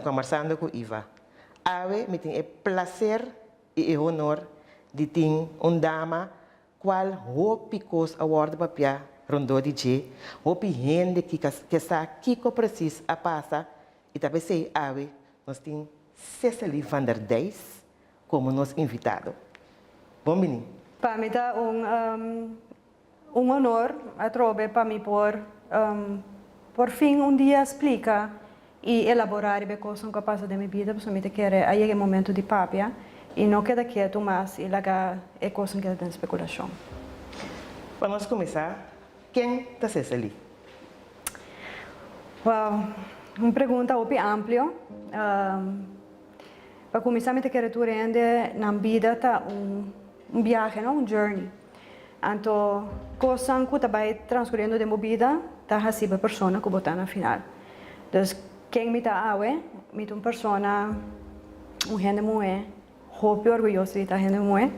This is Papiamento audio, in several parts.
Kombersando ku Iva. Awe mi tin e plaser i e honor di tin un dama kual hopi kos a wòrdu papiá rondó di dje, hopi hende ke sa kiko presis a pasa i ta p'esei awe nos tin Cecily van der Dijs komo nos invitado. Bon bini! Pa mi ta un un honor atrobe pa mi por por fin un dia splika i elaborá riba e kosnan ku a pasa den mi bida, pasobra mi ta kere a yega e momento di papia i no keda ketu mas i laga e kosnan keda den spekulashon. Pa nos kuminsá, ken ta Cecily? Wow, un pregunta hopi amplio. Pa kuminsá mi ta kere tur hende nan bida ta un biahe, no? Un journey. Anto kosnan ku ta bai transkuriendo den bo bida ta hasi bo e persona ku bo ta na final. Dus ken mi ta awe? Mi ta un persona, un hende muhé, hopi orguyoso di ta hende muhé.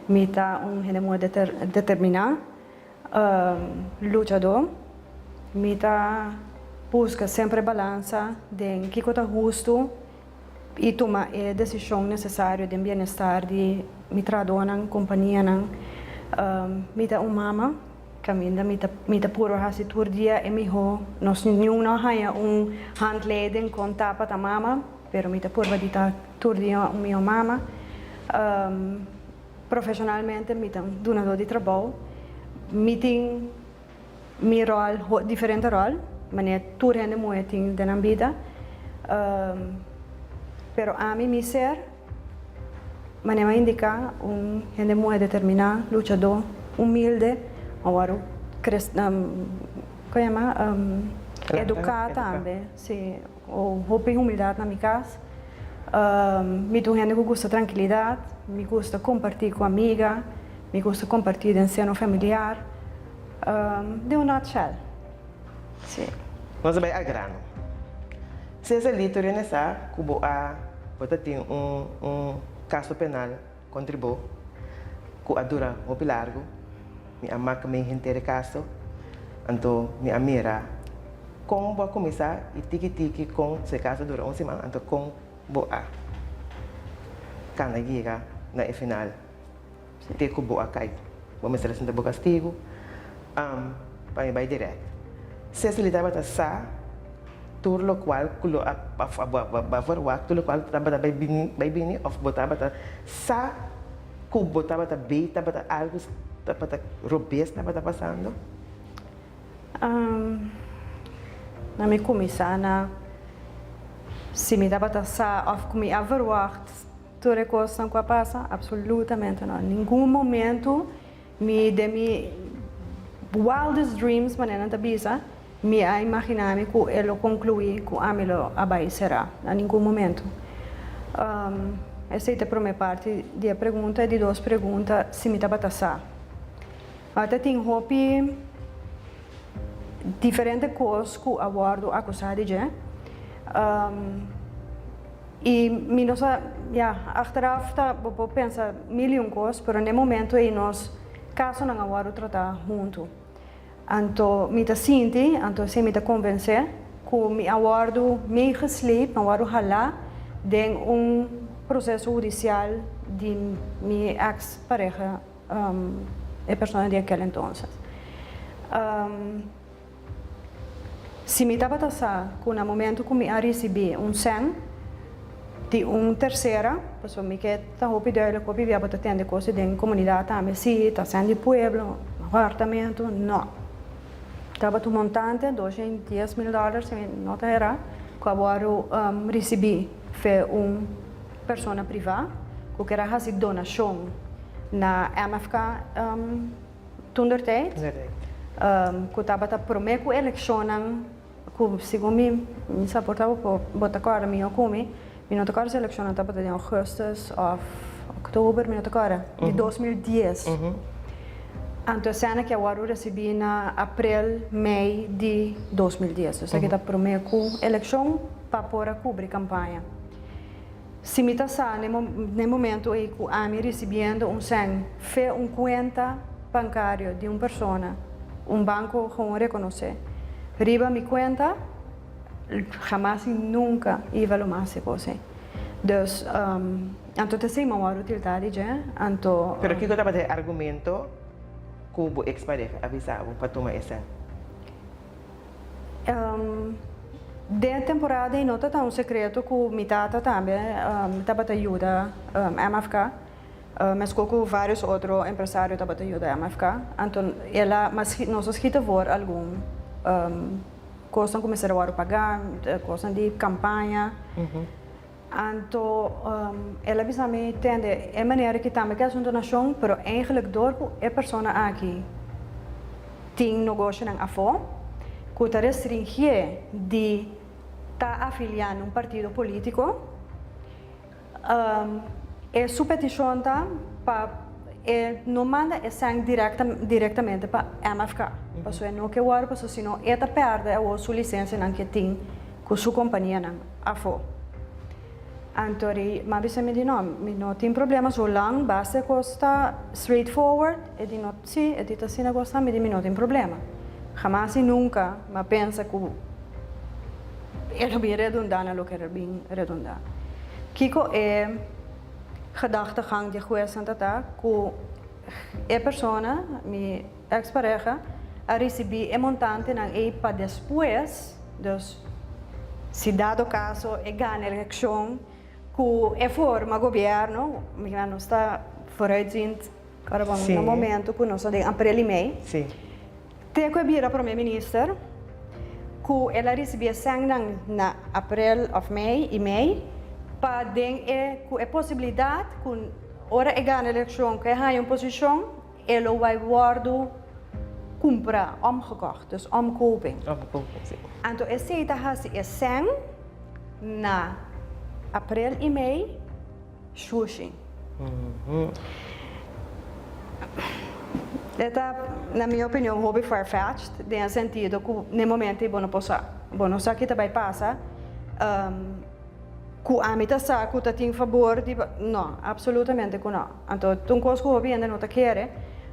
Mi ta un hende muhé determiná, luchadó. Mi ta buska semper e balansa den kiko ta hustu i tuma e desishon nesesario den bienestar di mi trahadónan, kompanianan. Mi ta un mama, kaminda mi ta mi ta puru hasi tur dia e mihó. Nos niun no a haña un handleiding kon ta pa ta mama, pero mi ta purba di ta tur dia un mihó mama. Profeshonalmente mi ta un dunadó di trabou. Mi tin mi ròl, diferente ròl, manera tur hende muhé tin den nan bida. Pero ami mi ser, manera mi a indiká, un hende muhé determiná, luchadó, humilde, awor kres, kon yama, eduká tambe, si, hopi humildat na mi kas. Mi ta un hende ku gusta trankilidat, mi gusta kompartí ku amiga, mi gusta kompartí den seno familiar, den un nutshell, si. Nos a bai al grano. Cecely, tur hende sa ku bo a bo ta tin un un kaso penal kontra bo ku a dura hopi largu. Mi a mak mei henter e kaso, anto mi a mira kon bo a kuminsá i tiki tiki kon su e kaso dura un siman, anto kon bo a kana yega na e final te ku bo a kai. Bo mester a sinta bo kastigu pa mi bai dirèkt. Cecily tabata sa tur lokual ku lo a bo a verwagt, tur lokual tabata bai bini bai bini òf bo tabata sa ku bo tabata bei tabata algu tabata robes tabata pasando? Na mi kuminsá na si mi tabata sa òf ku mi a verwagt tur e kosnan ku a pasa? Absolutamente no. Ningun momentu mi den mi wildest dreams manera nan ta bisa mi a imaginá mi ku e lo konkluí ku ami lo a bai será. Na ningun momentu. Esei ta e promé parti di e pregunta. E di dos pregunta si mi tabata sa. Ta tin hopi diferente kos ku a wòrdu akusá di dje. I mi no sa, ya, achteraf ta bo por pensa mil i un kos, pero n'e momento ei nos kasonan a wòrdu tratá huntu. Anto mi ta sinti, anto esei mi ta konvensé, ku mi a wòrdu meegesleept, mi a wòrdu halá den un proseso hudisial di mi eks pareha, e persona di akel entonces. Si mi tabata sa ku na momento ku mi a risibí un sèn di un tersera, pasobra mi ke ta hopi duidelijk hopi bia bo ta tende kos den komunidat tambe, si ta sèn di pueblo, hòrtamentu, no. Tabata un montante, 210 mil dòler si mi no ta erá, ku a wòrdu risibí fe un persona privá ku ker a hasi donashon na MFK. Toendertijd, ku tabata promé ku elekshonnan, ku segun mi, mi sa por ta bo ta kòrda mihó ku mi, mi no ta kòrda si elekshonnan tabata den ougùstùs òf òktober, mi no ta kòrda, di 2010. Anto esena ke a wòrdu risibí na aprel, mei di 2010. Esaki ta promé ku elekshon pa por a kubri kampaña. Si mi ta sa n'e momento ei ku ami risibiendo un sèn fe un kuenta bankario di un persona, un banko gewoon rekonosé, riba mi kuenta, Hamas y nunca Iva lo mas e cos ey. Dus, anto ta esey mi a wòrdu tiltá di dje, anto. Pero kiko tabata e argumento ku bo ex pareha a bisa bo pa tuma e sèn? Den e temporada ey no ta ta un secreto ku mi tata tambe tabata yuda MFK, meskos ku varios otro empresario tabata yuda MFK. Anto el a, nos a skita voor algun. Kosnan ku mester a wòrdu pagá, kosnan di kampaña. Anto el a bisa mi, Tende, e manera ki tambe ke hasi un donashon, pero eigenlijk dor ku e persona aki tin nogoshonan afó ku ta restringié di ta afiliá na un partido polítiko, E su petishon ta pa e no manda e sèn direktamente pa MFK, pasobra e no ke wòrdu pasobra si no e ta pèrdè awor su lisensianan ke tin ku su kompanianan afó. Anto ri m'a bisa mi di no, mi no tin problema zolang basta e kos ta straight forward, e di no si, e di ta asina kos ta, mi di mi no tin problema. Hamas i nunka m'a pensa ku. E lo bin redundá na loke e bin redundá. Kiko e gedachtegang di huesnan ta ta ku e persona, mi ex pareha, a risibí e montantenan ei pa despues, dus si dado kaso e gana elekshon ku e forma gobièrnu, mi nos ta vooruitziend ora bon na momento ku nos ta den aprel i mei. Te ku e bira prome minister, ku el a risibí e sènnan na aprel òf mei i mei, pa den e ku e posibilidat ku ora e gana elekshon ku e haña un posishon, e lo bai wòrdu kumprá, omgekocht, dus omkoping. Omkoping, si. Anto esei ta hasi e sèn na aprel i mei. Shushi. E ta, na mi opinion, hopi far-fetched den e sentido ku n'e momento ei bo no por sa. Bo no sa ki ta bai pasa. Ku ami ta sa ku ta tin fabor di, no, absolutamente ku no. Anto ta un kos ku hopi hende no ta kere,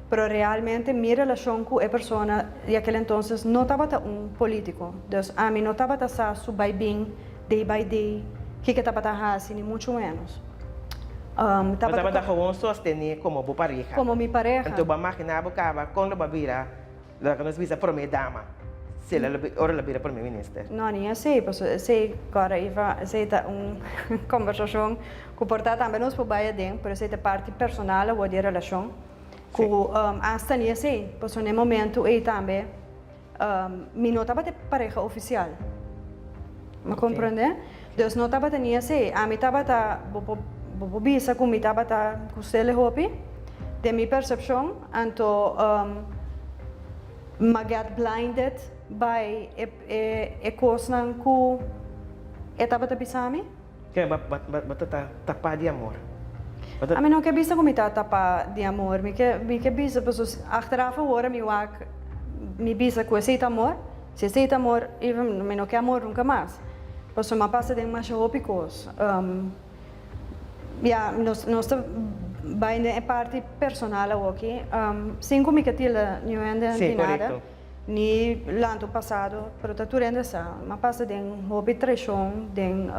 pero realmente mi relashon ku e persona di aquel entonces no tabata un politico. Dus ami no tabata sa su bai bin. Day by day, kiko tabata hasi, ni muchu menos. Bo tabata gewoon sostené komo bo pareha. Komo mi pareha. Anto bo a maginá bo kaba kon lo bo a bira, loke nos bisa promé dama, si el a ora el a bira promé minister. No, ni esei, pasobra esei, kòrda Iva, esei ta un kombersashon ku por ta tambe nos por bai aden, pero esei ta parti personal awor di e relashon, ku asta ni esei, pasobra na e momentu ei tambe. Mi no tabata e pareha ofisial. Mi komprende? Dus no tabata ni esei. Ami tabata, bo por bo por bisa ku mi tabata ku Stelle hopi, den mi persepshon, anto m'a get blinded by e e e kosnan ku e tabata bisa mi. Ke bo bo ta tapá di amor? Bo ta. Ami no ke bisa ku mi ta tapá di amor. Mi ke mi ke bisa pasobra achteraf awor mi wak mi bisa ku esei ta amor. Si esei ta amor even mi no ke amor nunka mas. Pasobra mi a pasa den masha hopi kos. Ya nos nos ta bai den e parti personal awoki. Sin ku mi ke tilda niun hende Sí, di nada. korekto. Ni lantu pasado, pero ta tur hende sa. M'a pasa den hopi traishon, den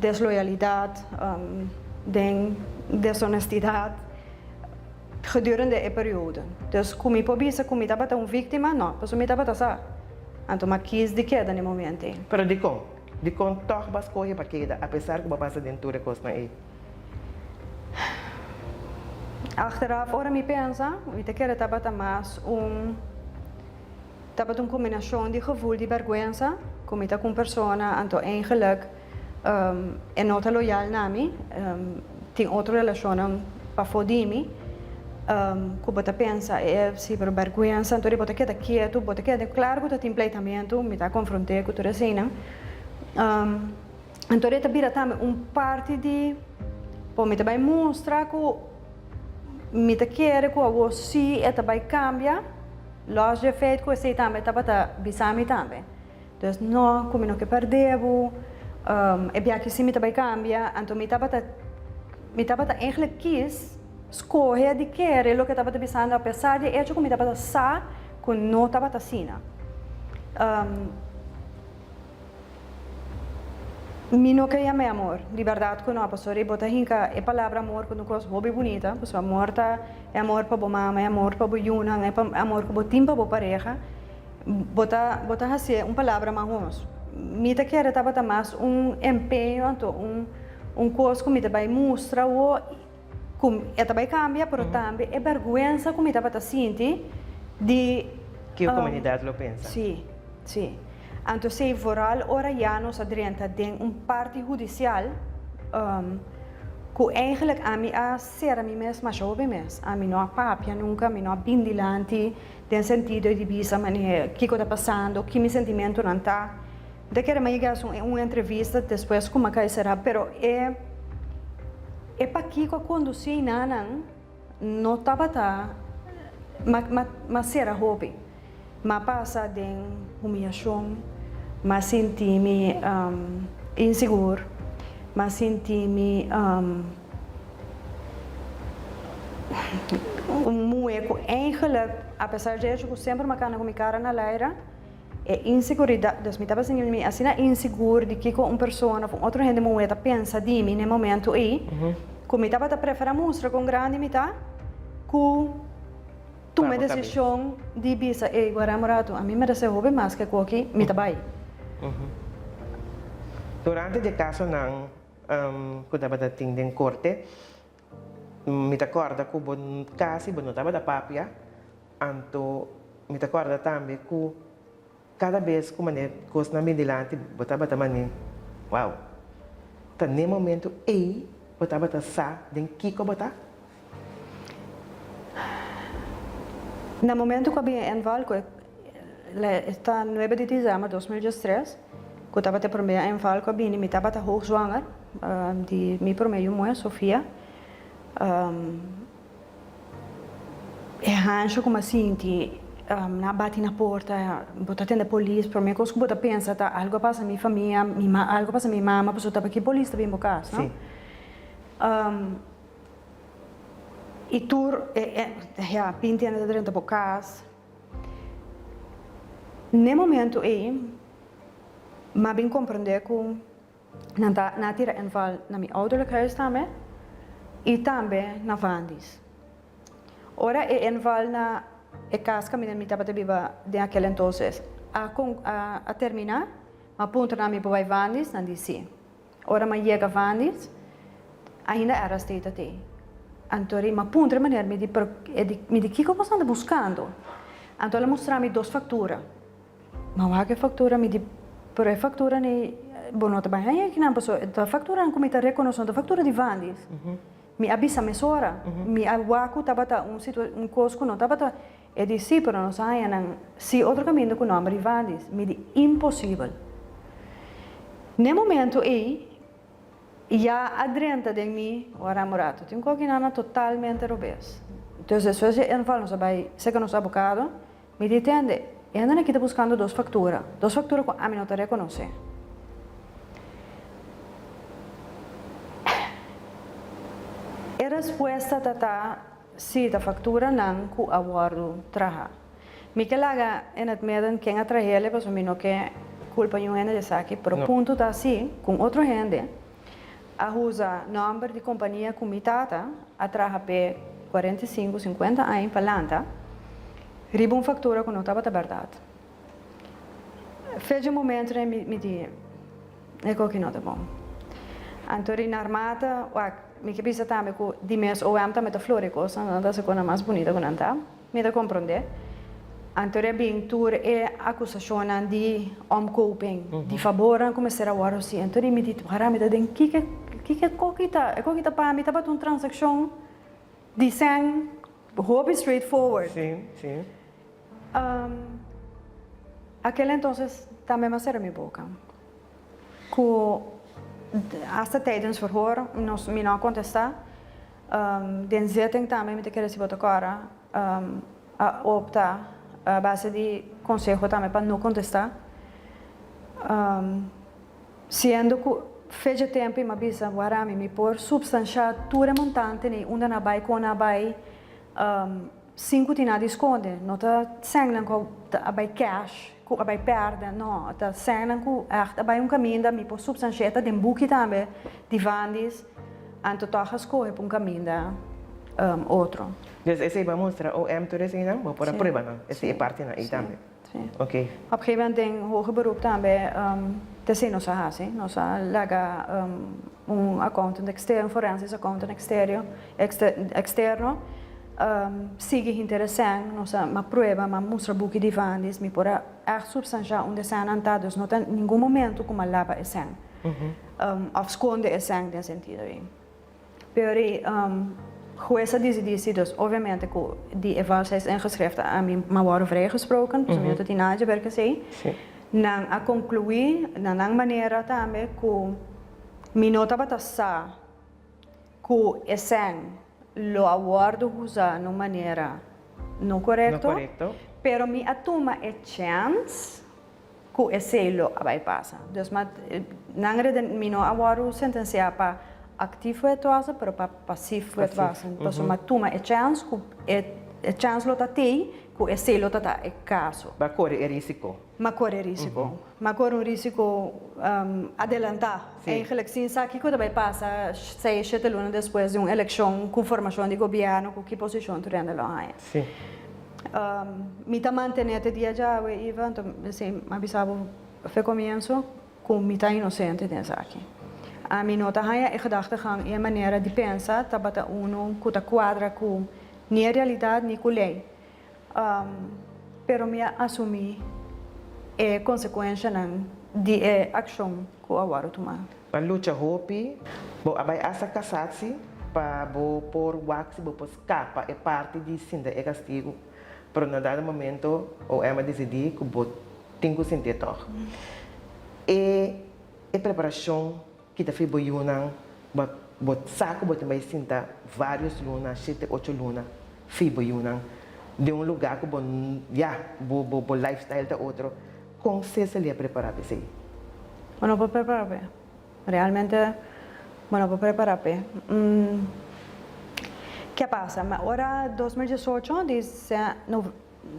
desloyalidat, den deshonestidat gedurende e periodo. Dus ku mi por bisa ku mi tabata un víktima? No, pasobra mi tabata sa. Anto m'a kis di keda na e momento ei. Pero dikon? Dikon tòg bo a skohe pa keda apesar ku bo a pasa den tur e kosnan ei? Achteraf ora mi pensa, mi ta kere tabata mas un tabata un kombinashon di gevoel di bèrgwensa ku mi ta ku un persona anto eigenlik e no ta loyal na mi, tin otro relashonnan pafó di mi ku bo ta pensa e si pero bèrgwensa anto di bo ta keda ketu, bo ta keda klaro ku ta tin pleitamentu, mi ta konfront'é ku tur eseinan. Anto e ta bira tambe un parti di, bo mi ta bai mustra ku mi ta kere ku awor si e ta bai kambia, los dje feit ku esei tambe tabata bisa mi tambe. Dus no, ku mi no ke pèrdè bo, e biaha si mi ta bai kambia, anto mi tabata, mi tabata eigentlik kis skohe di kere loke tabata bisando apesar di e echo ku mi tabata sa ku no tabata asina. Mi no ke yam'é amor, di bèrdat ku no, pasobra bo ta hinka e palabra amor ku un kos hopi bunita, pasobra amor ta e amor pa bo mama, e amor pa bo yunan, e amor ku bo tin pa bo pareha, bo ta bo ta hasié un palabra mahos. Mi ta kere tabata mas un empeño anto un un kos ku mi ta bai mustra awo ku e ta bai kambia, pero tambe e bèrgwensa ku mi tabata sinti di. Ke komunidat lo pensa. Sí, sí. Anto esei vooral ora ya nos a drenta den un parti hudisial ku eigenlijk ami a sera mi mes masha hopi mes. Ami no a papia nunka, mi no a bin dilanti den sentido di bisa manera kiko ta pasando, ki mi sentimentunan ta. Mi ta kere mi a yega un entrevista despues ku mi a kai sera, pero e e pakiko a kondusí nanan no tabata ma sera hopi. M'a pasa den humiyashon, m'a sinti mi insigur, m'a sinti mi un muhe ku eigenlijk, apesar dje hecho ku semper m'a kana ku mi kara na laira, E inseguridat, dus mi tabata sinti mi asina insigur di kiko un persona of un otro hende muhé ta pensa di mi na e momento ei, ku mi tabata preferá mustra kon grandi mi ta ku tuma e desishon di bisa, ey, guarda un ratu, ami meresé hopi mas ke koki, mi ta bai. Durante di e kasonan ku tabata tin den korte, mi ta kòrda ku bo kasi bo no tabata papia. Anto mi ta kòrda tambe ku kada bes ku manera kosnan bin dilanti bo tabata manera wow. Ta n'e momentu ei bo tabata sa den kiko bo ta? Na momentu ku a bin e inval ku e ta nuebe di dizèmber 2013 ku tabata e promé inval ku a bini mi tabata hoogzwanger di mi promé yu muhé Sofia. E hansha ku mi a sinti, nan a bati na porta, bo ta tende polis, prome kos ku bo ta pensa ta algu a pasa mi famia, mi ma algu a pasa mi mama, pasobra ta paki polis ta bin bo kas, no? I tur e ya binti hende ta drenta bo kas. N'e momento ei mi a bin komprende ku Nan ta nan a tira inval na mi ouderlijk huis tambe y tambe na Vandis. Ora e inval na e cas caminda mi tabata biba den aquel entonces a a a termina, mi a puntra nan mi por bay Vandis, nan di si. Ora mi a yega Vandis, ainda RST ta tey. Anto mi a puntra e meneer, mi di pero e di mi di kico boso anda buscando? Anto el a mustra mi dos factura. Ma wak e factura mi di, pero e factura ni bo no ta bai haña kinan paso e ta facturanan cu mi ta reconoce no ta factura di Vandis. Mi a bisa mesora, mi a wak cu tabata un situa un cos cu no tabata, e di si pero nos a haña nan si otro caminda cu nomber di Vandis. Mi di imposibel. N'e momento ey Ya a drenta den mi ora murato. Tin kokinan na totalmente robes. Dus despues di e inval nos a bai seka nos abokado, mi di tende, e hendenan aki ta buskando dos faktura, dos faktura ku ami no ta rekonosé. E respuesta ta ta si ta fakturanan ku a wòrdu traha. Mi ke laga in het midden ken a trahele pasobra mi no ke kulpa niun hende di esaki, pero punto ta si ku un otro hende a usa nòmber di kompania ku mi tata a traha p'e 45, 50 aña pa lanta riba un faktura ku no tabata bèrdat. Fecha momento den mi di e koki no ta bon. Anto ri narmata wak mi ke bisa tambe ku di mes OM tambe ta flori kosnan, nan ta hasi kosnan mas bunita ku nan ta. Mi ta komprondé. Anto a bin tur e akusashonnan di omkoping, di fabornan ku mester a wòrdu hasi. Anto di mi di, Wara, mi ta den kiko kiko e koki ta? E koki ta pa mi tabata un transakshon di sèn hopi straight forward. Sí, sí. Akel entonces tambe mi a sera mi boka. Ku hasta tijdens verhoor nos mi no a kontestá. Den zitting tambe mi ta kere si bo ta kòrda a opta a base di konseho tambe pa no kontestá. Siendo ku fecha tempu i mi a bisa wara mi mi por supstanshá tur e montante nei unda nan a bai kon nan a bai sin ku tin nada di skonde. No ta sènnan ku a bai cash. ku a bai pèrdè, no, ta sènnan ku ègt a bai un kaminda, mi por supstanshia ta den buki tambe di Vandis, anto tòg a skohe pa un kaminda otro. Dus esei bo a mustra OM tur eseinan, bo por a prueba nan, esei e partinan ei tambe. Sí. Op een gegeven moment den hoger beroep tambe t'esei nos a hasi. Nos a laga un accountant externo, un forensisch accountant exterio, externo sigui hinter e sèn. Nos a ma prueba, m'a mustra buki di Vandis, mi por a ègt supstanshá unda e sènnan ta, dus no ta ningun momento ku m'a laba e sèn òf skonde e sèn den sentido ei. Pero e hues a disidí si, dus obviamente ku di e valsheidsingeschriften a mi m'a wòrdu vrijgesproken, pasobra mi no ta tin nada dje ber ku esei. Nan a konkluí na nan manera tambe ku mi no tabata sa ku e sèn lo a wòrdu usá na un manera no korekto, pero mi a tuma e chèns ku esei lo a bai pasa. Dus ma nan reden mi no a wòrdu sentensiá pa aktief wetwassen pero pa pasief wetwassen. Pasobra mi a tuma e chèns ku e chèns lo ta tei ku esei lo ta ta e kaso. Bo a kore e risiko. Mi a kore e risiko. Mi a kore un risiko adelantá. Eigenlijk sin sa kiko ta bai pasa seis, shete luna despues di un elekshon ku formashon di gobièrnu ku ki posishon tur hende lo haña. Mi ta mantené te dia djawe, Iva, anto esei mi a bisa bo fe komienso ku mi ta inosente den esaki. Ami no ta haña e gedachtegang i e manera di pensa tabata unu ku ta kuadra ku ni e realidat ni ku lei. Pero mi a asumí e konsekuenshanan di e akshon ku a wòrdu tumá. Bo a lucha hopi, bo a bai asta kasatsi pa bo por wak si bo por skapa e parti di sinta e kastigu, pero na dado momento OM a disidí ku bo tin ku sintié tòg. E e preparashon kita fi bo yunan, bo bo sa ku bo tin bai sinta vários luna, shete, ocho luna fi bo yunan den un lugá ku bo ya bo bo bo lifestyle ta otro. Kon Cecily a prepará pa esei? Bo no por prepará p'e. Realmente bo no por prepará p'e. Ke a pasa? Ma ora 2018 di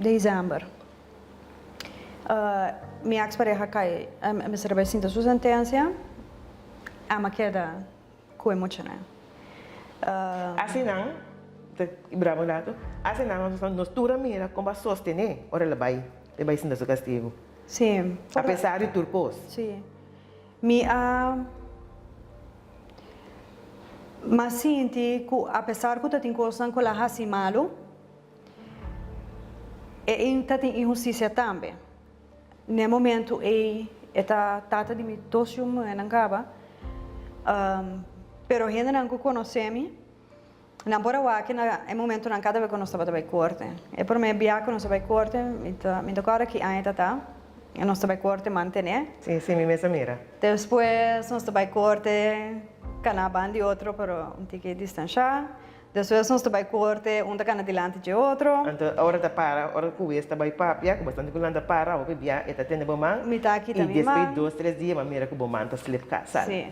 december mi ex pareha kai mester a bai sinta su sentencia, ami a keda ku e muchanan. Asinan, ta braba un ratu, asinan nos tur a mira kon bo a sostené ora el a bai. E bai sinta su kastigu. Sí. Apesar di tur kos. Sí. Mi a m'a sinti ku apesar ku ta tin kosnan ku el a hasi malu, e ta tin inhustisia tambe. Na e momentu ei e ta tata di mi dos yu muhénan kaba, pero hendenan ku konosé mi, Nan por a wak na e momentonan kada bes ku nos tabata bai korte. E promé bia ku nos a bai korte, mi ta mi ta kòrda ki aña ta ta, nos ta bai korte mantené. Sí, sí, mi mes a mira. Despues nos ta bai korte kana ban di otro pero un tiki distanshá. Despues nos ta bai korte un ta kana dilanti dje otro. Anto ora ta para, ora ku wes ta bai papia, ku bastante ku nan ta para, hopi bia e ta tene bo man. Mi ta kita mi man. I despues dos, tres dia mi a mira ku bo man ta slip ka sali. Sí.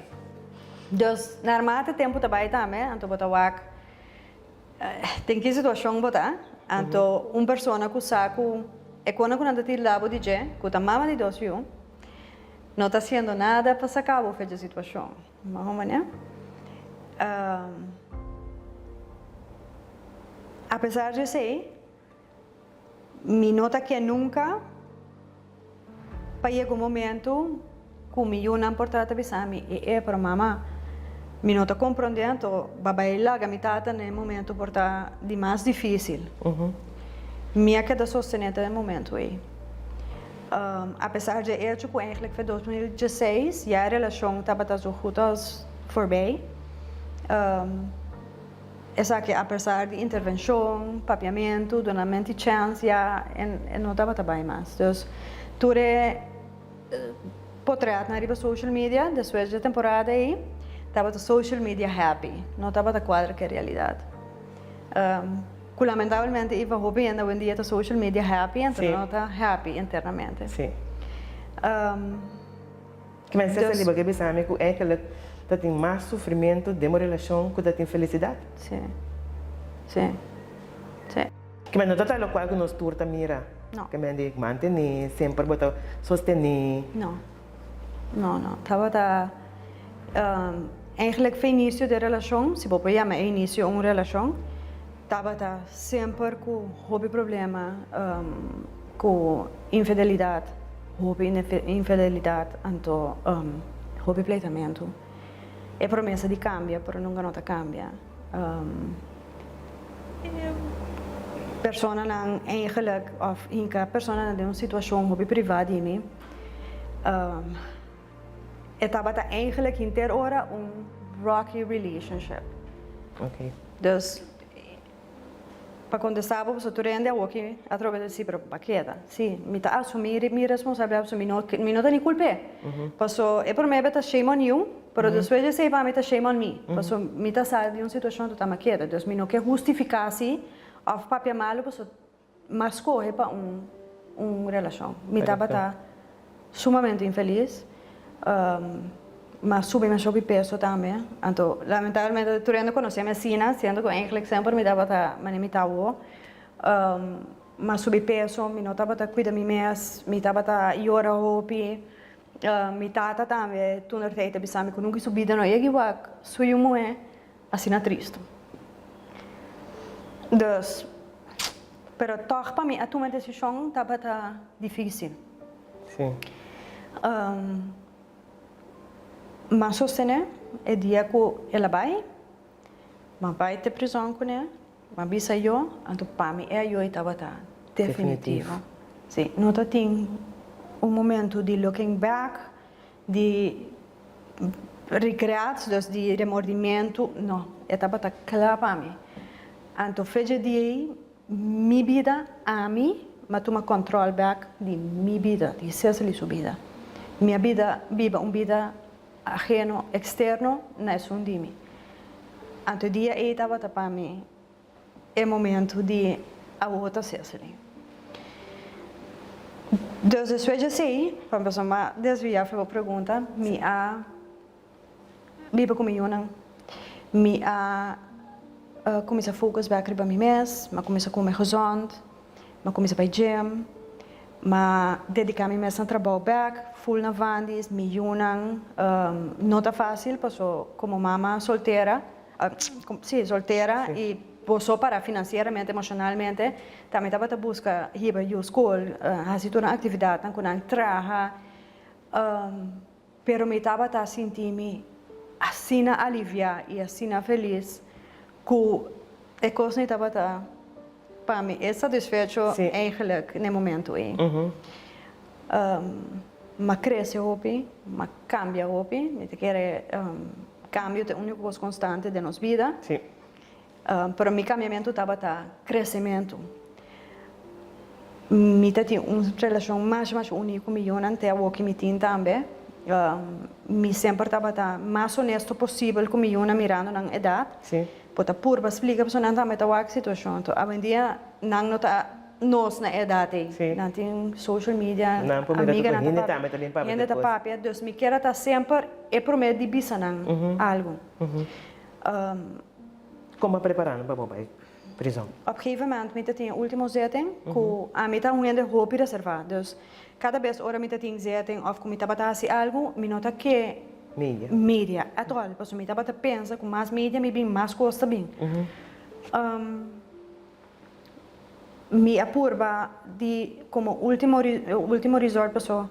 Dus naarmate tempu ta bai tambe, anto bo ta wak den ki situashon bo ta, anto un persona ku sa ku e kona ku nan ta tira bo di dje, ku ta mama di dos yu, no ta hasiendo nada pa saka bo for dje situashon. Mas o mene. Apesar di esei, Mi no ta ke nunka pa yega un momento ku mi yunan por trata bisa mi, e e, pero mama, mi no ta komprondé anto ba bai laga mi tata na e momento por ta di mas difísil. Mi a keda sostené ta e momento ei. Apesar dje echo ku eigentlik for 2016 ya e relashon tabata zo goed als voorbij. Esaki apesar di intervencion, papiamentu, dunamenti chens ya e no tabata bai mas. Dus tur e potretnan riba social media despues dje temporada ei tabata social media happy, no tabata cuadra cu e realidad. Cu lamentablemente Iva hopi hende awendia ta social media happy anto no ta happy internamente. Ki men sesa liba ke bisa mi ku eigenlijk ta tin mas sufrimentu den bo relashon ku ta tin felisidat? Sí. Sí. Sí. Ke men no ta ta lokual ku nos tur ta mira. No. Ke men di mantené, semper bo ta sostené. No. No, no. Tabata eigenlijk fe inicio di e relashon, si bo por yama e inicio un relashon, tabata semper ku hopi problema, ku infidelidat, hopi infidelidat, anto hopi pleitamentu. E promesa di kambia, pero nunka no ta kambia. Personanan eigenlijk of hinka personanan den un situashon hopi privá di mi. E tabata eigenlijk henter ora un rocky relationship. Dus pa kontestá bo pasobra tur hende awoki atrobe ta si pero pa keda. Si, mi ta asumí mi responsabilidat pasobra mi no mi no ta ni kulp'é. Paso e promé bes ta shame on you, pero despues di esei pa mi ta shame on me. Paso mi ta sali di un situashon total ma keda. Dus mi no ke hustifiká si òf papia malu paso m'a skohe pa un un relashon. Mi tabata sumamente infelis. M'a subi masha hopi peso tambe. Anto lamentablemente tur hende konosé mi asina, siendo ku eigenlijk semper mi tabata manera mi ta awo. M'a subi peso, mi no tabata kuida mi mes, mi tabata yora hopi. Mi tata tambe toentertijd ta bisa mi ku nunka su bida no yega wak su yu muhé asina tristu. Dus, pero tòg pa mi a tuma e desishon tabata difísil. Sí. M'a sostené e dia ku el a bai, m'a bai te prizòn kuné. M'a bisa yo, anto pa mi e ayoy tabata definitivo. Sí, no ta tin un momento di looking back, di regrets, dus di remordimiento, no, e tabata kla pa mi. Anto fecha di ei, mi bida, ami, m'a tuma control back di mi bida, di Cecily su bida. Mi a bida, biba un bida Ageno, externo, na esun di mi. Anto e dia ei tabata pa mi e momento di awor ta Cecily. Dus despues di esei, pa mi pasobra mi a desvia for bo pregunta, mi a biba ku mi yunan. Mi a kuminsá focus bek riba mi mes, mi a kuminsá kume gezond. M'a kuminsá bai gym, m'a dediká mi mes na trabou bèk, full na Vandy's, mi yunan. No ta fásil paso komo mama soltera, sí, soltera i bo so pará finansieramente, emoshonalmente, tambe tabata buska hiba yu skol, hasi tur nan aktividatnan ku nan traha. Pero mi tabata sinti mi asina aliviá i asina felis ku e kosnan tabata pa mi e satisfecho eigenlijk n'e momento ei. M'a krese hopi, m'a kambia hopi, mi ta kere kambio ta e úniko kos konstante den nos bida. Pero mi kambiamentu tabata kresementu. Mi ta tin un relashon masha masha uní ku mi yunan te awor ki mi tin tambe. Mi semper tabata mas honesto posibel ku mi yunan mirando nan edat. Bo ta purba splika pasobra nan tambe ta wak situashon. Anto awendia nan no ta nos na e edat ei. Nan tin social media, amiganan ta papia, hende ta papia. Dus mi kier a ta semper e promé di bisa nan algu. Kon bo a prepará nan pa bo bai prizon? Op gegeven moment mi ta tin e ultimo zitting ku ami ta un hende hopi reservá. Dus kada bes ora mi ta tin zitting òf ku mi tabata hasi algu mi no ta ke Media. media at all. Pasobra mi tabata pensa ku mas media mi bin mas kos ta bin. Mi a purba di komo ultimo ultimo resort paso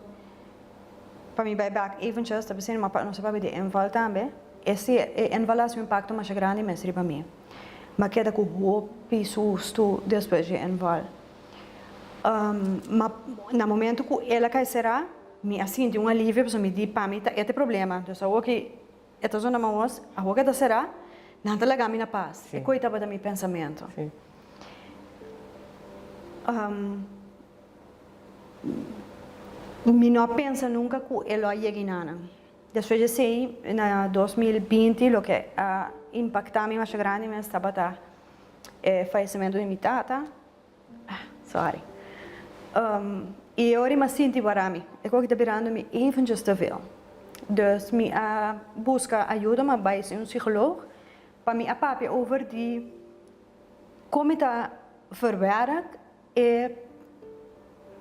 pa mi bai bek eventjes ta bisini ma pa nos a papia di inval tambe e si e inval a hasi un impakto masha grandi mes riba mi. Mi a keda ku hopi sustu despues di e inval. Ma na momento ku el a kai será mi a sinti un alivio pasobra mi di pa mi ta e ta e problema dus awor ki E ta zona maos, awor ke ta será, nan ta laga mi na pas. E koe tabata mi pensamentu. Mi no a pensa nunka ku e lo a yega enanan. Despues di esei, na 2020, loke a impaktá mi masha grandi mes tabata e fayesimentu di mi tata. Sorry. I e ora mi a sinti wara mi. E koki ta birando mi eventjes te veel. Dus mi a buska ayuda, mi a bai si un psicoloog pa mi a papia over di kon mi ta verwerk e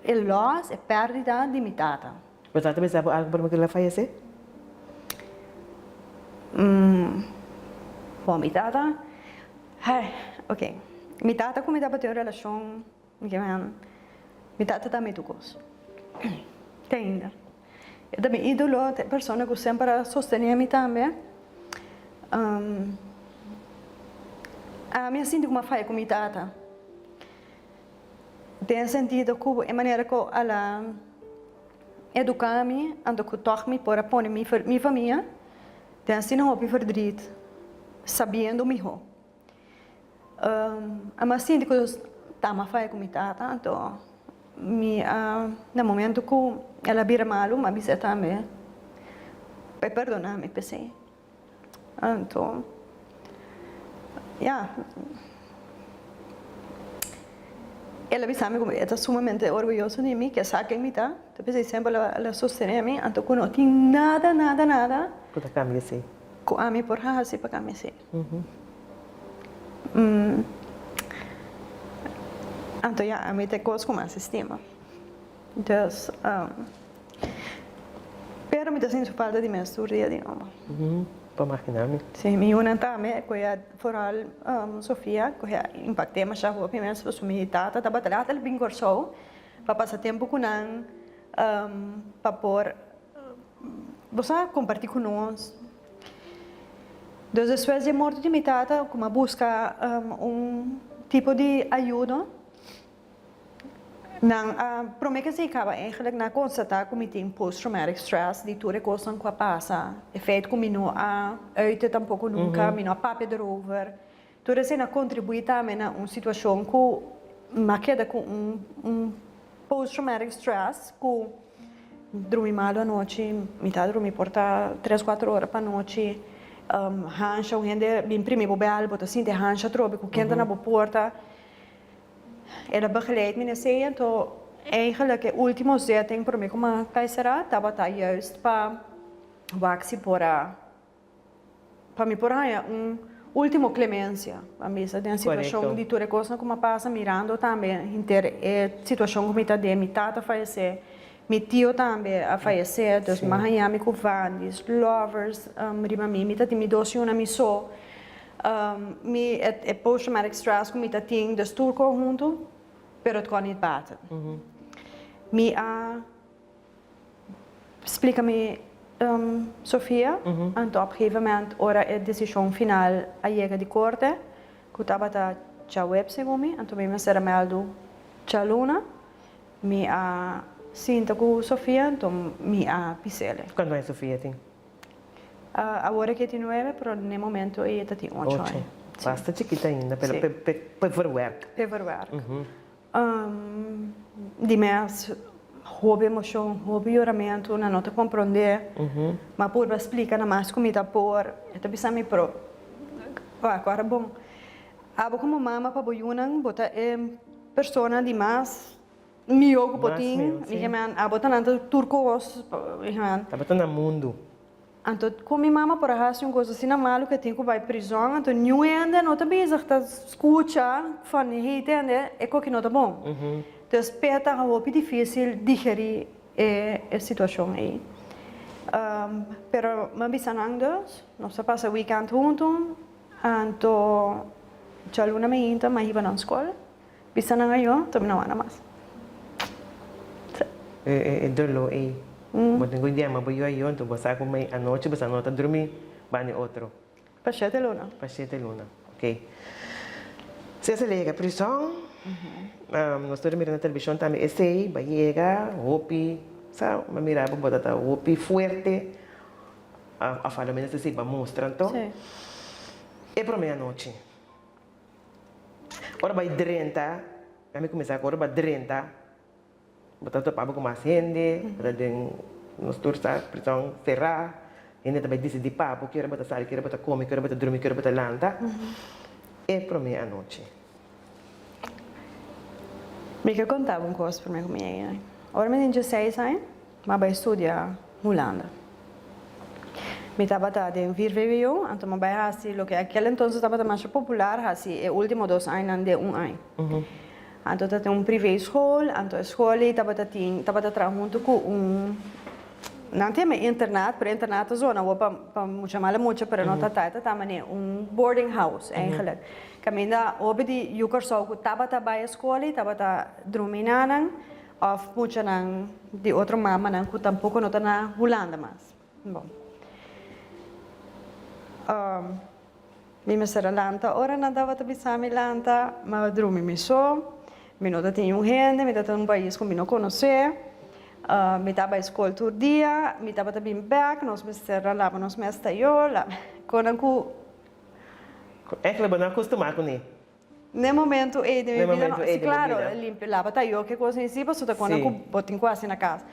e loss, e pèrdida di mi tata. Bo tata bisa bo algu promé ku el a fayesé? Bon, mi tata, hai, ok. Mi tata ku mi tabatin un relashon, mi ke men, mi tata ta mi tur kos. Te ainda. E ta mi ídolo, ta e persona ku semper a sostené mi tambe. Ami a sinti ku mi a faya ku mi tata. Den sentido ku e manera ku el a eduká mi, anto ku tòg mi por a pone mi mi famia den asina hopi verdriet, sabiendo mihó. Ami a sinti ku ta mi a faya ku mi tata, anto mi a na momento ku el a bira malu mi a bisa tambe pa e perdona mi p'esei. Anto, ya, el a bisa mi ku e ta sumamente orguyoso di mi, ke sa ken mi ta, ta p'esei semper el a sostené mi, anto ku no tin nada, nada, nada. Ku ta kambia esei. Ku ami por hasi pa kambia esei. Anto, ya, ami ta e kos ku mas estima. Dus, pero mi ta sinti su falta di mes tur dia di nobo. Por magina mi. Si, mi yunan tambe, ku e foral Sofia, ku e a impact'é masha hopi mes, pasobra mi tata tabata laat el bin Kòrsou pa pasa tempu ku nan, pa por, bo sa, kompartí ku nos. Dus despues di e morto di mi tata, ku mi a buska un tipo di ayudo. Nan a prome ke si kaba eigenlijk nan a konstatá ku mi tin post traumatic stress di tur e kosnan ku a pasa, e feit ku mi no a uite tampoko nunka, mi no a papia derover, tur esei a kontribuí tambe na un situashon ku mi a keda ku un un post traumatic stress ku drumi malu anochi, mi ta drumi por ta tres kuater ora pa nochi, hansha un hende bin primi bo bèl bo ta sinti hansha atrobe ku ken ta na bo porta. El a begeleid mi na esei, anto eigenlijk e ultimo zitting prome ku mi a kai sera tabata juist pa wak si por a pa mi por haña un ultimo clemencia, pa mi bisa den situashon di tur e kosnan ku mi a pasa mirando tambe henter e situashon ku mi ta den, mi tata a fayesé, mi tio tambe a fayesé, dus mi a haña mi ku vandis, lovers riba mi, mi ta tin mi dos yunan mi so. Mi e post traumatic stress ku mi ta tin dus tur ko huntu pero it kon niet baten. Mi a splika mi Sofia anto op gegeven moment ora e desishon final a yega di korte ku tabata djaweps segun mi anto mi mester a mèldu djaluna mi a sinta ku Sofia anto mi a pis'ele. Kuantu aña Sofia tin? Awor e ke tin nuebe, pero n'e momento ei e ta tin ocho aña. Ocho. Basta chikito ainda, pero p'e verwerk. P'e verwerk. Di mes hopi emocion, hopi yoramentu, nan no ta comprende. Mi a purba splica na mas cu mi ta por. E ta bisa mi, pero wak, ora bon, abo como mama pa bo yunan, bo ta e persona di mas Mihó ku bo tin, mi hemen, abo ta nan ta tur kos, mi hemen. Tabata na mundu. Anto kon mi mama por a hasi un kos asina malu ku e tin ku bai prizòn, anto niun hende no ta bezig ta skucha van hey tende e koki no ta bon. Dus p'e ta hopi difisil digerí e e situashon ei. Pero mi a bisa nan dus, nos a pasa weekend huntu, anto djaluna mainta mi a hiba nan skol. Bisa nan ayo, ta mi no wanda mas. Sí. E doló ei. Bo tin ku yama bo yu ayo, anto bo sa ku mei anochi bo sa no ta drumi banda di otro. Pa shete luna. Pa shete luna, ok. Si esei a yega prison, nos tur a mira na televishon tambe esei, bo a yega hopi, sa, bo a mira bo bo ta ta hopi fuerte, òf a lo menos esei bo a mustra anto. E promé anochi. Ora bai drenta, a mi kuminsá ku ora bai drenta, bo ta topa bo ku mas hende, bo ta den nos tur sa prison será, hende ta bai disidí pa bo ki ora bo ta sali, ki ora bo ta kome, ki ora bo ta drumi, ki ora bo ta lanta, e promé anochi. Mi ke konta bo un kos promé ku mi yega ei. Ora mi tin dieseis aña, mi a bai studia Hulanda. Mi tabata den vier vwo, anto mi a bai hasi loke aquel entonces tabata masha popular, hasi e ultimo dos añanan den un aña. Anto ta tin un privé school, anto e school ei tabata tin, tabata traha hunto ku un, nan ta yama internat, pero internat ta zona awor pa pa mucha mala mucha, pero no ta ta, e ta ta manera un boarding house eigenlijk. Kaminda hopi di yu Kòrsou ku tabata bai e skol ei tabata drumi na nan òf muchanan di otro mamanan ku tampoko no ta na Hulanda mas. Bon. Mi mester a lanta ora nan tabata bisa mi lanta, mi a drumi mi so, mi no ta tin niun hende, mi ta ta un pais ku mi no konosé, mi ta bai skol tur dia, mi tabata bin bèk, nos mester a laba nos mes tayó, konan ku. Èkle bo no a kustumá kuné. N'e momento ei den mi bida no, si klaro, limpia, laba tayó, ke kos así, pasobra ta konan ku bo tin ku hasi na kas.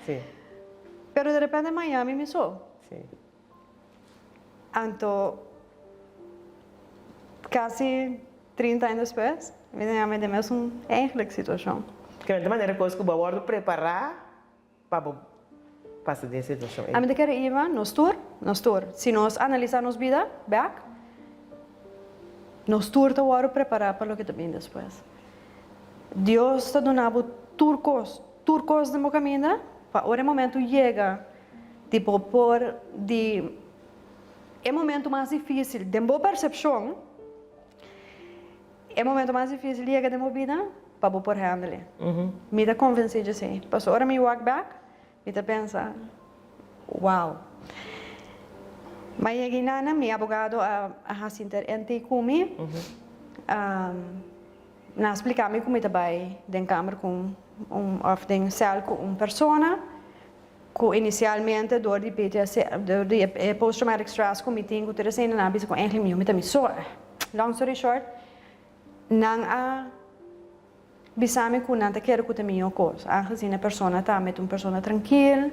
Pero derepente Miami mi so. Anto casi 30 aña despues mi ta yama den mesun eigenlijk situacion. Kende manera cos cu bo a wordo prepara pa bo pasa den e situacion ey? Ami ta kere iba nos tur, nos tur. Si nos analisa nos bida bek, nos tur ta wordo prepara pa loke ta bin despues. Dios ta duna bo tur cos, tur cos den bo caminda pa ora e momento yega Di bo por di e momento mas difícil den bo percepcion, e momento mas difícil yega den bo bida pa bo por handle. Mi ta convenci dje esey. Pasobra ora mi wak bek, mi ta pensa, wow. Ma yega inana mi abogado a haci inter NT cu mi. Nan a splica mi cu mi ta bay den kamer cu un of den cel cu un persona. Ku inisialmente dor di PTSD, dor di e post traumatic stress ku mi tin ku tur esei nan a bisa ku eigenlijk mi mi ta mi so. Long story short, nan a bisa mi ku nan ta kere ku ta mihó kos, aangezien e persona ta met un persona trankil,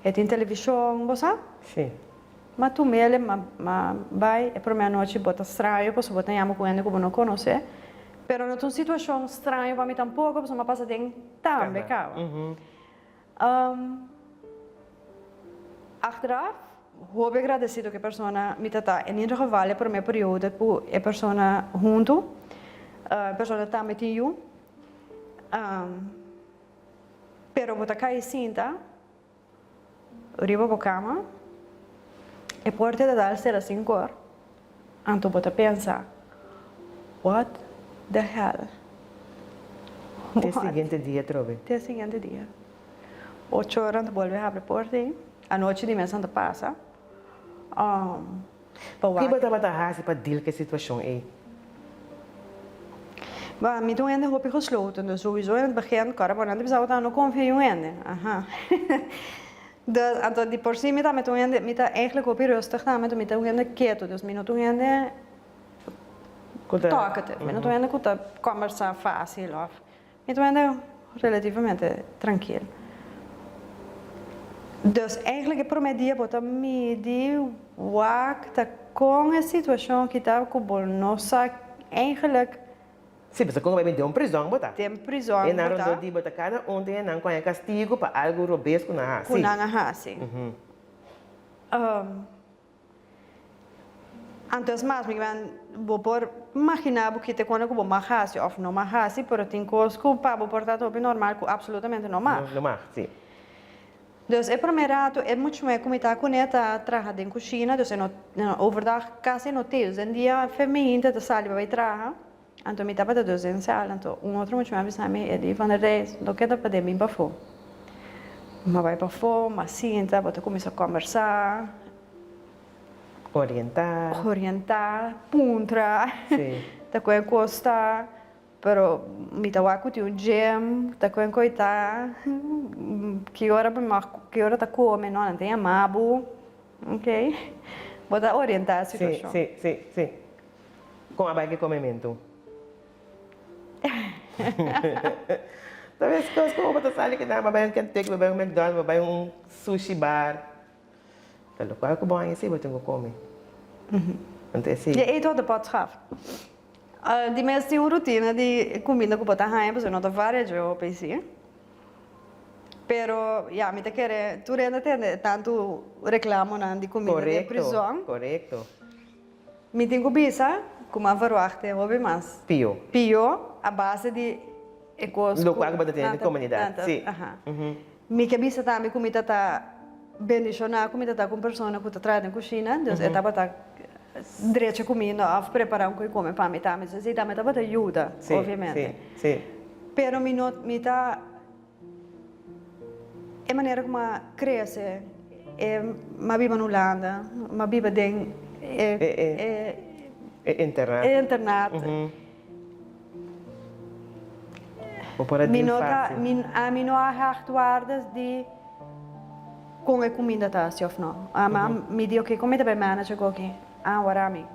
e tin televishon, bo sa? Sí. Ma tumele, ma ma bai e promé anochi bo ta straño pasobra bo ta yama ku hende ku bo no konosé, pero no ta un situashon straño pa mi tampoko pasobra mi a pasa den tambe kaba. Achteraf, hopi agradecido ku e persona mi ta ta. En ieder geval e prome periodo ku e persona huntu, e persona tambe tin yu. Pero bo ta kai sinta riba bo kama, e porta ta dal sera sin kor, anto bo ta pensa, What the hell? Te siguiente dia atrobe. Te siguiente dia. Ocho ora ta bolbe habri porta ei. Anochi di mes nan ta pasa. Pa wak. Ki bo tabata hasi pa deal ku e situashon ei? Bo, mi ta un hende hopi gesloten, dus souiso in het begin, kòrda bo nan ta bisa bo ta no konfia yu hende. Aha. Dus, anto di por si mi ta un hende, mi ta eigenlijk hopi rustig tambe, mi ta un hende ketu, dus mi no ta un hende Talkative, mi no ta un hende ku ta kòmbersá fásil òf mi ta un hende relativamente trankil. Dus eigentlik e promé dia bo ta midi wak ta kon e situashon ki ta ku bo no sa eigentlik. Si, pasobra kon bo bai bin den un prizòn bo ta. Den prizòn bo ta. E nan rondó di bo ta kada un den e nan ku haña kastigu pa algu robes ku nan a hasi. Ku nan a hasi. Anto es mas, mi kimen bo por magina bo kite kone ku bo mag hasi of no mag hasi, pero tin kos ku pa bo por ta hopi normal ku absolutamente no mag. No mag, si. Dus e prome rato e much'mué ku mi ta kuné ta traha den kushina, dus e no overdag kasi no te, dus den dia fe meinta ta sali pa bai traha, anto mi tabata dus den sala, anto un otro much'mué a bisa mi, e di, Van der Reis, lo keda pa den bin pafó. Mi a bai pafó, mi a sinta, bo ta kuminsá kòmbersá. Orientá. Orientá, puntra. Sí. Ta ku e kos ta, pero mi ta wak ku tin un gym, ta ku e koi ta, ki ora bo mag, ki ora ta kome, no, nan ta yama bo, ok. Bo ta orientá e situashon. Sí, sí, sí, sí. Kon a bai ku e komementu? Ta bes kos ku bo ta sali keda, bo bai un Kentucky, bo bai un McDonald's, bo bai un sushi bar. Ta lokual ku bo haña si bo tin ku kome. Anto esei. Je eet wat de pot schaft. Di mes tin un rutina di kuminda ku bo ta haña pasobra no ta varia dje hopi si. Pero ya, mi ta kere tur hende tende tantu reklamonan di kumida den prizòn. Korekto. Mi tin ku bisa ku mi a verwachta hopi mas. Pio. Pio a base di e kos ku. Lokual ku bo ta tene den komunidat, si. Aha. Mi ke bisa tambe ku mi ta ta bendishoná ku mi ta ta ku un persona ku ta traha den kushina, dus e tabata drecha kuminda òf prepará un koi kome pa mi tambe. Esei tambe tabata yuda, obviamente. Si, si. Pero mi no, mi ta. E manera ku m'a krese, e m'a biba na Hulanda, m'a biba den e E internat. E internat. Bo por a Mi deal no ta, fácil. mi, ami no a hecht waardes di kon e kuminda ta hasi òf no. Ama mi di oke, kon mi ta bai manage agoki? Ah, wara mi.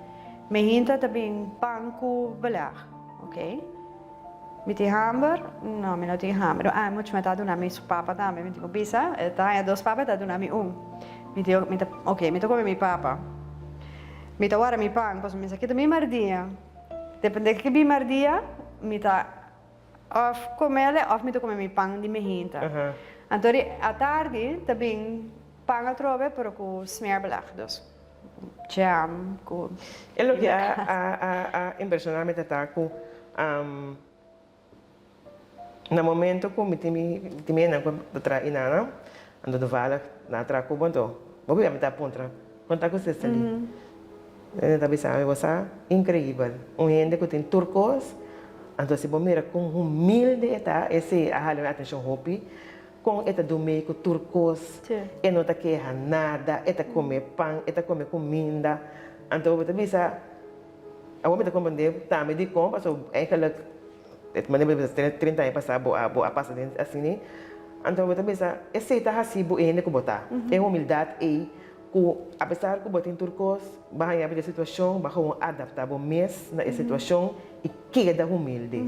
Mi hinta ta bin pan ku beleg, oke. Mi tin hamber? No, mi no tin hamber. Ah, mucho mi ta duna mi su papa tambe, mi tin ku bisa. E ta haña dos papa, e ta duna mi un. Mi di, mi ta, ok, mi ta kome mi papa. Mi ta wara mi pan, pasobra mi sa kita mi mardia. Depende ke mi mardia, mi ta òf komele òf mi ta kome mi pan di mehinta. Anto di atardi ta bin pan atrobe, pero ku smeerbeleg, dus. Jam ku. E loke a a a a impresiona mi ta ta ku na momento ku mi tin mi tin mi hendenan ku ta traha inana anto toevallig nan a traha ku bo anto bo bia mi ta puntra kon ta ku Cecily e ta bisa mi bo sa increibel un hende ku tin tur kos anto si bo mira kon humilde e ta esei a hala mi atencion hopi. Kon e ta dumei ku tur kos, e no ta keha nada, e ta kome pan, e ta kome kuminda. Anto bo ta bisa, awor mi ta komprendé tambe dikon, pasobra eigenlijk e manera bo ta bisa 30 aña pasá bo a bo a pasa den asina. Anto bo ta bisa, esei ta hasi bo e hende ku bo ta. E humildat ei ku apesar ku bo tin tur kos, bo a haña bo den situashon, bo a gewoon adaptá bo mes na e situashon i keda humilde.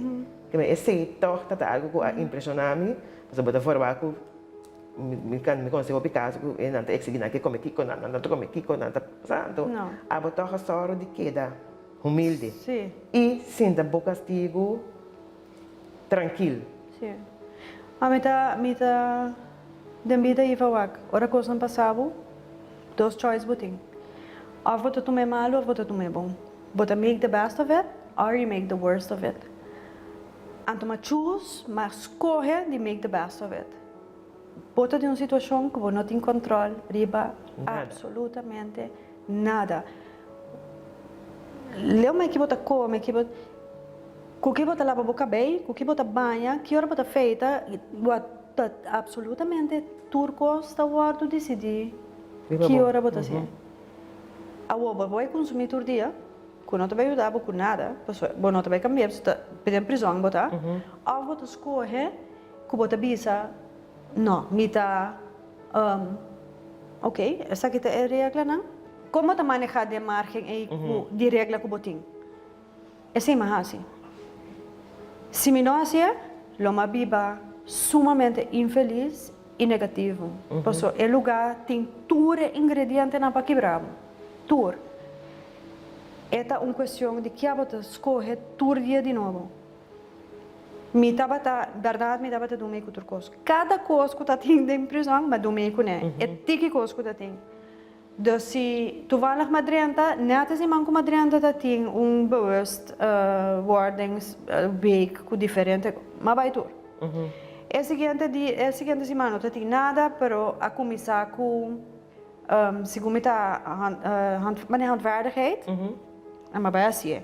Esei tòg ta ta algu ku a impreshoná mi. Pasobra bo ta forma ku mi mi konosé hopi kaso ku nan ta eksigí nan ke kome kiko, nan nan ta kome kiko, nan ta sa anto abo tòg a sòru di keda humilde i sinta bo kastigu trankil. Sí. Ma mi ta mi ta den bida Iva wak ora kosnan pasa bo dos choice bo tin òf bo ta tuma e malu òf bo ta tuma e bon. Bo ta make the best of it or you make the worst of it. Anto m'a choose, m'a scoge di make the best of it. Bo ta den un situacion cu bo no tin control riba absolutamente nada. Leu me ki bo ta come, ki bo, cu ki bo ta laba bo cabey, cu ki bo ta baña, ki ora bo ta feita, bo ta absolutamente tur cos ta wordo dicidi ki ora bo ta hacié. Awor bo por bay consumi tur dia. Ku no ta bai yuda bo ku nada, pasobra bo no ta bai kambia, pasobra ta den prizòn bo ta, òf bo ta skohe ku bo ta bisa, No, mi ta, oke, esaki ta e reglanan. Kon bo ta manehá den márgen ei ku di regla ku bo tin? Esei mi a hasi. Si mi no hasié, lo mi a biba sumamente infelis i negativo, pasobra e lugá tin tur e ingredientenan pa kibra bo, tur. E ta un cuestion di kia bo ta scoge tur dia di nobo. Mi tabata, berdad mi tabata dun mei cu tur cos. Cada cos cu ta tin den prison, mi a dun mei cune. E tiki cos cu ta tin. Dus si toevallig mi a drenta, net e siman cu mi a drenta ta tin un bewust wordings week cu diferente, mi a bay tur. E siguiente di, e siguiente siman no ta tin nada, pero a cuminsa cu. Segun mi ta mane handvaardigheid en mi a bai hasié.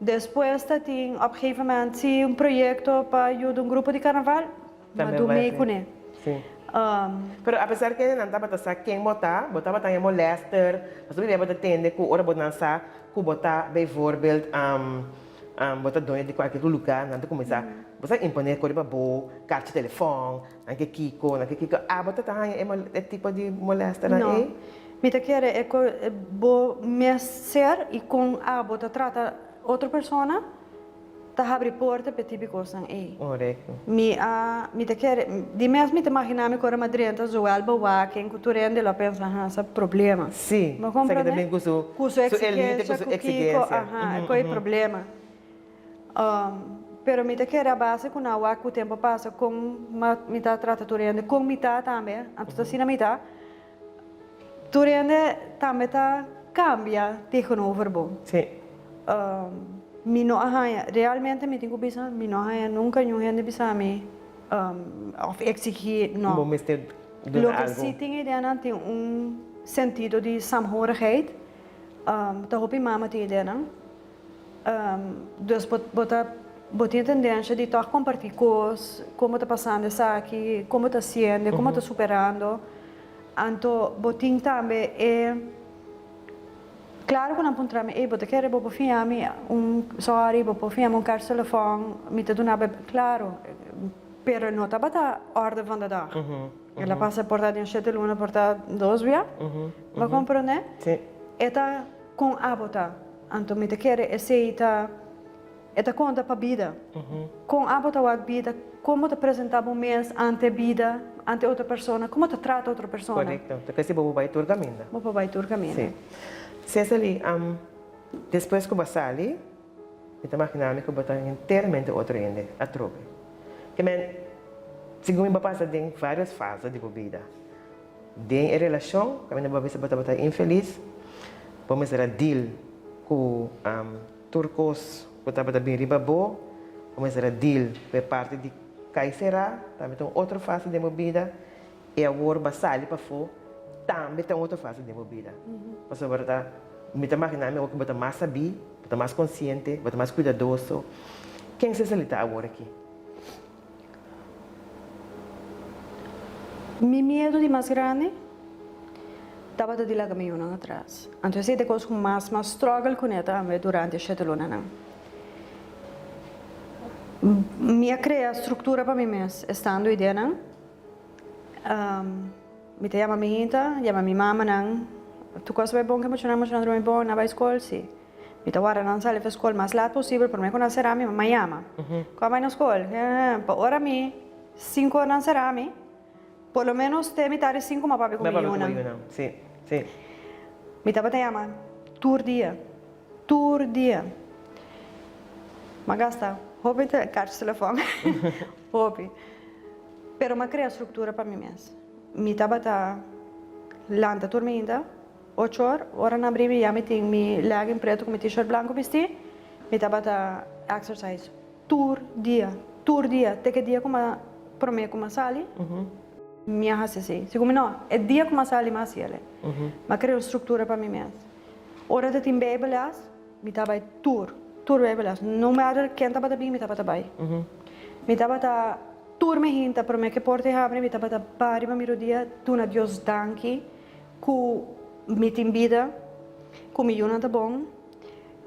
Despues ta tin op gegeven moment si un proyecto pa yuda un grupo di carnaval, mi a dun mee kuné. Pero apesar kende nan tabata sa ken bo ta, bo tabata haña molester, pasobra bia bo ta tende ku ora bo nan sa ku bo ta bijvoorbeeld bo ta doño di kualke lugá, nan ta kuminsá bo sa imponé ku riba bo karchi telefòn. Nan ke kiko, nan ke kiko. Abo ta ta haña e e tipo di molesternan No. ei? Mi ta kere e ku bo mes ser i kon abo ta trata otro persona ta habri porta pa e tipo kosnan ei. Korekto. Mi a mi ta kere di mes mi ta imagina mi ku ora mi a drenta zowel bewaking ku tur hende lo a pensa ha sa problema. Si, Bo sa ke ta komprende? bin ku su Ku su su elite, ku eksigensia, su ku kiko, eksigensia. aha, ku e problema. Pero mi ta kere a base ku nan wak ku tempu a pasa kon mi ta trata tur hende, kon mi ta tambe, anto ta asina mi ta. Tur hende tambe ta kambia tegenover bo. Sí. Mi no a haña, realmente mi tin ku bisa, mi no a haña nunka niun hende bisa mi òf eksigí, no. Bo mester duna Loke algu. si tin ideanan tin un sentido di saamhorigheid. Ta hopi mama tin ideanan. Dus bo bo ta bo tin e tendencia di tòg kompartí kos, kon bo ta pasando esaki, kon bo ta hasiendo, kon bo ta superando. Anto bo tin tambe e, klaro ku nan puntra mi, ey bo ta kere bo por fiña mi un sòri, bo por fiña mi un kars telefòn, mi ta duna bo e, klaro, pero no tabata orde van de dag. El a pasa por ta den shete luna, por ta dos bia, bo a komprondé? E ta kon abo ta. Anto mi ta kere esei ta e ta konta pa bida. Kon abo ta wak bida, kon bo ta presenta bo mes ante bida, ante otro persona, kon bo ta trata otro persona. Korekto. Ta kesi bo por bai tur kaminda. Bo por bai tur kaminda. Si. Cecily, despues ku bo a sali, mi ta magina mi ku bo ta henteramente otro hende atrobe. Ke men, segun mi bo a pasa den varios fase di bo bida. Den e relashon kaminda bo a bisa bo tabata infelis, bo mester a deal ku tur kos ku tabata bin riba bo, bo mester a deal ku e parti di kai será, tambe ta un otro fase den bo bida, i awor bo a sali pafó, tambe ta un otro fase den bo bida. Pasobra ta, mi ta maginá mi awor ku bo ta mas sabí, bo ta mas konsiente, bo ta mas kuidadoso. Ken Cecily ta awor aki? Mi miedu di mas grandi tabata di laga mi yunan atras. Anto esei ta e kos ku mas mas struggle kuné tambe durante e shete lunanan. Mi a krea struktura pa mi mes estando ideanan. Mi ta yama mi hinta, yama mi mamanan, tur kos bai bon ke muchanan, muchanan drumi bon, nan bai skol? Si. Mi ta warda nan sali for skol mas lat posibel prome ku nan sera mi mama yama. Ku a bai na skol? Pa ora mi sinku ora nan sera mi, por lo menos te mitad di sinku mi a papia ku mi yunan. Mi tabata yama tur dia, tur dia. Mi a gasta hopi karchi telefòn, hopi. Pero mi a krea struktura pa mi mes. Mi tabata lanta tur mainta. Ocho or, ora nan bri mi ya mi tin mi legging preto ku mi t-shirt blanko bisti, mi tabata exercise tur dia, tur dia, te ke dia ku m'a prome ku m'a sali, mi a hasi así. Segun mi no, e dia ku m'a sali m'a hasi el'e. M'a krea un struktura pa mi mes. Ora ta tin bijbelles, mi ta bai tur, tur bijbelles, no matter ken tabata bin mi tabata bai. Mi tabata tur mi hinta prome ke porta e habri mi tabata ba riba mi rodia duna Dios danki. Ku mi tin bida, ku mi yunan ta bon,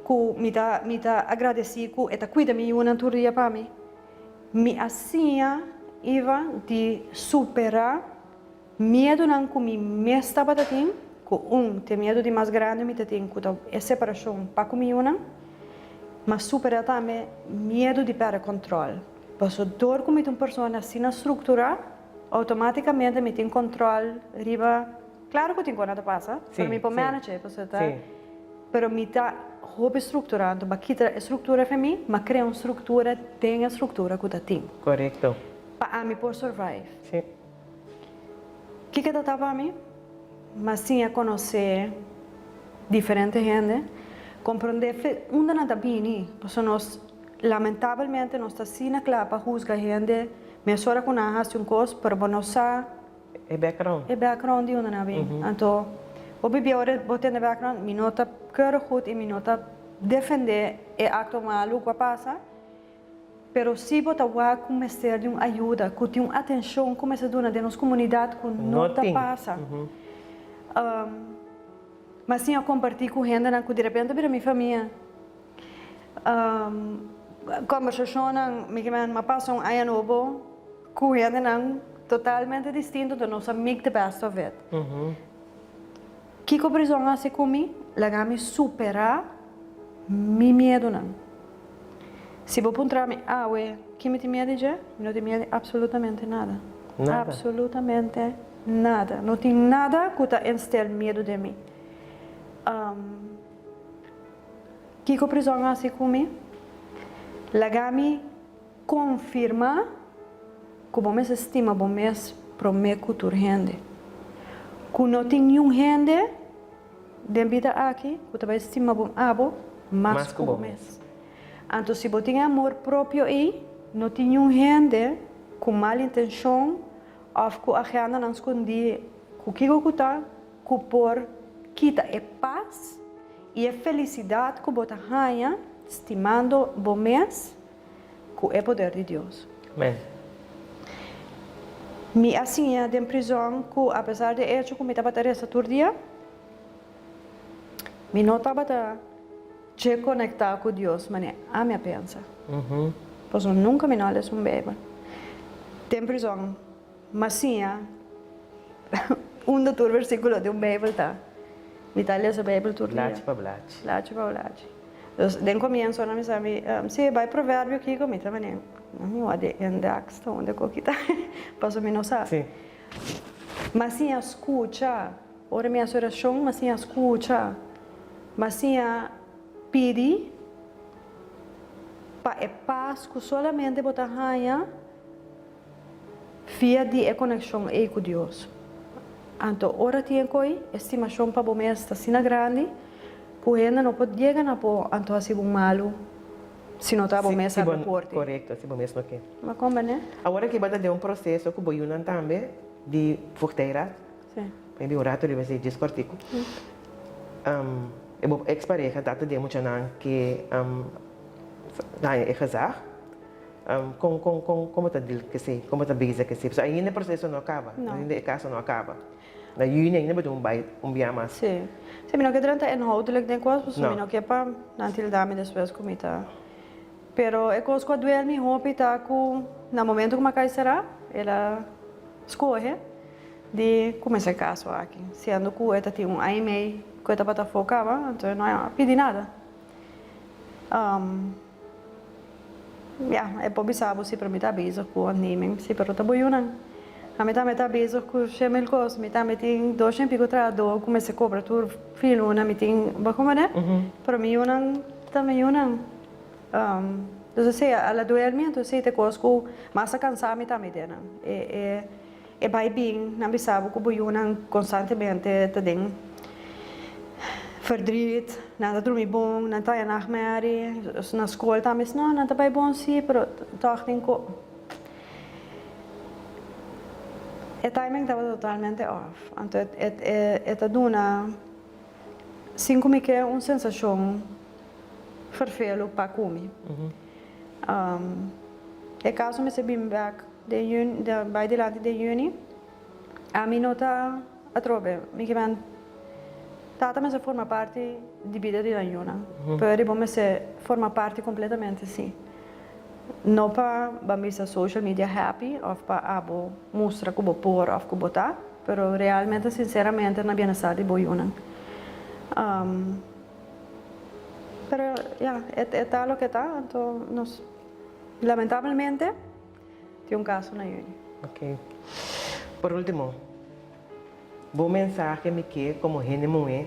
ku mi ta mi ta agradesí ku e ta kuida mi yunan tur dia pa mi. Mi a siña Iva di superá miedunan ku mi mes tabata tin, ku un te miedu di mas grandi mi ta tin ku ta e separashon pa ku mi yunan, m'a superá tambe miedu di pèrdè kòntròl. Pasobra dor ku mi ta un persona asina strukturá, Automaticamente mi tin control riba, claro cu tin cona ta pasa, pero mi por manage, pasobra ta, pero mi ta hopi structura, anto ba kita e structura fe mi, ma crea un structura den e structura cu ta tin. Correcto. Pa ami por survive. Kiko ta ta pa mi? Ma siña conoce diferente hende, comprende fe unda nan ta bini, pasobra nos lamentabelmente nos ta asina cla pa huzga hende Mesora ku nan a hasi un kos, pero bo no sa. E background. E background di unda nan a bin. Anto, bo bibia ora bo tende background, mi no ta keurig goed i mi no ta defende e akto malu ku a pasa, pero si bo ta wak ku mester di un ayuda, ku tin un atenshon ku mester duna den nos komunidat ku no ta pasa. Mi a siña kompartí ku hendenan ku direpente a bira mi famia. Kombersashonnan, mi ke men a pasa un aña nobo ku hendenan totalmente distinto, enton nos a make the best of it. Kiko prizòn a hasi ku mi? Laga mi superá mi miedunan. Si bo puntra mi awe ki mi tin miedu di dje, mi no tin miedu di absolutamente nada. Absolutamente nada. No tin nada ku ta instel miedu den mi. Kiko prizòn a hasi ku mi? Laga mi. konfirmá ku bo mester stima bo mes promé ku tur hende. Ku no tin niun hende den bida aki ku ta bai stima bo abo mas ku bo mes. Anto si bo tin e amor propio ei, no tin niun hende ku mal intenshon òf ku agendanan skondí ku kiko ku ta ku por kita e pas i e felisidat ku bo ta haña stimando bo mes ku e poder di Dios. Amen. Mi a siña den prizòn ku apesar di e echo ku mi tabata resa tur dia, mi no tabata dje konektá ku Dios manera ami a pensa. Pasobra nunka mi no a lesa un Beibel. Den prizòn m'a siña unda tur versíkulo di un Beibel ta. Mi ta lesa Beibel tur dia. Blachi pa blachi. Blachi pa blachi. Dus den komienso nan mi sa mi, si bai Proverbio kiko? Mi ta manera, mi wak di indeks ta unda ku kita, pasobra mi no sa. Si. M'a siña skucha. Ora mi hasi orashon, m'a siña skucha. M'a siña pidi pa e pas ku solamente bo ta haña Via di e konekshon ei ku Dios. Anto ora tin e koi, e stimashon pa bo mes ta asina grandi ku hende no por yega na bo anto hasi bo malu si no ta bo mes a reporte. Korekto, si bo mes no ke. Bo a komprende? Awor aki bo ta den un proseso ku bo yunan tambe di voogdijraad. Si. Maybe un rato riba esei djis kòrtiku. E bo eks pareha ta ta den muchanan ke haña e gezag. Kon kon kon kon bo ta deal ku esei? Kon bo ta bezig ku esei? Pasobra ainda e proseso no a kaba, ainda e kaso no a kaba. Na yüni ainda bo tin un bai un bia mas. Sí. Sí, mi no ke drenta inhoudelijk den kos, pasobra mi no ke pa nan tilda mi despues ku mi ta. Pero e kos ku a duel mi hopi ta ku na momento ku mi a kai será, el a skohe di kuminsá e kaso aki, siendo ku e ta tin un aña i mei ku e tabata afó kaba, anto e no a pidi nada. Ya, e por bisa bo si, pero mi ta bezig ku onderneming. Si, pero ta bo yunan. Ami tambe ta bezig ku shemil kos. Mi tambe tin dos shen piko trahadó ku mester kobra tur fin luna. Mi tin, bo komprende? Pero mi yunan ta mi yunan. Dus esei a la duel mi, entonces esei ta e kos ku mas a kansa mi tambe den nan. E e E bai bin nan bisa bo ku bo yunan konstantemente ta den verdriet, nan ta drumi bon, nan ta haña nachtmerrie, na skol tambe no, nan ta bai bon si, pero tòg tin ku e timing tabata totalmente off. Anto e ta duna sin ku mi ke un sensashon ferfelu pa ku mi. E kaso mester bin bèk. Den juni, den bai dilanti den juni, ami no ta atrobe. Mi ke men tata mester forma parti di bida di nan yunan, pero riba mester forma parti completamente si. No pa ban bisa social media happy of pa abo mustra ku bo por of ku bo ta, pero realmente sinceramente na bienestar di bo yunan. Pero ya, e ta loke ta, anto nos lamentablemente. Tin un kaso na yüni. Ok. Por ultimo, bo mensahe mi ke komo hende muhé,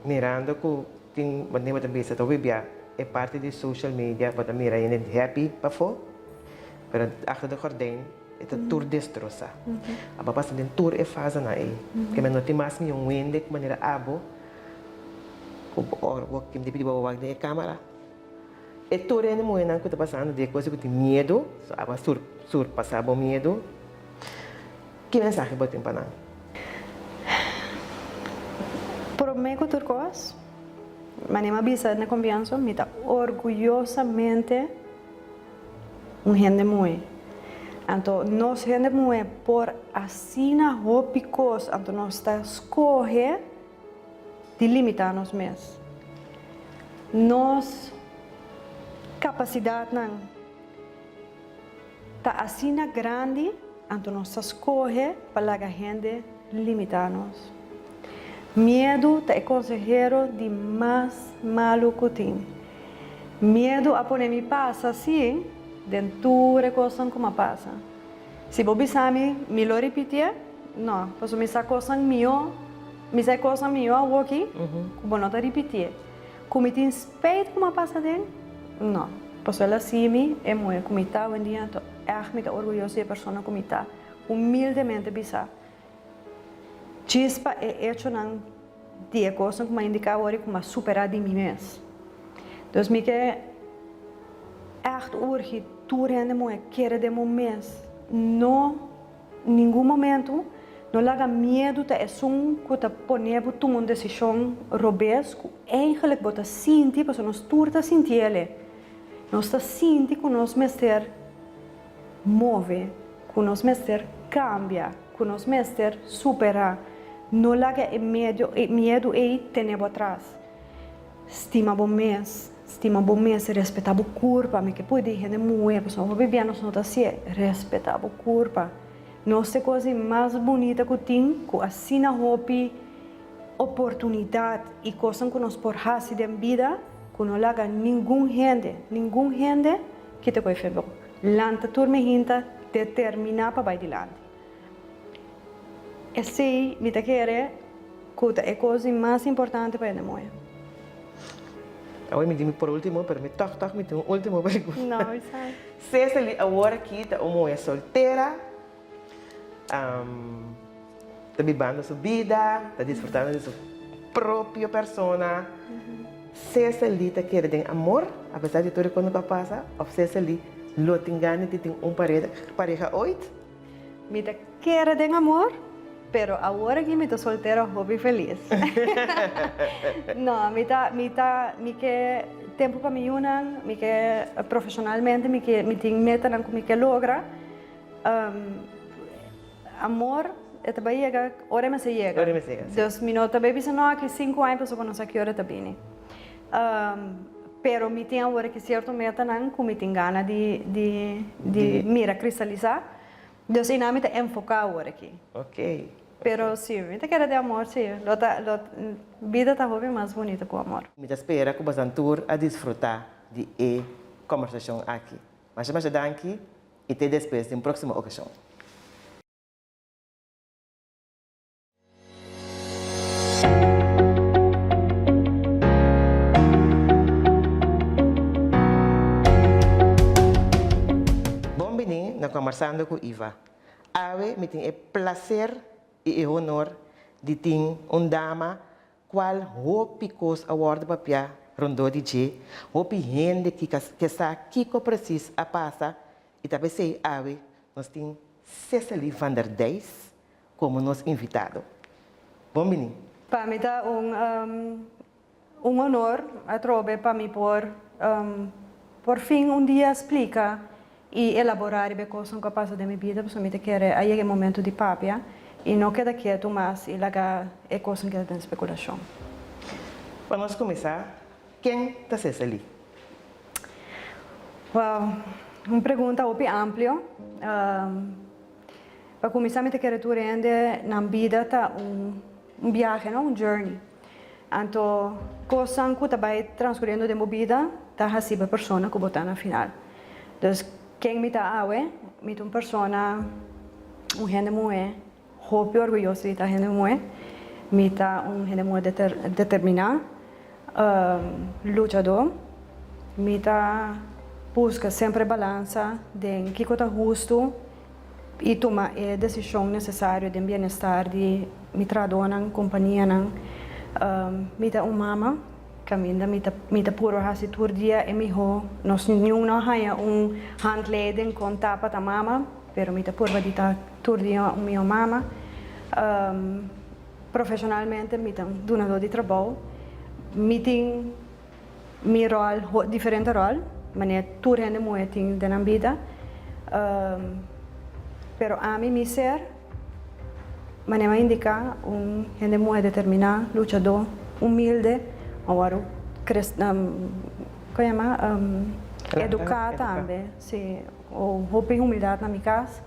mirando ku tin manera bo ta bisa ta hopi bia e parti di social media bo ta mira hende happy pafó, pero achter de gordijn e ta tur destrosá. Abo a pasa den tur e fasenan ei. Ke men no tin mas mi un hende ku manera abo ku ora bo tin di pidi bo wak den e kamera. E tur hende muhénan ku ta pasando di e kos ku tin miedu, so abo a surpasá bo miedu, ki mensahe bo tin pa nan? Promé ku tur kos, manera mi a bisa na komienso, mi ta orguyosamente un hende muhé. Anto nos hende muhé por asina hopi kos, anto nos ta skohe. di limitá nos mes. Nos kapasidatnan ta asina grandi, anto nos ta skohe pa laga hende limitá nos. Miedu ta e konsehero di mas malu ku tin. Miedu a pone mi pasa, sí, den tur e kosnan ku m'a pasa. Si bo bisa mi, mi lo ripitié? No, pasobra mi sa kosnan mihó, mi sa e kosnan mihó awoki ku bo no ta ripitié. Ku mi tin spijt ku mi a pasa den? No. Pasobra el a si mi e muhé ku mi ta awendia, anto ègt mi ta orguyoso di e persona ku mi ta. Humildemente bisa, djis pa e echonan di e kosnan ku mi a indiká awor i ku mi a superá di mi mes. Dus mi ke ègt urgi tur hende muhé kere den bo mes, no ningun momentu no laga miedu ta esun ku ta pone bo tuma un desishon robes ku eigenlik bo ta sinti, pasobra nos tur ta sinti el'e. Nos ta sinti ku nos mester move, ku nos mester kambia, ku nos mester superá. No laga e medio e miedu ei tene bo atras. Stima bo mes, stima bo mes, respetá bo kurpa. Mi ke pudi hende muhé, pasobra hopi bia nos no ta hasié. Respetá bo kurpa. Nos ta e kos di mas bunita ku tin, ku asina hopi oportunidat i kosnan ku nos por hasi den bida, ku no laga ningun hende, ningun hende kita ku e fe bo. Lanta tur mi hinta determiná pa bai dilanti. Esei mi ta kere ku ta e kos di mas importante pa hende muhé. Awor mi di mi por último, pero mi tòg tòg mi tin un último pregunta. No, bisa. Cecily awor aki ta un muhé soltera, ta bibando su bida, ta disfrutando di su propio persona. Cecily ta kere den amor apesar di tur e kos ku a pasa òf Cecily lo tin gana di tin un pareha oit? Mi ta kere den amor, pero awor aki mi ta soltero hopi felis. No, mi ta, mi ta, mi ke tempu pa mi yunan, mi ke profesionalmente mi ke, mi tin metanan ku mi ke logra. Amor e ta bai yega ora e mester yega. Ora e mester yega, si. Dus mi no ta bai bisa no aki sinku aña pasobra no sa ki ora e ta bini. Pero mi tin awor aki sierto metanan ku mi tin gana di di di mira kristalisá. Dus einan mi ta enfoká awor aki. Ok. Pero si, mi ta kere den amor si. Lo ta lo bida ta hopi mas bunito ku amor. Mi ta spera ku bosan tur a disfrutá di e kòmbersashon aki. Masha masha danki i te despues den próksimo okashon. Bon bini na Combersando cu Iva. Awe mi tin e placer y e honor di tin un dama cual hopi cos a wordo papia rondó di dje, hopi hende ke sa kico precies a pasa y ta pesey awe nos tin Cecily van der Dijs komo nos invitado. Bon bini. Pa mi ta un un honor atrobe pa mi por por fin un dia splika i elaborá riba e kosnan ku a pasa den mi bida pasobra mi ta kere a yega e momento di papia i no keda ketu mas i laga e kosnan keda den spekulashon. Pa nos kuminsá, ken ta Cecily? Wow, un pregunta hopi amplio. Pa kuminsá mi ta kere tur hende nan bida ta un biahe no, un journey. Anto kosnan ku ta bai transkuriendo den bo bida ta hasi bo e persona ku bo ta na final. Dus ken mi ta awe? Mi ta un persona, un hende muhé hopi orguyoso di ta hende muhé. Mi ta un hende muhé determiná, luchadó. Mi ta buska semper e balansa den kiko ta hustu. i tuma e desishon nesesario den bienestar di mi trahadónan, kompanianan. Mi ta un mama, kaminda mi ta mi ta puru hasi tur dia e mihó. Nos niun no a haña un handleiding kon ta pa ta mama, pero mi ta purba di ta tur dia un mihó mama. Profeshonalmente mi ta un dunadó di trabou. Mi tin Mi ròl, diferente ròl, manera tur hende muhé tin den nan bida. Pero ami, mi ser, manera mi a indiká, un hende muhé determiná, luchadó, humilde, a wòrdu kres, kon yama, eduká tambe, si, hopi humildat na mi kas.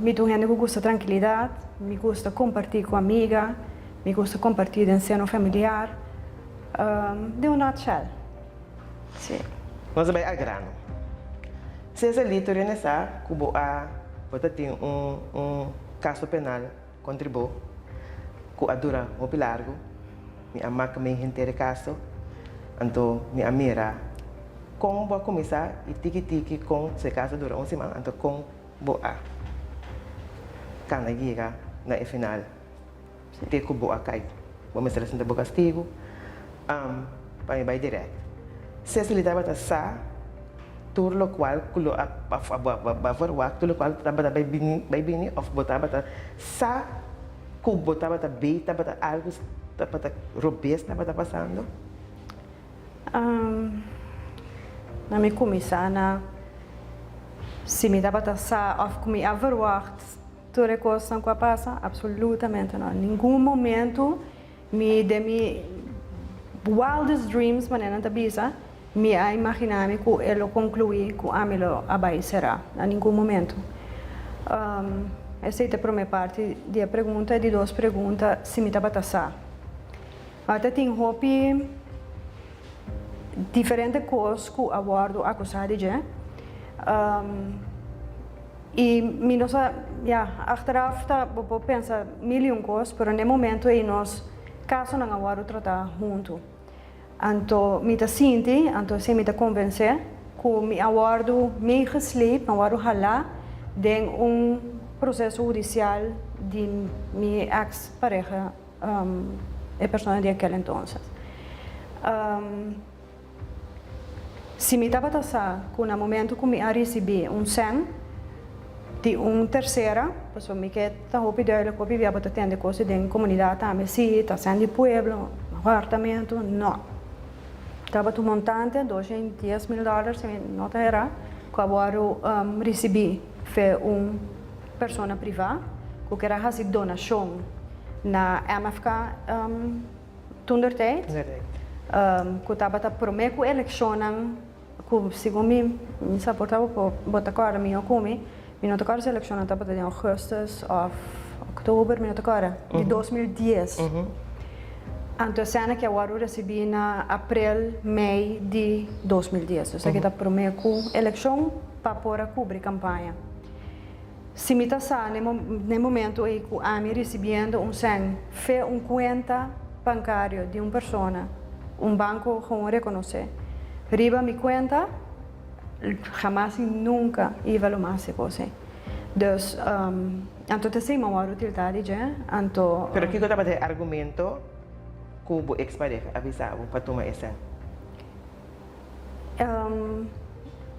Mi ta un hende ku gusta trankilidat, mi gusta kompartí ku amiga, mi gusta kompartí den seno familiar, den un nutshell, sí. Nos a bai al grano. Cecily tur hende sa ku bo a bo ta tin un un kaso penal kontra bo ku a dura hopi largu. Mi a mak mi henter e kaso, anto mi a mira. Kon bo a kuminsá i tiki tiki kon si e kaso dura un siman anto kon bo a kana yega na e final te ku bo a kai. Bo mester a sinta bo kastigu pa mi bai dirèkt. Cecily tabata sa tur lokual ku lo a bo a verwagt tur lokual tabata bai bini bai bini òf bo tabata sa ku bo tabata bei tabata algu tabata robes tabata pasando? Na mi kuminsá na si mi tabata sa òf ku mi a verwagt tur e kosnan ku a pasa, absolutamente no. Ningun momentu mi den mi wildest dreams, manera nan ta bisa, mi a imaginá mi ku e lo konkluí ku ami lo a bai será. Na ningun momentu. Esei ta e promé parti di e pregunta. E di dos pregunta, si mi tabata sa. Ta tin hopi diferente kos ku a wòrdu akusá di dje. I mi no sa, ya, achteraf ta bo por pensa mil i un kos, pero n'e momento ei nos kasonan a wòrdu tratá huntu. Anto mi ta sinti, anto esei mi ta konvensé, ku mi a wòrdu meegesleept, mi a wòrdu halá den un proseso hudisial di mi eks pareha. E persona di aquel entonces. Si mi tabata sa cu na momento cu mi a ricibi un cen di un tercera, pasobra mi ke ta hopi duidelijk hopi bia bo ta tende cos den comunidad tambe, si ta cen di pueblo, apartamento, no. Tabata un montante, 210 mil dollar si mi no ta hera, cu a wordo ricibi fe un. Persona privá ku ker a hasi donashon na MFK toentertijd, ku tabata promé ku elekshonnan ku segun mi, mi sa por ta bo ta kòrda mihó ku mi, mi no ta kòrda si elekshonnan tabata den ougùstùs òf òktober, mi no ta kòrda, di 2010. Anto esena ke a wòrdu risibí na aprel, mei di 2010. Esaki ta promé ku elekshon pa por a kubri kampaña. Si mi ta sa n'e momento ei ku ami risibiendo un sèn fe un kuenta bankario di un persona, un banko gewoon rekonosé riba mi kuenta, hamas i nunka iba lo mas e kos ei. Dus, anto ta esei mi a wòrdu tiltá di dje, anto. Pero kiko tabata e argumento ku bo eks pareha a bisa bo pa tuma e sèn?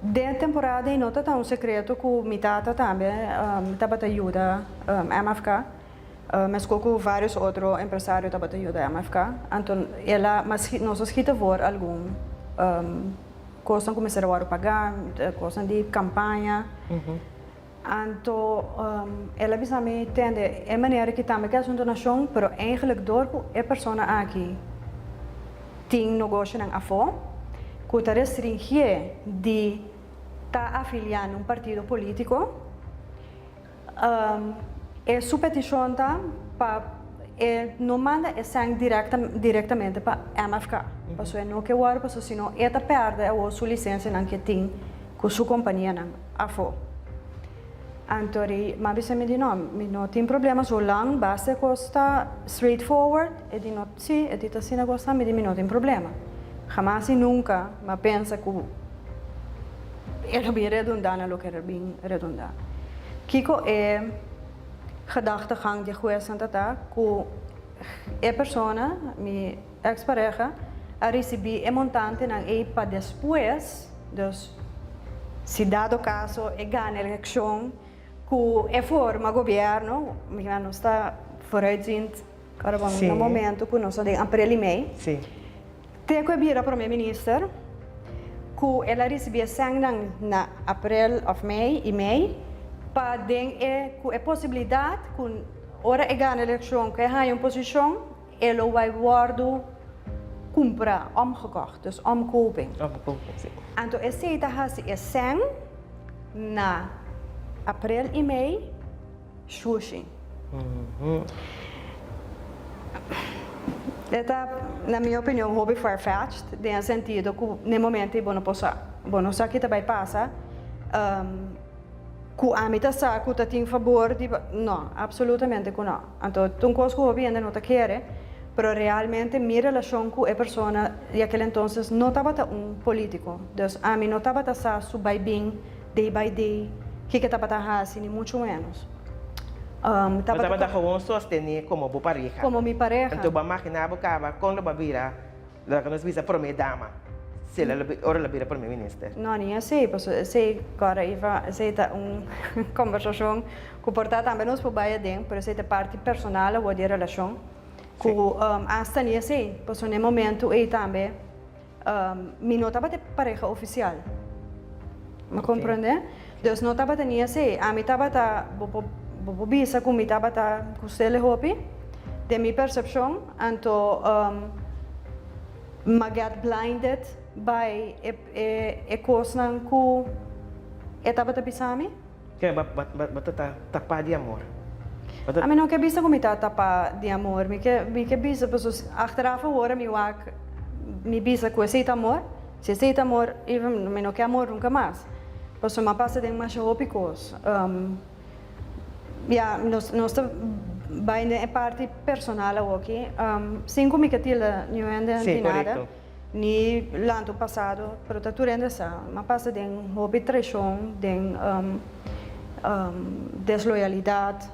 Den e temporada ei no ta ta un sekreto ku mi tata tambe tabata yuda MFK, meskos ku vários otro empresario tabata yuda MFK. Anto el a nos a skita voor algun kosnan ku mester a wòrdu pagá, kosnan di kampaña. Anto el a bisa mi, Tende, e manera ki tambe ke hasi un donashon, pero eigenlijk dor ku e persona aki tin nogoshonan afó ku ta restringié di ta afiliá na un partido polítiko, e su petishon ta pa e no manda e sèn direktamente pa MFK, pasobra e no ke wòrdu, pasobra si no e ta pèrdè awor su lisensianan ke tin ku su kompanianan. Afó. Anto ri m'a bisa mi di no, mi no tin problema zolang basta e kos ta straight forward, e di no si, e di ta asina kos ta, mi di mi no tin problema. Hamas i nunka m'a pensa ku e lo bin redundá na loke e bin redundá. Kiko e gedachtegang di e huesnan ta ta ku e persona, mi ex pareha, a risibí e montantenan ei pa despues, dus Si dado caso e gana eleccion cu e forma gobierno, mira nos ta vooruitziend ora bon na momento cu nos ta den april y mei, te cu e bira prome minister cu el a ricibi e sengnan na april of mei y mei pa den e cu e posibilidad cu ora e gana eleccion cu e haya un posicion E lo bai wòrdu kumprá, omgekocht, dus omkoping. Omkoping, si. Anto esei ta hasi e sèn na aprel i mei shushi. E ta, na mi opinion, hopi far-fetched den e sentido ku n'e momento ei bo no por sa. Bo no sa ki ta bai pasa. Ku ami ta sa ku ta tin fabor di, no, absolutamente ku no. Anto ta un kos ku hopi hende no ta kere, pero. Pero realmente mi relashon ku e persona di aquel entonces no tabata un politico. Dus ami no tabata sa su bai bin day by day, kiko e tabata hasi, ni mucho menos. Bo tabata gewoon sostené komo bo pareha. Komo mi pareha. Anto bo a maginá bo kaba kon lo bo a bira, laga nos bisa promé dama, si el a ora el a bira promé minister. No, ni esei, pasobra esei kòrda Iva, esei ta un kombersashon ku por ta tambe nos por bai aden, pero esei ta parti personal awor di e relashon. Ku asta ni esei, pasobra na e momentu ei tambe mi no tabata e pareha ofisial. Bo komprende? Dus no tabata ni esei. Ami tabata, bo por bo por bisa ku mi tabata ku Stele hopi, den mi persepshon, anto m'a get blinded by e e kosnan ku e tabata bisa mi. Ke bo bo ta tapá di amor? Bo ta. Ami no ke bisa ku mi ta tapá di amor. Mi ke mi ke bisa pasobra achteraf awor mi wak mi bisa ku esei ta amor. Si esei ta amor even mi no ke amor nunka mas. Pasobra mi a pasa den masha hopi kos. Ya nos nos ta bai den e parti personal awoki. Sin ku mi ke tilda niun hende Sí, di nada. korekto. Ni lantu pasado, pero ta tur hende sa. M'a pasa den hopi traishon, den desloyalidat,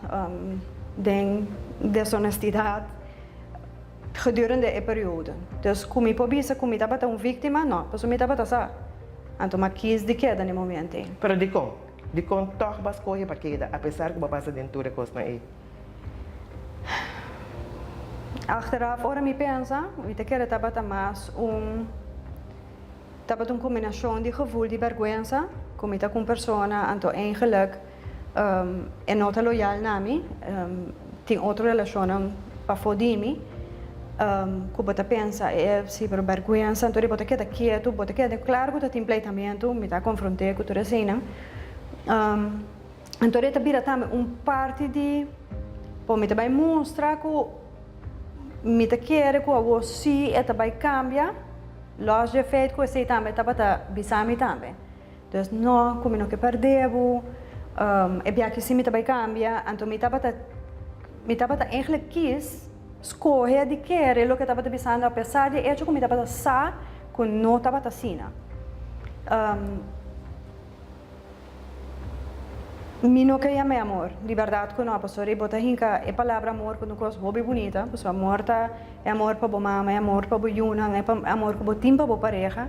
den deshonestidat gedurende e periodo. Dus ku mi por bisa ku mi tabata un víktima? No, pasobra mi tabata sa. Anto m'a kis di keda na e momento ei. Pero dikon? Dikon tòg bo a skohe pa keda apesar ku bo a pasa den tur e kosnan ei? Achteraf ora mi pensa, mi ta kere tabata mas un tabata un kombinashon di gevoel di bèrgwensa ku mi ta ku un persona anto eigenlik e no ta loyal na mi, tin otro relashonnan pafó di mi ku bo ta pensa e si pero bèrgwensa anto di bo ta keda ketu, bo ta keda klaro ku ta tin pleitamentu, mi ta konfront'é ku tur eseinan. Anto e ta bira tambe un parti di bo mi ta bai mustra ku mi ta kere ku awor si e ta bai kambia, los dje feit ku esei tambe tabata bisa mi tambe. Dus no ku mi no ke pèrdè bo, e biaha si mi ta bai kambia, anto mi tabata mi tabata eigentlik kis skohe di kere loke tabata bisando apesar di e echo ku mi tabata sa ku no tabata asina. Mi no ke yam'é amor, di bèrdat ku no, pasobra bo ta hinka e palabra amor ku un kos hopi bunita, pasobra amor ta e amor pa bo mama, e amor pa bo yunan, e amor ku bo tin pa bo pareha,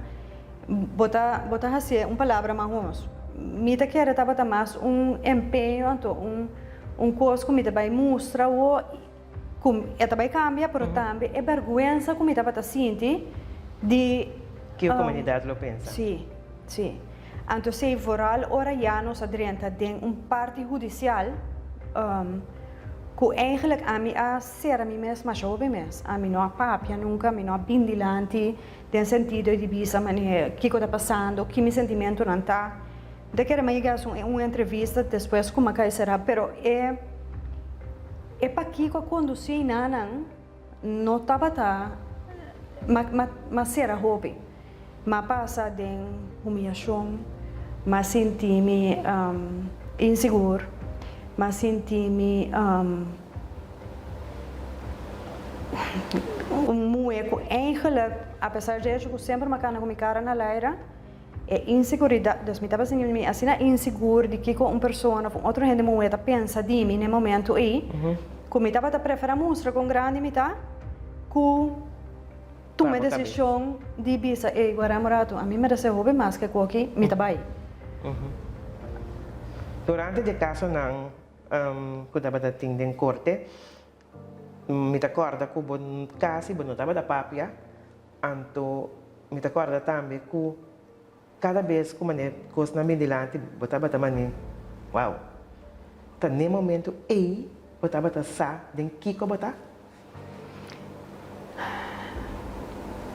bo ta bo ta hasié un palabra mahos. Mi ta kere tabata mas un empeño anto un un kos ku mi ta bai mustra awo Ku e ta bai kambia, pero tambe e bèrgwensa ku mi tabata sinti di. Ke komunidat lo pensa. Sí, sí. Anto esei vooral ora ya nos a drenta den un parti hudisial, ku eigenlijk ami a sera mi mes masha hopi mes. Ami no a papia nunka, mi no a bin dilanti den sentido di bisa manera kiko ta pasando, ki mi sentimentunan ta. Mi ta kere m'a yega un entrevista despues ku m'a kai sera, pero e. E pakiko a kondusí nanan no tabata ma sera hopi. M'a pasa den humiyashon, m'a sinti mi insigur, m'a sinti mi un muhé ku eigenlik, apesar di echo ku semper m'a kana ku mi kara na laira, E inseguridat, dus mi tabata sinti mi asina insigur di kiko un persona of un otro hende muhé ta pensa di mi na e momento ei, ku mi tabata preferá mustra kon grandi mi ta ku tuma e desishon di bisa, ey, guarda un ratu, ami meresé hopi mas ke koki, mi ta bai. Durante di e kasonan ku tabata tin den korte, mi ta kòrda ku bo kasi bo no tabata papia, Anto mi ta kòrda tambe ku kada bes ku manera kosnan bin dilanti bo tabata manera wow. Ta n'e momentu ei bo tabata sa den kiko bo ta?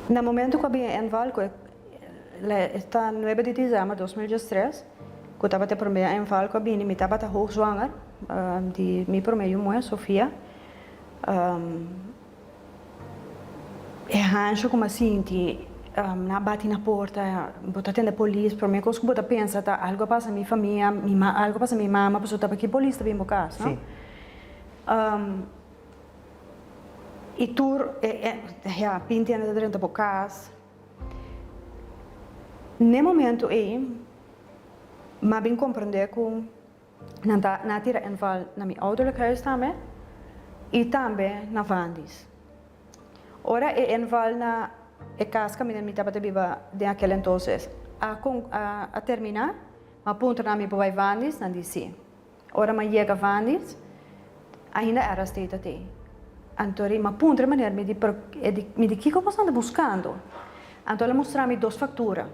Na momentu ku a bin e inval ku e ta nuebe di dizèmber 2013 ku tabata e promé inval ku a bini mi tabata hoogzwanger di mi promé yu muhé Sofia. E hansha ku mi a sinti, nan a bati na porta, bo ta tende polis, prome kos ku bo ta pensa ta algu a pasa mi famia, mi ma algu a pasa mi mama, pasobra ta paki polis ta bin bo kas, no? I tur e ya binti hende ta drenta bo kas. N'e momento ei m'a bin komprendé ku nan ta nan a tira inval na mi ouderlijk huis tambe i tambe na Vandis. Ora e inval na e kas kaminda mi tabata biba den akel entonces a a terminá, m'a puntra nan mi por bai Vandis, nan di sí. Ora m'a yega Vandis, ainda era steeds atei. Anto ri m'a puntra e meneer, mi di, pero e di, mi di kiko boso anda buskando? Anto el a mustra mi dos faktura.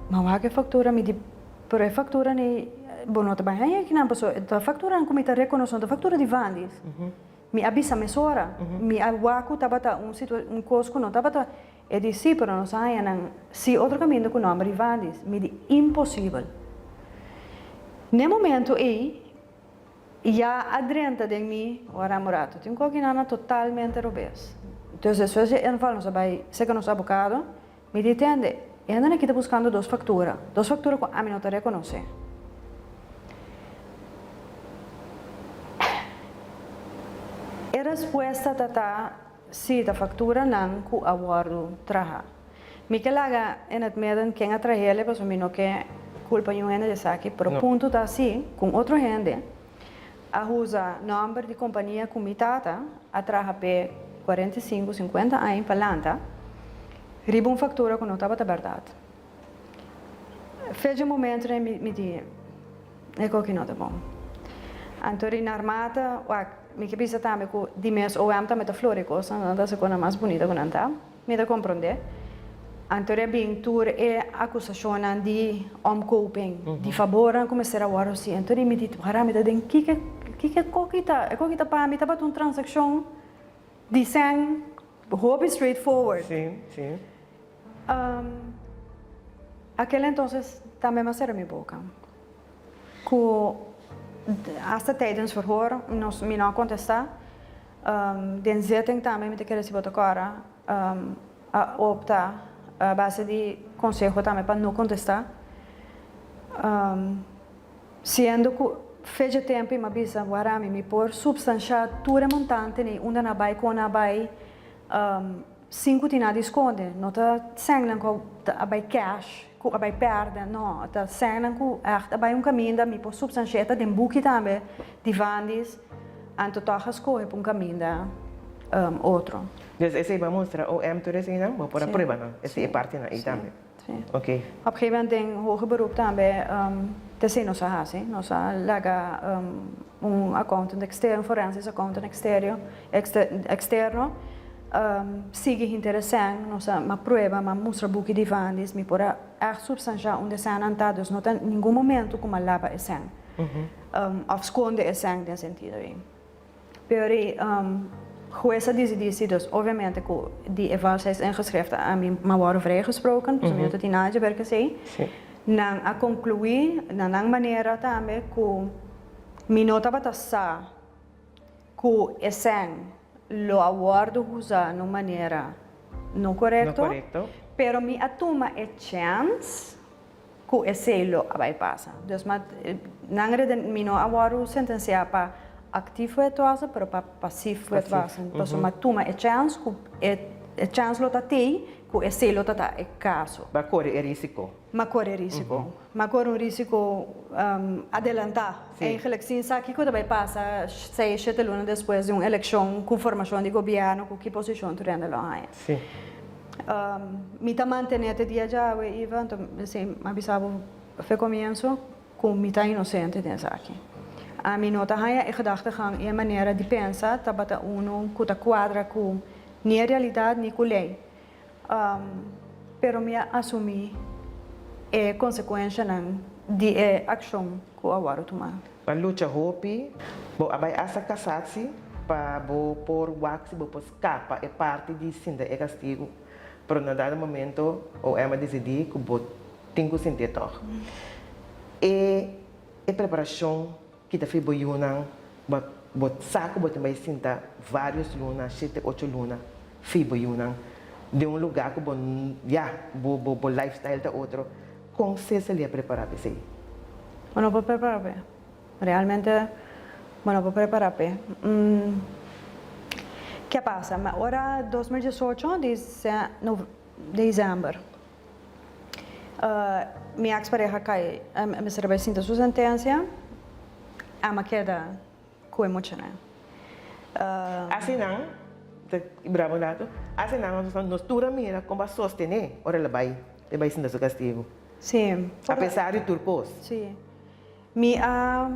M'a wak e faktura, mi di, pero e faktura ni bo no ta bai haña akinan, pasobra e ta fakturanan ku mi ta rekonosé, no ta faktura di Vandis. Mi a bisa mesora, mi a wak ku tabata un situa, un kos ku no tabata, e di sí, pero nos a haña nan sí otro kaminda ku nòmber di Vandis. Mi di imposibel. N'e momento ei ya a drenta den mi, ora un rato, tin kokinan totalmente robes. Entonces despues di e inval nos a bai serka nos abokado. Mi di tende, e hendenan aki ta buskando dos faktura, dos faktura ku ami no ta rekonosé. E respuesta ta ta, sí, ta fakturanan ku a wòrdu traha. Mi ke laga in het midden ken a trah'el pasobra mi no ke kulpa niun hende di esaki, pero punto ta sí ku un otro hende a usa nòmber di kompania ku mi tata a traha p'e 45, 50 aña pa lanta riba un faktura ku no tabata bèrdat. Fecha momento den mi di e koki no ta bon. Anto ri na armata, wak, mi ke bisa tambe ku di mes OM tambe ta flori kosnan, nan ta hasi kosnan mas bunita ku nan ta. Mi ta komprondé. Anto a bin tur e akusashonnan di omkoping, di fabornan ku mester a wòrdu hasi. Anto di mi di, wara mi ta den kiko kiko e koki ta? E koki ta pa mi tabata un transakshon di sèn hopi straight forward. Sí, sí. Akel entonces tambe mi a sera mi boka. Ku hasta tijdens verhoor nos mi no a kontestá. Den zitting tambe mi ta kere si bo ta kòrda a opta a base di konseho tambe pa no kontestá. Siendo ku fecha tempu i mi a bisa wara mi mi por supstanshá tur e montante nei unda nan a bai kon nan a bai Sin ku tin nada di skonde. No ta sènnan ku a bai cash, ku a bai pèrdè, no. Ta sènnan ku ègt a bai un kaminda, mi por supstanshia ta den buki tambe di Vandis, anto tòg a skohe pa un kaminda otro. Dus esei bo a mustra OM tur eseinan, bo por a prueba nan, esei e partinan ei tambe. Sí. Ok. Op gegeven moment den hoger beroep tambe t'esei nos a hasi. Nos a laga un accountant externo, un forensisch accountant exterio, externo sigui hinter e sèn. Nos a ma prueba, m'a mustra buki di Vandis, mi por a ègt supstanshá unda e sènnan ta, dus no ta ningun momento ku m'a laba e sèn òf skonde e sèn den sentido ei. Pero e hues a disidí si, dus obviamente ku di e valsheidsingeschriften a mi m'a wòrdu vrijgesproken, pasobra mi no ta tin nada dje ber ku esei. Nan a konkluí na nan manera tambe ku mi no tabata sa ku e sèn lo a wòrdu usá na un manera no korekto, pero mi a tuma e chèns ku esei lo a bai pasa. Dus ma nan reden mi no a wòrdu sentensiá pa aktief wetwassen pero pa pasief wetwassen. Pasobra mi a tuma e chèns ku e chèns lo ta tei ku esei lo ta ta e kaso. Bo a kore e risiko. Mi a kore e risiko. Mi a kore un risiko adelantá. Eigenlijk sin sa kiko ta bai pasa seis, shete luna despues di un elekshon ku formashon di gobièrnu ku ki posishon tur hende lo haña. Mi ta mantené te dia djawe, Iva, anto esei mi a bisa bo fe komienso ku mi ta inosente den esaki. Ami no ta haña e gedachtegang i e manera di pensa tabata unu ku ta kuadra ku ni e realidat ni ku lei. Pero mi a asumí e konsekuenshanan di e akshon ku a wòrdu tumá. Bo a lucha hopi, bo a bai asta kasatsi pa bo por wak si bo por skapa e parti di sinta e kastigu, pero na dado momento OM a disidí ku bo tin ku sintié tòg. E e preparashon kita fi bo yunan, bo bo sa ku bo tin bai sinta vários luna, shete, ocho luna fi bo yunan den un lugá ku bo ya bo bo bo lifestyle ta otro. Kon Cecily a prepará pa esei? Bo no por prepará p'e. Realmente bo no por prepará p'e. Ke a pasa? Ma ora 2018 december mi ex pareha kai mester a bai sinta su sentencia, ami a keda ku e muchanan. Asinan, ta brava un rato, asinan nos tur a mira kon bo a sostené ora el a bai, el bai sinta su kastigu. Sí. Apesar di tur kos. Sí. Mi a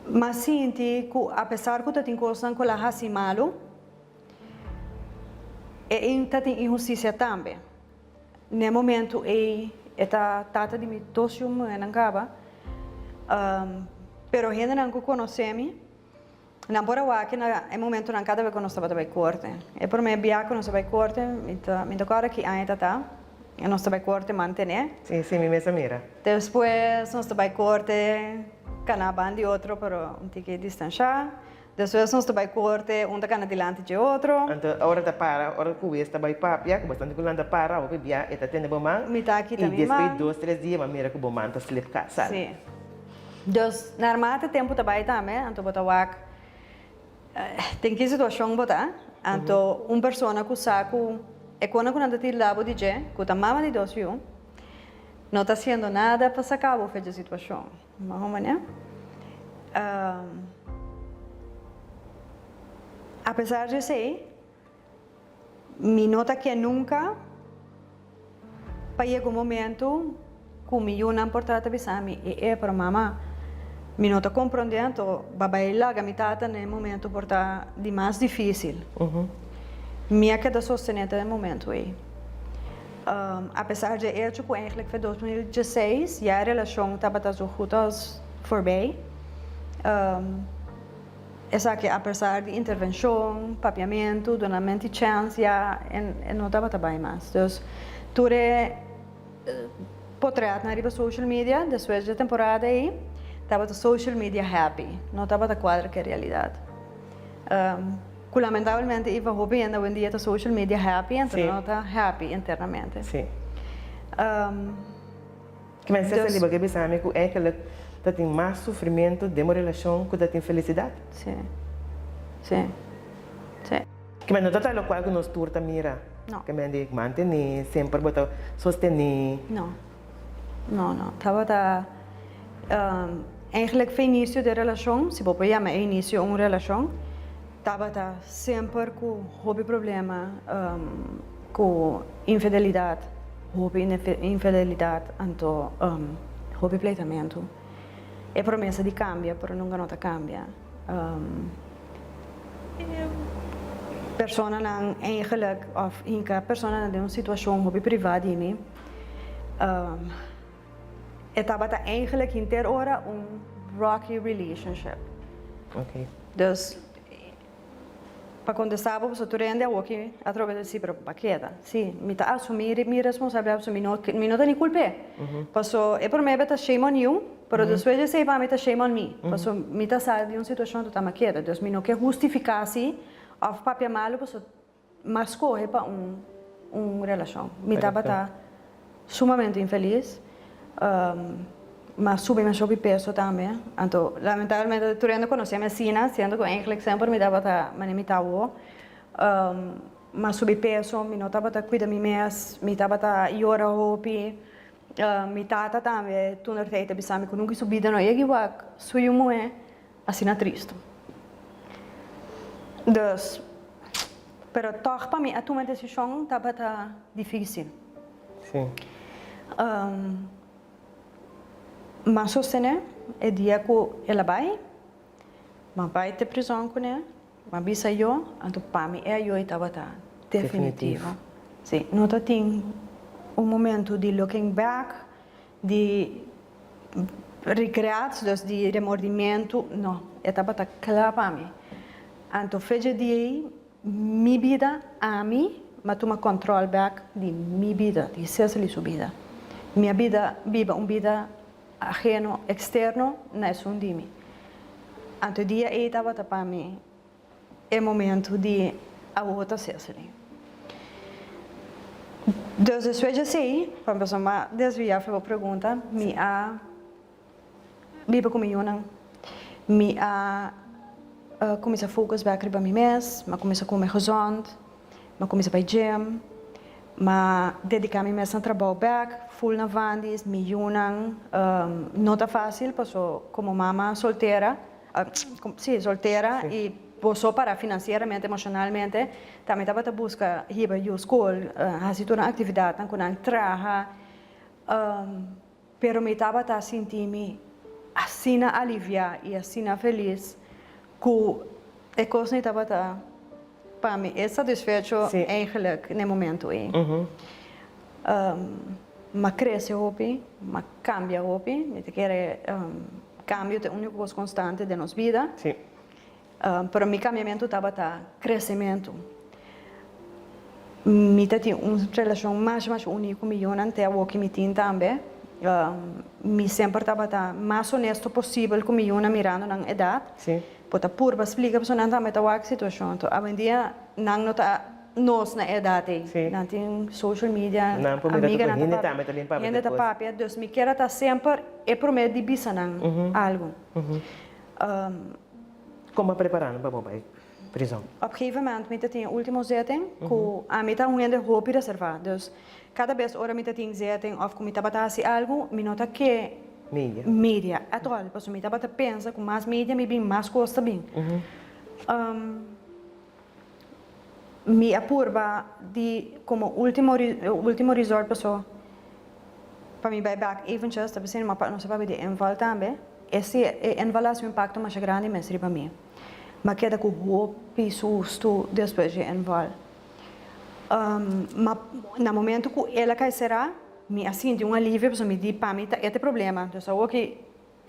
m'a sinti ku apesar ku ta tin kosnan ku el a hasi malu, e ta tin inhustisia tambe. N'e momentu ei e ta tata di mi dos yu muhénan kaba, pero hendenan ku konosé mi, nan por a wak na e momentunan kada bes ku nos tabata bai korte. E promé bia ku nos a bai korte, mi ta mi ta kòrda ki aña ta ta, nos ta bai korte mantené. Sí, sí, mi mes a mira. Despues nos ta bai korte kaná ban di otro, pero un tiki distanshá. Despues nos ta bai korte, un ta kana dilanti dje otro. Anto ora ta para, ora ku wes ta bai papia, ku bastante ku nan ta para, hopi bia e ta tene bo man. Mi ta kita I mi despues man. dos, tres dia bo a mira ku bo man ta slip ka sali. Sí. Dus narmate tempu ta bai tambe, anto bo ta wak den ki situashon bo ta. Anto un persona ku sa ku e kona ku nan ta tira bo di dje, ku ta mama di dos yu, no ta hasiendo nada pa saka bo for dje situashon. Mas o menos. Apesar di esei, mi no ta ke nunka pa yega un momento ku mi yunan por trata bisa mi, e e, pero mama, mi no ta komprondé, anto ba bai laga mi tata na e momento por ta di mas difísil. Mi a keda sostené te e momento ei. Apesar dje echo ku eigenlijk fe 2016 ya e relashon tabata zo goed als voorbij, esaki apesar di intervenshon, papiamentu, dunamenti chèns ya e no tabata bai mas. Dus tur e potretnan riba social media despues dje temporada ei tabata social media happy, no tabata kuadra ku e realidat. Ku lamentablemente Iva hopi hende awendia ta social media happy anto no ta happy internamente. Sí. Ki men Cecily bo ke bisa mi ku eigenlijk ta tin mas sufrimentu den bo relashon ku ta tin felisidat? Sí. Sí. Sí. Ki men no ta ta lokual ku nos tur ta mira. No. Ki men di mantene, semper bo ta sostene. No. No, no. Tabata eigenlijk fe inicio di e relacion, si bo por yama e inicio un relacion, tabata semper cu hopi problema, cu infidelidad, hopi infidelidad, anto hopi pleitamento. E promesa di cambia, pero nunca no ta cambia. Personanan eigenlijk of hinca personanan den un situacion hopi priva di mi. E tabata eigenlijk henter ora un rocky relationship. Okay. Dus pa contesta bo pasobra tur hende awoki atrobe ta si pero pa keda. Si, mi ta asumi mi responsabilidad pasobra mi no mi no ta ni culp'e. Paso e prome be ta shame on you, pero despues di esey pa mi ta shame on me. Paso mi ta sa di un situacion total mi a keda. Dus mi no ke hustifica si of papia malo pasobra M'a skohe pa un un relashon. Mi tabata sumamente infelis. M'a subi masha hopi peso tambe. Anto lamentablemente tur hende konosé mi asina, siendo ku eigenlijk semper mi tabata manera mi ta awo. M'a subi peso, mi no tabata kuida mi mes, mi tabata yora hopi. Mi tata tambe toentertijd ta bisa mi ku nunka su bida no a yega wak su yu muhé. Asina tristu. Dus, pero tòg pa mi a tuma e desishon tabata difísil. Sí. M'a sostené e dia ku el a bai, m'a bai te prizòn kuné, m'a bisa yo, anto pa mi e ayoy tabata definitivo. Sí, no ta tin un momento di looking back, Di regrets, dus di remordimentu, no, e tabata kla pa mi. Anto fecha di ei, mi bida, ami, m'a tuma kòntròl bèk di mi bida, di Cecily su bida. Mi a bida, biba un bida aheno, eksterno na esun di mi. Anto e dia ei tabata pa mi E momento di awor ta Cecily. Dus despues di esey, pa mi pasobra mi a desvia for bo pregunta, mi a biba ku mi yunan. Mi a kuminsá focus bèk riba mi mes, mi a kuminsá kome gezond, mi a kuminsá bai gym, mi a dediká mi mes na trabou bèk, full na Vandy's, mi yunan no ta fásil paso komo mama soltera, sí soltera i bo so para finansieramente, emoshonalmente, tambe tabata buska hiba yu skol, hasi tur nan aktividatnan ku nan traha. Pero mi tabata sinti mi asina aliviá i asina felis ku e kosnan tabata pa mi e satisfecho eigenlijk n'e momentu ei. M'a krese hopi, m'a kambia hopi, mi ta kere kambio ta e úniko kos konstante den nos bida. Pero mi kambiamentu tabata kresementu. Mi ta tin un relashon masha masha uní ku mi yunan te awor ki mi tin tambe. Mi semper tabata mas honesto posibel ku mi yunan mirando nan edat. Bo ta purba splika pasobra nan tambe ta wak situashon. Anto awendia nan no ta nos na e edat ei. Nan tin social media, amiganan ta papia, hende ta papia. Dus mi kier a ta semper e promé di bisa nan algu. Kon bo a prepará nan pa bo bai prizon? Op gegeven moment mi ta tin e ultimo zitting ku ami ta un hende hopi reservá. Dus kada bes ora mi ta tin zitting òf ku mi tabata hasi algu mi no ta ke Media. media at all. Pasobra mi tabata pensa ku mas media mi bin mas kos ta bin. Mi a purba di komo ultimo ultimo resort paso pa mi bai bek eventjes ta bisini ma nos a papia di inval tambe e si e inval a hasi un impakto masha grandi mes riba mi. Mi a keda ku hopi sustu despues di e inval. Ma na momento ku el a kai sera mi a sinti un alivio pasobra mi di pa mi ta e ta e problema dus awor ki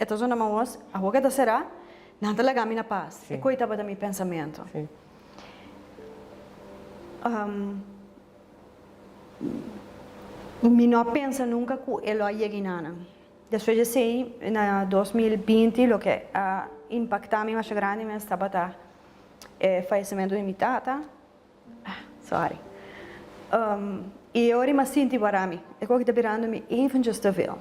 E ta zona maos, awor ke ta será, nan ta laga mi na pas. E koe tabata mi pensamentu. Mi no a pensa nunka ku e lo a yega enanan. Despues di esei, na 2020, loke a impaktá mi masha grandi mes tabata e fayesimentu di mi tata. Sorry. I e ora mi a sinti wara mi. E koki ta birando mi eventjes te veel.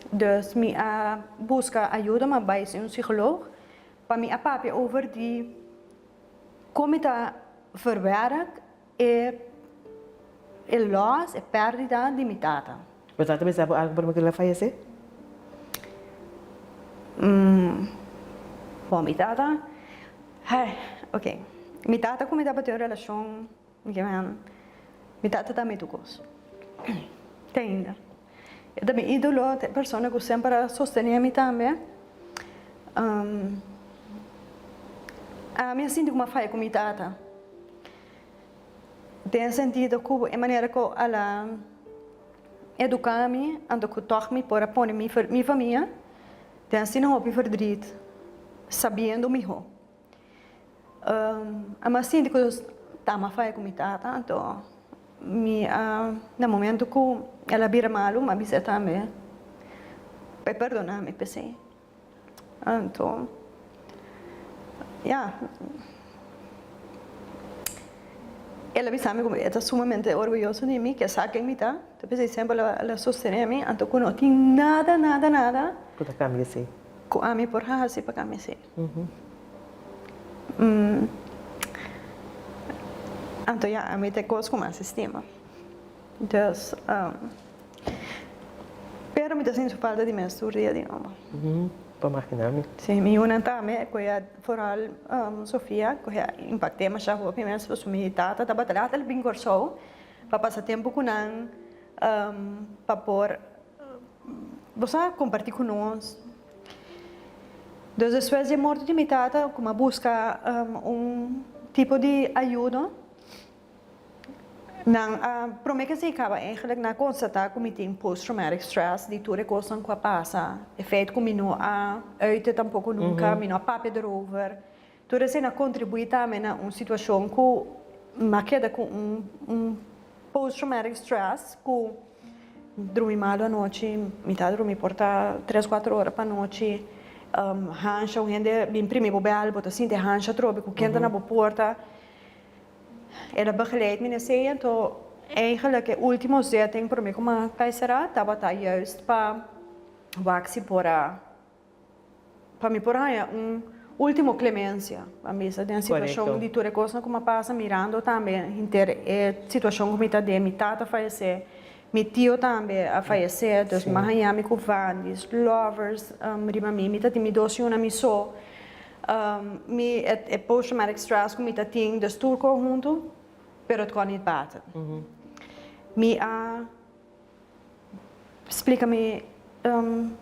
Dus mi a buska ayuda, mi a bai si un psicoloog pa mi a papia over di kon mi ta verwerk e e loss, e perdida di mi tata. Bo tata bisa bo algu prome ku el a fayesé? Bon, mi tata, hai, ok. Mi tata ku mi tabatin un relashon, mi tata ta mi tur kos, te ainda. E ta mi ídolo, ta e persona ku semper a sostené mi tambe. Ami a sinti ku mi a faya ku mi tata. Den sentido ku e manera ku al a eduká mi, anto ku tòg mi por a pone mi mi famia den asina hopi verdriet, sabiendo mihó. Ami a sinti ku ta mi a faya ku mi tata, anto mi a na momento ku el a bira malu mi a bis'é tambe pa e perdona mi p'esei. Anto, ya, el a bisa mi ku e ta sumamente orguyoso di mi, ke sa ken mi ta, ta p'esei semper el a sostené mi, anto ku no tin nada, nada, nada. Ku ta kambia esei. Ku ami por hasi pa kambia esei. Anto, ya, ami ta e kos ku mas estima. Dus, pero mi ta sinti su falta di mes tur dia di nobo. Por magina mi. Si, mi yunan tambe ku e foral Sofia ku e a impact'é masha hopi mes pasobra mi tata tabata laat el bin Kòrsou pa pasa tempu ku nan pa por bo sa kompartí ku nos. Dus despues di e morto di mi tata ku mi a buska un tipo di ayudo. Nan a prome ke si kaba eigenlijk nan a konstatá ku mi tin post traumatic stress di tur e kosnan ku a pasa, e feit ku mi no a uite tampoko nunka, mi no a papia derover, tur esei a kontribuí tambe na un situashon ku mi a keda ku un un post traumatic stress ku drumi malu anochi, mi ta drumi por ta tres kuater ora pa nochi, hansha un hende bin primi bo bèl bo ta sinti hansha atrobe ku ken ta na bo porta. El a begeleid mi na esei, anto eigenlijk e ultimo zitting prome ku mi a kai sera tabata juist pa wak si por a pa mi por haña un Ultimo clemencia, a bisa, den situacion di tur e cosnan cu mi a pasa, mirando tambe henter e situacion cu mi ta den, mi tata a fayece, mi tio tambe a fayece, dus mi a haña mi cu vandis, lovers riba mi, mi ta tin mi dos yuna mi so, mi e post traumatic stress cu mi ta tin, dus tur cos hunto, pero het kon niet baten. Mi a. Splika mi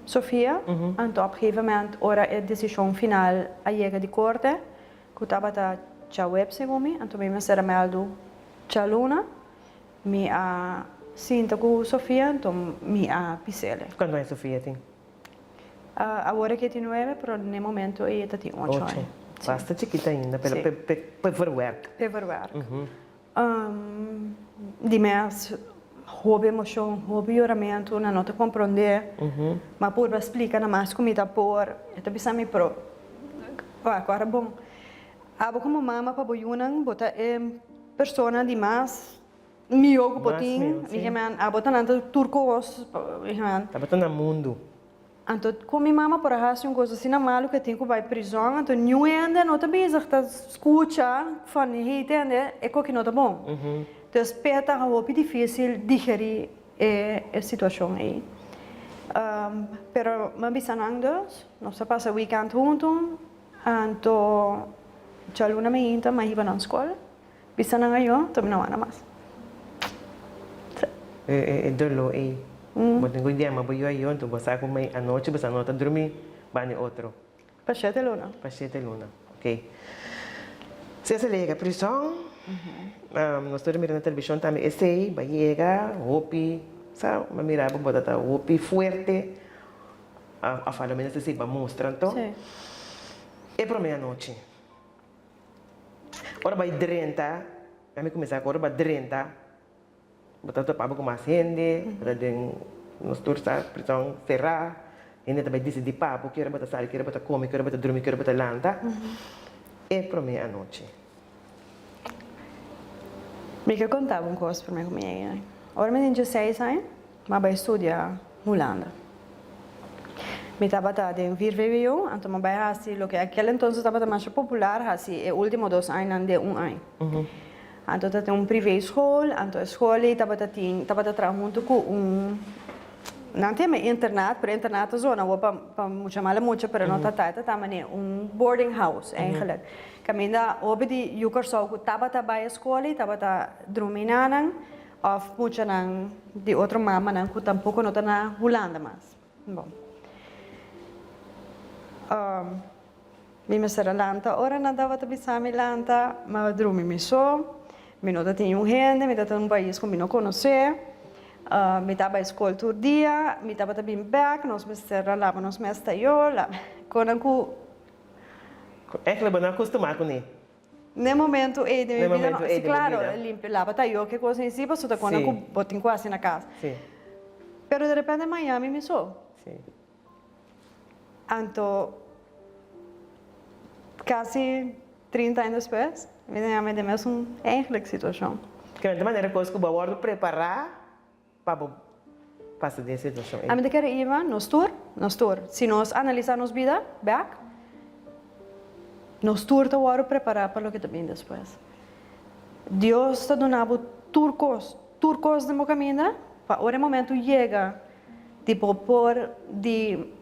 Sofia, anto op gegeven moment ora e desishon final a yega di korte, ku tabata djaweps segun mi, anto mi mester a mèldu djaluna, mi a sinta ku Sofia, anto mi a pis'ele. Kuantu aña Sofia tin? Awor e ke tin nuebe, pero n'e momento ei e ta tin ocho aña. Ocho, basta chikita ainda, pero p'e verwerk. P'e verwerk. Di mes hopi emocion, hopi yoramentu, nan no ta comprende, ma purba splica na mas cu mi ta por, e ta bisa mi pero wak ora bon, abo como mama pa bo yunan bo ta e persona di mas miyo cu bo tin, mi kimen abo ta nan ta tur cos, mi kimen. Tabata na mundu. Anto kon mi mama por a hasi un kos asina malu ku e tin ku bai prizòn? Anto niun hende no ta bezig ta skucha van hey tende e koki no ta bon. Dus p'e ta hopi difisil digerí e e situashon ei. Pero mi a bisa nan dus, nos a pasa weekend huntu, anto djaluna mainta mi a hiba nan skol. Bisa nan ayo, ta mi no wanda mas. Sí. E doló ei. Bo tin ku yama bo yu ayo, anto bo sa ku mei anochi bo sa no ta drumi bani otro. Pa shete luna. Pa shete luna, ok. Si a sali yega prison, nos tur a mira na televishon tambe esei, bo a yega hopi, sa, bo a mira bo bo ta ta hopi fuerte, òf a lo menos esei bo a mustra anto. Sí. E promé anochi. Ora bai drenta, a mi kuminsá ku ora bai drenta, bo ta topa bo ku mas hende, bo ta den nos tur sa prison será, hende ta bai disidí pa bo ki ora bo ta sali, ki ora bo ta kome, ki ora bo ta drumi, ki ora bo ta lanta, e promé anochi. Mi ke konta bo un kos promé ku mi yega. Ora mi tin dieseis aña, Mi a bai studia Hulanda. Mi tabata den vier vwo, anto mi a bai hasi loke aquel entonces tabata masha popular, hasi e ultimo dos añanan den un aña. Anto ta tin un privé school, anto e school ei tabata tin, tabata traha hunto ku un, nan ta yama internat, pero internat ta zona awor pa pa mucha mala mucha, pero no ta ta, e ta ta manera un boarding house eigenlijk. Kaminda hopi di yu Kòrsou ku tabata bai e skol ei tabata drumi nanan. Of muchanan di otro mamanan ku tampoko no ta na Hulanda mas. Bon. Mi mester a lanta ora nan tabata bisa mi lanta, mi a drumi mi so, mi no ta tin niun hende, mi ta ta un pais ku mi no konosé, mi ta bai skol tur dia, mi tabata bin bèk, nos mester a laba nos mes tayo, konan ku. Èkle bo no a kustumá kuné. N'e momento ei den mi vida no, si claro, limpia, laba tayo ke cos en si pasobra ta kona ku bo tin ku hasi na kas. Pero de repente Miami mi so. Anto kasi 30 aña despues mi ta yama den mesun eigenlijk situacion. Ke manera kos ku bo a wòrdu prepará pa bo pasa den e situacion ei? Ami ta kere iba nos tur, nos tur. Si nos analisa nos bida bek, nos tur ta wòrdu prepará pa loke ta bin despues. Dios ta duna bo tur kos, tur kos den bo kaminda pa ora e momentu yega di bo por di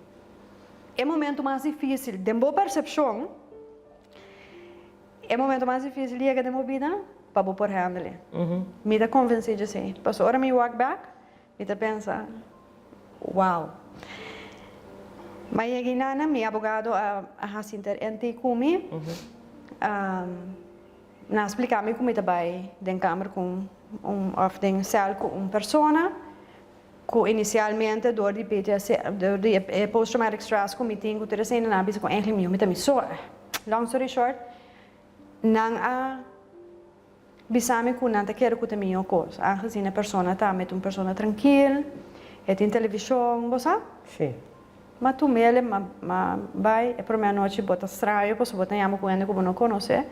e momentu mas difisil den bo persepshon, E momento mas dificil yega den bo bida pa bo por handle. Mi ta convenci dje esey. Pasobra ora mi wak bek, mi ta pensa, wow. Ma yega inana, mi abogado a haci inter-ente cu mi. Nan a splica mi cu mi ta bay den kamer cu un, of den cel cu un persona. Ku inisialmente dor di PTSD, dor di e post traumatic stress ku mi tin ku tur esei nan a bisa ku eigenlijk mi mi ta mi so. Long story short, nan a bisa mi ku nan ta kere ku ta mihó kos, aangezien e persona ta met un persona trankil, e tin televishon, bo sa? Sí. Ma tu mele, ma ma bai e promé anochi bo ta straño pasobra bo ta yama ku hende ku bo no konosé,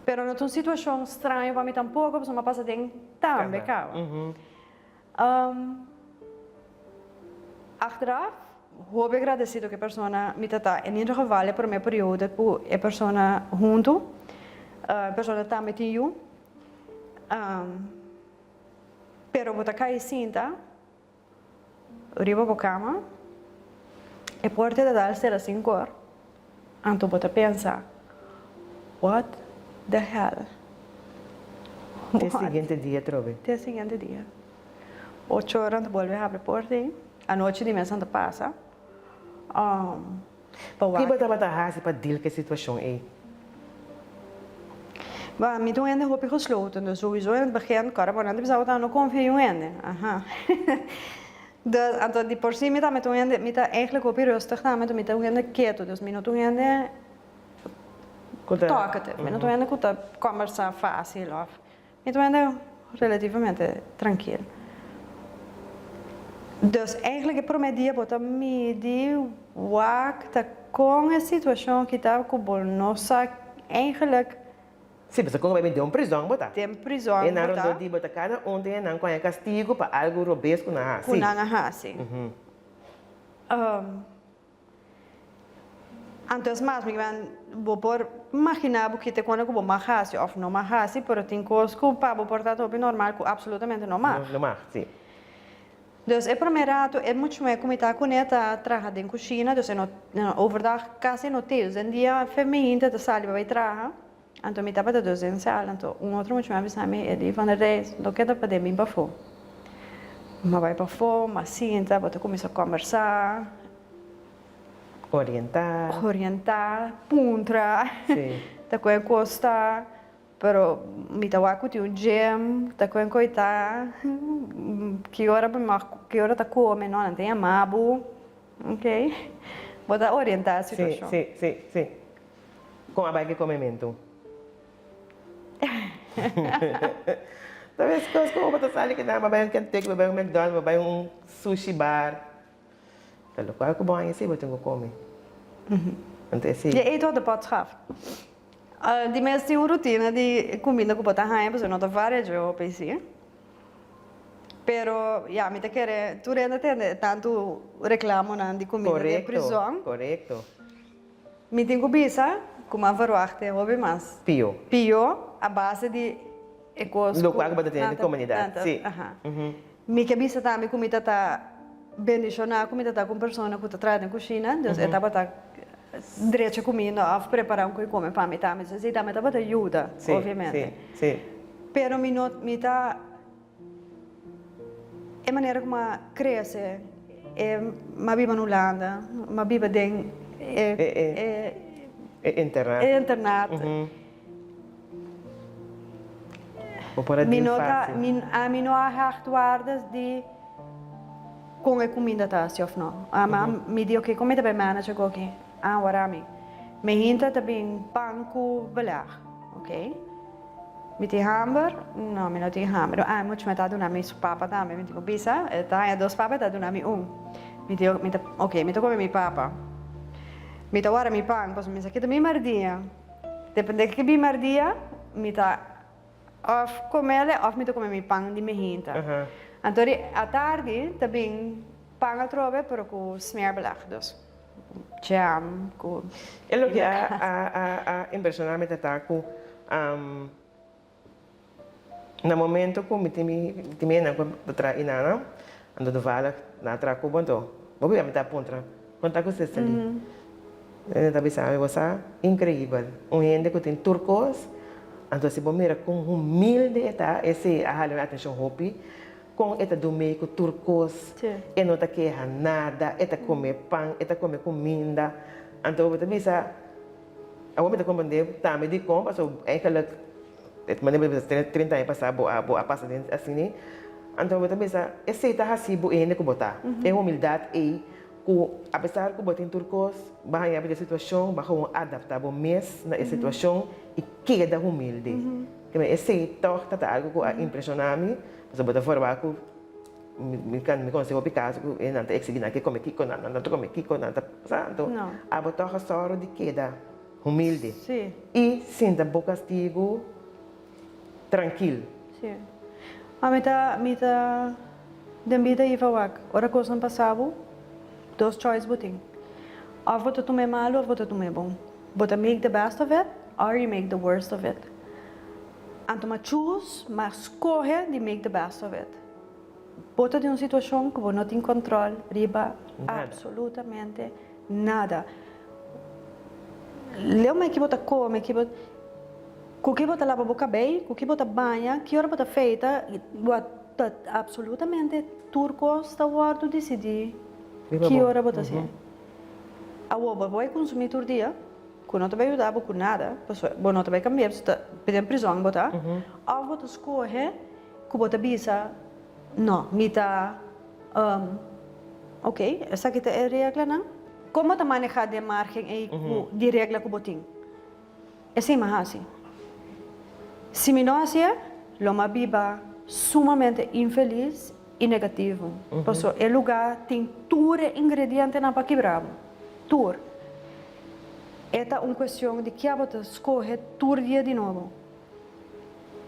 pero no ta un situashon straño pa mi tampoko pasobra mi a pasa den tambe kaba. Achteraf, hopi agradecido ku e persona, mi ta ta en ieder geval e prome periodo ku e persona huntu, e persona tambe tin yu, pero bo ta kai sinta riba bo kama, e porta ta dal sera sin kor, anto bo ta pensa, what the hell? Te siguiente dia atrobe. Te siguiente dia. Ocho ora anto bolbe habri porta ei. Anochi di mes anto pasa. Pa wak. Ki bo tabata hasi pa deal ku e situashon ei? Ba, mi ta un hende hopi gesloten, dus souiso in het begin, kòrda bo nan ta bisa bo ta no konfia yu hende. Aha. Dus, anto di por si mi tambe ta un hende, mi ta eigenlijk hopi rustig tambe, anto mi ta un hende ketu, dus mi no ta un hende talkative, mi no ta un hende ku ta kòmbersá fásil òf. Mi ta wende relativamente trankil. Dus eigenlijk e prome dia bo ta midi wak ta kon e situashon ki ta ku bo no sa eigenlijk. Si, pasobra kon bo bai den un prizòn bo ta. Den prizòn bo ta. E nan rondó di bo ta kada un den e nan ku haña kastigu pa algu robes ku nan a hasi. Ku nan a hasi. Anto es mas, mi kimen bo por magina bo kite kone ku bo mag hasi òf no mag hasi, pero tin kos ku pa bo por ta hopi normal ku apsolutamente no mag. No mag, si. Dus e promé ratu e muchmé ku mi ta kuné ta traha den kushina, dus e no overdag kasi no te. Dus den dia femeinte ta sali pa bai traha, anto mi tabata dus den sèl, anto un otro muchmé a bisa mi, e di, Van der Reis, no keda paden bin pafó. Mi a bai pafó, mi a sinta, bo ta kuminsá kòmbersá. Orientá. Orientá, puntra. Sí. Ta ku e kos ta, pero mi ta wak ku tin un gym, ta ku e koi ta, ki ora bo mag, ki ora ta kome, no, nan ta yama bo, ok. Bo ta orientá e situashon. Sí, sí, sí, sí. Kon a bai ku e komementu? Ta bes kos ku bo ta sali ku nan, bo bai un Kentucky, bo bai un McDonald's, bo bai un sushi bar. Ta lokual ku bo haña si bo tin ku kome. Anto esei. Je eet wat de pot schaft. Di mes tin un rutina di kuminda ku bo ta haña pasobra no ta varia dje hopi si. Pero ya mi ta kere tur hende tende tantu reklamonan di kuminda den prizòn. Korekto. Mi tin ku bisa ku mi a verwachta hopi mas. Pio. Pio a base di e kos ku. Lokual ku bo ta tene den komunidat, si. Mi ke bisa tambe ku mi ta ta bendishoná ku mi ta ta ku un persona ku ta traha den kushina, dus e tabata drecha kuminda òf prepará un koi kome pa mi tambe, dus esei tambe tabata yuda, obviamente. Si, si. Pero mi no, mi ta. E manera ku mi a krese, e mi a biba na Hulanda, mi a biba den e E internat. E internat. Bo por a Mi deal no ta, fácil. mi, ami no a hecht waardes di kon e kuminda ta hasi òf no. Ami a mi di oke, kon mi ta bai manage agoki? Ah, wara mi. Mi hinta ta bin pan ku beleg, oke. Mi tin hamber? No, mi no tin hamber. Ah, mucho mi ta duna mi su papa tambe, mi tin ku bisa. E ta haña dos papa, e ta duna mi un. Mi di, mi ta, ok, mi ta kome mi papa. Mi ta wara mi pan, pasobra mi sa kita mi mardia. Depende ke bin mardia, mi ta òf komele òf mi ta kome mi pan di mehinta. Anto di atardi ta bin pan atrobe, pero ku smeerbeleg, dus jam ku. E loke a a a a impresiona mi ta ta ku na momento ku mi tin mi tin mi hendenan ku ta traha inana, anto toevallig nan a traha ku bo anto bo bia mi ta puntra kon ta ku Cecily? E ta bisa mi bo sa increibel un hende ku tin tur kos anto si bo mira kon humilde e ta esei a hala mi atencion hopi Kon e ta dumei ku tur kos, e no ta keha nada, e ta kome pan, e ta kome kuminda. Anto bo ta bisa, awor mi ta komprendé tambe dikon, pasobra eigenlijk e manera bo ta bisa 30 aña pasá bo a bo a pasa den asina. Anto bo ta bisa, esei ta hasi bo e hende ku bo ta, e humildat ei ku apesar ku bo tin tur kos, bo a haña bo den situashon, bo a gewoon adaptá bo mes na e situashon i keda humilde. Esei tòg ta ta algu ku a impreshoná mi. Pasobra bo ta forma ku mi mi konosé hopi kaso ku nan ta eksigí nan ke kome kiko, nan nan ta kome kiko, nan ta sa anto abo tòg a sòru di keda humilde i sinta bo kastigu trankil. Sí. Ma mi ta mi ta den bida Iva wak ora kosnan pasa bo. Dos choice bo tin. Of bo ta tuma e malu of bo ta tuma e bon. Bo ta make the best of it or you make the worst of it. Anto m'a choose, m'a scoge di make the best of it. Bo ta den un situacion cu bo no tin control riba absolutamente nada. Leu me ki bo ta come, ki bo, cu ki bo ta laba bo cabey, cu ki bo ta baña, ki ora bo ta feita, bo a ta absolutamente tur cos ta wordo dicidi ki ora bo ta hacié. Awor bo por bay consumi tur dia, cu no ta bay yuda bo cu nada, pasobra bo no ta bay cambia, pasobra ta den prison bo ta, of bo ta scoge cu bo ta bisa, no, mi ta, ok, esaki ta e reglanan. Con bo ta maneha den margen ey cu di regla cu bo tin? Esey mi a haci. Si mi no hacié, lo mi a biba sumamente infeliz y negativo, pasobra e lugar tin tur e ingredientenan pa kibra bo, tur. E ta un cuestion di kia bo ta scoge tur dia di nobo.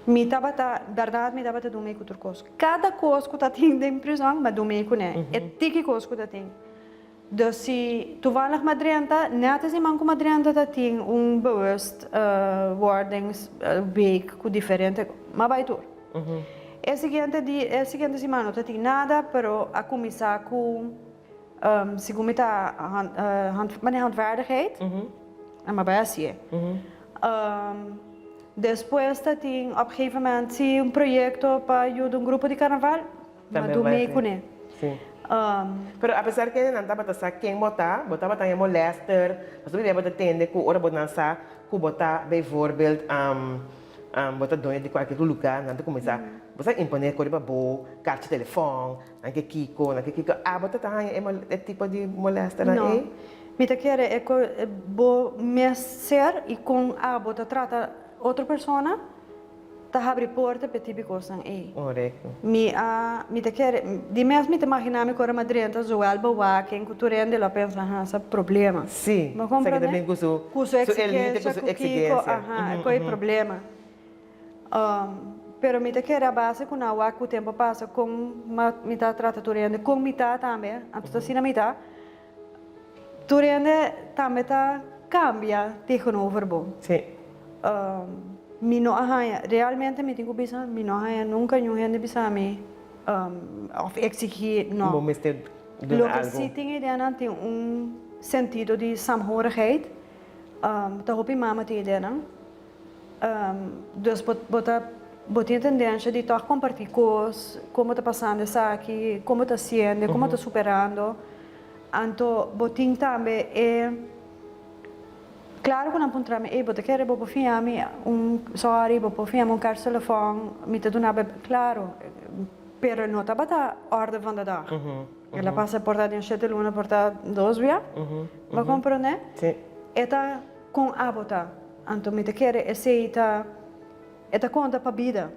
Mi tabata, berdad mi tabata dun mei cu tur cos. Cada cos cu ta tin den prison, mi a dun mei cune. E tiki cos cu ta tin. Dus si toevallig mi a drenta, net e siman cu mi a drenta ta tin un bewust wordings week cu diferente, mi a bay tur. E siguiente di, e siguiente siman no ta tin nada, pero a cuminsa cu, segun mi ta hand, mane handvaardigheid, en mi a bay haci'e. Despues ta tin op gegeven moment si un proyecto pa yuda un grupo di carnaval, mi a dun mee cune. Pero apesar kende nan tabata sa ken bo ta, bo tabata e molester, pasobra bia bo ta tende cu ora bo nan sa cu bo ta bijvoorbeeld bo ta doño di cualkier lugar, nan ta cuminsa bo sa impone cu riba bo carchi telefon, Nan ke kiko, nan ke kiko. Abo ta ta haña e e tipo di molesternan No. ei? Mi ta kere e ku bo mes ser i kon abo ta trata otro persona ta habri porta pa e tipo kosnan ei. Korekto. Mi a mi ta kere di mes mi ta imagina mi ku ora mi a drenta zowel bewaking ku tur hende lo a pensa ha sa problema. Si, Bo sa ke ta komprende? bin ku su Ku su su elite, ku eksigensia, su ku kiko, eksigensia. aha, ku e problema. Pero mi ta kere a base ku nan wak ku tempu a pasa kon mi ta trata tur hende, kon mi ta tambe, anto ta asina mi ta, tur hende tambe ta kambia tegenover bo. Sí. Mi no a haña, realmente mi tin ku bisa, mi no a haña nunka niun hende bisa mi òf eksigí, no. Bo mester duna Loke algu. si tin ideanan tin un sentido di saamhorigheid, ta hopi mama tin ideanan. Dus bo bo ta bo tin e tendencia di tog comparti cos, con bo ta pasando esaki, con bo ta haciendo, con bo ta superando. Anto bo tin tambe e, claro cu nan puntra mi, ey bo ta kere bo por fiña mi un sorry, bo por fiña mi un carchi telefon, mi ta duna bo, claro, pero no tabata orde van de dag. El a pasa por ta den shete luna, por ta dos bia, bo a comprende? E ta. Kon abo ta? Anto mi ta kere esei ta e ta konta pa bida.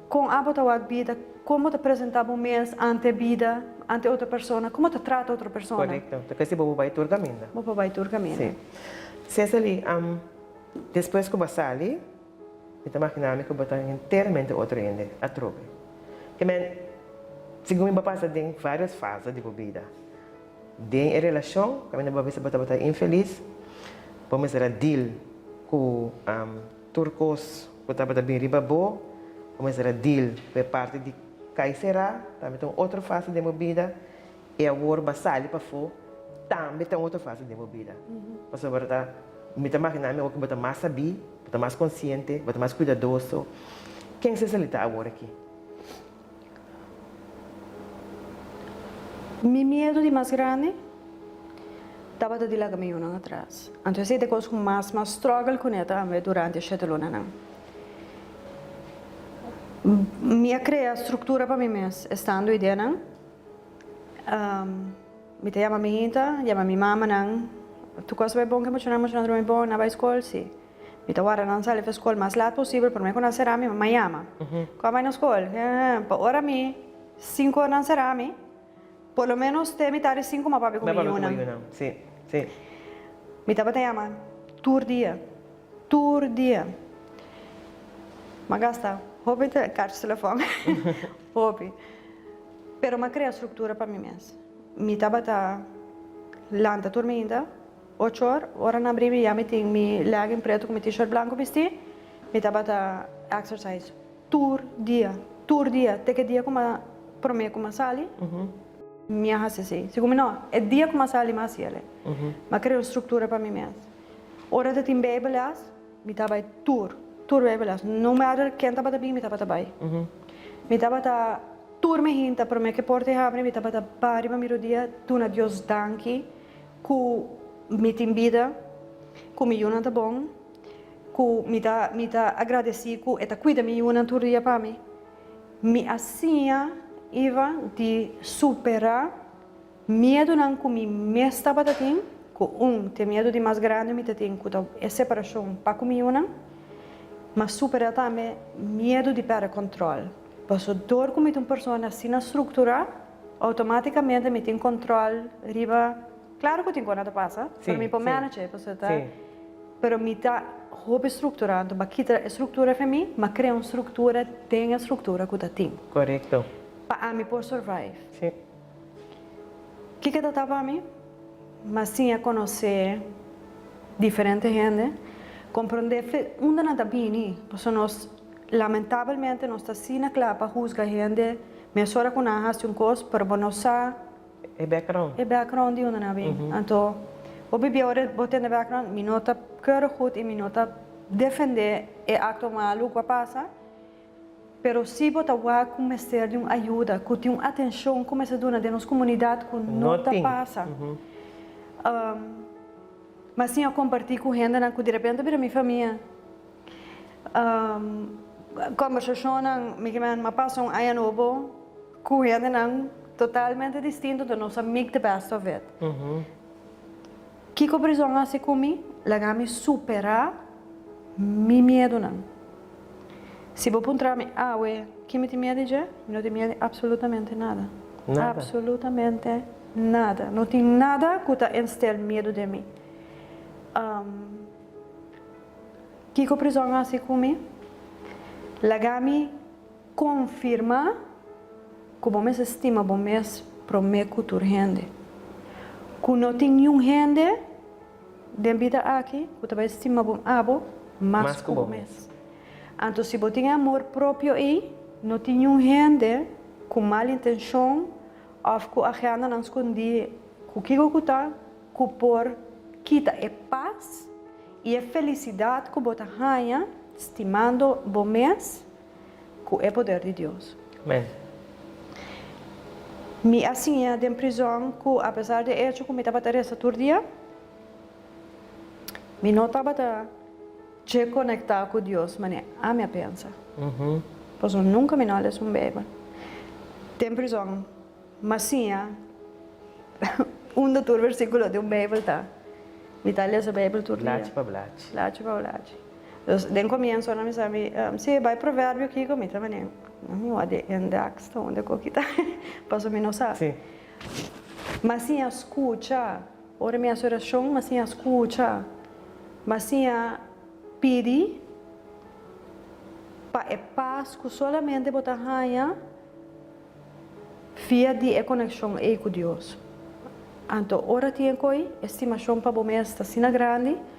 Kon abo ta wak bida? Kon bo ta presenta bo mes ante bida, ante otro persona? Kon bo ta trata otro persona? Korekto. Ta kesi bo por bai tur kaminda. Bo por bai tur kaminda. Si. Cecily, despues ku bo a sali, mi ta magina mi ku bo ta henteramente otro hende atrobe. Ke men, segun mi bo a pasa den varios fase di bo bida. Den e relashon kaminda bo a bisa bo tabata infelis, bo mester a deal ku tur kos ku tabata bin riba bo, bo mester a deal ku e parti di kai será, tambe ta un otro fase den bo bida, i awor bo a sali pafó, tambe ta un otro fase den bo bida. Pasobra ta, mi ta maginá mi awor ku bo ta mas sabí, bo ta mas konsiente, bo ta mas kuidadoso. Ken Cecily ta awor aki? Mi miedu di mas grandi tabata di laga mi yunan atras. Anto esei ta e kos ku mas mas struggle kuné tambe durante e shete lunanan. Mi a krea struktura pa mi mes estando ideanan. Mi ta yama mi hinta, yama mi mamanan, tur kos bai bon ke muchanan, muchanan drumi bon, nan bai skol? Si. Mi ta warda nan sali for skol mas lat posibel prome ku nan sera mi mama yama. Ku a bai na skol? Pa ora mi sinku ora nan sera mi, por lo menos te mitad di sinku mi a papia ku mi yunan. Mi tabata yama tur dia, tur dia. Mi a gasta hopi karchi telefòn, hopi. Pero mi a krea struktura pa mi mes. Mi tabata. lanta tur mainta, ocho or, ora nan abri mi ya mi tin mi legging preto ku mi t-shirt blanco bisti, mi tabata exercise tur dia, tur dia, te ke dia ku mi a prome ku mi a sali, mi a hasi esei. Segun mi no, e dia ku mi a sali mi a hasi el. Mi a krea un struktura pa mi mes. Ora ta tin bijbelles, Mi ta bai tur, tur Bijbelles. No matter ken tabata bin, mi tabata bai. Mi tabata tur mi hinta prome ke porta e habri, mi tabata ba riba mi rodia duna Dios danki ku mi tin bida, ku mi yunan ta bon, ku mi ta mi ta agradesi ku e ta kuida mi yunan tur dia pa mi. Mi a siña, Iva, di supera Miedunan ku mi mes tabata tin, ku un te miedu di mas grandi mi ta tin ku ta e separashon pa ku mi yunan, ma superá tambe miedu di pèrdè kòntròl. Paso dor ku mi ta un persona asina strukturá, outomátikamente mi tin kòntròl riba, klaro ku tin kos nan ta pasa, pero mi por manage, paso ta, pero mi ta hopi strukturá, anto bo a kita e struktura for mi, mi a krea un struktura den e struktura ku ta tin. Korekto. Pa ami por survive. Kiko ta ta pa mi? M'a siña konosé diferente hende, komprondé fe unda nan ta bini, pasobra nos lamentabelmente nos ta asina kla pa husga hende mesora ku nan a hasi un kos, pero bo no sa E background. e background di unda nan a bini. Anto hopi bia ora bo tende background, mi no ta keurig goed i mi no ta defendé e akto malu ku a pasa, Pero si bo ta wak ku mester di un ayuda, ku tin un atenshon ku mester duna den nos komunidat ku no ta pasa. Mas sin a kompartí ku hendenan ku direpente bira mi famia. Kombersashonnan, mi ke men, mi a pasa un aña nobo ku hendenan totalmente distinto, enton nos a make the best of it. Kiko prizòn hasi ku mi? Laga mi superá mi miedunan. Si bo puntra mi awe ki mi tin miedu di dje, mi no tin miedu di absolutamente nada. Nada. Absolutamente nada. No tin nada ku ta instel miedu den mi. Kiko prizòn hasi ku mi? Laga mi Konfirmá ku bo mester stima bo mes promé ku tur hende. Ku no tin niun hende den bida aki ku ta bai stima bo abo mas ku bo mes. Anto si bo tin e amor propio ei, no tin niun hende ku mal intenshon òf ku agendanan skondí ku kiko ku ta ku por kita e pas i e felisidat ku bo ta haña stimando bo mes ku e poder di Dios. Amen. Mi a siña den prizòn ku apesar di e echo ku mi tabata resa tur dia, mi no tabata dje konektá ku Dios manera ami a pensa. Pasobra nunka mi no a lesa un Beibel. Den prizòn mi a siña unda tur versíkulo di un Beibel ta. Mi ta lesa Beibel tur dia. Blachi pa blachi. Blachi pa blachi. Dus den comienzo nan bisa mi, si bai proverbio kiko mi ta mane, mi wak di index ta unda ku kita, paso mi no sa. Si. Ma siña skucha, ora mi hasi orashon ma siña skucha, ma siña pidi pa e pas ku solamente bo ta haña Via di e konekshon ei ku Dios. Anto ora tin e koi, e stimashon pa bo mes ta asina grandi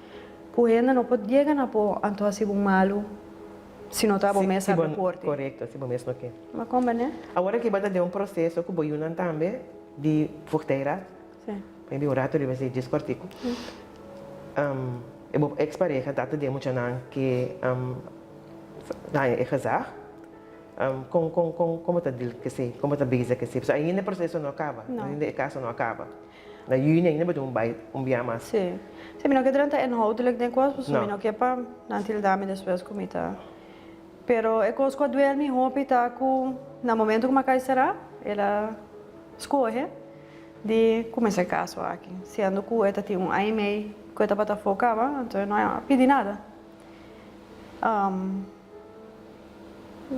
ku hende no por yega na bo anto hasi bo malu si no ta bo mes habri porta. Korekto, si bo mes no ke. Bo a komprende? Awor aki bo ta den un proseso ku bo yunan tambe di voogdijraad. Si. Maybe un rato riba esei djis kòrtiku. E bo eks pareha ta den muchanan ke haña e gezag. Kon kon kon kon bo ta deal ku esei? Kon bo ta bezig ku esei? Pasobra ainda e proseso no a kaba. No. Ainda e kaso no a kaba. Na yüni ainda bo tin un bai un bia mas. Sí. Sí, mi no ke drenta inhoudelijk den kos, pasobra No. mi no ke pa nan tilda mi despues ku mi ta. Pero e kos ku a duel mi hopi ta ku na momento ku mi a kai será, el a skohe di kuminsá e kaso aki. Siendo ku e ta tin un aña i mei ku e tabata afó kaba, anto e no a pidi nada.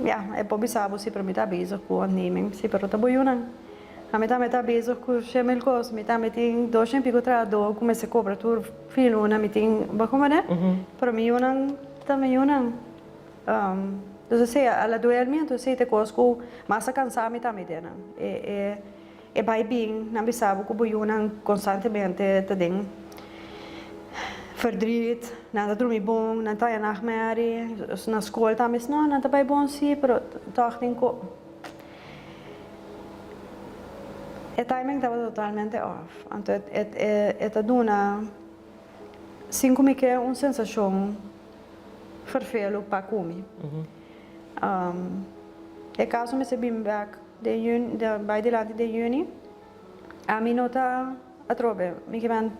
Ya, e por bisa bo si, pero mi ta bezig ku onderneming. Si, pero ta bo yunan. Ami tambe ta bezig ku shemil kos. Mi tambe tin dos shen piko trahadó ku mester kobra tur fin luna. Mi tin, bo komprende? Pero mi yunan ta mi yunan. Entonces esei a la duel mi, entonces esei ta e kos ku mas a kansa mi tambe den nan. E, e. E bai bin nan bisa bo ku bo yunan konstantemente ta den verdriet, nan ta drumi bon, nan ta haña nachtmerrie, na skol tambe no, nan ta bai bon si, pero tòg tin ku e timing tabata totalmente off. Anto e ta duna sin ku mi ke un sensashon ferfelu pa ku mi. E kaso mester bin bèk. Den juni, den bai dilanti den juni, ami no ta atrobe. Mi ke men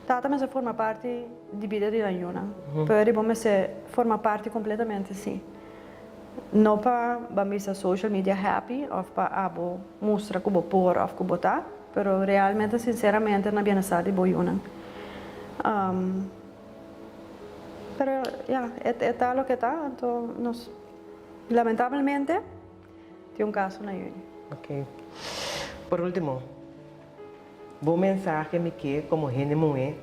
tata mester forma parti di bida di nan yunan. Pero riba mester forma parti completamente si. No pa ban bisa social media happy of pa abo mustra ku bo por of ku bo ta, pero realmente sinceramente na bienestar di bo yunan. Pero ya, e ta loke ta, anto nos lamentablemente. Tin un kaso na juni. Ok. Por ultimo, bo mensahe mi ke komo hende muhé,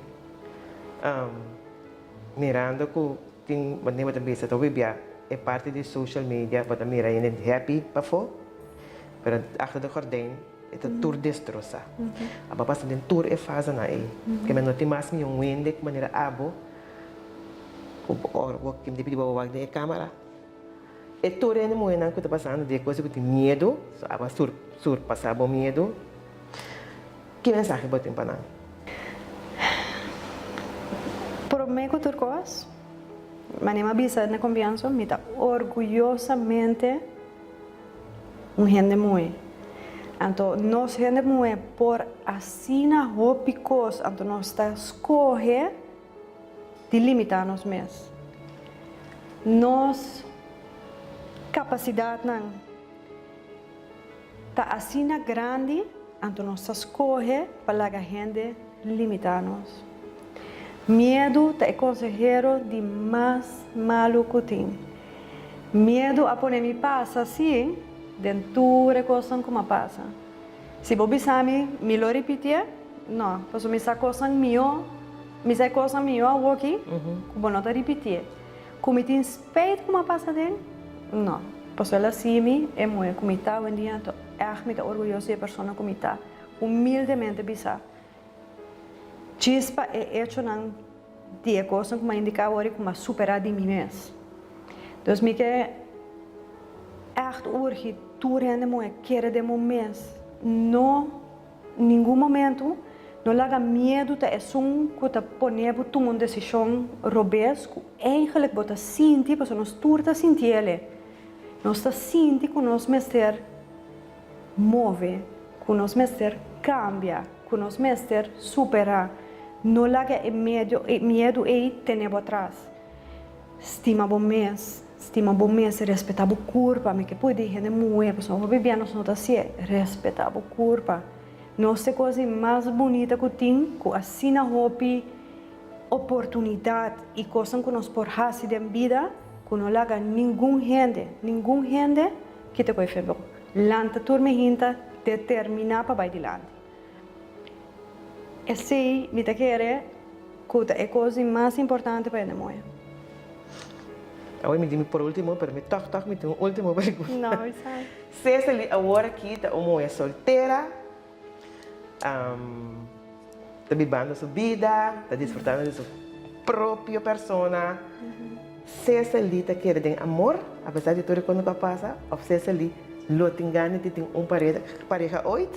mirando ku tin manera bo ta bisa ta hopi bia e parti di social media bo ta mira hende happy pafó, pero achter de gordijn e ta tur destrosá. Abo a pasa den tur e fasenan ei. Ke men no tin mas mi un hende ku manera abo ku ora bo tin di pidi bo wak den e kamera. E tur hende muhénan ku ta pasando di e kos ku tin miedu, so abo a surpasá bo miedu, ki mensahe bo tin pa nan? Promé ku tur kos, manera mi a bisa na komienso, mi ta orguyosamente un hende muhé. Anto nos hende muhé por asina hopi kos, anto nos ta skohe. di limitá nos mes. Nos kapasidatnan ta asina grandi, anto nos ta skohe pa laga hende limitá nos. Miedu ta e konsehero di mas malu ku tin. Miedu a pone mi pasa, sí, den tur e kosnan ku m'a pasa. Si bo bisa mi, mi lo ripitié? No, pasobra mi sa kosnan mihó, mi sa e kosnan mihó awoki ku bo no ta ripitié. Ku mi tin spijt ku mi a pasa aden? No, pasobra el a si mi e muhé ku mi ta awendia, anto ègt mi ta orguyoso di e persona ku mi ta. Humildemente bisa, djis pa e echonan di e kosnan ku mi a indiká awor i ku mi a superá di mi mes. Dus mi ke ègt urgi tur hende muhé kere den bo mes. No ningun momentu no laga miedu ta esun ku ta pone bo tuma un desishon robes ku eigenlik bo ta sinti, pasobra nos tur ta sinti el'e. Nos ta sinti ku nos mester move, ku nos mester kambia, ku nos mester superá. No laga e medio e miedu ei tene bo atras. Stima bo mes, stima bo mes, respetá bo kurpa. Mi ke pudi hende muhé, pasobra hopi bia nos no ta hasié. Respetá bo kurpa. Nos ta e kos di mas bunita ku tin, ku asina hopi oportunidat i kosnan ku nos por hasi den bida, ku no laga ningun hende, ningun hende kita ku e fe bo. Lanta tur mi hinta determiná pa bai dilanti. Esei mi ta kere ku ta e kos di mas importante pa hende moe. Awor mi di mi por ultimo, pero mi tòg tòg mi tin un ultimo pregunta. No, bisa. Cecily awor aki ta un muhé soltera, ta bibando su bida, ta disfrutando di su propio persona. Cecily ta kere den amor apesar di tur e kos ku a pasa òf Cecily lo tin gana di tin un pareha oit?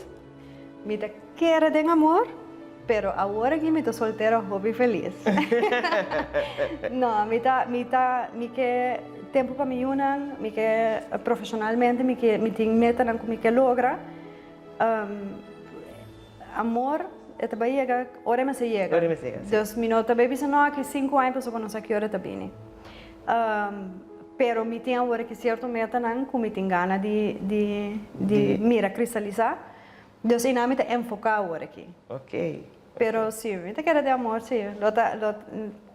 Mi ta kere den amor, pero awor aki mi ta soltero hopi felis. No, mi ta, mi ta, mi ke tempu pa mi yunan, mi ke profesionalmente mi ke, mi tin metanan ku mi ke logra. Amor e ta bai yega ora e mester yega. Ora e mester yega, si. Dus mi no ta bai bisa no aki sinku aña pasobra no sa ki ora e ta bini. Pero mi tin awor aki sierto metanan ku mi tin gana di di di mira kristalisá. Dus einan mi ta enfoká awor aki. Ok. Pero si, mi ta kere den amor si. Lo ta lo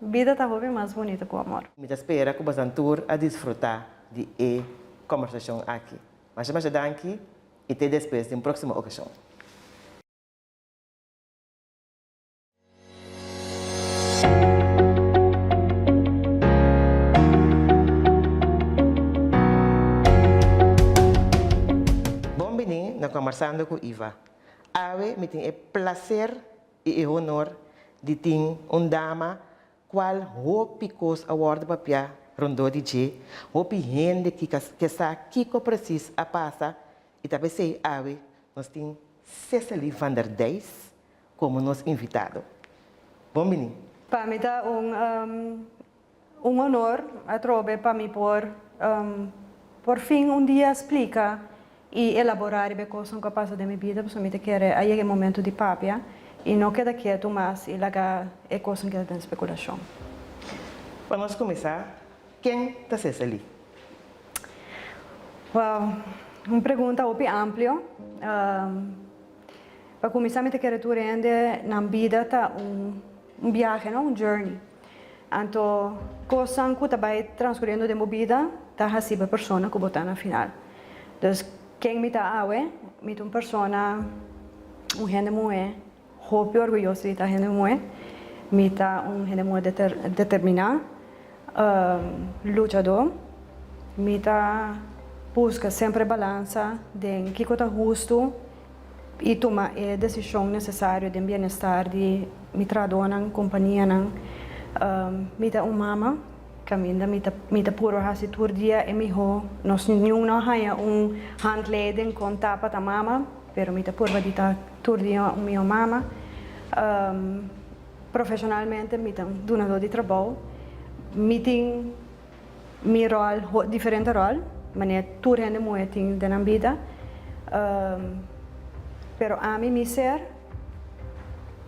bida ta hopi mas bunito ku amor. Mi ta spera ku bosan tur a disfrutá di e kombersashon aki. Masha masha danki i te despues den próksimo okashon. Bon bini na. Kombersando ku Iva. Awe mi tin e plaser i e honor di tin un dama kual hopi kos a wòrdu papiá rondó di dje, hopi hende ke sa kiko presis a pasa i ta p'esei awe nos tin Cecily van der Dijs komo nos invitado. Bon bini! Pa mi ta un un honor atrobe pa mi por por fin un dia splika i elaborá riba e kosnan ku a pasa den mi bida pasobra mi ta kere a yega e momento di papia i no keda ketu mas i laga e kosnan keda den spekulashon. Pa nos kuminsá, ken ta Cecily? Wow, un pregunta hopi amplio. Pa kuminsá mi ta kere tur hende nan bida ta un biahe, no? Un journey. Anto kosnan ku ta bai transkuriendo den bo bida ta hasi bo e persona ku bo ta na final. Dus ken mi ta awe? Mi ta un persona, un hende muhé, hopi orguyoso di ta hende muhé. Mi ta un hende muhé determiná, luchadó. Mi ta buska semper balansa den kiko ta hustu i tuma e desishon nesesario den bienestar di mi trahadónan, kompanianan. Mi ta un mama, kaminda mi ta mi ta puru hasi tur dia e mihó. Nos niun no a haña un handleiding kon ta pa ta mama, pero mi ta purba di ta tur dia un mihó mama. Profeshonalmente mi ta un dunadó di trabou. Mi tin mi ròl, diferente ròl, manera tur hende muhé tin den nan bida. Pero ami mi ser,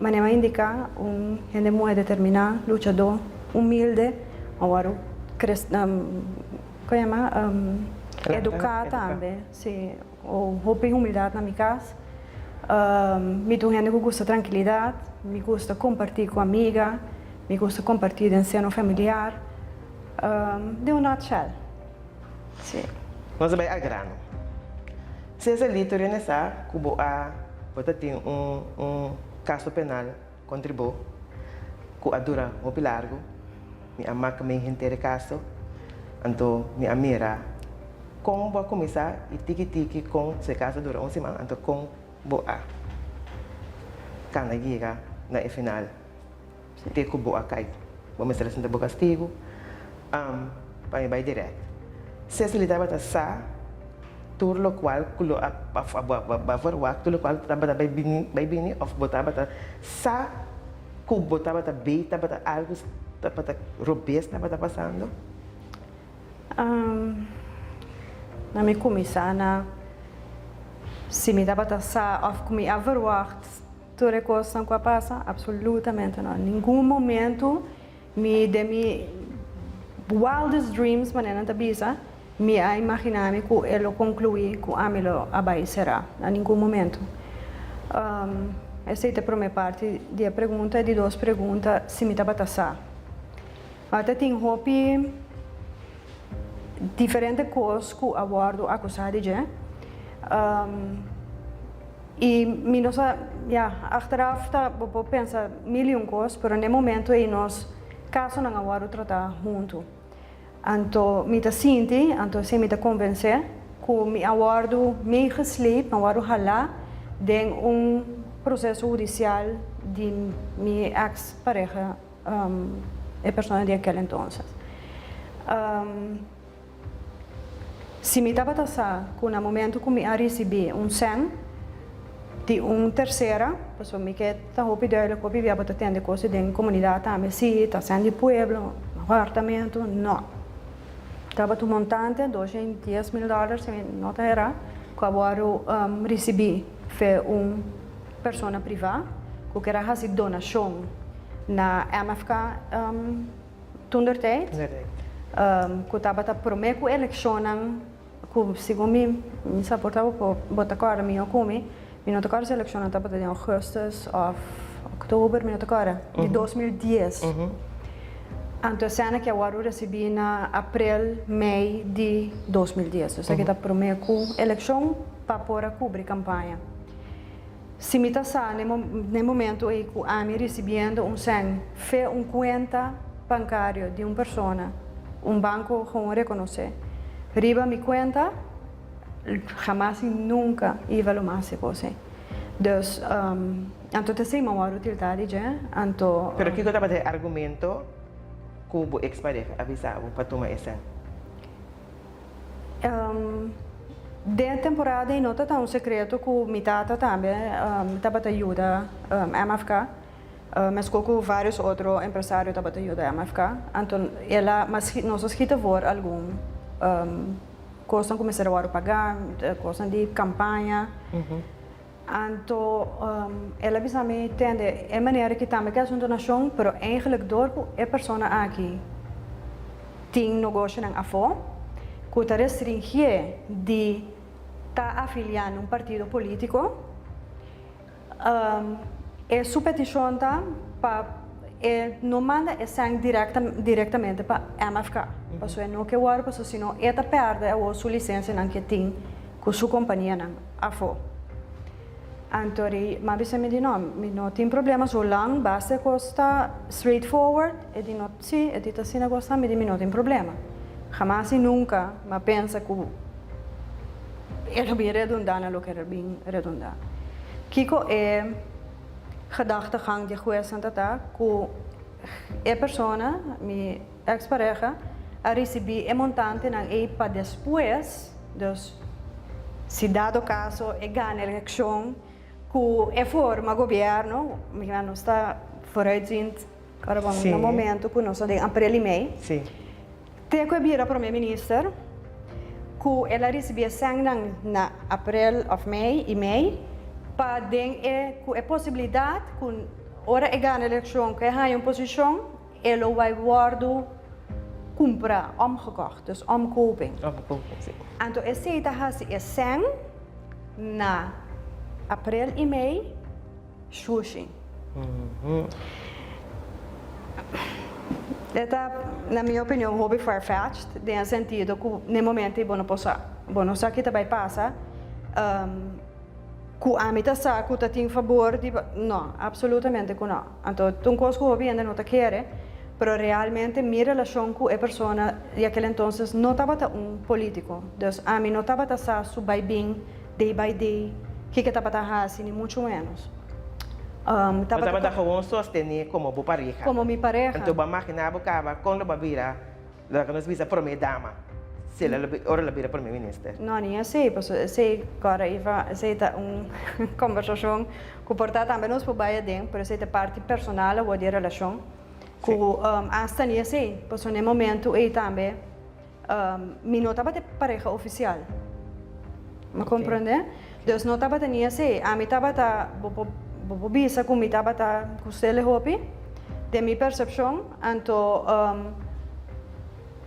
manera mi a indiká, un hende muhé determiná, luchadó, humilde, awor kres, kon yama, eduká tambe, si, hopi humildat na mi kas. Mi ta un hende ku gusta trankilidat, mi gusta kompartí ku amiga, mi gusta kompartí den seno familiar, den un nutshell, si. Nos a bai al grano. Cecily tur hende sa ku bo a bo ta tin un un kaso penal kontra bo ku a dura hopi largu. Mi a mak mi henter e kaso, anto mi a mira kon bo a kuminsá i tiki tiki kon su e kaso a dura un siman, anto kon bo a kana yega na e final te ku bo a kai. Bo mester a sinta bo kastigu pa mi bai dirèkt. Cecily tabata sa tur lokual ku lo a bo a verwagt, tur lokual tabata bai bini bai bini òf bo tabata sa Ku bo tabata bei tabata algu tabata robes tabata pasando? Na mi kuminsá na si mi tabata sa òf ku mi a verwagt tur e kosnan ku a pasa, absolutamente no. Ningun momentu mi den mi wildest dreams manera nan ta bisa mi a imaginá mi ku e lo konkluí ku ami lo a bai será. Na ningun momentu. Esei ta e promé parti di e pregunta. E di dos pregunta, si mi tabata sa. Ta tin hopi diferente kos ku a wòrdu akusá di dje. I mi no sa, ya, achteraf ta bo por pensa mil i un kos, pero n'e momento ei nos kasonan a wòrdu tratá huntu. Anto mi ta sinti, anto esei mi ta konvensé, ku mi a wòrdu meegesleept, mi a wòrdu halá den un proseso hudisial di mi eks pareha, e persona di akel entonces. Si mi tabata sa ku na momento ku mi a risibí un sèn di un tersera, pasobra mi ke ta hopi duidelijk hopi bia bo ta tende kos den komunidat tambe, si ta sèn di pueblo, apartamento, no. Tabata un montante, 210 mil dòler si mi no ta erá, ku a wòrdu risibí fe un persona privá ku ker a hasi donashon na MFK. Toendertijd, ku tabata promé ku elekshonnan, ku segun mi, mi sa por ta bo ta kòrda mihó ku mi, mi no ta kòrda si elekshonnan tabata den ougùstùs òf òktober, mi no ta kòrda, di 2010. Anto esena ke a wòrdu risibí na aprel, mei di 2010. Esaki ta promé ku elekshon pa por a kubri kampaña. Si mi ta sa n'e momento ei ku ami risibiendo un sèn fe un kuenta bankario di un persona, un banko gewoon rekonosé, riba mi kuenta, Hamas y nunca Iva lo mas e cos ey. Dus, anto ta esey mi a wòrdu tiltá di dje, anto. Pero kiko tabata e argumento ku bo ex pareha a bisa bo pa tuma e sèn? Den e temporada ey no ta ta un secreto ku mi tata tambe tabata yuda MFK, meskos ku varios otro empresario tabata yuda MFK. Anto el a, nos a skita voor algun. Kosnan ku mester a wòrdu pagá, kosnan di kampaña. Anto el a bisa mi, Tende, e manera ki tambe ke hasi un donashon, pero eigenlijk dor ku e persona aki tin nogoshonan afó ku ta restringié di ta afiliá na un partido polítiko, E su petishon ta pa e no manda e sèn direktamente pa MFK, pasobra e no ke wòrdu pasobra si no e ta pèrdè awor su lisensianan ke tin ku su kompanianan afó. Anto ri m'a bisa mi di no, mi no tin problema zolang basta e kos ta straight forward, e di no si, e di ta asina kos ta, mi di mi no tin problema. Hamas i nunka m'a pensa ku. E lo bin redundá na loke e bin redundá. Kiko e gedachtegang di huesnan ta ta ku e persona, mi ex pareha, a risibí e montantenan ei pa despues, dus si dado kaso e gana elekshon ku e forma gobièrnu, mi nos ta vooruitziend ora bon na momento ku nos ta den aprel i mei. Te ku e bira prome minister, ku el a risibí e sènnan na aprel òf mei i mei, pa den e ku e posibilidat ku ora e gana elekshon ku e haña un posishon, e lo bai wòrdu kumprá, omgekocht, dus omkoping. Omkoping, si. Anto esei ta hasi e sèn na aprel i mei. Shushi. E ta, na mi opinion, hopi far-fetched den e sentido ku n'e momento ei bo no por sa. Bo no sa ki ta bai pasa. Ku ami ta sa ku ta tin fabor di, no, absolutamente ku no. Anto ta un kos ku hopi hende no ta kere, pero realmente mi relashon ku e persona di aquel entonces no tabata un politico. Dus ami no tabata sa su bai bin. Day by day, kiko tabata hasi, ni muchu menos. Bo tabata gewoon sostené komo bo pareha. Komo mi pareha. Anto bo a maginá bo kaba kon lo bo a bira, laga nos bisa promé dama, si el a ora el a bira promé minister. No, ni esei, pasobra esei, kòrda Iva, esei ta un kombersashon ku por ta tambe nos por bai aden, pero esei ta parti personal awor di e relashon, ku asta ni esei, pasobra na e momentu ei tambe. Mi no tabata e pareha ofisial. Mi komprende? Dus no tabata ni esei. Ami tabata, bo por bo por bisa ku mi tabata ku Stelle hopi, den mi persepshon, anto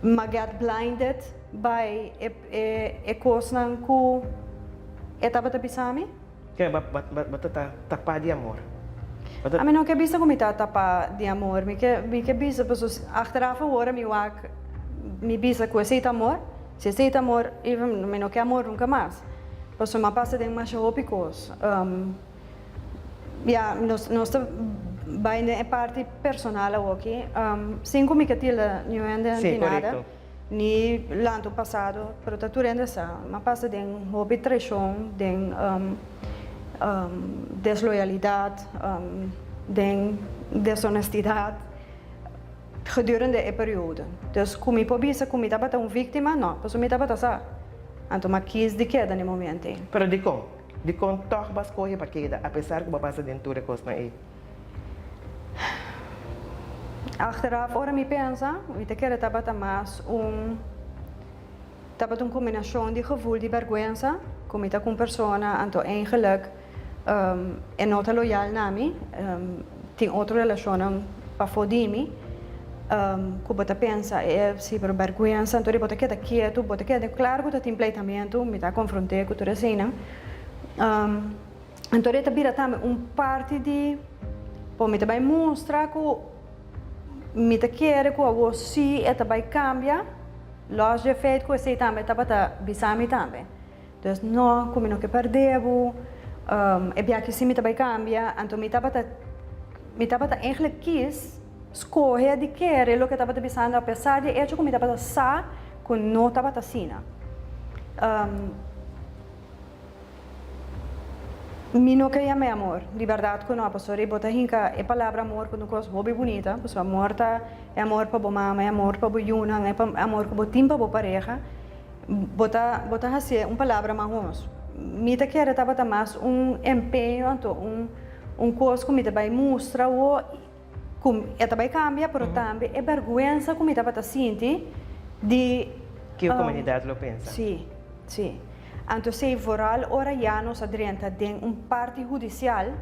m'a get blinded by e e kosnan ku e tabata bisa mi. Ke bo bo ta tapá di amor? Bo ta. Ami no ke bisa ku mi ta tapá di amor. Mi ke mi ke bisa pasobra si achteraf awor mi wak mi bisa ku esei ta amor. Si esei ta amor even mi no ke amor nunka mas. Pasobra mi a pasa den masha hopi kos. Ya nos nos ta bai den e parti personal awoki. Sin ku mi ke tilda niun hende Sí, di nada. korekto. Ni lanto pasado, pero ta tur hende sa. M'a pasa den hopi traishon, den desloyalidat, den deshonestidat gedurende e periodo. Dus ku mi por bisa ku mi tabata un víktima? No, pasobra mi tabata sa. Anto m'a kis di keda na e momento ei. Pero dikon? Dikon tòg bo a skohe pa keda apesar ku bo a pasa den tur e kosnan ei? Achteraf ora mi pensa, mi ta kere tabata mas un tabata un kombinashon di gevoel di bèrgwensa ku mi ta ku un persona anto eigenlik e no ta loyal na mi, tin otro relashonnan pafó di mi ku bo ta pensa e si pero bèrgwensa anto di bo ta keda ketu, bo ta keda klaro ku ta tin pleitamentu, mi ta konfront'é ku tur eseinan. Anto e ta bira tambe un parti di, bo mi ta bai mustra ku mi ta kere ku awor si e ta bai kambia, los dje feit ku esei tambe tabata bisa mi tambe. Dus no, ku mi no ke pèrdè bo, e biaha si mi ta bai kambia, anto mi tabata, mi tabata eigentlik kis skohe di kere loke tabata bisando apesar di e echo ku mi tabata sa ku no tabata asina. Mi no ke yam'é amor, di bèrdat ku no, pasobra bo ta hinka e palabra amor ku un kos hopi bunita, pasobra amor ta e amor pa bo mama, e amor pa bo yunan, e amor ku bo tin pa bo pareha, bo ta bo ta hasié un palabra mahos. Mi ta kere tabata mas un empeño anto un un kos ku mi ta bai mustra awo ku e ta bai kambia, pero tambe e bèrgwensa ku mi tabata sinti di. Ke komunidat lo pensa. Sí, sí. Anto esei vooral ora ya nos a drenta den un parti hudisial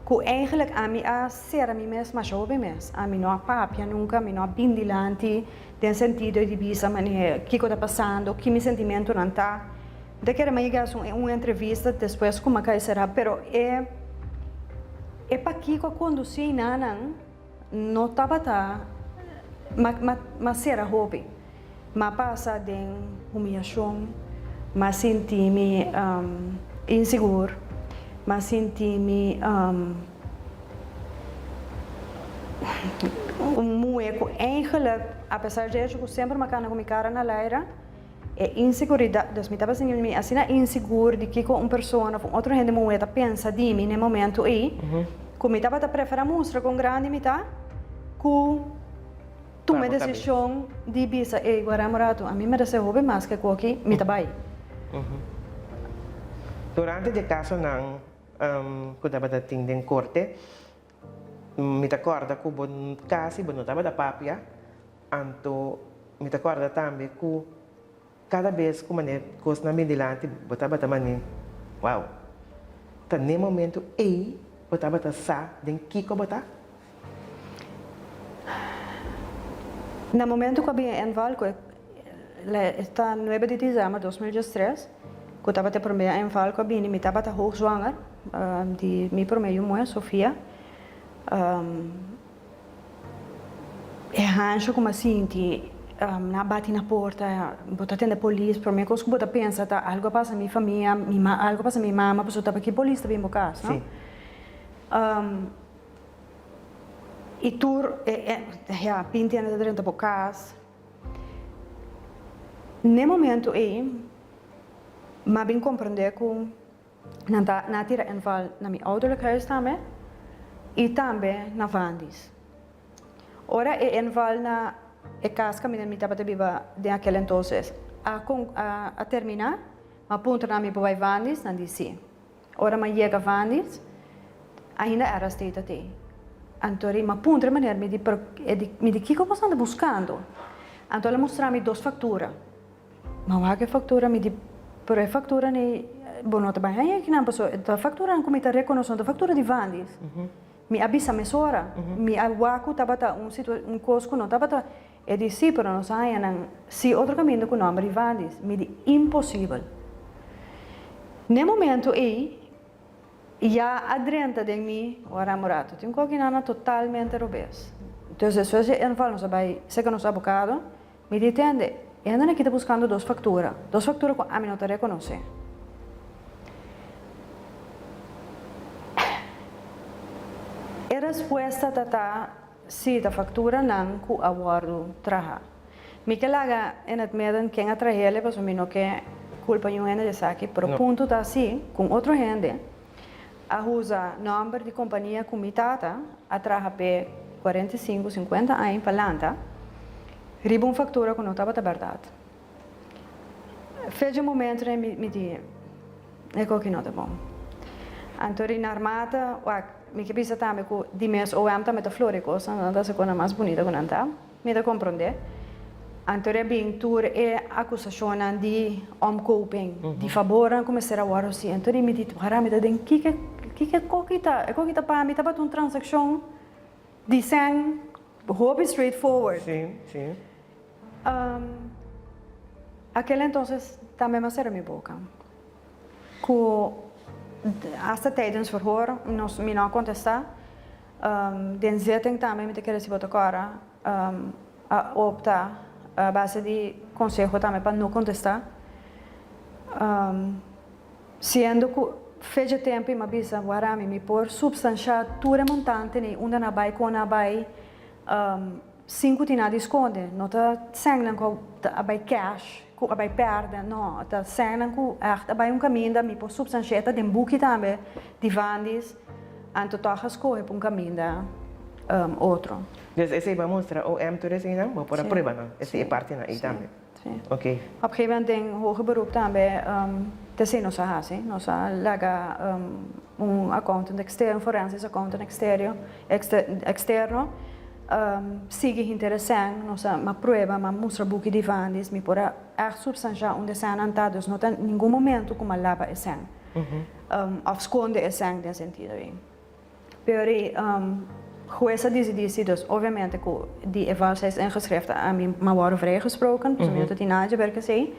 ku eigenlijk ami a sera mi mes masha hopi mes. Ami no a papia nunka, mi no a bin dilanti den sentido di bisa manera kiko ta pasando, ki mi sentimentunan ta. Mi ta kere mi a yega un entrevista despues ku mi a kai sera, pero e e pakiko a kondusí nanan no tabata ma sera hopi. M'a pasa den humiyashon, m'a sinti mi insigur, m'a sinti mi un muhe ku eigenlijk, apesar di echo ku semper m'a kana ku mi kara na laira, E inseguridat, dus mi tabata sinti mi asina insigur di kiko un persona of un otro hende muhé ta pensa di mi na e momento ei, ku mi tabata preferá mustra kon grandi mi ta ku tuma e desishon di bisa, ey, guarda un ratu, ami meresé hopi mas ke koki, mi ta bai. Durante di e kasonan ku tabata tin den korte, mi ta kòrda ku bo kasi bo no tabata papia. Anto mi ta kòrda tambe ku kada bes ku manera kosnan bin dilanti bo tabata manera wow. Ta n'e momentu ei bo tabata sa den kiko bo ta? Na momentu ku a bin e inval ku e ta nuebe di dizèmber 2013 ku tabata e promé inval ku a bini mi tabata hoogzwanger di mi promé yu muhé Sofia. E hansha ku mi a sinti, nan a bati na porta, bo ta tende polis, prome kos ku bo ta pensa ta algu a pasa mi famia, mi ma algu a pasa mi mama, pasobra ta paki polis ta bin bo kas, no? I tur e ya binti hende ta drenta bo kas. N'e momento ei mi a bin komprende ku Nan ta nan a tira inval na mi ouderlijk huis tambe y tambe na Vandis. Ora e inval na e cas caminda mi tabata biba den aquel entonces a a termina, mi a puntra nan mi por bay Vandis, nan di si. Ora mi a yega Vandis, ainda RST ta tey. Anto mi a puntra e meneer, mi di pero mi di kico boso anda buscando? Anto el a mustra mi dos factura. Ma wak e factura mi di, pero e factura ni bo no ta bai haña kinan paso e ta facturanan cu mi ta reconoce no ta factura di Vandis. Mi a bisa mesora, mi a wak cu tabata un situa un cos cu no tabata, e di si pero nos a haña nan si otro caminda cu nomber di Vandis. Mi di imposibel. N'e momento ey Ya a drenta den mi ora murato. Tin kokinan na totalmente robes. Dus despues di e inval nos a bai seka nos abokado, mi di tende, e hendenan aki ta buskando dos faktura, dos faktura ku ami no ta rekonosé. E respuesta ta ta si ta fakturanan ku a wòrdu traha. Mi ke laga in het midden ken a trahele pasobra mi no ke kulpa niun hende di esaki, pero punto ta si ku un otro hende a usa nòmber di kompania ku mi tata a traha p'e 45, 50 aña pa lanta riba un faktura ku no tabata bèrdat. Fecha momento den mi di e koki no ta bon. Anto ri na armata wak mi ke bisa tambe ku di mes OM tambe ta flori kosnan, nan ta hasi kosnan mas bunita ku nan ta. Mi ta komprondé. Anto a bin tur e akusashonnan di omkoping, di fabornan ku mester a wòrdu hasi. Anto mi di, wara mi ta den kiko kiko e koki ta? E koki ta pa mi tabata un transakshon di sèn hopi straight forward. Sí, sí. Akel entonces tambe mi a sera mi boka. Ku hasta tijdens verhoor nos mi no a kontestá. Den zitting tambe mi ta kere si bo ta kòrda a opta a base di konseho tambe pa no kontestá. Siendo ku fecha tempu i mi a bisa wara mi mi por supstanshá tur e montante nei unda nan a bai kon nan a bai sin ku tin nada di skonde. No ta sènnan ku a bai cash. ku a bai pèrdè, no, ta sènnan ku ègt a bai un kaminda, mi por supstanshia ta den buki tambe di Vandis, anto tòg a skohe pa un kaminda otro. Dus esei bo a mustra OM tur eseinan, bo por a prueba nan, esei e partinan ei tambe. Sí. Op een gegeven moment den hoger beroep tambe t'esei nos a hasi. Nos a laga un accountant externo, un forensisch accountant exterio, externo sigui hinter e sèn. Nos a ma prueba, m'a mustra buki di Vandis, mi por a ègt supstanshá unda e sènnan ta, dus no ta ningun momento ku m'a laba e sèn òf skonde e sèn den sentido ei. Pero e hues a disidí si, dus obviamente ku di e valsheidsingeschriften a mi m'a wòrdu vrijgesproken, pasobra mi no ta tin nada dje ber ku esei.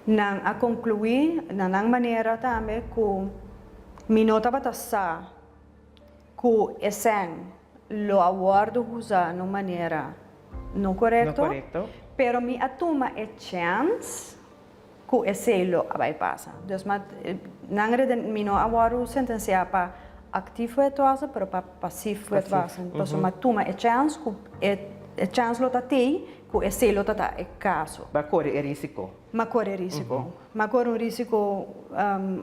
Nan a konkluí na nan manera tambe ku mi no tabata sa ku e sèn lo a wòrdu usá na un manera no korekto, pero mi a tuma e chèns ku esei lo a bai pasa. Dus ma nan reden mi no a wòrdu sentensiá pa aktief wetwassen pero pa pasief wetwassen. Pasobra mi a tuma e chèns ku e chèns lo ta tei ku esei lo ta ta e kaso. Bo a kore e risiko. Mi a kore e risiko. Mi a kore un risiko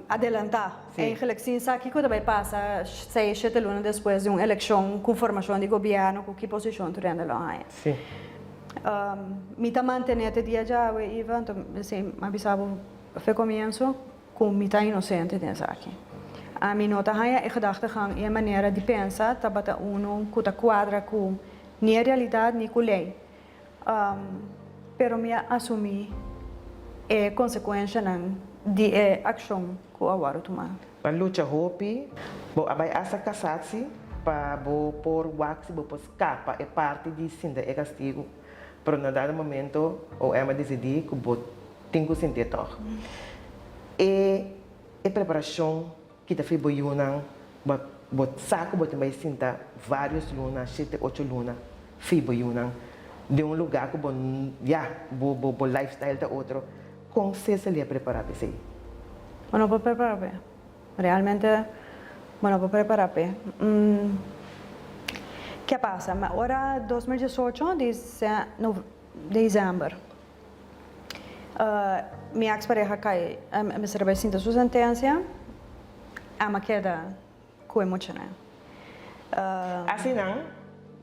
adelantá. Eigenlijk sin sa kiko ta bai pasa seis, shete luna despues di un elekshon ku formashon di gobièrnu ku ki posishon tur hende lo haña. Mi ta mantené te dia djawe, Iva, anto esei mi a bisa bo fe komienso ku mi ta inosente den esaki. Ami no ta haña e gedachtegang i e manera di pensa tabata unu ku ta kuadra ku ni e realidat ni ku lei. Pero mi a asumí e konsekuenshanan di e akshon ku a wòrdu tumá. Bo a lucha hopi, bo a bai asta kasatsi pa bo por wak si bo por skapa e parti di sinta e kastigu, pero na dado momento OM a disidí ku bo tin ku sintié tòg. E e preparashon kita fi bo yunan, bo bo sa ku bo tin bai sinta vários luna, shete, ocho luna fi bo yunan den un lugá ku bo ya bo bo bo lifestyle ta otro. Kon Cecily a prepará pa esei? Bo no por prepará p'e. Realmente bo no por prepará p'e. Ke a pasa? Ma ora 2018 di december mi ex pareha kai mester a bai sinta su sentencia, ami a keda ku e muchanan. Asinan,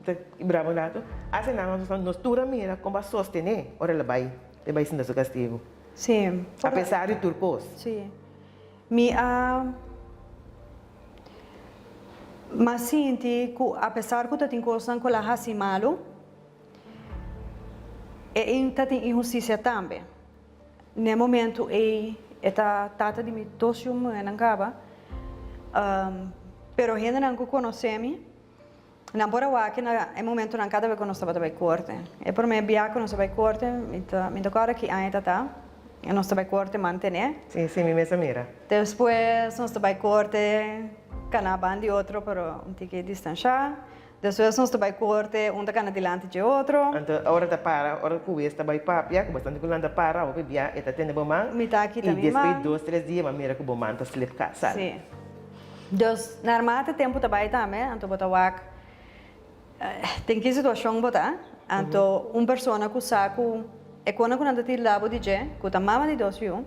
ta brava un ratu, asinan nos tur a mira kon bo a sostené ora el a bai, el bai sinta su kastigu. Sí. Apesar di tur kos. Sí. Mi a mi a sinti ku apesar ku ta tin kosnan ku el a hasi malu, e ta tin inhustisia tambe. N'e momento ei e ta tata di mi dos yu muhernan kaba, pero hendenan ku konosé mi, nan por a wak na e momentonan kada bes ku nos tabata bai korte. E promé bia ku nos a bai korte, mi ta mi ta kòrda ki aña ta ta, nos ta bai korte mantené. Sí, sí, mi mes a mira. Despues nos ta bai korte kana ban di otro pero un tiki distanshá. Despues nos ta bai korte, un ta kana dilanti dje otro. Anto ora ta para, ora ku wes ta bai papia, ku bastante ku nan ta para, hopi bia e ta tene bo man. Mi ta kita I mi despues man. dos tres dia bo a mira ku bo man ta slip ka sali. Sí. Dus narmate tempu ta bai tambe, anto bo ta wak den ki situashon bo ta. Anto un persona ku sa ku e kona ku nan ta tira bo di dje, ku ta mama di dos yu,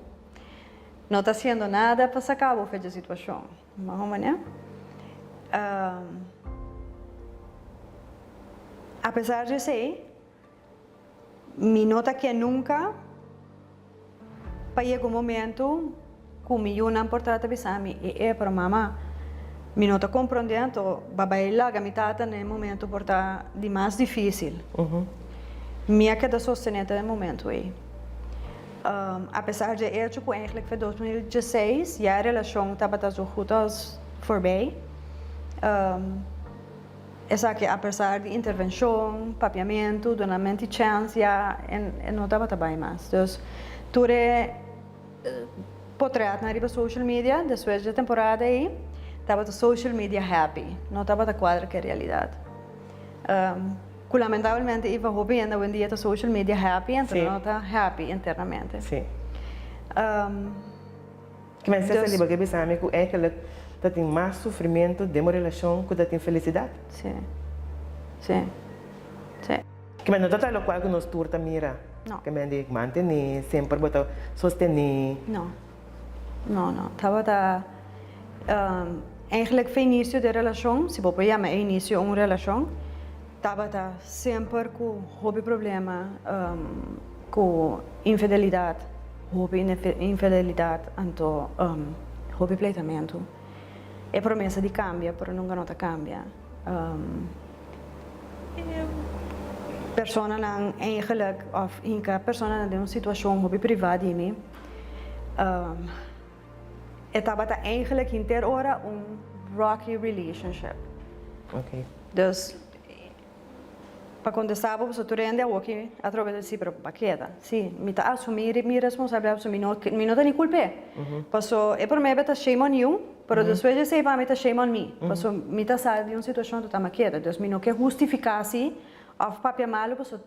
no ta hasiendo nada pa saka bo for dje situashon. Mas o menos. Apesar di esei, mi no ta ke nunka pa yega un momento ku mi yunan por trata bisa mi, e e, pero mama, mi no ta komprondé, anto bo a bai laga mi tata na e momento por ta di mas difísil. Mi a keda sostené te e momento ei. Apesar dje echo ku eigenlijk fe 2016 ya e relashon tabata zo goed als voorbij. Esaki apesar di intervenshon, papiamentu, dunamenti chèns ya e no tabata bai mas. Dus tur e potretnan riba social media despues dje temporada ei tabata social media happy, no tabata kuadra ku e realidat. Ku lamentablemente Iva hopi hende awendia ta social media happy anto no ta happy internamente. Sí. Ki men Cecily bo ke bisa mi ku eigenlijk ta tin mas sufrimentu den bo relashon ku ta tin felisidat? Sí. Sí. Sí. Ki men no ta ta lokual ku nos tur ta mira. No. Ke men di mantene, semper bo ta sostene. No. No, no. Tabata eigenlijk fe inicio di e relacion, si bo por yama e inicio un relacion, tabata semper cu hopi problema, cu infidelidad, hopi infidelidad, anto hopi pleitamento. E promesa di cambia, pero nunca no ta cambia. Personanan eigenlijk of hinka personanan den un situacion hopi priva di mi. E tabata eigenlijk henter ora un rocky relationship. Dus pa contesta bo pasobra tur hende awoki atrobe ta si pero pa keda. Si, mi ta asumi mi responsabilidad pasobra mi no mi no ta ni culp'e. Paso e prome be ta shame on you, pero despues di esey pa mi ta shame on me. Paso mi ta sa di un situacion total mi a keda. Dus mi no ke hustifica si of papia malo paso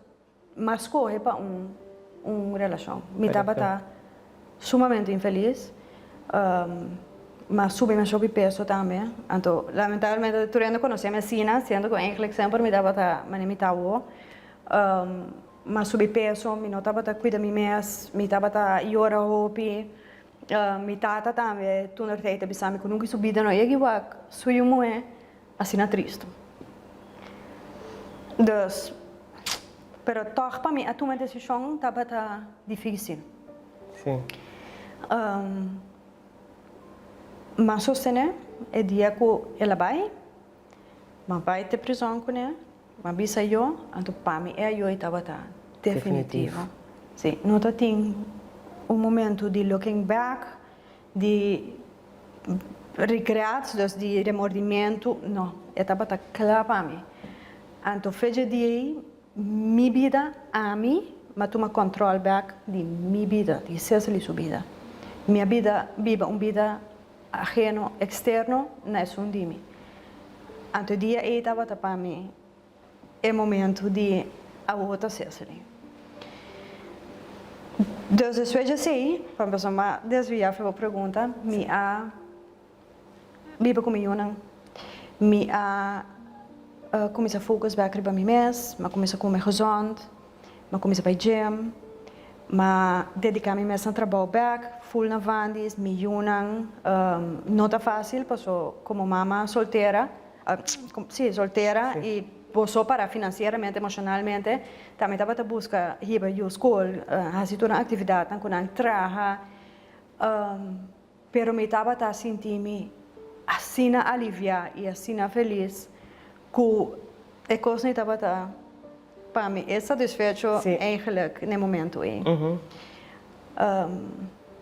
m'a scoge pa un un relacion. Mi tabata sumamente infeliz. M'a subi masha hopi peso tambe. Anto lamentablemente tur hende conoce mi asina, siendo cu eigenlijk semper mi tabata manera mi ta awo. M'a subi peso, mi no tabata cuida mi mes, mi tabata yora hopi. Mi tata tambe toentertijd ta bisa mi cu nunca su bida no a yega wak su yu muhe asina tristo. Dus, pero tog pa mi a tuma e decision tabata dificil. Sí. M'a sostene e dia cu el a bay, m'a bay te prison cune, m'a bisa yo, anto pa mi e ayoy tabata definitivo. Sí, no ta tin un momento di looking back, di regrets, dus di remordimentu, no, e tabata kla pa mi. Anto fecha di ei, mi bida, ami, m'a tuma control bek di mi bida, di Cecily su bida. Mi a bida, biba un bida ajeno, externo na esun di mi. Anto e dia ei tabata pa mi e momento di awor ta Cecily. Dus despues di esei, pa mi pasobra mi a desvia for bo pregunta, mi a biba ku mi yunan. Mi a kuminsá focus bek riba mi mes, mi a kuminsá kome gezond, mi a kuminsá bai gym, mi a dediká mi mes na trabou bek, full na Vandy's, mi yunan. No ta fásil paso komo mama soltera, sí, soltera y bo so para financieramente, emocionalmente, tambe tabata busca hiba yu school, haci tur nan actividadnan cu nan traha, pero mi tabata sinti mi asina alivia y asina feliz cu e cosnan tabata pa mi e satisfecho eigenlijk n'e momento ey.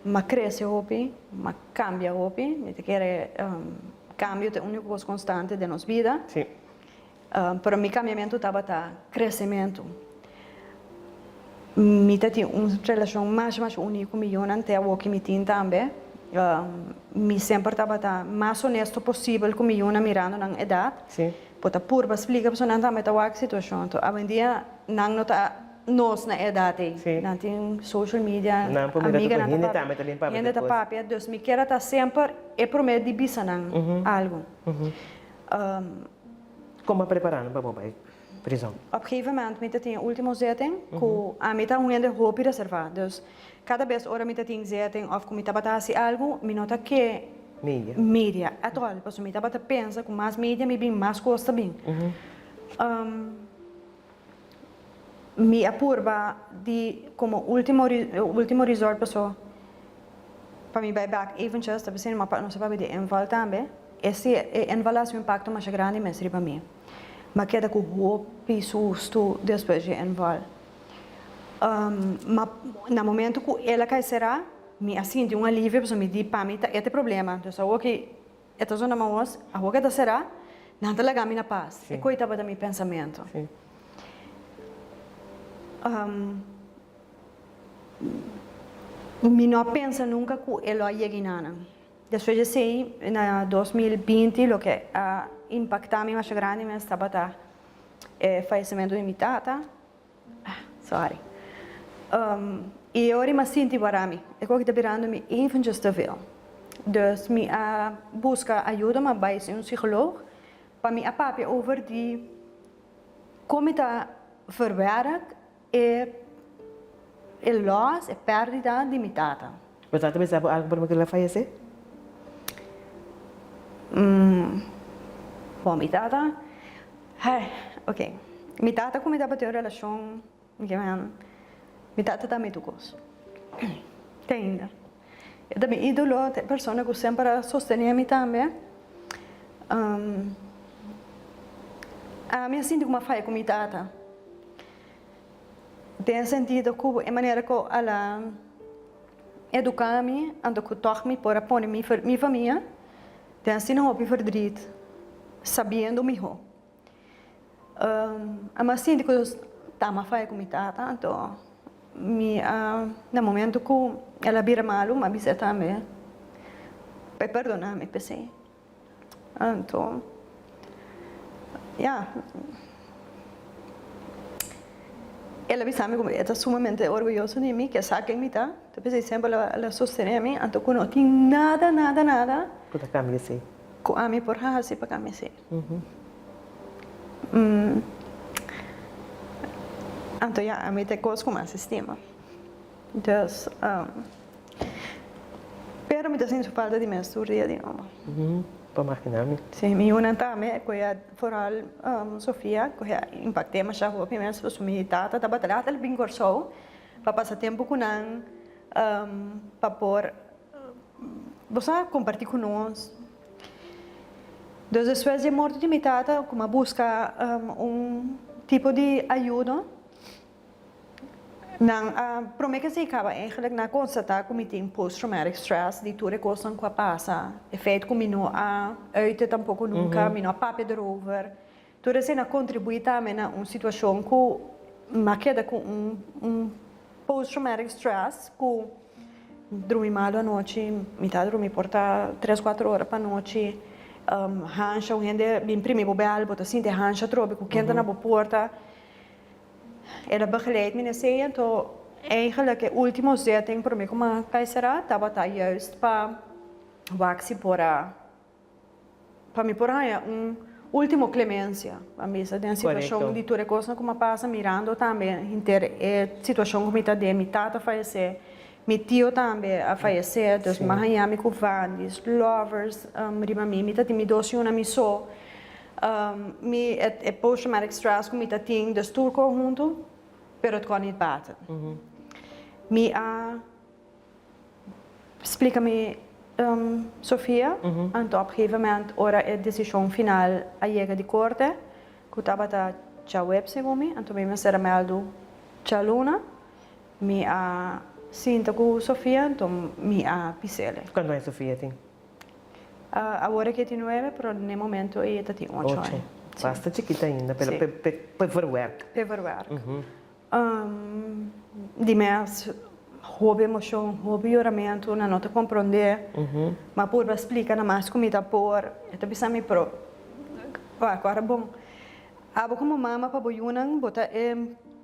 M'a crece hopi, m'a cambia hopi, mi ta kere cambio ta e unico cos constante den nos bida, pero mi cambiamento tabata crecemento. Mi ta tin un relacion masha masha uni cu mi yunan te awo ki mi tin tambe. Mi semper tabata mas honesto posibel cu mi yunan mirando nan edad. Bo ta purba splika pasobra nan tambe ta wak situacion. Enton awendia nan no ta nos na e edat ei. Nan tin social media, Nan por mira amiga tur nan hende ta tambe ta bin papia hende ta despues. papia. Dus mi kier a ta semper e prome di bisa nan algu. Kon bo a prepara nan pa bo bai prizon? Op gegeven moment mi ta tin e ultimo zitting ku ami ta un hende hopi reserva. Dus kada bes ora mi ta tin zitting of ku mi tabata hasi algu mi no ta ke Media. media at all. Pasobra mi tabata pensa ku mas media mi bin mas kos ta bin. Mi a purba di komo ultimo ultimo resort paso pa mi bai bek eventjes ta bisini ma pa nos a papia di inval tambe e si e inval a hasi un impakto masha grandi mes riba mi. Mi a keda ku hopi sustu despues di e inval. Ma na momento ku el a kai será mi a sinti un alivio pasobra mi di pa mi ta e ta e problema dus awor ki e ta zona maos awor ku e ta será nan ta laga mi na pas e koe tabata mi pensamentu. Mi no a pensa nunka ku e lo a yega enanan. Despues di esei na 2020 loke a impakta mi masha grandi mes tabata e fayesimentu di mi tata. Sorry. I e ora mi a sinti wara mi. E koki ta birando mi eventjes te veel. Dus mi a buska ayuda, mi a bai si un psicoloog pa mi a papia over di kon mi ta verwerk e. e loss, e pèrdida di mi tata. Bo tata bisa bo algu promé ku el a fayesé? Bon, mi tata, hai, ok. Mi tata ku mi tabatin un relashon, mi tata ta mi tur kos. Te ainda. E ta mi ídolo, ta e persona ku semper a sostené mi tambe. Ami a sinti ku mi a faya ku mi tata. Den sentido ku e manera ku el a eduká mi, anto ku tòg mi por a pone mi mi famia den asina hopi verdriet, sabiendo mihó. Ami a sinti ku ta mi a faya ku mi tata, anto mi a na momento ku el a bira malu mi a bisa tambe pa e perdona mi p'esei. Anto ya el a bisa mi ku e ta sumamente orguyoso di mi, ke sa ken mi ta, ta p'esei semper el a sostene mi, anto ku no tin nada nada nada Ku ta kambia esei. Ku ami por hasi pa kambia esei. Anto ya ami ta e kos ku mas estima. Dus pero mi ta sinti su falta di mes tur dia di nobo. Por magina mi. Si, mi yunan tambe ku e foral Sofia ku a impact'é masha hopi mes pasobra mi tata tabata laat el bin Kòrsou pa pasa tempu ku nan pa por bo sa kompartí ku nos. Dus despues di e morto di mi tata ku mi a buska un tipo di ayudo. Nan a prome ke si kaba eigenlijk nan a konstatá ku mi tin post traumatic stress di tur e kosnan ku a pasa, e feit ku mi no a uite tampoko nunka, mi no a papia derover, tur esei a kontribuí tambe na un situashon ku mi a keda ku un un post traumatic stress ku drumi malu anochi, mi ta drumi por ta tres kuater ora pa nochi, hansha un hende bin primi bo bèl bo ta sinti hansha atrobe ku ken ta na bo porta. El a begeleid mi na esei, anto eigenlijk e ultimo zitting prome ku mi a kai sera tabata juist pa wak si por a pa mi por haña un ultimo clemencia, pa mi bisa den situashon di tur e kosnan ku mi a pasa mirando tambe henter e situashon ku mi ta den, mi tata a fayesé, mi tio tambe a fayesé, dus mi a haña mi ku vandis, lovers riba mi, mi ta tin mi dos yunan mi so. Mi e post traumatic stress ku mi ta tin dus tur ko huntu pero it kon niet baten. Mi a splika mi Sofia anto op gegeven moment ora e desishon final a yega di korte ku tabata djaweps segun mi anto mi mester a mèldu djaluna mi a sinta ku Sofia anto mi a pis'ele. Kuantu aña Sofia tin? Awor e ke tin nuebe, pero n'e momento ei e ta tin ocho aña. Ocho. Basta chikito ainda, pero p'e verwerk. P'e verwerk. Di mes hopi emocion, hopi yoramentu, nan no ta comprende. Mi a purba splica na mas cu mi ta por. E ta bisa mi, pero wak, ora bon, abo como mama pa bo yunan, bo ta e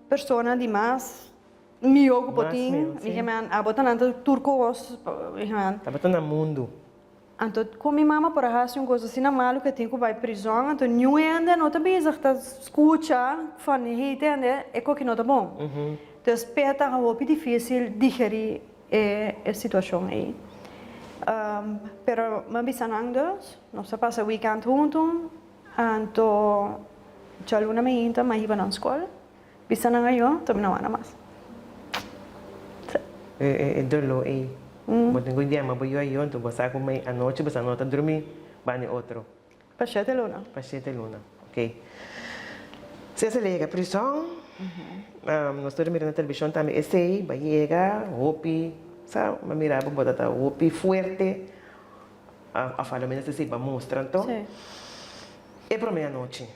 persona di mas Mihó ku bo tin, mi hemen, abo ta nan ta tur kos, mi hemen. Tabata na mundu. Anto kon mi mama por a hasi un kos asina malu ku e tin ku bai prizòn, anto niun hende no ta bezig ta skucha van hey tende e koki no ta bon. Dus p'e ta hopi difisil digerí e e situashon ei. Pero mi a bisa nan dus, nos a pasa weekend huntu, anto djaluna mainta mi a hiba nan skol. Bisa nan ayo, ta mi no wanda mas. Sí. E doló ei. Bo tin ku yama bo yu ayo, anto bo sa ku mei anochi bo sa no ta drumi bani otro. Pa shete luna. Pa shete luna, ok. Si esei a yega prison, nos tur a mira na televishon tambe esei, bo a yega hopi, sa, bo a mira bo bo ta ta hopi fuerte, òf a lo menos esei bo a mustra anto. E promé anochi.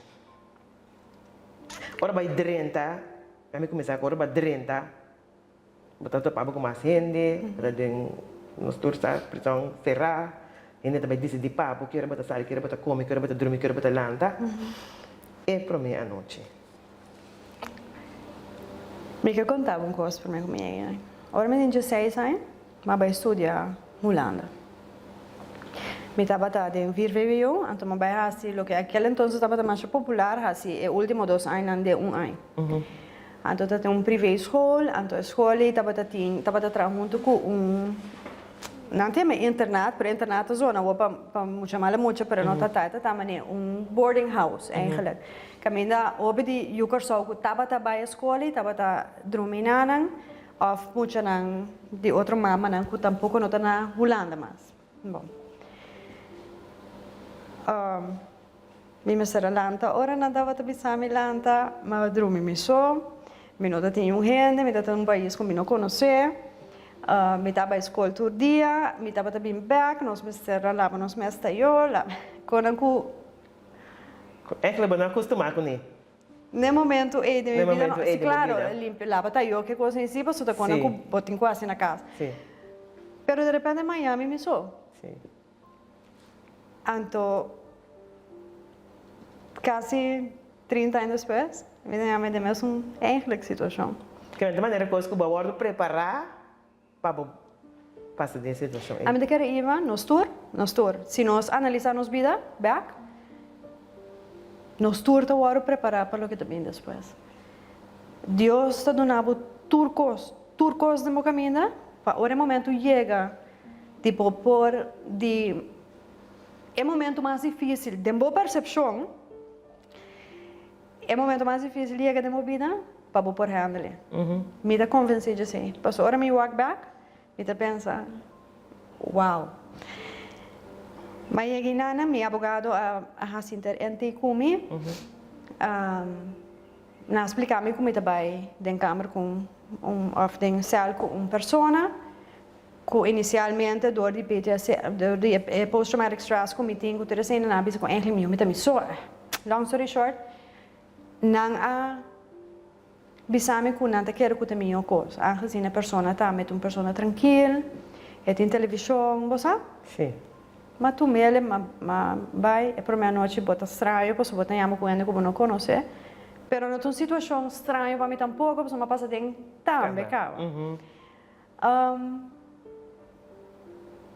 Ora bai drenta, a mi kuminsá ku ora bai drenta, bo ta topa bo ku mas hende, bo ta den nos tur sa prison será, hende ta bai disidí pa bo ki ora bo ta sali, ki ora bo ta kome, ki ora bo ta drumi, ki ora bo ta lanta, e promé anochi. Mi ke konta bo un kos promé ku mi yega. Ora mi tin dieseis aña, Mi a bai studia Hulanda. Mi tabata den vier vwo, anto mi a bai hasi loke akel entonces tabata masha popular, hasi e ultimo dos añanan den un aña. Anto ta tin un privé school, anto e school ei tabata tin, tabata traha hunto ku un, nan ta yama internat, pero internat ta zona awor pa pa mucha mala mucha, pero no ta ta, e ta ta manera un boarding house eigenlijk. Kaminda hopi di yu Kòrsou ku tabata bai e skol ei tabata drumi na nan òf muchanan di otro mamanan ku tampoko no ta na Hulanda mas. Bon. Mi mester a lanta ora nan tabata bisa mi lanta, mi a drumi mi so, mi no ta tin niun hende, mi ta ta un pais ku mi no konosé, mi ta bai skol tur dia, mi tabata bin bèk, nos mester a laba nos mes tayó, konan ku. Èkle bo no a kustumá kuné. N'e momento ei den mi bida no, si klaro, limpia, laba tayó, ke kos ei si, pasobra ta konan ku bo tin ku hasi na kas. Pero derepente Miami mi so. Anto casi 30 aña despues mi ta yama den mesun eigenlijk situacion. Kende manera cos cu bo a wordo prepara pa bo pasa den e situacion ey? Ami ta kere Ivan, nos tur, nos tur, si nos analisa nos bida bek, nos tur ta wordo prepara pa loke ta bin despues. Dios ta duna bo tur cos, tur cos den bo caminda pa ora e momento yega Di bo por di e momento mas difícil den bo percepcion, e momento mas difícil yega den bo bida pa bo por handle. Mi ta convenci dje esey. Pasobra ora mi wak bek, mi ta pensa, wow. Ma yega inana mi abogado a haci inter-ente cu mi. Nan a splica mi cu mi ta bay den kamer cu un of den cel cu un persona. Ku inisialmente dor di PTSD, dor di e post traumatic stress ku mi tin ku tur esei nan a bisa ku eigenlijk mi mi ta mi so. Long story short, nan a bisa mi ku nan ta kere ku ta mihó kos, aangezien e persona tambe ta un persona trankil, e tin televishon, bo sa? Sí. Ma tu mele, ma ma bai e promé anochi bo ta straño pasobra bo ta yama ku hende ku bo no konosé, pero no ta un situashon straño pa mi tampoko pasobra mi a pasa den tambe kaba.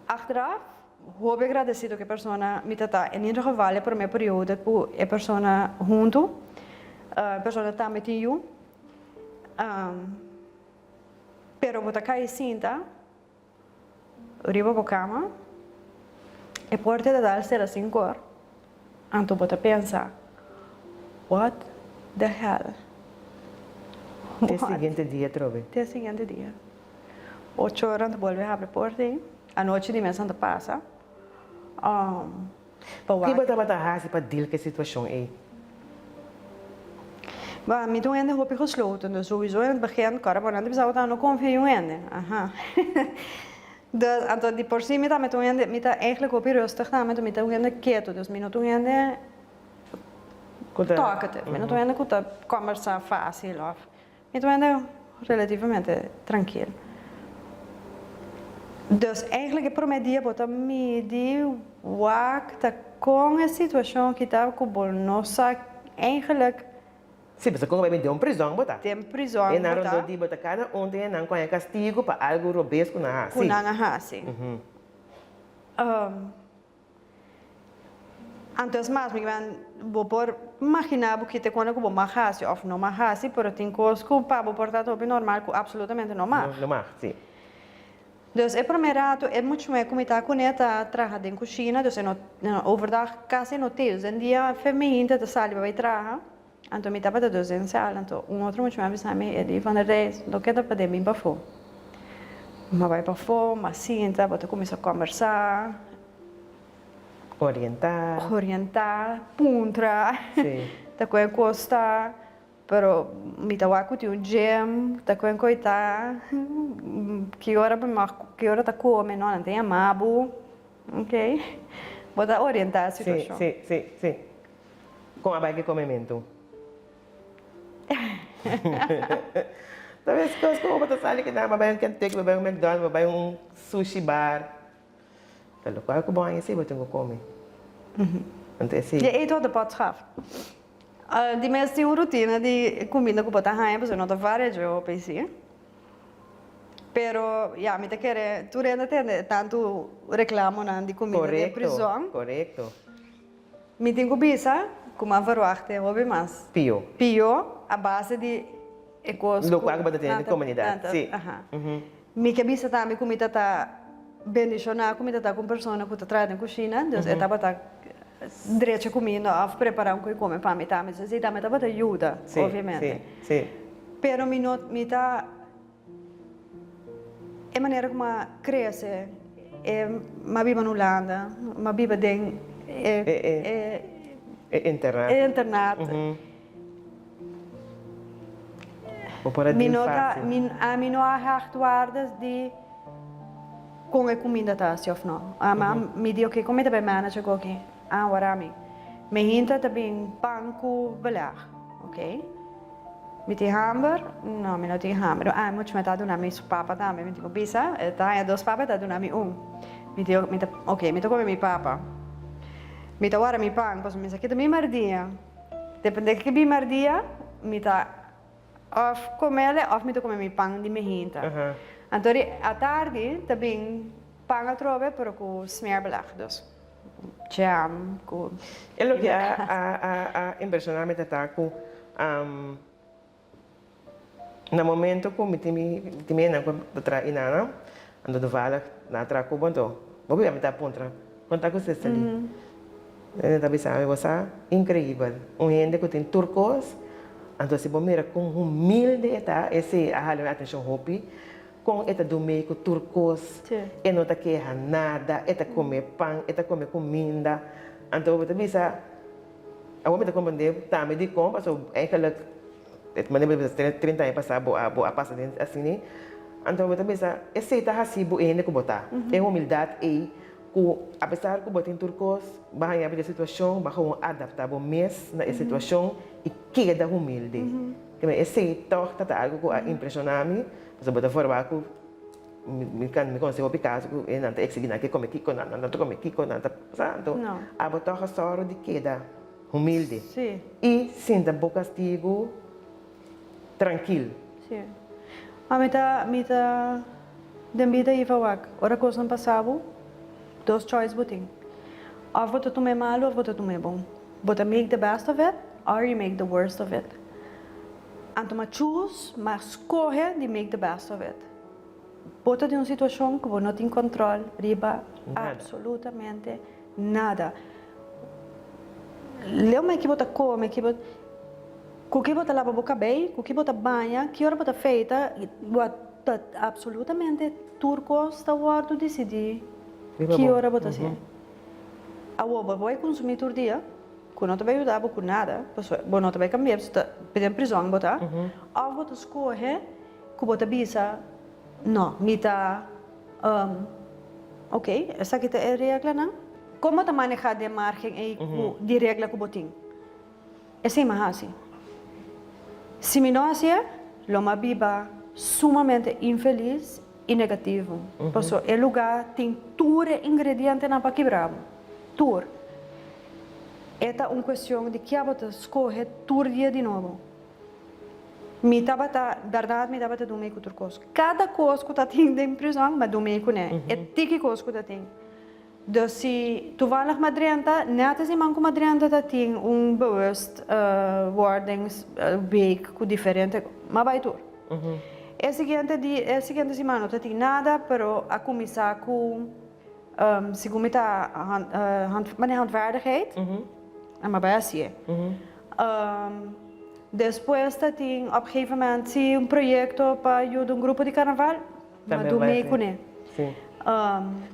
Achteraf, hopi agradecido ku e persona mi ta ta. En ieder geval e prome periodo ku e persona huntu, e persona tambe tin yu. Pero bo ta kai sinta riba bo kama, e porta ta dal sera sin kor, anto bo ta pensa, what the hell? Te siguiente dia atrobe. Te siguiente dia. Ocho ora ta bolbe habri porta ei. Anochi di mes nan ta pasa. Pa wak. Ki bo tabata hasi pa deal ku e situashon ei? Bo, mi ta un hende hopi gesloten, dus souiso in het begin, kòrda bo nan ta bisa bo ta no konfia yu hende. Aha. Dus, anto di por si mi ta un hende, mi ta eigenlijk hopi rustig tambe, mi ta un hende ketu, dus mi no ta un hende talkative, mi no ta un hende ku ta kòmbersá fásil òf mi ta un hende relativamente trankil. Dus eigenlijk e promé dia bo ta midi wak ta kon e situashon aki ta ku bo no sa eigenlijk. Sí, pasobra kon bo bai bin den un prizòn bo ta. Den prizòn bo ta. E nan rondó di bo ta kada un den e nan ku haña kastigu pa algu robes ku nan a hasi. Ku nan a hasi. Anto es mas, mi kimen bo por maginá bo kite kunda ku bo mag hasi òf no mag hasi, pero tin kos ku pa bo por ta hopi normal ku apsolutamente no mag. No mag, si. Dus e promé ratu e much'mué ku mi ta kuné ta traha den kushina, dus e no overdag kasi no te. Dus den dia fe meinta ta sali pa bai traha, anto mi tabata dus den sala, anto un otro much'mué a bisa mi, e di, Van der Reis, lo keda paden bin pafó. Mi a bai pafó, mi a sinta, bo ta kuminsá kòmbersá. Orientá. Orientá, puntra. Sí. Ta ku e kos ta, pero mi ta wak ku tin un gym, ta ku e koi ta, ki ora bo mag, ki ora ta kome, no, nan ta yama bo, ok. Bo ta orientá e situashon. Sí, sí, sí, sí. Kon a bai ku e komementu? Ta bes kos ku bo ta sali ku nan, bo bai un Kentucky, bo bai un McDonald's, bo bai un sushi bar. Ta lokual ku bo haña si bo tin ku kome. Anto esei. Je eet wat de pot schaft. Di mes tin un rutina di kuminda ku bo ta haña pasobra no ta varia dje hopi si. Pero ya mi ta kere tur hende tende tantu reklamonan di kuminda den prizòn. Korekto. Mi tin ku bisa ku mi a verwachta hopi mas. Pio. Pio a base di. E kos ku Lokual ku bo ta tene den komunidat, si. Aha. Mi ke bisa tambe ku mi ta ta bendishoná ku mi ta ta ku un persona ku ta traha den kushina, dus e tabata drecha kuminda òf prepará un koi kome pa mi tambe. Dus esei tambe tabata yuda, obviamente. Si, si. Pero mi no, mi ta, e manera ku mi a krese, e mi a biba na Hulanda, mi a biba den e E internat. E internat. Bo por a Mi deal no ta, fácil. mi, ami no a hecht waardes di kon e kuminda ta hasi òf no. Ama mi di oke, kon mi ta bai manage ago aki? Ah, wara mi. Mi hinta ta bin pan ku beleg. Oke. Mi tin hamber? No, mi no tin hamber. Ah, mucha mi ta duna mi su papa tambe. Mi tin ku bisa, e ta haña dos papa, e ta duna mi un. Mi di, mi ta, oke, mi ta kome mi papa. Mi ta wara mi pan, pasobra mi sa kita mi mardia. Depende ki bin mardia mi ta of comele of mi ta come mi pan di mehinta. Anto di atardi ta bin pan atrobe pero cu smeerbeleg, dus jam cu. E loke a a a impresiona mi ta ta cu Na momento ku mi tin mi tin mi enan ku ta traha inana, anto toevallig nan a traha ku bo anto bo bia mi ta puntra kon ta ku Cecily? E ta bisa mi bo sa increibel un hende ku tin tur kos anto si bo mira kon humilde e ta esei a hala mi atencion hopi kon e ta dumei ku tur kos e no ta keha nada e ta kome pan e ta kome kuminda anto bo ta bisa. Awor mi ta comprende tambe dikon pasobra eigenlijk e manera bo ta bisa 30 aña pasa bo a bo a pasa den asina anto bo ta bisa esei ta hasi bo e hende ku bo ta e humildad ei ku apesar ku bo tin tur kos bo a haña bo den situashon bo a gewoon adapta bo mes na e situashon i keda humilde esei tog ta ta algu ku a impreshona mi pasobra bo ta forma ku Mi kan mi konosé hopi kaso ku e nan ta eksigí nan ke kome kiko, nan nan ta kome kiko, nan ta sa anto abo tòg a sòru di keda humilde i sinta bo kastigu trankil. Sí. Ma mi ta mi ta den bida Iva wak ora kosnan pasa bo dos choice bo tin òf bo ta tuma e malu òf bo ta tuma e bon. Bo ta make the best of it or you make the worst of it. Anto ma choose, ma scoge di make the best of it. Bo ta den un situacion cu bo no tin control riba absolutamente nada. Leu me ki bo ta come, ki bo, cu ki bo ta laba bo cabey, cu ki bo ta baña, ki ora bo ta feita, bo ta absolutamente tur cos ta wordo dicidi ki ora bo ta hacié. Awor bo por bay consumi tur dia. Ku no ta bai yuda bo ku nada, pasobra bo no ta bai kambia, pasobra ta den prizòn bo ta, òf bo ta skohe ku bo ta bisa, No, mi ta, oke, esaki ta e reglanan. Kon bo ta manehá den márgen ei ku di regla ku bo tin? Esei mi a hasi. Si mi no hasié, lo mi a biba sumamente infelis i negativo, pasobra e lugá tin tur e ingredientenan pa kibra bo, tur. E ta un cuestion di kia bo ta scoge tur dia di nobo. Mi tabata, berdad mi tabata dun mei cu tur cos. Cada cos cu ta tin den prison, mi a dun mei cune. E tiki cos cu ta tin. Dus si toevallig mi a drenta, net e siman cu mi a drenta ta tin un bewust wordings week cu diferente, mi a bay tur. E siguiente di, e siguiente siman no ta tin nada, pero a cuminsa cu. Segun mi ta mane handvaardigheid en mi a bai hacié. Despues ta tin op gegeven moment si un proyecto pa yuda un grupo di carnaval, mi a dun mee cune.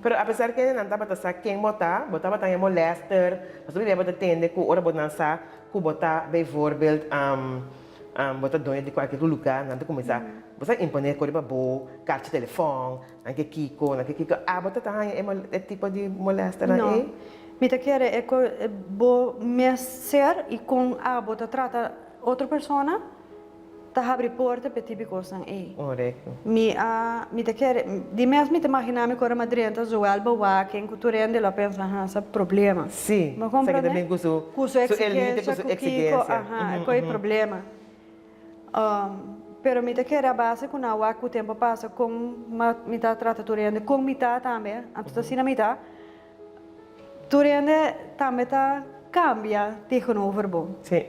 Pero apesar kende nan tabata sa ken bo ta, bo tabata haña molester, pasobra bia bo ta tende cu ora bo nan sa cu bo ta bijvoorbeeld bo ta doño di cualkier lugar, nan ta cuminsa bo sa impone cu riba bo carchi telefon, Nan ke kiko, nan ke kiko. Abo ta ta haña e e tipo di molesternan No. ei? Mi ta kere e ku bo mes ser i kon abo ta trata otro persona ta habri porta pa e tipo kosnan ei. Korekto. Mi a mi ta kere di mes mi ta imagina mi ku ora mi a drenta zowel bewaking ku tur hende lo a pensa ha sa problema. Si, Bo sa ke ta komprende? bin ku su Ku su su elite, ku eksigensia, su ku kiko, eksigensia. aha, ku e problema. Pero mi ta kere a base ku nan wak ku tempu a pasa kon mi ta trata tur hende, kon mi ta tambe, anto ta asina mi ta, tur hende tambe ta kambia tegenover bo. Sí.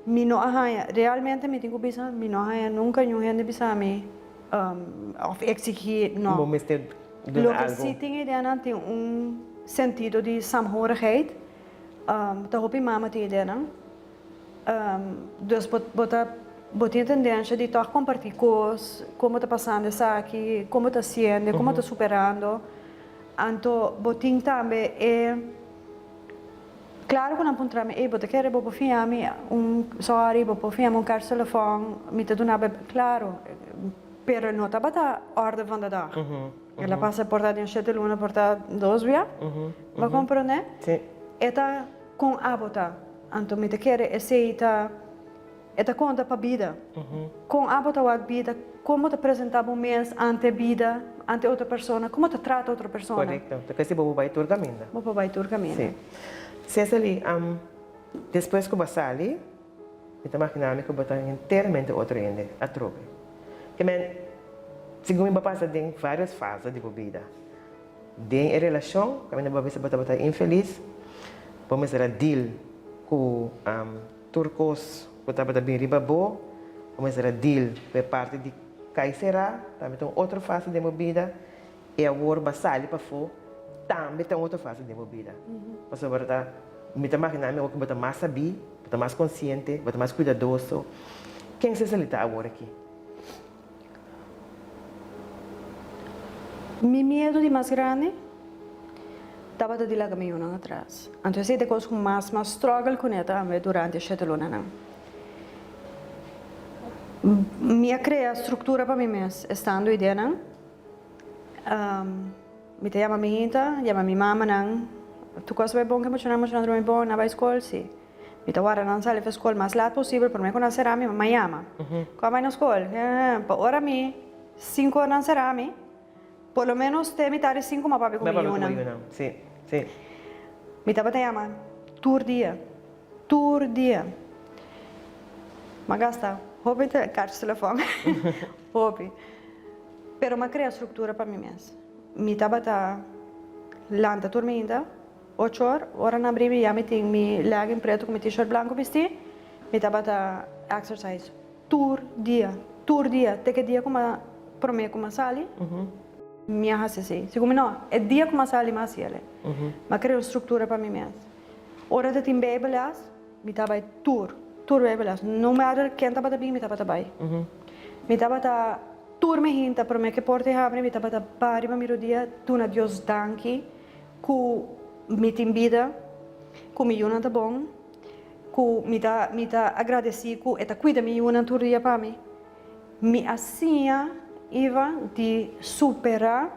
Mi no a haña, realmente mi tin ku bisa, mi no a haña nunka niun hende bisa mi òf eksigí, no. Bo mester duna Loke algu. si tin ideanan tin un sentido di saamhorigheid, ta hopi mama tin ideanan. Dus bo bo ta bo tin e tendensia di tòg kompartí kos, kon bo ta pasando esaki, kon bo ta hasiendo, kon bo ta superando. Anto bo tin tambe e. Claro cu nan puntra mi, ey bo ta kere bo por fiña mi un sorry, bo por fiña mi un carta telefon, mi ta duna bo, claro, pero no tabata orde van de dag. El a pasa por ta den shete luna, por ta dos bia, bo a comprende? E ta con abo ta, anto mi ta kere esey ta, e ta conta pa bida, con abo ta wak bida, con bo ta presenta bo mes ante bida, ante otro persona, con bo ta trata otro persona. Correcto, ta kesi bo por bai tur caminda. Bo por bai tur caminda. Si. Cecily, despues cu bo a sali, mi ta magina mi cu bo ta enteramente otro hende atrobe. Ke men, segun mi bo a pasa den varios fase di bo bida. Den e relacion, caminda bo a bisa bo tabata infeliz, bo mester a deal cu Tur kos ku tabata bin riba bo, bo mester a deal ku e parti di kai será, tambe ta un otro fase den bo bida, i awor bo a sali pafó, tambe ta un otro fase den bo bida. Pasobra ta, mi ta maginá mi awor ku bo ta mas sabí, bo ta mas konsiente, bo ta mas kuidadoso. Ken Cecily ta awor aki? Mi miedu di mas grandi tabata di laga mi yunan atras. Anto esei ta e kos ku mas mas struggle kuné tambe durante e shete lunanan. Mi a krea struktura pa mi mes estando ideanan. Mi ta yama mi hinta, yama mi mamanan, tur kos bai bon ke muchanan, muchanan drumi bon, nan bai skol? Si. Mi ta warda nan sali for skol mas lat posibel prome ku nan sera mi mama yama. Ku a bai na skol? Pa ora mi sinku ora nan sera mi, por lo menos te mitad di sinku mi a papia ku mi yunan. Mi tabata yama tur dia, tur dia. Mi a gasta hopi karchi telefòn, hopi. Pero mi a krea struktura pa mi mes. Mi tabata lanta tur mainta. Ocho or, ora nan bri mi ya mi tin mi legging preto ku mi t-shirt blanco bisti, mi tabata exercise tur dia, tur dia, te ke dia ku mi a prome ku mi a sali, mi a hasi así. Segun mi no, e dia ku mi a sali mi a hasi el. Mi a krea un struktura pa mi mes. Ora ta tin bijbelles, mi ta bai tur, tur bijbelles, no matter ken tabata bin mi tabata bai. Mi tabata tur mi hinta prome ke porta e habri mi tabata para riba mi rodia duna Dios danki. Ku mi tin bida, ku mi yunan ta bon, ku mi ta mi ta agradesí ku e ta kuida mi yunan tur dia pa mi. Mi a siña Iva di superá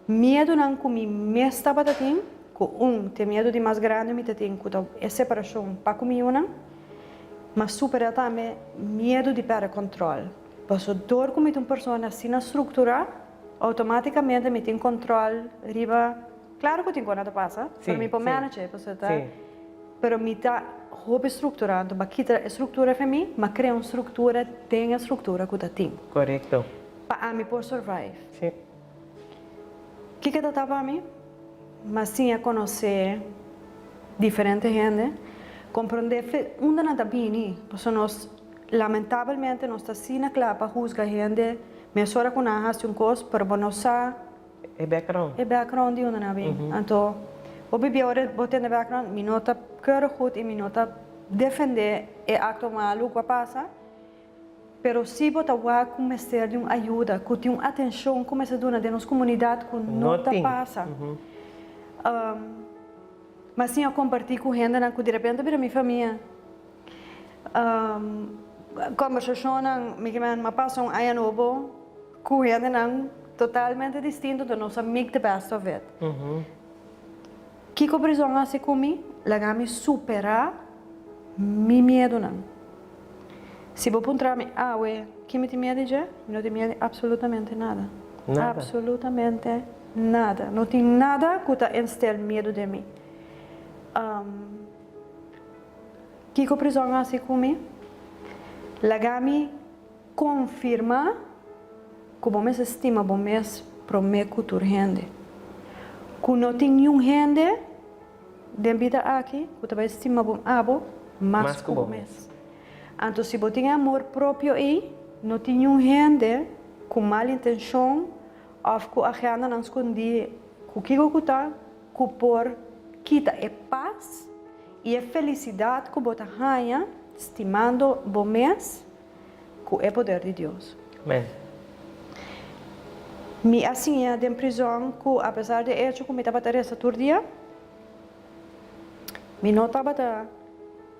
miedunan ku mi mes tabata tin, ku un te miedu di mas grandi mi ta tin ku ta e separashon pa ku mi yunan, m'a superá tambe miedu di pèrdè kòntròl. Pasobra dor ku mi ta un persona asina strukturá, Automaticamente mi tin control riba, claro cu tin cona ta pasa, pero mi por manage, pasobra ta, pero mi ta hopi structura, anto ba kita e structura fe mi, ma crea un structura den e structura cu ta tin. Correcto. Pa ami por survive. Kiko ta ta pa mi? Ma siña conoce diferente hende, comprende fe unda nan ta bini, pasobra nos lamentabelmente nos ta asina cla pa huzga hende Mesora ku nan a hasi un kos, pero bo no sa. E background. E background di unda nan a bin. Anto, bo bibia ora bo tende background, mi no ta keurig goed i mi no ta defendé e akto malu ku a pasa, pero si bo ta wak ku mester di un ayuda, ku tin un atenshon ku mester duna den nos komunidat ku no ta pasa. Mi a siña kompartí ku hendenan ku direpente a bira mi famia. Kombersashonnan, mi ke men a pasa un aña nobo ku hendenan totalmente distinto, enton nos a make the best of it. Kiko prizòn a hasi ku mi? Laga mi superá mi miedunan. Si bo puntra mi awe ki mi tin miedu di dje, mi no tin miedu di absolutamente nada. Absolutamente nada. No tin nada ku ta instel miedu den mi. Kiko prizòn a hasi ku mi? Laga mi konfirmá ku bo mester stima bo mes promé ku tur hende. Ku no tin niun hende den bida aki ku ta bai stima bo abo mas ku bo mes. Anto si bo tin e amor propio ei, no tin niun hende ku mal intenshon òf ku agendanan skondí ku kiko ku ta ku por kita e pas i e felisidat ku bo ta haña stimando bo mes ku e poder di Dios. Amen. Mi a siña den prizòn ku apesar di e echo ku mi tabata resa tur dia, mi no tabata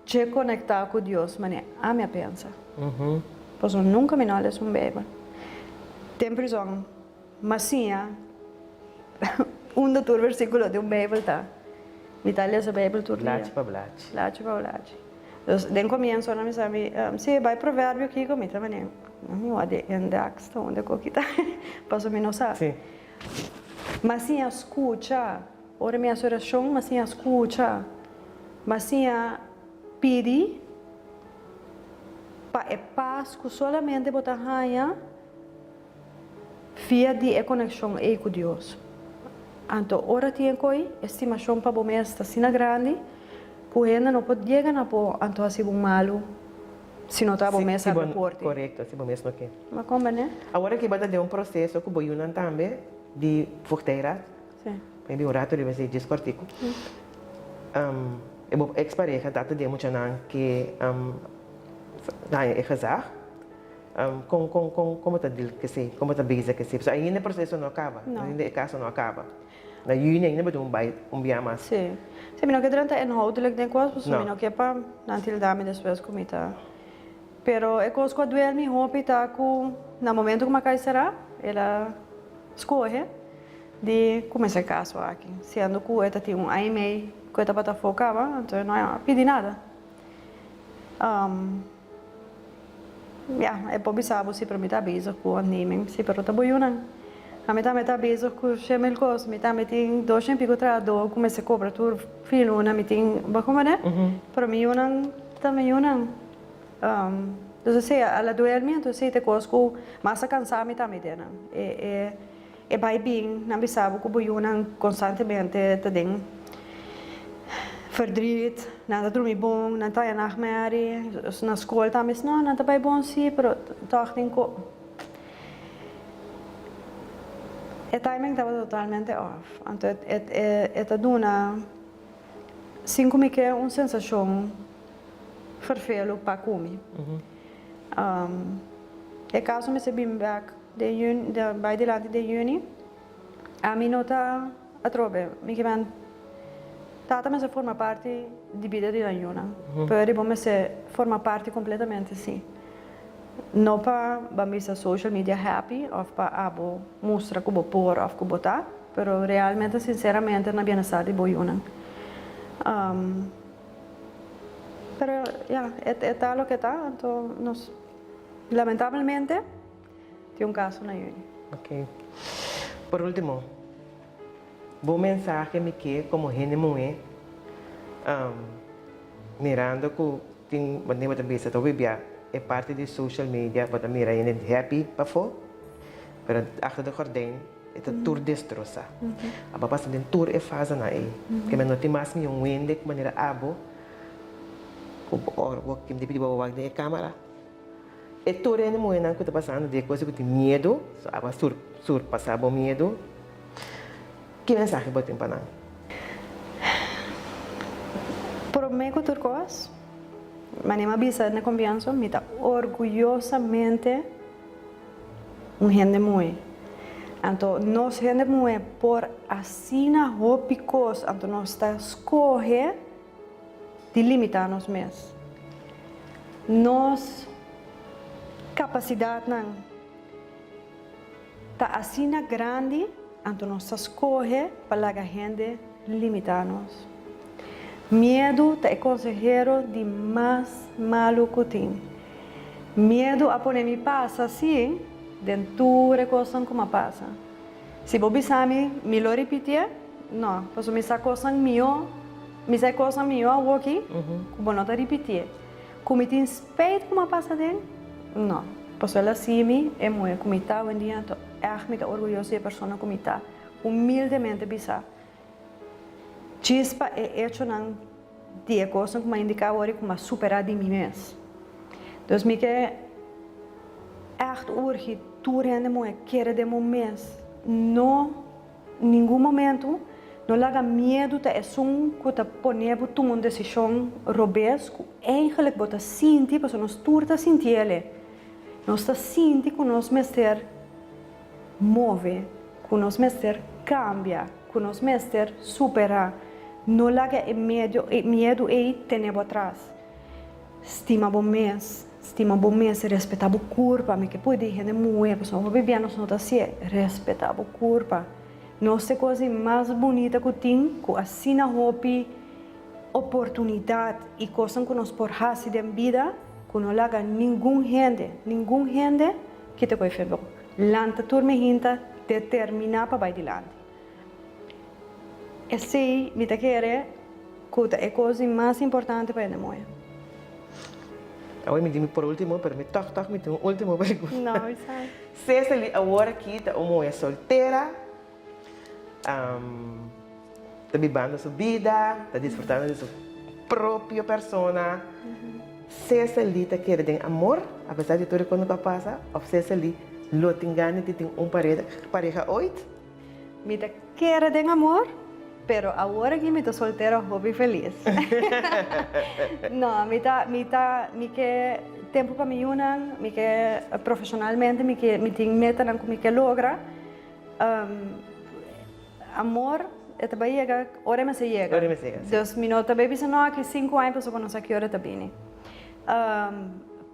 dje konektá ku Dios manera ami a pensa. Pasobra nunka mi no a lesa un Beibel. Den prizòn m'a siña unda tur versíkulo di un Beibel ta. Mi ta lesa Beibel tur dia. Blachi pa blachi. Blachi pa blachi. Dus den komienso nan mi sa mi, si bai Proverbio kiko? Mi ta manera, mi wak di indeks ta unda ku kita, pasobra mi no sa. M'a siña skucha. Ora mi hasi orashon, m'a siña skucha. M'a siña pidi pa e pas ku solamente bo ta haña via di e konekshon ei ku Dios. Anto ora tin e koi, e stimashon pa bo mes ta asina grandi ku hende no por yega na bo anto hasi bo malu si no ta bo mes a reporte. Korekto, si bo mes no ke. Bo a komprende? Awor aki bo ta den un proseso ku bo yunan tambe di voogdijraad. Sí. Maybe un rato riba esei djis kòrtiku. E bo ex pareha ta den muchanan ke haña e gezag. Kon kon kon kon bo ta deal ku esei? Kon bo ta bezig ku esei? Pasobra ainda e proseso no a kaba. No. Ainda e kaso no a kaba. Na yüni ainda bo tin un bai un bia mas. Sí. Sí, mi no ke drenta inhoudelijk den kos pasobra No. mi no ke pa nan tilda mi despues ku mi ta. Pero e kos ku a duel mi hopi ta ku na momento ku mi a kai será el a skohe di kuminsá e kaso aki, siendo ku e ta tin un aña i mei ku e tabata afó kaba, anto e no a pidi nada. Ya, e por bisa bo si, pero mi ta bezig ku ontneming, si, pero ta bo yunan. Ami tambe ta bezig ku shemil kos, mi tambe tin dos shen piko trahadó ku mester kobra tur fin luna, mi tin, bo komprende? Pero mi yunan ta mi yunan. Entonces esei a la duel mi, entonces esei ta e kos ku mas a kansa mi tambe den nan. E. E bai bin nan bisa bo ku bo yunan konstantemente ta den verdriet, nan ta drumi bon, nan ta haña nachtmerrie, na skol tambe no, nan ta bai bon si, pero tòg tin ku e timing tabata totalmente off. Anto e ta duna sin ku mi ke un sensashon ferfelu pa ku mi. E kaso mester bin bèk. Den juni, den bai dilanti den juni, ami no ta atrobe. Mi ke men tata mester forma parti di bida di nan yunan, pero riba mester forma parti completamente si. No pa ban bisa social media happy of pa abo mustra ku bo por of ku bo ta, pero realmente sinceramente na bienestar di bo yunan. Pero ya, e ta loke ta, anto nos lamentablemente. Tin un kaso na yüni. Ok. Por ultimo, bo mensahe mi ke komo hende muhé, mirando ku tin manera bo ta bisa ta hopi bia e parti di social media bo ta mira hende happy pafó, pero achter de gordijn e ta tur destrosá. Abo a pasa den tur e fasenan ei. Ke men no tin mas mi un hende ku manera abo ku ora bo tin di pidi bo wak den e kamera. E tur hende muhénan ku ta pasando di e kos ku tin miedu, so abo a surpasá bo miedu, ki mensahe bo tin pa nan? Promé ku tur kos, manera mi a bisa na komienso, mi ta orguyosamente un hende muhé. Anto nos hende muhé por asina hopi kos, anto nos ta skohe. di limitá nos mes. Nos kapasidatnan ta asina grandi, anto nos ta skohe pa laga hende limitá nos. Miedu ta e konsehero di mas malu ku tin. Miedu a pone mi pasa sí den tur e kosnan ku m'a pasa. Si bo bisa mi, mi lo ripitié? No, pasobra mi sa kosnan mihó, mi sa e kosnan mihó awoki ku bo no ta ripitié. Ku mi tin spijt ku mi a pasa aden? No, pasobra el a siña mi e muhé ku mi ta awendia, anto ègt mi ta orguyoso di e persona ku mi ta. Humildemente bisa, djis pa e echonan di e kosnan ku mi a indiká awor i ku mi a superá di mi mes. Dus mi ke ègt urgi tur hende muhé kere den bo mes. No ningun momentu no laga miedu ta esun ku ta pone bo tuma un desishon robes ku eigenlik bo ta sinti, pasobra nos tur ta sinti el'e. Nos ta sinti ku nos mester move, ku nos mester kambia, ku nos mester superá. No laga e medio e miedu ei tene bo atras. Stima bo mes, stima bo mes, respetá bo kurpa. Mi ke pudi di hende muhé, pasobra hopi bia nos no ta hasié. Respetá bo kurpa. Nos ta e kos di mas bunita ku tin, ku asina hopi oportunidat i kosnan ku nos por hasi den bida ku no laga ningun hende, ningun hende kita ku e fe bo. Lanta tur mi hinta determiná pa bai dilanti. Esei mi ta kere ku ta e kos di mas importante pa hende muhé. Awor mi di mi por último, pero mi tòg tòg mi tin un último pregunta. No, esei. Cecily awor aki ta un muhé soltera. Ta bibando su bida, ta disfrutando di su propio persona. Cecily ta kere den amor, apesar di tur e kos ku a pasa, òf Cecily lo tin gana di tin un pareha oit? Mi ta kere den amor, pero awor aki mi ta soltero hopi felis. No, mi ta, mi ta, mi ke tempu pa mi yunan, mi ke profeshonalmente mi ke, mi tin metanan ku mi ke logra. Amor e ta bai yega ora e mester yega. Ora e mester yega, si. Dus mi no ta bai bisa no aki sinku aña pasobra no sa ki ora e ta bini.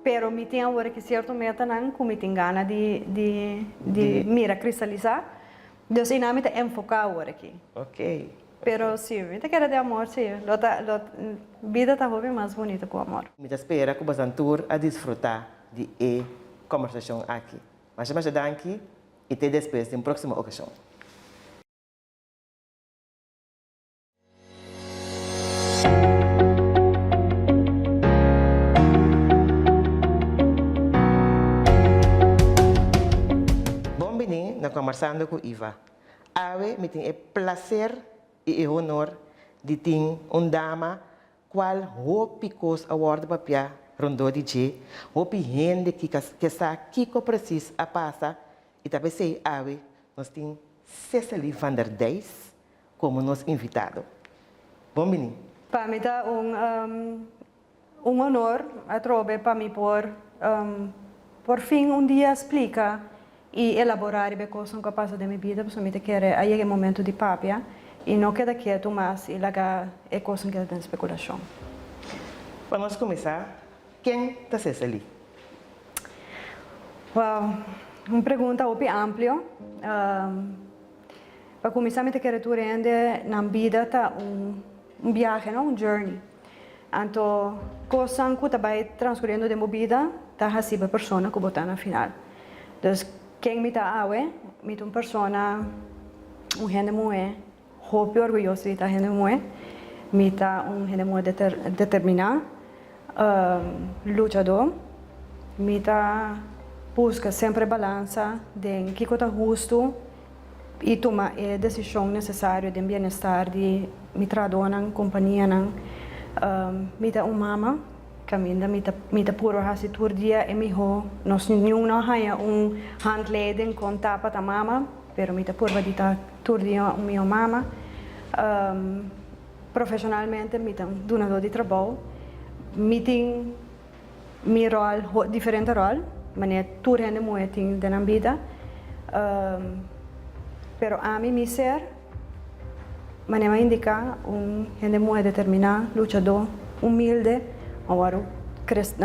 Pero mi tin awor aki sierto metanan ku mi tin gana di di di mira kristalisá. Dus einan mi ta enfoká awor aki. Ok. Pero si, mi ta kere den amor si. Lo ta lo bida ta hopi mas bunito ku amor. Mi ta spera ku bosan tur a disfrutá di e kombersashon aki. Masha masha danki i te despues den próksimo okashon. Bon bini na Kombersando ku Iva. Awe mi tin e plaser i e honor di tin un dama Cual hopi cos a wordo papia rondó di dje, hopi hende ki ke sa kico precies a pasa y ta pesey awe nos tin Cecily van der Dijs como nos invitado. Bon bini. Pa mi ta un un honor atrobe pa mi por por fin un dia splica I elaborá riba e kosnan ku a pasa den mi bida, pasobra mi ta kere a yega e momentu di papia i no keda ketu mas i laga e kosnan keda den spekulashon. Pa nos kuminsá, ken ta Cecily? Wow, un pregunta hopi amplio. Pa kuminsá mi ta kere tur hende nan bida ta un biahe, no? Un journey. Anto kosnan ku ta bai transcurriendo den bo bida ta hasi bo e persona ku bo ta na final. Dus ken mi ta awe? Mi ta un persona, un hende muhé, hopi orguyoso di ta hende muhé. Mi ta un hende muhé determiná, luchadó. Mi ta buska semper e balansa den kiko ta hustu. i tuma e desishon nesesario den bienestar di mi trahadónan, kompanianan. Mi ta un mama, kaminda mi ta mi ta puru hasi tur dia e mihó. Nos niun no a haña un handleiding kon ta pa ta mama, pero mi ta purba di ta tur dia un mihó mama. Profeshonalmente mi ta un dunadó di trabou. Mi tin Mi ròl, diferente ròl, manera tur hende muhé tin den nan bida. Pero ami, mi ser, manera mi a indiká, un hende muhé determiná, luchadó, humilde, a wòrdu kres,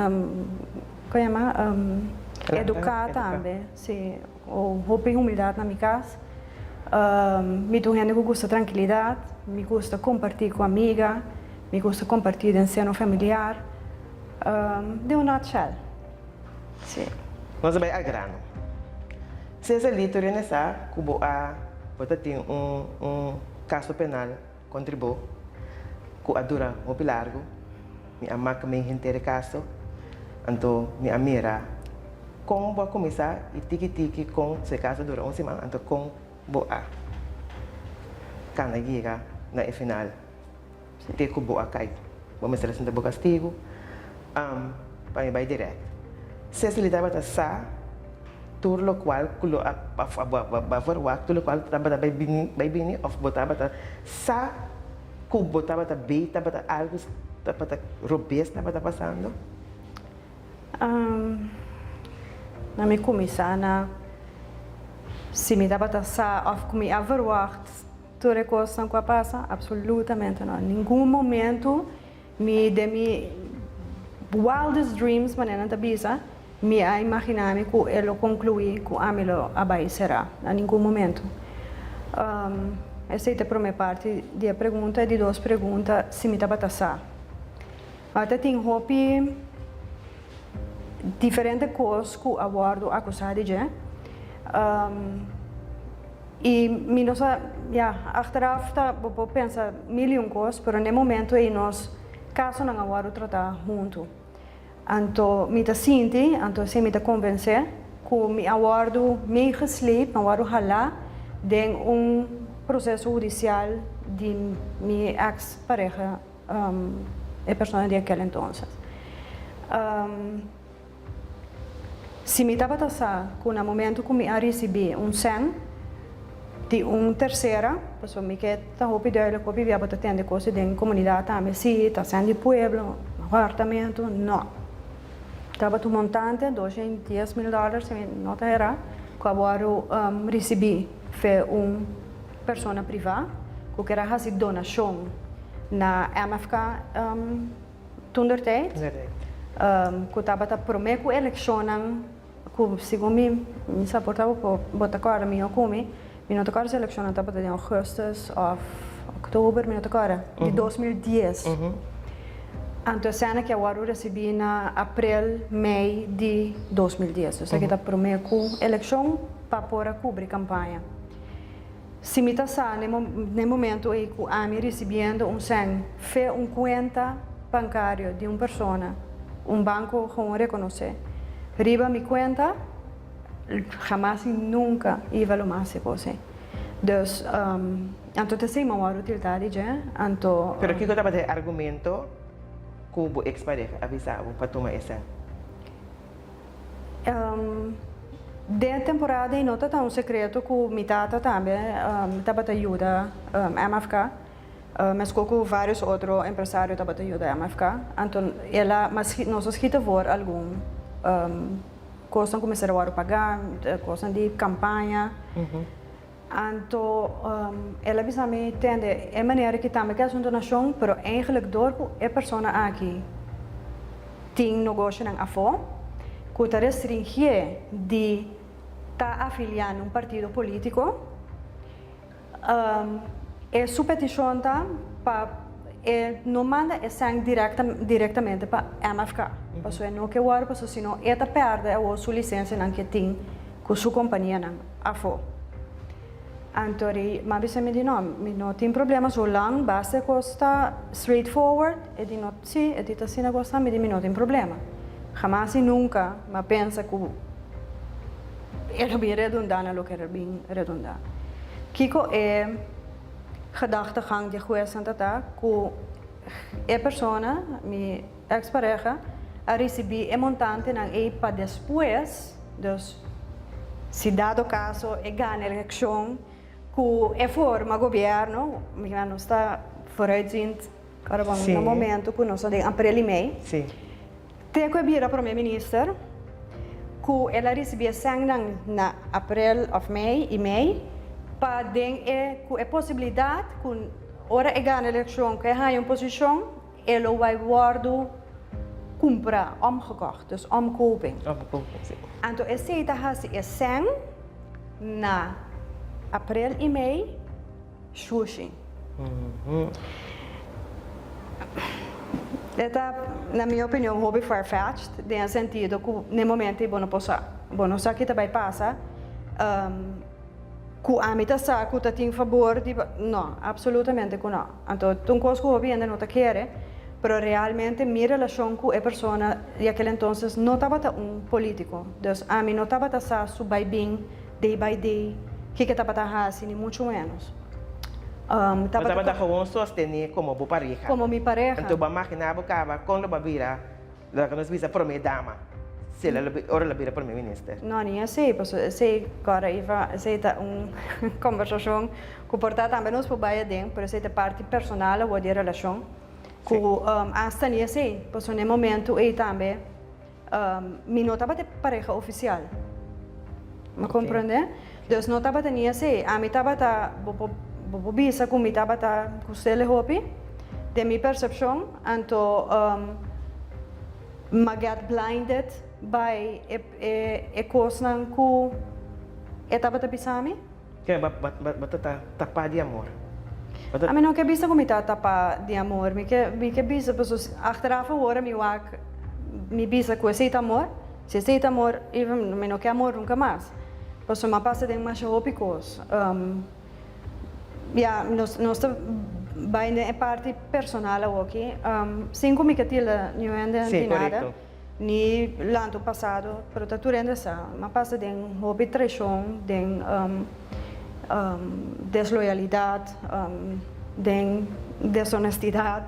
kon yama, eduká tambe, si, hopi humildat na mi kas. Mi ta un hende ku gusta trankilidat, mi gusta kompartí ku amiga, mi gusta kompartí den seno familiar, den un nutshell, si. Nos a bai al grano. Cecily tur hende sa ku bo a bo ta tin un un kaso penal kontra bo ku a dura hopi largu. Mi a mak mi henter e kaso, anto mi a mira kon bo a kuminsá i tiki tiki kon su e kaso dura un siman, anto kon bo a kana yega na e final te ku bo a kai. Bo mester a sinta bo kastigu pa mi bai dirèkt. Cecily tabata sa tur lokual ku lo a bo a verwagt, tur lokual tabata bai bini bai bini òf bo tabata sa ku bo tabata bei tabata algu tabata robes tabata pasando? Na mi kuminsá na si mi tabata sa òf ku mi a verwagt tur e kosnan ku a pasa, absolutamente no. Ningun momentu mi den mi wildest dreams manera nan ta bisa, mi a imaginá mi ku e lo konkluí ku ami lo a bai será. Na ningun momentu. Esei ta e promé parti di e pregunta. E di dos pregunta, si mi tabata sa. Ta tin hopi diferente kos ku a wòrdu akusá di dje. I mi no sa, ya, achteraf ta bo por pensa mil i un kos, pero n'e momento ei nos kasonan a wòrdu tratá huntu. Anto mi ta sinti, anto esei mi ta konvensé, ku mi a wòrdu meegesleept, mi a wòrdu halá den un proseso hudisial di mi eks pareha. E persona di aquel entonces. Si mi tabata sa cu na momento cu mi a ricibi un cen di un tercera, pasobra mi ke ta hopi duidelijk hopi bia bo ta tende cos den comunidad tambe, si ta cen di pueblo, apartamento, no. Tabata un montante, 210 mil dollar si mi no ta hera, cu a wordo ricibi fe un. Persona privá ku ker a hasi donashon na MFK toendertijd, ku tabata promé ku elekshonnan ku segun mi, mi sa por ta bo ta kòrda mihó ku mi, mi no ta kòrda si elekshonnan tabata den ougùstùs òf òktober, mi no ta kòrda, di 2010. Anto esena ke a wòrdu risibí na aprel, mei di 2010. Esaki ta promé ku elekshon pa por a kubri kampaña. Si mi ta sa n'e momento ei ku ami risibiendo un sèn fe un kuenta bankario di un persona, un banko gewoon rekonosé riba mi kuenta, hamas i nunka iba lo mas e kos ei. Dus, anto ta esei mi a wòrdu tiltá di dje, anto. Pero kiko tabata e argumento ku bo eks pareha a bisa bo pa tuma e sèn? Den e temporada ei no ta ta un sekreto ku mi tata tambe tabata yuda MFK, meskos ku vários otro empresario tabata yuda MFK. Anto el a nos a skita voor algun kosnan ku mester a wòrdu pagá, kosnan di kampaña. Anto el a bisa mi, Tende, e manera ki tambe ke hasi un donashon, pero eigenlijk dor ku e persona aki tin nogoshonan afó ku ta restringié di ta afiliá na un partido polítiko, e su petishon ta pa e no manda e sèn direktamente pa MFK, pasobra e no ke wòrdu, pasobra si no e ta pèrdè awor su lisensianan ke tin ku su kompanianan. Afó. Anto ri m'a bisa mi di no, mi no tin problema zolang basta e kos ta straight forward, e di no si, e di ta asina kos ta, mi di mi no tin problema. Hamas i nunka m'a pensa ku e lo bin redundá na loke e bin redundá. Kiko e gedachtegang di e huesnan ta ta ku e persona, mi ex pareha, a risibí e montantenan ei pa despues, dus Si dado caso e gana eleccion cu e forma gobierno, mira nos ta vooruitziend ora bon na momento cu nos ta den april y mei, te cu e bira prome minister cu el a ricibi e sengnan na april of mei y mei pa den e cu e posibilidad cu ora e gana eleccion cu e haya un posicion E lo bai wòrdu kumprá, omgekocht, dus omkoping. Omkoping, si. Anto esei ta hasi e sèn na aprel i mei shushi. E ta, na mi opinion, hopi far-fetched den e sentido ku n'e momento ei bo no por sa. Bo no sa ki ta bai pasa. Ku ami ta sa ku ta tin fabor di, no, absolutamente ku no. Anto ta un kos ku hopi hende no ta kere, pero realmente mi relashon ku e persona di aquel entonces no tabata un politico. Dus ami no tabata sa su bai bin day by day, kiko e tabata hasi, ni mucho menos. Bo tabata gewoon sostené komo bo pareha. Komo mi pareha. Anto bo a magina bo kaba kon lo bo a bira, loke nos bisa prome dama. Si el a ora el a bira prome minister. No, ni esei, pasobra esei kòrda Iva, esei ta un kombersashon ku por ta tambe nos por bai aden, pero esei ta parti personal awor di e relashon, ku asta ni esei, pasobra na e momentu ei tambe mi no tabata e pareha ofisial. Bo komprende? Dus no tabata ni esei. Ami tabata, bo por bo por bisa ku mi tabata ku Stele hopi, den mi persepshon, anto M'a get blinded by e e kosnan ku e tabata bisa mi. Ke bo bo ta tapá di amor? Bo ta. Ami no ke bisa ku mi ta tapá di amor. Mi ke mi ke bisa paso achteraf awor mi wak mi bisa ku esei ta amor. Si esei ta amor even mi no ke amor nunka mas. Paso m'a pasa den masha hopi kos. Ya, nos nos ta bai den e parti personal awoki. Sin ku mi ke tilda niun hende Sí, di nada, korekto. ni lanta un pasado, pero ta tur hende sa. M'a pasa den hopi traishon, den desloyalidat, den deshonestidat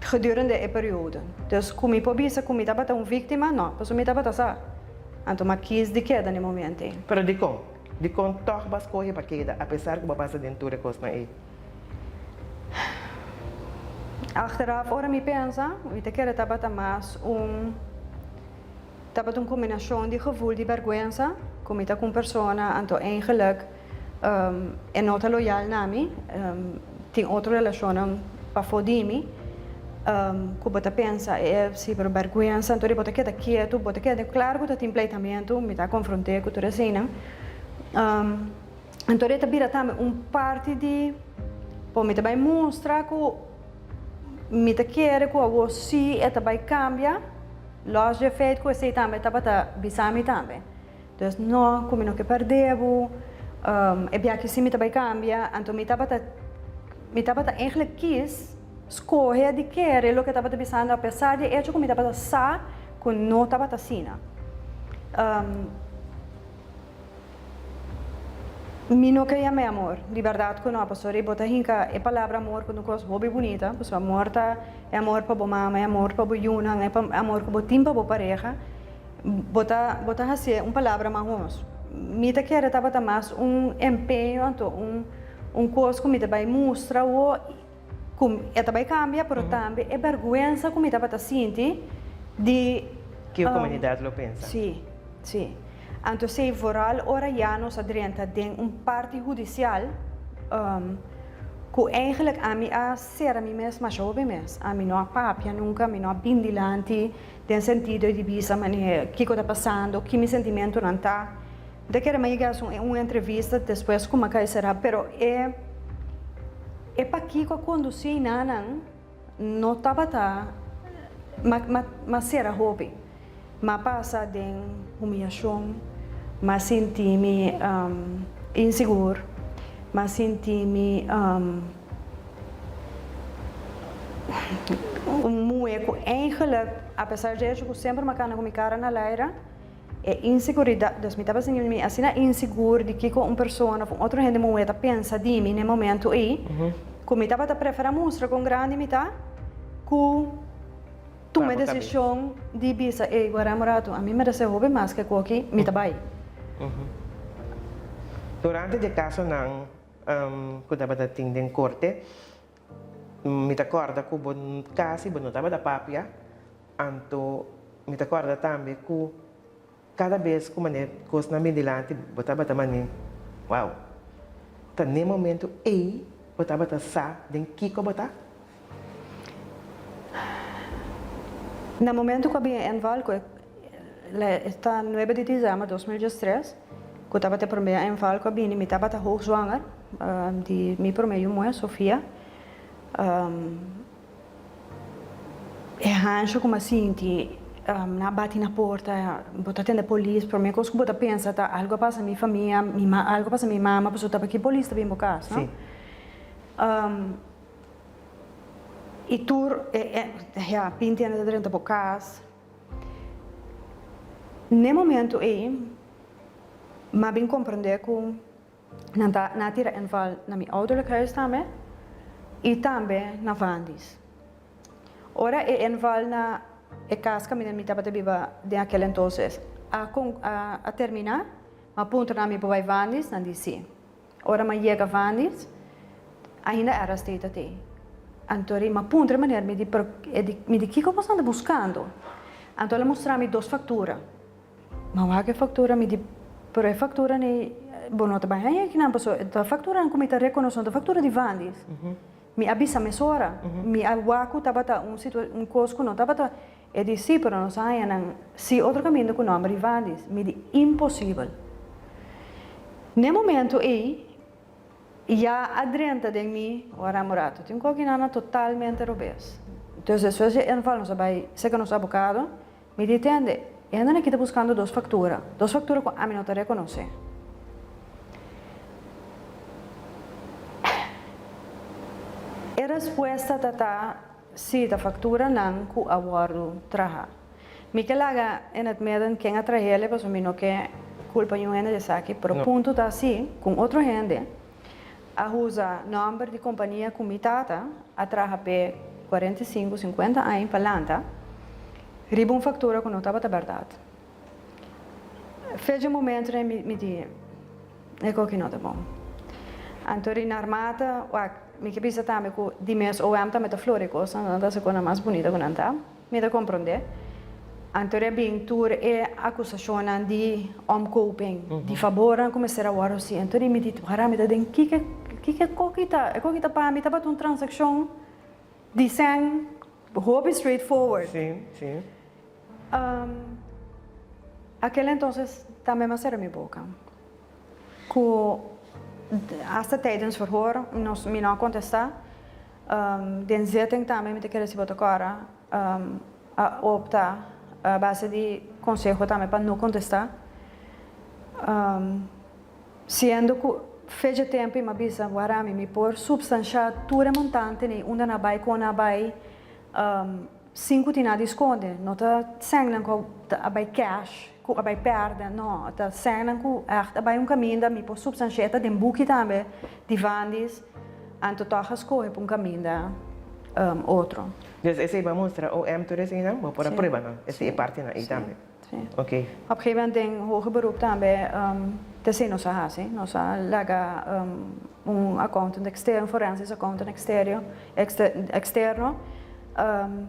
gedurende e periodo. Dus ku mi por bisa ku mi tabata un víktima? No, pasobra mi tabata sa. Anto m'a kis di keda na e momento ei. Pero dikon? Dikon tòg bo a skohe pa keda apesar ku bo a pasa den tur e kosnan ei? Achteraf ora mi pensa, mi ta kere tabata mas un tabata un kombinashon di gevoel di bèrgwensa ku mi ta ku un persona anto eigenlik e no ta loyal na mi, tin otro relashonnan pafó di mi ku bo ta pensa e si pero bèrgwensa anto di bo ta keda ketu bo ta keda klaro ku ta tin pleitamentu mi ta konfront'é ku tur eseinan anto di e ta bira tambe un parti di bo mi ta bai mustra ku mi ta kere ku awor si e ta bai kambia lòs dje feit ku esei tambe tabata bisa mi tambe. Dus no, ku mi no ke pèrdè bo, e biaha si mi ta bai kambia, anto mi tabata, mi tabata eigentlik kis skohe di kere loke tabata bisando apesar di e echo ku mi tabata sa ku no tabata asina. Mi no ke yam'é amor, di bèrdat ku no, pasobra bo ta hinka e palabra amor ku un kos hopi bunita, pasobra amor ta e amor pa bo mama, e amor pa bo yunan, e amor ku bo tin pa bo pareha. Bo ta bo ta hasié un palabra mahos. Mi ta kere tabata mas un empeño anto un un kos ku mi ta bai mustra awo ku e ta bai kambia pero tambe e bèrgwensa ku mi tabata sinti di Ke komunidat lo pensa. Sí, sí. Anto esei vooral ora ya nos a drenta den un parti hudisial ku eigenlijk ami a sera mi mes masha hopi mes. Ami no a papia nunka, mi no a bin dilanti. Den sentido di bisa manera kiko ta pasando, ki mi sentimentonan ta. Mi ta kere m'a yega haci un entrevista despues cu m'a cay cera, pero e e pakico a conduci nanan no tabata m'a m'a cera hopi. M'a pasa den humiyacion, m'a sinti mi insigur, m'a sinti mi. Un muhe ku eigenlik, apesar dje hecho ku semper mi a kana ku mi kara na laira, e inseguridat, dus mi tabata sinti mi asina insigur di kiko un persona òf un otro hende muhe ta pensa di mi na e momentu ei, ku mi tabata preferá mustra kon grandi mi ta ku tuma e desishon di bisa, ey, guarda un ratu, ami meresé hopi mas ke koki, mi ta bai. Durante di e kasonan ku tabata tin den korte, mi ta kòrda ku bo kasi bo no tabata papia, anto mi ta kòrda tambe ku kada bes ku manera kosnan bin dilanti bo tabata manera wow, ta n'e momento ei bo tabata sa den kiko bo ta. Na momento ku a bin e inval ku e ta nuebe di dizèmber 2013, Ku tabata e promé aanval ku a bini, mi tabata hoogzwanger di mi promé yu muhé, Sofia. E hansha ku mi a sinti, nan a bati na porta, bo ta tende polis, promé kos ku bo ta pensa ta algu a pasa mi famia, mi ma algu a pasa mi mama, pasobra tabata ki polis ta bin bo kas, no? I tur e, ya, binti hende ta drenta bo kas. N'e momento ei, m'a bin komprendé ku nan ta nan a tira inval na mi ouderlijk huis tambe i tambe na Vandis. Ora e inval na. e kas kaminda mi tabata biba den akel entonces a a terminá, m'a puntra nan mi por bai Vandis, nan di sí. Ora m'a yega Vandis, ainda RST ta tei. Anto ri m'a puntra e meneer, mi di, pero e di, mi di kiko boso anda buskando? Anto el a mustra mi dos faktura. M'a wak e faktura, mi di, pero e faktura nei bo no ta bai haña akinan, pasobra e ta fakturanan ku mi ta rekonosé, no ta faktura di Vandis. Mi a bisa mesora, mi a wak ku tabata un situa, un kos ku no tabata, e di sí, pero nos a haña nan sí otro kaminda ku nòmber di Vandis. Mi di imposibel. N'e momento ei, ya a drenta den mi, ora un rato, tin koki nan a totalmente robes. Entonces despues di e inval nos a bai serka nos abogado, mi di tende, e hendenan aki ta buskando dos faktura, dos faktura ku ami no ta rekonosé. E respuesta ta ta si ta fakturanan ku a wòrdu traha. Mi ke laga in het midden ken a trahele pasobra mi no ke kulpa niun hende di esaki, pero punto ta si ku un otro hende a usa nòmber di kompania ku mi tata a traha p'e 45, 50 aña pa lanta riba un faktura ku no tabata bèrdat. Fecha momento den mi di e koki no ta bon. Anto ri narmata wak mi ke bisa tambe ku di mes OM tambe ta flori kosnan, nan ta hasi kosnan mas bunita ku nan ta. Mi ta komprondé. Anto ri a bin tur e akusashonnan di omkoping, di fabornan ku mester a wòrdu hasi. Anto ri mi di wara mi ta den kiko kiko e koki ta? E koki ta pa mi tabata un transakshon di sèn hopi straight forward. Sí, sí. Aquel entonces tambe m'a cera mi boca. Cu hasta tijdens verhoor nos mi no a contesta. Den zitting tambe mi ta kere si bo ta cora a opta a base di conseho tambe pa no contesta. Siendo cu fecha tempo y m'a bisa wara mi mi por substancia tur e montante ni unda nan a bay con nan a bay. Sin ku tin nada di skonde. No ta sènnan ku a bai cash, ku a bai pèrdè, no. Ta sènnan ku ègt a bai un kaminda, mi por supstanshia ta den buki tambe di Vandis, anto tòg a skohe pa un kaminda otro. Dus esei bo a mustra OM tur eseinan, bo por a prueba nan, esei e partinan ei tambe. Sí. Op een gegeven moment den hoger beroep tambe t'esei nos a hasi. Nos a laga un accountant externo, un forensisch accountant exterio, externo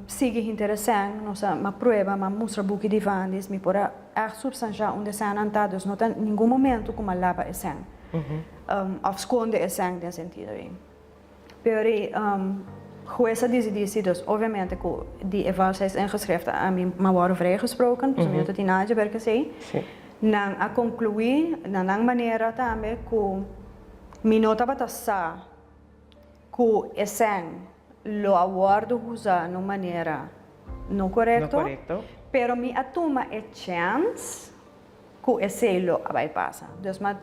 sigui hinter e sèn. Nos a m'a prueba, m'a mustra buki di Vandis, mi por a ègt supstanshá unda e sènnan ta, dus no ta ningun momento ku m'a laba e sèn òf skonde e sèn den sentido ei. Pero e hues a disidí si, dus obviamente ku di e valsheidsingeschriften a mi m'a wòrdu vrijgesproken, pasobra mi no ta tin nada dje ber ku esei. Nan a konkluí na nan manera tambe ku mi no tabata sa ku e sèn lo a wòrdu usá na un manera no korekto, pero mi a tuma e chèns ku esei lo a bai pasa. Dus ma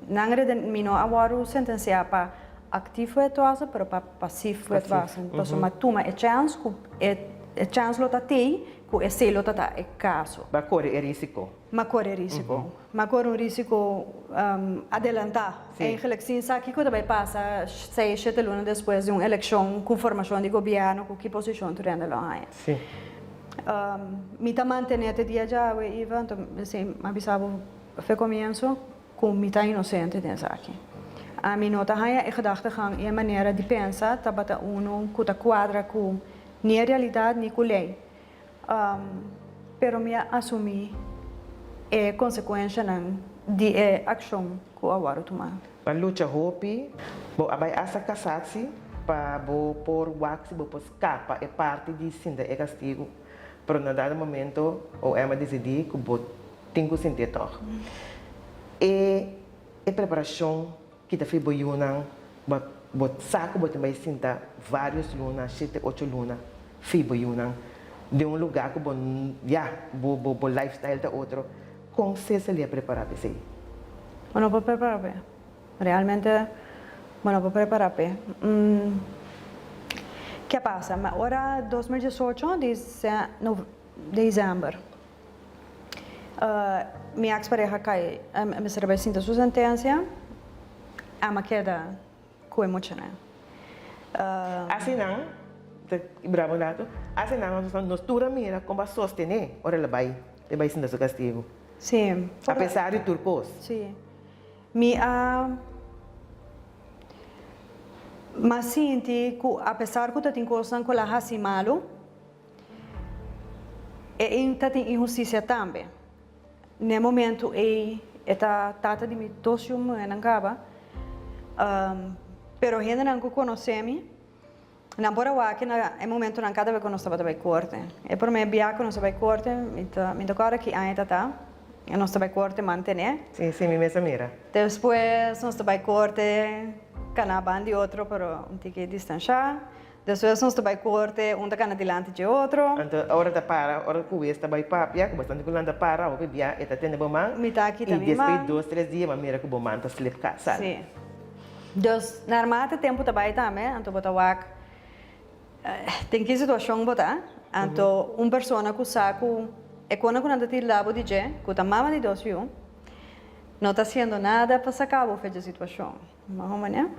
nan reden mi no a wòrdu sentensiá pa aktief wetwassen pero pa pasief wetwassen. Pasobra mi a tuma e chèns ku e chèns lo ta tei ku esei lo ta ta e kaso. Bo a kore e risiko. Mi a kore e risiko. Mi a kore un risiko adelantá. Eigenlijk sin sa kiko ta bai pasa seis, shete luna despues di un elekshon ku formashon di gobièrnu ku ki posishon tur hende lo haña. Mi ta mantené te dia djawe, Iva, anto esei mi a bisa bo fe komienso ku mi ta inosente den esaki. Ami no ta haña e gedachtegang i e manera di pensa tabata unu ku ta kuadra ku ni e realidat ni ku lei. Pero mi a asumí e konsekuenshanan di e akshon ku a wòrdu tumá. Bo a lucha hopi, bo a bai asta kasatsi pa bo por wak si bo por skapa e parti di sinta e kastigu, pero na dado momento OM a disidí ku bo tin ku sintié tòg. E e preparashon kita fi bo yunan, bo bo sa ku bo tin bai sinta vários luna, shete, ocho luna fi bo yunan den un lugá ku bo ya bo bo bo lifestyle ta otro. Kon Cecily a prepará pa esei? Bo no por prepará p'e. Realmente bo no por prepará p'e. Ke a pasa? Ma ora 2018 di december mi ex pareha kai mester a bai sinta su sentencia, ami a keda ku e muchanan. Asinan. ta kibra un ratu, asina nos nos tur a mira kon bo a sostené ora el a bai e bai sinta su kastigu. Sí. Apesar di tur kos. Sí. Mi a m'a sinti ku apesar ku ta tin kosnan ku el a hasi malu, e ta tin inhustisia tambe. N'e momentu ei e ta tata di mi dos yu muhénan kaba, pero hendenan ku konosé mi nan por a wak na e momentunan kada bes ku nos tabata bai korte. E promé bia ku nos a bai korte, mi ta mi ta kòrda ki aña ta ta, nos ta bai korte mantené. Sí, sí, mi mes a mira. Despues nos ta bai korte kaná ban di otro pero un tiki distanshá. Despues nos ta bai korte, un ta kana dilanti dje otro. Anto ora ta para, ora ku wes ta bai papia, ku bastante ku nan ta para, hopi bia e ta tene bo man. Mi ta kita I mi despues man. dos tres dia bo a mira ku bo man ta slip ka sali. Sí. Dus narmate tempu ta bai tambe, anto bo ta wak den ki situashon bo ta. Anto un persona ku sa ku e kona ku nan ta tira bo di dje, ku ta mama di dos yu, no ta hasiendo nada pa saka bo for dje situashon. Mas o menos.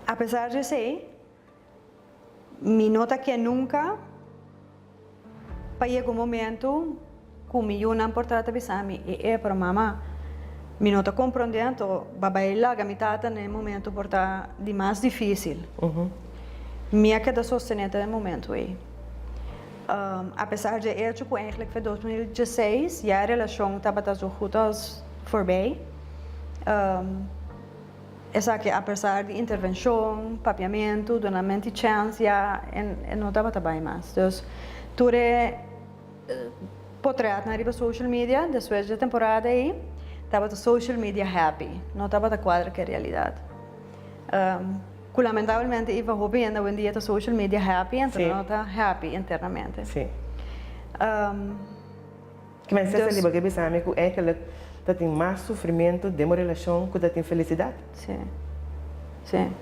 Apesar di esei, mi no ta ke nunka pa yega un momento ku mi yunan por trata bisa mi, e e, pero mama, mi no ta komprondé, anto ba bai laga mi tata na e momento por ta di mas difísil. Mi a keda sostené te e momento ei. Apesar dje echo ku eigenlijk fe 2016 ya e relashon tabata zo goed als voorbij. Esaki apesar di intervenshon, papiamentu, dunamenti chèns ya e no tabata bai mas. Dus tur e potretnan riba social media despues dje temporada ei tabata social media happy, no tabata kuadra ku e realidat. Ku lamentablemente Iva hopi hende awendia ta social media happy anto no ta happy internamente. Sí. Ki men Cecily bo ke bisa mi ku eigenlijk ta tin mas sufrimentu den bo relashon ku ta tin felisidat? Sí. Sí.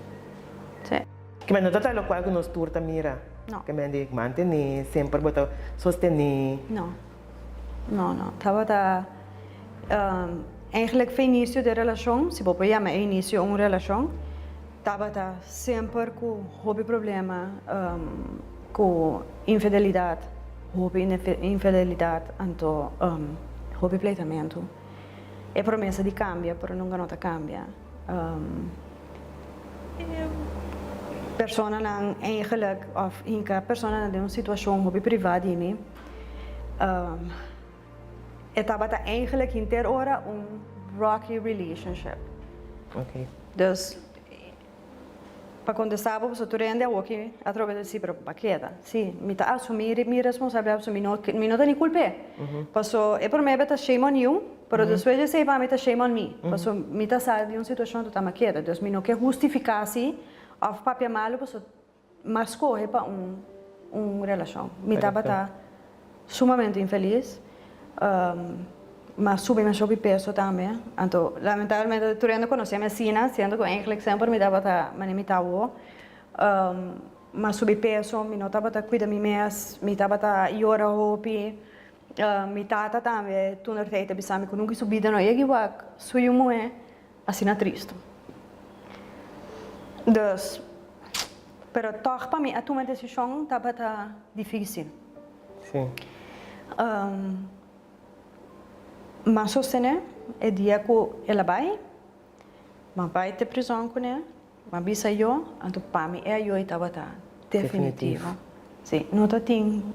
Sí. Ki men no ta ta lokual ku nos tur ta mira. No. Ki men di mantene, semper bo ta sostene. No. No, no. Tabata eigenlijk fe inicio di e relacion, si bo por yama e inicio un relacion, tabata semper cu hopi problema, cu infidelidad, hopi infidelidad, anto hopi pleitamento. E promesa di cambia, pero nunca no ta cambia. Personanan eigenlijk of hinca personanan den un situacion hopi priva di mi. E tabata eigenlijk henter ora un rocky relationship. Okay. Dus pa contesta bo pasobra tur hende awoki atrobe ta si pero pa keda. Si, mi ta asumi mi responsabilidad pasobra mi no mi no ta ni culp'e. Paso e prome be ta shame on you, pero despues di esey pa mi ta shame on me. Paso mi ta sa di un situacion total mi a keda. Dus mi no ke hustifica si of papia malo pasobra M'a skohe pa un un relashon. Mi tabata sumamente infelis. M'a subi masha hopi peso tambe. Anto lamentablemente tur hende konosé mi asina, siendo ku eigenlijk semper mi tabata manera mi ta awo. M'a subi peso, mi no tabata kuida mi mes, mi tabata yora hopi. Mi tata tambe toentertijd ta bisa mi ku nunka su bida no a yega wak su yu muhé. Asina tristu. Dus, pero tòg pa mi a tuma e desishon tabata difísil. Sí. M'a sostené e dia ku el a bai, m'a bai te prizòn kuné, m'a bisa yo, anto pa mi e ayoy tabata definitivo. Sí, no ta tin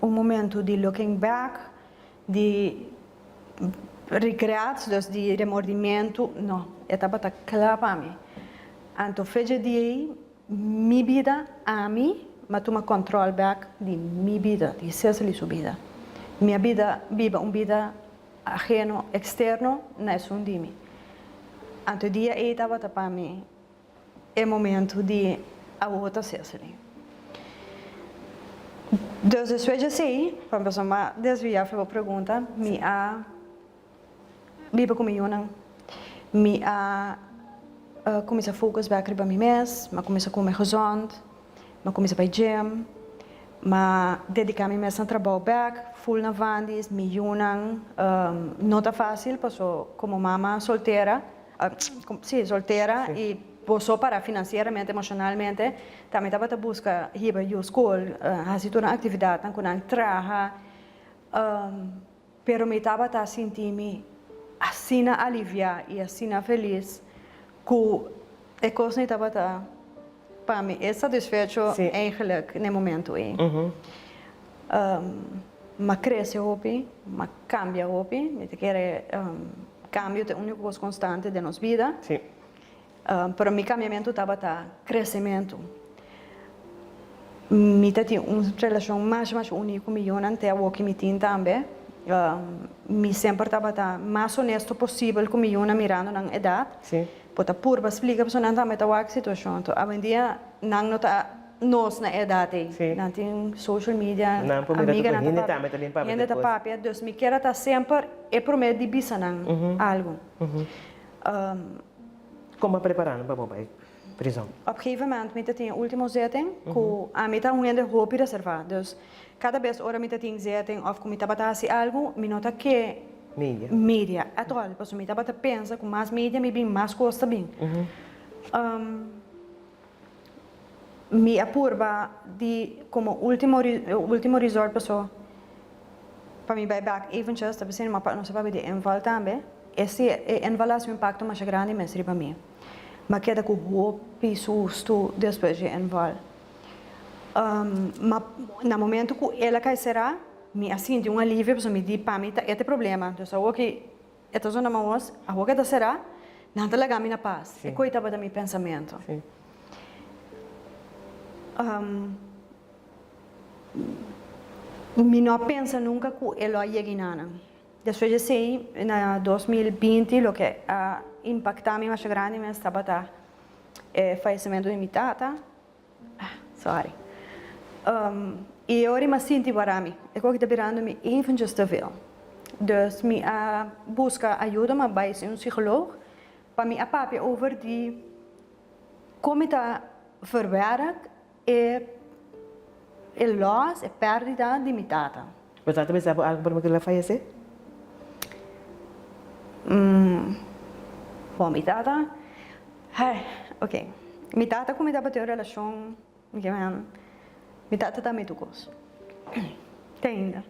un momento di looking back, Di regrets, dus di remordimentu, no, e tabata kla pa mi. Anto fecha di ei, mi bida, ami, m'a tuma kòntròl bèk di mi bida, di Cecily su bida. Mi a bida, biba un bida aheno, eksterno na esun di mi. Anto e dia ei tabata pa mi E momento di awor ta Cecily. Dus despues di esey, pa mi pasobra mi a desvia for bo pregunta, mi a biba ku mi yunan. Mi a kuminsa focus bek riba mi mes, mi a kuminsa kume gezond, mi a kuminsa bai gym, mi a dedica mi mes na trabou bek, full na Vandy's, mi yunan. No ta facil paso como mama soltera, Si, soltera y. Boso para financieramente, emocionalmente, ta mi tabata busca hiba yu school, haci tur nan actividadnan cu nan traha, pero mi tabata sinti mi asina alivia y asina feliz cu e cosnan tabata pa mi e satisfecho eigenlijk n'e momento ey. M'a crece hopi, m'a cambia hopi, mi ta kere cambio ta e unico cos constante den nos bida. Pero mi cambiamento tabata crecemento. Mi ta tin un relacion masha masha uni cu mi yunan te awo ki mi tin tambe. Mi semper tabata mas honesto posibel cu mi yunan mirando nan edad. Bo ta purba splica pasobra nan tambe ta wak situacion. Enton awendia nan no ta nos na e edad ey. Nan tin social media, amiganan ta papia, hende ta papia. Dus mi kier a ta semper e prome di bisa nan algo. Kon bo a prepará nan pa bo bai prizòn? Op gegeven moment mi ta tin e ultimo zitting ku ami ta un hende hopi reservá. Dus kada bes ora mi ta tin zitting òf ku mi tabata hasi algu mi no ta ke Media. media at all. Pasobra mi tabata pensa ku mas media mi bin mas kos ta bin. Mi a purba di komo ultimo ultimo resort paso pa mi bai bek eventjes ta bisini ma pa nos a papia di inval tambe e si e inval a hasi un impakto masha grandi mes riba mi. Mi a keda ku hopi sustu despues di e inval. Ma na momento ku el a kai será mi a sinti un alivio pasobra mi di pa mi ta e ta e problema dus awor ki E ta zona maos, awor ke ta será, nan ta laga mi na pas. E koe tabata mi pensamentu. Mi no a pensa nunka ku e lo a yega enanan. Despues di esei, na 2020, loke a impaktá mi masha grandi mes tabata e fayesimentu di mi tata. Sorry. I e ora mi a sinti wara mi. E koki ta birando mi eventjes te veel. Dus mi a buska ayuda, mi a bai si un psicoloog pa mi a papia over di kon mi ta verwerk e e loss, e perdida di mi tata. Bo tata bisa bo algu prome ku el a fayesé? Bon, mi tata, hai, ok. Mi tata ku mi tabatin un relashon, mi tata ta mi tur kos, te ainda.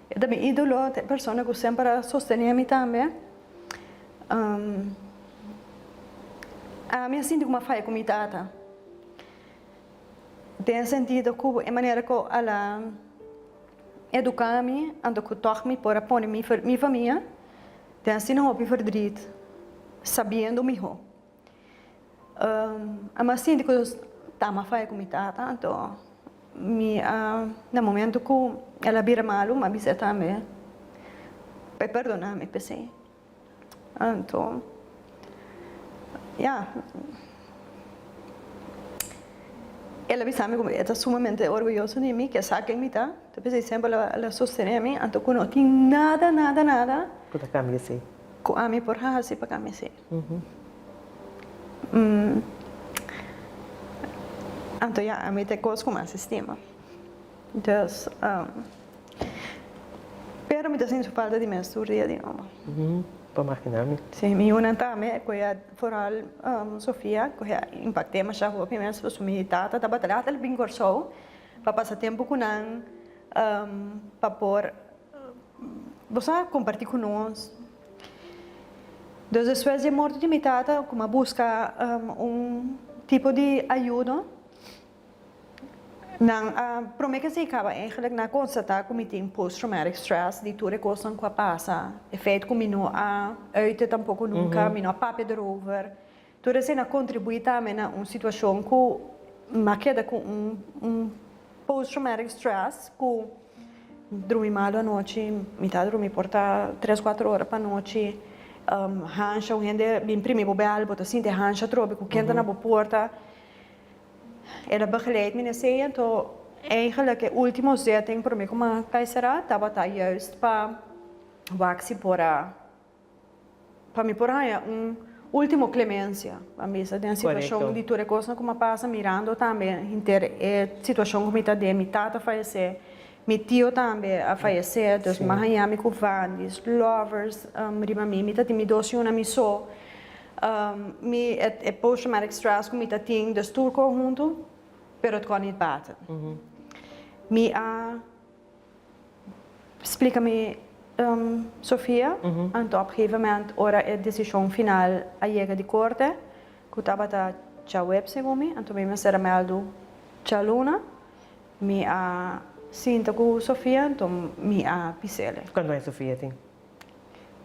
E ta mi ídolo, ta e persona ku semper a sostené mi tambe. Ami a sinti ku mi a faya ku mi tata. Den sentido ku e manera ku al a eduká mi, anto ku tòg mi por a pone mi mi famia den asina hopi verdriet, sabiendo mihó. Ami a sinti ku ta mi a faya ku mi tata, anto mi a na momento ku el a bira malu mi a bisa e tambe pa e perdona mi p'esei. Anto, ya, el a bisa mi ku e ta sumamente orguyoso di mi, ke sa ken mi ta, ta p'esei semper el a sostené mi, anto ku no tin nada, nada, nada. Ku ta kambia esei. Ku ami por hasi pa kambia esei. Anto, ya, ami ta e kos ku mas estima. Dus, pero mi ta sinti su falta di mes tur dia di nobo. Por magina mi. Si, mi yunan tambe ku e foral Sofia ku e a impact'é masha hopi mes pasobra mi tata tabata laat el bin Kòrsou pa pasa tempu ku nan pa por bo sa kompartí ku nos. Dus despues di e morto di mi tata ku mi a buska un tipo di ayudo. Nan a prome ke si kaba eigenlijk nan a konstatá ku mi tin post traumatic stress di tur e kosnan ku a pasa, e feit ku mi no a uite tampoko nunka, mi no a papia derover, tur esei a kontribuí tambe na un situashon ku mi a keda ku un un post traumatic stress ku drumi malu anochi, mi ta drumi por ta tres kuater ora pa nochi, hansha un hende bin primi bo bèl bo ta sinti hansha atrobe ku ken ta na bo porta. El a begeleid mi na esei, anto eigenlijk e ultimo zitting prome ku mi a kai sera tabata juist pa wak si por a pa mi por haña un ultimo clemencia, pa mi bisa den situashon di tur e kosnan ku mi a pasa mirando tambe henter e situashon ku mi ta den, mi tata a fayesé, mi tio tambe a fayesé, dus mi a haña mi ku vandis, lovers riba mi, mi ta tin mi dos yuna mi so. Mi e post traumatic stress ku mi ta tin dus tur ko huntu, pero het kon niet baten. Mi a splika mi Sofia, anto op gegeven moment ora e desishon final a yega di korte, ku tabata djaweps segun mi, anto mi mester a mèldu djaluna, mi a sinta ku Sofia, anto mi a pis'ele. Kuantu aña Sofia tin?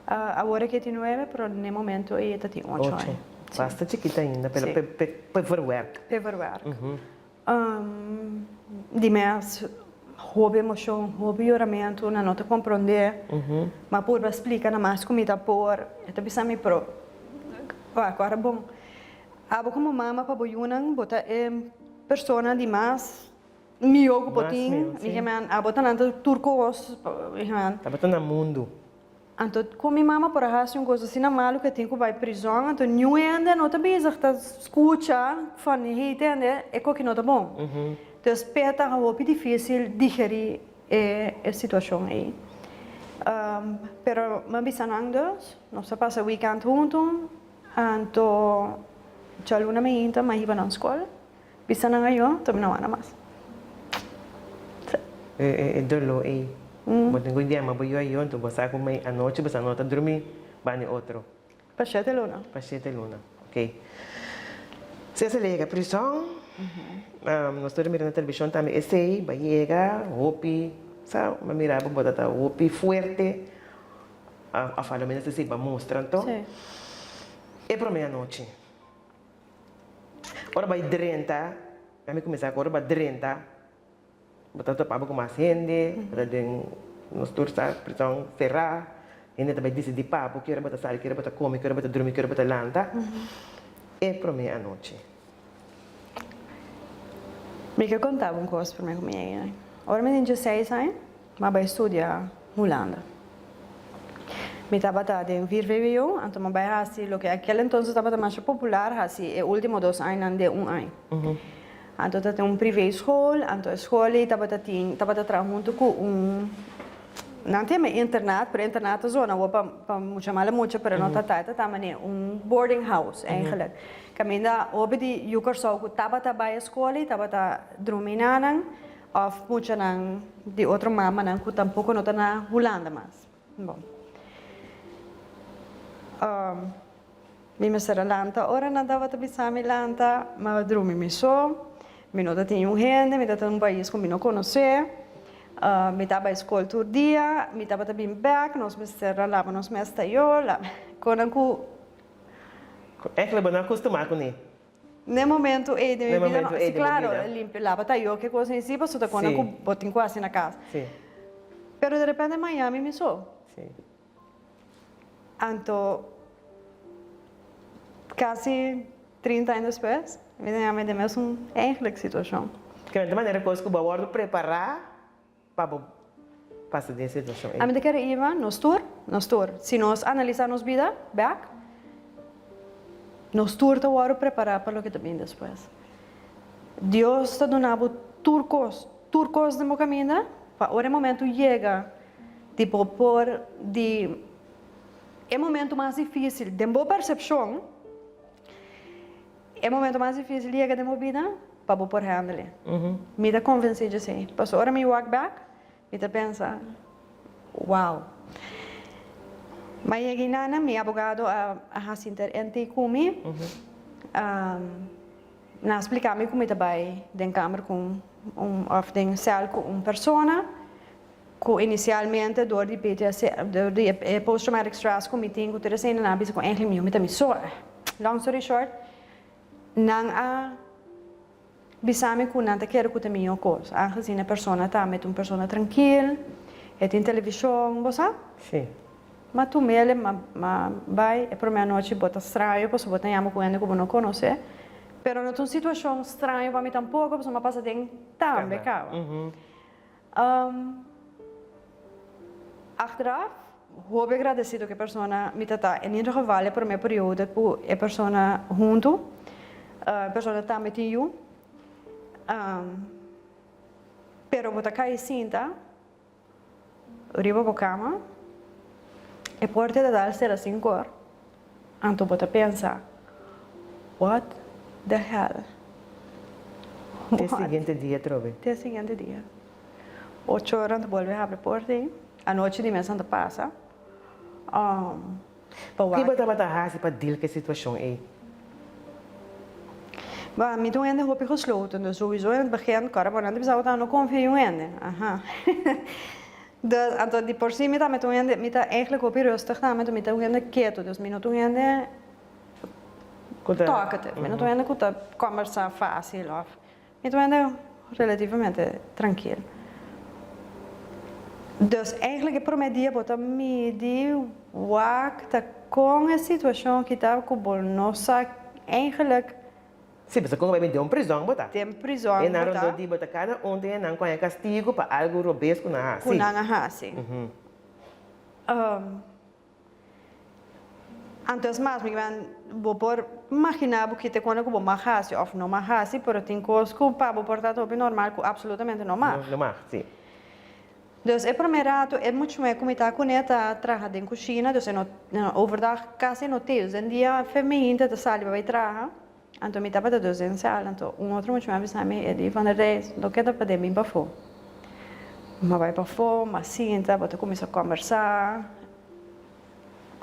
Awor e ke tin nuebe, pero n'e momento ei e ta tin ocho aña. Ocho. Basta chikita ainda, pero p'e verwerk. P'e verwerk. Di mes hopi emocion, hopi yoramentu, nan no ta comprende, ma purba splica na mas cu mi ta por, e ta bisa mi pero wak ora bon, abo como mama pa bo yunan bo ta e persona di mas miho cu bo tin, mi kimen abo ta nan ta tur cos, mi kimen. Tabata na mundu. Anto ku mi mama por a hasi un kos asina malu ku e tin ku bai prizòn, anto niun hende no ta bezig ta skucha van hey tende e koki no ta bon. Dus p'e ta hopi difisil digerí e e situashon ei. Pero mi a bisa nan dus, nos a pasa weekend huntu, anto djaluna mainta mi a hiba nan skol. Bisa nan ayo, ta mi no wanda mas. Sí. E doló ei. Bo tin ku yama bo yu ayo, anto bo sa ku mei anochi bo sa no ta drumi bani otro. Pa shete luna. Pa shete luna, ok. Si esei a yega prison, nos tur a mira na televishon tambe esei, bo a yega hopi, sa, bo a mira bo ta ta hopi fuerte, òf a lo menos esei bo a mustra anto. Sí. E promé anochi. Ora bai drenta, a mi kuminsá ku ora bai drenta, bo ta topa bo ku mas hende, bo ta den nos tur sa prison será, hende ta bai disidí pa bo ki ora bo ta sali, ki ora bo ta kome, ki ora bo ta drumi, ki ora bo ta lanta, e promé anochi. Mi ke konta bo un kos promé ku mi yega. Ora mi tin dieseis aña, Mi a bai studia Hulanda. Mi tabata den vier vwo, anto mi a bai hasi loke aquel entonces tabata masha popular, hasi e ultimo dos añanan den un aña. Anto ta tin un privé school, anto e school ei tabata tin, tabata traha hunto ku un, nan ta yama internat, pero internat ta zona awor pa pa mucha mala mucha, pero no ta ta, e ta ta manera un boarding house eigenlijk. Kaminda hopi di yu Kòrsou ku tabata bai e skol ei tabata drumi nanan. Of muchanan di otro mamanan ku tampoko no ta na Hulanda mas. Bon. Mi mester a lanta ora nan tabata bisa mi lanta, mi a drumi mi so, mi no ta tin niun hende, mi ta ta un pais ku mi no konosé, mi ta bai skol tur dia, mi tabata bin bèk, nos mester a laba nos mes tayo, konan ku. Èkle bo no a kustumá kuné. N'e momento ei den mi bida no, si claro, limpia, laba tayo ke cos en si pasobra ta kona ku bo tin ku hasi na kas. Pero de repente Miami mi so. Anto kasi 30 aña despues mi ta yama den mesun eigenlijk situacion. Ke manera kos ku bo a wòrdu prepará pa bo pasa den e situacion ei? Ami ta kere iba nos tur, nos tur. Si nos analisa nos bida bek, nos tur ta wòrdu prepará pa loke ta bin despues. Dios ta duna bo tur kos, tur kos den bo kaminda pa ora e momentu yega di bo por di e momentu mas difisil den bo persepshon, E momento mas dificil yega den bo bida pa bo por handle. Mi ta convenci dje esey. Pasobra ora mi wak bek, mi ta pensa, wow. Ma yega inana, mi abogado a haci inter-ente cu mi. Nan a splica mi cu mi ta bay den kamer cu un, of den cel cu un persona. Ku inisialmente dor di PTSD, dor di e post traumatic stress ku mi tin ku tur esei nan a bisa ku eigenlijk mi mi ta mi so. Long story short, nan a bisa mi ku nan ta kere ku ta mihó kos, aangezien e persona ta met un persona trankil, e tin televishon, bo sa? Sí. Ma tu mele, ma ma bai e promé anochi bo ta straño pasobra bo ta yama ku hende ku bo no konosé, pero no ta un situashon straño pa mi tampoko pasobra mi a pasa den tambe kaba. Achteraf, hopi agradecido ku e persona mi ta ta. En ieder geval e prome periodo ku e persona huntu, e persona tambe tin yu. Pero bo ta kai sinta riba bo kama, e porta ta dal sera sin kor. Anto bo ta pensa, What the hell? Te siguiente dia atrobe. Te siguiente dia. Ocho ora anto bolbe habri porta ei. Anochi di mes anto pasa. Pa wak. Ki bo tabata hasi pa deal ku e situashon ei? Ba, mi ta un hende hopi gesloten, dus souiso in het begin, kòrda bo nan ta bisa bo ta no konfia in un hende. Aha. Dus, anto di por si mi tambe ta un hende, mi ta eigenlijk hopi rustig tambe, anto mi ta un hende ketu, dus mi no ta un hende talkative, mi no ta un hende ku ta kòmbersá fásil òf, mi ta un hende relativamente trankil. Dus eigenlijk e promé dia bo ta midi wak ta kon e situashon aki ta ku bo no sa eigenlijk. Sí, pasobra kon bo bai den un prizòn bo ta. Den prizòn bo ta. E nan rondó di bo ta kada un den e nan ku haña kastigu pa algu robes ku nan a hasi. Ku nan a hasi. Anto es mas, mi bo por maginá bo kite kunda ku bo mag hasi òf no mag hasi, pero tin kos ku pa bo por ta hopi normal ku apsolutamente no mag. No mag, sí. Dus e promé ratu e much'mué ku mi ta kuné ta traha den kushina, dus e no overdag kasi no te. Dus den dia femeinte ta sali pa bai traha, anto mi tabata dus den sèl, anto un otro much'mué a bisa mi, e di, Van der Reis, no keda paden bin pafó. Mi a bai pafó, mi a sinta, bo ta kuminsá kòmbersá.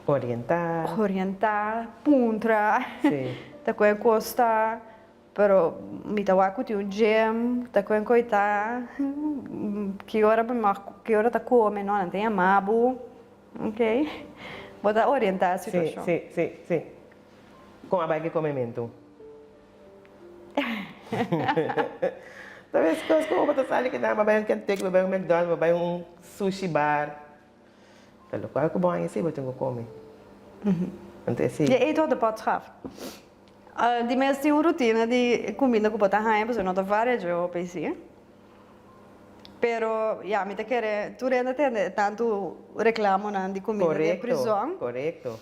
Orientá. Orientá, puntra. Sí. Ta ku e kos ta, pero mi ta wak ku tin un gym, ta ku e koi ta, ki ora bo mag, ki ora ta kome, no, nan ta yama bo, ok. Bo ta orientá e situashon. Sí, sí, sí, sí. Kon a bai ku e komementu? Ta bes kos ku bo ta sali kinan, bo bai un Kentucky, bo bai un McDonald's, bo bai un sushi bar. Ta lokual ku bo haña si bo tin ku kome. Anto esei. Je eet wat de pot schaft. Di mes tin un rutina di kuminda ku bo ta haña pasobra no ta varia dje hopi si. Pero ya mi ta kere tur hende tende tantu reklamonan di kuminda den prizòn. Korekto.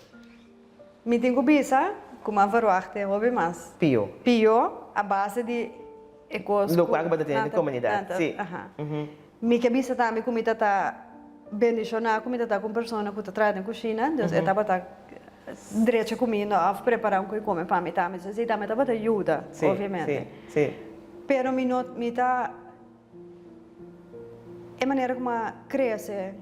Mi tin ku bisa ku m'a verwachta hopi mas. Pio. Pio a base di e kos ku. Lokual ku bo ta tene den komunidat, si. Aha. Mi ke bisa tambe ku mi ta ta bendishoná ku mi ta ta ku un persona ku ta traha den kushina, dus e tabata drecha kuminda òf prepará un koi kome pa mi tambe. Dus esei tambe tabata yuda, obviamente. Si, si, si. Pero mi no, mi ta. E manera ku m'a krese,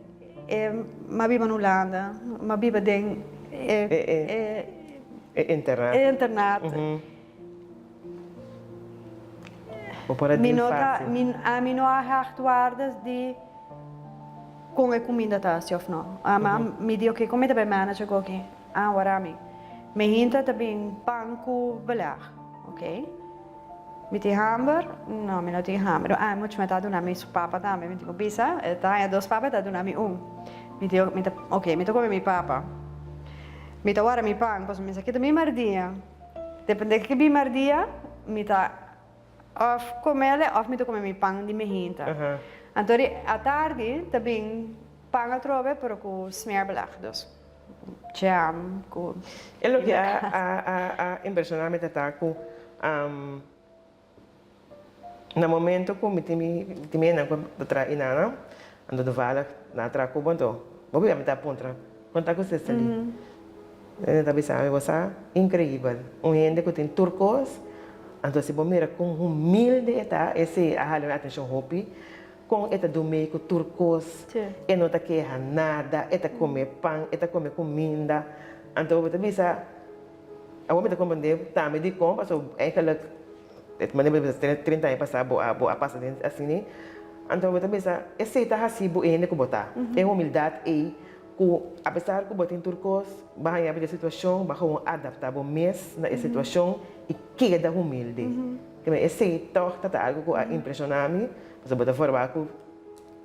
e m'a biba na Hulanda, m'a biba den e E internat. E internat. Bo por a Mi deal no ta, fácil. mi, ami no a hecht waardes di kon e kuminda ta hasi òf no. Ama mi di oke, kon mi ta bai manage agoki? Ah, wara mi. Mi hinta ta bin pan ku beleg, oke. Mi tin hamber? No, mi no tin hamber. Ah, mucho mi ta duna mi su papa tambe, mi tin ku bisa. E ta haña dos papa, e ta duna mi un. Mi di, mi ta, ok, mi ta kome mi papa. Mi ta wara mi pan, pasobra mi sa kita mi mardia. Depende ke mi mardia, mi ta òf komele òf mi ta kome mi pan di mehinta. Anto di atardi ta bin pan atrobe, pero ku smeerbeleg, dus jam ku. E loke a a a a impresiona mi ta ta ku na momento ku mi tin mi tin mi hendenan ku ta traha inana, anto toevallig nan a traha ku bo anto bo bia mi ta puntra kon ta ku Cecily? E ta bisa mi bo sa increibel un hende ku tin tur kos anto si bo mira kon humilde e ta esei a hala mi atencion hopi Kon e ta dumei ku tur kos, e no ta keha nada, e ta kome pan, e ta kome kuminda. Anto bo ta bisa, awor mi ta komprendé tambe dikon, pasobra eigenlijk e manera bo ta bisa 30 aña pasá bo a bo a pasa den asina. Anto bo ta bisa, esei ta hasi bo e hende ku bo ta, e humildat ei ku apesar ku bo tin tur kos, bo a haña bo den situashon, bo a gewoon adaptá bo mes na e situashon i keda humilde. Kende esei tòg ta ta algu ku a impreshoná mi, pasobra bo ta forma ku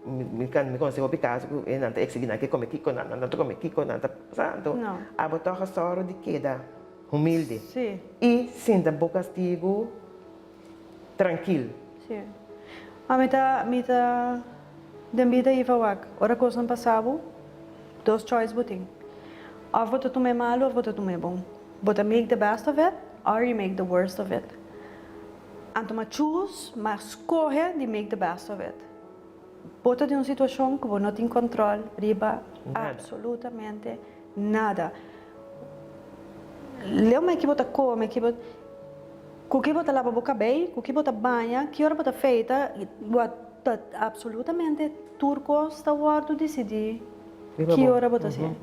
mi mi konosé hopi kaso ku nan ta eksigí nan ke kome kiko, nan no ta kome kiko, nan ta sa anto abo tòg a sòru di keda humilde i sinta bo kastigu trankil. Sí. Ma mi ta mi ta den bida Iva wak ora kosnan pasa bo dos choice bo tin òf bo ta tuma e malu òf bo ta tuma e bon. Bo ta make the best of it or you make the worst of it. Anto m'a choose, m'a scoge di make the best of it. Bo ta den un situacion cu bo no tin control riba absolutamente nada. Leu me ki bo ta kome, ki bo ku ki bo ta laba bo kabei, ku ki bo ta baña, ki ora bo ta feita, bo a ta absolutamente tur kos ta wòrdu disidí ki ora bo ta hasié.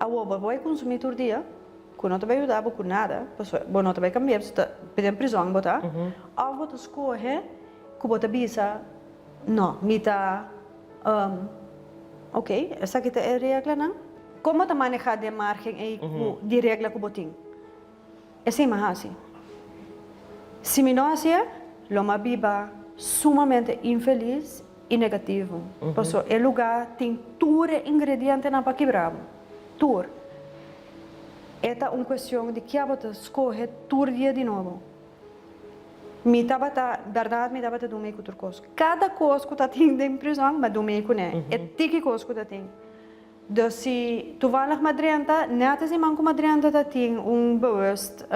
Awor bo bai kunsumí tur dia, ku no ta bai yuda bo ku nada, pasobra bo no ta bai kambia, pasobra ta den prizòn bo ta, òf bo ta skohe ku bo ta bisa, no, mi ta Ok, esaki ta e reglanan. Kon bo ta manehá den margen ei ku di regla ku bo tin? Esei mi a hasi. Si mi no hasié, lo mi a biba sumamente infelis i negativo. Pasobra e lugá tin tur e ingredientenan pa kibra bo. Tur. E ta un kuestion di kia bo ta skohe tur dia di nobo. Mi tabata, bèrdat mi tabata dun mei ku tur kos. Kada kos ku ta tin den prizòn, mi a dun mei kuné. E tiki kos ku ta tin. Dus si toevallig mi a drenta, nèt e siman ku mi a drenta ta tin un bewust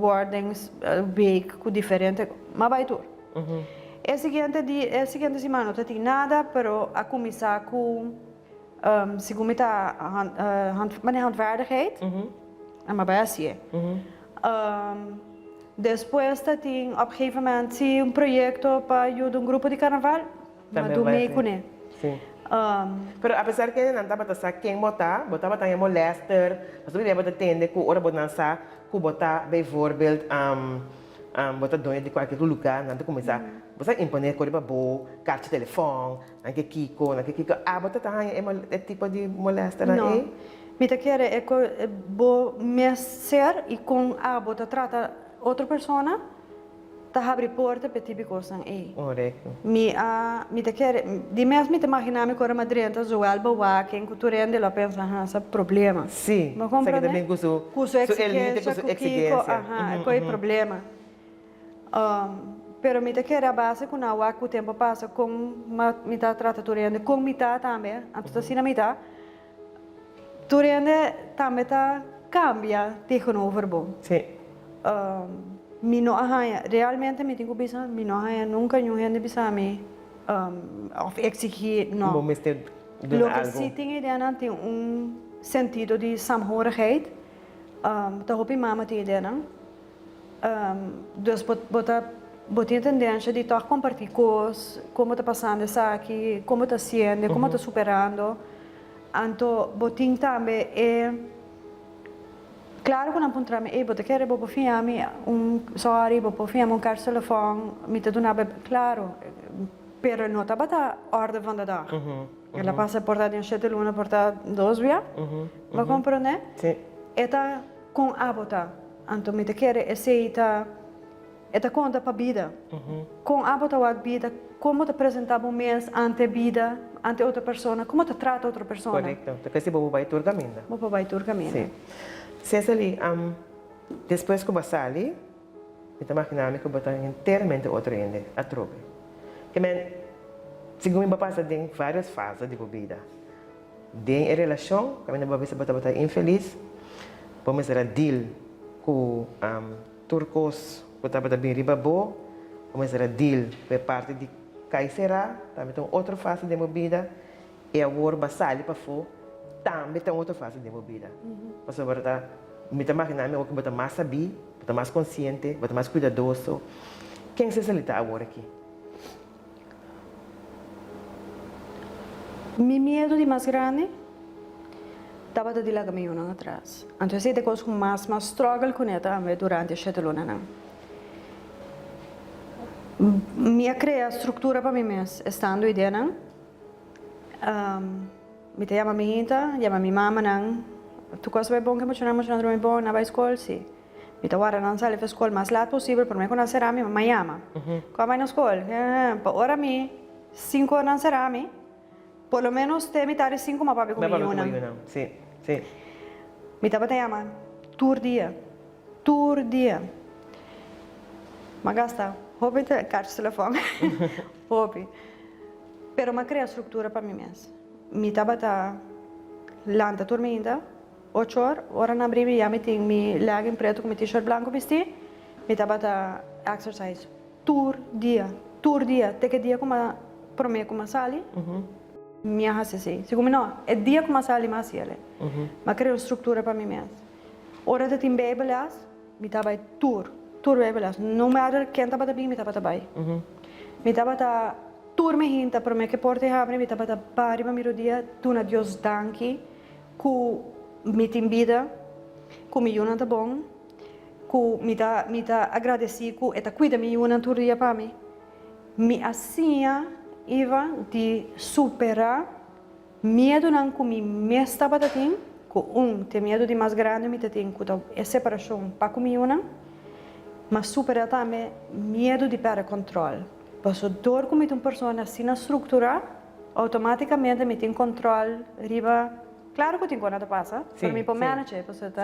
wordings week ku diferente, mi a bai tur. E siguiente di, e siguiente siman no ta tin nada, pero a kuminsá ku segun mi ta hand, handvaardigheid, mi a bai hasié. Despues ta tin op gegeven moment si un proyecto pa yuda un grupo di carnaval, ma Tambe dun bai mee si. kuné. Si. Pero apesar kende nan tabata sa ken bo ta, bo tabata e molester, pasobra bia bo ta tende ku ora bo nan sa ku bo ta bijvoorbeeld bo ta doño di kualke luga, nan ta kuminsá bo sa imponé ku riba bo, karchi telefòn, Nan ke kiko, nan ke kiko. Abo ta ta haña e e tipo di molesternan No. ei? Mi ta kere e ku bo mes ser i kon abo ta trata otro persona ta habri porta pa e tipo kosnan ei. Korekto. Mi a mi ta kere di mes mi ta imaginá mi ku ora mi a drenta zowel bewaking ku tur hende lo a pensa ha sa problema. Sí, Bo sa ke ta komprende? bin ku su Ku su su elite, ku eksigensia, su ku kiko, eksigensia. aha, ku e problema. Pero mi ta kere a base ku nan wak ku tempu a pasa kon mi ta trata tur hende, kon mi ta tambe, anto ta asina mi ta, tur hende tambe ta kambia tegenover bo. Sí. Mi no a haña, realmente mi tin ku bisa, mi no a haña nunka niun hende bisa mi òf eksigí, no. Bo mester duna Loke algu. si tin ideanan tin un sentido di saamhorigheid, ta hopi mama tin ideanan. Dus bo bo ta bo tin e tendencia di tòg comparti cos, con bo ta pasando esaki, con bo ta haciendo, con bo ta superando. Anto bo tin tambe e, claro cu nan puntra mi, ey bo ta kere bo por fiña mi un sorry, bo por fiña mi un carchi telefon, mi ta duna bo, claro, pero no tabata orde van de dag. El a pasa por ta den shete luna, por ta dos bia, bo a comprende? E ta Kon abo ta? Anto mi ta kere esei ta e ta konta pa bida. Kon abo ta wak bida? Kon bo ta presenta bo mes ante bida, ante otro persona? Kon bo ta trata otro persona? Korekto. Ta kesi bo por bai tur kaminda. Bo por bai tur kaminda. Si. Cecily, despues ku bo a sali, mi ta magina mi ku bo ta enteramente otro hende atrobe. Ke men, segun mi bo a pasa den varios fase di bo bida. Den e relashon kaminda bo a bisa bo tabata infelis, bo mester a deal ku tur kos ku tabata bin riba bo, bo mester a deal ku e parti di kai será, tambe ta un otro fase den bo bida, i awor bo a sali pafó, tambe ta un otro fase den bo bida. Pasobra ta, mi ta maginá mi awor ku bo ta mas sabí, bo ta mas konsiente, bo ta mas kuidadoso. Ken Cecily ta awor aki? Mi miedu di mas grandi tabata di laga mi yunan atras. Anto esei ta e kos ku mas mas struggle kuné tambe durante e shete lunanan. Mi a krea struktura pa mi mes estando ideanan. Mi ta yama mi hinta, yama mi mamanan, tur kos bai bon ke muchanan, muchanan drumi bon, nan bai skol? Si. Mi ta warda nan sali for skol mas lat posibel prome ku nan sera mi mama yama. Ku a bai na skol? Pa ora mi sinku ora nan sera mi, por lo menos te mitad di sinku mi a papia ku mi yunan. Mi tabata yama tur dia, tur dia. Mi a gasta hopi karchi telefòn, hopi. Pero mi a krea struktura pa mi mes. Mi tabata lanta tur mainta. Ocho or, ora nan bri mi ya mi tin mi legging preto ku mi t-shirt blanko bisti, mi tabata exercise tur dia, tur dia, te ke dia ku mi a prome ku mi a sali, mi a hasi así. Segun mi no, e dia ku mi a sali mi a hasi el. Mi a krea un struktura pa mi mes. Ora ta tin Bijbelles, mi ta bai tur, tur Bijbelles. No matter ken tabata bin, mi tabata bai. Mi tabata tur mi hinta prome ke porta e habri, mi tabata ba riba mi rodia duna Dios danki ku mi tin bida, ku mi yunan ta bon, ku mi ta mi ta agradesí ku e ta kuida mi yunan tur dia pa mi. Mi a siña Iva di superá miedunan ku mi mes tabata tin, ku un te miedu di mas grandi mi ta tin ku ta e separashon pa ku mi yunan, m'a superá tambe miedu di pèrdè kòntròl. Paso dor ku mi ta un persona asina strukturá, outomátikamente mi tin kòntròl riba, klaro ku tin kos nan ta pasa, pero mi por manage, pasobra ta.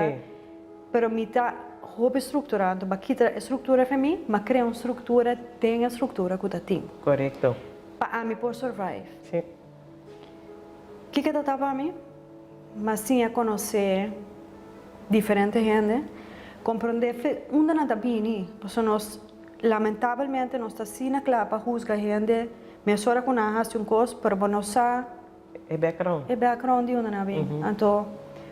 Pero mi ta hopi strukturá, anto b'a kita e struktura fe mi, m'a krea un struktura den e struktura ku ta tin. Korekto. Pa ami por survive. Sí. Kiko ta ta pa mi? M'a siña konosé diferente hende, komprondé fe unda nan ta bini, pasobra nos lamentabelmente nos ta asina kla pa husga hende mesora ku nan a hasi un kos, pero bo no sa. E background. E background di unda nan a bin. Anto,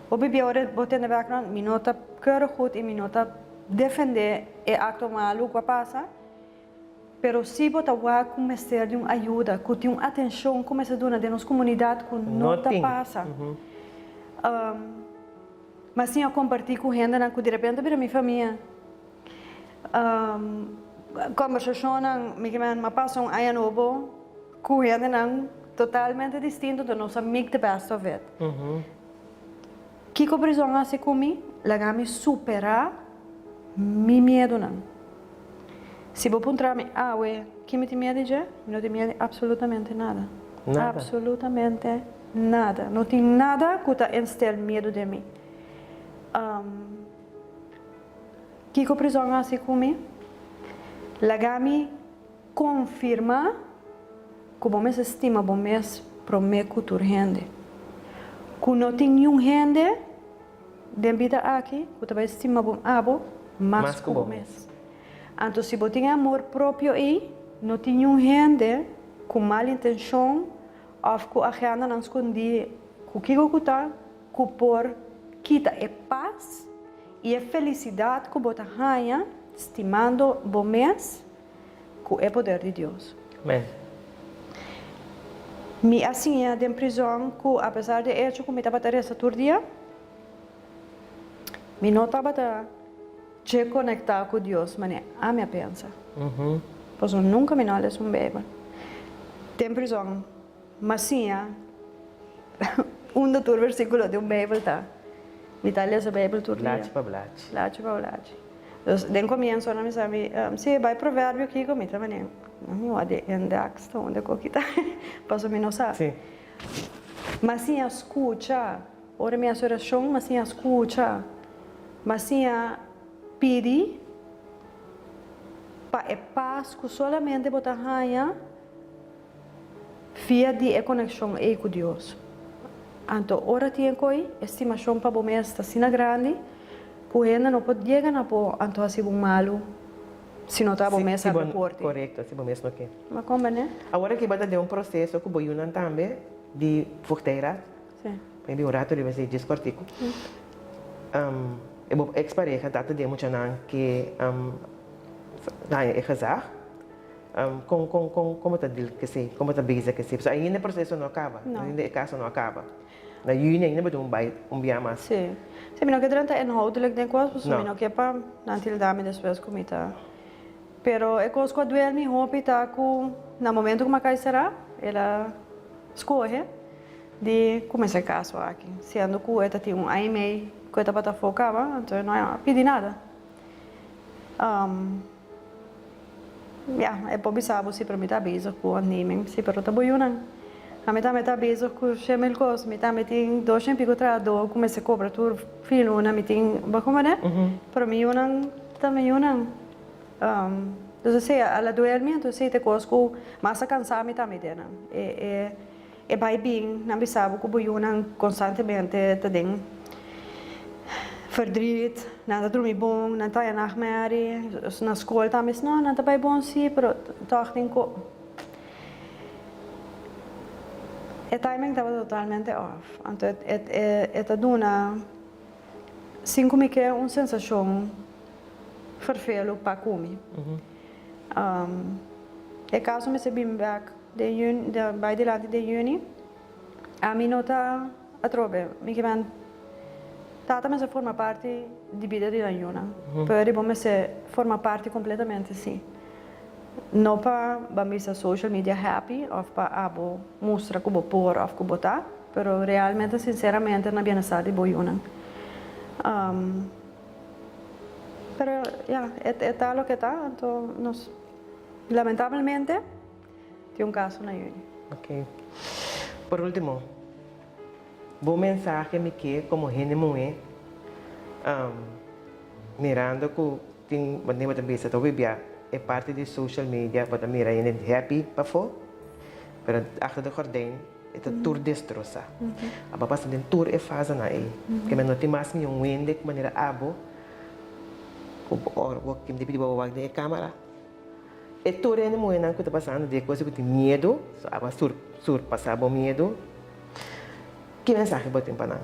hopi bia ora bo tende background, mi no ta keurig goed i mi no ta defende e acto malu ku a pasa, pero si bo ta wak ku mester di un ayuda, ku tin un atencion ku mester duna den nos comunidad ku no ta pasa. Mas sin a comparti ku hendenan ku direpente bira mi famia. Kombersashonnan, mi ke men a pasa un aña nobo ku hendenan totalmente distinto, enton nos a make the best of it. Kiko prizòn a hasi ku mi? Laga mi superá mi miedunan. Si bo puntra mi awe ki mi tin miedu di dje, mi no tin miedu di absolutamente nada. Absolutamente nada. No tin nada ku ta instel miedu den mi. Kiko prizòn a hasi ku mi? Laga mi konfirmá ku bo mester stima bo mes promé ku tur hende. Ku no tin niun hende den bida aki ku ta bai stima bo abo mas ku bo mes. Anto si bo tin e amor propio ei, no tin niun hende ku mal intenshon òf ku agendanan skondí ku kiko ku ta ku por kita e pas i e felisidat ku bo ta haña stimando bo mes ku e poder di Dios. Amen. Mi a siña den prizòn ku apesar di e echo ku mi tabata resa tur dia, mi no tabata dje konektá ku Dios manera ami a pensa. Pasobra nunka mi no a lesa un Beibel. Den prizòn. M'a siña unda tur versíkulo di un Beibel ta. Mi ta lesa Beibel tur dia. Blachi pa blachi. Blachi pa blachi. Dus den komienso nan mi sa mi, si bai Proverbio kiko? Mi ta manera, mi wak di indeks ta unda ku kita, pasobra mi no sa. Si. M'a siña skucha. Ora mi hasi orashon, m'a siña skucha. M'a siña pidi pa e pas ku solamente bo ta haña. Via di e konekshon ei ku Dios. Anto ora tin e koi, e stimashon pa bo mes ta asina grandi ku hende no por yega na bo anto hasi bo malu si no ta bo mes a reporte. Korekto, si bo mes no ke. Bo a komprende? Awor aki bo ta den un proseso ku bo yunan tambe di voogdijraad. Si. Maybe un rato riba esei djis kòrtiku. E bo eks pareha ta ta den muchanan ke haña e gezag. Kon kon kon kon bo ta deal ku esei? Kon bo ta bezig ku esei? Pasobra ainda e proseso no a kaba. No. Ainda e kaso no a kaba. Na yüni ainda bo tin un bai un bia mas. Sí. Sí, mi no ke drenta inhoudelijk den kos, pasobra No. mi no ke pa nan tilda mi despues ku mi ta. Pero e kos ku a duel mi hopi ta ku na momento ku mi a kai será, el a skohe di kuminsá e kaso aki. Siendo ku e ta tin un aña i mei ku e tabata afó kaba, anto e no a pidi nada. Ya, e por bisa bo si, pero mi ta bezig ku onderneming. Si, pero ta bo yunan. Ami tambe ta bezig ku shemil kos. Mi tambe tin dos shen piko trahadó ku mester kobra tur fin luna. Mi tin, bo komprende? Pero mi yunan ta mi yunan. Entonces esei a la duel mi, entonces esei ta e kos ku mas a kansa mi tambe den nan. E e. E bai bin nan bisa bo ku bo yunan konstantemente ta den verdriet, nan ta drumi bon, nan ta haña nachtmerrie, na skol tambe no, nan ta bai bon si, pero tòg tin ku e timing tabata totalmente off. Anto e ta duna. Sin ku mi ke un sensashon ferfelu pa ku mi. E kaso mester bin bek den juni, bai dilanti den juni. Ami no ta atrobe, mi ke men tata mester forma parti di bida di nan yunan, pero riba mester forma parti kompletamente si. No pa ban bisa social media happy of pa abo mustra ku bo por of ku bo ta, pero realmente sinceramente na bienestar di bo yunan. Pero ya, e ta loke ta, anto nos lamentablemente tin un kaso na juni. Ok. Por ultimo, bo mensahe mi ke komo hende muhé mirando ku Tin manera bo ta bisa ta hopi bia e parti di social media bo ta mira hende happy pafó pero achter de gordijn e ta tur destrosa. Abo a pasa den tur e fasenan ei ke men no tin mas mi un hende ku manera abo ku ora bo tin di pidi bo wak den e kamara e tur hende muhénan ku ta pasando di e kos ku tin miedu so abo a surpasa bo miedu. Ki mensahe bo tin pa nan?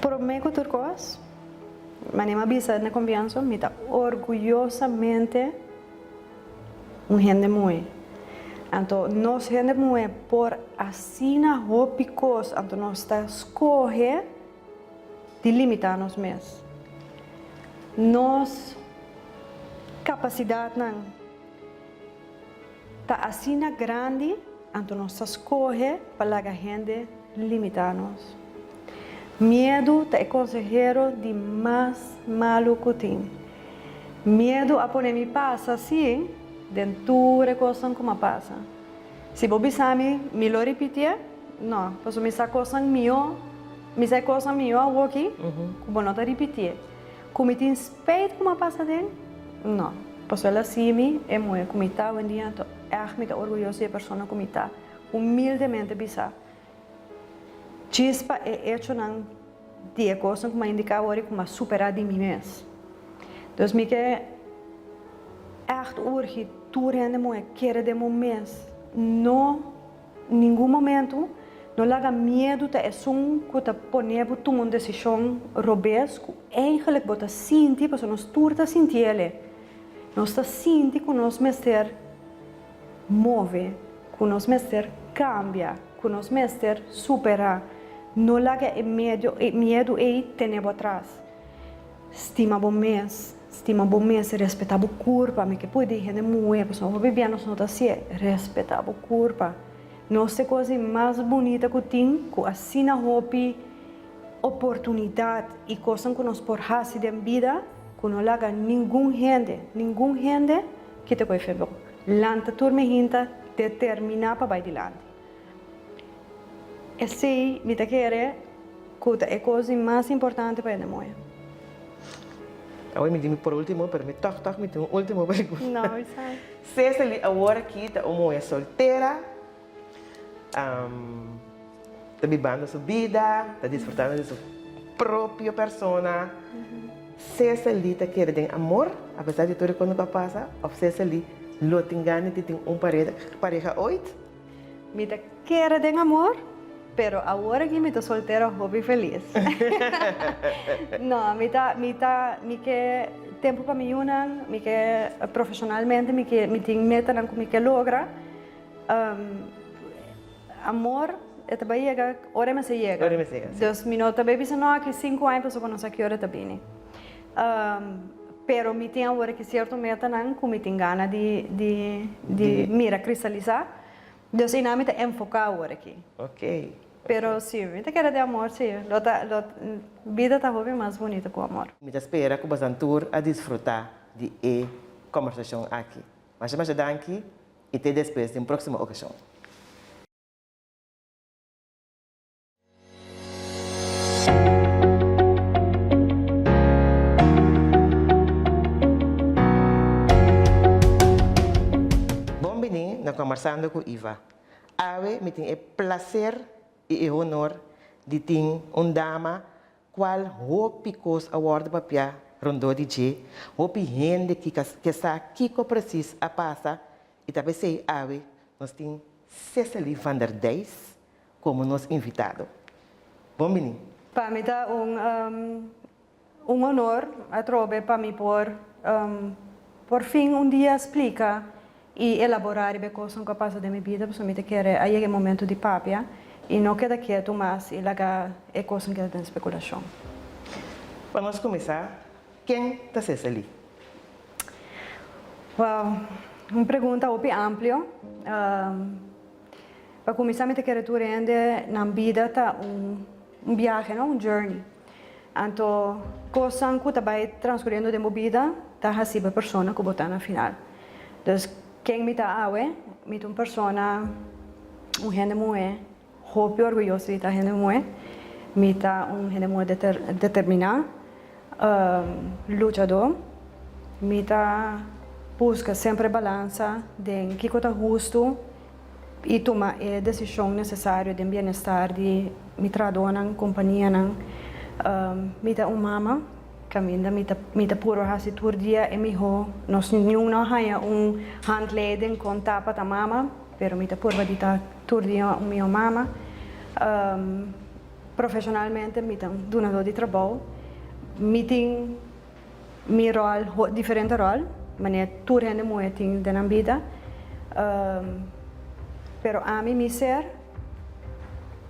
Promé ku tur kos, manera mi a bisa na komienso, mi ta orguyosamente un hende muhé. Anto nos hende muhé por asina hopi kos, anto nos ta skohe di limitá nos mes. Nos kapasidatnan. Ta asina grandi, anto nos ta skohe pa laga hende limitá nos. Miedu ta e konsehero di mas malu ku tin. Miedu a pone mi pasa, sí, den tur e kosnan ku m'a pasa. Si bo bisa mi, mi lo ripitié? No, pasobra mi sa kosnan mihó, mi sa e kosnan mihó awoki ku bo no ta ripitié. Ku mi tin spijt ku m'a pasa den? No. Pasobra el a si mi e muhé ku mi ta awendia, anto ègt mi ta orguyoso di e persona ku mi ta. Humildemente bisa, djis pa e echonan di e kosnan ku m'a indiká awor i ku m'a superá di mi mes. Dus mi ke ègt urgi tur hende muhé kere den bo mes. No. Ningun momentu no laga miedu ta esun ku ta pone bo tuma un desishon robes ku eigenlik bo ta sinti, pasobra nos tur ta sinti el'e. Nos ta sinti ku nos mester move, ku nos mester kambia, ku nos mester superá. No laga e miedu ei tene bo atras. Stima bo mes, stima bo mes, respetá bo kurpa, mi ke pudi di hende muhé, pasobra hopi bia nos no ta hasié, respetá bo kurpa. Nos ta e kos di mas bunita ku tin, ku asina hopi oportunidat i kosnan ku nos por hasi den bida, ku no laga ningun hende, ningun hende kita ku e fe bo. Lanta tur mi hinta determiná pa bai dilanti. Esei mi ta kere ku ta e kos di mas importante pa hende moe. Awor mi di mi por ultimo, pero mi tòg tòg mi tin un ultimo pregunta. No, bisa. Cecily awor aki ta un muhé soltera, ta bibando su bida, ta disfrutando di su propio persona. Cecily ta kere den amor apesar di tur e kos ku a pasa òf Cecily lo tin gana di tin un pareha oit? Mi ta kere den amor, pero awor aki mi ta soltero hopi felis. No, mi ta, mi ta, mi ke tempu pa mi yunan, mi ke profesionalmente, mi ke, mi tin metanan ku mi ke logra. Amor e ta bai yega ora e mester yega. Ora e mester yega, si. Dus mi no ta bai bisa no aki sinku aña pasobra no sa ki ora e ta bini. Pero mi tin awor aki cierto metanan cu mi tin gana di di di mira cristalisa. Dus einan mi ta enfoca awor aki. Ok. Pero si, mi ta kere den amor si. Lo ta lo bida ta hopi mas bunito cu amor. Mi ta spera cu bosan tur a disfruta di e combersacion aki. Masha masha danki y te despues den proximo ocasion. Bon bini na Combersando cu Iva. Awe mi tin e placer y e honor di tin un dama cual hopi cos a wordo papia rondó di dje, hopi hende ke sa kico precies a pasa y ta pesey awe nos tin Cecily van der Dijs como nos invitado. Bon bini. Pa mi ta un un honor atrobe pa mi por por fin un dia splica y elabora riba e cosnan cu a pasa den mi bida pasobra mi ta kere a yega e momento di papia y no keda ketu mas y laga e cosnan keda den speculacion. Pa nos cuminsa, ken ta Cecely? Wow, un pregunta hopi amplio. Pa kuminsá mi ta kere tur hende nan bida ta un un biahe no, un journey. Anto kosnan ku ta bai transcurriendo den bo bida ta hasi bo e persona ku bo ta na final. Dus ken mi ta awe? Mi ta un persona, un hende muhé hopi orguyoso di ta hende muhé. Mi ta un hende muhé determiná, luchadó. Mi ta buska semper balansa den kiko ta hustu i tuma e desishon nesesario den bienestar di mi trahadónan, kompanianan. Mi ta un mama kaminda mi ta mi ta puru hasi tur dia e mihó. Nos niun no a haña un handleiding kon ta pa ta mama, pero mi ta purba di ta tur dia un mihó mama. Profeshonalmente mi ta un dunadó di trabou. Mi tin mi ròl, diferente ròl, manera tur hende muhé tin den nan bida. Pero ami mi ser,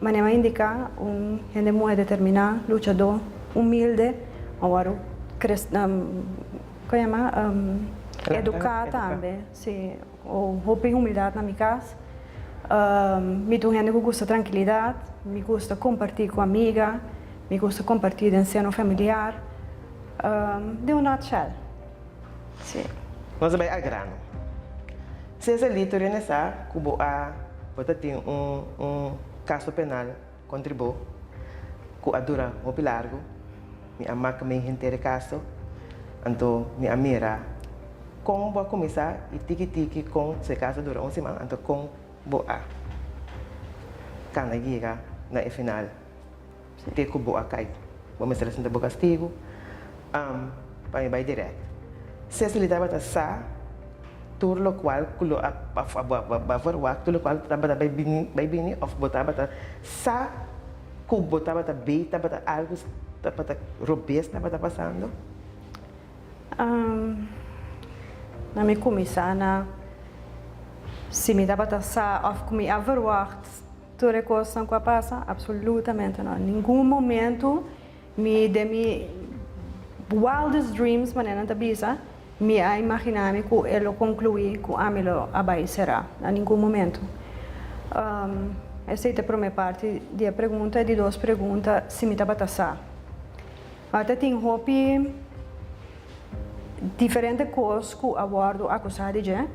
manera mi a indiká, un hende muhé determiná, luchadó, humilde, awor kres, kon yama, eduká tambe, si, hopi humildat na mi kas. Mi ta un hende ku gusta trankilidat, mi gusta kompartí ku amiga, mi gusta kompartí den seno familiar, den un nutshell, si. Nos a bai al grano. Cecely tur hende sa ku bo a bo ta tin un un kaso penal kontra bo ku a dura hopi largu. Mi a mak mi henter e kaso, anto mi a mira kon bo a kuminsá i tiki tiki kon su e kaso dura un siman, anto kon bo a kana yega na e final te ku bo a kai. Bo mester a sinta bo kastigu pa mi bai dirèkt. Cecily tabata sa tur lokual ku lo a bo a verwagt, tur lokual tabata bai bini bai bini òf bo tabata sa Ku bo tabata bei tabata algu tabata robes tabata pasando? Na mi kuminsá na si mi tabata sa òf ku mi a verwagt tur e kosnan ku a pasa, absolutamente no. Ningun momentu mi den mi wildest dreams manera nan ta bisa mi a imaginá mi ku e lo konkluí ku ami lo a bai será. Na ningun momentu. Esei ta e promé parti di e pregunta. E di dos pregunta, si mi tabata sa. Ta tin hopi diferente kos ku a wòrdu akusá di dje.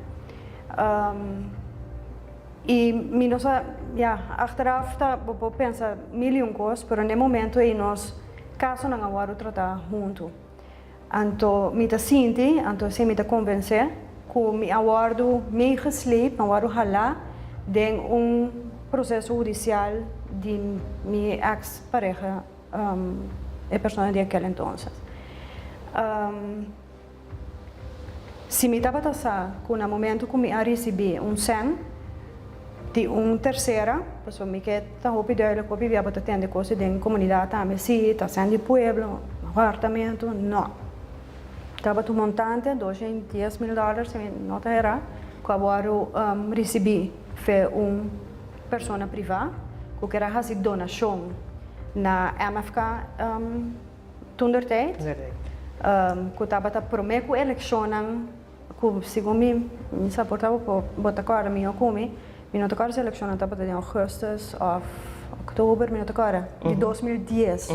I mi no sa, ya, achteraf ta bo por pensa mil i un kos, pero n'e momento ei nos kasonan a wòrdu tratá huntu. Anto mi ta sinti, anto esei mi ta konvensé, ku mi a wòrdu meegesleept, mi a wòrdu halá den un proseso hudisial di mi eks pareha, e persona di akel entonces. Si mi tabata sa ku na momento ku mi a risibí un sèn di un tersera, pasobra mi ke ta hopi duidelijk hopi bia bo ta tende kos den komunidat tambe, si ta sèn di pueblo, apartamento, no. Tabata un montante, 210 mil dòler si mi no ta erá, ku a wòrdu risibí fe un persona privá ku ker a hasi donashon na MFK. Toendertijd, ku tabata promé ku elekshonnan, ku segun mi, mi sa por ta bo ta kòrda mihó ku mi, mi no ta kòrda si elekshonnan tabata den ougùstùs òf òktober, mi no ta kòrda, di 2010.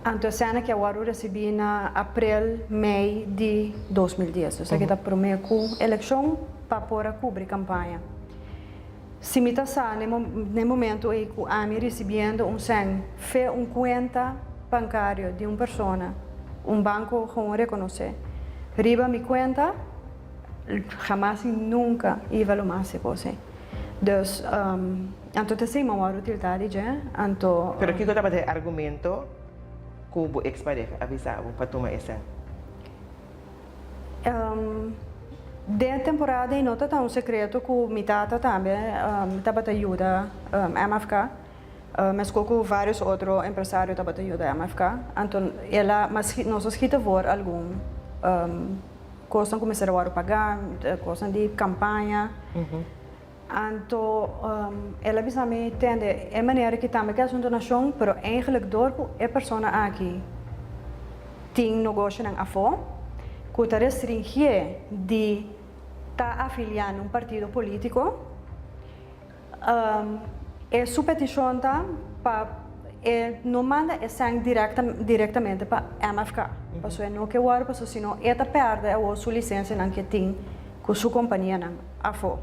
Anto esena ke a wòrdu risibí na aprel, mei di 2010. Dus esaki ta promé ku elekshon pa por a kubri kampaña. Si mi ta sa n'e momento ei ku ami risibiendo un sèn fe un kuenta bankario di un persona, un banko gewoon rekonosé riba mi kuenta, hamas i nunka iba lo mas e kos ei. Dus, anto ta esei mi a wòrdu tiltá di dje, anto. Pero kiko tabata e argumento ku bo eks pareha a bisa bo pa tuma e sèn? Den e temporada ei no ta ta un sekreto ku mi tata tambe tabata yuda MFK. Meskos ku vários otro empresario tabata yuda MFK. Anto el a mas nos a skita voor algun kosnan ku mester a wòrdu pagá, kosnan di kampaña. Anto el a bisa mi, Tende, e manera ki tambe ke hasi un donashon, pero eigenlijk dor ku e persona aki tin negoshonan afó ku ta restringié di ta afiliá na un partido polítiko, E su petishon ta pa e no manda e sèn direktamente pa MFK, pasobra e no ke wòrdu pasobra si no e ta pèrdè awor su lisensianan ke tin ku su kompanianan afó.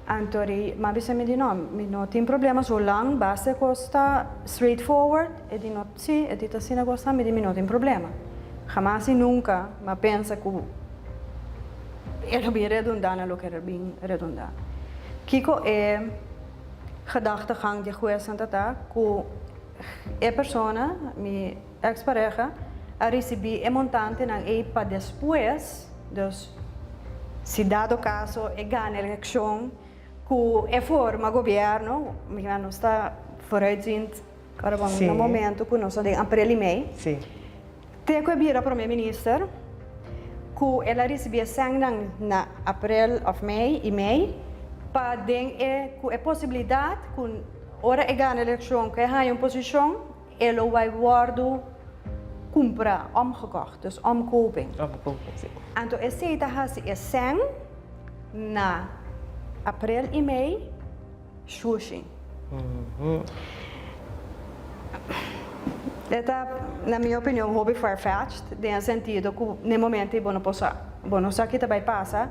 Anto ri m'a bisa mi di no, mi no tin problema zolang basta e kos ta straight forward, e di no si, e di ta asina kos ta, mi di mi no tin problema. Hamas i nunka m'a pensa ku. E lo bin redundá na loke e bin redundá. Kiko e gedachtegang di huesnan ta ta ku e persona, mi ex pareha, a risibí e montantenan ei pa despues, dus si dado kaso e gana elekshon ku e forma gobièrnu, mi nos ta vooruitziend ora bon na momento ku nos ta den aprel i mei. Te ku e bira prome minister, ku el a risibí e sènnan na aprel òf mei i mei, pa den e ku e posibilidat ku ora e gana elekshon ku e haña un posishon, e lo bai wòrdu kumprá, omgekocht, dus omkoping. Omkoping, si. Anto esei ta hasi e sèn na aprel i mei. Shushi. E ta, na mi opinion, hopi far-fetched den e sentido ku n'e momento ei bo no por sa. Bo no sa ki ta bai pasa.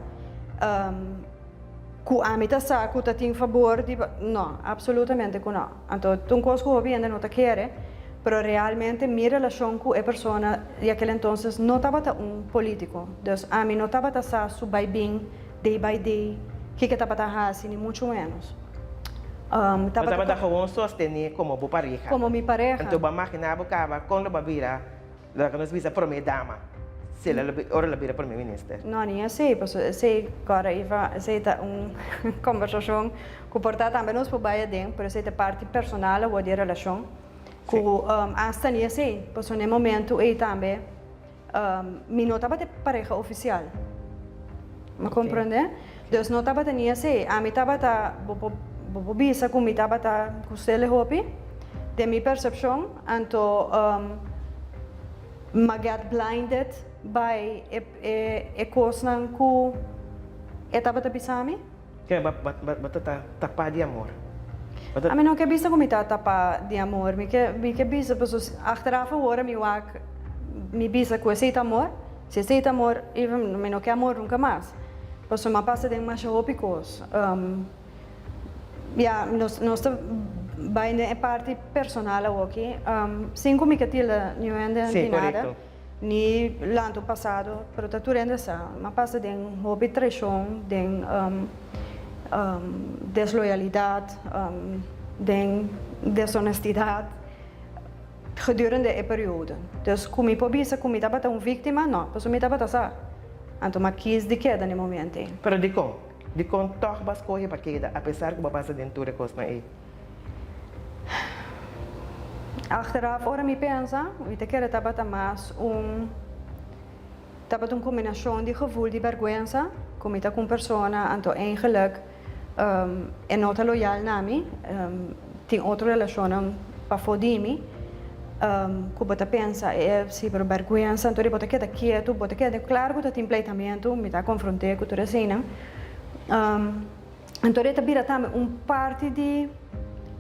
Ku ami ta sa ku ta tin fabor di, no, absolutamente ku no. Anto ta un kos ku hopi hende no ta kere, pero realmente mi relashon ku e persona di aquel entonces no tabata un politico. Dus ami no tabata sa su bai bin. Day by day, kiko tabata hasi, ni muchu menos. Bo tabata gewoon sostené komo bo pareha. Komo mi pareha. Anto bo a maginá bo kaba kon lo bo a bira, loke nos bisa promé dama, si el a ora el a bira promé minister. No, ni esei, pasobra esei, kòrda Iva, esei ta un kombersashon ku por ta tambe nos por bai aden, pero esei ta parti personal awor di e relashon, ku asta ni esei, pasobra na e momentu ei tambe. Mi no tabata e pareha ofisial. Mi komprende? Dus no tabata ni esei. Ami tabata, bo por bo por bisa ku mi tabata ku Stelle hopi, den mi persepshon, anto m'a get blinded by e e e kosnan ku e tabata bisa mi. Ke bo bo ta tapá di amor? Bo ta. Ami no ke bisa ku mi ta tapá di amor. Mi ke mi ke bisa pasobra achteraf awor mi wak mi bisa ku esei ta amor. Si esei ta amor even mi no ke amor nunka mas. Pasobra mi a pasa den masha hopi kos. Ya nos nos ta bai den e parti personal awoki. Sin ku mi ke tilda niun hende Sí, di nada. korekto. Ni lanto pasado, pero ta tur hende sa. M'a pasa den hopi traishon, den desloyalidat, den deshonestidat gedurende e periodo. Dus ku mi por bisa ku mi tabata un víktima? No, pasobra mi tabata sa. Anto m'a kis di keda na e momento ei. Pero dikon? Dikon tòg bo a skohe pa keda apesar ku bo a pasa den tur e kosnan ei? Achteraf ora mi pensa, mi ta kere tabata mas un tabata un kombinashon di gevoel di bèrgwensa ku mi ta ku un persona anto eigenlik e no ta loyal na mi, tin otro relashonnan pafó di mi ku bo ta pensa e si pero bèrgwensa anto di bo ta keda ketu, bo ta keda klaro ku ta tin pleitamentu, mi ta konfront'é ku tur eseinan. Anto e ta bira tambe un parti di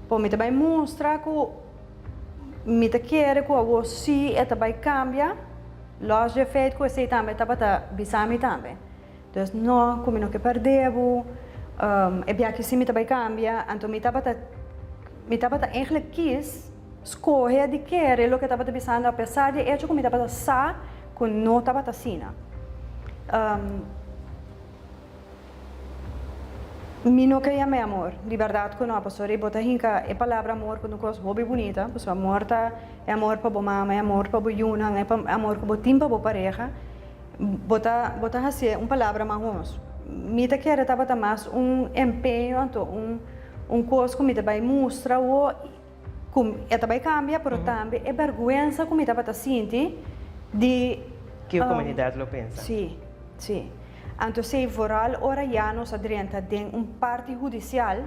bo mi ta bai mustra ku mi ta kere ku awor si e ta bai kambia, los dje feit ku esei tambe tabata bisa mi tambe. Dus no ku mi no ke pèrdè bo, e biaha si mi ta bai kambia, anto mi tabata mi tabata eigentlik kis skohe di kere loke tabata bisando apesar di e echo ku mi tabata sa ku no tabata asina. Mi no ke yam'é amor, di bèrdat ku no, pasobra bo ta hinka e palabra amor ku un kos hopi bunita, pasobra amor ta e amor pa bo mama, e amor pa bo yunan, e amor ku bo tin pa bo pareha, bo ta bo ta hasié un palabra mahos. Mi ta kere tabata mas un empeño anto un. un kos ku mi ta bai mustra awo ku e ta bai kambia, pero tambe e bèrgwensa ku mi tabata sinti di. Ke komunidat lo pensa. Sí, sí. Anto esei vooral ora ya nos a drenta den un parti hudisial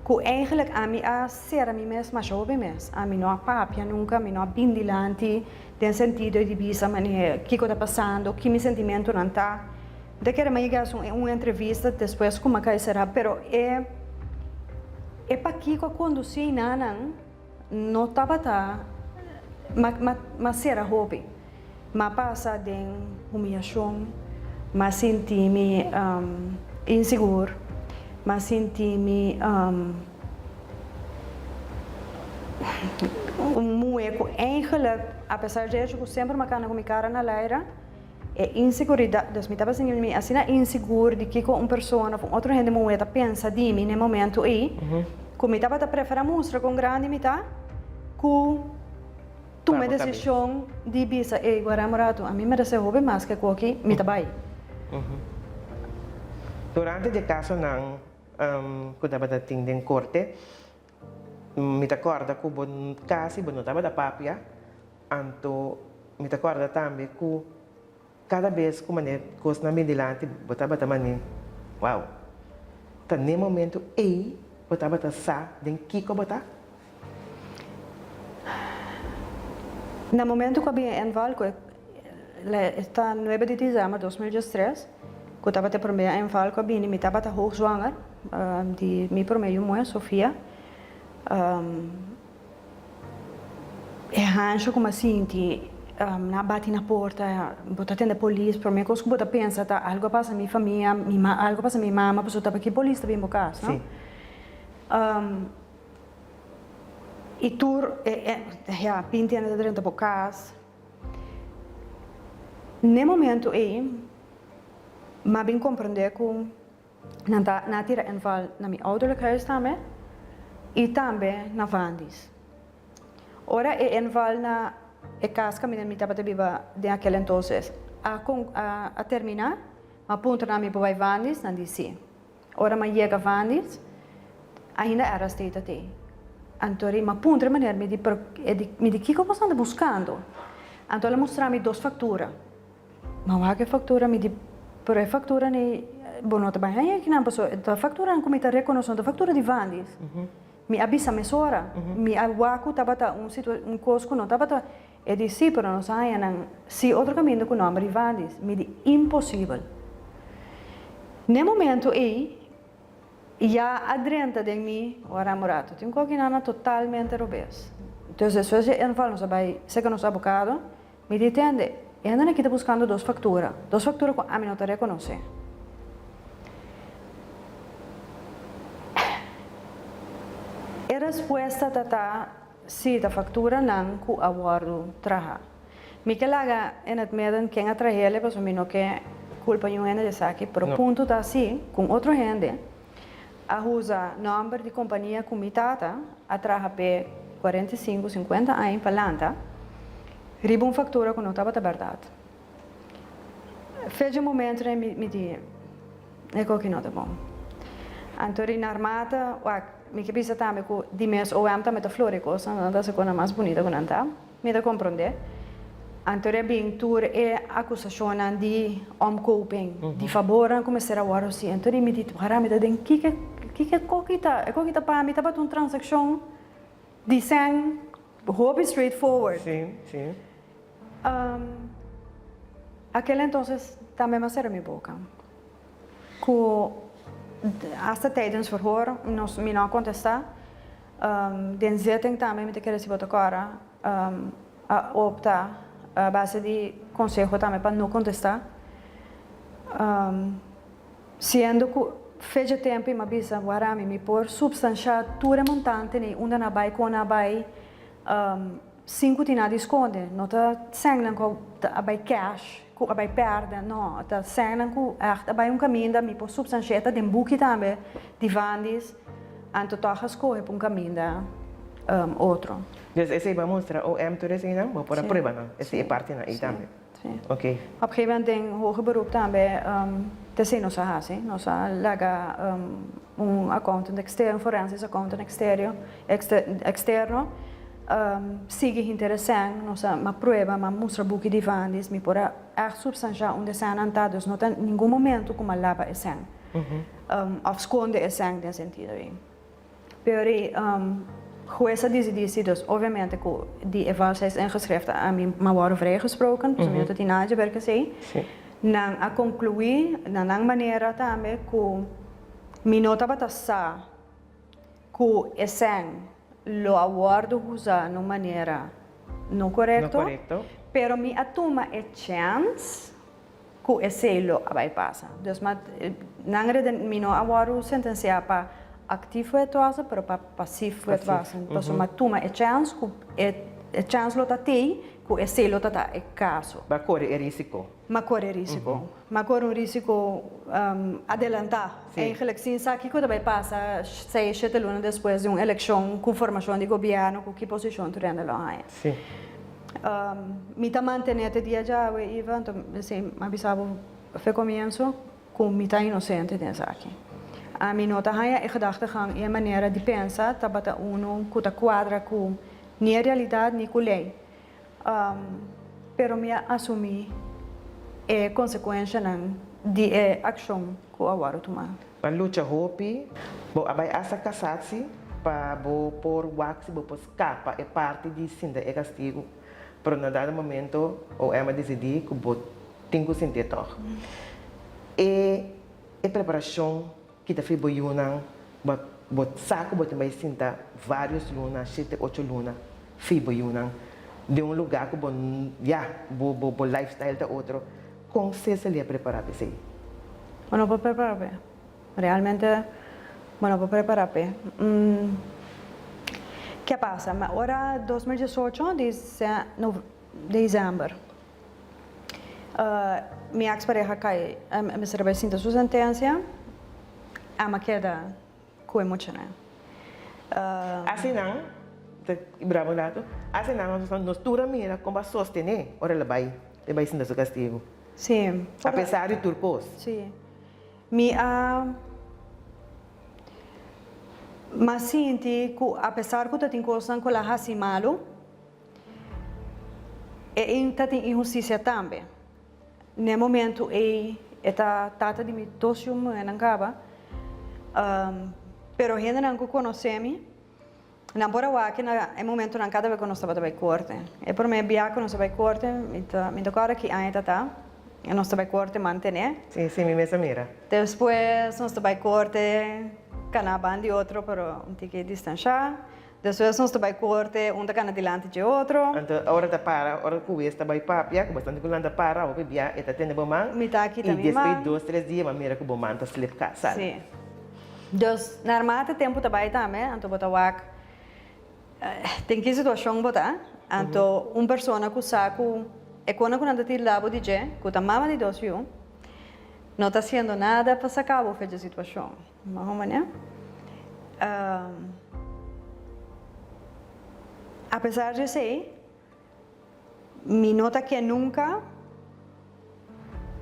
ku eigenlijk ami a sera mi mes masha hopi mes. Ami no a papia nunka, mi no a bin dilanti den sentido di bisa manera kiko ta pasando, ki mi sentimentunan ta. Mi ta kere m'a yega un entrevista despues ku m'a kai sera, pero e e pakiko a kondusí nanan no tabata m'a sera hopi. M'a pasa den humiyashon, m'a sinti mi insigur, m'a sinti mi un muhe ku eigenlijk, apesar di echo ku semper m'a kana ku mi kara na laira, E inseguridat, dus mi tabata sinti mi asina insigur di kiko un persona of un otro hende muhé ta pensa di mi na e momento ei, ku mi tabata preferá mustra kon grandi mi ta ku tuma e desishon di bisa, ey, guarda un ratu, ami meresé hopi mas ke koki, mi ta bai. Durante di e kasonan ku tabata tin den korte, mi ta kòrda ku bo kasi bo no tabata papia. Anto mi ta kòrda tambe ku kada bes ku manera kosnan bin dilanti bo tabata manera wow. Ta n'e momentu ei bo tabata sa den kiko bo ta? Na momentu ku a bin e inval ku e ta nuebe di dizèmber 2013 ku tabata e promé inval ku a bini mi tabata hoogzwanger di mi promé yu muhé Sofia. E hansha ku mi a sinti, nan a bati na porta, bo ta tende polis, prome kos ku bo ta pensa ta algu a pasa mi famia, mi ma algu a pasa mi mama, pasobra ta paki polis ta bin bo kas, no? I tur e ya binti hende ta drenta bo kas. N'e momento ei mi a bin komprende ku Nan ta nan a tira inval na mi ouderlijk huis tambe y tambe na Vandis. Ora e inval na e cas caminda mi tabata biba den aquel entonces a a a termina, m'a puntra nan mi por bay Vandis, nan di si. Ora m'a yega Vandis, ainda RST ta tey. Anto ri m'a puntra e meneer, mi di pero e di mi di kico boso anda buscando? Anto el a mustra mi dos factura. Ma wak e factura mi di, pero e factura ni bo no ta bai haña kinan paso e ta facturanan cu mi ta reconoce no ta factura di Vandis. Mi a bisa mesora, mi a wak cu tabata un situa un cos cu no tabata, e di si pero nos a haña nan si otro caminda cu nomber di Vandis. Mi di imposibel. N'e momento ey Ya a drenta den mi ora murato. Tin kokinan na totalmente robes. Entonces despues di e inval nos a bai serka nos abogado, mi di tende, e hendenan aki ta buskando dos faktura, dos faktura ku ami no ta rekonosé. E respuesta ta ta si ta fakturanan ku a wòrdu traha. Mi ke laga in het midden ken a trahele pasobra mi no ke kulpa niun hende di esaki, pero punto ta si ku un otro hende a usa nòmber di kompania ku mi tata a traha p'e 45, 50 aña pa lanta riba un faktura ku no tabata bèrdat. Fecha momento den mi di e koki no ta bon. Anto ri na armata wak mi ke bisa tambe ku di mes OM tambe ta flori kosnan, nan ta hasi kosnan mas bunita ku nan ta. Mi ta komprondé. Anto a bin tur e akusashonnan di omkoping, di fabornan ku mester a wòrdu hasi. Anto di mi di, Wara, mi ta den kiko kiko e koki ta? E koki ta pa mi tabata un transakshon di sèn hopi straight forward. Sí, sí. Akel entonces tambe mi a sera mi boka. Ku hasta tijdens verhoor nos mi no a kontestá. Den zitting tambe mi ta kere si bo ta kòrda a opta a base di konseho tambe pa no kontestá. Siendo ku fecha tempu i mi a bisa wara mi mi por supstanshá tur e montante nei unda nan a bai kon nan a bai. Sin ku tin nada di skonde. No ta sènnan ku a bai cash, ku a bai pèrdè, no. Ta sènnan ku ègt a bai un kaminda, mi por supstanshia, e ta den buki tambe di Vandis, anto tòg a skohe pa un kaminda otro. Dus esei bo a mustra OM tur eseinan, bo por a prueba nan, esei e partinan ei tambe. Sí. Op een gegeven moment den hoger beroep tambe, t'esei nos a hasi, nos a laga. un accountant externo, forensisch accountant exterio, externo, sigui hinter e sèn, nos a m'a prueba, m'a mustra buki di Vandis, mi por a ègt supstanshá unda e sènnan ta, dus no ta ningun momento ku m'a laba e sèn, òf skonde e sèn den sentido ei. Pero e hues a disidí si, dus obviamente ku di e valsheidsingeschriften ami m'a wòrdu vrijgesproken, pasobra mi no ta tin nada dje ber ku esei. Nan a konkluí na nan manera tambe ku mi no tabata sa ku e sèn lo a wòrdu usá na un manera no korekto, pero mi a tuma e chèns ku esei lo a bai pasa. Dus ma nan reden mi no a wòrdu sentensiá pa aktief wetwassen, pero pa pasief wetwassen. Pasobra mi a tuma e chèns ku e chèns lo ta tei ku esei lo ta ta e kaso. Bo a kore e risiko. Mi a kore e risiko. Mi a kore un risiko adelantá. Eigenlijk sin sa kiko ta bai pasa seis, shete luna despues di un elekshon ku formashon di gobièrnu, ku ki posishon tur hende lo haña. Mi ta mantené te dia djawe, Iva, anto esei mi a bisa bo fe komienso, ku mi ta inosente den esaki. Ami no ta haña e gedachtegang i e manera di pensa tabata unu ku ta kuadra ku ni e realidat ni ku lei. Pero mi a asumí e konsekuenshanan di e akshon ku a wòrdu tumá. Bo a lucha hopi, bo a bai asta kasatsi pa bo por wak si bo por skapa e parti di sinta e kastigu, pero na dado momento OM a disidí ku bo tin ku sintié tòg. E e preparashon kita fi bo yunan, bo bo sa ku bo tin bai sinta vários luna, shete, ocho luna fi bo yunan den un lugá ku bo ya bo bo bo lifestyle ta otro. Kon Cecily a prepará pa esei? Bo no por prepará p'e. Realmente bo no por prepará p'e. Ke a pasa? Ma ora 2018 di december mi ex pareha kai mester a bai sinta su sentencia, ami a keda ku e muchanan. Asinan, ta brava un ratu, asinan nos tur a mira kon bo a sostené ora el a bai. E bai sinta su kastigu. Sí. Apesar di tur kos. Sí. Mi a m'a sinti ku apesar ku ta tin kosnan ku el a hasi malu, e ta tin inhustisia tambe. Na e momentu ei e ta tata di mi dos yu muhénan kaba, pero hendenan ku konosé mi, Nan por a wak na e momentonan kada bes ku nos tabata bai korte. E promé bia ku nos a bai korte, mi ta mi ta kòrda ki aña ta ta, nos ta bai korte mantené. Sí, sí, mi mes a mira. Despues nos ta bai korte kana ban di otro pero un tiki distanshá. Despues nos ta bai korte un ta kana dilanti dje otro. Anto ora ta para, ora ku wes ta bai papia ku bastante ku nan ta para hopi bia e ta tene bo man. Mi ta kita I mi despues man. dos tres dia bo a mira ku bo man ta slip sali. Sí. Dus naarmate tempu ta bai tambe, anto bo ta wak den ki situashon bo ta, anto un persona ku sa ku e kona ku nan ta tira bo di dje, ku ta mama di dos yu, no ta hasiendo nada pa saka bo for dje situashon. Mas o mene. Apesar di esei, Mi no ta ke nunka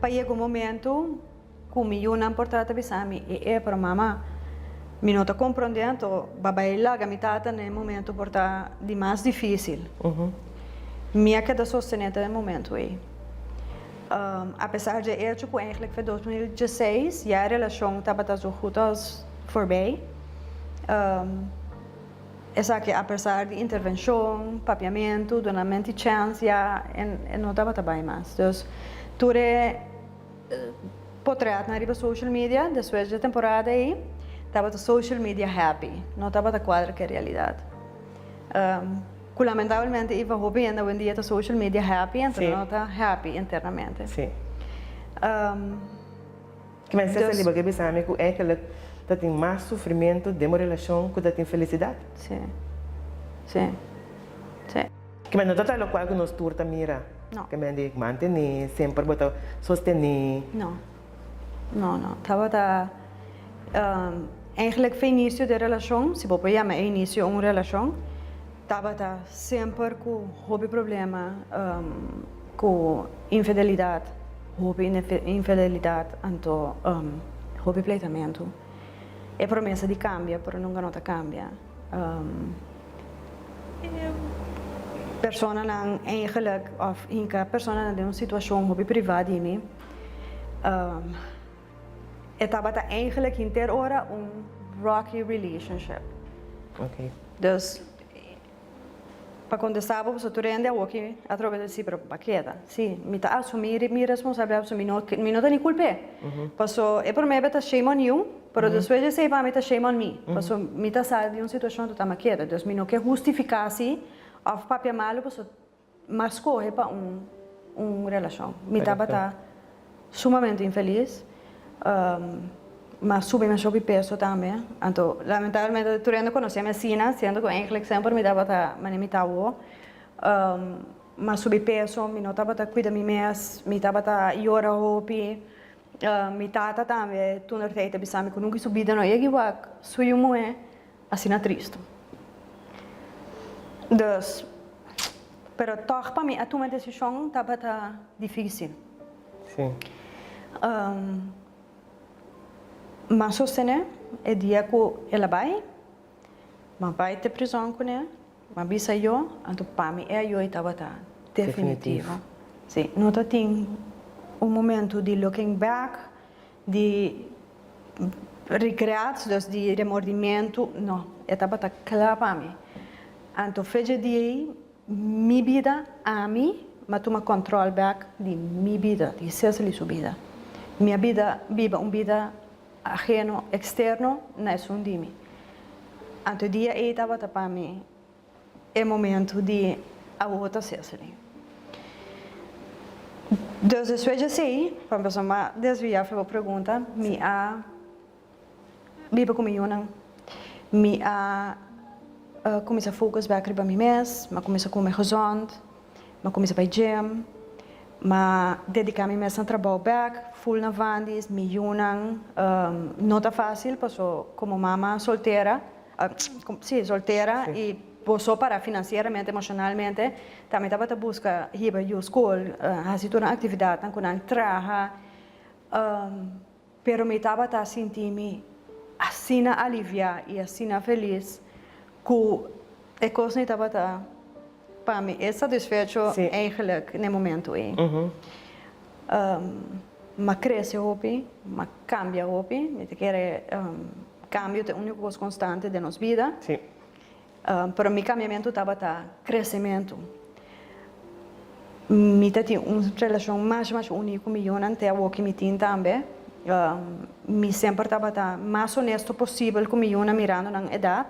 pa yega un momento ku mi yunan por trata bisa mi, e e, pero mama, mi no ta komprondé anto ba bai laga mi tata na e momento por ta di mas difísil. Mi a keda sostené te e momento ei. Apesar dje echo ku eigentlik for 2016 ya e relashon tabata zo goed als voorbij. Esaki apesar di intervencion, papiamentu, dunamento di chens ya e no tabata bay mas. Dus tur e potretnan riba social media despues dje temporada ey tabata social media happy, no tabata cuadra cu e realidad. Cu lamentablemente Iva hopi hende awendia ta social media happy anto no ta happy internamente. Ki men sesa liba ke bisa mi ku eigenlijk ta tin mas sufrimentu den bo relashon ku ta tin felisidat. Sí. Sí. Sí. Ki men no ta ta lokual ku nos tur ta mira. No. Ki men di mantené, semper bo ta sostené. No. No, no. Tabata eigenlijk fe inicio di e relashon, si bo por yama e inicio un relashon, tabata semper ku hopi problema. Ku infidelidat, hopi infidelidat, anto hopi pleitamentu. E promesa di kambia, pero nunka no ta kambia. Personanan eigenlijk of hinka personanan den un situashon hopi privá di mi. E tabata eigenlijk henter ora un rocky relationship. Dus Pa kontestá bo pasobra tur hende awoki atrobe ta si pero pa keda. Si, mi ta asumí mi responsabilidat pasobra mi no mi no ta ni kulp'é. Paso e promé be ta shame on you, pero despues di esei pa mi ta shame on me. Paso mi ta sali di un situashon total mi a keda. Dus mi no ke hustifiká si òf papia malu paso m'a skohe pa un un relashon. Mi tabata sumamente infelis. M'a subi masha hopi peso tambe. Anto lamentablemente tur hende konosé mi asina, siendo ku eigenlijk semper mi tabata manera mi ta awo. M'a subi peso, mi no tabata kuida mi mes, mi tabata yora hopi. Mi tata tambe toentertijd ta bisa mi ku nunka su bida no a yega wak su yu muhé asina tristu. Dus, pero tòg pa mi a tuma e desishon tabata difísil. Sí. M'a sostené e dia ku el a bai, m'a bai te prizòn kuné, m'a bisa yo, anto pa mi e ayoy tabata definitivo. Sí, no ta tin un momento di looking back, di regrets, dus di remordimentu, no, e tabata kla pa mi. Anto fecha di ei, mi bida, ami, m'a tuma control bek di mi bida, di Cecily su bida. Mi a bida, biba un bida ajeno, externo na esun di mi. Anto e dia ei tabata pa mi e momento di awor ta Cecily. Dus despues di esei, pa mi pasobra m'a desvia for bo pregunta, mi a biba ku mi yunan. Mi a kuminsá focus bek riba mi mes, mi a kuminsá kome gezond, mi a kuminsá bai gym, mi a dediká mi mes na trabou bek, full na Vandy's, mi yunan. No ta fásil paso komo mama soltera, sí, soltera i bo so para finansieramente, emoshonalmente, tambe tabata buska hiba yu skol, hasi tur nan aktividatnan ku nan traha. Pero mi tabata sinti mi asina aliviá i asina felis ku e kosnan tabata pa mi e satisfecho eigenlijk n'e momentu ei. M'a krese hopi, m'a kambia hopi, mi ta kere kambio ta e úniko kos konstante den nos bida. Pero mi kambiamentu tabata kresementu. Mi ta tin un relashon masha masha uní ku mi yunan te awor ki mi tin tambe. Mi semper tabata mas honesto posibel ku mi yunan mirando nan edat.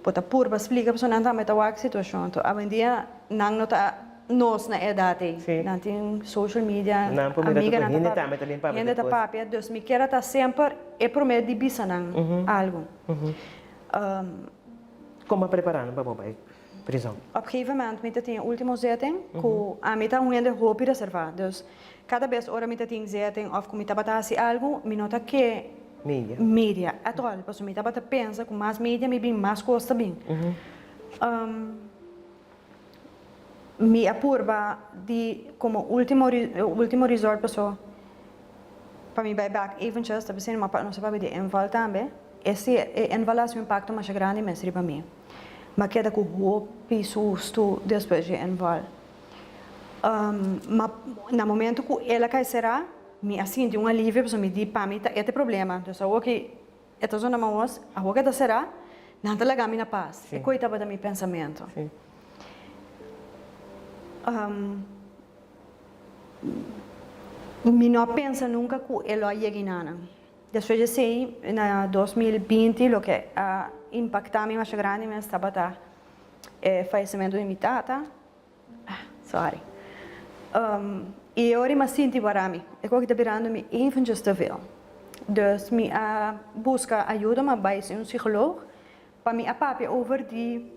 Bo ta purba splika pasobra nan tambe ta wak situashon. Anto awendia nan no ta nos na e edat ei. Nan tin social media, amiganan ta papia, hende ta papia. Dus mi kier a ta semper e promé di bisa nan algu. Kon bo a prepará nan pa bo bai prizon? Op gegeven moment mi ta tin e ultimo zitting ku ami ta un hende hopi reservá. Dus kada bes ora mi ta tin zitting òf ku mi tabata hasi algu mi no ta ke Media. media at all. Pasobra mi tabata pensa ku mas media mi bin mas kos ta bin. Mi a purba di komo ultimo ultimo resort paso pa mi bai bek eventjes ta bisini ma pa nos a papia di inval tambe e si e inval a hasi un impakto masha grandi mes riba mi. Mi a keda ku hopi sustu despues di e inval. Ma na momento ku el a kai será mi a sinti un alivio pasobra mi di pa mi ta e ta e problema dus awor ki E ta zona maos, awor ke ta será, nan ta laga mi na pas. E koe tabata mi pensamentu. Mi no a pensa nunka ku e lo a yega enanan. Despues di esei, na 2020, loke a impaktá mi masha grandi mes tabata e fayesimentu di mi tata. Sorry. I e ora mi a sinti wara mi. E koki ta birando mi eventjes te veel. Dus mi a buska ayuda, mi a bai si un psicoloog pa mi a papia over di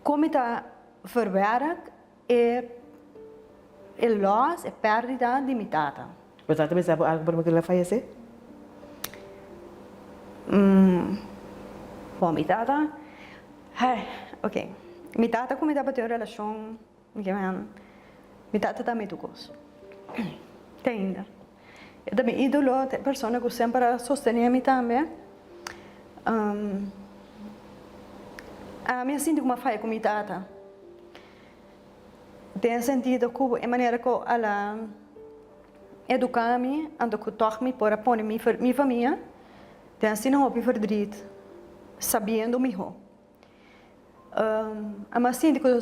kon mi ta verwerk e e loss, e perdida di mi tata. Bo tata bisa bo algu prome ku el a fayesé? Bon, mi tata, hai, ok. Mi tata ku mi tabatin un relashon, mi ke men, mi tata ta mi tur kos. Te ainda. E ta mi ídolo, ta e persona ku semper a sostené mi tambe. Ami a sinti ku mi a faya ku mi tata. Den sentido ku e manera ku el a eduká mi, anto ku tòg mi por a pone mi mi famia den asina hopi verdriet, sabiendo mihó. Ami a sinti ku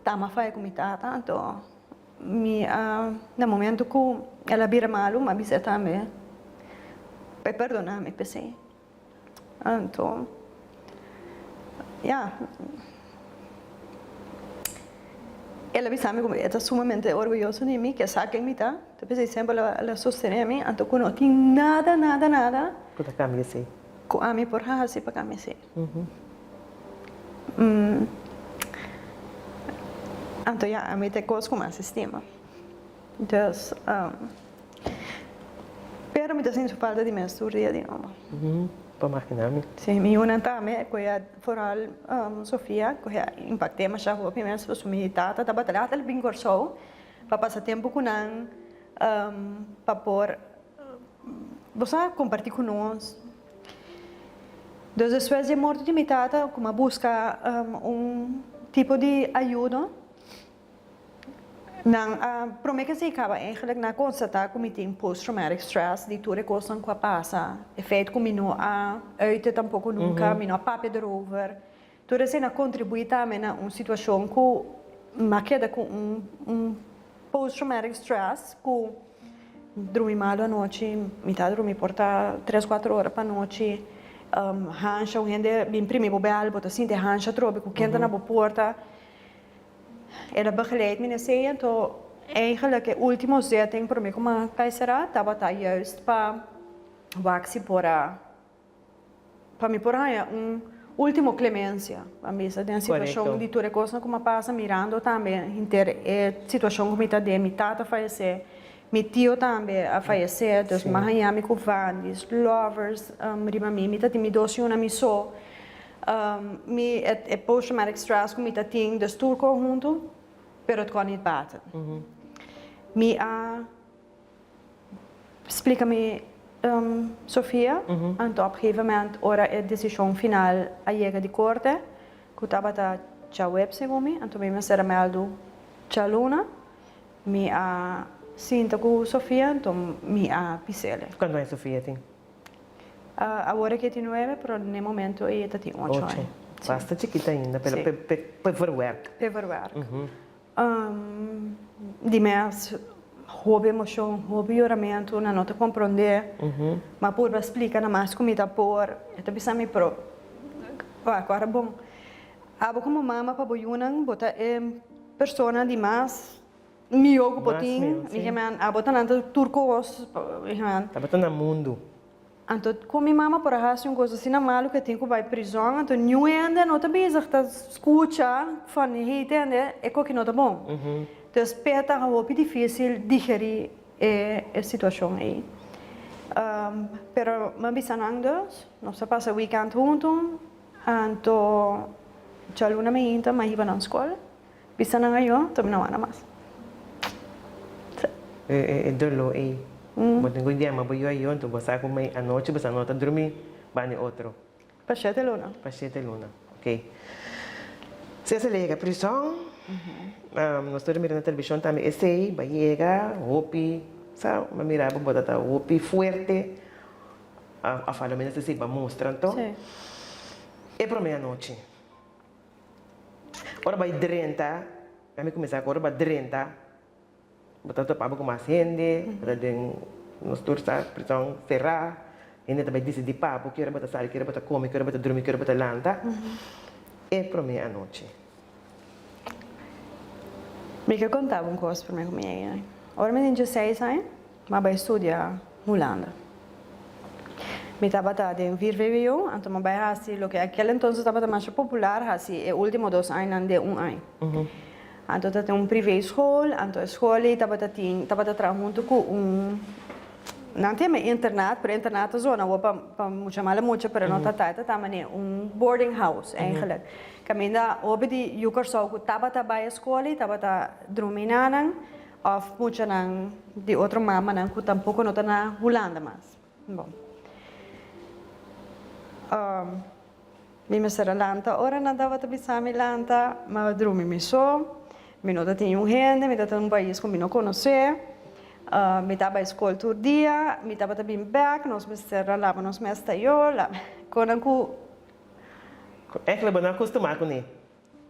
ta mi a faya ku mi tata, anto mi a na momento ku el a bira malu mi a bisa tambe pa e perdona mi p'esei. Anto ya el a bisa mi ku e ta sumamente orguyoso di mi, ke sa ken mi ta, ta p'esei semper el a sostene mi, anto ku no tin nada nada nada Ku ta kambia esei. Ku ami por hasi pa kambia esei. Anto ya ami ta e kos ku mas estima. Dus pero mi ta sinti su falta di mes tur dia di nobo. Por magina mi. Si, mi yunan tambe ku e foral Sofia ku e a impacte masha hopi mes pasobra mi tata tabata laat el bin Kòrsou pa pasa tempu ku nan pa por bo sa kompartí ku nos. Dus despues di e morto di mi tata ku mi a buska un tipo di ayudo. Nan a prome ke si kaba eigenlijk nan a konstatá ku mi tin post traumatic stress di tur e kosnan ku a pasa, e feit ku mi no a uite tampoko nunka, mi no a papia derover, tur esei a kontribuí tambe na un situashon ku mi a keda ku un un post traumatic stress ku drumi malu anochi, mi ta drumi por ta tres kuater ora pa nochi, hansha un hende bin primi bo bèl bo ta sinti hansha atrobe ku ken ta na bo porta. El a begeleid mi na esei, anto eigenlijk e ultimo zitting prome ku mi a kai sera tabata juist pa wak si por a pa mi por haña un ultimo clemencia, pa mi bisa den situashon di tur e kosnan ku mi a pasa mirando tambe henter e situashon ku mi ta den, mi tata a fayesé, mi tio tambe a fayesé, dus mi a haña mi ku vandis, lovers riba mi, mi ta tin mi dos yunan mi so. Mi e post traumatic stress ku mi ta tin dus tur ko huntu pero it kon niet baten. Mi a splika mi Sofia anto op gegeven moment ora e desishon final a yega di korte ku tabata djaweps segun mi anto mi mester a mèldu djaluna mi a sinta ku Sofia anto mi a pis'ele. Kuantu aña Sofia tin? Awor e ke tin nuebe, pero n'e momento ei e ta tin ocho aña. Ocho. Basta chikito ainda, pero p'e verwerk. P'e verwerk. Di mes hopi emocion, hopi yoramentu, nan no ta comprende. M'a purba splica na mas cu mi ta por. E ta bisa mi, pero wak, ora bon. Abo como mama pa bo yunan, bo ta e persona di mas Mihó ku bo tin, mi hemen, abo ta nan ta tur kos, mi hemen. Tabata na mundu. Anto kon mi mama por a hasi un kos asina malu ku e tin ku bai prizòn, anto niun hende no ta bezig ta skucha van hey tende e koki no ta bon. Dus p'e ta hopi difisil digerí e e situashon ei. Pero mi a bisa nan dus, nos a pasa weekend huntu, anto djaluna mainta mi a hiba nan skol. Bisa nan ayo, ta mi no wanda mas. Sa. E doló ei. Bo tin ku yama bo yu ayo, anto bo sa ku mei anochi bo sa no ta drumi banda e otro. Pa shete luna. Pa shete luna, ok. Si esei a yega prison, nos tur a mira na televishon tambe esei, bo a yega hopi, sa, bo a mira bo ta ta hopi fuerte, òf a lo menos esei bo a mustra anto. E promé anochi. Ora bai drenta, a mi kuminsá ku ora bai drenta, bo ta topa bo ku mas hende, bo ta den nos tur sa prison será, hende ta bai disidí pa bo ki ora bo ta sali, ki ora bo ta kome, ki ora bo ta drumi, ki ora bo ta lanta, e promé anochi. Mi ke konta bo un kos promé ku mi yega. Ora mi tin dieseis aña, Mi a bai studia Hulanda. Mi tabata den vier vwo, anto mi a bai hasi loke aquel entonces tabata masha popular, hasi e ultimo dos añanan den un aña. Anto ta tin un privé school, anto e school ei tabata tin, tabata traha hunto ku un, nan ta yama internat, pero internat ta zona awor pa pa mucha mala mucha, pero no ta ta, e ta ta manera un boarding house eigenlijk. Kaminda hopi di yu Kòrsou ku tabata bai e skol ei tabata drumi na nan. Of muchanan di otro mamanan ku tampoko no ta na Hulanda mas. Bon. Mi mester a lanta ora nan tabata bisa mi lanta, mi a drumi mi so, mi no ta tin niun hende, mi ta ta un pais ku mi no konosé, mi ta bai skol tur dia, mi tabata bin bèk, nos mester a laba nos mes tayo, konan ku. Èkle bo no a kustumá kuné.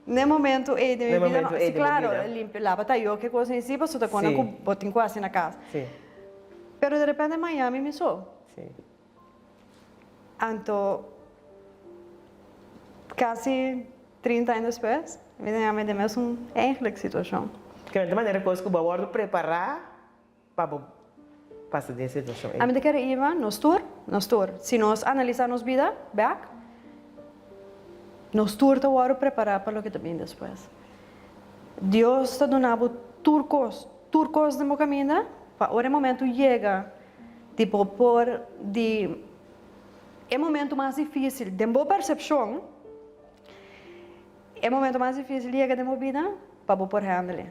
N'e momento ei den mi bida no, si klaro, limpia, laba tayo, ke kos así, pasobra ta konan ku bo tin ku hasi na kas. Pero derepente Miami mi so. Anto casi 30 aña despues mi ta yama den mesun eigenlijk situacion. Kende manera cos cu bo a wordo prepara pa bo pasa den e situacion ey? Ami ta kere iba nos tur, nos tur. Si nos analisa nos bida bek, nos tur ta wordo prepara pa loke ta bin despues. Dios ta duna bo tur cos, tur cos den bo caminda pa ora e momento yega Di bo por di e momento mas difícil den bo percepcion, e momento mas difícil yega den bo bida pa bo por handle.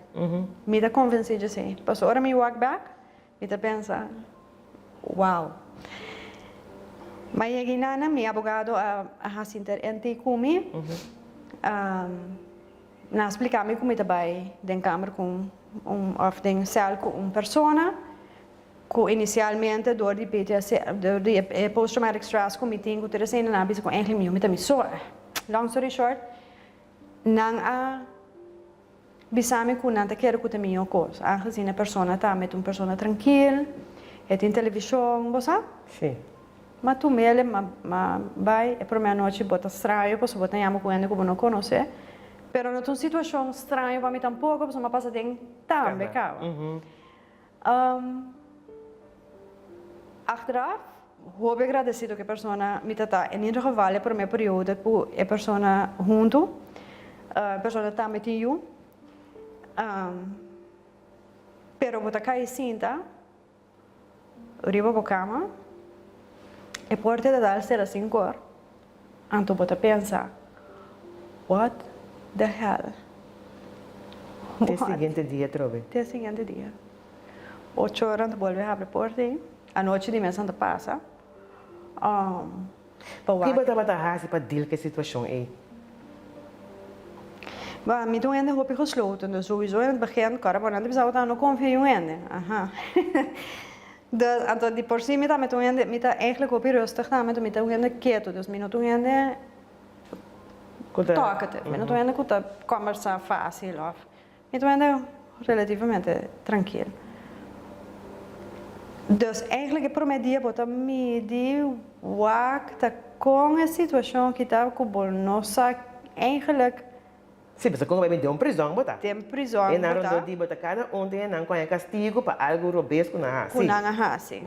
Mi ta convenci dje esey. Pasobra ora mi wak bek, mi ta pensa, wow. Ma yega inana mi abogado a haci inter cu mi, Nan a spliká mi ku mi ta bai den kamer ku un òf den sèl ku un persona ku inisialmente dor di PTSD, dor di e post traumatic stress ku mi tin ku tur esei nan a bisa ku eigentlik mi ta mi so. Long story short, nan a bisa mi ku nan ta kere ku ta mihó kos, aangezien e persona ta met un persona trankil, e tin televishon, bo sa? Sí. Ma tu mele ma ma bai e prome anochi bo ta straño pasobra bo ta yama ku hende ku bo no konosé. Pero no ta un situashon straño pa mi tampoko pasobra mi a pasa den tambe kaba. Achteraf hopi agradesido ku e persona mi ta ta en ieder geval e prome periodo ku e persona huntu e persona tambe tin yu pero bo ta kai sinta. Riba bo kama, e porta ta dal sera sin kor, anto bo ta pensa, What the hell? Te siguiente dia atrobe. Te siguiente dia. Ocho ora anto bolbe habri porta ei. Anochi di mes anto pasa. Pa wak. Ki bo tabata hasi pa deal ku e situashon ei? Ba, mi ta un hende hopi gesloten, dus souiso in het begin, kòrda bo nan ta bisa bo ta no konfia yu hende, aha. Dus, anto di por si mi ta un hende, mi ta eigenlijk hopi rustig tambe, mi ta un hende ketu, dus mi no ta un hende talkative, mi no ta un hende ku ta kòmbersá fásil òf. Mi ta wende relativamente trankil. Dus eigenlijk e prome dia bo ta midi wak ta kon e situacion aki ta ku bo no sa eigenlijk. Si, pasobra kon bo bai den un prizon bo ta. Den prizon bo ta. E nan rondó di bo ta kada un tin e nan ku haña kastigu pa algu robes ku nan a hasi. Ku nan a hasi.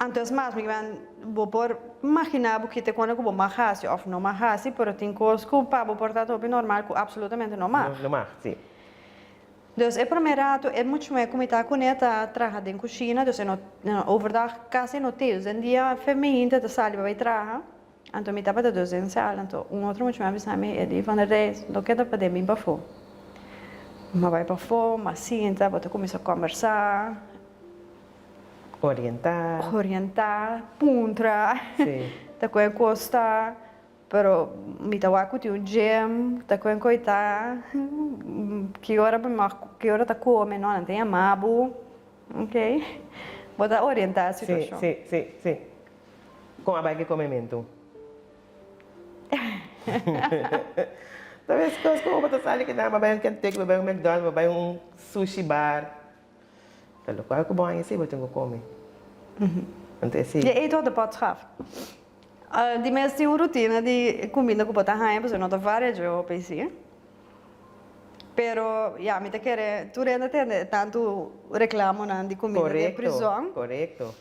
Anto es mas, mi kimen bo por magina bo kite kone ku bo mag hasi of no mag hasi, pero tin kos ku pa bo por ta hopi normal ku absolutamente no mag. No mag, si. Dus e prome rato e much'mué ku mi ta kuné ta traha den kushina, dus e no overdag kasi no te, dus den dia fe meinta ta sali pa bai traha, anto mi tabata dus den sala, anto un otro much'mué a bisa mi, e di, Van der Reis, no keda paden bin pafó. Mi a bai pafó, mi a sinta, bo ta kuminsá kòmbersá. Orientá. Orientá, puntra. Sí. Ta ku e kos ta, pero mi ta wak ku tin un gym, ta ku e koi ta, ki ora bo mag, ki ora ta kome, no, nan ta yama bo, ok. Bo ta orientá e situashon. Sí, sí, sí, sí. Kon a bai ku e komementu? Ta bes kos ku bo ta sali kinan, bo bai un Kentucky, bo bai un McDonald's, bo bai un sushi bar. Ta lokual ku bo haña si bo tin ku kome. Anto esei. Je eet wat de pot schaft. Di mes tin un rutina di kuminda ku bo ta haña pasobra no ta varia dje hopi si. Pero ya mi ta kere tur hende tende tantu reklamonan di kuminda den prizòn. Korekto.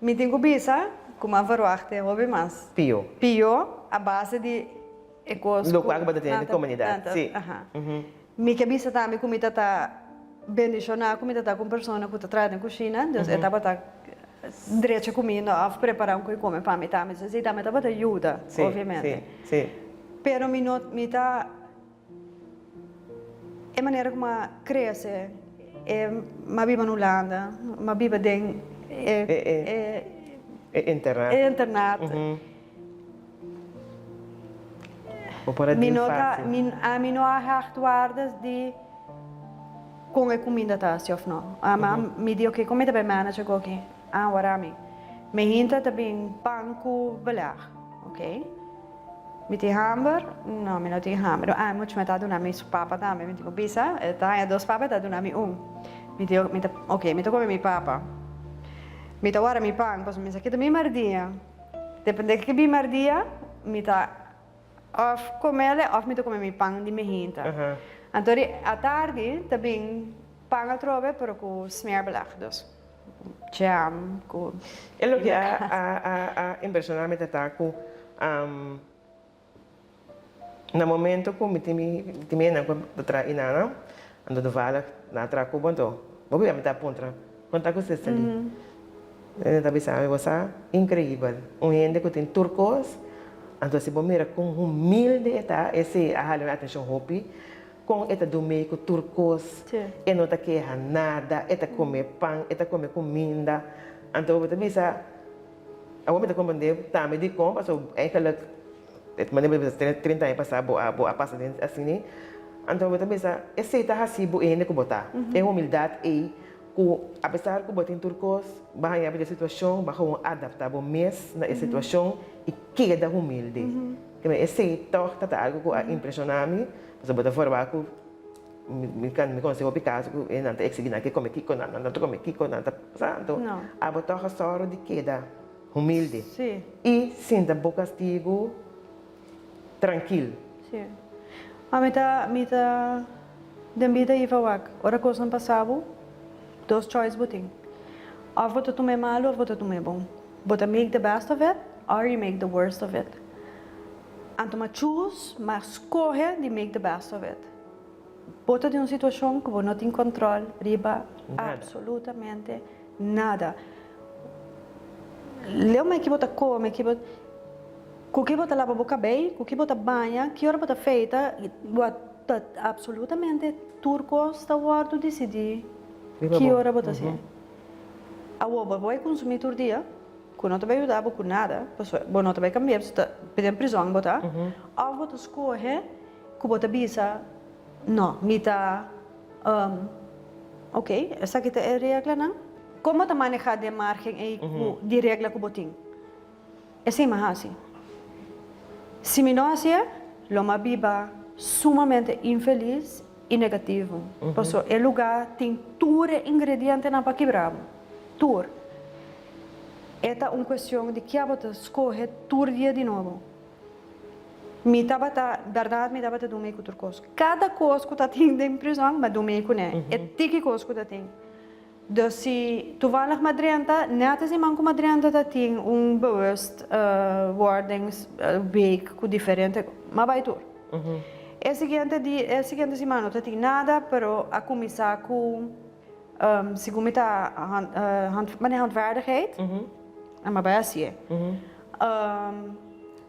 Mi tin ku bisa ku mi a verwachta hopi mas. Pio. Pio a base di e kos ku. Lokual ku bo ta tene den komunidat, si. Mi ke bisa tambe ku mi ta ta bendishoná ku mi ta ta ku un persona ku ta traha den kushina, dus e tabata drecha kuminda òf prepará un koi kome pa mi tambe, dus esei tambe tabata yuda, obviamente. Si, si. Pero mi no, mi ta, e manera ku mi a krese, e mi a biba na Hulanda, mi a biba den. e E internat. E internat. Bo por a Mi deal no ta, fácil. mi, ami no a hecht waardes di kon e kuminda ta hasi òf no. Ama mi di oke, kon mi ta bai manage agoki? Ah, wara mi. Mi hinta ta bin pan ku beleg. Oke. Mi tin hamber? No, mi no tin hamber. Ah, mucha mi ta duna mi su papa tambe. Mi tin ku bisa, e ta haña dos papa, e ta duna mi un. Mi di, mi ta, oke, mi ta kome mi papa. Mi ta wara mi pan, pasobra mi sa kita mi mardia. Depende ke bin mardia, mi ta òf komele òf mi ta kome mi pan di mehinta. Anto di atardi ta bin pan atrobe pero ku smeerbeleg, dus jam ku. E loke a a a impresiona mi ta ta ku Na momento ku mi tin mi tin mi hendenan ku ta traha inana, anto toevallig nan a traha ku bo anto bo bia mi ta puntra kon ta ku Cecily? E ta bisa mi bo sa increibel un hende ku tin tur kos anto si bo mira kon humilde e ta esei a hala mi atencion hopi kon e ta dumei ku tur kos e no ta keha nada e ta kome pan e ta kome kuminda anto bo ta bisa. Awor mi ta comprende tambe dikon pasobra eigenlijk e manera bo ta bisa 30 aña pasa bo a bo a pasa den asina anto bo ta bisa esei ta hasi bo e hende ku bo ta e humildad ei ku apesar ku bo tin tur kos bo a haña bo den situashon bo a gewoon adapta bo mes na e situashon i keda humilde esei tog ta ta algo ku a impreshona mi pasobra bo ta forma ku Mi mi konosé hopi kaso ku nan ta eksigí nan ke kome kiko, nan nan ta kome kiko, nan ta sa anto abo tòg a sòru di keda humilde i sinta bo kastigu trankil. Sí. Ma mi ta mi ta den bida Iva wak ora kosnan pasa bo dos choice bo tin òf bo ta tuma e malu òf bo ta tuma e bon. Bo ta make the best of it or you make the worst of it. Anto ma choose, ma scoge di make the best of it. Bo ta den un situacion cu bo no tin control riba absolutamente nada. Leu me ki bo ta come, ki bo, cu ki bo ta laba bo cabey, cu ki bo ta baña, ki ora bo ta feita, bo ta absolutamente tur cos ta wordo dicidi ki ora bo ta hacié. Awor bo por bay consumi tur dia. Ku no ta bai yuda bo ku nada, pasobra bo no ta bai kambia, pasobra ta den prizòn bo ta, òf bo ta skohe ku bo ta bisa, No, mi ta, oke, esaki ta e reglanan. Kon bo ta manehá den márgen ei ku di regla ku bo tin? Esei mi a hasi. Si mi no hasié, lo mi a biba sumamente infelis i negativo, pasobra e lugá tin tur e ingredientenan pa kibra bo, tur. E ta un cuestion di kia bo ta scoge tur dia di nobo. Mi tabata, berdad mi tabata dun mei cu tur cos. Cada cos cu ta tin den prison, mi a dun mei cune. E tiki cos cu ta tin. Dus si toevallig mi a drenta, net e siman cu mi a drenta ta tin un bewust wordings week cu diferente, mi a bay tur. E siguiente di, e siguiente siman no ta tin nada, pero a cuminsa cu. Segun mi ta mane handvaardigheid en mi a bai hasié.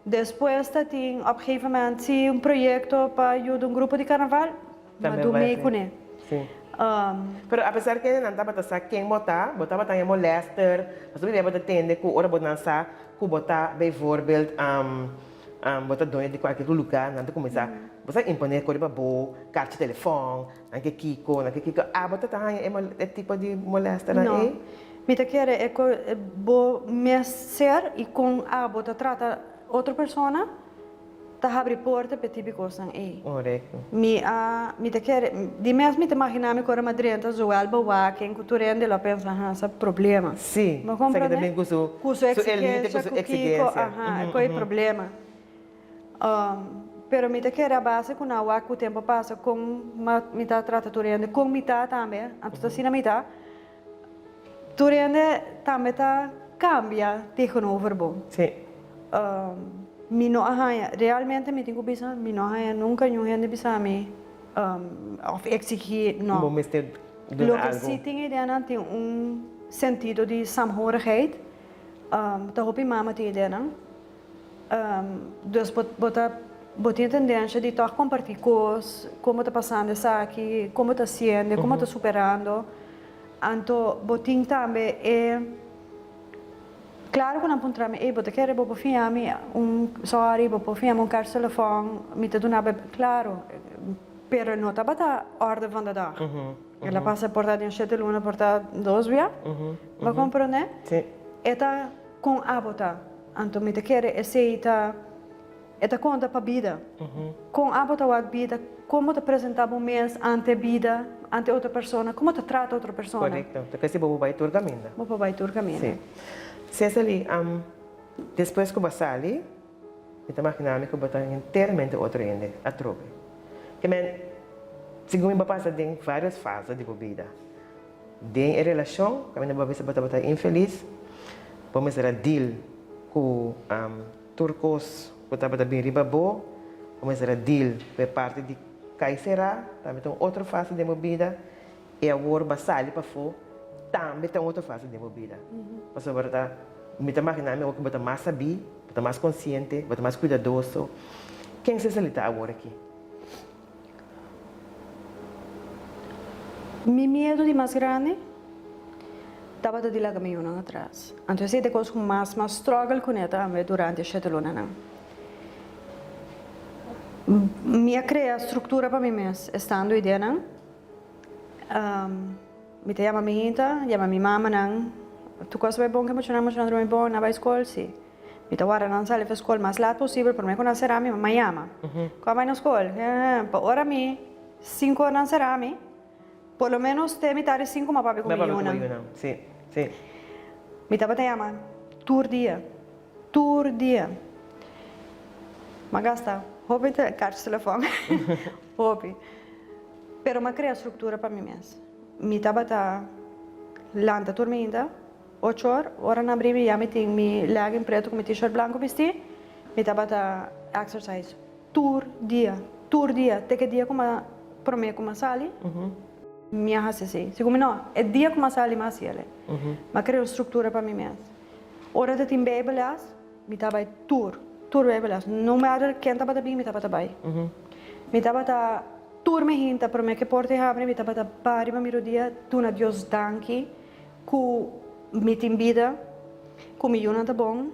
Despues ta tin op gegeven moment si un proyecto pa yuda un grupo di carnaval, mi a dun mee kuné. Pero apesar kende nan tabata sa ken bo ta, bo tabata haña molester, pasobra bia bo ta tende ku ora bo nan sa ku bo ta bijvoorbeeld bo ta doño di kualke luga, nan ta kuminsá bo sa imponé ku riba bo karchi telefòn. Nan ke kiko, nan ke kiko. Abo ta ta haña e e tipo di molesternan No. ei? Mi ta kere e ku bo mes ser i kon abo ta trata otro persona ta habri porta pa e tipo kosnan ei. Korekto. Mi a mi ta kere di mes mi ta imagina mi ku ora mi a drenta zowel bewaking ku tur hende lo a pensa ha sa problema. Si, Bo sa ke ta komprende? bin ku su Ku su su elite, ku eksigensia, su ku kiko, eksigensia. aha, ku e problema. Pero mi ta kere a base ku nan wak ku tempu a pasa kon mi ta trata tur hende, kon mi ta tambe, anto ta asina mi ta, tur hende tambe ta kambia tegenover bo. Sí. Mi no a haña, realmente mi tin ku bisa, mi no a haña nunka niun hende bisa mi òf eksigí, no. Bo mester duna Loke algu. si tin ideanan tin un sentido di saamhorigheid, ta hopi mama tin ideanan. Dus bo bo ta bo tin e tendencia di tog comparti cos, con bo ta pasando esaki, con bo ta haciendo, con bo ta superando. Anto bo tin tambe e. Klaro ku nan puntra mi, ey bo ta kere bo por fiña mi un sorry, bo por fiña mi un karchi telefòn, mi ta duna bo, klaro, pero no tabata orde van de dag. El a pasa por ta den shete luna, por ta dos bia, bo a komprondé? E ta kon abo ta, anto mi ta kere esei ta. E ta konta pa bida. Kon abo ta wak bida, kon bo ta presentá bo mes ante bida, ante otro persona, kon bo ta trata otro persona. Korekto. Ta kesi bo por bai tur kaminda. Bo por bai tur kaminda. Sí. Cecily, despues ku bo a sali, mi ta maginá mi ku bo ta enteramente otro hende atrobe. Ke men, segun mi bo a pasa den vários fase di bo bida. Den e relashon, kaminda bo a bisa bo tabata infelis, bo mester a deal ku. Tur kos ku tabata bin riba bo, bo mester a deal ku e parti di kai será, tambe ta un otro fase den bo bida, i awor bo a sali pafó, tambe ta un otro fase den bo bida. Pasobra ta, mi ta maginá mi awor ku bo ta mas sabí, bo ta mas konsiente, bo ta mas kuidadoso. Ken Cecily ta awor aki? Mi miedu di mas grandi tabata di laga mi yunan atras. Anto esei ta e kos ku mas mas struggle kuné tambe durante e shete lunanan. Mi a krea struktura pa mi mes estando ideanan. Mi ta yama mi hinta, yama mi mamanan, tur kos bai bon ke muchanan, muchanan drumi bon, nan bai skol? Si. Mi ta warda nan sali for skol mas lat posibel prome ku nan sera mi mama yama. Ku a bai na skol? Pa ora mi sinku or nan sera mi, por lo menos te mitad di sinku mi a papia ku mi yunan. Mi tabata yama tur dia, tur dia. Mi a gasta hopi karchi telefòn, hopi. Pero mi a krea struktura pa mi mes. Mi tabata lanta tur mainta. Ocho or, ora nan bri mi ya mi tin mi legging preto ku mi t-shirt blanco bisti, mi tabata exercise tur dia, tur dia, te ke dia ku m'a prome ku m'a sali, mi a hasi así. Segun mi no, e dia ku m'a sali m'a hasi el. M'a krea un struktura pa mi mes. Ora ta tin bijbelles, mi ta bai tur, tur bijbelles, no matter ken tabata bin mi tabata bai. Mi tabata tur mi hinta prome ke porta e habri mi tabata ba riba mi rodia duna Dios danki. Ku mi tin bida, ku mi yunan ta bon,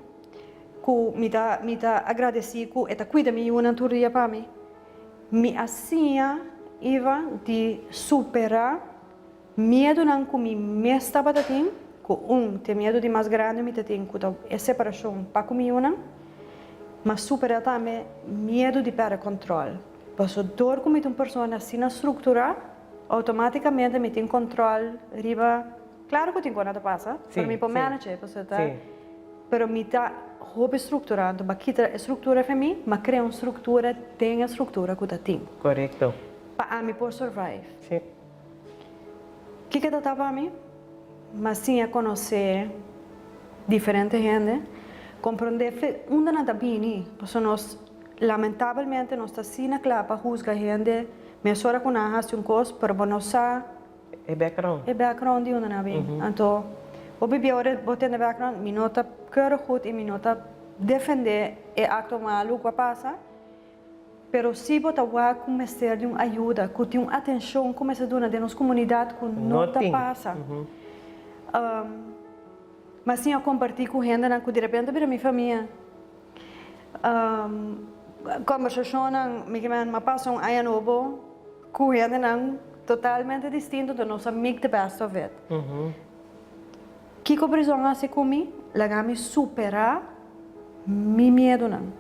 ku mi ta mi ta agradesí ku e ta kuida mi yunan tur dia pa mi. Mi a siña Iva di superá miedunan ku mi mes tabata tin, ku un te miedu di mas grandi mi ta tin ku ta e separashon pa ku mi yunan, m'a superá tambe miedu di pèrdè kòntròl. Pasobra dor ku mi ta un persona asina strukturá, Automaticamente mi tin control riba, claro cu tin cona ta pasa, pero mi por manage, pasobra ta, pero mi ta hopi structura, anto ba kita e structura fe mi, ma crea un structura den e structura cu ta tin. Correcto. Pa ami por survive. Kiko ta ta pa mi? Ma siña conoce diferente hende, comprende fe unda nan ta bini, pasobra nos lamentabelmente nos ta asina cla pa huzga hende Mesora ku nan a hasi un kos, pero bo no sa. E background. E background di unda nan a bin. Anto, bo bibia ora bo tende background, mi no ta keurig goed i mi no ta defendé e akto malu ku a pasa, pero si bo ta wak ku mester di un ayuda, ku tin un atenshon ku mester duna den nos komunidat ku no ta pasa. Mi a siña kompartí ku hendenan ku direpente a bira mi famia. Kombersashonnan, mi ke men a pasa un aña nobo ku hendenan totalmente distinto, enton nos a make the best of it. Kiko prizòn a hasi ku mi? Laga mi superá mi miedunan.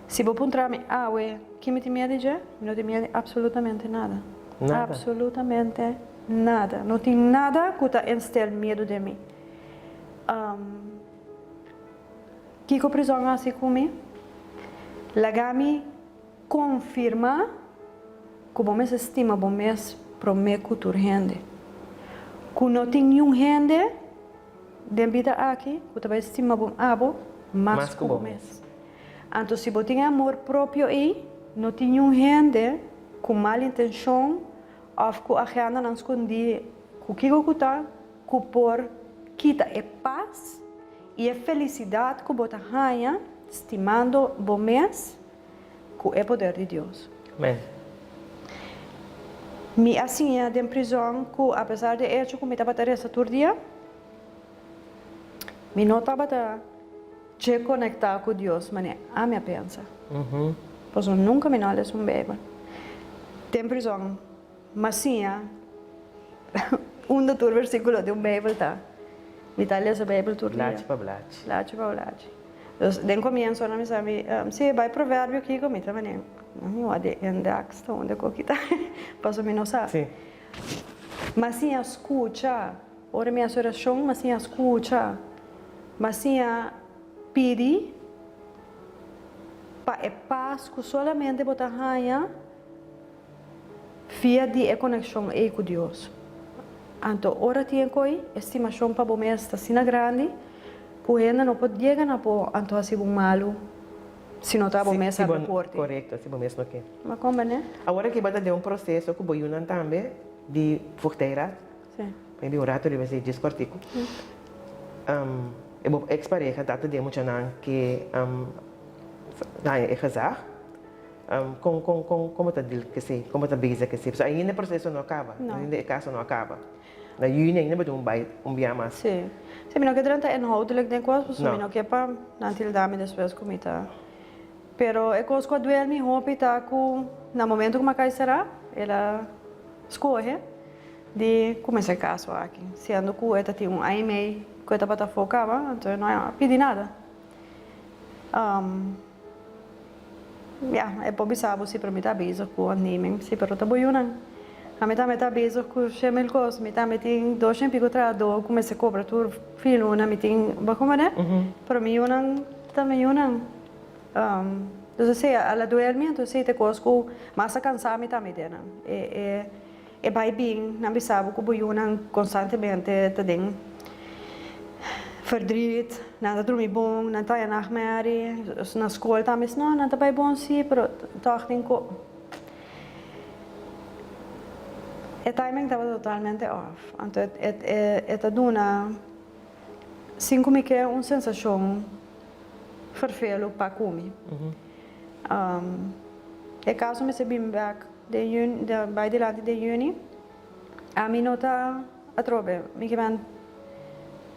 Si bo puntra mi awe ki mi tin miedu di dje, mi no tin miedu di absolutamente nada. Absolutamente nada. No tin nada ku ta instel miedu den mi. Kiko prizòn a hasi ku mi? Laga mi konfirmá ku bo mester stima bo mes promé ku tur hende. Ku no tin niun hende den bida aki ku ta bai stima bo abo mas ku bo mes. Anto si bo tin e amor propio ei, no tin niun hende ku mal intenshon òf ku agendanan skondí ku kiko ku ta ku por kita e pas i e felisidat ku bo ta haña stimando bo mes ku e poder di Dios. Amen. Mi a siña den prizòn ku apesar di e echo ku mi tabata resa tur dia, Mi no tabata dje konektá ku Dios manera ami a pensa. Pasobra nunka mi no a lesa un Beibel. Den prizòn m'a siña unda tur versíkulo di un Beibel ta. Mi ta lesa Beibel tur dia. Blachi pa blachi. Blachi pa blachi. Dus den komienso nan mi sa mi, si bai Proverbio kiko? Mi ta manera, mi wak di indèks ta unda ku kita pasobra mi no sa. M'a siña skucha. Ora mi hasi orashon, m'a siña skucha. M'a siña pidi pa e pas ku solamente bo ta haña via di e konekshon ei ku Dios. Anto ora tin e koi, e stimashon pa bo mes ta asina grandi ku hende no por yega na bo anto hasi bo malu si no ta bo mes a reporte. Korekto, si bo mes no ke. Bo a komprende? Awor aki bo ta den un proseso ku bo yunan tambe di voogdijraad. Sí. Maybe un rato riba esei djis kòrtiku. E bo ex pareha ta den muchanan ke haña e gezag. Kon kon kon kon bo ta deal ku esei? Kon bo ta bezig ku esei? Pasobra ainda e proseso no a kaba. No. Ainda e kaso no a kaba. Na yüni ainda bo tin un bai un bia mas. Sí. Sí, mi no ke drenta inhoudelijk den kos pasobra No. mi no ke pa nan tilda mi despues ku mi ta. Pero e kos ku a duel mi hopi ta ku na momento ku mi a kai será el a skohe Di kuminsá e kaso aki, siendo ku e ta tin un aña i mei ku e tabata afó kaba, anto e no a pidi nada. Ya, e por bisa bo si, pero mi ta bezig ku ontneming, si, pero ta bo yunan. Ami tambe ta bezig ku shemil kos, mi tambe tin dos shen piko trahadó ku mester kobra tur fin luna, mi tin, bo komprende? Pero mi yunan ta mi yunan. Entonces esei a la duel mi, entonces esei ta e kos ku mas a kansa mi tambe den nan. E. E bai bin nan bisa bo ku bo yunan konstantemente ta den verdriet, nan ta drumi bon, nan ta haña nachtmerrie, na skol tambe no, nan ta bai bon si, pero tòg tin ku e timing tabata totalmente off. Anto e ta duna sin ku mi ke un sensashon ferfelu pa ku mi. E kaso mester bin bèk. Den juni, den bai dilanti den juni, ami no ta atrobe. Mi ke men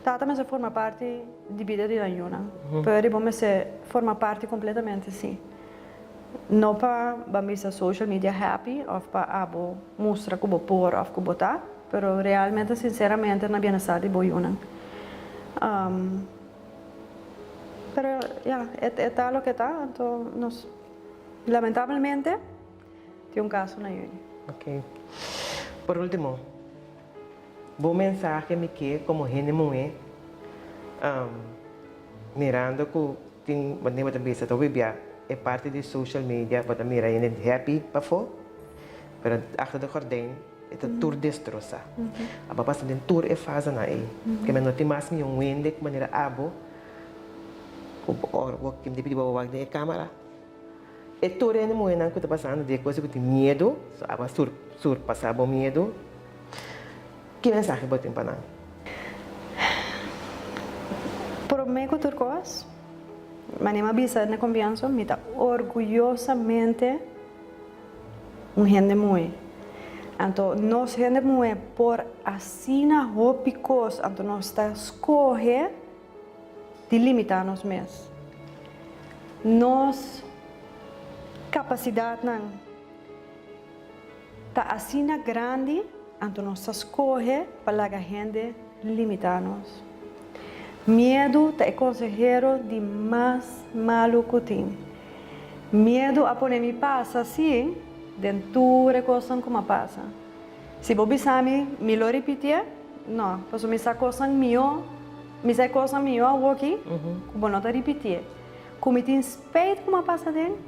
tata mester forma parti di bida di nan yunan. Pero riba mester forma parti completamente si. No pa ban bisa social media happy of pa abo mustra ku bo por of ku bo ta, pero realmente sinceramente na bienestar di bo yunan. Pero ya, e ta loke ta, anto nos lamentablemente. Tin un kaso na juni. Ok. Por ultimo, bo mensahe mi ke komo hende muhé, mirando ku tin manera bo ta bisa ta hopi bia e parti di social media bo ta mira hende happy pafó, pero achter de gordijn e ta tur destrosá. Abo a pasa den tur e fasenan ei. Ke men no tin mas mi un hende ku manera abo ku ora bo tin pidi bo wak den e kamera. E tur hende muhénan ku ta pasando di e kos ku tin miedu, so abo a surpasá bo miedu, ki mensahe bo tin pa nan? Promé ku tur kos, manera mi a bisa na komienso, mi ta orguyosamente un hende muhé. Anto nos hende muhé por asina hopi kos, anto nos ta skohe. di limitá nos mes. Nos kapasidatnan ta asina grandi, anto nos ta skohe pa laga hende limitá nos. Miedu ta e konsehero di mas malu ku tin. Miedu a pone mi pasa sí den tur e kosnan ku m'a pasa. Si bo bisa mi, mi lo ripitié? No, pasobra mi sa kosnan mihó, mi sa e kosnan mihó awoki ku bo no ta ripitié. Ku mi tin spijt ku mi a pasa den?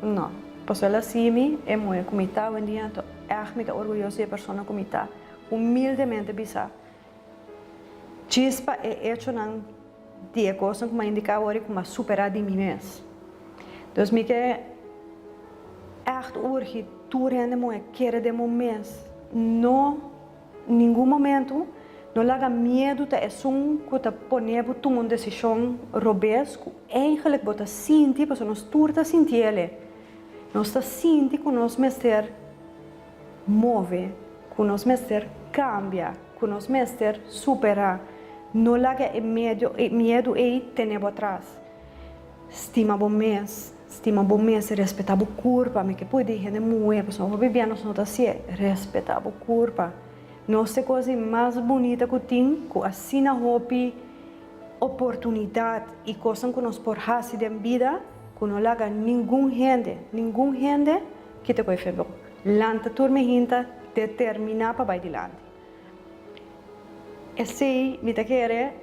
No, pasobra el a si mi e muhé ku mi ta awendia, anto ègt mi ta orguyoso di e persona ku mi ta. Humildemente bisa, djis pa e echonan di e kosnan ku mi a indiká awor i ku mi a superá di mi mes. Dus mi ke ègt urgi tur hende muhé kere den bo mes. No ningun momentu no laga miedu ta esun ku ta pone bo tuma un desishon robes ku eigenlik bo ta sinti, pasobra nos tur ta sinti el'e. Nos ta sinti ku nos mester move, ku nos mester kambia, ku nos mester superá. No laga e medio e miedu ei tene bo atras. Stima bo mes, stima bo mes, respetá bo kurpa. Mi ke pudi hende muhé, pasobra hopi bia nos no ta hasié. Respetá bo kurpa. Nos ta e kos di mas bunita ku tin, ku asina hopi oportunidat i kosnan ku nos por hasi den bida ku no laga ningun hende, ningun hende kita ku e fe bo. Lanta tur mi hinta determiná pa bai dilanti. Esei mi ta kere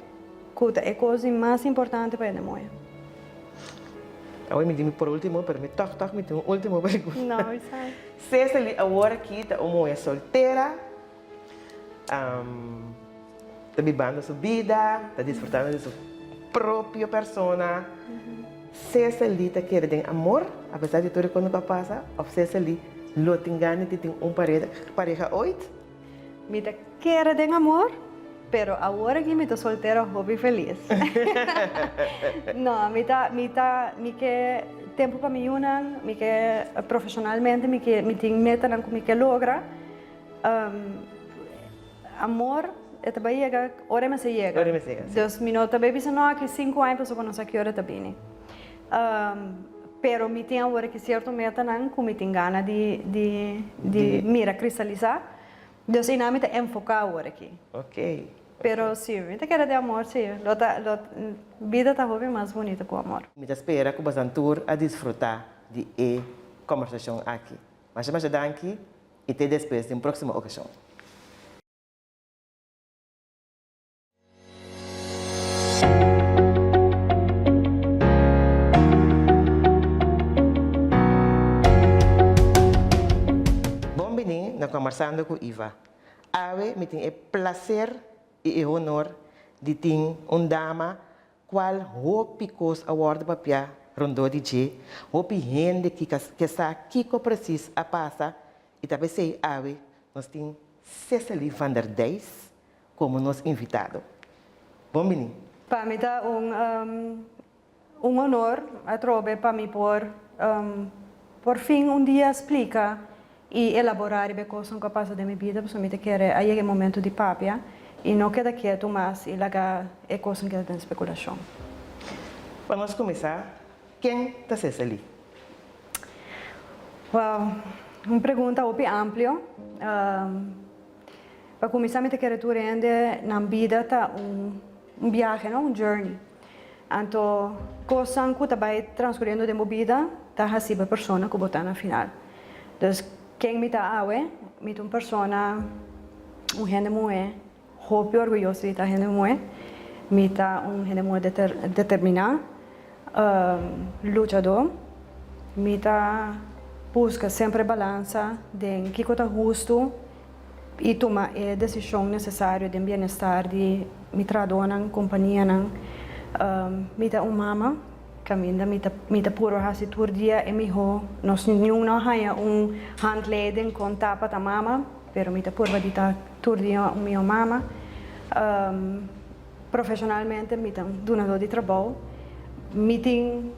ku ta e kos di mas importante pa hende moe. Awor mi di mi por ultimo, pero mi tòg tòg mi tin un ultimo pregunta. No, esei. Cecily awor aki ta un muhé soltera, ta bibando su bida, ta disfrutando di su propio persona. Cecily ta kere den amor apesar di tur e kos ku a pasa òf Cecily lo tin gana di tin un pareha oit? Mi ta kere den amor, pero awor aki mi ta soltero hopi felis. No, mi ta, mi ta, mi ke tempu pa mi yunan, mi ke profesionalmente mi ke, mi tin metanan ku mi ke logra. Amor e ta bai yega ora e mester yega. Ora e mester yega, si. Dus mi no ta bai bisa no aki sinku aña pasobra no sa ki ora e ta bini. Pero mi tin awor aki cierto metanan cu mi tin gana di di di mira cristalisa. Dus einan mi ta enfoca awor aki. Ok. Pero si, mi ta kere den amor si. Lo ta lo bida ta hopi mas bunito cu amor. Mi ta spera cu bosan tur a disfruta di e combersacion aki. Masha masha danki y te despues den proximo ocasion. Bon bini na Combersando cu Iva. Awe mi tin e placer y e honor di tin un dama cual hopi cos a wordo papia rondó di dje, hopi hende ke sa kico precies a pasa y ta pesey awe nos tin Cecily van der Dijs komo nos invitado. Bon bini. Pa mi ta un un honor atrobe pa mi por por fin un dia splika i elaborá riba e kosnan ku a pasa den mi bida pasobra mi ta kere a yega e momento di papia i no keda ketu mas i laga e kosnan keda den spekulashon. Pa nos kuminsá, ken ta Cecily? Wow, un pregunta hopi amplio. Pa kuminsá mi ta kere tur hende nan bida ta un biahe no, un journey. Anto kosnan ku ta bai transkuriendo den bo bida ta hasi bo e persona ku bo ta na final. Dus ken mi ta awe? Mi ta un persona, un hende muhé hopi orguyoso di ta hende muhé. Mi ta un hende muhé determiná, luchadó. Mi ta buska semper e balansa den kiko ta hustu i tuma e desishon nesesario den bienestar di mi trahadónan, kompanianan. Mi ta un mama kaminda mi ta mi ta puru hasi tur dia e mihó. Nos niun no a haña un handleiding kon ta pa ta mama, pero mi ta purba di ta tur dia un mihó mama. Profeshonalmente mi ta un dunadó di trabou. Mi tin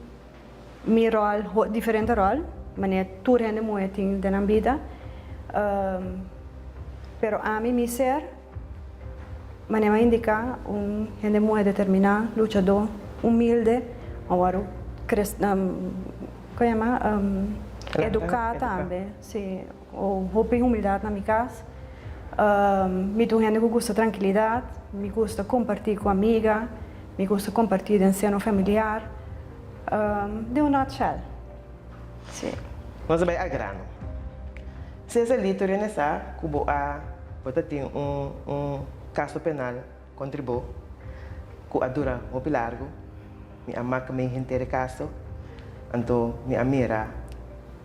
Mi ròl, diferente ròl, manera tur hende muhé tin den nan bida. Pero ami, mi ser, manera mi a indiká, un hende muhé determiná, luchadó, humilde, awor kres, kon yama, eduká tambe, si, hopi humildat na mi kas. Mi ta un hende ku gusta trankilidat, mi gusta kompartí ku amiga, mi gusta kompartí den seno familiar, den un nutshell, sí. Nos a bai al grano. Cecily tur hende sa ku bo a bo ta tin un un kaso penal kontra bo ku a dura hopi largu. Mi a mak mei henter e kaso, anto mi a mira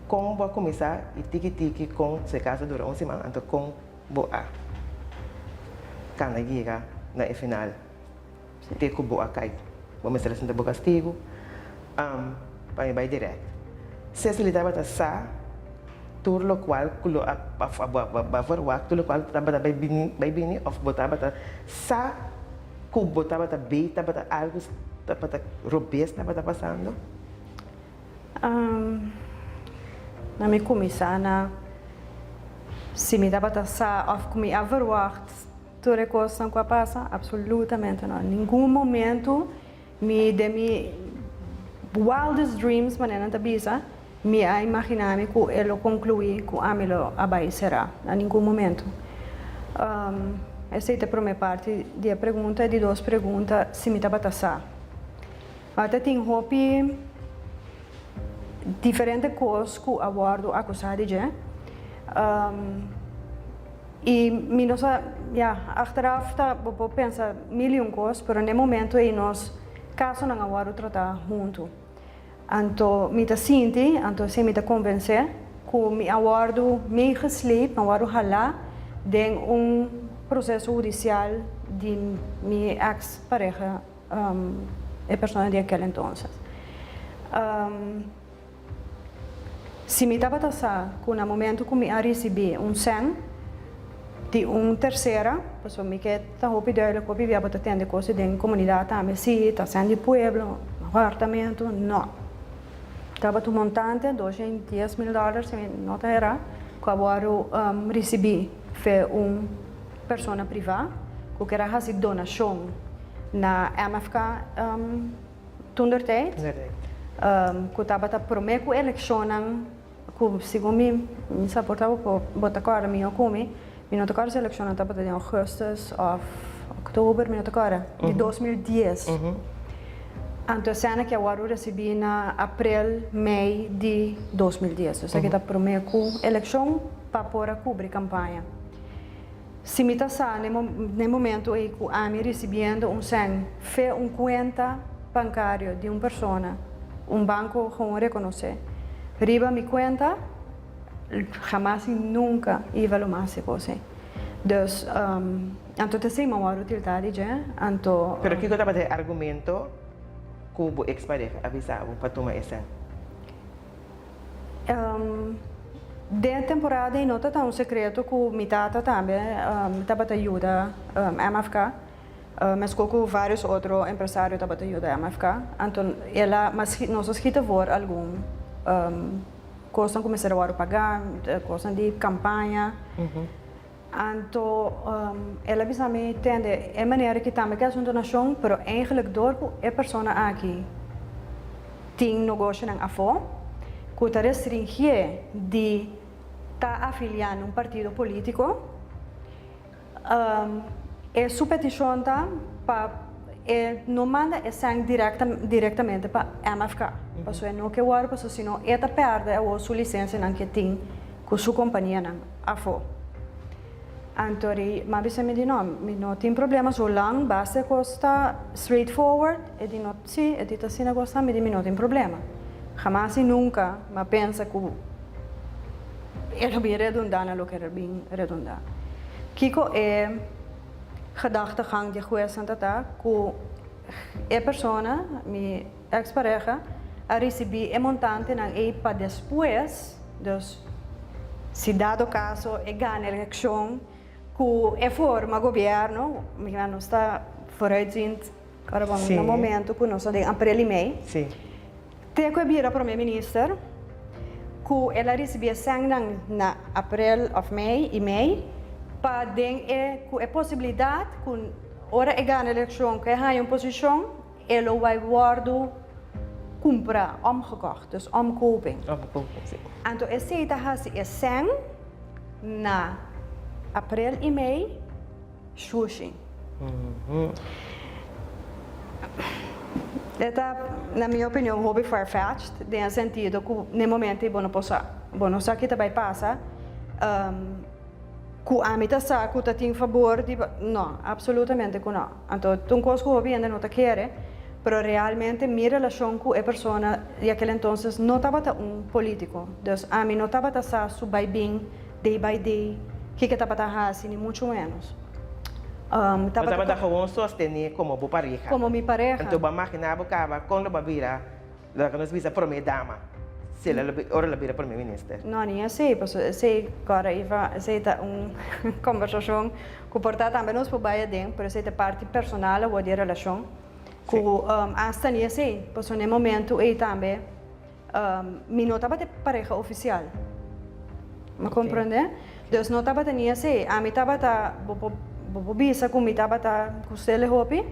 kon bo a kuminsá i tiki tiki kon su e kaso dura un siman, anto kon bo a kana yega na e final te ku bo a kai. Bo mester a sinta bo kastigu pa mi bai dirèkt. Cecily tabata sa tur lokual ku lo a bo a verwagt, tur lokual tabata bai bini bai bini òf bo tabata sa Ku bo tabata bei tabata algu tabata robes tabata pasando? Na mi kuminsá na si mi tabata sa òf ku mi a verwagt. tur e kosnan ku a pasa? Absolutamente no. Ningun momento mi den mi wildest dreams, manera nan ta bisa, mi a imaginá mi ku e lo konkluí ku ami lo a bai será. Na ningun momento. Esei ta e promé parti di e pregunta. E di dos pregunta, si mi tabata sa. Ta tin hopi diferente kos ku a wòrdu akusá di dje. I mi no sa, ya, achteraf ta bo por pensa mil i un kos, pero n'e momento ei nos kasonan a wòrdu tratá huntu. Anto mi ta sinti, anto esei mi ta konvensé, ku mi a wòrdu meegesleept, mi a wòrdu halá den un proseso hudisial di mi eks pareha, e persona di akel entonces. Si mi tabata sa ku na momento ku mi a risibí un sèn di un tersera, pasobra mi ke ta hopi duidelijk hopi bia bo ta tende kos den komunidat tambe, si ta sèn di pueblo, hòrtamentu, no. Tabata un montante, 210 mil dòler si mi no ta erá, ku a wòrdu risibí fe un persona privá ku ker a hasi donashon na MFK toentertijd, ku tabata promé ku elekshonnan ku segun mi, mi sa por ta bo ta kòrda mihó ku mi, mi no ta kòrda si elekshonnan tabata den augustus òf oktober, mi no ta kòrda, di 2010. Anto esena ke a wòrdu risibí na aprel, mei di 2010, esaki ta promé ku elekshon pa por a kubri kampaña. Si mi ta sa n'e momento ei ku ami risibiendo un sèn fe un kuenta bankario di un persona, un banko gewoon rekonosé riba mi kuenta, hamas i nunka iba lo mas e kos ei. Dus, anto ta esei mi a wòrdu tiltá di dje, anto. Pero kiko tabata e argumento ku bo eks pareha a bisa bo pa tuma e sèn? Den e temporada ei no ta ta un sekreto ku mi tata tambe tabata yuda MFK, meskos ku vários otro empresario tabata yuda MFK. Anto el a nos a skita voor algun kosnan ku mester a wòrdu pagá, kosnan di kampaña. Anto el a bisa mi, Tende, e manera ki tambe ke hasi un donashon, pero eigenlijk dor ku e persona aki tin nogoshonan afó ku ta restringié di ta afiliá na un partido polítiko, e su petishon ta pa e no manda e sèn direktamente pa MFK, pasobra e no ke wòrdu, pasobra si no e ta pèrdè awor su lisensianan ke tin ku su kompanianan. Afó. Anto ri m'a bisa mi di no, mi no tin problema zolang basta e kos ta straight forward, e di no si, e di ta asina kos ta, mi di mi no tin problema. Hamas i nunka m'a pensa ku e lo bin redundá na loke e bin redundá. Kiko e gedachtegang di e huesnan ta ta ku e persona, mi ex pareha, a risibí e montantenan ei pa despues, dus si dado caso e gana eleccion cu e forma gobierno, mira nos ta vooruitziend ora bon na momento cu nos ta den april y mei, te cu e bira prome minister cu el a ricibi e sengnan na april of mei y mei pa den e cu e posibilidad cu ora e gana eleccion cu e haya un posicion E lo bai wòrdu kumprá, omgekocht, dus omkoping. Omkoping, si. Anto esei ta hasi e sèn na aprel i mei shushi. E ta, na mi opinion, hopi far-fetched den e sentido ku n'e momento ei bo no por sa. Bo no sa ki ta bai pasa. Ku ami ta sa ku ta tin fabor di no, absolutamente ku no. Anto ta un kos ku hopi hende no ta kere, pero realmente mi relashon ku e persona di aquel entonces no tabata un politico. Dus ami no tabata sa su bai bin day by day, kiko e tabata hasi, ni mucho menos. Bo tabata gewoon sostené komo bo pareha. Komo mi pareha. Anto bo a maginá bo kaba kon lo bo a bira Lo ke nos bisa prome dama, si el a ora el a bira prome minister. No, ni esei, pasobra esei kòrda Iva, esei ta un kombersashon ku por ta tambe nos por bai aden, pero esei ta parti personal awor di e relashon, ku asta ni esei, pasobra na e momentu ei tambe mi no tabata e pareha ofisial, bo komprende? Dus no tabata ni esei, ami tabata, bo por. Bo por bisa ku mi tabata gust'el hopi,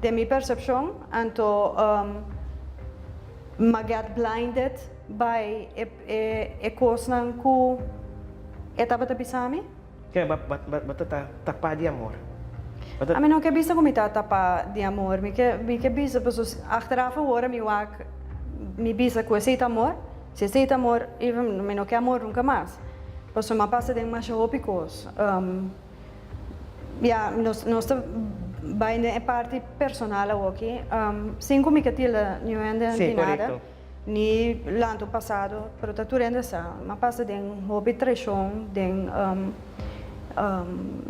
den mi persepshon, anto m'a get blinded by e kosnan ku e tabata bisa mi. Ke bo ta tapá di amor? Ami no ke bisa ku mi ta tapá di amor, mi ke mi ke bisa pasobra achteraf awor mi wak mi bisa ku esei ta amor, si esei ta amor even mi no ke amor nunka mas, pasobra mi a pasa den masha hopi kos. Ya nos nos ta bai den e parti personal awoki, sin ku mi ke tilda niun hende di nada. Ni lanto pasado, pero ta tur hende sa. M'a pasa den hopi traishon, den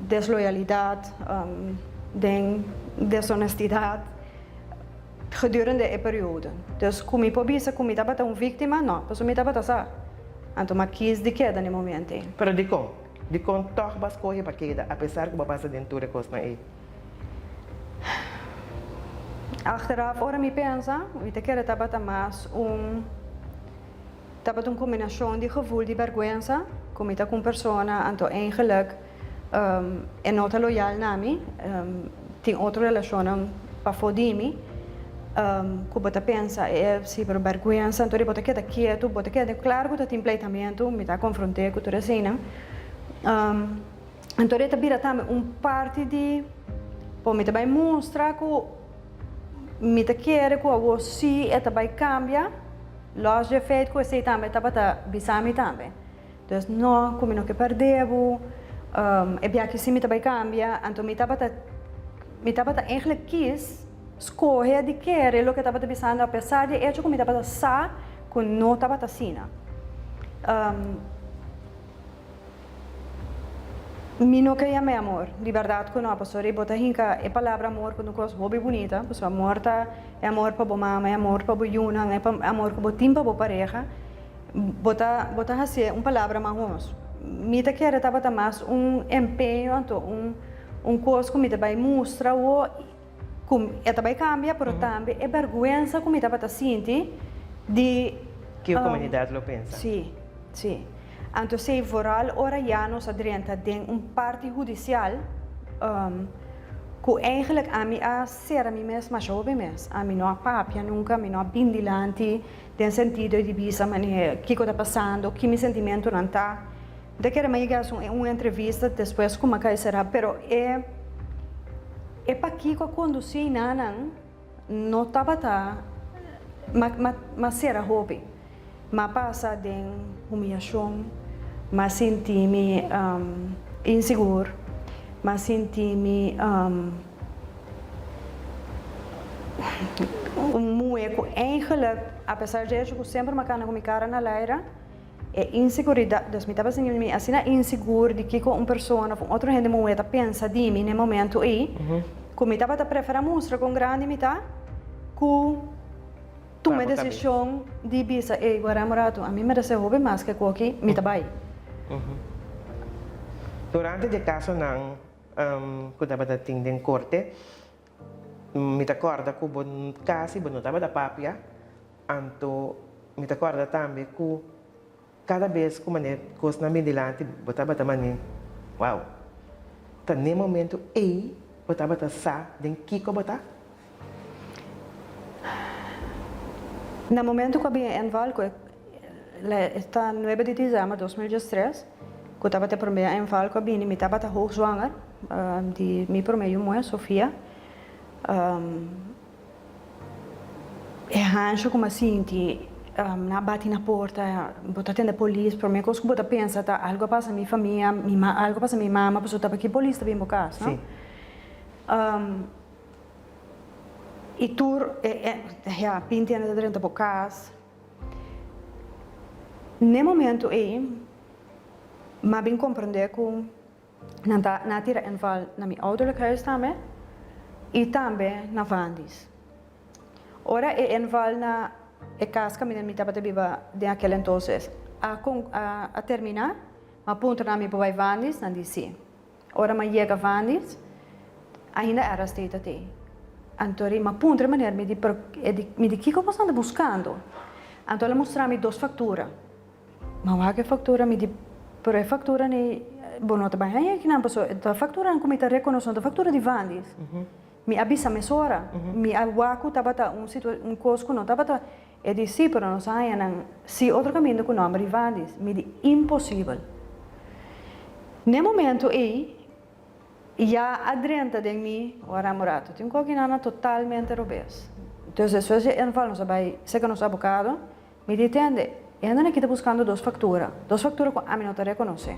desloyalidat, den deshonestidat gedurende e periodo. Dus ku mi por bisa ku mi tabata un víktima? No, pasobra mi tabata sa. Anto m'a kis di keda na e momento ei. Pero dikon? Dikon tòg bo a skohe pa keda apesar ku bo a pasa den tur e kosnan ei? Achteraf ora mi pensa, mi ta kere tabata mas un tabata un kombinashon di gevoel di bèrgwensa ku mi ta ku un persona anto eigenlik e no ta loyal na mi, tin otro relashonnan pafó di mi ku bo ta pensa e si pero bèrgwensa anto bo ta keda ketu, bo ta keda klaro ku ta tin pleitamentu, mi ta konfront'é ku tur eseinan. Anto e ta bira tambe un parti di bo mi ta bai mustra ku mi ta kere ku awor si e ta bai kambia, los dje feit ku esei tambe tabata bisa mi tambe. Dus no ku mi no ke pèrdè bo, e biaha si mi ta bai kambia, anto mi tabata mi tabata eigentlik kis skohe di kere loke tabata bisando apesar di e echo ku mi tabata sa ku no tabata asina. Mi no ke yam'é amor, di bèrdat ku no, pasobra bo ta hinka e palabra amor ku un kos hopi bunita, pasobra amor ta e amor pa bo mama, e amor pa bo yunan, e amor ku bo tin pa bo pareha, bo ta bo ta hasié un palabra mahos. Mi ta kere tabata mas un empeño anto un un kos ku mi ta bai mustra awo Ku e ta bai kambia, pero tambe e bèrgwensa ku mi tabata sinti di. Ke komunidat lo pensa. Sí, sí. Anto esei vooral ora ya nos a drenta den un parti hudisial, ku eigenlijk ami a sera mi mes masha hopi mes. Ami no a papia nunka, mi no a bin dilanti den sentido di bisa manera kiko ta pasando, ki mi sentimentunan ta. Mi ta kere m'a yega un entrevista despues ku m'a kai sera, pero e. E pakiko a kondusí nanan no tabata ma sera hopi. M'a pasa den humiyashon, m'a sinti mi insigur, m'a sinti mi un muhé ku eigenlik, apesar di esho ku semper m'a kana ku mi kara na laira, E inseguridat, dus mi tabata sinti mi asina insigur di kiko un persona of un otro hende muhé ta pensa di mi na e momento ei, ku mi tabata preferá mustra kon grandi mi ta ku tuma e desishon di bisa, ey, guarda un ratu, ami meresé hopi mas ke koki, mi ta bai. Durante di e kasonan ku tabata tin den korte, mi ta kòrda ku bo kasi bo no tabata papia, Anto mi ta kòrda tambe ku kada bes ku manera kosnan bin dilanti bo tabata manera wow. Ta n'e momento ei bo tabata sa den kiko bo ta? Na momento ku a bin e inval ku e ta nuebe di dizèmber 2013 ku tabata e promé inval ku a bini mi tabata hoogzwanger di mi promé yu muhé Sofia. E hansha ku m'a sinti, nan a bati na porta, bo ta tende polis, prome kos ku bo ta pensa ta algu a pasa mi famia, mi ma algu a pasa mi mama, pasobra ta paki polis ta bin bo kas, no? I tur e ya binti hende ta drenta bo kas. N'e momento ei m'a bin komprende ku Nan ta nan a tira inval na mi ouderlijk huis tambe y tambe na Vandis. Ora e inval na e cas caminda mi tabata biba den aquel entonces a a termina, m'a puntra nan mi por bay Vandis, nan di si. Ora m'a yega Vandis, ainda era steeds atey. Anto ri m'a puntra e meneer, mi di pero mi di kico boso anda buscando? Anto el a mustra mi dos factura. Ma wak e factura mi di, pero e factura ni. Bo no ta bai haña kinan paso e ta facturanan cu mi ta reconoce no ta factura di Vandis. Mi a bisa mesora, mi a wak cu tabata un situa un cos cu no tabata e di si pero nos a haña nan si otro caminda cu nomber di Vandis. Mi di imposibel. N'e momento ey ya a drenta den mi ora murato tin cu kinan a totalmente robes. Entonces despues di e inval nos a bai cerca nos abocado. Mi di tende, e hendenan aki ta buskando dos faktura, dos faktura ku ami no ta rekonosé.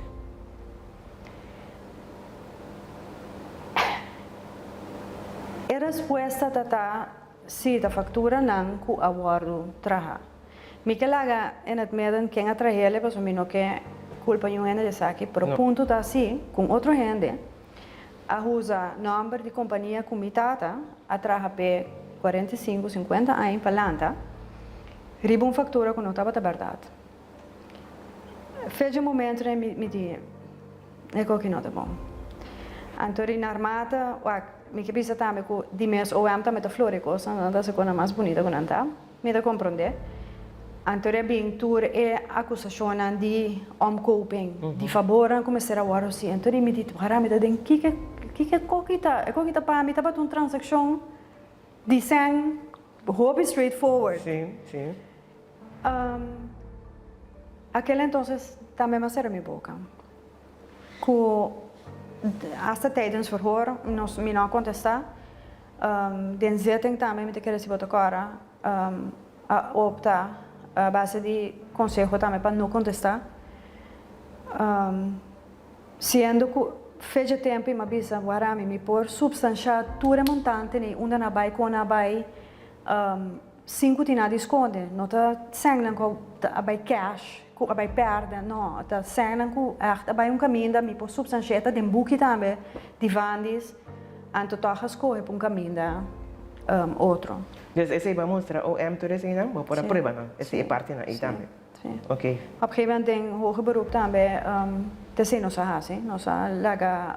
E respuesta ta ta, sí, ta fakturanan ku a wòrdu traha. Mi ke laga in het midden ken a trahel e pasobra mi no ke kulpa niun hende di esaki, pero punto ta si ku un otro hende a usa nòmber di kompania ku mi tata a traha p'e 45, 50 aña pa lanta riba un faktura ku no tabata bèrdat. Fecha momento den mi di e koki no ta bon. Anto ri narmata, wak, mi ke bisa tambe ku di mes OM tambe ta flori kosnan, nan ta hasi kosnan mas bunita ku nan ta. Mi ta komprondé. Anto a bin tur e akusashonnan di omkoping, di fabornan ku mester a wòrdu hasi. Anto di mi di, Wara, mi ta den kiko, kiko e koki ta? E koki ta pa mi tabata un transakshon di sèn hopi straightforward. Sí, sí. Akel entonces tambe mi a sera mi boka. Ku hasta tijdens verhoor nos, mi no a kontestá. Den zitting tambe mi ta kere si bo ta kòrda a opta a base di konseho tambe pa no kontestá. Siendo ku fecha tempu i mi a bisa wara mi mi por supstanshá tur e montante nei unda nan a bai kon nan a bai Sin ku tin nada di skonde. No ta sènnan ku a bai cash, ku a bai pèrdè, no. Ta sènnan ku ègt a bai un kaminda, mi por supstanshia ta den buki tambe di Vandis, anto tòg a skohe pa un kaminda otro. Dus esei bo a mustra OM tur eseinan, bo por a prueba nan, esei e partinan ei tambe. Sí. Ok. Op gegeven moment den hoger beroep tambe t'esei nos a hasi. Nos a laga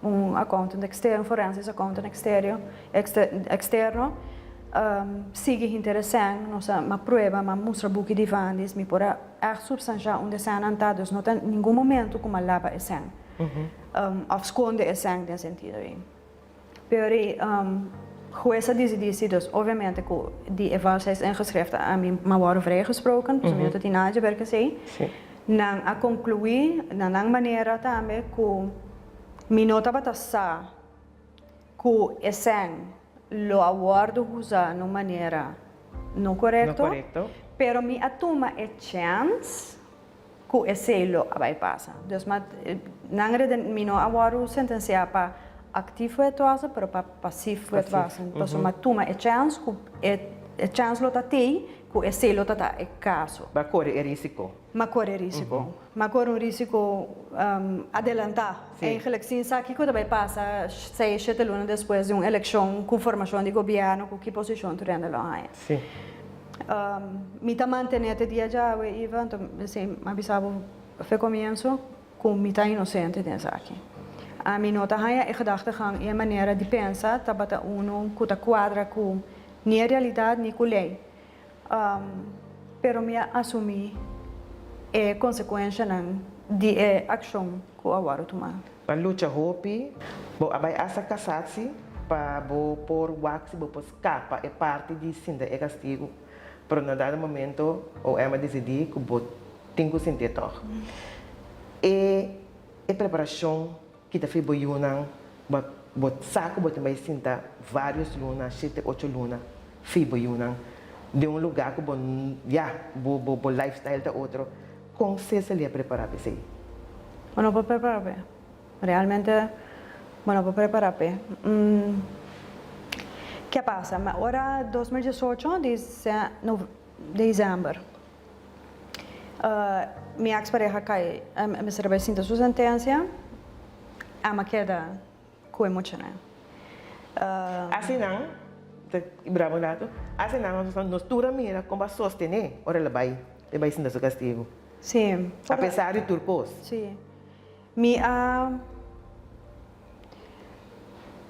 un accountant externo, un forensisch accountant exterio, externo sigui hinter e sèn. Nos a ma prueba, m'a mustra buki di Vandis, mi por a ègt supstanshá unda e sènnan ta, dus no ta ningun momento ku m'a laba e sèn òf skonde e sèn den sentido ei. Pero e hues a disidí si, dus obviamente ku di e valsheidsingeschriften ami m'a wòrdu vrijgesproken, pasobra mi no ta tin nada dje ber ku esei. Nan a konkluí na nan manera tambe ku mi no tabata sa ku e sèn lo a wòrdu usá na un manera no korekto, pero mi a tuma e chèns ku esei lo a bai pasa. Dus ma nan reden mi no a wòrdu sentensiá pa aktief wetwassen pero pa pasief wetwassen. Pasobra mi a tuma e chèns ku e chèns lo ta tei ku esei lo ta ta e kaso. Bo a kore e risiko. Mi a kore e risiko. Mi a kore un risiko adelantá. Eigenlijk sin sa kiko ta bai pasa seis, shete luna despues di un elekshon ku formashon di gobièrnu ku ki posishon tur hende lo haña. Mi ta mantené te dia djawe, Iva, anto esei mi a bisa bo fe komienso ku mi ta inosente den esaki. Ami no ta haña e gedachtegang i e manera di pensa tabata unu ku ta kuadra ku ni e realidat ni ku lei. Pero mi a asumí e konsekuenshanan di e akshon ku a wòrdu tumá. Bo a lucha hopi, bo a bai asta kasatsi pa bo por wak si bo por skapa e parti di sinta e kastigu, pero na dado momento OM a disidí ku bo tin ku sintié tòg. E e preparashon kita fi bo yunan, bo bo sa ku bo tin bai sinta vários luna, shete, ocho luna fi bo yunan den un lugá ku bo ya bo bo bo lifestyle ta otro. Kon Cecily a prepará pa esei? Bo no por prepará p'e. Realmente bo no por prepará p'e. Ke a pasa? Ma ora 2018 di december mi ex pareha kai mester a bai sinta su sentencia, ami a keda ku e muchanan. Asinan, ta braba un ratu, asinan nos tur a mira kon bo a sostené ora el a bai, el bai sinta su kastigu. Sí. A pesar di tur kos. Sí. Mi a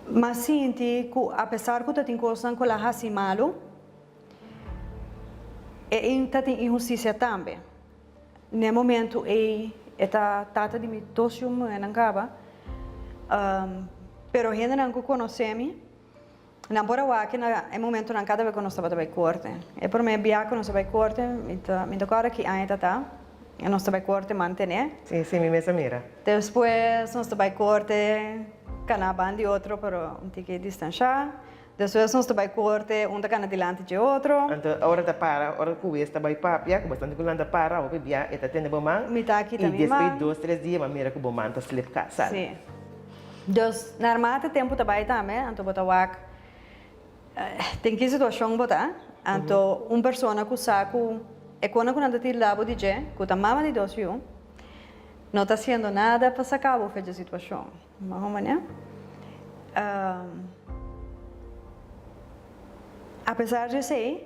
mi a sinti ku apesar ku ta tin kosnan ku el a hasi malu, e ta tin inhustisia tambe. N'e momentu ei. E ta tata di mi dos yu muhénan kaba. Pero hendenan ku konosé mi, nan por a wak na e momentunan kada bes ku nos tabata bai korte. E promé bia ku nos a bai korte, mi ta mi ta kòrda ki aña ta ta, nos ta bai korte mantené. Sí, sí, mi mes a mira. Despues nos ta bai korte kaná ban di otro, pero un tiki distanshá. Despues nos ta bai korte, un ta kana dilanti dje otro. Anto ora ta para, ora ku wes ta bai papia, ku bastante ku nan ta para, hopi bia e ta tene bo man. Mi ta kita I mi despues man. dos tres dia bo a mira ku bo man ta slip ka sali. Sí. Dus narmate tempu ta bai tambe, anto bo ta wak den ki situashon bo ta. Anto un persona ku sa ku e kona ku nan ta tira bo di dje, ku ta mama di dos yu, no ta hasiendo nada pa saka bo for dje situashon. Mas o menos. Apesar di esei,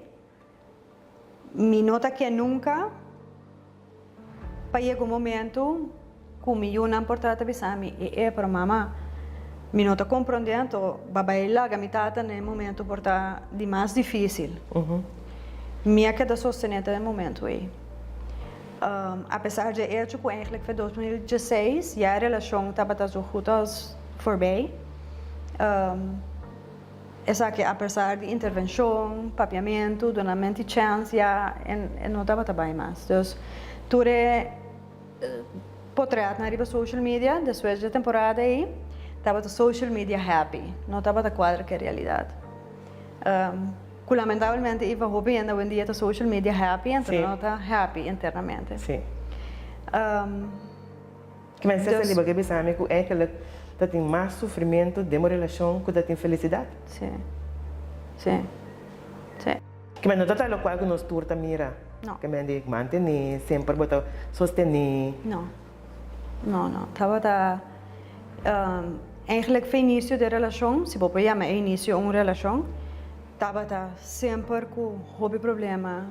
mi no ta ke nunka pa yega un momento ku mi yunan por trata bisa mi, e e, pero mama, mi no ta komprondé, anto ba bai laga mi tata na e momento por ta di mas difísil. Mi a keda sostené te e momento ei. Apesar dje echo ku eigenlijk fe 2016 ya e relashon tabata zo goed als voorbij. Esaki apesar di intervenshon, papiamentu, dunamenti chèns ya e no tabata bai mas. Dus tur e potretnan riba social media despues dje temporada ei tabata social media happy, no tabata kuadra ku e realidat. Ku lamentablemente Iva hopi hende awendia ta social media happy anto no ta happy internamente. Sí. Ki men Cecily bo ke bisa mi ku eigenlijk ta tin mas sufrimentu den bo relashon ku ta tin felisidat? Sí. Sí. Sí. Ki men no ta ta lokual ku nos tur ta mira. No. Ki men di mantene, semper bo ta sostene. No. No, no. Tabata eigenlijk fe inicio di e relacion, si bo por yama e inicio un relacion, tabata semper cu hopi problema,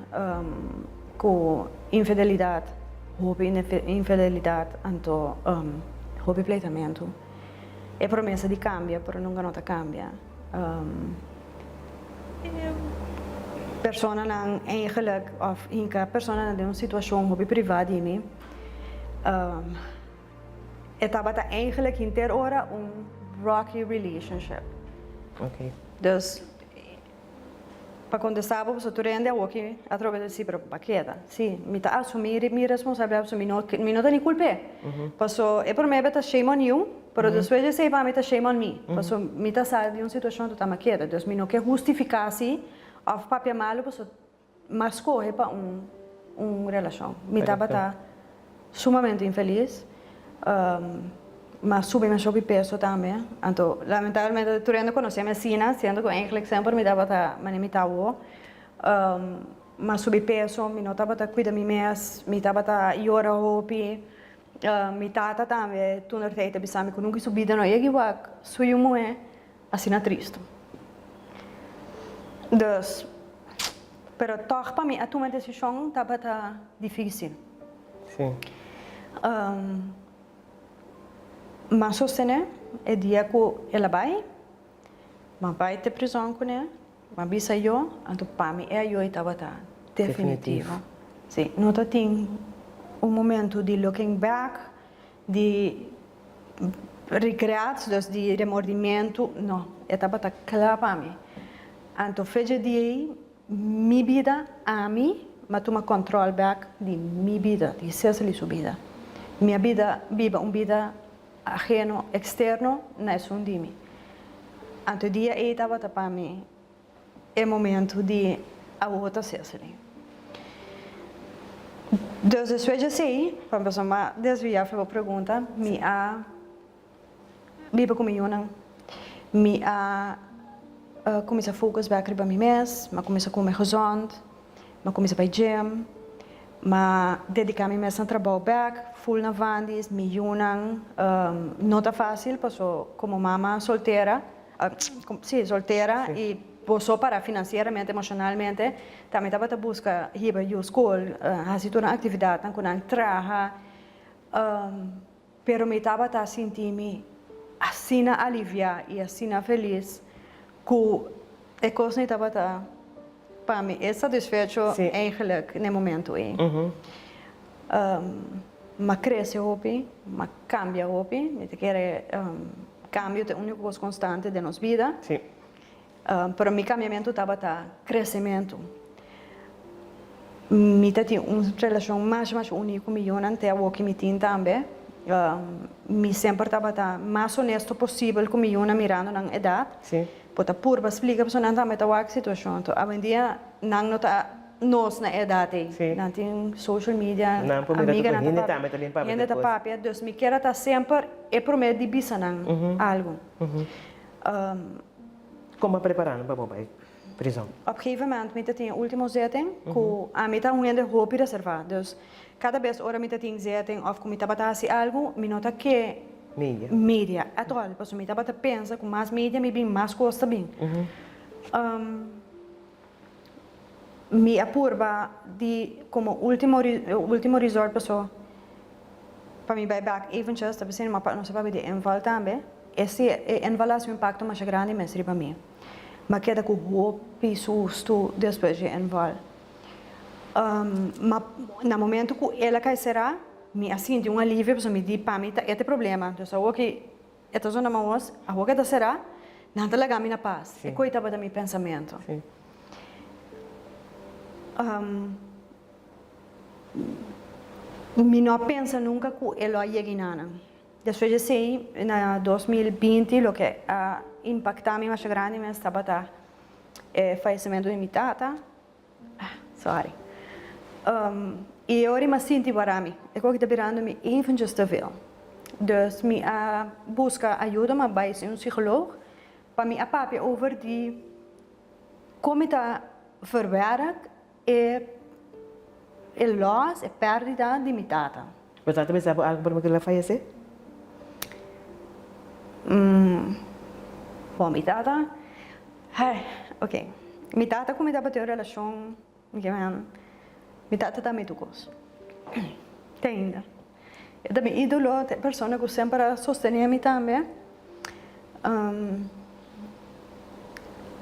cu infidelidad, hopi infidelidad, anto hopi pleitamento. E promesa di cambia, pero nunca no ta cambia. Personanan eigenlijk of hinca personanan den un situacion hopi priva di mi. E tabata eigenlijk henter ora un rocky relationship. Okay. Dus pa contesta bo pasobra tur hende awoki atrobe ta si pero pa keda. Si, mi ta asumi mi responsabilidad pasobra mi no mi no ta ni culp'e. Paso e prome be ta shame on you, pero despues di esey pa mi ta shame on me. Paso mi ta sa di un situacion total mi a keda. Dus mi no ke hustifica si of papia malo pasobra M'a skohe pa un un relashon. Mi tabata sumamente infelis. M'a subi masha hopi peso tambe. Anto lamentablemente tur hende konosé mi asina, siendo ku eigenlijk semper mi tabata manera mi ta awo. M'a subi peso, mi no tabata kuida mi mes, mi tabata yora hopi. Mi tata tambe toentertijd ta bisa mi ku nunka su bida no a yega wak su yu muhé. Asina tristu. Dus, pero tòg pa mi a tuma e desishon tabata difísil. Sí. M'a sostené e dia ku el a bai, m'a bai te prizòn kuné, m'a bisa yo, anto pa mi e ayoy tabata definitivo. Sí, no ta tin un momento di looking back, Di regrets, dus di remordimentu, no, e tabata kla pa mi. Anto fecha di ei, mi bida, ami, m'a tuma kòntròl bèk di mi bida, di Cecily su bida. Mi a bida, biba un bida aheno, eksterno na esun di mi. Anto e dia ei tabata pa mi E momento di awor ta Cecily. Dus despues di esey, pa mi pasobra mi a desvia for bo pregunta, mi a biba ku mi yunan. Mi a kuminsa focus bek riba mi mes, mi a kuminsa kume gezond, mi a kuminsa bai gym, mi a dedica mi mes na trabou bek, full na Vandy's, mi yunan. No ta facil paso como mama soltera, Sí, soltera y bo so para financieramente, emocionalmente, tambe tabata busca hiba yu school, haci tur nan actividadnan cu nan traha, pero mi tabata sinti mi asina alivia y asina feliz cu e cosnan tabata pa mi e satisfecho eigenlijk n'e momento ey. M'a krese hopi, m'a kambia hopi. Mi ta kere kambio ta e úniko kos konstante den nos bida. Pero mi kambiamentu tabata kresementu. Mi ta tin un relashon masha masha uní ku mi yunan te awoki mi tin tambe. Mi semper tabata mas honesto posibel ku mi yunan mirando nan edat. Bo ta purba splika pasobra nan tambe ta wak situashon. Anto awendia nan no ta nos na e edat ei. Nan tin social media, amiganan ta papia, hende ta papia. Dus mi kier a ta semper e promé di bisa nan algu. Kon bo a prepará nan pa bo bai prizon? Op gegeven moment mi ta tin e ultimo zitting ku ami ta un hende hopi reservá. Dus kada bes ora mi ta tin zitting òf ku mi tabata hasi algu mi no ta ke Media. media at all. Pasobra mi tabata pensa ku mas media mi bin mas kos ta bin. Mi a purba di komo ultimo ultimo resort paso pa mi bai bek eventjes ta bisini ma pa nos a papia di inval tambe e si e inval a hasi un impakto masha grandi mes riba mi. Mi a keda ku hopi sustu despues di e inval. Ma na momento ku el a kai será mi a sinti un alivio pasobra mi di pa mi ta e ta e problema dus awor ki E ta zona maos, awor ke ta será, nan ta laga mi na pas. E koe tabata mi pensamentu. Mi no a pensa nunka ku e lo a yega enanan. Despues di esei, na 2020, loke a impaktá mi masha grandi mes tabata e fayesimentu di mi tata. Sorry. I e ora mi a sinti wara mi. E koki ta birando mi eventjes te veel. Dus mi a buska ayuda, mi a bai si un psicoloog pa mi a papia over di kon mi ta verwerk e e loss, e perdida di mi tata. Bo tata bisa bo algu prome ku el a fayesé? Bon, mi tata, hai, ok. Mi tata ku mi tabatin un relashon, mi ke men, mi tata ta mi tur kos. Te ainda. E ta mi ídolo, ta e persona ku semper a sostené mi tambe.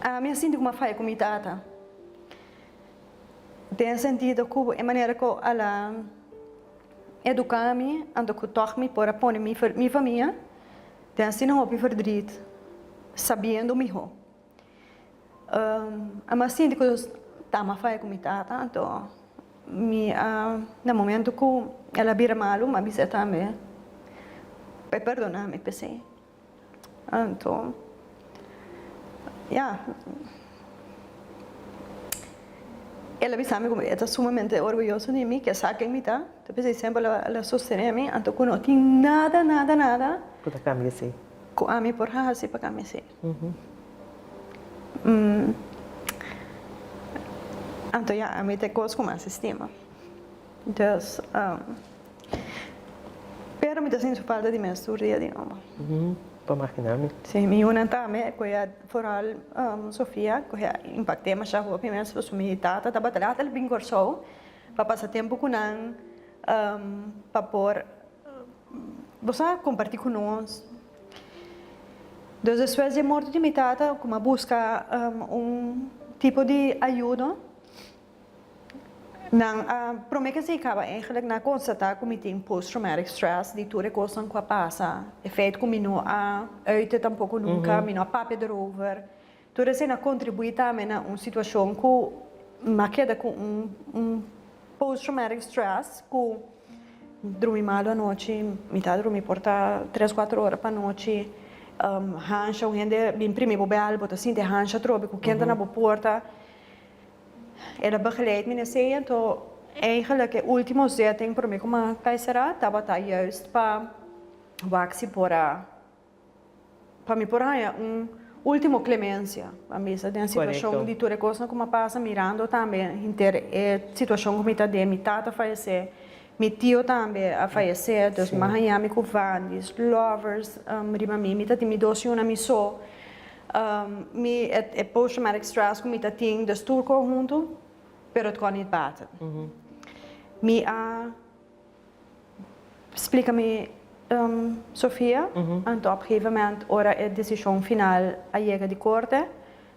Ami a sinti ku mi a faya ku mi tata. Den sentido ku e manera ku al a eduká mi, anto ku tòg mi por a pone mi mi famia den asina hopi verdriet, sabiendo mihó. Ami a sinti ku ta mi a faya ku mi tata, anto mi a na momento ku el a bira malu mi a bisa e tambe pa e perdona mi p'esei. Anto, ya, el a bisa mi ku e ta sumamente orguyoso di mi, ke sa ken mi ta, ta p'esei semper el a sostené mi, anto ku no tin nada, nada, nada. Ku ta kambia esei. Ku ami por hasi pa kambia esei. Anto, ya, ami ta e kos ku mas estima. Dus, pero mi ta sinti su falta di mes tur dia di nobo. Por magina mi. Si, mi yunan tambe, ku e foral Sofia, ku e a impact'é masha hopi mes, pasobra mi tata tabata laat el bin Kòrsou pa pasa tempu ku nan, pa por, bo sa, kompartí ku nos. Dus despues di e morto di mi tata, ku mi a buska un tipo di ayudo. Nan a prome ke si kaba eigenlijk nan a konstatá ku mi tin post traumatic stress di tur e kosnan ku a pasa, e feit ku mi no a uite tampoko nunka, mi no a papia derover, tur esei a kontribuí tambe na un situashon ku mi a keda ku un un post traumatic stress ku drumi malu anochi, mi ta drumi por ta tres kuater ora pa nochi, hansha un hende bin primi bo bèl bo ta sinti hansha atrobe ku ken ta na bo porta. El a begeleid mi na esei, anto eigenlijk e ultimo zitting prome ku mi a kai sera tabata juist pa wak si por a pa mi por haña un ultimo clemencia, pa mi bisa den situashon di tur e kosnan ku mi a pasa mirando tambe henter e situashon ku mi ta den, mi tata a fayesé, mi tio tambe a fayesé, dus mi a haña mi ku vandis, lovers riba mi, mi ta tin mi dos yunan mi so. Mi e post traumatic stress ku mi ta tin dus tur ko huntu pero it kon niet baten. Mi a splika mi Sofia anto op gegeven moment ora e desishon final a yega di korte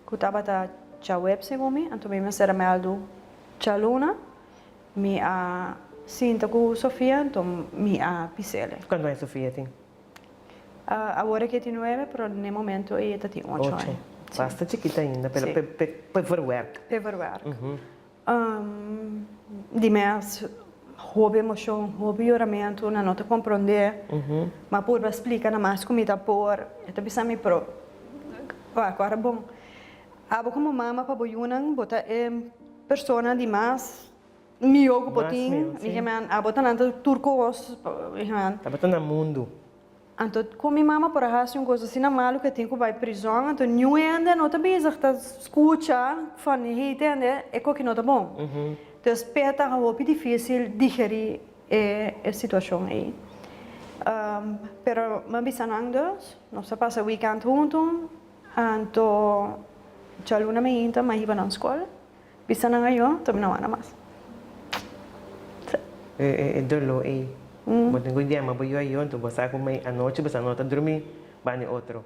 ku tabata djaweps segun mi anto mi mester a mèldu djaluna mi a. sinta ku Sofia, anto mi a pis'el. Kuantu aña Sofia tin? Awor e ke tin nuebe, pero n'e momento ei e ta tin ocho aña. Ocho. Basta chikita ainda, pero p'e verwerk. P'e verwerk. Di mes hopi emocion, hopi yoramentu, nan no ta comprende, ma purba splica na mas cu mi ta por, e ta bisa mi pero wak ora bon, abo como mama pa bo yunan bo ta e persona di mas miyo cu bo tin, mi kimen abo ta nan ta tur cos, mi kimen. Tabata na mundu. Anto kon mi mama por a hasi un kos asina malu ku e tin ku bai prizòn? Anto niun hende no ta bezig ta skucha van hey tende e koki no ta bon. Dus p'e ta hopi difisil digerí e e situashon ei. Pero mi a bisa nan dus, nos a pasa weekend huntu, anto djaluna mainta mi a hiba nan skol. Bisa nan ayo, ta mi no wanda mas. Sí. E doló ei. Bo tin ku yama bo yu ayo, anto bo sa ku mei anochi bo sa no ta drumi bani otro.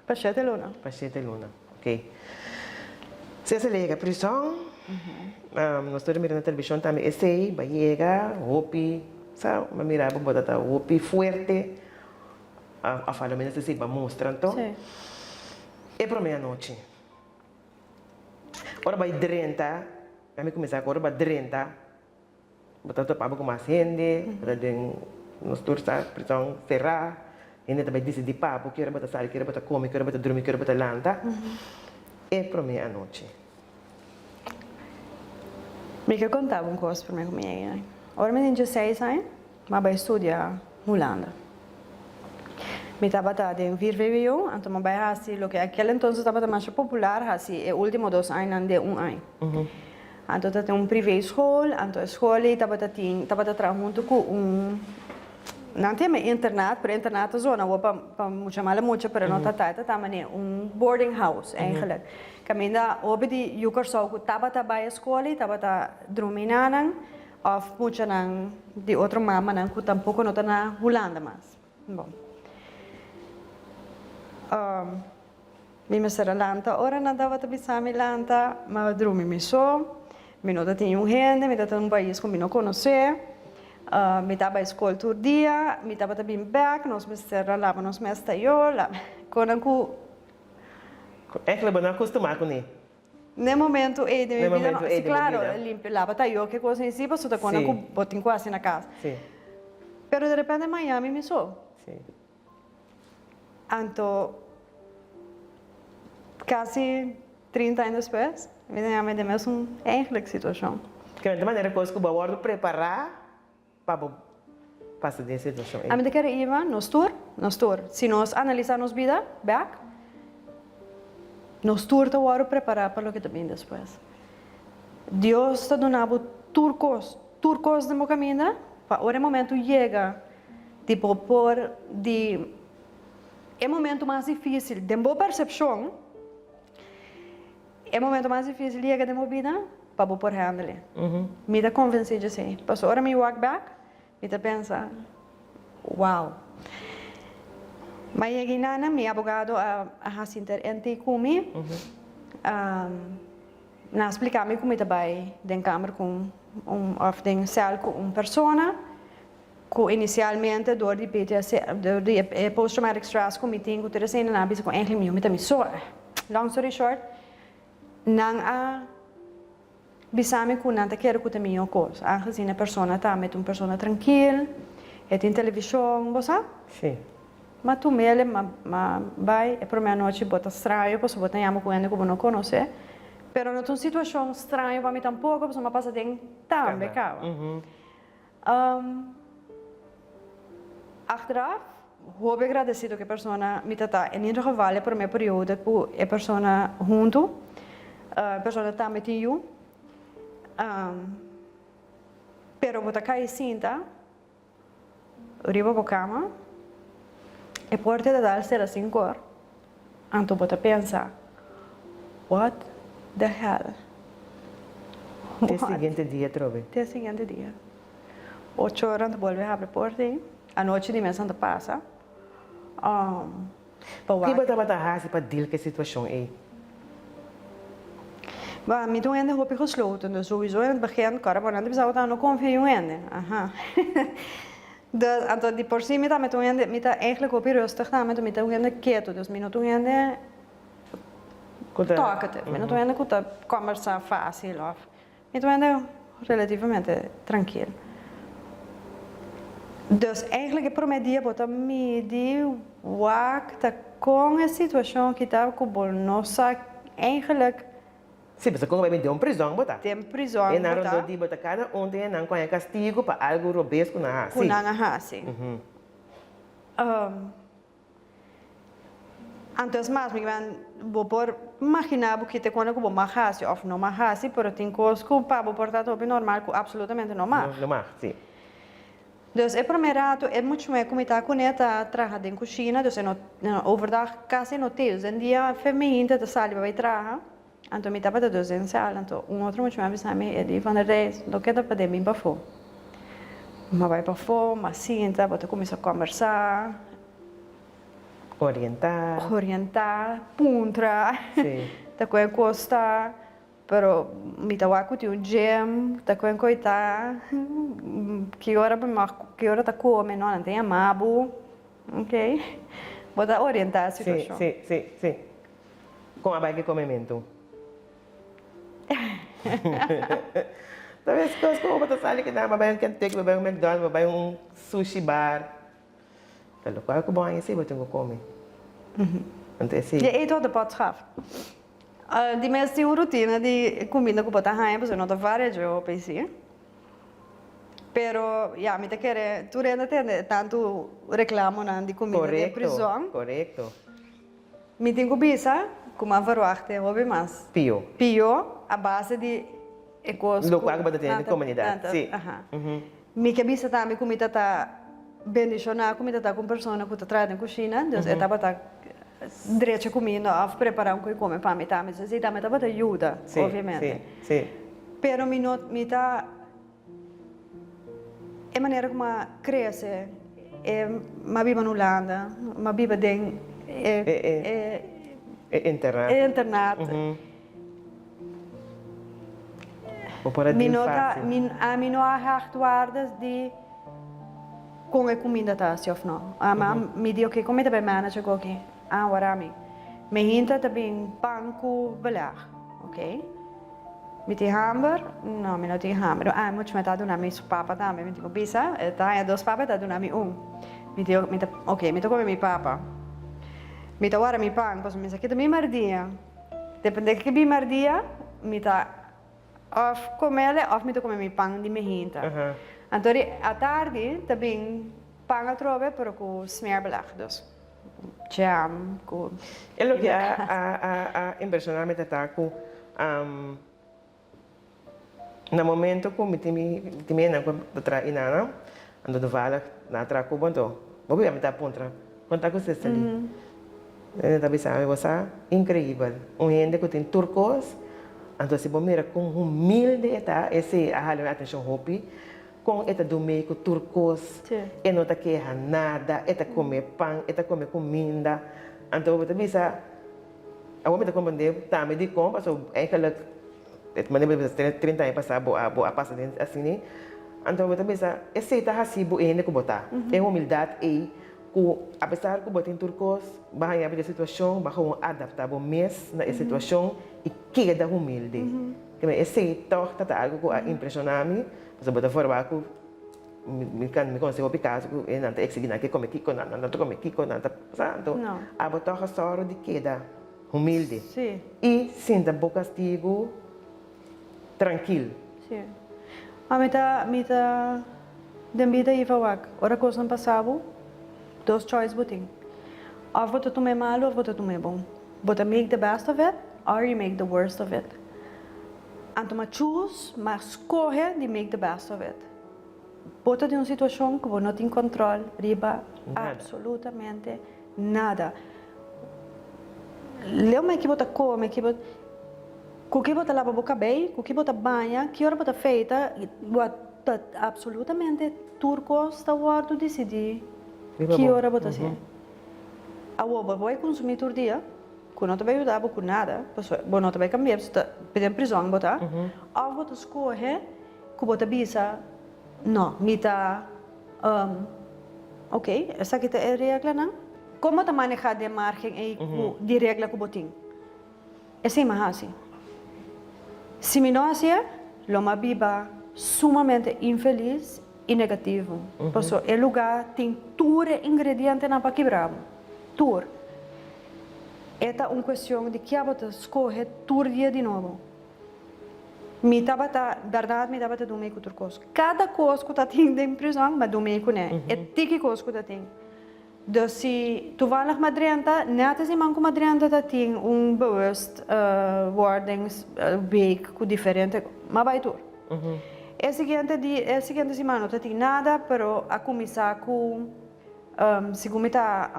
Pa shete luna. Pa shete luna, ok. Cecil a yega prison, nos tur a mira na televishon tambe esei, bo a yega hopi, sa, bo a mira bo bo ta ta hopi fuerte, of a lo menos esei bo a mustra anto. Sí. E prome anochi. Ora bai drenta, a mi kuminsá ku ora bai drenta, bo ta topa bo ku mas hende, bo ta den nos tur sa prison será, hende ta bai disidí pa bo ki ora bo ta sali, ki ora bo ta kome, ki ora bo ta drumi, ki ora bo ta lanta, e promé anochi. Mi ke konta bo un kos promé ku mi yega. Ora mi tin dieseis aña, Mi a bai studia Hulanda. Mi tabata den vier vwo, anto mi a bai hasi loke aquel entonces tabata masha popular, hasi e ultimo dos añanan den un aña. Anto ta tin un privé school, anto e school ei tabata tin, tabata traha hunto ku un, nan ta yama internat, pero internat ta zona awor pa pa mucha mala mucha, pero no ta ta, e ta ta manera un boarding house eigenlijk. Kaminda hopi di yu Kòrsou ku tabata bai e skol ei tabata drumi nanan. Of muchanan di otro mamanan ku tampoko no ta na Hulanda mas. Bon. Mi mester a lanta ora nan tabata bisa mi lanta, mi a drumi mi so, mi no ta tin niun hende, mi ta ta un pais ku mi no konosé, mi ta bai skol tur dia, mi tabata bin bèk, nos mester a laba nos mes tayo, konan ku. Èkle bo no a kustumá kuné. N'e momento ei den mi bida no, si claro, limpia, laba tayo ke cos en si pasobra ta cona cu bo tin cu haci na cas. Pero de repente Miami mi so. Anto casi 30 aña despues mi ta yama den mesun eigenlijk situacion. Ke manera cos cu bo a wordo prepara Pa bo pasa den e situashon ei. Ami ta kere iba nos tur, nos tur. Si nos analisá nos bida bèk, nos tur ta wòrdu prepará pa loke ta bini despues. Dios ta duna bo tur kos, tur kos den bo kaminda pa ora e momentu yega di bo por di e momentu mas difísil den bo persepshon, E momento mas dificil yega den bo bida pa bo por handle. Mi ta convenci dje esey. Pasobra ora mi wak bek, mi ta pensa, wow. Ma yega inana, mi abogado a haci inter-ente cu mi. Nan a splica mi cu mi ta bay den kamer cu un, of den cel cu un persona. Ku inisialmente dor di PTSD, dor di e post traumatic stress ku mi tin ku tur esei nan a bisa ku eigenlijk mi mi ta mi so. Long story short, nan a bisa mi ku nan ta kere ku ta mihó kos, aangezien e persona ta met un persona trankil, e tin televishon, bo sa? Sí. Ma tu mele, ma ma bai e promé anochi bo ta straño pasobra bo ta yama ku hende ku bo no konosé, pero no ta un situashon straño pa mi tampoko pasobra mi a pasa den tambe kaba. Achteraf, hopi agradecido ku e persona mi ta ta. En ieder geval e prome periodo ku e persona huntu, e persona tambe tin yu. Pero bo ta kai sinta riba bo kama, e porta ta dal sera sin kor. Anto bo ta pensa, What the hell? Te siguiente dia atrobe. Te siguiente dia. Ocho ora anto bolbe habri porta ei. Anochi di mes anto pasa. Pa wak. Ki bo tabata hasi pa deal ku e situashon ei? Ba, mi ta un hende hopi gesloten, dus souiso in het begin, kòrda bo nan ta bisa bo ta no konfia yu hende, aha. Dus, anto di por si mi tambe ta un hende, mi ta eigenlijk hopi rustig tambe, anto mi ta un hende ketu, dus mi no ta un hende talkative, mi no ta un hende ku ta kòmbersá fásil òf, mi ta un hende relativamente trankil. Dus eigenlijk e promé dia bo ta midi wak ta kon e situashon aki ta ku bo no sa eigenlijk. Sí, pasobra kon bo bai den un prizòn bo ta. Den prizòn bo ta. E nan rondó di bo ta kada un den e nan ku haña kastigu pa algu robes ku nan a hasi. Ku nan a hasi. Anto es mas, mi bo por maginá bo kite kunda ku bo mag hasi òf no mag hasi, pero tin kos ku pa bo por ta hopi normal ku apsolutamente no mag. No mag, sí. Dus e promé ratu e much'mué ku mi ta kuné ta traha den kushina, dus e no overdag kasi no te. Dus den dia femeinte ta sali pa bai traha, anto mi tabata dus den sèl, anto un otro much'mué a bisa mi, e di, Van der Reis, loke ta paden bin pafó. Mi a bai pafó, mi a sinta, bo ta kuminsá kòmbersá. Orientá. Orientá, puntra. Sí. Ta ku e kos ta, pero mi ta wak ku tin un gym, ta ku e koi ta, ki ora bo mag, ki ora ta kome, no, nan ta yama bo, ok. Bo ta orientá e situashon. Sí, sí, sí, sí. Kon a bai ku e komementu? Ta bes kos ku bo ta sali kinan, bo bai un Kentucky, bo bai un McDonald's, bo bai un sushi bar. Ta lokual ku bo haña si bo tin ku kome. Anto esei. Je eet wat de pot schaft. Di mes tin un rutina di kuminda ku bo ta haña pasobra no ta varia dje hopi si. Pero ya mi ta kere tur hende tende tantu reklamonan di kuminda den prizòn. Korekto, korekto. Mi tin ku bisa ku mi a verwachta hopi mas. Pio. Pio a base di e kos ku. Lokual ku bo ta tene den komunidat, si. Mi ke bisa tambe ku mi ta ta bendishoná ku mi ta ta ku un persona ku ta traha den kushina, dus e tabata drecha kuminda òf prepará un koi kome pa mi tambe, dus esei tambe tabata yuda, obviamente. Si, si. Pero mi no, mi ta, e manera ku mi a krese, e mi a biba na Hulanda, mi a biba den e, e, e internat. E internat. Bo por a Mi deal no ta, fácil. mi, ami no a hecht waardes di kon e kuminda ta hasi òf no. Ama mi di oke, kon mi ta bai manage ago aki? Ah, wara mi. Mi hinta ta bin pan ku beleg. Oke. Mi tin hamber? No, mi no tin hamber. Ah, muchu mi ta duna mi su papa tambe. Mi tin ku bisa, e ta haña dos papa, e ta duna mi un. Mi di, mi ta, oke, mi ta kome mi papa. Mi ta wara mi pan, pasobra mi sa kita mi mardia. Depende ki bin merdia mi ta of comele of mi ta come mi pan di mehinta. Anto di atardi ta bin pan atrobe pero cu smeerbeleg, dus jam cu. E loke a a a impresiona mi ta ta cu Na momento ku mi tin mi tin mi hendenan ku ta traha inana, anto toevallig nan a traha ku bo, anto bo bia mi ta puntra, kon ta ku Cecily? E ta bisa mi, bo sa, increibel, un hende ku tin tur kos, anto si bo mira kon humilde e ta, esei a hala mi atenshon hopi, kon e ta dumei ku tur kos, e no ta keha nada, e ta kome pan, e ta kome kuminda, anto bo ta bisa, Awor mi ta comprende tambe dikon pasobra eigenlijk e manera bo ta bisa 30 aña pasa bo a bo a pasa den asina anto bo ta bisa esei ta hasi bo e hende ku bo ta e humildad ei ku apesar ku bo tin tur kos bo a haña bo den situashon bo a gewoon adapta bo mes na e situashon i keda humilde esei tog ta ta algo ku a impreshona mi pasobra bo ta forma ku Mi mi konosé hopi kaso ku nan ta eksigí nan ke kome kiko, nan nan ta kome kiko, nan ta sa anto abo tòg a sòru di keda humilde i sinta bo kastigu trankil. Sí. Ma mi ta mi ta den bida Iva wak ora kosnan pasa bo dos choice bo tin òf bo ta tuma e malu òf bo ta tuma e bon. Bo ta make the best of it or you make the worst of it. Anto ma choose, ma scoge di make the best of it. Bo ta den un situacion cu bo no tin control riba absolutamente nada. Leu me ki bo ta come, ki bo, cu ki bo ta laba bo cabey, cu ki bo ta baña, ki ora bo ta feita, bo ta absolutamente tur cos ta wordo dicidi ki ora bo ta hacié. Awor bo a consumi tur dia. ku no ta bai yuda bo ku nada, pasobra bo no ta bai kambia, pasobra ta den prizòn bo ta, òf bo ta skohe ku bo ta bisa, no, mi ta, ok, esaki ta e reglanan. Kon bo ta manehá den márgen ei ku di regla ku bo tin? Esei mi a hasi. Si mi no hasié, lo mi a biba sumamente infelis i negativo. Pasobra e lugá tin tur e ingredientenan pa kibra bo. Tur. E ta un kuestion di kia bo ta skohe tur dia di nobo. Mi tabata, bèrdat mi tabata dun mei ku tur kos. Kada kos ku ta tin den prizòn, mi a dun mei kuné. E tiki kos ku ta tin. Dus si toevallig m'a drenta, net e siman ku m'a drenta ta tin un bewust wordings week ku diferente, m'a bai tur. E siguiente di, e siguiente siman no ta tin nada, pero a kuminsá ku segun mi ta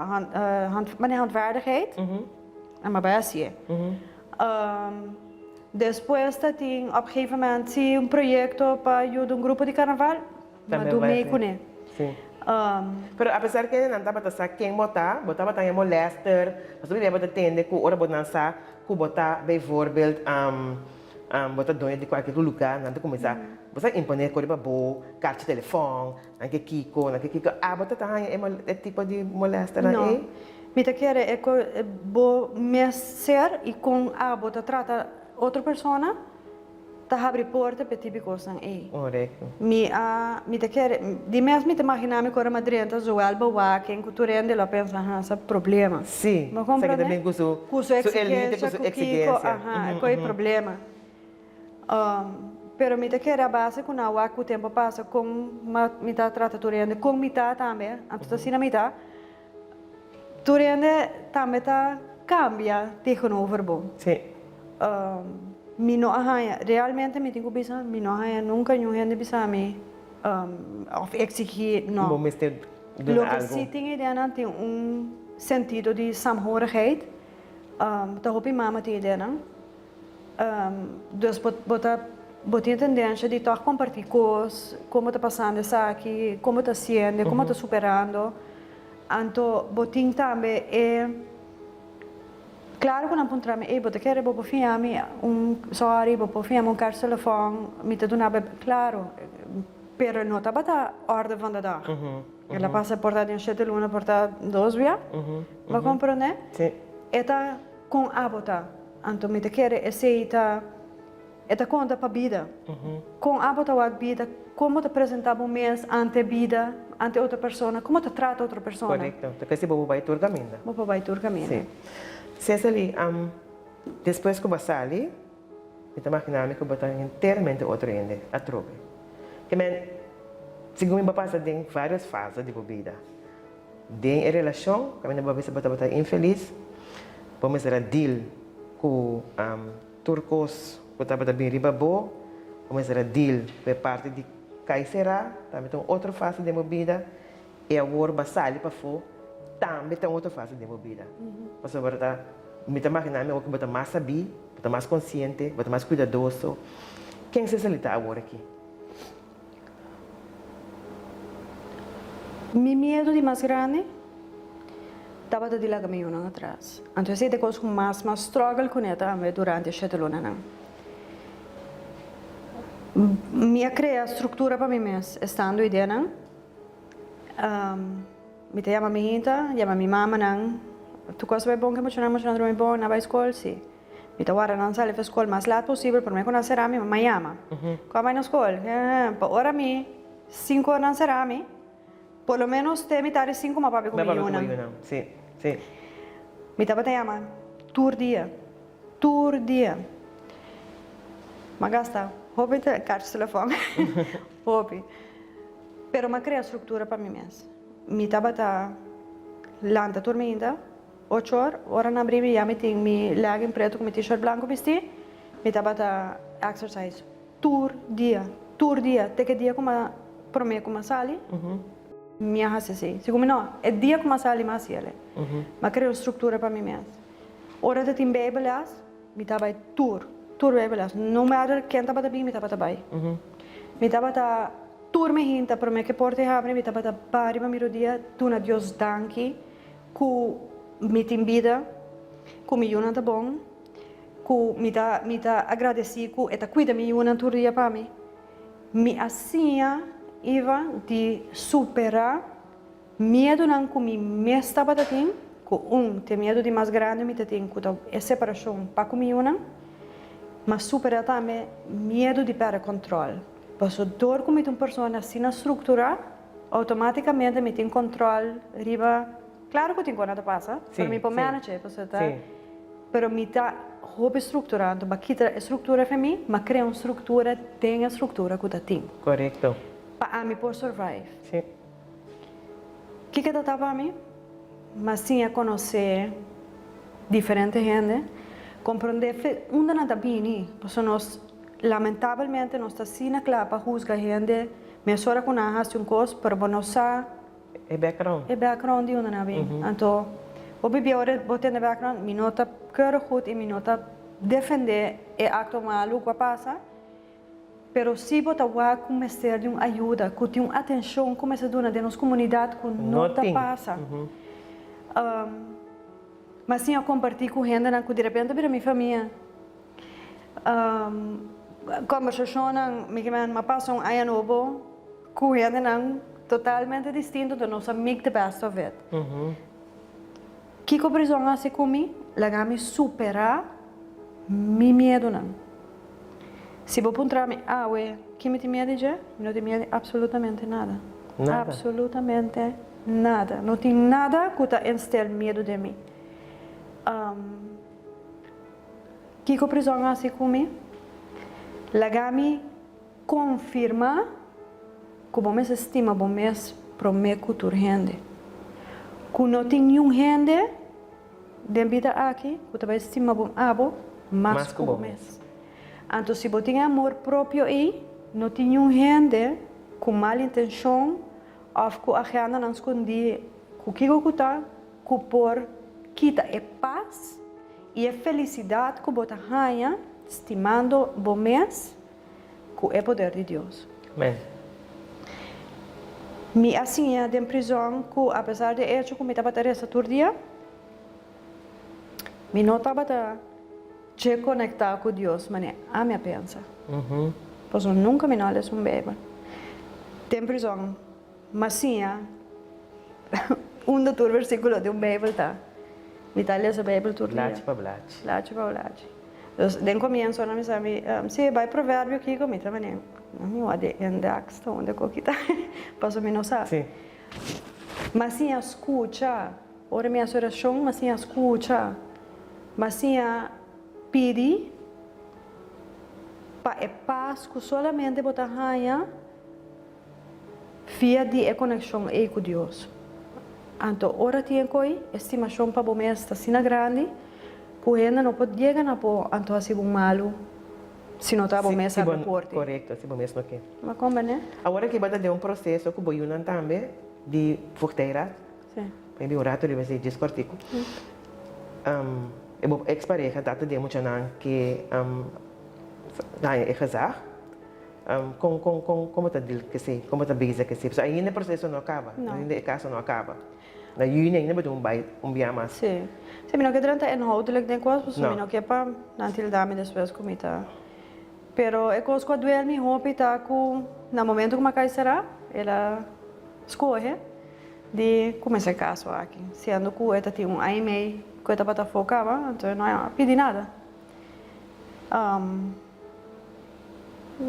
hand, mane handvaardigheid, en m'a bai hasié. Despues ta tin op gegeven moment si un proyekto pa yuda un grupo di karnaval, Ma Tambe dun bai mei si. kuné. Si. Pero apesar ke nan tabata sa ken bo ta, bo tabata haña molester, pasobra bia bo ta tende ku ora bo nan sa ku bo ta bijvoorbeeld bo ta doño di kualke lugá, nan ta kuminsá bo sa imponé ku riba bo karchi telefòn, nan ke kiko, nan ke kiko. Abo ta ta haña e e tipo di molesternan No. ei? Mi ta kere e ku bo mes ser i kon abo ta trata otro persona. Ta habri porta p'e tipi kosnan ei. Korekto. Mi a, mi ta kere, di mes mi ta imaginá mi ku ora mi a drenta zowel bewaking ku tur hende lo a pensa ha sa problema. Sí, Bo sa ki ta komprendé? bin ku su, Ku su su elite, ku eksigensia, su ku kiko, eksigensia. aha, e koe problema. Pero mi ta kere a base ku nan wak ku tempu a pasa kon mi ta trata tur hende, kon mi ta tambe, anto ta asina mi ta, tur hende tambe ta kambia tegenover bo. Sí. Mi no a haña, realmente mi tin ku bisa, mi no a haña nunka niun hende bisa mi òf eksigí, no. Bo mester duna Loke algu. si tin ideanan tin un sentido di saamhorigheid, ta hopi mama tin ideanan. Dus bo bo ta bo tin e tendensia di tòg kompartí kos, kon bo ta pasando esaki, kon bo ta hasiendo, kon bo ta superando. Anto bo tin tambe e. Claro cu nan puntra mi, ey, bo ta kere bo por fiña mi un sorry, bo por fiña mi un carchi telefon, mi ta duna bo, claro, pero no tabata orde van de dag. El a pasa por ta den shete luna, por ta dos bia, bo a comprende? E ta con abo ta, anto mi ta kere esey ta. E ta konta pa bida. Kon abo ta wak bida, kon bo ta presentá bo mes ante bida, ante otro persona, kon bo ta trata otro persona. Korekto. Ta kesi bo por bai tur kaminda. Bo por bai tur kaminda. Sí. Cecily, despues ku bo a sali, mi ta maginá mi ku bo ta henteramente otro hende atrobe. Ke men, segun mi bo a pasa den vários fase di bo bida. Den e relashon, kaminda bo a bisa bo tabata infelis, bo mester a deal ku. Tur kos ku tabata bin riba bo, bo mester a deal ku e parti di kai será, tambe ta un otro fase den bo bida, i awor bo a sali pafó, tambe ta un otro fase den bo bida. Pasobra ta, mi ta maginá mi awor ku bo ta mas sabí, bo ta mas konsiente, bo ta mas kuidadoso. Ken Cecily ta awor aki? Mi miedu di mas grandi tabata di laga mi yunan atras. Anto esei ta e kos ku mas mas struggle kuné tambe durante e shete lunanan. Mi a krea struktura pa mi mes estando ideanan. Mi ta yama mi hinta, yama mi mamanan, tur kos bai bon ke muchanan, muchanan drumi bon, nan bai skol? Si. Mi ta warda nan sali for skol mas lat posibel prome ku nan sera mi mama yama. Ku a bai na skol? Pa ora mi sinku ora nan sera mi, por lo menos te mitad di sinku mi a papia ku mi yunan. Mi tabata yama tur dia, tur dia. Mi a gasta hopi karchi telefòn, hopi. Pero mi a krea struktura pa mi mes. Mi tabata lanta tur mainta. Ocho or, ora nan bri mi ya mi tin mi legging preto ku mi t-shirt blanko bisti, mi tabata exercise tur dia, tur dia, te ke dia ku m'a prome ku m'a sali, mi a hasi así. Segun mi no, e dia ku m'a sali m'a hasi el. M'a krea un struktura pa mi mes. Ora ta tin bijbelles, mi ta bai tur, tur bijbelles, no matter ken tabata bin mi tabata bai. Mi tabata tur mi hinta prome ke porta e habri mi tabata para riba mi rodia duna Dios danki. Ku mi tin bida. ku mi yunan ta bon, ku mi ta mi ta agradesí ku e ta kuida mi yunan tur dia pa mi. Mi a siña Iva di superá miedunan ku mi mes tabata tin, ku un te miedu di mas grandi mi ta tin ku ta e separashon pa ku mi yunan, m'a superá tambe miedu di pèrdè kòntròl. Paso dor ku mi ta un persona asina strukturá, outomátikamente mi tin kòntròl riba, klaro ku tin kos nan ta pasa, pero mi por manage e, pasobra ta, pero mi ta hopi strukturá, anto b'a kita e struktura for mi, m'a krea un struktura den e struktura ku ta tin. Korekto. Pa ami por survive. Kiko ta ta pa mi? M'a siña konosé diferente hende, komprondé fe unda nan ta bini, pasobra nos lamentabelmente nos ta asina kla pa husga hende mesora ku nan a hasi un kos, pero bo no sa E background. E background di unda nan a bini. Anto hopi bia ora bo tende background, mi no ta keurig goed i mi no ta defendé e akto malu ku a pasa, Pero si bo ta wak ku mester di un ayuda, ku tin un atenshon ku mester duna den nos komunidat ku no ta pasa. Mas sin a kompartí ku hendenan ku direpente bira mi famia. Kombersashonnan, mi ke men, m'a pasa un aña nobo ku hendenan totalmente distinto, enton nos a make the best of it. Kiko prizòn hasi ku mi? Laga mi superá mi miedunan. Si bo puntra mi awe ki mi tin miedu di dje, mi no tin miedu di absolutamente nada. Nada. Absolutamente nada. No tin nada ku ta instel miedu den mi. Kiko prizòn hasi ku mi? Laga mi Konfirmá ku bo mester stima bo mes promé ku tur hende. Ku no tin niun hende den bida aki ku ta bai stima bo abo mas ku bo mes. Anto si bo tin e amor propio ei, no tin niun hende ku mal intenshon òf ku agendanan skondí ku kiko ku ta ku por kita e pas i e felisidat ku bo ta haña stimando bo mes ku e poder di Dios. Amen. Mi a siña den prizòn ku apesar di e echo ku mi tabata resa tur dia, mi no tabata dje konektá ku Dios manera ami a pensa. Pasobra nunka mi no a lesa un Beibel. Den prizòn mi a siña unda tur versíkulo di un Beibel ta. Mi ta lesa Beibel tur dia. Blachi pa blachi. Blachi pa blachi. Dus den comienzo nan bisa mi, si bai proverbio kiko mi ta mane, mi wak di index ta unda ku kita, paso mi no sa. Si. Ma siña skucha, ora mi hasi orashon ma siña skucha, ma siña pidi pa e pas ku solamente bo ta haña Via di e konekshon ei ku Dios. Anto ora tin e koi, e stimashon pa bo mes ta asina grandi ku hende no por yega na bo anto hasi bo malu si no ta bo mes a reporte. Korekto, si bo mes no ke. Bo a komprende? Awor aki bo ta den un proseso ku bo yunan tambe di voogdijraad. Si. Maybe un rato riba esei djis kòrtiku. E bo eks pareha ta ta den muchanan ke haña e gezag. Kon kon kon kon bo ta deal ku esei? Kon bo ta bezig ku esei? Pasobra ainda e proseso no a kaba. No. Ainda e kaso no a kaba. Na yüni ainda bo tin un bai un bia mas. Sí. Sí, mi no ke drenta inhoudelijk den kos, pasobra No. mi no ke pa nan tilda mi despues ku mi ta. Pero e kos ku a duel mi hopi ta ku na momento ku mi a kai será, el a skohe di kuminsá e kaso aki. Siendo ku e ta tin un aña i mei ku e tabata afó kaba, anto e no a pidi nada.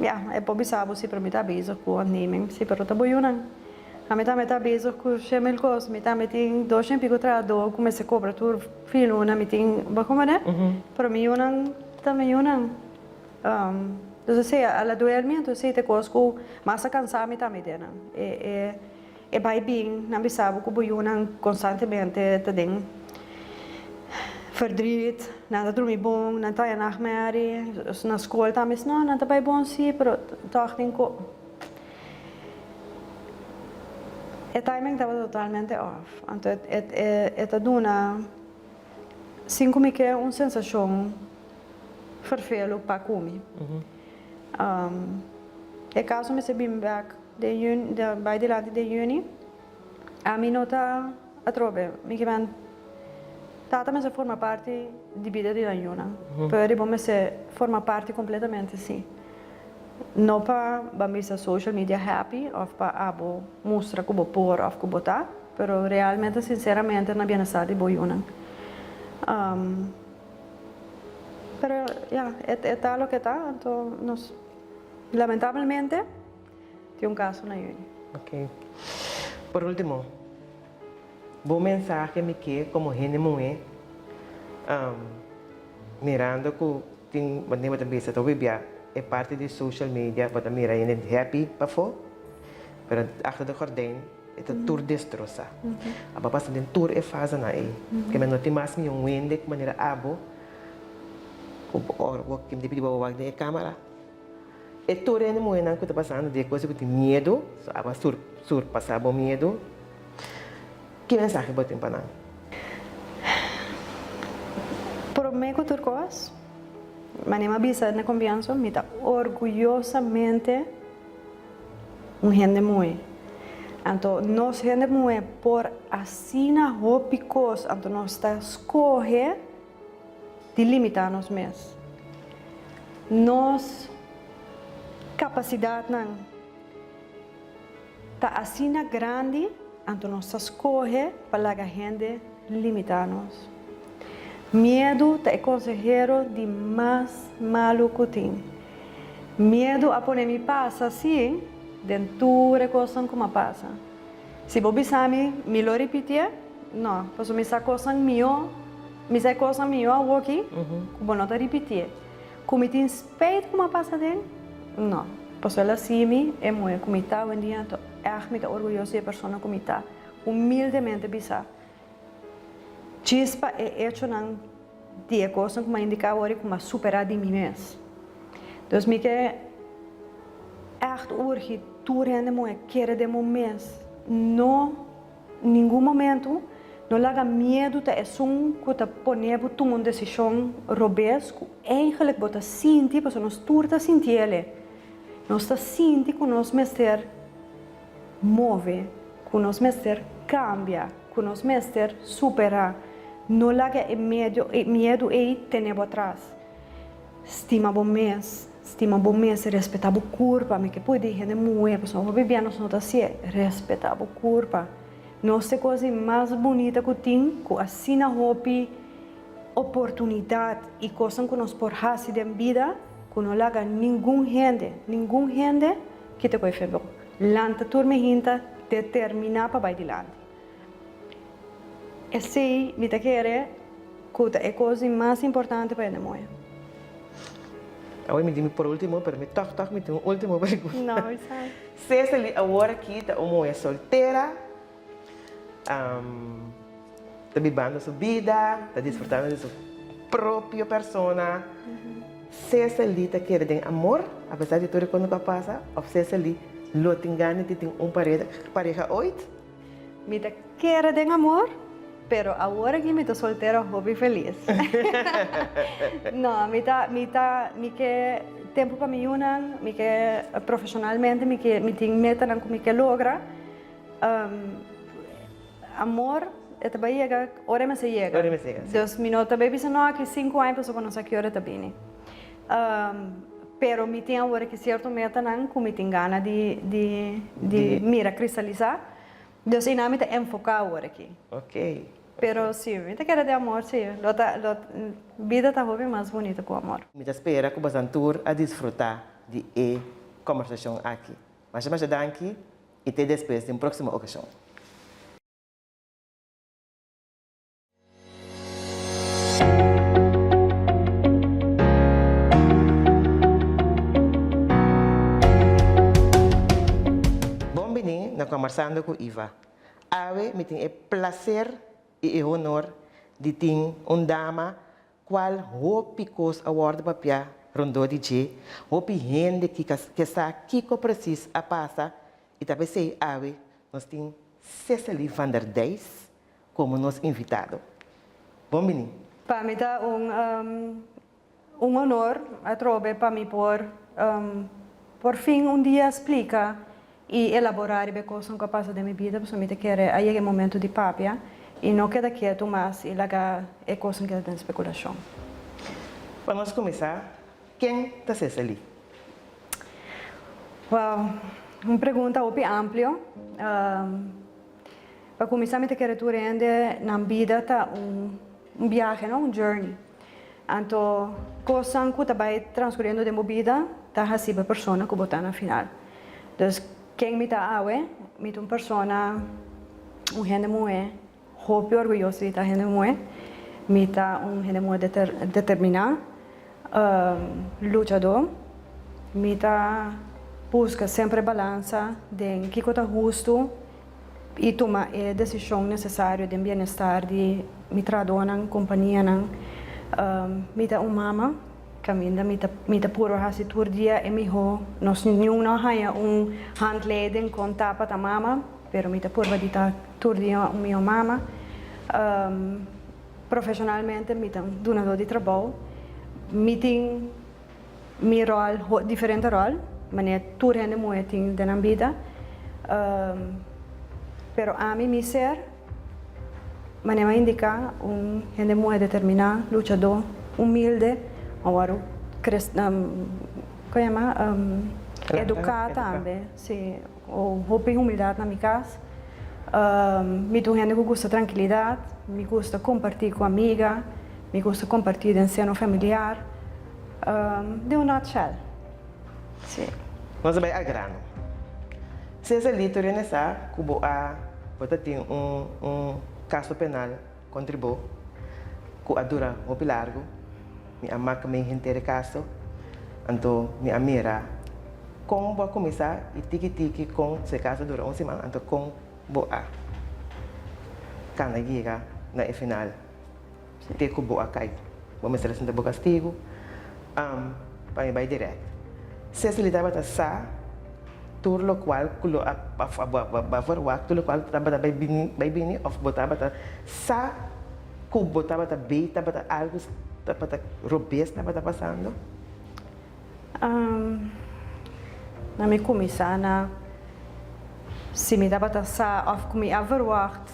Ya, e por bisa bo si, pero mi ta bezig ku onderneming. Si, pero ta bo yunan. Ami tambe ta bezig ku shemil kos. Mi tambe tin dos shen piko trahadó ku mester kobra tur fin luna. Mi tin, bo komprende? Pero mi yunan ta mi yunan. Dus esei a la duel mi, entonces esei ta e kos ku mas a kansa mi tambe den nan. E e. E bai bin nan bisa bo ku bo yunan konstantemente ta den verdriet, nan ta drumi bon, nan ta haña nachtmerrie, na skol tambe no, nan ta bai bon si, pero tòg tin ku e timing tabata totalmente off. Anto e ta duna sin ku mi ke un sensashon ferfelu pa ku mi. E kaso mester bin bèk. Den juni, den bai dilanti den juni, ami no ta atrobe. Mi ke men, Tata mester forma parti di bida di nan yunan, pero riba mester forma parti completamente si. No pa ban bisa social media happy of pa abo mustra cu bo por of cu bo ta, pero realmente sinceramente na bienestar di bo yunan. Pero ya, e ta loke ta, anto nos lamentablemente tin un caso na juni. Ok. Por ultimo, bo mensahe mi ke como hende muhe mirando cu tin manera bo ta bisa ta hopi bia e parti di social media bo ta mira hende happy pafo pero achter de gordijn e ta tur destrosa. Abo a pasa den tur e fasenan ei ke men no tin mas mi un hende ku manera abo ku ora bo tin di pidi bo wak den e camera e tur hende muhenan ku ta pasando di e kos ku tin miedu so abo a surpasa bo miedu. Ki mensahe bo tin pa nan? Promé ku tur kos, manera mi a bisa na komienso, mi ta orguyosamente un hende muhé. Anto nos hende muhé por asina hopi kos, anto nos ta skohe di limitá nos mes. Nos kapasidatnan. Ta asina grandi, anto nos ta skohe pa laga hende limitá nos. Miedu ta e konsehero di mas malu ku tin. Miedu a pone mi pasa, sí, den tur e kosnan ku m'a pasa. Si bo bisa mi, mi lo ripitié? No, pasobra mi sa kosnan mihó, mi sa e kosnan mihó awoki ku bo no ta ripitié. Ku mi tin spijt ku m'a pasa den? No. Pasobra el a si mi e muhé ku mi ta awendia, anto ègt mi ta orguyoso di e persona ku mi ta. Humildemente bisa, djis pa e echonan di e kosnan ku m'a indiká awor i ku m'a superá di mi mes. Dus mi ke ègt urgi tur hende muhé kere den bo mes. No. Ningun momentu no laga miedu ta esun ku ta pone bo tuma un desishon robes ku eigenlik bo ta sinti, pasobra nos tur ta sinti el'e. Nos ta sinti ku nos mester move, ku nos mester kambia, ku nos mester superá. No laga e miedu ei tene bo atras. Stima bo mes, stima bo mes, respetá bo kurpa, mi ke pudi di hende muhé, pasobra hopi bia nos no ta hasié, respetá bo kurpa. Nos ta e kos di mas bunita ku tin, ku asina hopi oportunidat i kosnan ku nos por hasi den bida, ku no laga ningun hende, ningun hende kita ku e fe bo. Lanta tur mi hinta determiná pa bai dilanti. Esei mi ta kere ku ta e kos di mas importante pa hende moe. Awor mi di mi por ultimo, pero mi tòg tòg mi tin un ultimo pregunta. No, esei. Cecily awor aki ta un muhé soltera, ta bibando su bida, ta disfrutando di su propio persona. Cecily ta kere den amor apesar di tur e kos ku a pasa òf Cecily lo tin gana di tin un pareha oit? Mi ta kere den amor, pero awor aki mi ta soltero hopi felis. No, mi ta, mi ta, mi ke tempu pa mi yunan, mi ke profesionalmente, mi ke, mi tin metanan ku mi ke logra. Amor e ta bai yega ora e mester yega. Ora e mester yega, si. Dus mi no ta bai bisa no aki sinku aña pasobra no sa ki ora e ta bini. Pero mi tin awor aki cierto metanan cu mi tin gana di di di mira cristalisa. Dus einan mi ta enfoca awor aki. Ok. Pero si, mi ta kere den amor si. Lo ta lo bida ta hopi mas bunito cu amor. Mi ta spera cu bosan tur a disfruta di e combersacion aki. Masha masha danki y te despues den proximo ocasion. Bon bini na Combersando cu Iva. Awe mi tin e placer y e honor di tin un dama cual hopi cos a wordo papia rondó di dje, hopi hende ke sa kico precies a pasa y ta pesey awe nos tin Cecily van der Dijs komo nos invitado. Bon bini. Pa mi ta un un honor atrobe pa mi por por fin un dia splika i elaborá riba e kosnan ku a pasa den mi bida pasobra mi ta kere a yega e momento di papia. I no keda ketu mas i laga e kosnan keda den spekulashon. Pa nos kuminsá, ken ta Cecily? Wow, un pregunta hopi amplio. Pa kuminsá mi ta kere tur hende nan bida ta un biahe, no? Un journey. Anto kosnan ku ta bai transkuriendo den bo bida ta hasi bo e persona ku bo ta na final. Dus ken mi ta awe? Mi ta un persona, un hende muhé, hopi orguyoso di ta hende muhé. Mi ta un hende muhé determiná, luchadó. Mi ta buska semper balansa den kiko ta hustu i tuma e desishon nesesario den bienestar di mi trahadónan, kompanianan. Mi ta un mama, kaminda mi ta mi ta puru hasi tur dia e mihó. Nos niun no a haña un handleiding kon ta pa ta mama, pero mi ta purba di ta tur dia un mihó mama. Profeshonalmente mi ta un dunadó di trabou. Mi tin Mi ròl, diferente ròl, manera tur hende muhé tin den nan bida. Pero ami, mi ser, manera mi a indiká, un hende muhé determiná, luchadó, humilde, awor kres, kon yama, eduká tambe, si, hopi humildat na mi kas. Mi ta un hende ku gusta trankilidat, mi gusta kompartí ku amiga, mi gusta kompartí den seno familiar. Den un nutshell, si. Nos a bai al grano. Cecily tur hende sa ku bo a bo ta tin un un kaso penal kontra bo ku a dura hopi largu. Mi a mak mi henter e kaso, anto mi a mira kon bo a kuminsá i tiki tiki kon su e kaso dura un siman, anto kon bo a kana yega na e final te ku bo a kai. Bo mester a sinta bo kastigu pa mi bai dirèkt. Cecily tabata sa tur lokual ku lo a bo a verwagt, tur lokual tabata bai bini bai bini òf bo tabata sa ku bo tabata bei tabata algu tabata robes tabata pasando? Na mi kuminsá na si mi tabata sa òf ku mi a verwagt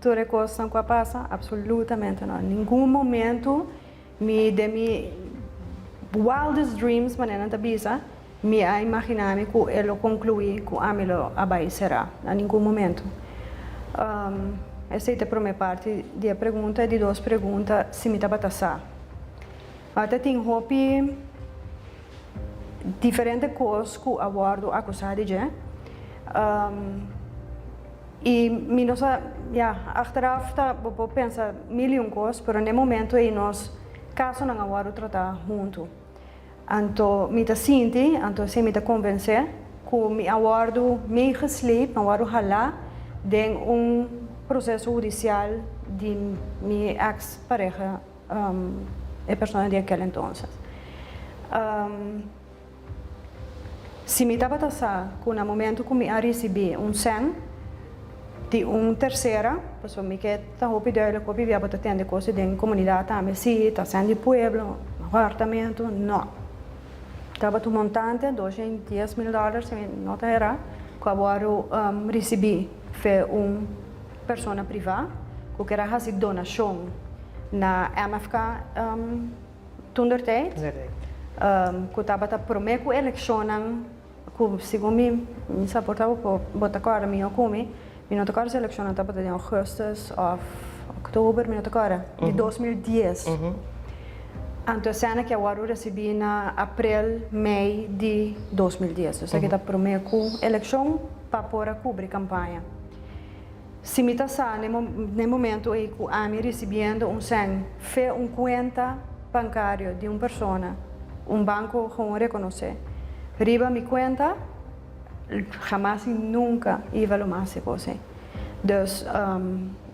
tur e kosnan ku a pasa? Absolutamente no. Ningun momentu mi den mi wildest dreams manera nan ta bisa mi a imaginá mi ku e lo konkluí ku ami lo a bai será. Na ningun momentu. Esei ta e promé parti di e pregunta. E di dos pregunta si mi tabata sa. Ta tin hopi diferente kos ku a wòrdu akusá di dje. I mi no sa, ya, achteraf ta bo por pensa mil i un kos, pero n'e momento ei nos kasonan a wòrdu tratá huntu. Anto mi ta sinti, anto esei mi ta konvensé, ku mi a wòrdu meegesleept, mi a wòrdu halá den un proseso hudisial di mi eks pareha, e persona di akel entonces. Si mi tabata sa ku na momento ku mi a risibí un sèn di un tersera, pasobra mi ke ta hopi duidelijk hopi bia bo ta tende kos den komunidat tambe, si ta sèn di pueblo, hòrtamentu, no. Tabata un montante, 210 mil dòler si mi no ta erá, ku a wòrdu risibí fe un persona privá ku ker a hasi donashon na MFK. Toendertijd, ku tabata promé ku elekshonnan, ku segun mi, mi sa por ta bo ta kòrda mihó ku mi, mi no ta kòrda si elekshonnan tabata den ougùstùs òf òktober, mi no ta kòrda, di 2010. Anto esena ke a wòrdu risibí na aprel, mei di 2010. Esaki ta promé ku elekshon pa por a kubri kampaña. Si mi ta sa n'e momento ei ku ami risibiendo un sèn fe un kuenta bankario di un persona, un banko gewoon rekonosé riba mi kuenta, hamas i nunka iba lo mas e kos ei. Dus,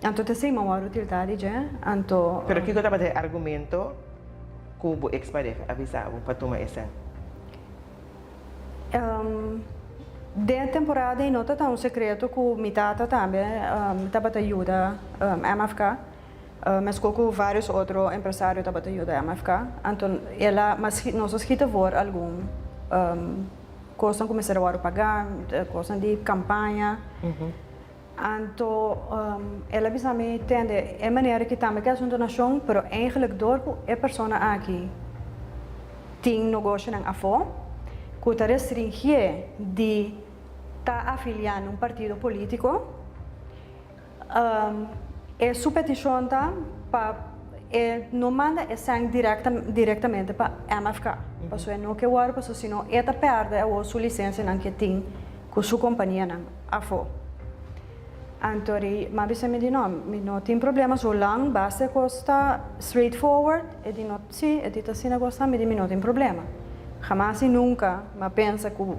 anto ta esei mi a wòrdu tiltá di dje, anto. Pero kiko tabata e argumento ku bo eks pareha a bisa bo pa tuma e sèn? Den e temporada ei no ta ta un sekreto ku mi tata tambe tabata yuda MFK, meskos ku vários otro empresario tabata yuda MFK. Anto el a nos a skita voor algun kosnan ku mester a wòrdu pagá, kosnan di kampaña. Anto el a bisa mi, Tende, e manera ki tambe ke hasi un donashon, pero eigenlijk dor ku e persona aki tin nogoshonan afó ku ta restringié di ta afiliá na un partido polítiko, e su petishon ta pa e no manda e sèn direktamente pa MFK, pasobra e no ke wòrdu, pasobra si no e ta pèrdè awor su lisensianan ke tin ku su kompanianan afó. Anto ri m'a bisa mi di no, mi no tin problema zolang basta e kos ta straight forward, e di no si, e di ta asina kos ta, mi di mi no tin problema. Hamas i nunka m'a pensa ku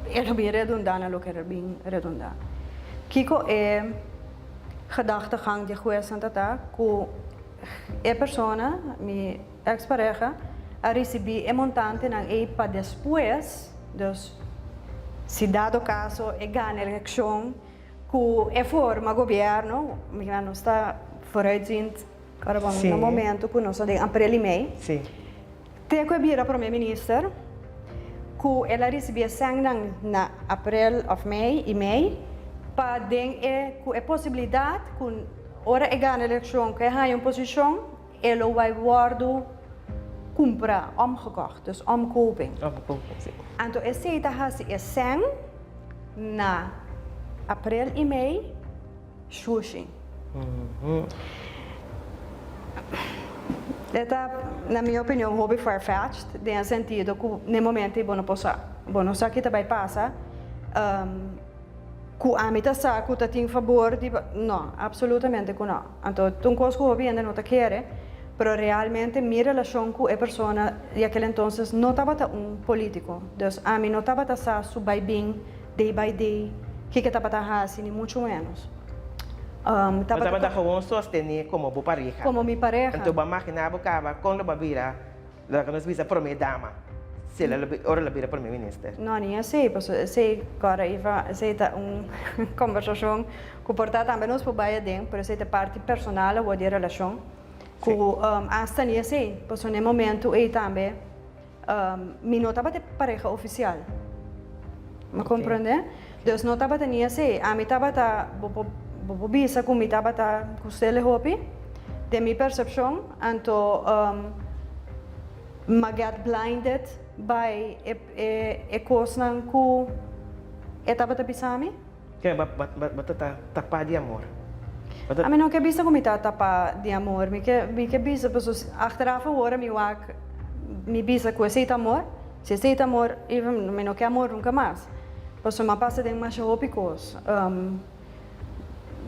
e lo bin redundá na loke e bin redundá. Kiko e gedachtegang di e huesnan ta ta ku e persona, mi ex pareha, a risibí e montantenan ei pa despues, dus si dado caso e gana eleccion cu e forma gobierno, mira nos ta vooruitziend ora bon na momento cu nos ta den april y mei, te cu e bira prome minister cu el a ricibi e sengnan na april of mei y mei pa den e cu e posibilidad cu ora e gana eleccion cu e haya un posicion E lo bai wòrdu kumprá, omgekocht, dus omkoping. Omkoping, si. Anto esei ta hasi e sèn na aprel i mei shushi. E ta, na mi opinion, hopi far-fetched den e sentido ku na e momento ei bo no por sa. Bo no sa ki ta bai pasa. Ku ami ta sa ku ta tin fabor di. No, absolutamente ku no. Anto ta un kos ku hopi hende no ta kere, pero realmente mi relashon ku e persona di aquel entonces no tabata un politico. Dus ami no tabata sa su bai bin day by day, kiko e tabata hasi, ni muchu menos. Bo tabata gewoon sostené komo bo pareha. Komo mi pareha. Anto bo a maginá bo kaba kon lo bo a bira Lo ke nos bisa prome dama, si el a ora el a bira prome minister. No, ni esei, pasobra esei kòrda Iva, esei ta un kombersashon ku por ta tambe nos por bai aden, pero esei ta parti personal awor di e relashon, ku asta ni esei, pasobra na e momentu ei tambe mi no tabata e pareha ofisial, bo komprende? Dus no tabata ni esei, ami tabata, bo por bo por bisa ku mi tabata ku Stelle hopi, den mi persepshon, anto m'a get blinded by e e e kosnan ku e tabata bisa mi. Ke bo bo ta ta tapá di amor? Bo ta. Ami no ke bisa ku mi ta tapá di amor, mi ke mi ke bisa pasobra achteraf awor mi wak mi bisa ku esei ta amor. Si esei ta amor, even mi no ke amor nunka mas. Pasobra mi a pasa den masha hopi kos.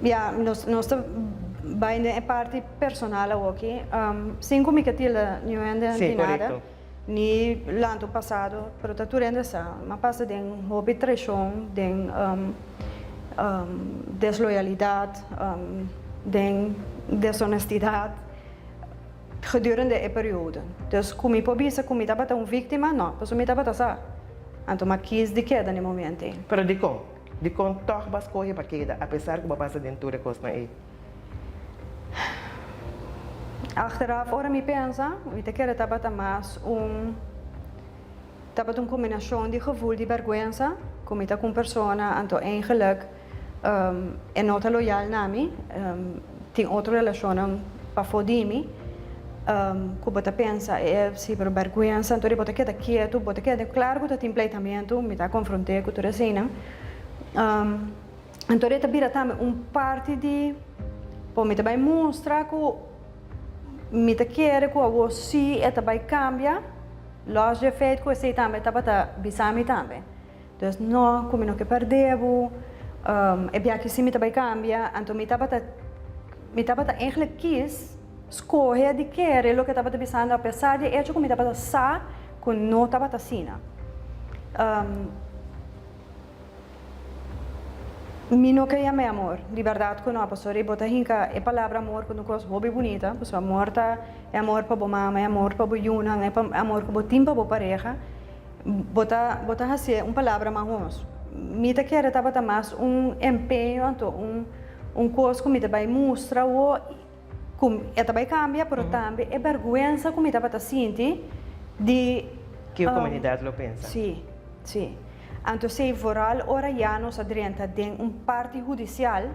Ya, nos nos ta bai den e parti personal awoki. Sin ku mi ke tilda niun hende di nada, ni lanta un pasado, pero ta tur hende sa. Mi a pasa den hopi traishon, den desloyalidat, den deshonestidat. Gedurende e periodo. Dus ku mi por bisa ku mi tabata un víktima? No, pasobra mi tabata sa. Anto m'a kis di keda na e momento ei. Pero dikon? Dikon tòg bo a skohe pa keda apesar ku bo a pasa den tur e kosnan ei? Achteraf ora mi pensa, mi ta kere tabata mas un tabata un kombinashon di gevoel di bèrgwensa ku mi ta ku un persona anto eigenlik E no ta loyal na mi, tin otro relashonnan pafó di mi ku bo ta pensa e si pero bèrgwensa, anto di bo ta keda ketu, bo ta keda klaro ku ta tin pleitamentu, mi ta konfront'é ku tur eseinan. Anto di e ta bira tambe un parti di bo mi ta bai mustra ku mi ta kere ku awor si e ta bai kambia, lòs di e feit ku esei tambe tabata bisa mi tambe. Dus no, ku mi no ke pèrdè bo, e biaha si mi ta bai kambia, anto mi tabata, mi tabata eigentlik kis skohe di kere loke tabata bisando apesar di e echo ku mi tabata sa ku no tabata asina. Mi no ke yam'é amor, di bèrdat ku no, pasobra bo ta hinka e palabra amor ku un kos hopi bunita, pasobra amor ta e amor pa bo mama, e amor pa bo yunan, e amor ku bo tin pa bo pareha. Bo ta bo ta hasié un palabra mahos. Mi ta kere tabata mas un empeño anto un un kos ku mi ta bai mustra awo ku e ta bai kambia pero tambe e bèrgwensa ku mi tabata sinti di Ke komunidat lo pensa. Sí, sí. Anto esei vooral ora ya nos a drenta den un parti hudisial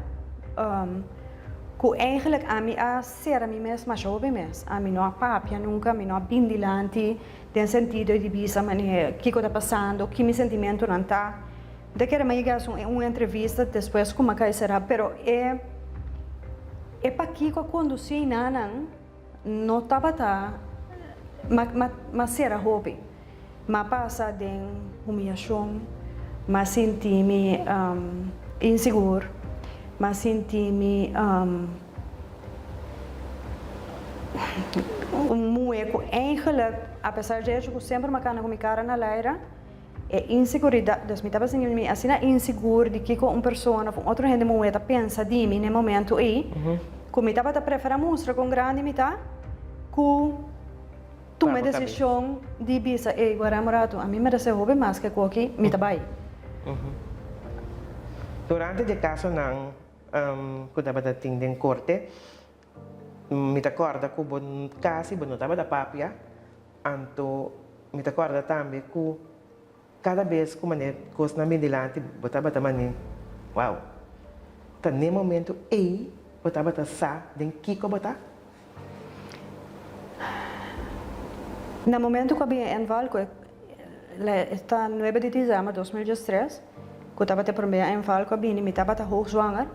ku eigenlijk ami a sera mi mes masha hopi mes. Ami no a papia nunka, mi no a bin dilanti den sentido di bisa manera kiko ta pasando, ki mi sentimentunan ta. Mi ta kere mi a yega un entrevista despues ku mi a kai sera, pero e e pakiko a kondusí nanan No tabata ma sera hopi. M'a pasa den humiyashon, m'a sinti mi insigur, m'a sinti mi un muhe ku eigenlijk, apesar dje hecho ku semper m'a kana ku mi kara na laira, e inseguridat, dus mi tabata sinti mi asina insigur di kiko un persona of un otro hende muhe ta pensa di mi na e momento ei, ku mi tabata prefera mustra kon grandi mi ta ku tuma e desishon di bisa, ey, guarda un ratu, ami merese hopi mas ke koki, mi ta bai. Durante di e kasonan ku tabata tin den korte, mi ta kòrda ku bo kasi bo no tabata papia. Anto mi ta kòrda tambe ku kada bes ku manera kosnan bin dilanti bo tabata manera wow. Ta n'e momento ei bo tabata sa den kiko bo ta? Na momento ku a bin e inval ku e ta nuebe di dizèmber 2013 ku tabata e promé inval ku a bini mi tabata hoogzwanger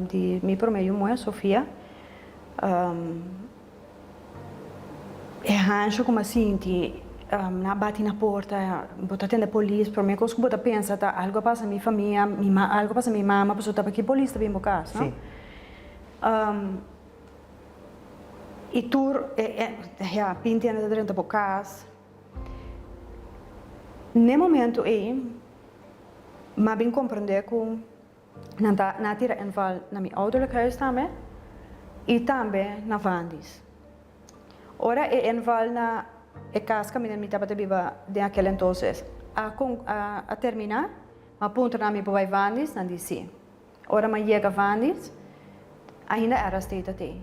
di mi promé yu muhé Sofia. E hansha ku mi a sinti, nan a bati na porta, bo ta tende polis, prome kos ku bo ta pensa ta algu a pasa mi famia, mi ma algu a pasa mi mama, pasobra ta paki polis ta bin bo kas, no? I tur e ya binti hende ta drenta bo kas. N'e momento ei mi a bin komprende ku Nan ta nan a tira inval na mi ouderlijk huis tambe y tambe na Vandy's. Ora e inval na e cas caminda mi tabata biba den aquel entonces a a termina, mi a puntra nan mi por bay Vandy's, nan di si. Ora mi a yega Vandy's, ainda RST ta tey.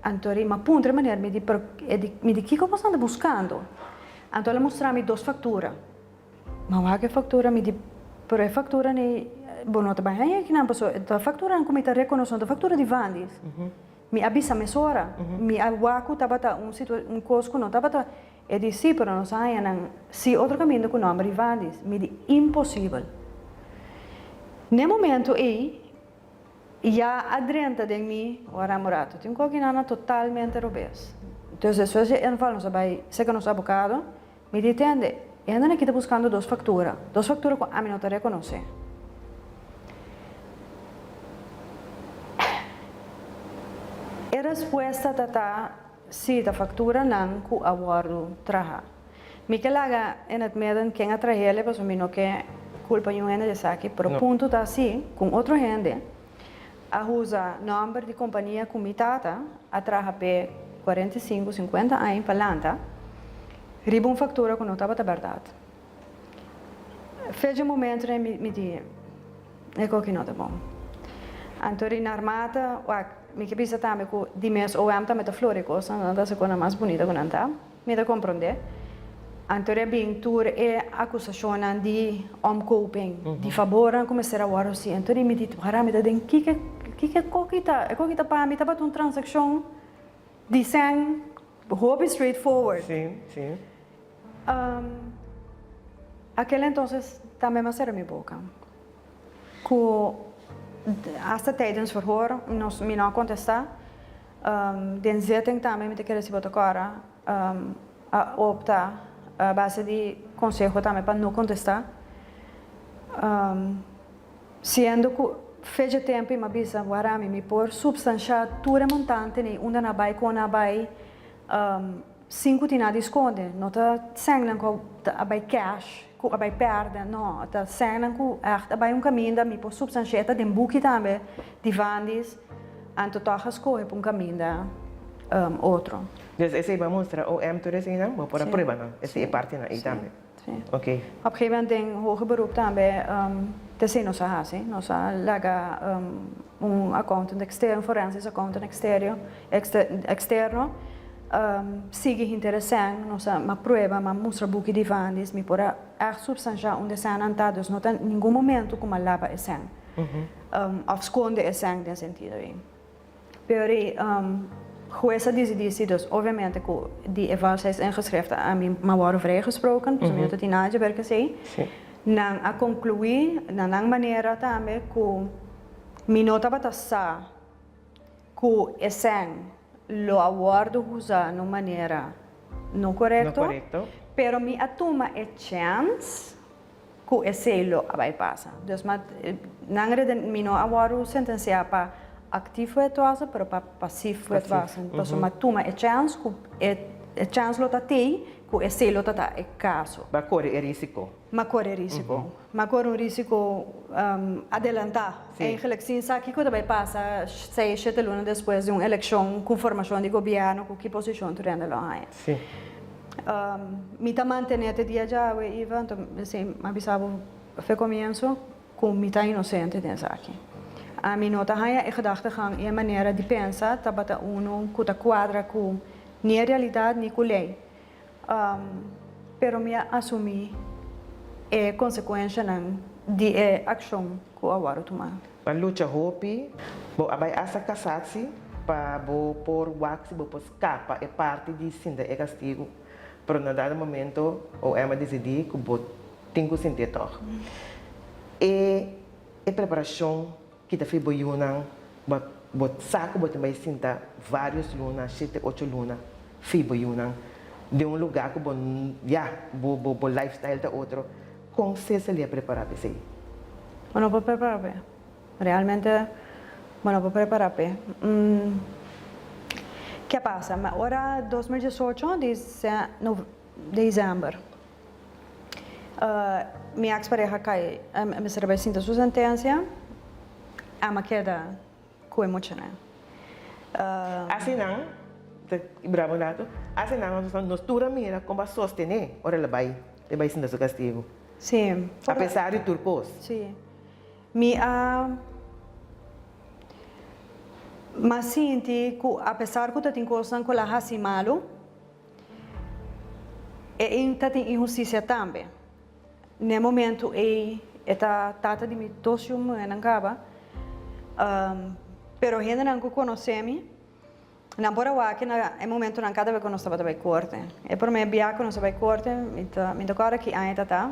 Anto mi a puntra e meneer, mi di pero mi di kico boso nan ta buscando? Anto el a mustra mi dos factura. Ma wak e factura mi di, pero e factura ni bo no ta bai haña kinan paso e ta facturanan cu mi ta reconoce no ta factura di Vandis. Mi a bisa mesora, mi a wak cu tabata un situa un cos cu no tabata, e di si pero nos a haña nan si otro caminda cu nomber di Vandis. Mi di imposibel. N'e momento ey Ya a drenta den mi ora murato. Tin kokinan a totalmente robes. Dus despues di e inval nos a bai seka nos abokado, mi di tende, e hendenan aki ta buskando dos faktura, dos faktura ku ami no ta rekonosé. E respuesta ta ta si ta fakturanan ku a wòrdu traha. Mi ke laga in het midden ken a trahele pasobra mi no ke kulpa niun hende di esaki, pero punto ta si ku un otro hende a usa nòmber di kompania ku mi tata a traha p'e 45, 50 aña pa lanta riba un faktura ku no tabata bèrdat. Fecha momento mi mi di e koki no ta bon. Anto ri narmata wak mi ke bisa tambe ku di mes OM tambe ta flori kosnan, nan ta hasi kosnan mas bunita ku nan ta. Mi ta komprondé. Anto a bin tur e akusashonnan di omkoping, di fabornan ku mester a wòrdu hasi. Anto mi di, Wara, mi ta den kiko kiko e koki ta? E koki ta pa mi tabata un transakshon di sèn hopi straight forward. Sí, sí. Akel entonces tambe mi a sera mi boka. Ku hasta tijdens verhoor nos mi no a kontestá. Den zitting tambe mi ta kere si bo ta kòrda a opta a base di konseho tambe pa no kontestá. Siendo ku fecha tempu i mi a bisa wara mi mi por supstanshá tur e montante nei unda nan a bai kon nan a bai. Sin ku tin nada di skonde. No ta sènnan ku a bai cash, ku a bai pèrdè, no. Ta sènnan ku ègt a bai un kaminda, mi por supstanshia, e ta den buki tambe di Vandis, anto tòg a skohe pa un kaminda otro. Dus esei bo a mustra OM tur eseinan, bo por a prueba nan, esei e partinan ei tambe. Sí. Op een gegeven moment den hoger beroep tambe t'esei nos a hasi. Nos a laga un accountant externo, un forensisch accountant exterio, externo. Sigui hinter e sèn, nos a m'a prueba, m'a mustra buki di Vandis, mi por a ègt supstanshá unda e sènnan ta, dus no ta ningun momentu ku m'a laba e sèn òf skonde e sèn den sentido ei. Pero e hues a disidí si, dus obviamente ku di e valsheidsingeschriften ami m'a wòrdu vrijgesproken, pasobra mi no ta tin nada dje ber ku esei. Nan a konkluí na nan manera tambe ku mi no tabata sa ku e sèn lo a wòrdu usa na un manera no korekto, pero mi a tuma e chèns ku esei lo a bai pasa. Dus ma nan reden mi no a wòrdu sentensiá pa aktief wetwassen, pero pa pasief wetwassen. Pasobra mi a tuma e chèns ku e chèns lo ta tei ku esei lo ta ta e kaso. Bo a kore e risiko. Mi a kore e risiko. Mi a kore un risiko adelantá. Eigenlijk sin sa kiko ta bai pasa seis, shete luna despues di un elekshon ku formashon di gobièrnu, ku ki posishon tur hende lo haña. Mi ta mantené te dia djawe, Iva, anto esei mi a bisa bo fe komienso, ku mi ta inosente den esaki. Ami no ta haña e gedachtegang i e manera di pensa tabata unu ku ta kuadra ku ni e realidat ni ku lei. Pero mi a asumí e konsekuenshanan di e akshon ku a wòrdu tumá. Bo a lucha hopi, bo a bai asta kasatsi pa bo por wak si bo por skapa e parti di sinta e kastigu, pero na dado momento OM a disidí ku bo tin ku sintié tòg. E e preparashon Kita fi bo yunan, bo bo sa ku bo tin bai sinta varios luna, shete, ocho luna, fi bo yunan den un lugá ku bo ya, bo bo bo lifestyle ta otro. Kon Cecily a prepará pa esei? Bo no por prepará p'e. Realmente bo no por prepará p'e. Ke a pasa? Ora 2018, december. Mi ex pareha kai mester a bai sinta su sentencia, ama keda ku e muchanan. Asinan, ta brava un rato, asinan nos tur a mira kon bo a sostené ora el a bai, el bai sinta su kastigu. Sí. A pesar di tur kos. Sí. Mi a m'a sinti ku apesar ku ta tin kosnan ku el a hasi malu, E ta tin inhustisia tambe. N'e momentu ei e ta tata di mi dos yu muhénan kaba, pero hendenan ku konosé mi, nan por a wak na e momentunan kada bes ku nos tabata bai korte. E promé bia ku nos a bai korte, mi ta mi ta kòrda ki aña ta ta,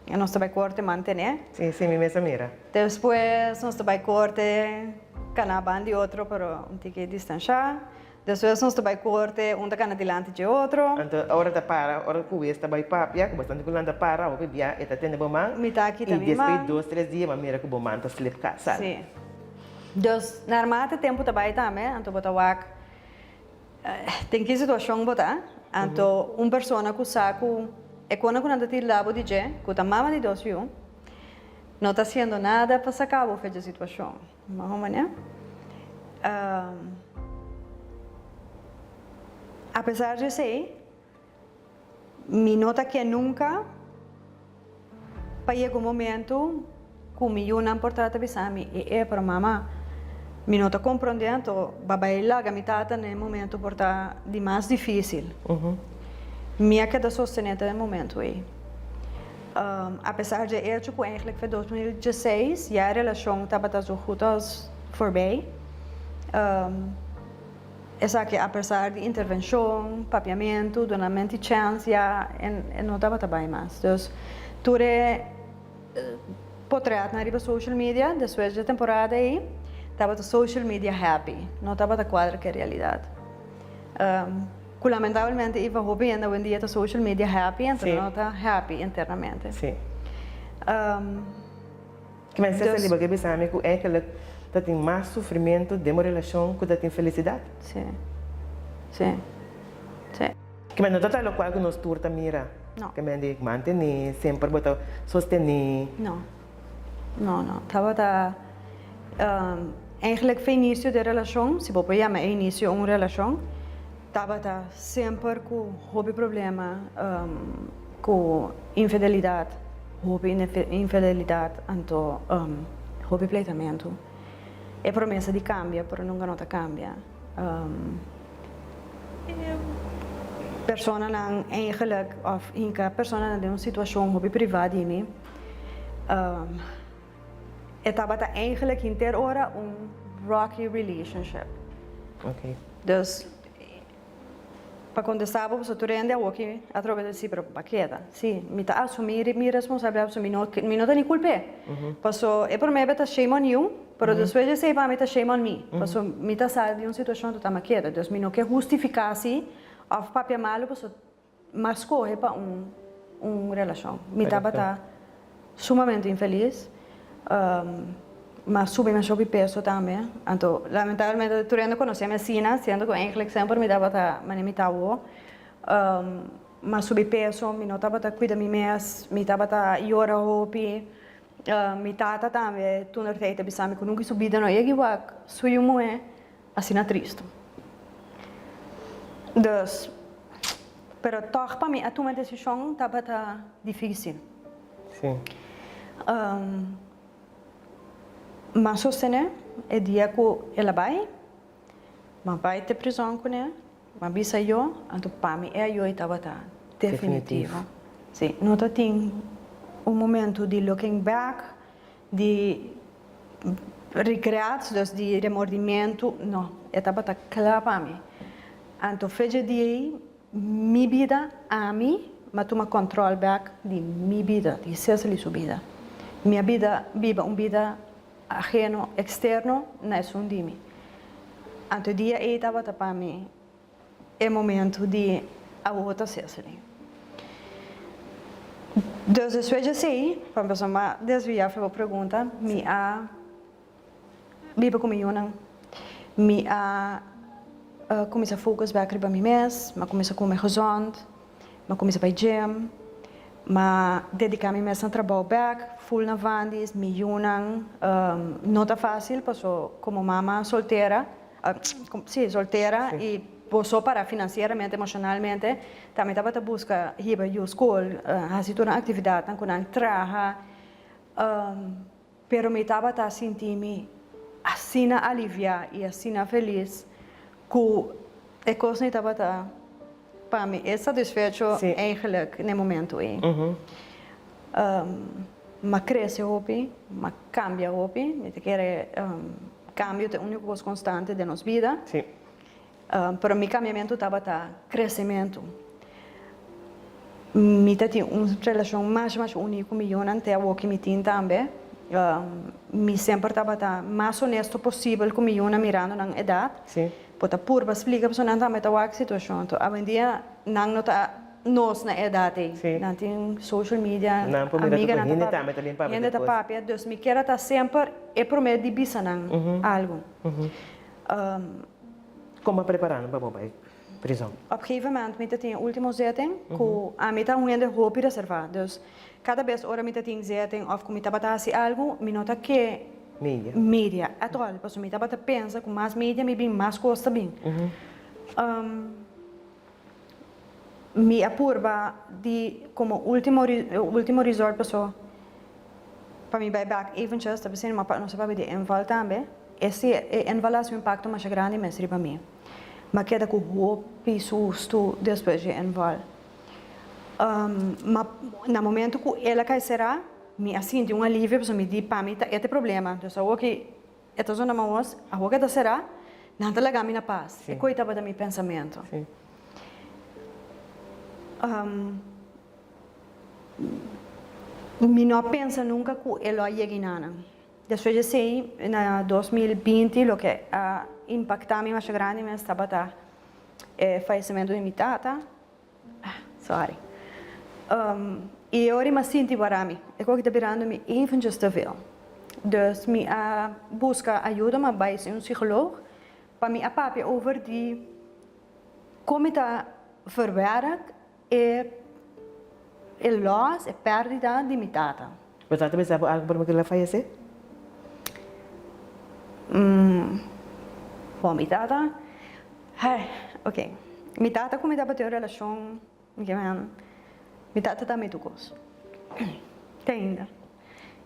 nos ta bai korte mantené. Sí, sí, mi mes a mira. Despues nos ta bai korte kaná ban di otro, pero un tiki distanshá. Despues nos ta bai korte, un ta kana dilanti dje otro. Anto ora ta para, ora ku wes ta bai papia, ku bastante ku nan ta para, hopi bia e ta tene bo man. Mi ta kita mi man. I despues dos, tres dia bo a mira ku bo man ta slip ka sali. Si. Dus narmate tempu ta bai tambe, anto bo ta wak den ki situashon bo ta. Anto un persona ku sa ku e kona ku nan ta tira bo di dje, ku ta mama di dos yu, no ta hasiendo nada pa saka bo for dje situashon. Mas o menos. Apesar di esei, mi no ta ke nunka pa yega un momento ku mi yunan por trata bisa mi, e e, pero mama, mi no ta komprondé, anto bo a bai laga mi tata na e momento por ta di mas difísil. Mi a keda sostené te e momento ei. Apesar dje echo ku eigenlijk fe 2016 ya e relashon tabata zo goed als voorbij, esaki apesar di intervenshon, papiamentu, dunamenti chèns ya e no tabata bai mas. Dus tur e potretnan riba social media despues dje temporada ei tabata social media happy, no tabata kuadra ku e realidat. Ku lamentablemente Iva hopi hende awendia ta social media happy anto no ta happy internamente. Sí. Ki men Cecily bo ke bisa mi ku eigenlijk ta tin mas sufrimentu den bo relashon ku ta tin felisidat? Sí. Sí. Sí. Ki men no ta ta lokual ku nos tur ta mira. No. Ki men di mantene, semper bo ta sostene. No. No, no. Tabata eigenlijk fe inicio di e relacion, si bo por yama e inicio un relacion, tabata semper cu hopi problema, cu infidelidad, hopi infidelidad, anto hopi pleitamento. E promesa di cambia, pero nunca no ta cambia. Personanan eigenlijk of hinka personanan den un situashon hopi privá di mi. E tabata eigenlijk henter ora un rocky relationship. Dus pa kontestá bo pasobra tur hende awoki atrobe ta si pero pa keda. Si, mi ta asumí mi responsabilidat pasobra mi no mi no ta ni kulp'é. Paso e promé be ta shame on you, pero despues di esei pa mi ta shame on me. Paso mi ta sali di un situashon total ma keda. Dus mi no ke hustifiká si òf papia malu paso m'a skohe pa un un relashon. Mi tabata sumamente infelis. M'a subi masha hopi peso tambe. Anto lamentablemente tur hende konosé mi asina, siendo ku eigenlijk semper mi tabata manera mi ta awo. M'a subi peso, mi no tabata kuida mi mes, mi tabata yora hopi. Mi tata tambe toentertijd ta bisa mi ku nunka su bida no a yega wak su yu muhé asina tristu. Dus, pero tòg pa mi a tuma e desishon tabata difísil. Sí. M'a sostené e dia ku el a bai, m'a bai te prizòn kuné, m'a bisa yo, anto pa mi e ayoy tabata definitivo. Sí, no ta tin un momento di looking back, di regrets, dus di remordimentu, no, e tabata kla pa mi. Anto fecha di ei, mi bida, ami, m'a tuma control bek di mi bida, di Cecily su bida. Mi a bida, biba un bida ageno, externo na esun di mi. Anto e dia ei tabata pa mi e momento di awor ta Cecily. Dus despues di esei, pa mi pasobra mi a desvia for bo pregunta, mi a biba ku mi yunan. Mi a kuminsá focus bek riba mi mes, mi a kuminsá kome gezond, mi a kuminsá bai gym, mi a dediká mi mes na trabou bek, full na Vandy's, mi yunan. No ta fásil paso komo mama soltera, Sí, soltera y bo so para financieramente, emocionalmente, tambe tabata busca hiba yu school, haci tur nan actividadnan cu nan traha, pero mi tabata sinti mi asina alivia y asina feliz cu e cosnan tabata pa mi e satisfecho eigenlijk n'e momento ey. M'a crece hopi, m'a cambia hopi, mi ta kere cambio ta e unico cos constante den nos bida. Pero mi cambiamento tabata crecemento. Mi ta tin un relacion masha masha uni cu mi yunan te awo ki mi tin tambe. Mi semper tabata mas honesto posibel cu mi yunan mirando nan edad. Bo ta purba splika pasobra nan tambe ta wak situacion. Enton awendia nan no ta nos na e edat ei. Nan tin social media, Nan por mira amiga tur nan hende ta tambe ta bin papia hende ta despues. papia. Dus mi kier a ta semper e prome di bisa nan algu. Kon bo a prepara nan pa bo bai prizon? Op gegeven moment mi ta tin e ultimo zitting ku ami ta un hende hopi reserva. Dus kada bes ora mi ta tin zitting of ku mi tabata hasi algu mi no ta ke Media. media at all. Pasobra mi tabata pensa ku mas media mi bin mas kos ta bin. Mi a purba di komo ultimo ultimo resort paso pa mi bai bek eventjes ta bisini ma nos a papia di inval tambe e si e inval a hasi un impakto masha grandi mes riba mi. Mi a keda ku hopi sustu despues di e inval. Ma na momento ku el a kai será mi a sinti un alivio pasobra mi di pa mi ta e ta e problema dus awor ki e ta zona maos awor ku e ta será nan ta laga mi na pas. E koe tabata mi pensamentu. Mi no a pensa nunka ku e lo a yega enanan. Despues di esei, na 2020, loke a impaktá mi masha grandi mes tabata e fayesimentu di mi tata. Sorry. I e ora mi a sinti wara mi. E koki ta birando mi eventjes te veel. Dus mi a buska ayuda, mi a bai si un psikoloog pa mi a papia over di kon mi ta verwerk e e loss, e pèrdida di mi tata. Bo tata bisa bo algu promé ku el a fayesé? Bon, mi tata, hai, ok. Mi tata ku mi tabatin un relashon, mi ke men, mi tata ta mi tur kos. Te ainda.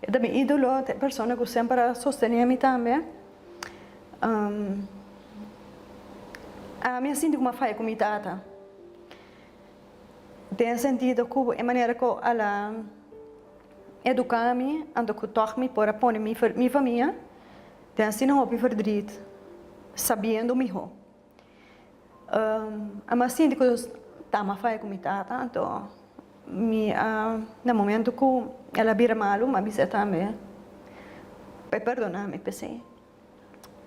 E ta mi ídolo, ta e persona ku semper a sostené mi tambe. Ami a sinti ku mi a faya ku mi tata. Den e sentido ku e manera ku el a eduká mi, anto ku tòg mi por a pone mi mi famia den asina hopi verdriet, sabiendo mihó. Ami a sinti ku ta mi a faya ku mi tata, anto mi a na momento ku el a bira malu mi a bisa tambe pa e perdona mi p'esei.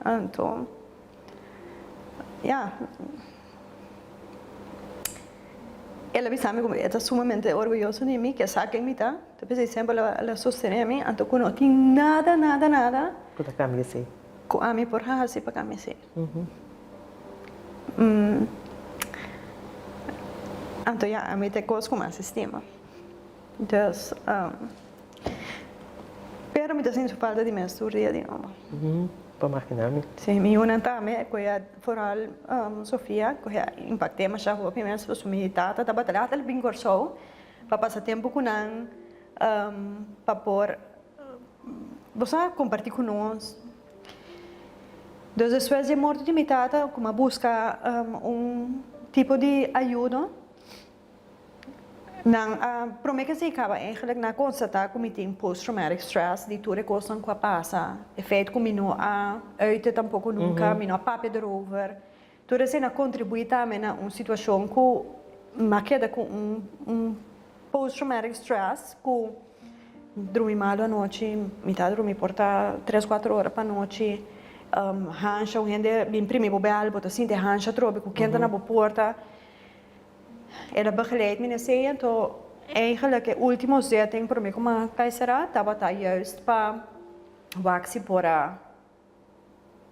Anto ya el a bisa mi ku e ta sumamente orguyoso di mi, ke sa ken mi ta, ta p'esei semper el a sostene mi, anto ku no tin nada nada nada Ku ta kambia esei. Ku ami por hasi pa kambia esei. Anto ya ami ta e kos ku mas estima. Dus pero mi ta sinti su falta di mes tur dia di nobo. Por magina mi. Si, mi yunan tambe ku e foral Sofia ku e a impacte masha hopi mes pasobra mi tata tabata laat el bin Kòrsou pa pasa tempu ku nan pa por bo sa komparti ku nos. Dus despues di e morto di mi tata ku mi a buska un tipo di ayudo. Nan a prome ke si kaba eigenlijk nan a konstatá ku mi tin post traumatic stress di tur e kosnan ku a pasa, e feit ku mi no a uite tampoko nunka, mi no a papia derover, tur esei a kontribuí tambe na un situashon ku mi a keda ku un un post traumatic stress ku drumi malu anochi, mi ta drumi por ta tres kuater ora pa nochi, hansha un hende bin primi bo bèl bo ta sinti hansha atrobe ku ken ta na bo porta. El a begeleid mi na esei, anto eigenlijk e ultimo zitting prome ku mi a kai sera tabata juist pa wak si por a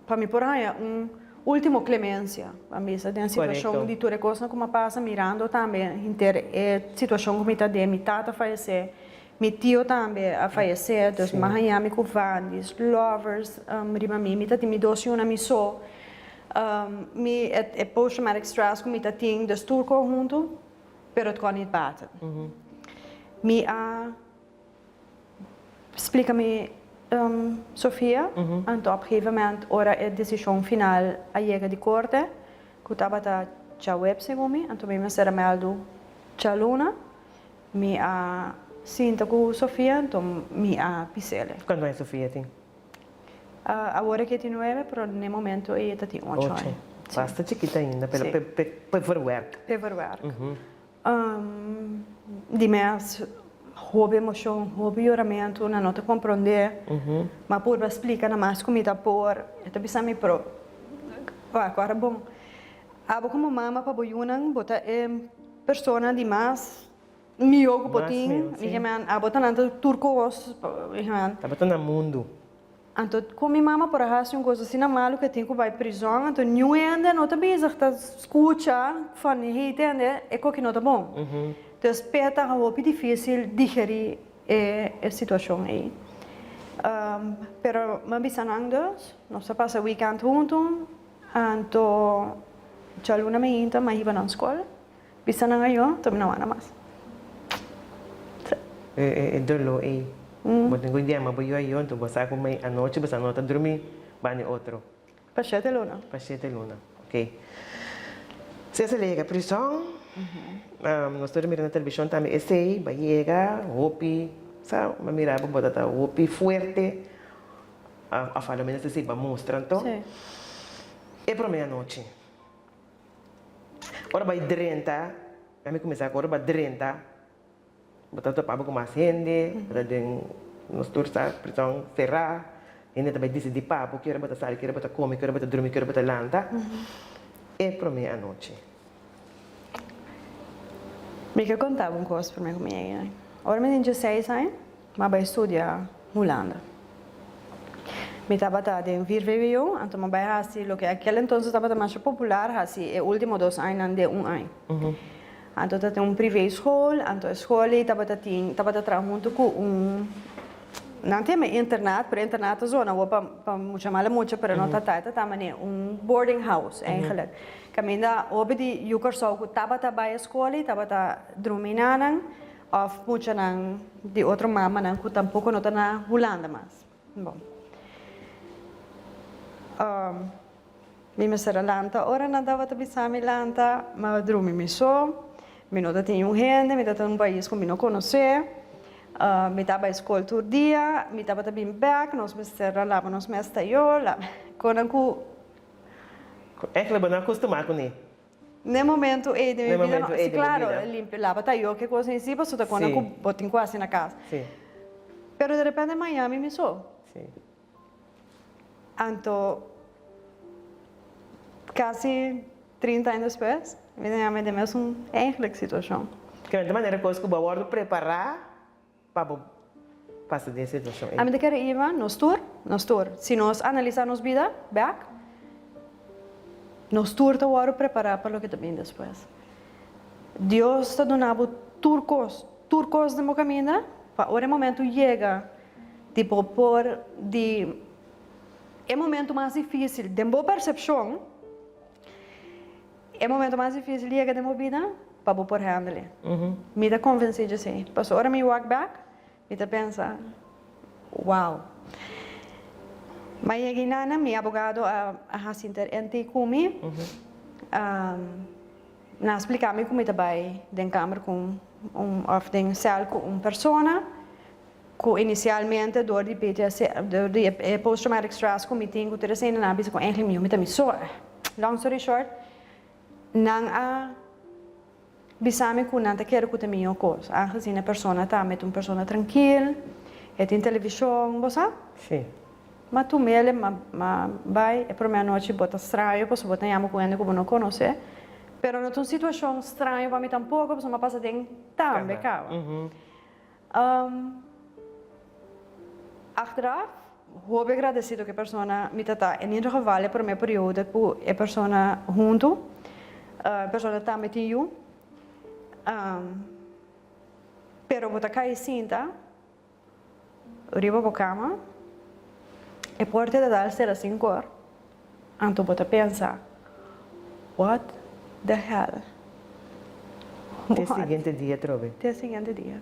pa mi por haña un ultimo clemencia, pa mi bisa den situashon di tur e kosnan ku mi a pasa mirando tambe henter e situashon ku mi ta den, mi tata a fayesé, mi tio tambe a fayesé, dus mi a haña mi ku vandis, lovers riba mi, mi ta tin mi dos yunan mi so. Mi e post traumatic stress ku mi ta tin dus tur ko huntu pero it kon niet baten. Mi a splika mi Sofia anto op gegeven moment ora e desishon final a yega di korte ku tabata djaweps segun mi anto mi mester a mèldu djaluna mi a sinta ku Sofia anto mi a pis'ele. Kuantu aña Sofia tin? Awor e ke tin nuebe, pero n'e momento ei e ta tin ocho aña. Ocho. Basta chikito ainda, pero p'e verwerk. P'e verwerk. Di mes hopi emocion, hopi yoramentu, nan no ta comprende. Mi a purba splica na mas cu mi ta por. E ta bisa mi, pero wak, ora bon, abo como mama pa bo yunan, bo ta e persona di mas Mihó ku bo tin, mi hemen, abo ta nan ta tur kos, mi hemen. Tabata na mundu. Anto ku mi mama por a hasi un kos asina malu ku e tin ku bai prizòn, anto niun hende no ta bezig ta skucha van hey tende e koki no ta bon. Dus p'e ta hopi difisil digerí e e situashon ei. Pero mi a bisa nan dus, nos a pasa weekend huntu, anto djaluna mainta mi a hiba nan skol. Bisa nan ayo, ta mi no wanda mas. Sa. E doló ei. Bo tin ku yama bo yu ayo, anto bo sa ku mei anochi bo sa no ta drumi bani otro. Pa shete luna. Pa shete luna, ok. Si esei a yega prison, nos tur a mira na televishon tambe esei, bo a yega hopi, sa, bo a mira bo ta ta hopi fuerte, òf a lo menos esei bo a mustra anto. E promé anochi. Ora bai drenta, a mi kuminsá ku ora bo a drenta, bo ta topa bo ku mas hende, bo ta den nos tur sa prison será, hende ta bai disidí pa bo ki ora bo ta sali, ki ora bo ta kome, ki ora bo ta drumi, ki ora bo ta lanta, e promé anochi. Mi ke konta bo un kos promé ku mi yega. Ora mi tin dieseis aña, Mi a bai studia Hulanda. Mi tabata den vier vwo, anto mi a bai hasi loke akel entonces tabata masha popular, hasi e ultimo dos añanan den un aña. Anto ta tin un privé school, anto e school ei tabata tin, tabata traha hunto ku un, nan ta yama internat, pero internat ta zona awor pa pa mucha mala mucha, pero no ta ta, e ta ta manera un boarding house eigenlijk. Kaminda hopi di yu Kòrsou ku tabata bai e skol ei tabata drumi na nan. Of muchanan di otro mamanan ku tampoko no ta na Hulanda mas. Bon. Mi mester a lanta ora nan tabata bisa mi lanta, mi a drumi mi so, mi no ta tin niun hende, mi ta ta un pais ku mi no konosé, mi ta bai skol tur dia, mi tabata bin bèk, nos mester a laba nos mes tayó, konan ku. Èkle bo no a kustumá kuné. N'e momento ei den mi bida no, si claro, limpia, laba tayó, ke kos ei si, pasobra ta konan ku bo tin ku hasi na kas. Pero derepente Miami mi so. Anto casi 30 aña despues mi ta yama den mesun eigenlijk situacion. Ke manera cos cu bo a wordo prepara pa bo pasa den e situacion ey? Ami ta kere iba nos tur, nos tur. Si nos analisa nos bida bek, nos tur ta wordo prepara pa loke ta bin despues. Dios ta duna bo tur cos, tur cos den bo caminda pa ora e momento yega Di bo por di e momento mas difícil den bo percepcion, e momento mas difícil yega den bo bida pa bo por handle. Mi ta convenci dje esey. Pasobra ora mi wak bek, mi ta pensa, wow. Ma yega inana mi abogado a haci inter-ente cu mi. Nan a splica mi cu mi ta bay den kamer cu un of den cel cu un persona. Ku inisialmente dor di PTSD, dor di e post traumatic stress ku mi tin ku tur esei nan a bisa ku eigenlijk mi mi ta mi so. Long story short, nan a bisa mi ku nan ta kere ku ta mihó kos, aangezien e persona tambe ta un persona trankil, e tin televishon, bo sa? Sí. Ma tumele, ma ma bai e promé anochi bo ta straño pasobra bo ta yama ku hende ku bo no konosé, pero no ta un situashon straño pa mi tampoko pasobra mi a pasa den tambe kaba. Achteraf, hopi agradecido ku e persona mi ta ta. En ieder geval e prome periodo ku e persona huntu, e persona tambe tin yu. Pero bo ta kai sinta riba bo kama, e porta ta dal sera sin kor, anto bo ta pensa, What the hell? Te siguiente dia atrobe. Te siguiente dia.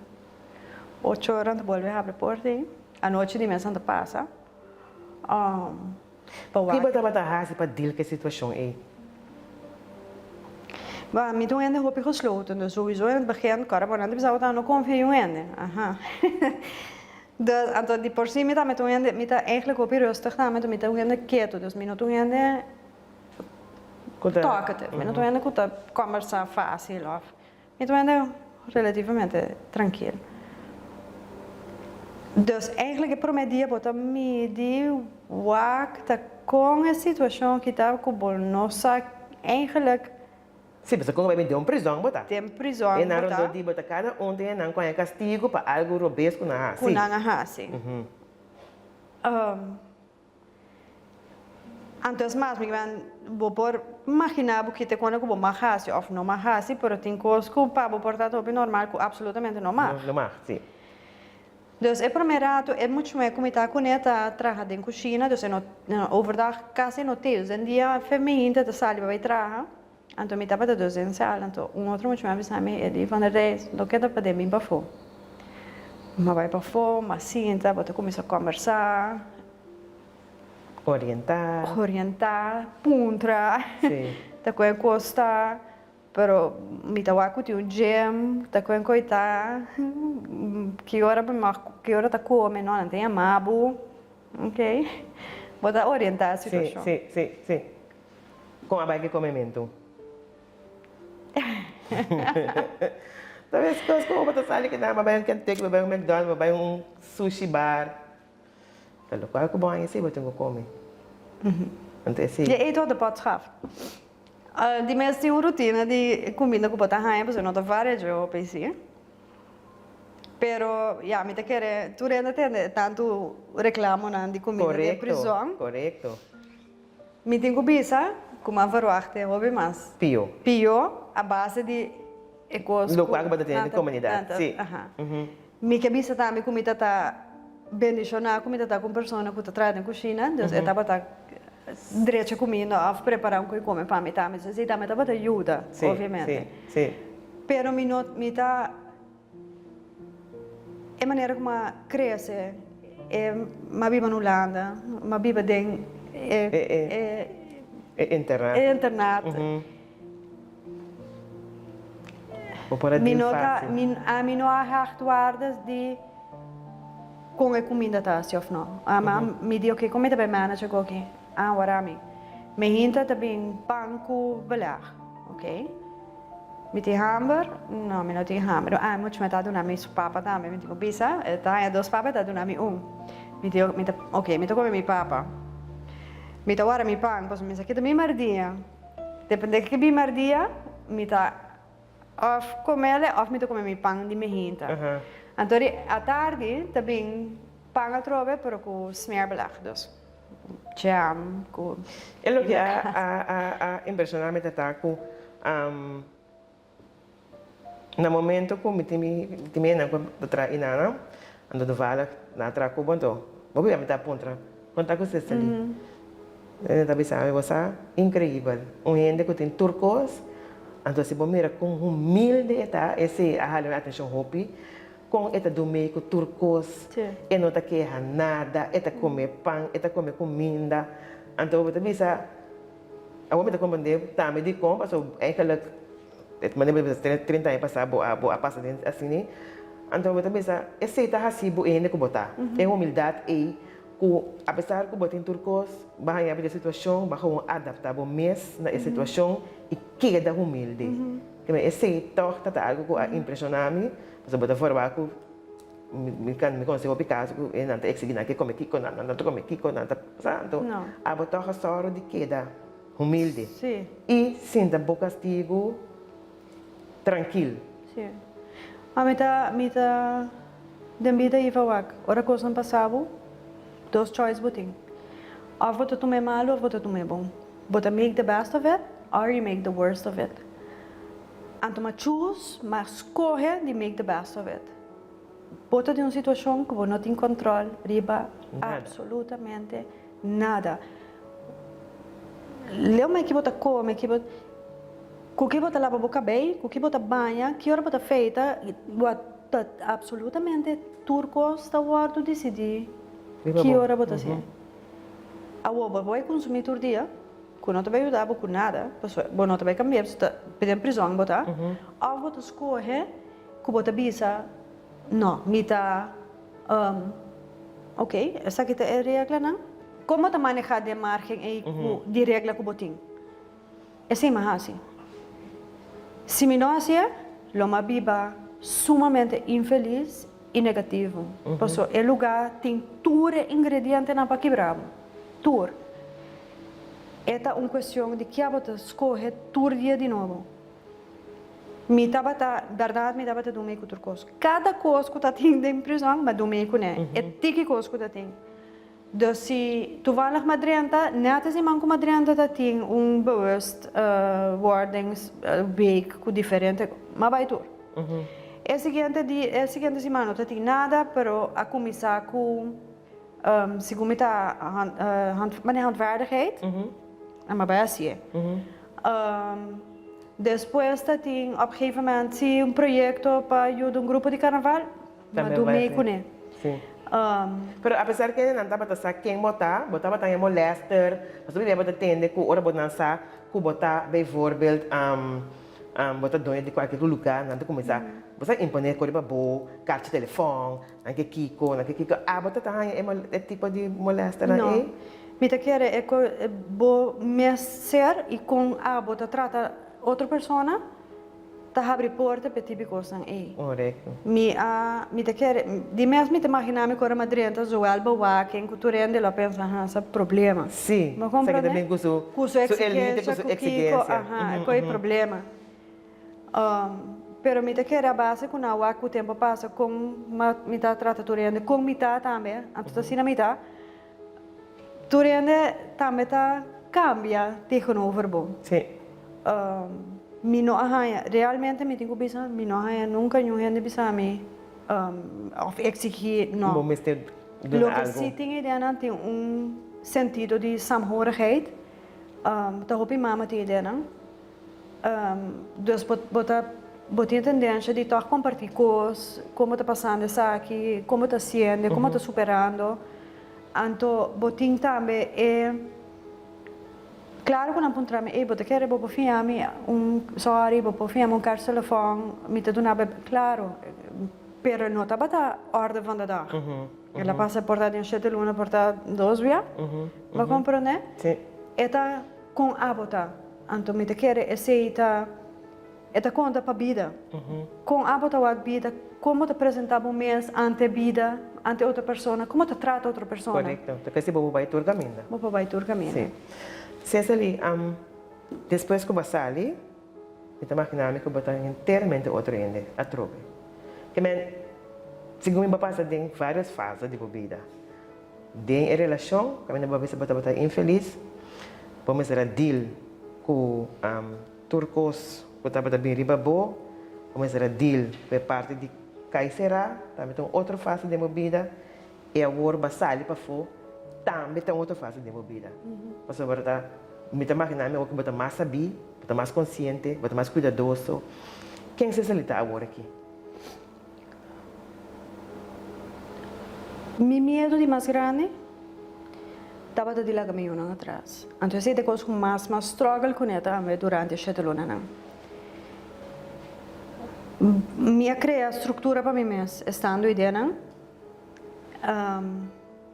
Ocho ora ta bolbe habri porta ei. Anochi di mes nan ta pasa. Pa wak. Ki bo tabata hasi pa deal ku e situashon ei? Bo, mi ta un hende hopi gesloten, dus souiso in het begin, kòrda bo nan ta bisa bo ta no konfia yu hende. Aha. Dus, anto di por si mi ta un hende, mi ta eigenlijk hopi rustig tambe, mi ta un hende ketu, dus mi no ta un hende Talkative, mi no ta un hende ku ta kòmbersá fásil òf mi ta un hende relativamente trankil. Dus eigentlik e promé dia bo ta midi wak ta kon e situashon ki ta ku bo no sa eigentlik. Sí, pasobra kon bo bai bin den un prizòn bo ta. Den prizòn bo ta. E nan rondó di bo ta kada un tin e nan ku haña kastigu pa algu robes ku nan a hasi. Ku nan a hasi. Anto es mas, mi kimen bo por magina bo kite kone ku bo mag hasi of no mag hasi, pero tin kos ku pa bo por ta hopi normal ku absolutamente no mag. No mag, si. Dus e prome rato e much'mué ku mi ta kuné ta traha den kushina, dus e no overdag kasi no te, dus den dia femeinte ta sali pa bai traha, anto mi tabata dus den sala, anto un otro much'mué a bisa mi, e di, Van der Reis, loke ta paden bin pafó. Mi a bai pafó, mi a sinta, bo ta kuminsá kòmbersá. Orientá. Orientá, puntra. Sí. Ta ku e kos ta, pero mi ta wak ku tin un gym, ta ku e koi ta, ki ora bo mag, ki ora ta kome, no, nan ta yama bo, ok. Bo ta orientá e situashon. Sí, sí, sí, sí. Kon a bai ku e komementu? Ta bes kos ku bo ta sali ku nan, bo bai un Kentucky, bo bai un McDonald's, bo bai un sushi bar. Ta lokual ku bo haña si bo tin ku kome. Anto esei. Je eet wat de pot schaft. Di mes tin un rutina di kuminda ku bo ta haña pasobra no ta varia dje hopi si. Pero ya mi ta kere tur hende tende tantu reklamonan di kuminda den prizòn. Korekto. Mi tin ku bisa ku mi a verwachta hopi mas. Pio. Pio a base di e kos ku. Lokual ku bo ta tene den komunidat, si. Mi ke bisa tambe ku mi ta ta bendishoná ku mi ta ta ku un persona ku ta traha den kushina, dus e tabata drecha kuminda òf prepará un koi kome pa mi tambe, dus esei tambe tabata yuda, obviamente. Si, si. Pero mi no, mi ta, e manera ku mi a krese, e mi a biba na Hulanda, mi a biba den e, e. E internat. E internat. Bo por a Mi deal no ta, fácil. mi, ami no a hecht waardes di kon e kuminda ta hasi òf no. Ama mi di oke, kon mi ta bai manage agoki? Ah, wara mi. Mi hinta ta bin pan ku beleg. Oke. Mi tin hamber? No, mi no tin hamber. Ah, mucha mi ta duna mi su papa tambe, mi tin ku bisa. E ta haña dos papa, e ta duna mi un. Mi di, mi ta, oke, mi ta kome mi papa. Mi ta wara mi pan, pasobra mi sa kita mi mardia. Depende ke bin mardia, mi ta òf komele òf mi ta kome mi pan di mehinta. Anto di atardi ta bin pan atrobe pero ku smeerbeleg, dus jam ku. E loke a a a impresiona mi ta ta ku Na momento ku mi tin mi tin mi hendenan ku ta traha inana, anto toevallig nan a traha ku bo anto bo bia mi ta puntra kon ta ku Cecily? E ta bisa mi bo sa increibel un hende ku tin tur kos anto si bo mira kon humilde e ta esei a hala mi atencion hopi kon e ta dumei ku tur kos e no ta keha nada e ta kome pan e ta kome kuminda anto bo ta bisa. Awor mi ta comprende tambe dikon pasobra eigenlijk e manera bo ta bisa 30 aña pasa bo a bo a pasa den asina anto bo ta bisa esei ta hasi bo e hende ku bo ta e humildad ei ku apesar ku bo tin tur kos bo a haña bo den situashon bo a gewoon adapta bo mes na e situashon i keda humilde esei tog ta ta algo ku a impreshona mi pasobra bo ta forma ku Mi kan mi konosé hopi kaso ku e nan ta eksigí nan ke kome kiko, nan nan ta kome kiko, nan ta sa anto abo tòg a sòru di keda humilde i sinta bo kastigu trankil. Sí. Ma mi ta mi ta den bida Iva wak ora kosnan pasa bo dos choice bo tin òf bo ta tuma e malu òf bo ta tuma e bon. Bo ta make the best of it or you make the worst of it. Anto ma choose, ma scoge di make the best of it. Bo ta den un situacion cu bo no tin control riba absolutamente nada. Leu me ki bo ta come, ki bo, cu ki bo ta laba bo cabey, cu ki bo ta baña, ki ora bo ta feita, bo ta absolutamente tur cos ta wordo dicidi ki ora bo ta hacié. Awor bo por bay consumi tur dia. Ku no ta bai yuda bo ku nada, pasobra bo no ta bai kambia, pasobra ta den prizòn bo ta, òf bo ta skohe ku bo ta bisa, No, mi ta, oke, esaki ta e reglanan. Kon bo ta manehá den márgen ei ku di regla ku bo tin? Esei mi a hasi. Si mi no hasié, lo mi a biba sumamente infelis i negativo, pasobra e lugá tin tur e ingredientenan pa kibra bo, tur. E ta un cuestion di kia bo ta scoge tur dia di nobo. Mi tabata, berdad mi tabata dun mei cu tur cos. Cada cos cu ta tin den prison, mi a dun mei cune. E tiki cos cu ta tin. Dus si toevallig mi a drenta, net e siman cu mi a drenta ta tin un bewust wordings week cu diferente, mi a bay tur. E siguiente di, e siguiente siman no ta tin nada, pero a cuminsa cu. Segun mi ta mane handvaardigheid en mi a bai hacié. Despues ta tin op gegeven moment si un proyecto pa yuda un grupo di carnaval, mi a dun mee cune. Pero apesar kende nan tabata sa ken bo ta, bo tabata haña molester, pasobra bia bo ta tende cu ora bo nan sa cu bo ta bijvoorbeeld bo ta doño di cualkier lugar, nan ta cuminsa bo sa impone cu riba bo carchi telefon, Nan ke kiko, nan ke kiko. Abo ta ta haña e e tipo di molesternan No. ei? Mi ta kere e ku bo mes ser i kon abo ta trata otro persona ta habri porta pa e tipo kosnan ei. Korekto. Mi a mi ta kere di mes mi ta imagina mi ku ora mi a drenta zowel bewaking ku tur hende lo a pensa ha sa problema. Si, Bo sa ke ta komprende? bin ku su Ku su su elite, ku eksigensia, su ku kiko, eksigensia. aha, ku e problema. Pero mi ta kere a base ku nan wak ku tempu a pasa kon mi ta trata tur hende, kon mi ta tambe, anto ta asina mi ta, tur hende tambe ta kambia tegenover bo. Sí. Mi no a haña, realmente mi tin ku bisa, mi no a haña nunka niun hende bisa mi òf eksigí, no. Bo mester duna algu. Loke sí tin ideanan tin un sentido di saamhorigheid, ta hopi mama tin ideanan. Dus bo bo ta bo tin e tendencia di tog comparti cos, con bo ta pasando esaki, con bo ta haciendo, con bo ta superando. Anto bo tin tambe e Klaro ku nan puntra mi, ey bo ta kere bo por fia mi un sorry, bo por fia mi un kars telefòn, mi ta duna bo e, klaro, pero no tabata orde van de dag. El a pasa por ta den shete luna, por ta dos bia, bo a komprondé? E ta kon abo ta, anto mi ta kere esei ta. E ta konta pa bida. Kon abo ta wak bida, kon bo ta presentá bo mes ante bida, ante otro persona, kon bo ta trata otro persona. Korekto. Ta kesi bo por bai tur kaminda. Bo por bai tur kaminda. Sí. Cecily, despues ku bo a sali, mi ta maginá mi ku bo ta enteramente otro hende atrobe. Ke men, segun mi bo a pasa den vários fase di bo bida. Den e relashon, kaminda bo a bisa bo tabata infelis, bo mester a deal ku. Tur kos ku tabata bin riba bo, bo mester a deal ku e parti di kai será, tambe ta un otro fase den bo bida, i awor bo a sali pafó, tambe ta un otro fase den bo bida. Pasobra ta, mi ta maginá mi awor ku bo ta mas sabí, bo ta mas konsiente, bo ta mas kuidadoso. Ken Cecily ta awor aki? Mi miedu di mas grandi tabata di laga mi yunan atras. Anto esei ta e kos ku mas mas struggle kuné tambe durante e shete lunanan. Mi a krea struktura pa mi mes estando ideanan.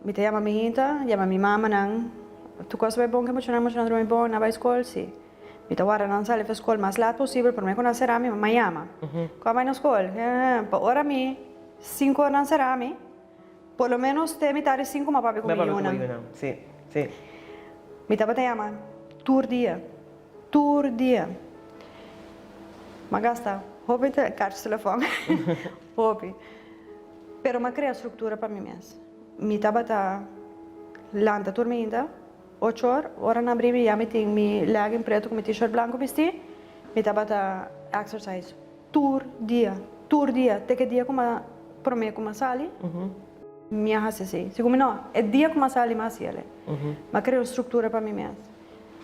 Mi ta yama mi hinta, yama mi mamanan, tur kos bai bon ke muchanan, muchanan drumi bon, nan bai skol? Si. Mi ta warda nan sali for skol mas lat posibel prome ku nan sera mi mama yama. Ku a bai na skol? Pa ora mi sinku ora nan sera mi, por lo menos te mitad di sinku mi a papia ku mi yunan. Mi tabata yama tur dia, tur dia. Mi a gasta hopi karchi telefòn, hopi. Pero mi a krea struktura pa mi mes. Mi tabata lanta tur mainta. Ocho or, ora nan bri mi ya mi tin mi legging preto ku mi t-shirt blanco bisti, mi tabata exercise tur dia, tur dia, te ke dia ku mi a prome ku mi a sali, mi a hasi así. Segun mi no, e dia ku mi a sali mi a hasi el. Mi a krea un struktura pa mi mes.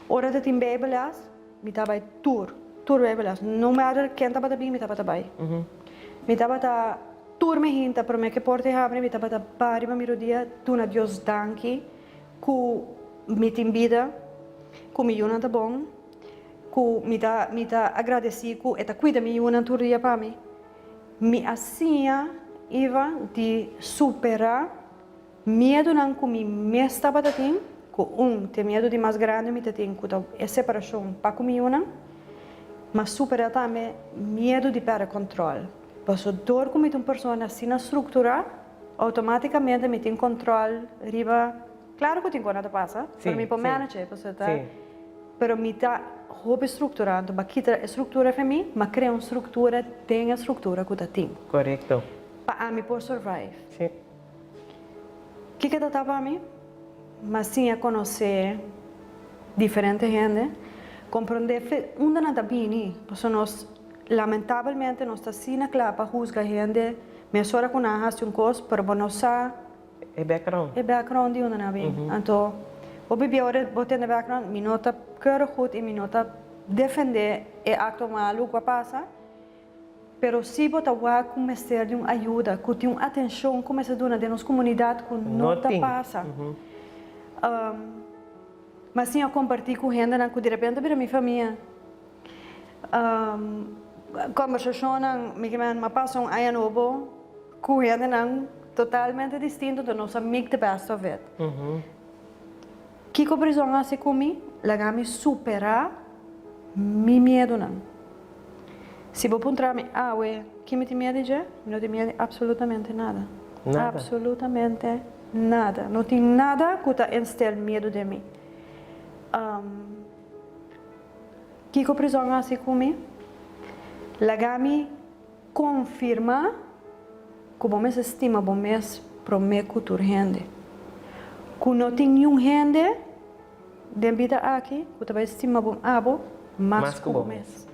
Ora ta tin bijbelles, mi ta bai tur, tur bijbelles, no matter ken tabata bin mi tabata bai. Mi tabata tur mi hinta prome ke porta e habri mi tabata ba riba mi rodia duna Dios danki. Ku mi tin bida, ku mi yunan ta bon, ku mi ta mi ta agradesí ku e ta kuida mi yunan tur dia pa mi. Mi a siña Iva di superá miedunan ku mi mes tabata tin, ku un te miedu di mas grandi mi ta tin ku ta e separashon pa ku mi yunan, m'a superá tambe miedu di pèrdè kòntròl. Pasobra dor ku mi ta un persona asina strukturá, Automaticamente mi tin control riba, claro cu tin cona ta pasa, pero mi por manage, pasobra ta, pero mi ta hopi structura, anto ba kita e structura fe mi, ma crea un structura den e structura cu ta tin. Correcto. Pa ami por survive. Kiko ta ta pa mi? Ma siña conoce diferente hende, comprende fe unda nan ta bini, pasobra nos lamentabelmente nos ta asina cla pa huzga hende Mesora ku nan a hasi un kos, pero bo no sa. E background. E background di unda nan a bin. Anto, bo bibia ora bo tende background, mi no ta keurig goed i mi no ta defende e akto malu ku a pasa, pero si bo ta wak ku mester di un ayuda, ku tin un atenshon ku mester duna den nos komunidat ku no ta pasa. Mi a siña kompartí ku hendenan ku direpente a bira mi famia. Kombersashonnan, mi ke men a pasa un aña nobo ku hendenan totalmente distinto, enton nos a make the best of it. Kiko prizòn a hasi ku mi? Laga mi superá mi miedunan. Si bo puntra mi awe ki mi tin miedu di dje, mi no tin miedu di absolutamente nada. Absolutamente nada. No tin nada ku ta instel miedu den mi. Kiko prizòn a hasi ku mi? Laga mi konfirmá ku bo mester stima bo mes promé ku tur hende. Ku no tin niun hende den bida aki ku ta bai stima bo abo mas ku bo mes.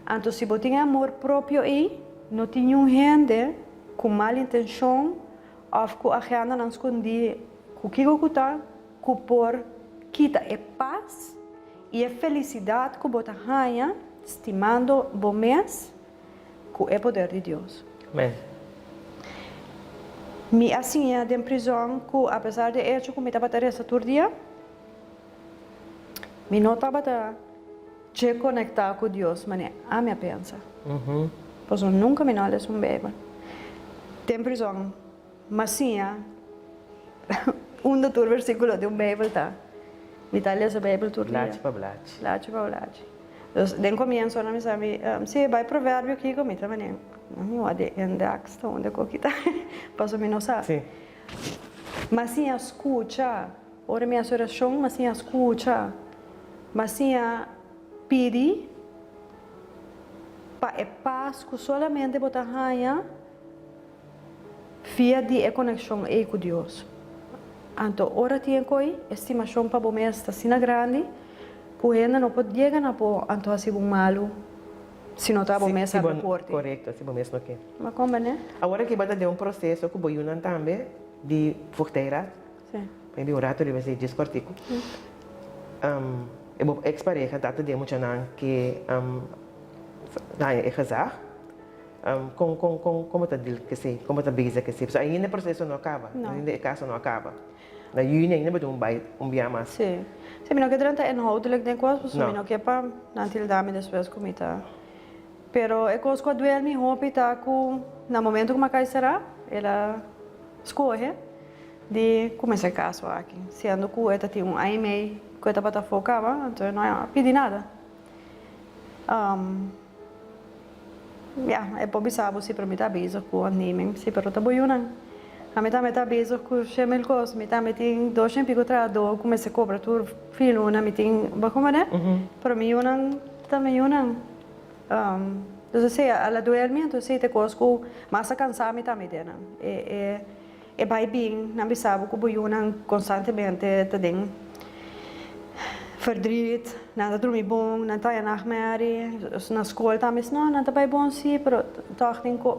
Anto si bo tin e amor propio ei, no tin niun hende ku mal intenshon òf ku agendanan skondí ku kiko ku ta ku por kita e pas i e felisidat ku bo ta haña stimando bo mes ku e poder di Dios. Amen. Mi a siña den prizòn ku apesar di e echo ku mi tabata resa tur dia, Mi no tabata dje konektá ku Dios manera ami a pensa. Pasobra nunka mi no a lesa un Beibel. Den prizòn m'a siña unda tur versíkulo di un Beibel ta. Mi ta lesa Beibel tur dia. Blachi pa blachi. Blachi pa blachi. Dus den komienso nan mi sa mi, si bai Proverbio kiko? Mi ta manera, mi wak di indèks ta unda ku kita pasobra mi no sa. M'a siña skucha. Ora mi hasi orashon, m'a siña skucha. M'a siña pidi pa e pas ku solamente bo ta haña via di e konekshon ei ku Dios. Anto ora tin e koi, e stimashon pa bo mes ta asina grandi ku hende no por yega na bo anto hasi bo malu si no ta bo mes a reporte. Korekto, si bo mes no ke. Bo a komprende? Awor aki bo ta den un proseso ku bo yunan tambe di voogdijraad. Sí. Maybe un rato riba esei djis kòrtiku. E bo eks pareha ta den muchanan ke haña e gezag. Kon kon kon kon bo ta deal ku esei? Kon bo ta bezig ku esei? Pasobra ainda e proseso no a kaba. No. Ainda e kaso no a kaba. Na yüni ainda bo tin un bai un bia mas. Sí. Sí, mi no ke drenta inhoudelijk den kos pasobra No. mi no ke pa nan tilda mi despues ku mi ta. Pero e kos ku a duel mi hopi ta ku na momento ku mi a kai será el a skohe Di kuminsá e kaso aki, siendo ku e ta tin un aña i mei ku e tabata afó kaba, anto e no a pidi nada. Ya, e por bisa bo si, pero mi ta bezig ku ontneming, si, pero ta bo yunan. Ami tambe ta bezig ku shemil kos, mi tambe tin dos shen piko trahadó ku mester kobra tur fin luna, mi tin, bo komprende? Pero mi yunan ta mi yunan. Entonces sea, a la duermi, entonces si ta kos ku mas a kansa mi tambe den nan. E. E bai bin nan bisa bo ku bo yunan konstantemente ta den verdriet, nan ta drumi bon, nan ta haña nachtmerrie, na skol tambe no, nan ta bai bon si, pero tòg tin ko.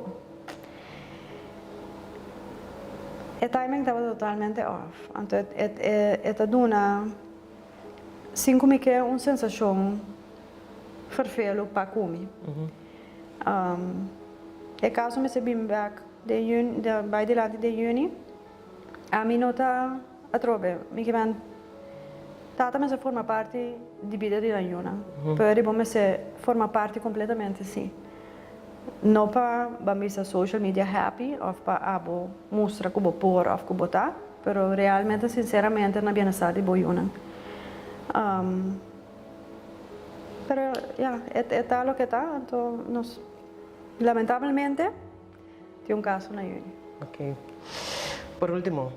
E timing tabata totalmente off, anto e ta duna sin ku mi ke un sensashon ferfelu pa ku mi. E kaso mester bin bèk. Den juni, den bai dilanti den juni, ami no ta atrobe, mi ke men tata mester forma parti di bida di nan yunan, pero riba mester forma parti completamente si, no pa ban bisa social media happy of pa abo mustra ku bo por of ku bo ta, pero realmente sinceramente na bienestar di bo yunan. Pero ya, e ta loke ta, anto nos lamentablemente. Tin un kaso na yüni. Ok. Por ultimo,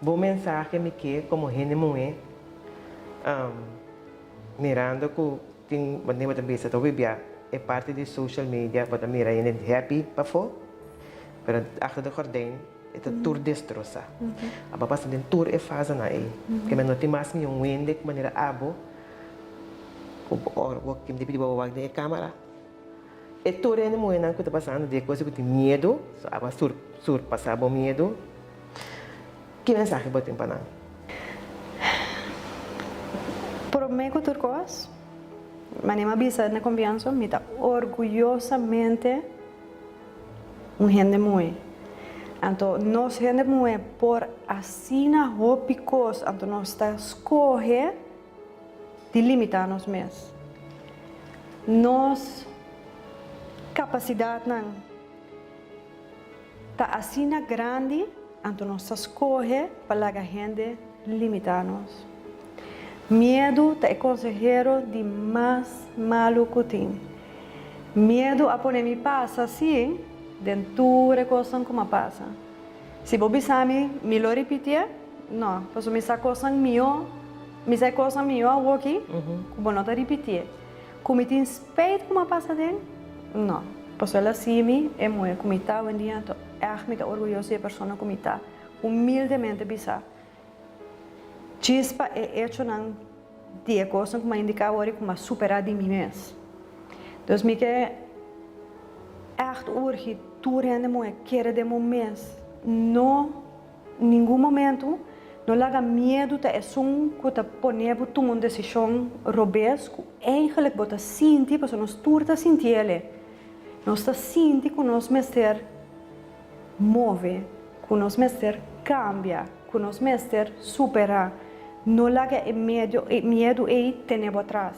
bo mensahe mi ke komo hende muhé, mirando ku tin manera bo ta bisa ta hopi bia e parti di social media bo ta mira hende happy pafó, pero achter de gordijn e ta tur destrosá. Abo a pasa den tur e fasenan ei. Ke men no tin mas mi un hende ku manera abo ku ora bo tin di pidi bo wak den e kamera. E tur hende muhénan ku ta pasando di e kos ku tin miedu, so abo a surpasá bo miedu, ki mensahe bo tin pa nan? Promé ku tur kos, manera mi a bisa na komienso, mi ta orguyosamente un hende muhé. Anto nos hende muhé por asina hopi kos, anto nos ta skohe. di limitá nos mes. Nos kapasidatnan ta asina grandi, anto nos ta skohe pa laga hende limitá nos. Miedu ta e konsehero di mas malu ku tin. Miedu a pone mi pasa sí den tur e kosnan ku m'a pasa. Si bo bisa mi, mi lo ripitié? No, pasobra mi sa kosnan mihó, mi sa e kosnan mihó awoki ku bo no ta ripitié. Ku mi tin spijt ku mi a pasa den? No, pasobra el a si mi e muhé ku mi ta awendia, anto ègt mi ta orguyoso di e persona ku mi ta. Humildemente bisa, djis pa e echonan di e kosnan ku mi a indiká awor i ku mi a superá di mi mes. Dus mi ke ègt urgi tur hende muhé kere den bo mes. No ningun momentu no laga miedu ta esun ku ta pone bo tuma un desishon robes ku eigenlik bo ta sinti, pasobra nos tur ta sinti el'e. Nos ta sinti ku nos mester move, ku nos mester kambia, ku nos mester superá. No laga e medio e miedu ei tene bo atras.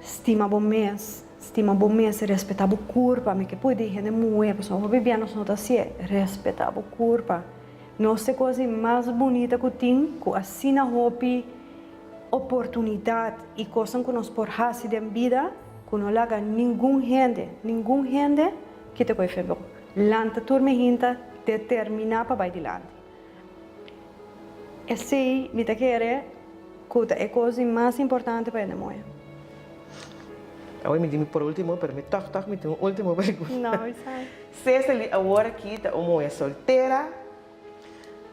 Stima bo mes, stima bo mes, respetá bo kurpa. Mi ke pudi di hende muhé, pasobra hopi bia nos no ta hasié. Respetá bo kurpa. Nos ta e kos di mas bunita ku tin, ku asina hopi oportunidat i kosnan ku nos por hasi den bida, ku no laga ningun hende, ningun hende kita ku e fe bo. Lanta tur mi hinta determiná pa bai dilanti. Esei mi ta kere ku ta e kos di mas importante pa hende muhé. Awor mi di mi por ultimo, pero mi tòg tòg mi tin un ultimo pregunta. No, bisa. Cecily awor aki ta un muhé soltera,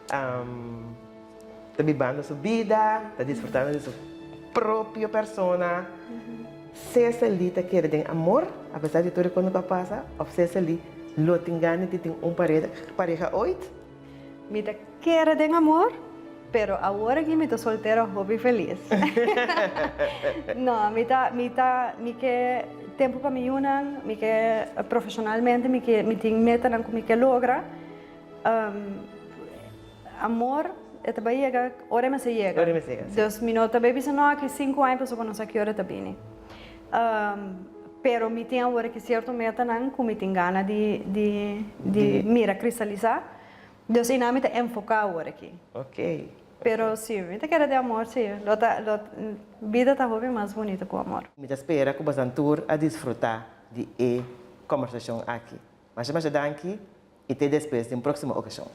ta bibando su bida, ta disfrutando di su propio persona. Cecily ta kere den amor apesar di tur e kos ku a pasa òf Cecily lo tin gana di tin un pareha oit? Mi ta kere den amor, pero awor aki mi ta soltero hopi felis. No, mi ta, mi ta, mi ke tempu pa mi yunan, mi ke profesionalmente mi ke, mi tin metanan ku mi ke logra. Amor e ta bai yega ora e mester yega. Ora e mester yega, si. Dus mi no ta bai bisa no aki sinku aña pasobra no sa ki ora e ta bini. Pero mi tin awor aki cierto metanan cu mi tin gana di di di mira cristalisa. Dus einan mi ta enfoca awor aki. Ok. Pero si, mi ta kere den amor si. Lo ta lo bida ta hopi mas bunito cu amor. Mi ta spera cu bosan tur a disfruta di e combersacion aki. Masha masha danki y te despues den proximo ocasion.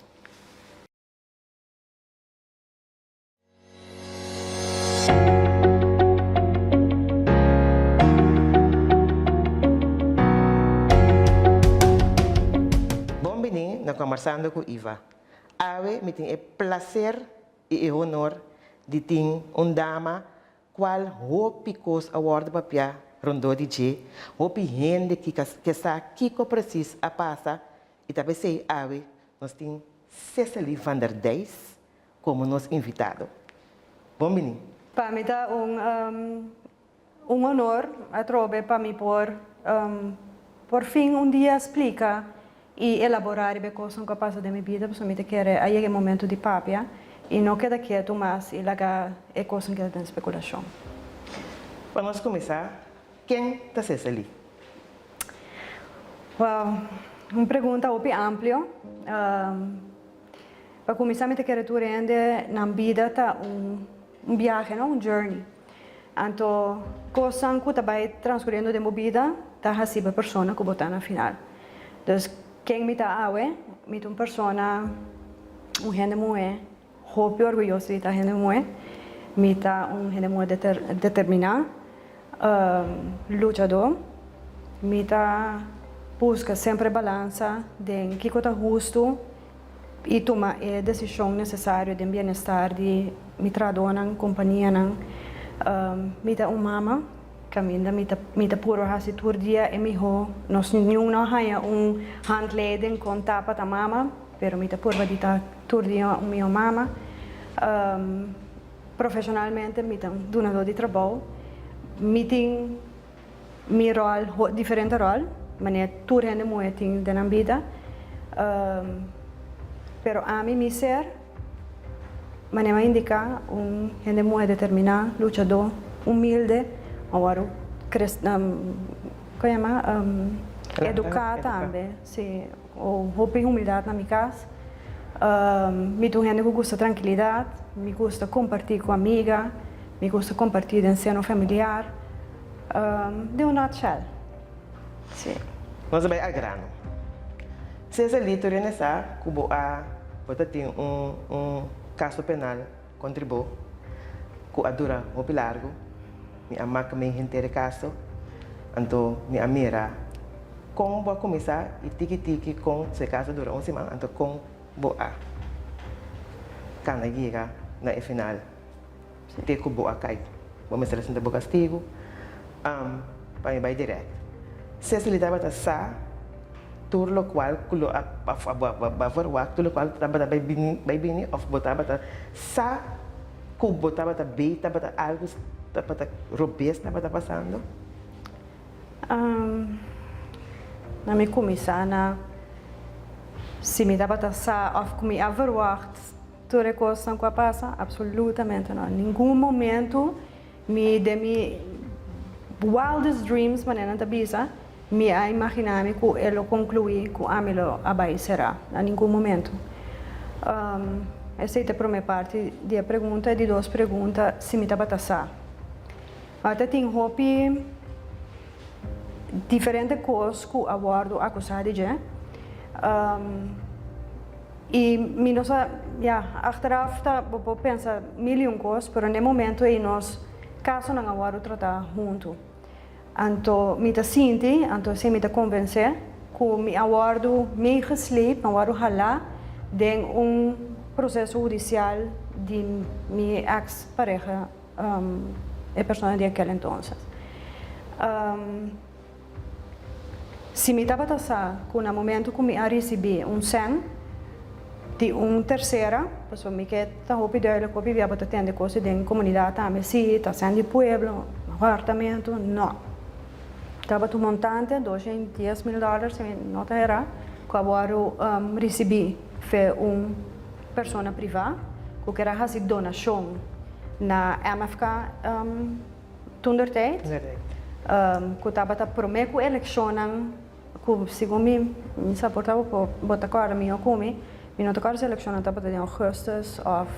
Bon bini na Combersando cu Iva. Awe mi tin e placer y e honor di tin un dama cual hopi cos a wordo papia rondó di dje, hopi hende ke sa kico precies a pasa y ta pesey awe nos tin Cecily van der Dijs komo nos invitado. Bon bini. Pa mi ta un un honor atrobe pa mi por por fin un dia splika i elaborá riba e kosnan ku a pasa den mi bida pasobra mi ta kere a yega e momento di papia i no keda ketu mas i laga e kosnan keda den spekulashon. Pa nos kuminsá, ken ta Cecily? Wow, un pregunta hopi amplio. Pa kuminsá mi ta kere tur hende nan bida ta un biahe no, un journey. Anto kosnan ku ta bai transkuriendo den bo bida ta hasi bo e persona ku bo ta na final. Dus ken mi ta awe? Mi ta un persona, un hende muhé hopi orguyoso di ta hende muhé. Mi ta un hende muhé determiná, luchadó. Mi ta buska semper e balansa den kiko ta hustu. i tuma e desishon nesesario den bienestar di mi trahadónan, kompanianan. Mi ta un mama, kaminda mi ta mi ta puru hasi tur dia e mihó. Nos niun no a haña un handleiding kon ta pa ta mama, pero mi ta purba di ta tur dia un mihó mama. Profeshonalmente mi ta un dunadó di trabou. Mi tin Mi ròl, diferente ròl, manera tur hende muhé tin den nan bida. Pero ami, mi ser, manera mi a indiká, un hende muhé determiná, luchadó, humilde, a wòrdu kres, kon yama, eduká tambe, si, hopi humildat na mi kas. Mi ta un hende ku gusta trankilidat, mi gusta kompartí ku amiga, mi gusta kompartí den seno familiar, den un nutshell, si. Nos a bai al grano. Cecily tur hende sa ku bo a bo ta tin un un kaso penal kontra bo ku a dura hopi largu. Mi a mak mi henter e kaso, anto mi a mira kon bo a kuminsá i tiki tiki kon su e kaso dura un siman, anto kon bo a kana yega na e final te ku bo a kai. Bo mester a sinta bo kastigu pa mi bai dirèkt. Cecily tabata sa tur lokual ku lo a bo a verwagt, tur lokual tabata bai bini bai bini òf bo tabata sa Ku bo tabata bei tabata algu tabata robes tabata pasando? Na mi kuminsá na si mi tabata sa òf ku mi a verwagt. tur e kosnan ku a pasa? Absolutamente no. Ningun momento mi den mi wildest dreams, manera nan ta bisa, mi a imaginá mi ku e lo konkluí ku ami lo a bai será. Na ningun momento. Esei ta e promé parti di e pregunta. E di dos pregunta, si mi tabata sa. Ta tin hopi diferente kos ku a wòrdu akusá di dje. I mi no sa, ya, achteraf ta bo por pensa mil i un kos, pero n'e momento ei nos kasonan a wòrdu tratá huntu. Anto mi ta sinti, anto esei mi ta konvensé, ku mi a wòrdu meegesleept, mi a wòrdu halá den un proseso hudisial di mi eks pareha, e persona di akel entonces. Si mi tabata sa ku na momento ku mi a risibí un sèn di un tersera, pasobra mi ke ta hopi duidelijk hopi bia bo ta tende kos den komunidat tambe, si ta sèn di pueblo, hòrtamentu, no. Tabata un montante, 210 mil dòler si mi no ta erá, ku a wòrdu risibí fe un persona privá ku ker a hasi donashon na MFK toentertijd, ku tabata promé ku elekshonnan ku segun mi, mi sa por ta bo ta kòrda mihó ku mi, mi no ta kòrda si elekshonnan tabata den augustus òf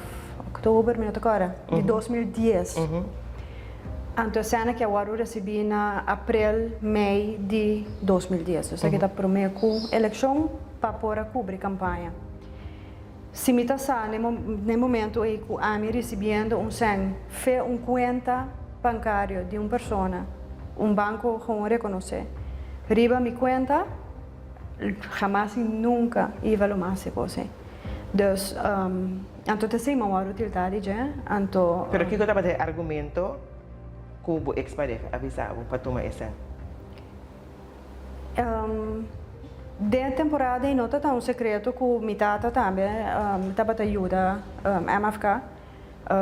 oktober, mi no ta kòrda, di 2010. Anto esena ke a wòrdu risibí na aprel, mei di 2010, dus ta promé ku elekshon pa por a kubri kampaña. Si mi ta sa n'e momento ei ku ami risibiendo un sèn fe un kuenta bankario di un persona, un banko gewoon rekonosé riba mi kuenta, hamas i nunka iba lo mas e kos ei. Dus, anto ta esei mi a wòrdu tiltá di dje, anto. Pero kiko tabata e argumento ku bo eks pareha a bisa bo pa tuma e sèn? Den e temporada ei no ta ta un sekreto ku mi tata tambe tabata yuda MFK,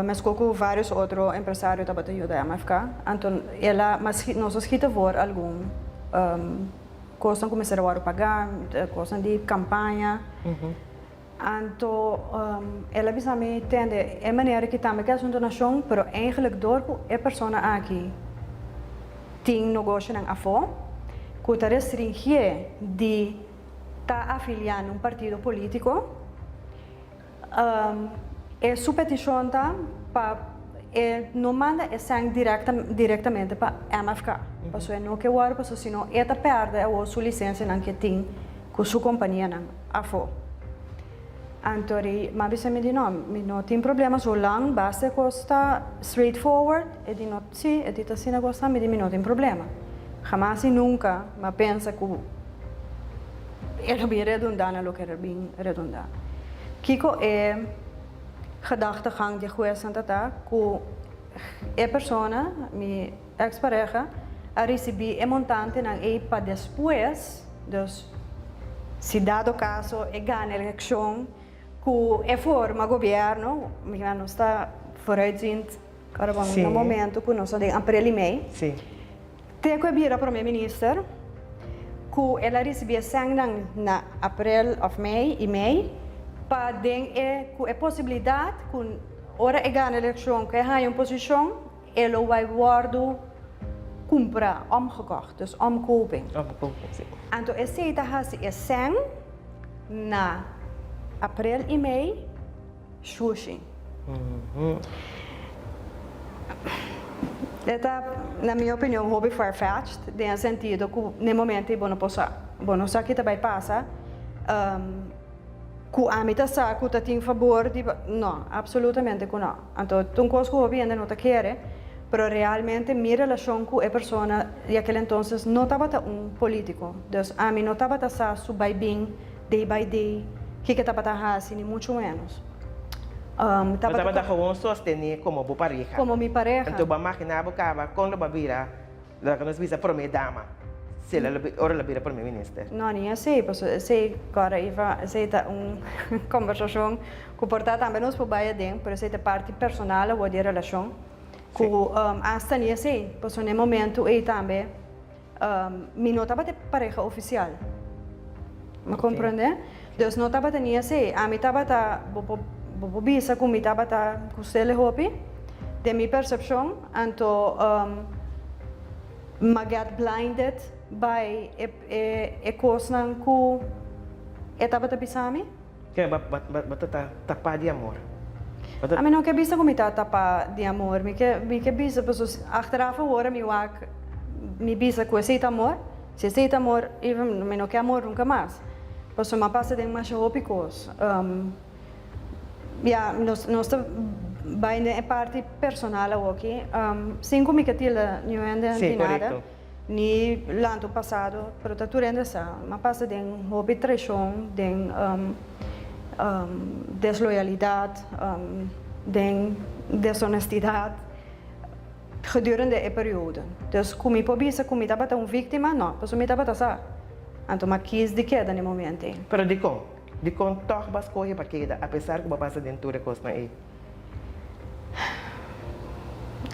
meskos ku vários otro empresario tabata yuda MFK. Anto el a nos a skita for algun kosnan ku mester a wòrdu pagá, kosnan di kampaña. Anto el a bisa mi, Tende, e manera ki tambe ke hasi un donashon, pero eigenlijk dor ku e persona aki tin nogoshonan afó, ku ta restringié di ta afiliá na un partido polítiko, e su petishon ta pa e no manda e sèn direktamente pa MFK, pasobra e no ke wòrdu, pasobra si no e ta pèrdè awor su lisensianan ke tin ku su kompanianan. Afó. Anto ri m'a bisa mi di no, mi no tin problema so lang basta e kos ta straight forward, e di no si, e di ta asina kos ta, mi di mi no tin problema. Hamas i nunka m'a pensa ku e lo bin redundá na loke e bin redundá. Kiko e gedachtegang di e huesnan ta ta ku e persona, mi ex pareha, a risibí e montantenan ei pa despues, dus si dado caso e gana eleccion cu e forma gobierno, mira nos ta vooruitziend ora bon na momento cu nos ta den april y mei, te cu e bira prome minister cu el a ricibi e sengnan na april of mei y mei pa den e cu e posibilidad cu ora e gana eleccion cu e haya un posicion E lo bai wòrdu kumprá, omgekocht, dus omkoping. Omkoping, si. Anto esei ta hasi e sèn na aprel i mei shushi. E ta, na mi opinion, hopi far-fetched den e sentido ku n'e momento ei bo no por sa. Bo no sa ki ta bai pasa. Ku ami ta sa ku ta tin fabor di. No, absolutamente ku no. Anto ta un kos ku hopi hende no ta kere, pero realmente mi relashon ku e persona di aquel entonces no tabata un politico. Dus ami no tabata sa su bai bin day by day, kiko e tabata hasi, ni mucho menos. Bo tabata gewoon sostené komo bo pareha. Komo mi pareha. Anto bo a maginá bo kaba kon lo bo a bira Lo ke nos bisa prome dama, si el a ora el a bira prome minister. No, ni esei, pasobra esei kòrda Iva, esei ta un kombersashon ku por ta tambe nos por bai aden, pero esei ta parti personal awor di e relashon, ku asta ni esei, pasobra na e momentu ei tambe mi no tabata e pareha ofisial, bo komprende? Dus no tabata ni esei, ami tabata, bo por. Bo por bisa ku mi tabata gust'el hopi, den mi persepshon, anto m'a get blinded by e kosnan ku e tabata bisa mi. Ke bo ta tapá di amor? Ami no ke bisa ku mi ta tapá di amor, mi ke mi ke bisa pasobra achteraf awor mi wak mi bisa ku esei ta amor, si esei ta amor even mi no ke amor nunka mas, pasobra mi a pasa den masha hopi kos. Ya nos nos ta bai den e parti personal awoki, sin ku mi ke tilda niun hende di nada. Ni lanto pasado, pero ta tur hende sa. M'a pasa den hopi traishon, den desloyalidat, den deshonestidat gedurende e periodo. Dus ku mi por bisa ku mi tabata un víktima? No, pasobra mi tabata sa. Anto m'a kis di keda na e momento ei. Pero dikon? Dikon tòg bo a skohe pa keda apesar ku bo a pasa den tur e kosnan ei?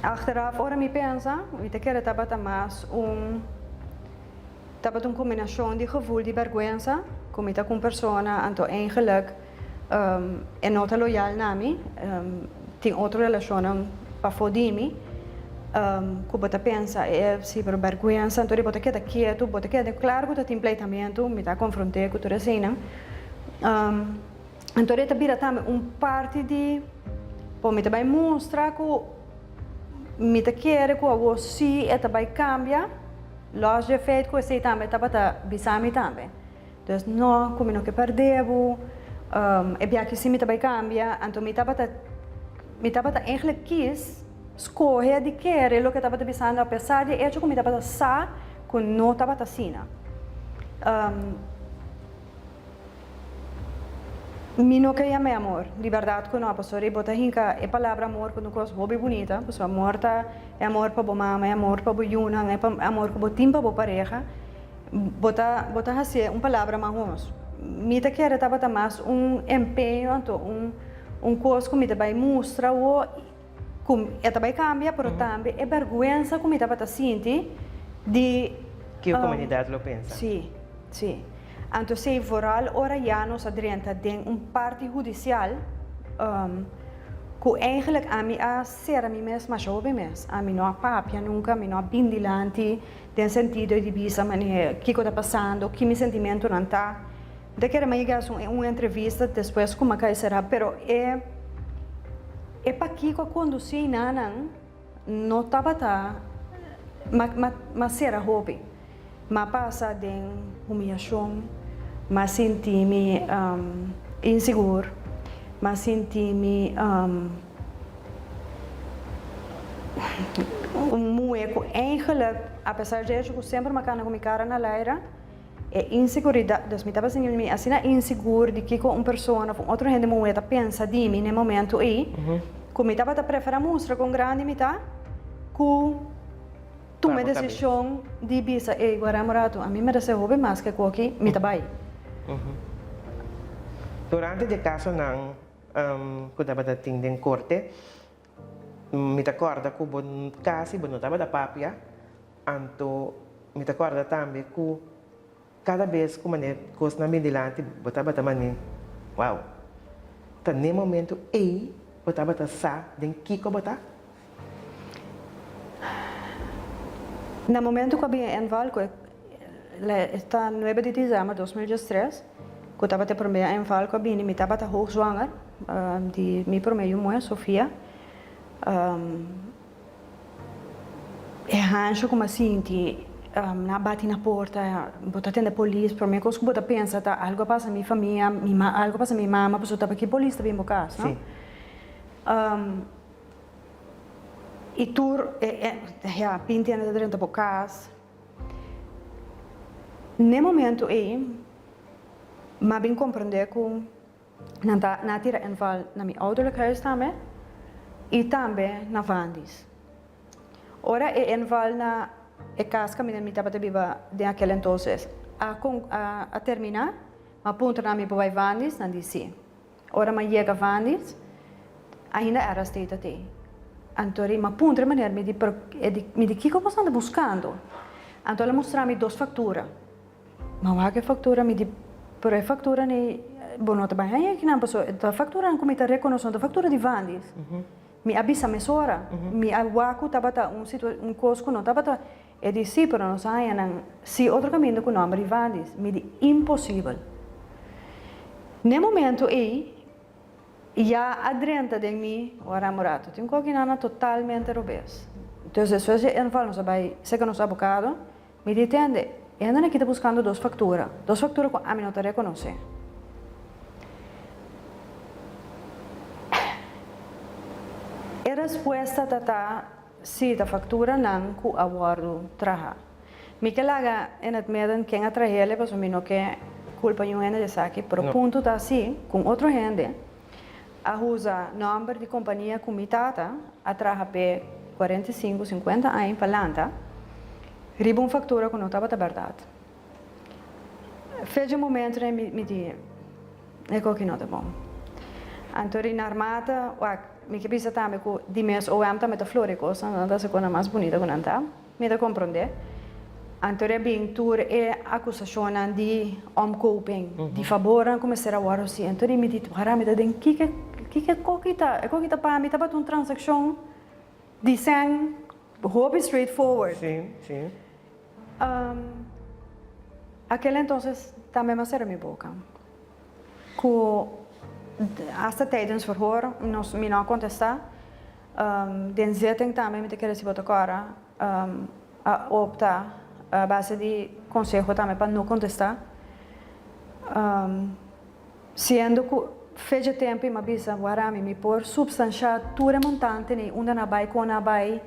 Achteraf ora mi pensa, mi ta kere tabata mas un tabata un kombinashon di gevoel di bèrgwensa ku mi ta ku un persona anto eigenlik e no ta loyal na mi, tin otro relashonnan pafó di mi ku bo ta pensa e si pero bèrgwensa anto di bo ta keda ketu, bo ta keda klaro ku ta tin pleitamentu, mi ta konfront'é ku tur eseinan. Anto e ta bira tambe un parti di bo mi ta bai mustra ku mi ta kere ku awor si e ta bai kambia, los dje feit ku esei tambe tabata bisa mi tambe. Dus no ku mi no ke pèrdè bo, e biaha si mi ta bai kambia, anto mi tabata mi tabata eigentlik kis skohe di kere loke tabata bisando apesar di e echo ku mi tabata sa ku no tabata asina. Mi no ke yam'é amor, di bèrdat ku no, pasobra bo ta hinka e palabra amor ku un kos hopi bunita, pasobra amor ta e amor pa bo mama, e amor pa bo yunan, e amor ku bo tin pa bo pareha, bo ta bo ta hasié un palabra mahos. Mi ta kere tabata mas un empeño anto un un kos ku mi ta bai mustra awo ku e ta bai kambia, pero tambe e bèrgwensa ku mi tabata sinti di. Ke komunidat lo pensa. Sí, sí. Anto esei vooral ora ya nos a drenta den un parti hudisial ku eigenlijk ami a sera mi mes masha hopi mes. Ami no a papia nunka, mi no a bin dilanti den sentido di bisa manera kiko ta pasando, ki mi sentimentunan ta. Mi ta kere m'a yega un entrevista despues ku m'a kai sera, pero e e pakiko a kondusí nanan no tabata m'a sera hopi. M'a pasa den humiyashon, m'a sinti mi insigur, m'a sinti mi un muhe ku eigenlijk, apesar di esho ku semper m'a kana ku mi kara na laira, E inseguridat, dus mi tabata sinti mi asina insigur di kiko un persona of un otro hende muhé ta pensa di mi na e momento ei, ku mi tabata preferá mustra kon grandi mi ta ku tuma e desishon di bisa, ey, guarda un ratu, ami meresé hopi mas ke koki, mi ta bai. Durante di e kasonan ku tabata tin den korte, mi ta kòrda ku bo kasi bo no tabata papia. Anto mi ta kòrda tambe ku kada bes ku manera kosnan bin dilanti bo tabata manera wow. Ta n'e momento ei bo tabata sa den kiko bo ta? Na momento ku a bin e inval ku e ta nuebe di dizèmber 2013 ku tabata e promé inval ku a bini mi tabata hoogzwanger di mi promé yu muhé Sofia. E hansha ku m'a sinti, nan a bati na porta, bo ta tende polis, prome kos ku bo ta pensa ta algu a pasa mi famia, mi ma algu a pasa mi mama, pasobra ta paki polis ta bin bo kas, no? I tur e ya binti hende ta drenta bo kas. N'e momento ei m'a bin komprende ku Nan ta nan a tira inval na mi ouderlijk huis tambe y tambe na Vandis. Ora e inval na e cas caminda mi tabata biba den aquel entonces a a termina, m'a puntra nan mi por bay Vandis, nan di si. Ora m'a yega Vandis, ainda era steeds atey. Anto ri m'a puntra e meneer, mi di pero mi di kico boso nan ta buscando? Anto el a mustra mi dos factura. Ma wak e factura mi di, pero e factura ni. Bo no ta bai haña kinan paso e ta facturanan cu mi ta reconoce no ta factura di Vandis. Mi a bisa mesora, mi a wak cu tabata un situa un cos cu no tabata e di si pero nos a haña nan si otro caminda cu nomber di Vandis. Mi di imposibel. N'e momento ey ya a drenta den mi ora murato tin cu kinan na totalmente robes. Entonces despues dje inval nos a bai cerca nos abocado. Mi di tende, e hendenan aki ta buskando dos faktura, dos faktura ku ami no ta rekonosé. E respuesta ta ta, sí, ta fakturanan ku a wòrdu traha. Mi ke laga in het midden ken a trahel e pasobra mi no ke kulpa niun hende di esaki, pero punto ta sí ku un otro hende a usa nòmber di kompania ku mi tata a traha p'e 45, 50 aña pa lanta riba un faktura ku no tabata bèrdat. Fecha momento den mi di e koki no ta bon. Anto ri Narmata, wak, mi ke bisa tambe ku di mes OM tambe ta flori kosnan, nan ta hasi kosnan mas bunita ku nan ta. Mi ta komprondé. Anto a bin tur e akusashonnan di omkoping, di fabornan ku mester a wòrdu hasi. Anto di mi di, Wara, mi ta den kiko, kiko e koki ta? E koki ta pa mi tabata un transakshon di sèn hopi straightforward. Sí, sí. Akel entonces tambe mi a sera mi boka. Ku hasta tijdens verhoor nos, mi no a kontestá. Den zitting tambe mi ta kere si bo ta kòrda a opta a base di konseho tambe pa no kontestá. Siendo ku fecha tempu i mi a bisa wara mi mi por supstanshá tur e montante nei unda nan a bai kon nan a bai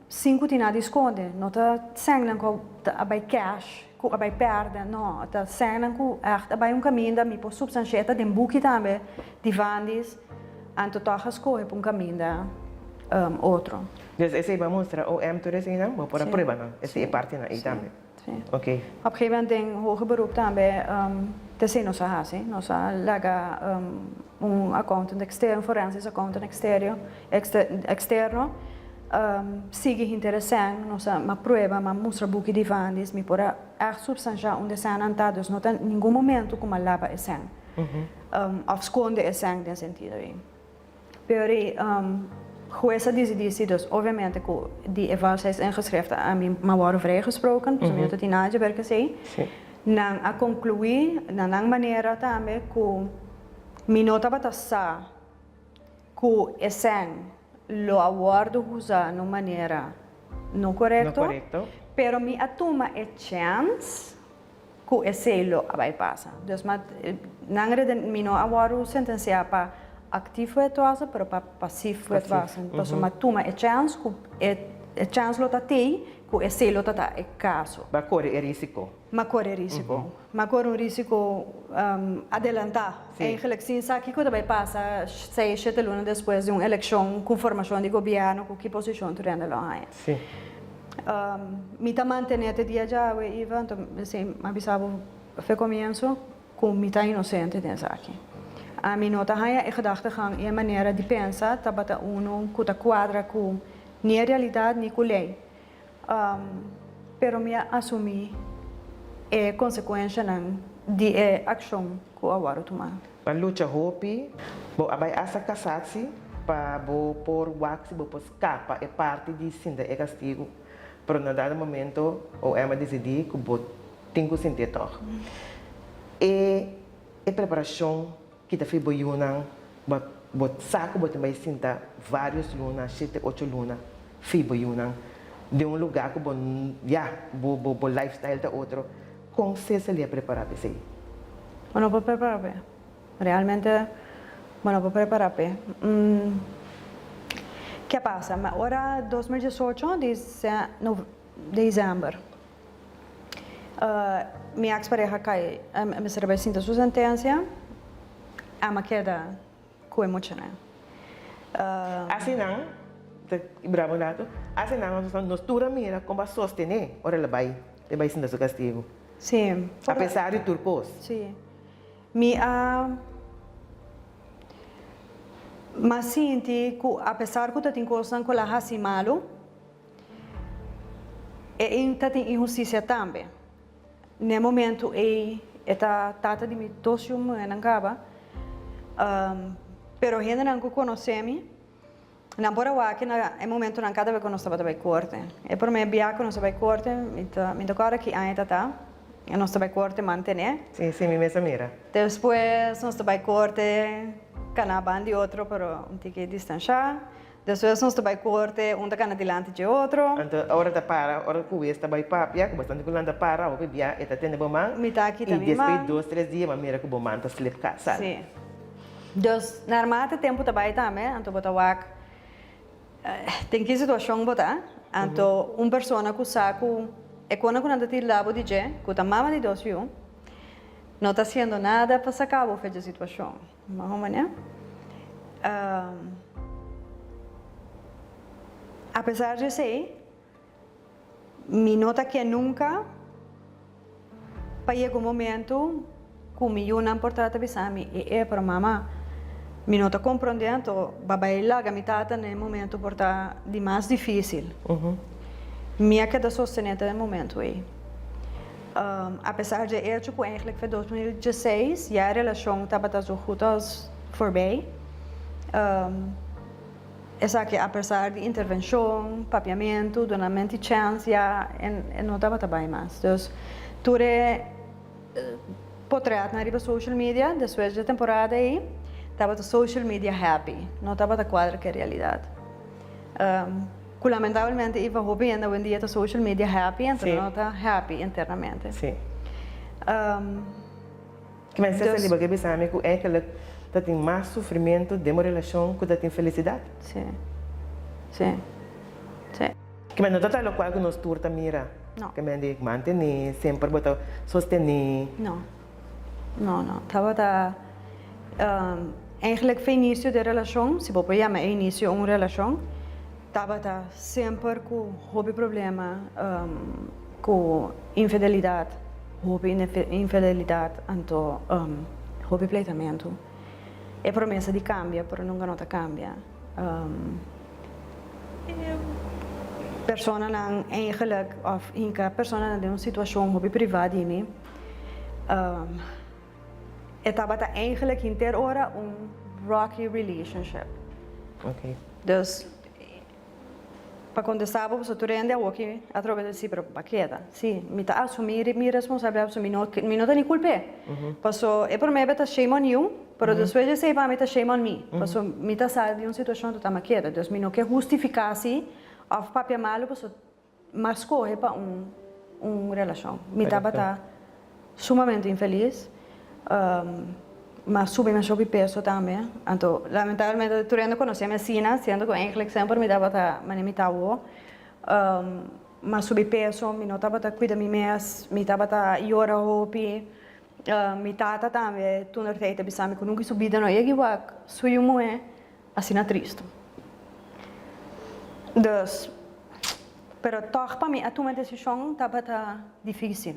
Sin ku tin nada di skonde. No ta sènnan ku a bai cash, ku a bai pèrdè, no. Ta sènnan ku ègt a bai un kaminda, mi por supstanshia ta den buki tambe di Vandis, anto tòg a skohe pa un kaminda otro. Dus esei bo a mustra OM tur eseinan, bo por a prueba nan, esei e partinan ei tambe. Sí. Ok. Op gegeven moment den hoger beroep tambe t'esei nos a hasi. Nos a laga un accountant externo, un forensisch accountant exterio, externo sigui hinter e sèn. Nos a ma prueba, m'a mustra buki di Vandis, mi por a ègt supstanshá unda e sènnan ta, dus no ta ningun momento ku m'a laba e sèn òf skonde e sèn den sentido ei. Pero e hues a disidí si, dus obviamente ku di e valsheidsingeschriften a mi m'a wòrdu vrijgesproken, pasobra mi no ta tin nada dje ber ku esei. Nan a konkluí na nan manera tambe ku mi no tabata sa ku e sèn lo a wòrdu usá na un manera no korekto, pero mi a tuma e chèns ku esei lo a bai pasa. Dus ma nan reden mi no a wòrdu sentensiá pa aktief wetwassen pero pa pasief wetwassen. Pasobra mi a tuma e chèns ku e chèns lo ta tei ku esei lo ta ta e kaso. Bo a kore e risiko. Mi a kore e risiko. Mi a kore un risiko adelantá. Eigenlijk sin sa kiko ta bai pasa seis, shete luna despues di un elekshon ku formashon di gobièrnu ku ki posishon tur hende lo haña. Mi ta mantené te dia djawe, Iva, anto esei mi a bisa bo fe komienso ku mi ta inosente den esaki. Ami no ta haña e gedachtegang i e manera di pensa tabata unu ku ta kuadra ku ni e realidat ni ku lei. Pero mi a asumí e konsekuenshanan di e akshon ku a wòrdu tumá. Bo a lucha hopi, bo a bai asta kasatsi pa bo por wak si bo por skapa e parti di sinta e kastigu, pero na dado momento OM a disidí ku bo tin ku sintié tòg. E e preparashon kita fi bo yunan, bo bo sa ku bo tin bai sinta vários luna, shete, ocho luna fi bo yunan den un lugá ku bo ya bo bo bo lifestyle ta otro. Kon Cecily a prepará pa esei? Bo no por prepará p'e. Realmente bo no por prepará p'e. Ke a pasa? Ma ora 2018 di december mi ex pareha kai mester a bai sinta su sentencia, ami a keda ku e muchanan. Asinan, ta brava un ratu, asinan nos tur a mira kon bo a sostené ora el a bai, el bai sinta su kastigu. Sí. A pesar di tur kos. Sí. Mi a mi a sinti ku apesar ku ta tin kosnan ku el a hasi malu, e ta tin inhustisia tambe. N'e momentu ei. E ta tata di mi dos yu muhénan kaba. Pero hendenan ku konosé mi, nan por a wak na e momentunan kada bes ku nos tabata bai korte. E promé bia ku nos a bai korte, mi ta mi ta kòrda ki aña ta ta, nos ta bai korte mantené. Sí, sí, mi mes a mira. Despues nos ta bai korte kaná ban di otro, pero un tiki distanshá. Despues nos ta bai korte, un ta kana dilanti dje otro. Anto ora ta para, ora ku wes ta bai papia, ku bastante ku nan ta para, hopi bia e ta tene bo man. Mi ta kita I mi despues man. dos, tres dia bo a mira ku bo man ta slip ka sali. Sí. Dus narmate tempu ta bai tambe, anto bo ta wak den ki situashon bo ta. Anto un persona ku sa ku e kona ku nan ta tira bo di dje, ku ta mama di dos yu, no ta hasiendo nada pa saka bo for dje situashon. Mas o menos. Apesar di esei, mi no ta ke nunka pa yega un momento ku mi yunan por trata bisa mi, e e, pero mama, mi no ta komprondé, anto ba bai laga mi tata na e momento por ta di mas difísil. Mi a keda sostené te e momento ei. Apesar dje echo ku eigenlijk fe 2016 ya e relashon tabata zo goed als voorbij. Esaki apesar di intervenshon, papiamentu, dunament di chèns ya e no tabata bai mas. Dus tur e potretnan riba social media despues dje temporada ei tabata social media happy, no tabata kuadra ku e realidat. Ku lamentablemente Iva hopi hende awendia ta social media happy anto no ta happy internamente. Sí. Ki men Cecily bo ke bisa mi ku eigenlijk ta tin mas sufrimentu den bo relashon ku ta tin felisidat? Sí. Sí. Sí. Ki men no ta ta lokual ku nos tur ta mira. No. Ki men di mantene, semper bo ta sostene. No. No, no. Tabata eigenlijk fe inicio di e relacion, si bo por yama e inicio un relacion, tabata semper cu hopi problema, cu infidelidad, hopi infidelidad, anto hopi pleitamento. E promesa di cambia, pero nunca no ta cambia. Personanan eigenlijk of hinca personanan den un situacion hopi priva di mi. E tabata eigenlijk henter ora un rocky relationship. Okay. Dus pa contesta bo pasobra tur hende awoki atrobe ta si pero pa keda. Si, mi ta asumi mi responsabilidad pasobra mi no mi no ta ni culp'e. Paso e prome be ta shame on you, pero despues di esey pa mi ta shame on me. Paso mi ta sali di un situacion total ma keda. Dus mi no ke hustifica si of papia malo pasobra M'a skohe pa un un relashon. Mi tabata sumamente infelis. M'a subi masha hopi peso tambe. Anto lamentablemente tur hende konosé mi asina, siendo ku eigenlijk semper mi tabata manera mi ta awo. M'a subi peso, mi no tabata kuida mi mes, mi tabata yora hopi. Mi tata tambe toentertijd ta bisa mi ku nunka su bida no a yega wak su yu muhé. Asina tristu. Dus, pero tòg pa mi a tuma e desishon tabata difísil.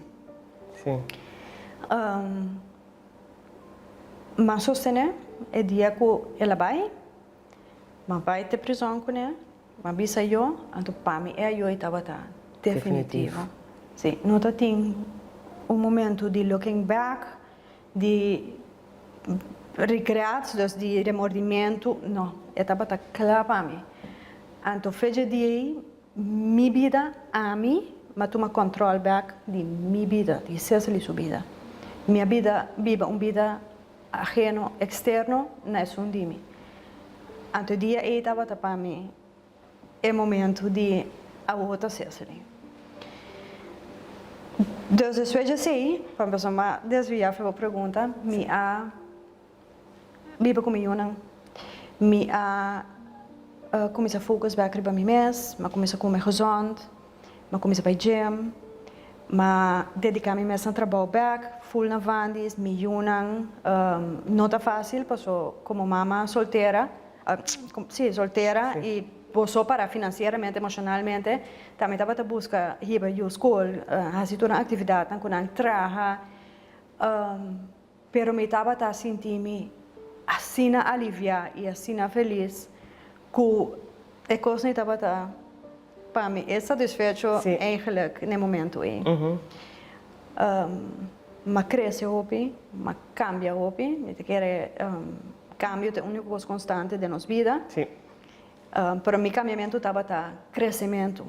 Sí. M'a sostené e dia ku el a bai, m'a bai te prizòn kuné, m'a bisa yo, anto pa mi e ayoy tabata definitivo. Sí, no ta tin un momento di looking back, Di regrets, dus di remordimentu, no. E tabata kla pa mi. Anto fecha di ei, mi bida, ami, m'a tuma kòntròl bèk di mi bida, di Cecily su bida. Mi a bida, biba un bida aheno, eksterno na esun di mi. Anto e dia ei tabata pa mi E momento di awor ta Cecily. Dus despues di esey, pa mi pasobra mi a desvia for bo pregunta, mi a biba ku mi yunan. Mi a kuminsa focus bek riba mi mes, mi a kuminsa kume gezond, mi a kuminsa bai gym, mi a dedica mi mes na trabou bek, full na Vandy's, mi yunan. No ta facil paso como mama soltera, Sí, soltera y bo so para financieramente, emocionalmente, tambe tabata busca hiba yu school, haci tur nan actividadnan cu nan traha, pero mi tabata sinti mi asina alivia y asina feliz cu e cosnan tabata pa mi e satisfecho eigenlijk n'e momento ey. M'a krese hopi, m'a kambia hopi. Mi ta kere kambio ta e úniko kos konstante den nos bida. Pero mi kambiamentu tabata kresementu.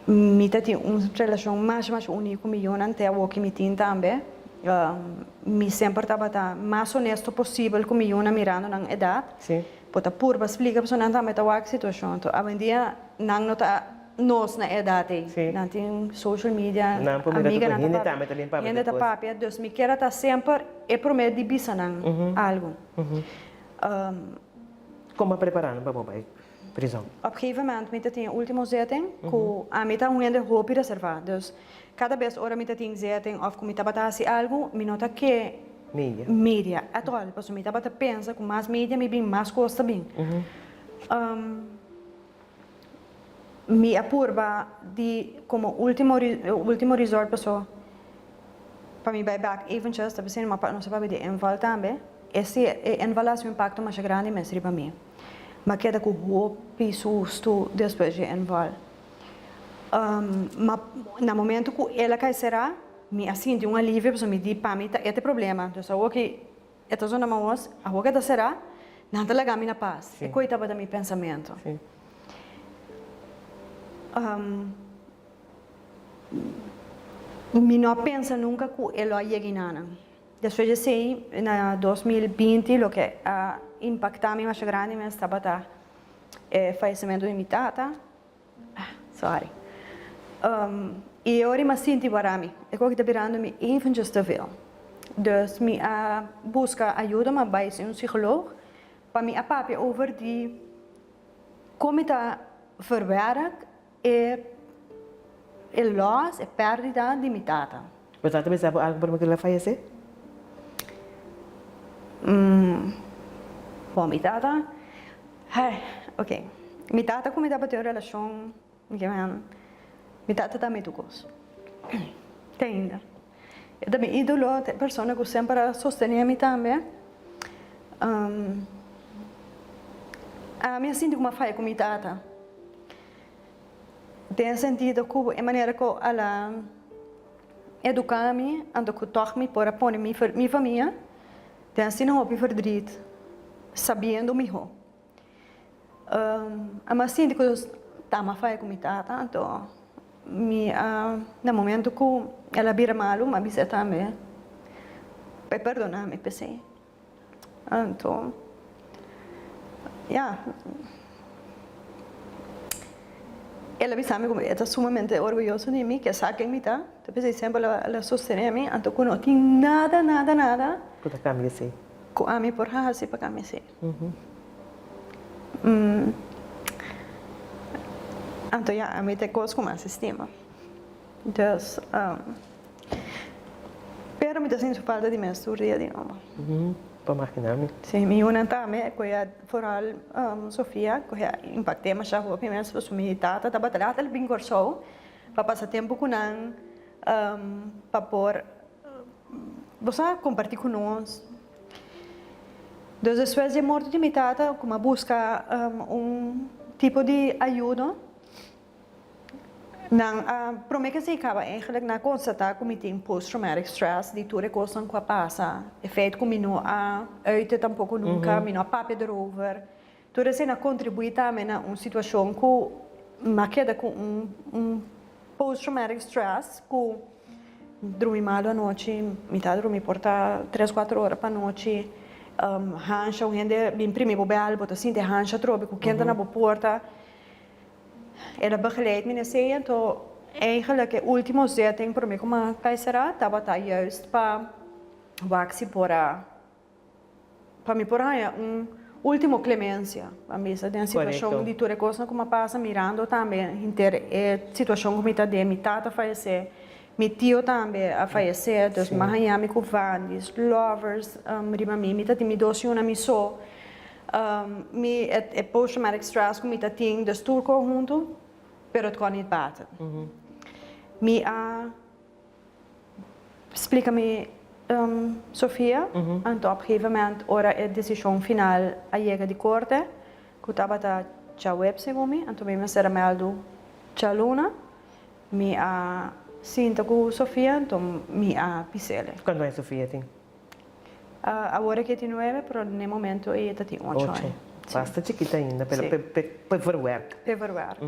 Mi ta tin un relashon masha masha uní ku mi yunan te awoki mi tin tambe. Mi semper tabata mas honesto posibel ku mi yunan mirando nan edat. Bo ta purba splika pasobra nan tambe ta wak situashon. Anto awendia nan no ta nos na e edat ei. Nan tin social media, amiganan ta papia, hende ta papia. Dus mi kier a ta semper e promé di bisa nan algu. Kon bo a prepará nan pa bo bai prizon? Op gegeven moment mi ta tin e ultimo zitting ku ami ta un hende hopi reservá. Dus kada bes ora mi ta tin zitting òf ku mi tabata hasi algu mi no ta ke Media. media at all. Pasobra mi tabata pensa ku mas media mi bin mas kos ta bin. Mi a purba di komo ultimo ultimo resort paso pa mi bai bek eventjes ta bisini ma pa nos a papia di inval tambe e si e inval a hasi un impakto masha grandi mes riba mi. Mi a keda ku hopi sustu despues di e inval. Ma na momento ku el a kai será mi a sinti un alivio pasobra mi di pa mi ta e ta e problema dus awor ki E ta zona maos, awor ke ta será, nan ta laga mi na pas. E koe tabata mi pensamentu. Mi no a pensa nunka ku e lo a yega enanan. Despues di esei, na 2020, loke a impaktá mi masha grandi mes tabata e fayesimentu di mi tata. Sorry. I e ora mi a sinti wara mi. E koki ta birando mi eventjes te veel. Dus mi a buska ayuda, mi a bai si un psicoloog pa mi a papia over di kon mi ta verwerk e e loss, e perdida di mi tata. Bo tata bisa bo algu prome ku el a fayesé? Bon, mi tata, hai, ok. Mi tata ku mi tabatin un relashon, mi tata ta mi tur kos, te ainda. E ta mi ídolo, ta e persona ku semper a sostené mi tambe. Ami a sinti ku mi a faya ku mi tata. Den sentido ku e manera ku al a eduká mi, anto ku tòg mi por a pone mi mi famia den asina hopi verdriet, sabiendo mihó. Ami a sinti ku ta mi a faya ku mi tata, anto mi a na momento ku el a bira malu mi a bis'é tambe pa e perdona mi p'esei. Anto, ya, el a bisa mi ku e ta sumamente orguyoso di mi, ke sa ken mi ta, ta p'esei semper el a sostené mi, anto ku no tin nada, nada, nada. Ku ta kambia esei. Ku ami por hasi pa kambia esei. Anto, ya, ami ta e kos ku mas estima. Dus, pero mi ta sinti su falta di mes tur dia di nobo. Por magina mi. Si, mi yunan tambe, ku e foral Sofia, ku e a impact'é masha hopi mes, pasobra mi tata tabata laat el bin Kòrsou pa pasa tempu ku nan, pa por, bo sa, kompartí ku nos. Dus despues di e morto di mi tata, ku mi a buska un tipo di ayudo. Nan a prome ke si kaba eigenlijk nan a konstatá ku mi tin post traumatic stress di tur e kosnan ku a pasa, e feit ku mi no a uite tampoko nunka, mi no a papia derover, tur esei a kontribuí tambe na un situashon ku mi a keda ku un un post traumatic stress ku drumi malu anochi, mi ta drumi por ta tres kuater ora pa nochi, hansha un hende bin primi bo bèl bo ta sinti hansha atrobe ku ken ta na bo porta. El a begeleid mi na esei, anto eigenlijk e ultimo zitting prome ku mi a kai sera tabata juist pa wak si por a pa mi por haña un ultimo clemencia, pa mi bisa den situashon di tur e kosnan ku mi a pasa mirando tambe henter e situashon ku mi ta den, mi tata a fayesé, mi tio tambe a fayesé, dus mi a haña mi ku vandis, lovers riba mi, mi ta tin mi dos yunan mi so. Mi e post traumatic stress ku mi ta tin dus tur ko huntu pero it kon niet baten. Mi a splika mi Sofia anto op gegeven moment ora e desishon final a yega di korte ku tabata djaweps segun mi anto mi mester a mèldu djaluna mi a. sinta ku Sofia, anto mi a pis'el. Kuantu aña Sofia tin? Awor e ke tin nuebe, pero n'e momento ei e ta tin ocho aña. Ocho. Basta chikita ainda, pero p'e verwerk. P'e verwerk.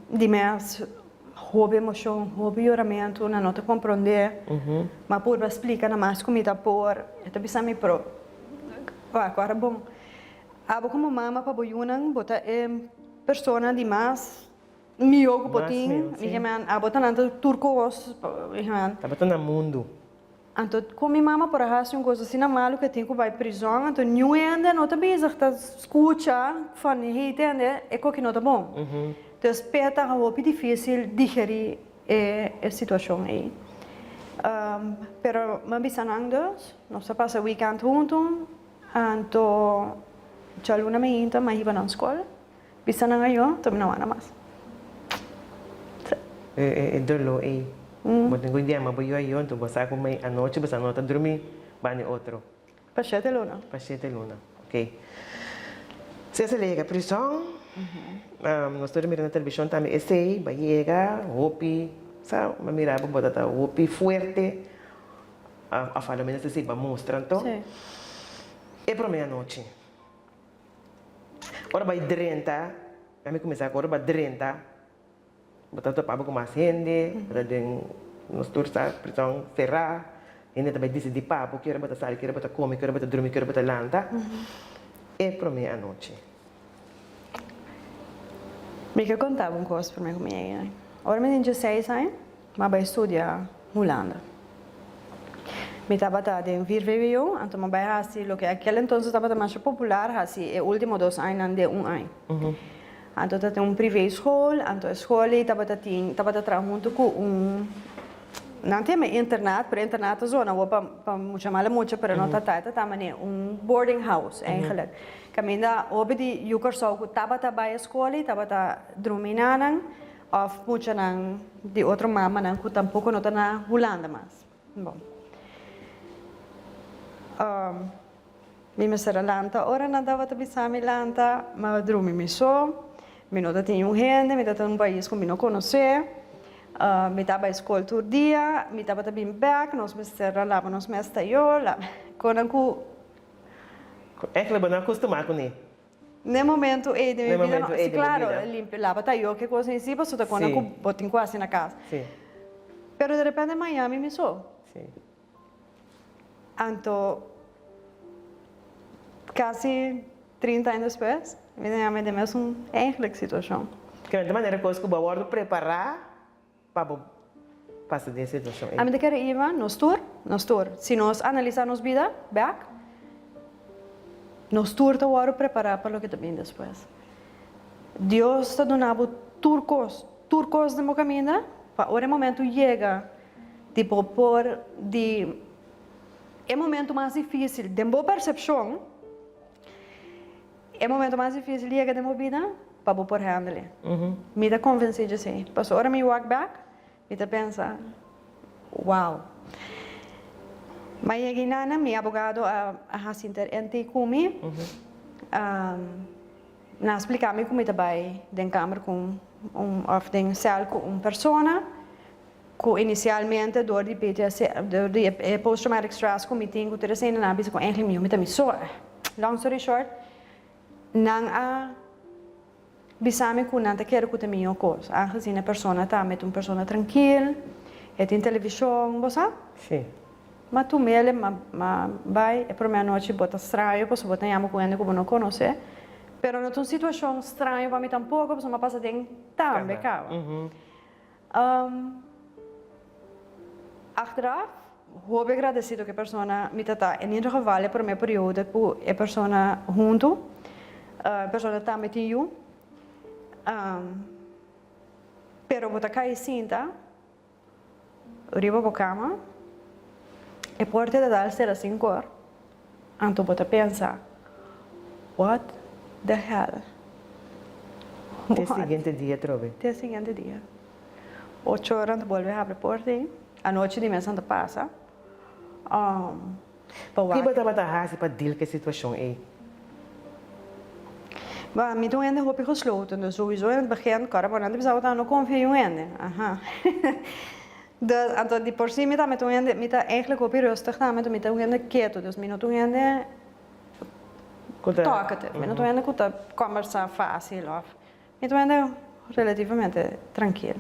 Di mes hopi emocion, hopi yoramentu, nan no ta comprende, ma purba splica na mas cu mi ta por, e ta bisa mi pero wak ora bon, abo como mama pa bo yunan bo ta e persona di mas miyo cu bo tin, mi kimen abo ta nan ta tur cos, mi kimen. Tabata na mundu. Anto kon mi mama por a hasi un kos asina malu ku e tin ku bai prizòn? Anto niun hende no ta bezig ta skucha van hey tende e koki no ta bon. Dus p'e ta hopi difisil digerí e e situashon ei. Pero mi a bisa nan dus, nos a pasa weekend huntu, anto djaluna mainta mi a hiba nan skol. Bisa nan ayo, ta mi no wanda mas. Sí. E doló ei. Bo tin ku yama bo yu ayo, anto bo sa ku mei anochi bo sa no ta drumi bani otro. Pa shete luna. Pa shete luna, ok. Cecil a yega prison, nos tur a mira na televishon tambe esei, bo a yega hopi, sa, bo a mira bo bo ta ta hopi fuerte, of a lo menos esei bo a mustra anto. Sí. E prome anochi. Ora bai drenta, a mi kuminsá ku ora bai drenta, bo ta topa bo ku mas hende, bo ta den nos tur sa prison será, hende ta bai disidí pa bo ki ora bo ta sali, ki ora bo ta kome, ki ora bo ta drumi, ki ora bo ta lanta. E promé anochi. Mi ke konta bo un kos promé ku mi yega. Ora mi tin dieseis aña, Mi a bai studia Hulanda. Mi tabata den vier vwo, anto mi a bai hasi loke aquel entonces tabata masha popular, hasi e ultimo dos añanan den un aña. Anto ta tin un privé school, anto e school ei tabata tin, tabata traha hunto ku un, nan ta yama internat, pero internat ta zona awor pa pa mucha mala mucha, pero no ta ta, e ta ta manera un boarding house eigenlijk. Kaminda hopi di yu Kòrsou ku tabata bai e skol ei tabata drumi nanan. Of muchanan di otro mamanan ku tampoko no ta na Hulanda mas. Bon. Mi mester a lanta ora nan tabata bisa mi lanta, mi a drumi mi so, mi no ta tin niun hende, mi ta ta un pais ku mi no konosé, mi ta bai skol tur dia, mi tabata bin bèk, nos mester a laba nos mes tayo, konan ku. Èkle bo no a kustumá kuné. N'e momento ei den mi vida no, si claro, limpia, laba tayo ke cos en si pasobra ta kona ku bo tin ku hasi na kas. Pero de repente Miami mi so. Anto kasi 30 aña despues mi ta yama den mesun eigenlijk situacion. Ke manera kos ku bo a wòrdu prepará pa bo pasa den e situashon ei. Ami ta kere iba nos tur, nos tur. Si nos analisá nos bida bèk, nos tur ta wòrdu prepará pa loke ta bini despues. Dios ta duna bo tur kos, tur kos den bo kaminda pa ora e momentu yega di bo por di e momentu mas difísil den bo persepshon, E momento mas dificil yega den bo bida pa bo por handle. Mi ta convenci dje esey. Pasobra ora mi wak bek, mi ta pensa, wow. Ma yega inana, mi abogado a haci inter-ente cu mi. Nan a splica mi cu mi ta bay den kamer cu un, of den cel cu un persona. Ku inisialmente dor di PTSD, dor di e post traumatic stress ku mi tin ku tur esei nan a bisa ku eigenlijk mi mi ta mi so. Long story short, nan a bisa mi ku nan ta kere ku ta mihó kos, aangezien e persona ta met un persona trankil, e tin televishon, bo sa? Sí. Ma tu mele, ma ma bai e promé anochi bo ta straño pasobra bo ta yama ku hende ku bo no konosé, pero no ta un situashon straño pa mi tampoko pasobra mi a pasa den tambe kaba. Achteraf, hopi agradecido ku e persona mi ta ta. En ieder geval e prome periodo ku e persona huntu, e persona tambe tin yu. Pero bo ta kai sinta riba bo kama, e porta ta dal sera sin kor. Anto bo ta pensa, What the hell? Te siguiente dia atrobe. Te siguiente dia. Ocho ora anto bolbe habri porta ei. Anochi di mes anto pasa. Pa wak. Ki bo tabata hasi pa deal ku e situashon ei? Ba, mi ta un hende hopi gesloten, dus souiso in het begin, kòrda bo nan ta bisa bo ta no konfia yu hende, aha. Dus, anto di por si mi tambe ta un hende, mi ta eigenlijk hopi rustig tambe, anto mi ta un hende ketu, dus mi no ta un hende talkative, mi no ta un hende ku ta kòmbersá fásil òf, mi ta un hende relativamente trankil.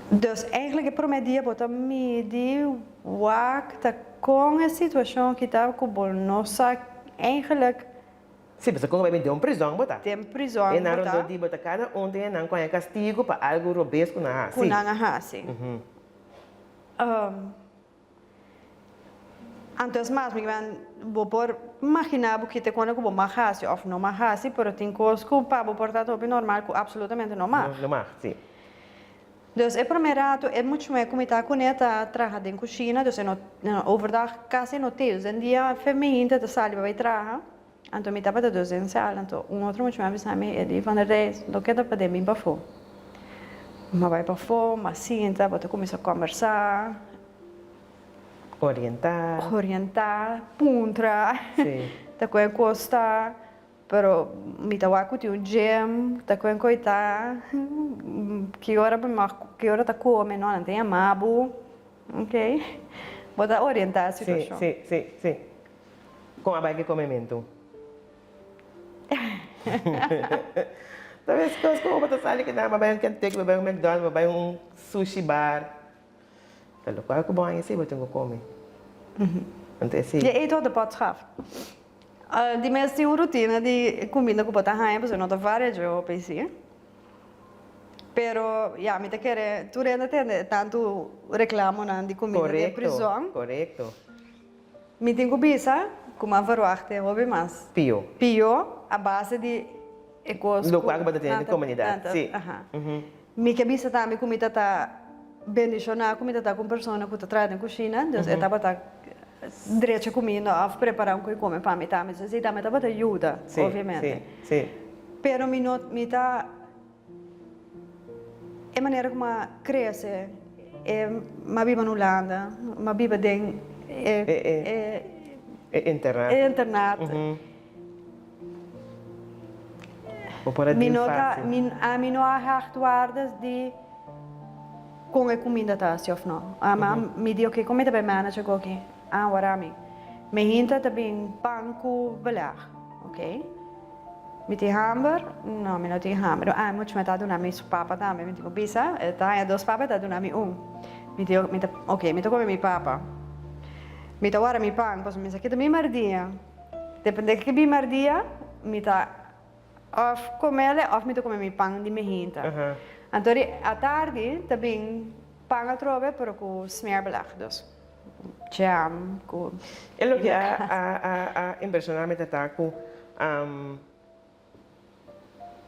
Dus eigenlijk e promé dia bo ta midi wak ta kon e situashon aki ta ku bo no sa eigenlijk. Sí, pasobra kon bo bai den un prizòn bo ta. Den prizòn bo ta. E nan rondó di bo ta kada un den e nan ku haña kastigu pa algu robes ku nan a hasi. Ku nan a hasi. Anto es mas, mi bo por maginá bo kite kunda ku bo mag hasi òf no mag hasi, pero tin kos ku pa bo por ta hopi normal ku apsolutamente no mag. No mag, sí. Dus e promé ratu e much'mué ku mi ta kuné ta traha den kushina, dus e no overdag kasi no te. Dus den dia femeinte ta sali pa bai traha, anto mi tabata dus den sèl, anto un otro much'mué a bisa mi, e di, Van der Reis, loke ta pa den bin pafó. Mi a bai pafó, mi a sinta, bo ta kuminsá kòmbersá. Orientá. Orientá, puntra. Sí. Ta ku e kos ta, pero mi ta wak ku tin un gym, ta ku e koi ta, ki ora bo mag, ki ora ta kome, no, nan ta yama bo, ok. Bo ta orientá e situashon. Sí, sí, sí, sí. Kon a bai ku e komementu? Ta bes kos ku bo ta sali ku nan, bo bai un Kentucky, bo bai un McDonald's, bo bai un sushi bar. Ta lokual ku bo haña si bo tin ku kome. Anto esei. Je eet wat de pot schaft. Di mes tin un rutina di kuminda ku bo ta haña pasobra no ta varia dje hopi si. Pero ya mi ta kere tur hende tende tantu reklamonan di kuminda den prizòn. Korekto, korekto. Mi tin ku bisa ku mi a verwachta hopi mas. Pio. Pio a base di e kos ku. Lokual ku bo ta tene den komunidat, si. Mi ke bisa tambe ku mi ta ta bendishoná ku mi ta ta ku un persona ku ta traha den kushina, dus e tabata drecha kuminda òf prepará un koi kome pa mi tambe, dus esei tambe tabata yuda, obviamente. Si, si. Pero mi no, mi ta, e manera ku mi a krese, e mi a biba na Hulanda, mi a biba den e, e, e internat. E internat. Bo por a Mi deal no ta, fácil. mi, ami no a hecht waardes di kon e kuminda ta hasi òf no. Ama mi di oke, kon mi ta bai manage agoki? Ah, wara mi. Mi hinta ta bin pan ku beleg. Oke. Mi tin hamber? No, mi no tin hamber. Ah, muchu mi ta duna mi su papa tambe. Mi tin ku bisa, e ta haña dos papa, e ta duna mi un. Mi di, mi ta, oke, mi ta kome mi papa. Mi ta wara mi pan, pasobra mi sa kita mi mardia. Depende ki bin merdia mi ta of comele of mi ta come mi pan di mehinta. Anto di atardi ta bin pan atrobe pero cu smeerbeleg dus jam cu. E loke a a a impresiona mi ta ta cu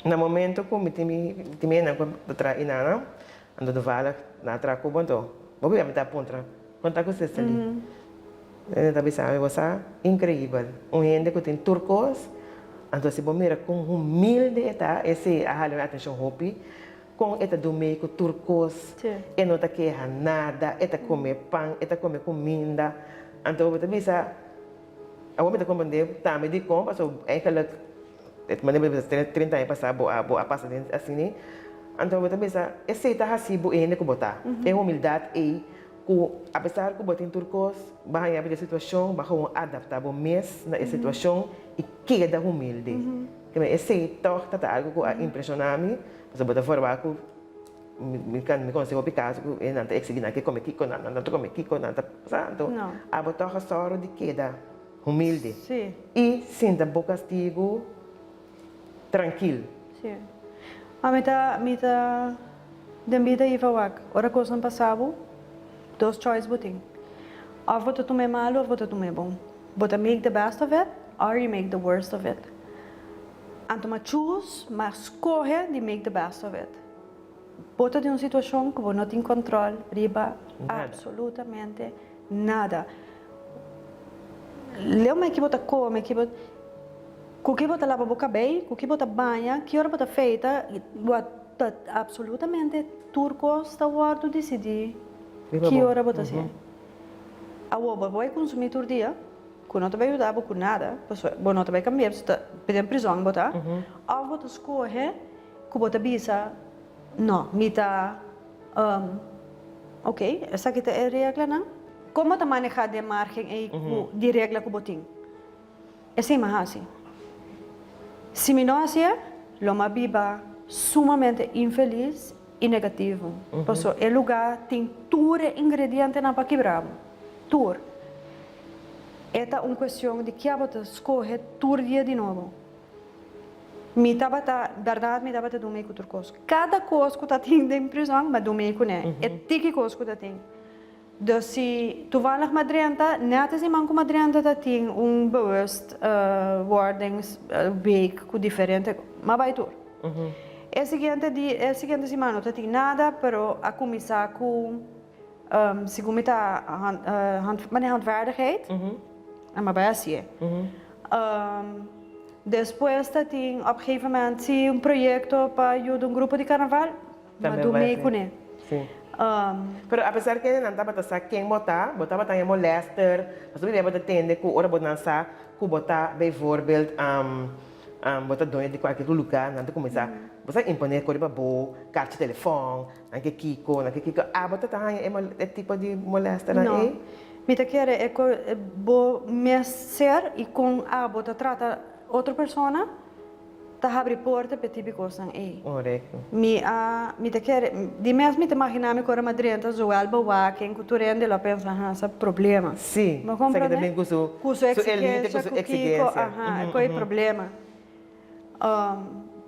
Na momento ku mi tin mi tin mi hendenan ku ta traha inana, anto toevallig nan a traha ku bo, anto bo bia mi ta puntra, kon ta ku Cecily? E ta bisa mi, bo sa, increibel, un hende ku tin tur kos, anto si bo mira kon humilde e ta, esei a hala mi atenshon hopi, kon e ta dumei ku tur kos, e no ta keha nada, e ta kome pan, e ta kome kuminda, anto bo ta bisa, Awor mi ta comprende tambe dikon pasobra eigenlijk e manera bo ta bisa 30 aña pasa bo a bo a pasa den asina anto bo ta bisa esei ta hasi bo e hende ku bo ta e humildad ei ku apesar ku bo tin tur kos bo a haña bo den situashon bo a gewoon adapta bo mes na e situashon i keda humilde esei tog ta ta algo ku a impreshona mi pasobra bo ta forma ku Mi mi conoce hopi caso cu nan ta exigi nan ke come kico, nan nan ta come kico, nan ta sa anto abo toch a soro di keda humilde y sinta bo castigo trankil. Si. Ma mi ta mi ta den bida Iva wak ora cosnan pasa bo dos choice bo tin of bo ta tuma e malo of bo ta tuma e bon. Bo ta make the best of it or you make the worst of it. Anto ma choose, ma scoge di make the best of it. Bo ta den un situacion cu bo no tin control riba absolutamente nada. Leu me ki bo ta come, ki bo, cu ki bo ta laba bo cabey, cu ki bo ta baña, ki ora bo ta feita, bo ta absolutamente tur cos ta wordo dicidi ki ora bo ta hacié. Awor bo por bay consumi tur dia. ku no ta bai yuda bo ku nada, pasobra bo no ta bai kambia, pasobra ta den prizòn bo ta, òf bo ta skohe ku bo ta bisa, no, mi ta, ok, esaki ta e reglanan. Kon bo ta manehá den márgen ei ku di regla ku bo tin? Esei mi a hasi. Si mi no hasié, lo mi a biba sumamente infelis i negativo. Pasobra e lugá tin tur e ingredientenan pa kibra bo. Tur. E ta un kuestion di kia bo ta skohe tur dia di nobo. Mi tabata, bèrdat mi tabata dun mei ku tur kos. Kada kos ku ta tin den prizòn, mi a dun mei kuné. E tiki kos ku ta tin. Dus si toevallig m'a drenta, net e siman ku m'a drenta ta tin un bewust wordings week ku diferente, m'a bai tur. E siguiente di e siguiente siman no ta tin nada, pero a kuminsá ku segun mi ta hand mane handvaardigheid, a m'a bai hasié. Despues ta tin op gegeven moment si un proyekto pa yuda un grupo di karnaval, Ma Tambe dun bai mei así. kuné. Sí. Pero apesar kende nan tabata sa ken bo ta, bo tabata haña molester, pasobra bia bo ta tende ku ora bo nan sa ku bo ta bijvoorbeeld bo ta doño di kualke lugá, nan ta kuminsá bo sa imponé ku riba bo, karchi telefòn, nan ke kiko, nan ke kiko. Abo ta ta haña e e tipo di molesternan No. ei? Mi ta kere e ku bo mes ser i kon abo ta trata otro persona. Ta habri porta p'e tipi kosnan ei. Korekto. Mi a, mi ta kere, di mes mi ta imaginá mi ku ora mi a drenta zowel bewaking ku tur hende lo a pensa ha sa problema. Sí, Bo sa ke ta komprondé? bin ku su, Ku su su elite, ku eksigensia, su ku kiko, eksigensia. aha, ku e problema.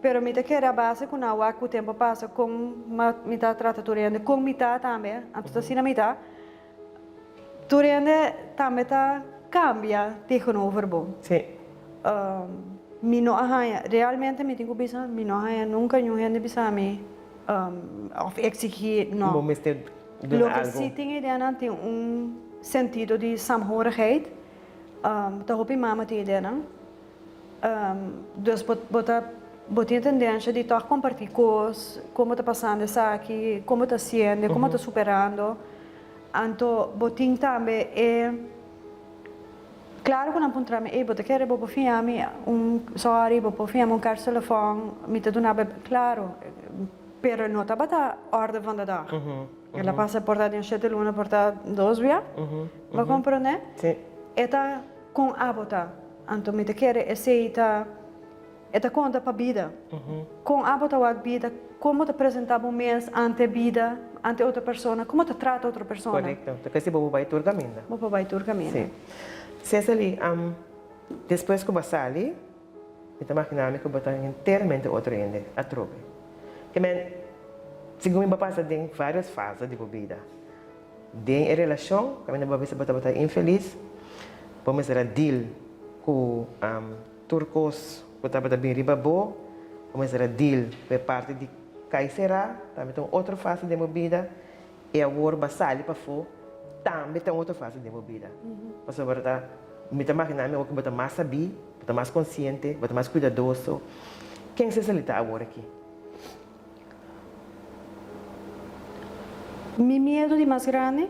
Pero mi ta kere a base ku nan wak ku tempu a pasa kon mi ta trata tur hende, kon mi ta tambe, anto ta asina mi ta, tur hende tambe ta kambia tegenover bo. Sí. Mi no a haña, realmente mi tin ku bisa, mi no a haña nunka niun hende bisa mi òf eksigí, no. Bo mester duna Loke algu. si tin ideanan tin un sentido di saamhorigheid, ta hopi mama tin ideanan. Dus bo bo ta bo tin e tendensia di tòg kompartí kos, kon bo ta pasando esaki, kon bo ta hasiendo, kon bo ta superando. Anto bo tin tambe e. Claro cu nan puntra mi, ey bo ta kere bo por fiña mi un sorry, bo por fiña mi un carchi telefon, mi ta duna bo, claro, pero no tabata orde van de dag. El a pasa por ta den shete luna, por ta dos bia, bo comprende? E ta con abo ta, anto mi ta kere esey ta. E ta konta pa bida. Kon abo ta wak bida, kon bo ta presentá bo mes ante bida, ante otro persona, kon bo ta trata otro persona. Korekto. Ta kesi bo por bai tur kaminda. Bo por bai tur kaminda. Sí. Cecily, despues ku bo a sali, mi ta maginá mi ku bo ta enteramente otro hende atrobe. Ke men, segun mi bo a pasa den vários fase di bo bida. Den e relashon, kaminda bo a bisa bo tabata infelis, bo mester a deal ku. Tur kos ku tabata bin riba bo, bo mester a deal ku e parti di kai será, tambe ta un otro fase den bo bida, i awor bo a sali pafó, tambe ta un otro fase den bo bida. Pasobra ta, mi ta maginá mi awor ku bo ta mas sabí, bo ta mas konsiente, bo ta mas kuidadoso. Ken Cecily ta awor aki? Mi miedu di mas grandi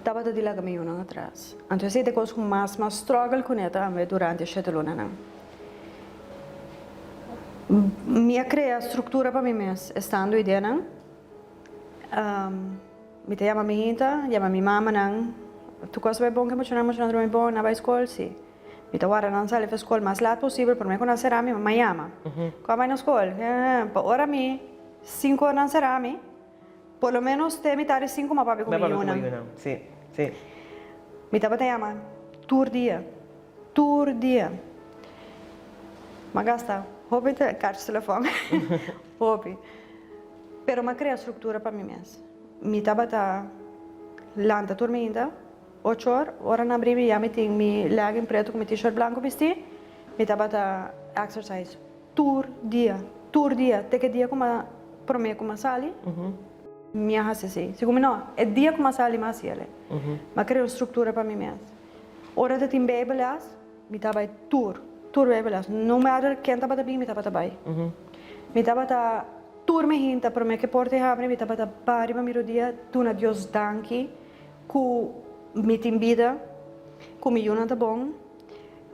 tabata di laga mi yunan atras. Anto esei ta e kos ku mas mas struggle kuné tambe durante e shete lunanan. Mi a krea struktura pa mi mes estando ideanan. Mi ta yama mi hinta, yama mi mamanan, tur kos bai bon ke muchanan, muchanan drumi bon, nan bai skol? Si. Mi ta warda nan sali for skol mas lat posibel prome ku nan sera mi mama yama. Ku a bai na skol? Pa ora mi sinku or nan sera mi, por lo menos te mitad di sinku mi a papia ku mi yunan. Mi tabata yama tur dia, tur dia. Mi a gasta hopi karchi telefòn, hopi. Pero mi a krea struktura pa mi mes. Mi tabata lanta tur mainta. Ocho or, ora nan bri mi ya mi tin mi legging preto ku mi t-shirt blanco bisti, mi tabata exercise tur dia, tur dia, te ke dia ku m'a prome ku m'a sali, mi a hasi así. Segun mi no, e dia ku m'a sali m'a hasi el. M'a krea un struktura pa mi mes. Ora ta tin bijbelles, Mi ta bai tur, tur beibeles. No matter ken tabata bin, mi tabata bai. Mi tabata tur mi hinta, prome ke porta e habri, mi tabata ba riba mi rodia, duna Dios danki ku mi tin bida. ku mi yunan ta bon,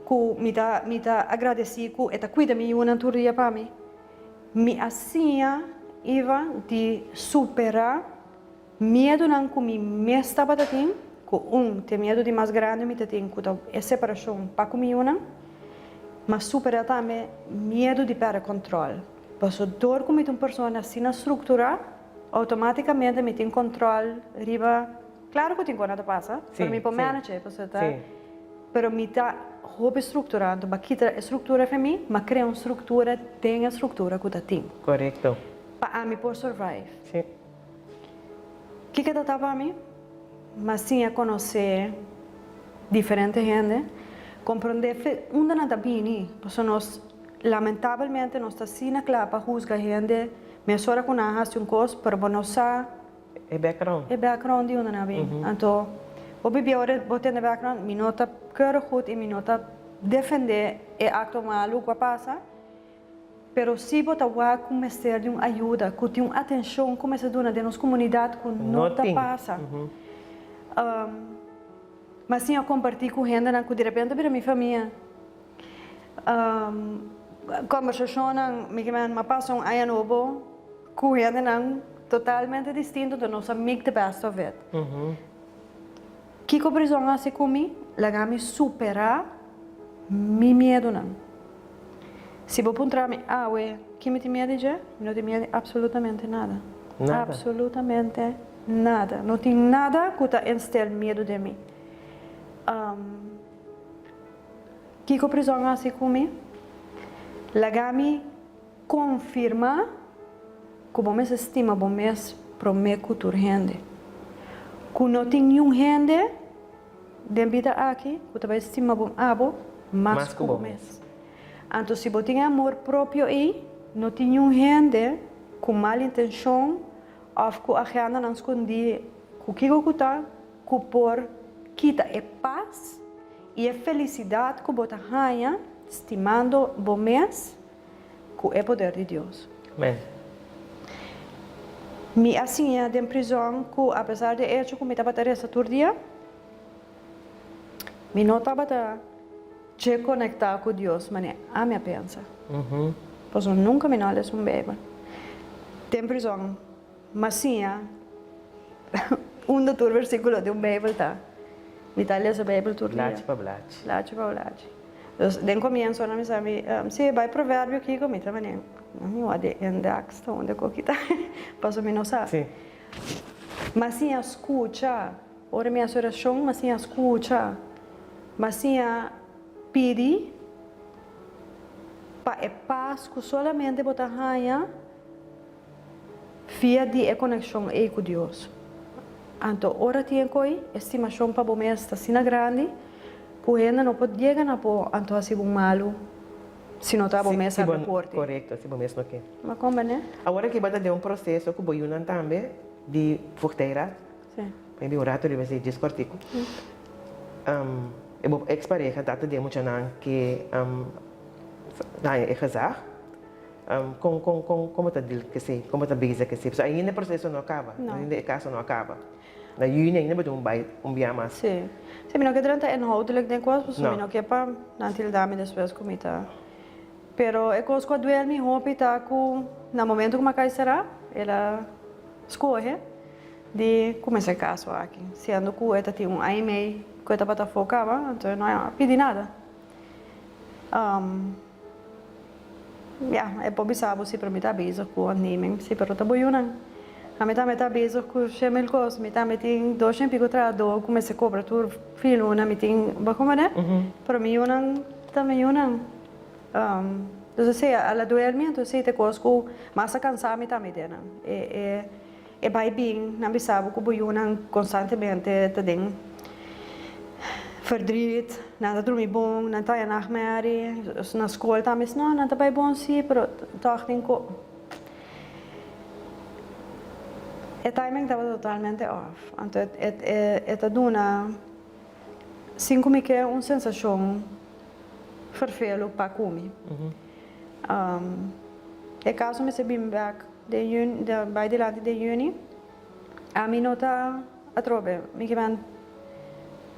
ku mi ta mi ta agradesí ku e ta kuida mi yunan tur dia pa mi. Mi a siña Iva di superá miedunan ku mi mes tabata tin, ku un te miedu di mas grandi mi ta tin ku ta e separashon pa ku mi yunan, m'a superá tambe miedu di pèrdè kòntròl. Paso dor ku mi ta un persona asina strukturá, outomátikamente mi tin kòntròl riba, klaro ku tin kos nan ta pasa, pero mi por manage e, pasobra ta, pero mi ta hopi strukturá, anto b'a kita e struktura for mi, m'a krea un struktura den e struktura ku ta tin. Korekto. Pa ami por survive. Kiko ta ta pa mi? M'a siña konosé diferente hende, komprondé fe unda nan ta bini, pasobra nos lamentabelmente nos ta asina kla pa husga hende mesora ku nan a hasi un kos, pero bo no sa E background. E background di unda nan a bini. Anto bo bibia ora bo tende background, mi no ta keurig goed i mi no ta defendé e akto malu ku a pasa, Pero si bo ta wak ku mester di un ayuda, ku tin un atenshon ku mester duna den nos komunidat ku no ta pasa. Mas sin a kompartí ku hendenan ku direpente bira mi famia. Kombersashonnan, mi ke men, m'a pasa un aña nobo ku hendenan totalmente distinto, enton nos a make the best of it. Kiko prizòn hasi ku mi? Laga mi superá mi miedunan. Si bo puntra mi awe ki mi tin miedu di dje, mi no tin miedu di absolutamente nada. Nada. Absolutamente nada. No tin nada ku ta instel miedu den mi. Kiko prizòn hasi ku mi? Laga mi Konfirmá ku bo mester stima bo mes promé ku tur hende. Ku no tin niun hende den bida aki ku ta bai stima bo abo mas ku bo mes. Anto si bo tin e amor propio ei, no tin niun hende ku mal intenshon òf ku agendanan skondí ku kiko ku ta ku por kita e pas i e felisidat ku bo ta haña stimando bo mes ku e poder di Dios. Amen. Mi a siña den prizòn ku apesar di e echo ku mi tabata resa tur dia, mi no tabata dje konektá ku Dios manera ami a pensa. Pasobra nunka mi no a lesa un Beibel. Den prizòn mi a siña unda tur versíkulo di un Beibel ta. Mi ta lesa Beibel tur dia. Blachi pa blachi. Blachi pa blachi. Dus den comienzo nan bisa mi, si bai proverbio kiko mi ta mane, mi wak di index ta unda ku kita, paso mi no sa. Si. Ma siña skucha, ora mi hasi orashon ma siña skucha, ma siña pidi pa e pas ku solamente bo ta haña Via di e konekshon ei ku Dios. Anto ora tin e koi, e stimashon pa bo mes ta asina grandi ku hende no por yega na bo anto hasi bo malu si no ta bo mes a reporte. Korekto, si bo mes no ke. Bo a komprende? Awor aki bo ta den un proseso ku bo yunan tambe di voogdijraad. Si. Maybe un rato riba esei djis kòrtiku. E bo eks pareha ta ta den muchanan ke haña e gezag. Kon kon kon kon bo ta deal ku esei? Kon bo ta bezig ku esei? Pasobra ainda e proseso no a kaba. No. Ainda e kaso no a kaba. Na yüni ainda bo tin un bai un bia mas. Sí. Sí, mi no ke drenta inhoudelijk den kos, pasobra No. mi no ke pa nan tilda mi despues ku mi ta. Pero e kos ku a duel mi hopi ta ku na momento ku mi a kai será, el a skohe di kuminsá e kaso aki. Siendo ku e ta tin un aña i mei ku e tabata afó kaba, anto e no a pidi nada. Ya, e por bisa bo si, pero mi ta bezig ku onderneming. Si, pero ta bo yunan. Ami tambe ta bezig ku shemil kos. Mi tambe tin dos shen piko trahadó ku mester kobra tur fin luna. Mi tin, bo komprende? Pero mi yunan ta mi yunan. Entonces si, a la duel mi, entonces si ta e kos ku mas a kansa mi tambe den nan. E, e. E bai bin nan bisa bo ku bo yunan konstantemente ta den verdriet, nan ta drumi bon, nan ta haña nachtmerrie, na skol tambe no, nan ta bai bon si, pero tòg tin ku e timing tabata totalmente off. Anto e ta duna sin ku mi ke un sensashon ferfelu pa ku mi. E kaso mester bin bèk. Den juni, den bai dilanti den juni, ami no ta atrobe. Mi ke men,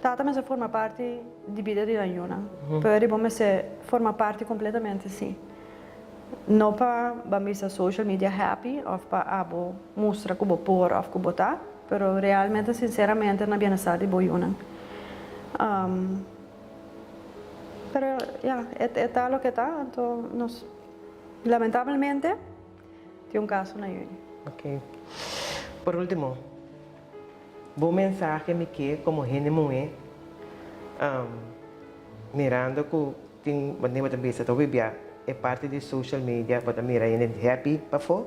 Tata mester forma parti di bida di nan yunan, pero riba mester forma parti completamente si. No pa ban bisa social media happy of pa abo mustra cu bo por of cu bo ta, pero realmente sinceramente na bienestar di bo yunan. Pero ya, e ta loke ta, anto nos lamentablemente tin un caso na juni. Ok. Por ultimo, bo mensahe mi ke como hende muhe mirando cu tin manera bo ta bisa ta hopi bia e parti di social media bo ta mira hende happy pafo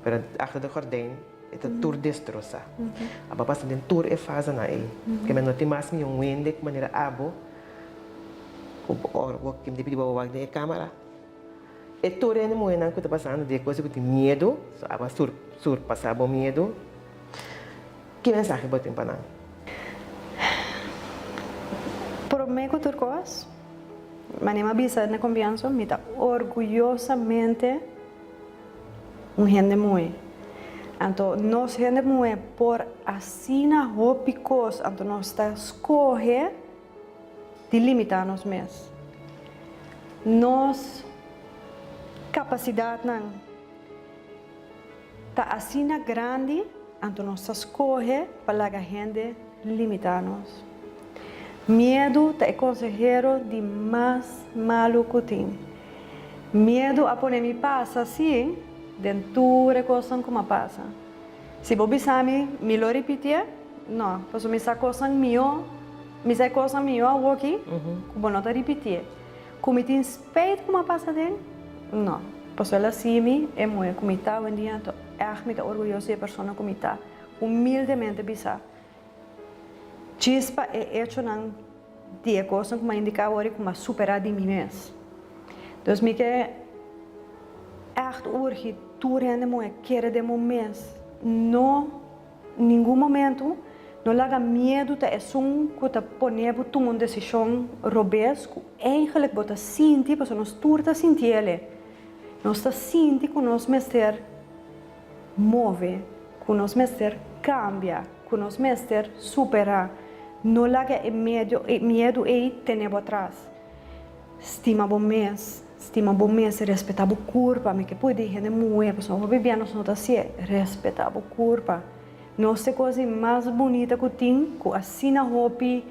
pero achter de gordijn e ta tur destrosa. Abo a pasa den tur e fasenan ei ke men no tin mas mi un hende ku manera abo ku ora bo tin di pidi bo wak den e camera e tur hende muhenan ku ta pasando di e kos ku tin miedu so abo a surpasa bo miedu. Ki mensahe bo tin pa nan? Promé ku tur kos, manera mi a bisa na komienso, mi ta orguyosamente un hende muhé. Anto nos hende muhé por asina hopi kos, anto nos ta skohe di limitá nos mes. Nos kapasidatnan. Ta asina grandi, anto nos ta skohe pa laga hende limitá nos. Miedu ta e konsehero di mas malu ku tin. Miedu a pone mi pasa, sí, den tur e kosnan ku m'a pasa. Si bo bisa mi, mi lo ripitié? No, pasobra mi sa kosnan mihó, mi sa e kosnan mihó awoki ku bo no ta ripitié. Ku mi tin spijt ku m'a pasa den? No. Pasobra el a si mi e muhé ku mi ta awendia, anto ègt mi ta orguyoso di e persona ku mi ta. Humildemente bisa, djis pa e echonan di e kosnan ku m'a indiká awor i ku m'a superá di mi mes. Dus mi ke ègt urgi tur hende muhé kere den bo mes. No. Ningun momentu no laga miedu ta esun ku ta pone bo tuma un desishon robes ku eigenlik bo ta sinti, pasobra nos tur ta sinti el'e. Nos ta sinti ku nos mester move, ku nos mester kambia, ku nos mester superá. No laga e miedu ei tene bo atras. Stima bo mes, stima bo mes, respetá bo kurpa, mi ke pudi di hende muhé, pasobra hopi bia nos no ta hasié, respetá bo kurpa. Nos ta e kos di mas bunita ku tin, ku asina hopi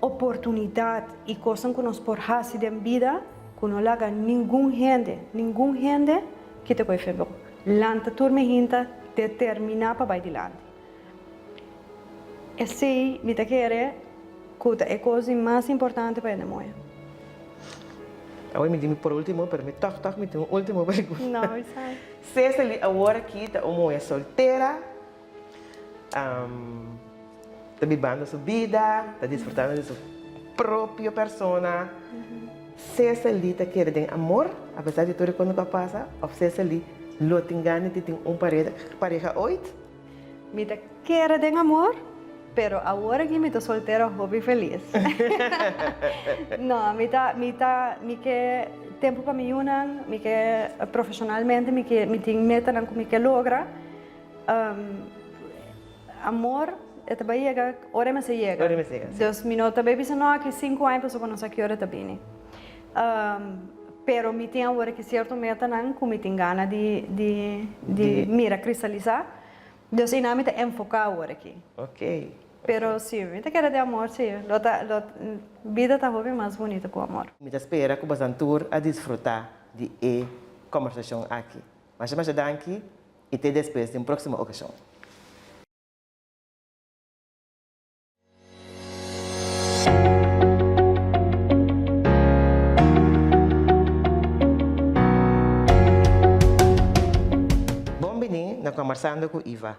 oportunidat i kosnan ku nos por hasi den bida, ku no laga ningun hende, ningun hende kita ku e fe bo. Lanta tur mi hinta determiná pa bai dilanti. Esei mi ta kere ku ta e kos di mas importante pa hende moe. Awor mi di mi por ultimo, pero mi tòg tòg mi tin un ultimo pregunta. No, esei. Cecily awor aki ta un muhé soltera, ta bibando su bida, ta disfrutando di su propio persona. Cecily ta kere den amor apesar di tur e kos ku a pasa òf Cecily lo tin gana di tin un pareha oit? Mi ta kere den amor, pero awor aki mi ta soltero hopi felis. No, mi ta, mi ta, mi ke tempu pa mi yunan, mi ke profesionalmente, mi ke, mi tin metanan ku mi ke logra. Amor e ta bai yega ora e mester yega. Ora e mester yega, si. Dus mi no ta bai bisa no aki sinku aña pasobra no sa ki ora e ta bini. Pero mi tin awor aki cierto metanan cu mi tin gana di di di mira cristalisa. Dus einan mi ta enfoca awor aki. Ok. Pero si, mi ta kere den amor si. Lo ta lo bida ta hopi mas bunito cu amor. Mi ta spera cu bosan tur a disfruta di e combersacion aki. Masha masha danki y te despues den proximo ocasion. Bon bini na Combersando cu Iva.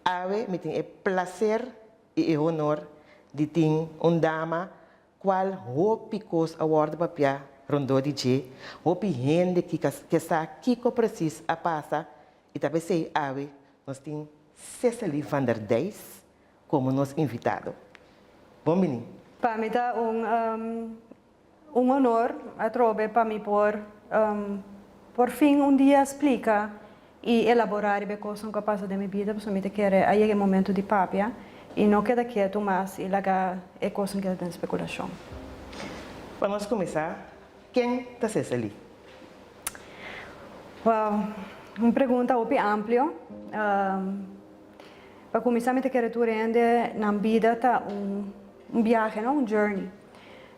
Awe mi tin e placer y e honor di tin un dama cual hopi cos a wordo papia rondó di dje, hopi hende ke sa kico precies a pasa y ta p'esey awe nos tin Cecily van der Dijs komo nos invitado. Bon bini. Pa mi ta un un honor atrobe pa mi por por fin un dia splika i elaborá riba e kosnan ku a pasa den mi bida pasobra mi ta kere a yega e momento di papia. I no keda ketu mas i laga e kosnan keda den spekulashon. Pa nos kuminsá, ken ta Cecily? Wow, un pregunta hopi amplio. Pa kuminsá mi ta kere tur hende nan bida ta un biahe, no? Un journey.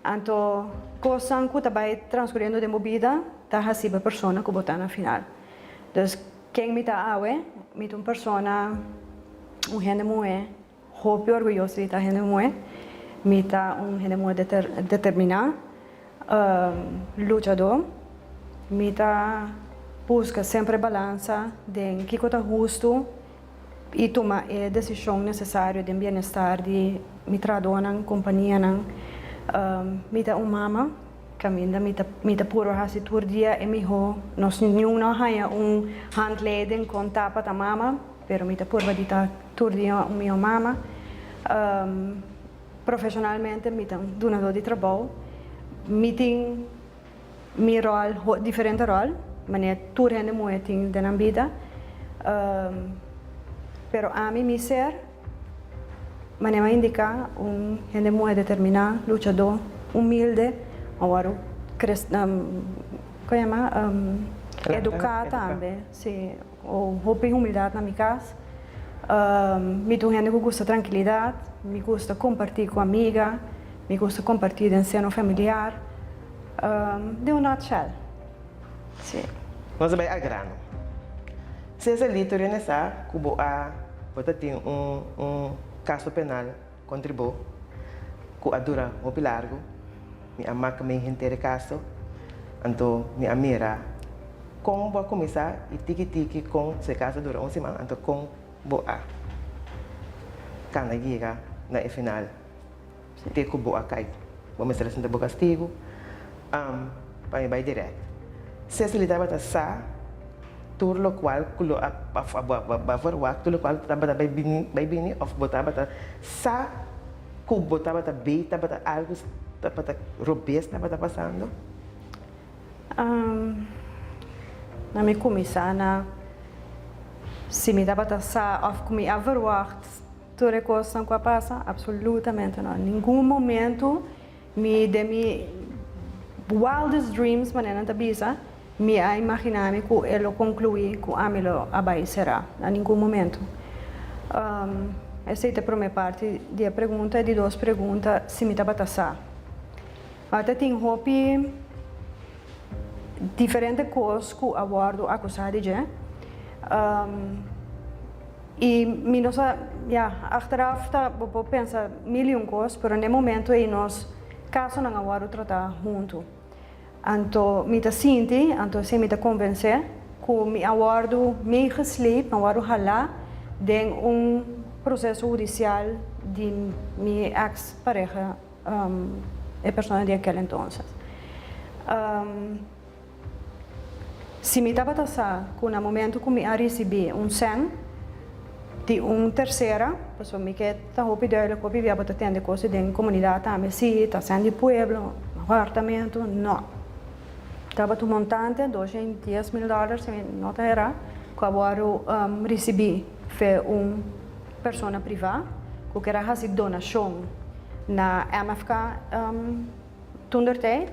Anto kosnan ku ta bai transkuriendo den bo bida ta hasi bo e persona ku bo ta na final. Dus ken mi ta awe? Mi ta un persona, un hende muhé, hopi orguyoso di ta hende muhé. Mi ta un hende muhé determiná, luchadó. Mi ta buska semper balansa den kiko ta hustu i tuma e desishon nesesario den bienestar di mi trahadónan, kompanianan. Mi ta un mama, kaminda mi ta mi ta puru hasi tur dia e mihó. Nos niun no a haña un handleiding kon ta pa ta mama, pero mi ta purba di ta tur dia un mihó mama. Profeshonalmente mi ta un dunadó di trabou. Mi tin Mi ròl, diferente ròl, manera tur hende muhé tin den nan bida. Pero ami, mi ser, manera mi a indiká, un hende muhé determiná, luchadó, humilde, awor kres, kon yama, eduká tambe, si, hopi humildat na mi kas. Mi ta un hende ku gusta trankilidat, mi gusta kompartí ku amiga, mi gusta kompartí den seno familiar, den un nutshell, sí. Nos a bai al grano. Cecily tur hende sa ku bo a bo ta tin un un kaso penal kontra bo ku a dura hopi largu. Mi a mak mi henter e kaso, anto mi a mira kon bo a kuminsá i tiki tiki kon su e kaso dura un siman, anto kon bo a kana yega na e final te ku bo a kai. Bo mester a sinta bo kastigu pa mi bai dirèkt. Cecily tabata sa tur lokual ku lo a bo a verwagt, tur lokual tabata bai bini bai bini òf bo tabata sa Ku bo tabata bei tabata algu tabata robes tabata pasando? Na mi kuminsá na si mi tabata sa òf ku mi a verwagt tur e kosnan ku a pasa, absolutamente no. Ningun momentu mi den mi wildest dreams manera nan ta bisa mi a imaginá mi ku e lo konkluí ku ami lo a bai será. Na ningun momentu. Esei ta e promé parti di e pregunta. E di dos pregunta, si mi tabata sa. Ta tin hopi diferente kos ku a wòrdu akusá di dje. I mi no sa, ya, achteraf ta bo por pensa mil i un kos, pero n'e momento ei nos kasonan a wòrdu tratá huntu. Anto mi ta sinti, anto esei mi ta konvensé, ku mi a wòrdu meegesleept, mi a wòrdu halá den un proseso hudisial di mi eks pareha, e persona di akel entonces. Si mi tabata sa ku na momento ku mi a risibí un sèn di un tersera, pasobra mi ke ta hopi duidelijk hopi bia bo ta tende kos den komunidat tambe, si ta sèn di pueblo, apartamento, no. Tabata un montante, 210 mil dòler si mi no ta erá, ku a wòrdu risibí fe un persona privá ku ker a hasi donashon na MFK. Toendertijd,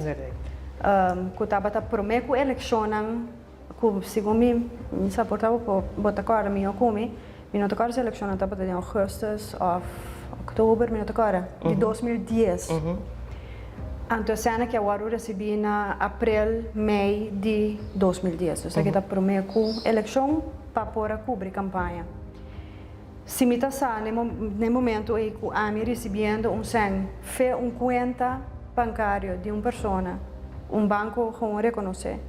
ku tabata promé ku elekshonnan, ku segun mi, mi sa por ta bo ta kòrda mihó ku mi, mi no ta kòrda si elekshonnan tabata den ougùstùs òf òktober, mi no ta kòrda, di 2010. Anto esena ke a wòrdu risibí na aprel, mei di 2010. Esaki ta promé ku elekshon pa por a kubri kampaña. Si mi ta sa n'e momento ei ku ami risibiendo un sèn fe un kuenta bankario di un persona, un banko gewoon rekonosé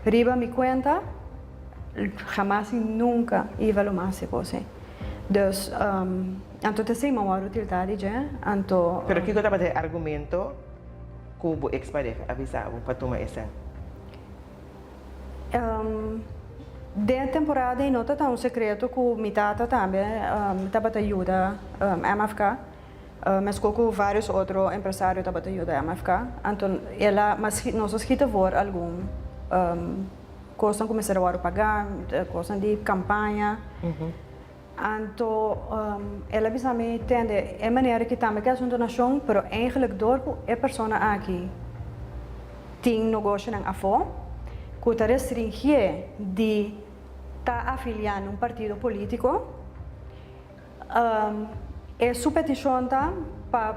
riba mi kuenta, hamas i nunka iba lo mas e kos ei. Dus, anto ta esei mi a wòrdu tiltá di dje, anto. Pero kiko tabata e argumento ku bo eks pareha a bisa bo pa tuma e sèn? Den e temporada ei no ta ta un sekreto ku mi tata tambe tabata yuda MFK, meskos ku vários otro empresario tabata yuda MFK. Anto el a nos a skita for algun kosnan ku mester a wòrdu pagá, kosnan di kampaña. Anto el a bisa mi, Tende, e manera ki tambe ke hasi un donashon, pero eigenlijk dor ku e persona aki tin nogoshonan afó ku ta restringié di ta afiliá na un partido polítiko, e su petishon ta pa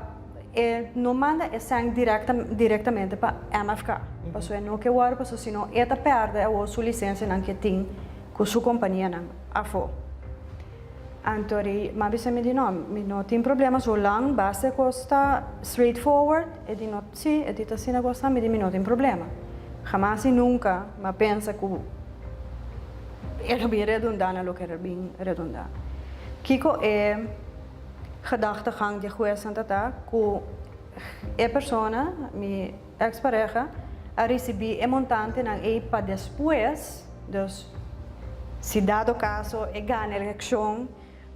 e no manda e sèn direktamente pa MFK, pasobra e no ke wòrdu pasobra si no e ta pèrdè awor su lisensianan ke tin ku su kompanianan afó. Anto ri m'a bisa mi di no, mi no tin problema zolang basta e kos ta straight forward, e di no si, e di ta asina kos ta, mi di mi no tin problema. Hamas i nunka m'a pensa ku e lo bin redundá na loke e bin redundá. Kiko e gedachtegang di e huesnan ta ta ku e persona, mi ex pareha, a risibí e montantenan ei pa despues, dus si dado caso e gana eleccion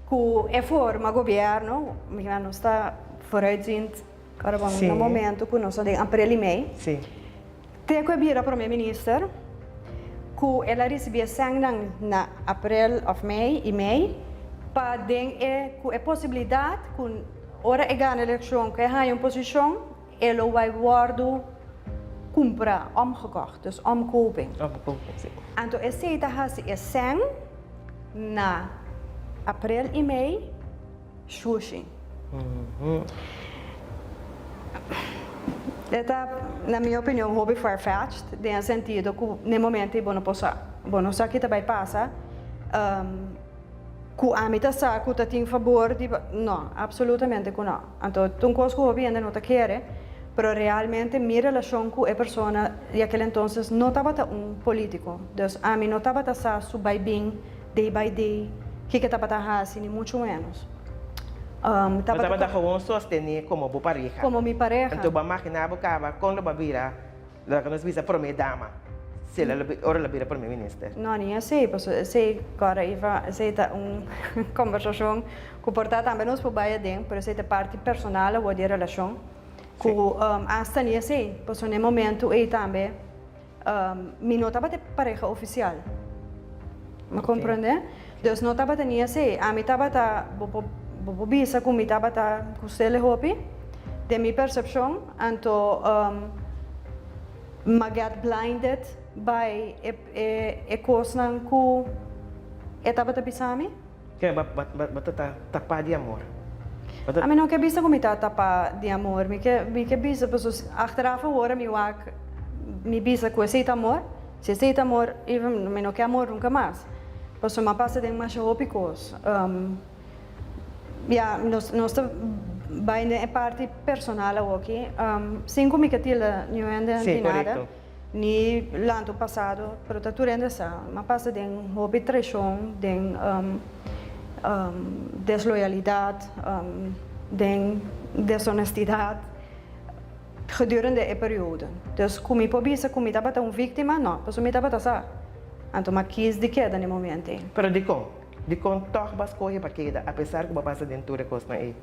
cu e forma gobierno, mira nos ta vooruitziend ora bon na momento cu nos ta den april y mei, te cu e bira prome minister cu el a ricibi e sengnan na april of mei y mei pa den e cu e posibilidad cu ora e gana eleccion cu e haya un posicion E lo bai wòrdu kumprá, omgekocht, dus omkoping. Omkoping, si. Anto esei ta hasi e sèn na aprel i mei shushi. E ta, na mi opinion, hopi far-fetched den e sentido ku na e momento ei bo no por sa. Bo no sa ki ta bai pasa. Ku ami ta sa ku ta tin fabor di. No, absolutamente ku no. Anto ta un kos ku hopi hende no ta kere, pero realmente mi relashon ku e persona di aquel entonces no tabata un politico. Dus ami no tabata sa su bai bin day by day, kiko e tabata hasi, ni mucho menos. Bo tabata gewoon sostené komo bo pareha. Komo mi pareha. Anto bo a maginá bo kaba kon lo bo a bira Lo ke nos bisa prome dama, si el a ora el a bira prome minister. No, ni esei, pasobra esei kòrda Iva, esei ta un kombersashon ku por ta tambe nos por bai aden, pero esei ta parti personal awor di e relashon, ku asta ni esei, pasobra na e momentu ei tambe mi no tabata e pareha ofisial, bo komprende? Dus no tabata ni esei, ami tabata, bo por bo por bisa ku mi tabata ku Stele hopi, den mi persepshon, anto m'a get blinded by e e e kosnan ku e tabata bisa mi. Ke bo bo ta ta tapá di amor? Bo ta. Ami no ke bisa ku mi ta tapá di amor, mi ke mi ke bisa pasobra achteraf awor mi wak mi bisa ku esei ta amor. Si esei ta amor, even mi no ke amor nunka mas. Pasobra mi a pasa den masha hopi kos. Ya, nos nos ta bai den e parti personal awoki. Sin ku mi ke tilda niun hende Sí, di nada, korekto. ni lanta un pasado, pero ta tur hende sa. Mi a pasa den hopi traishon, den desloyalidat, den deshonestidat. Gedurende e periodo. Dus ku mi por bisa ku mi tabata un víktima? No, pasobra mi tabata sa. Anto m'a kis di keda na e momento ei. Pero dikon? Dikon tòg bo a skohe pa keda apesar ku bo a pasa den tur e kosnan ei?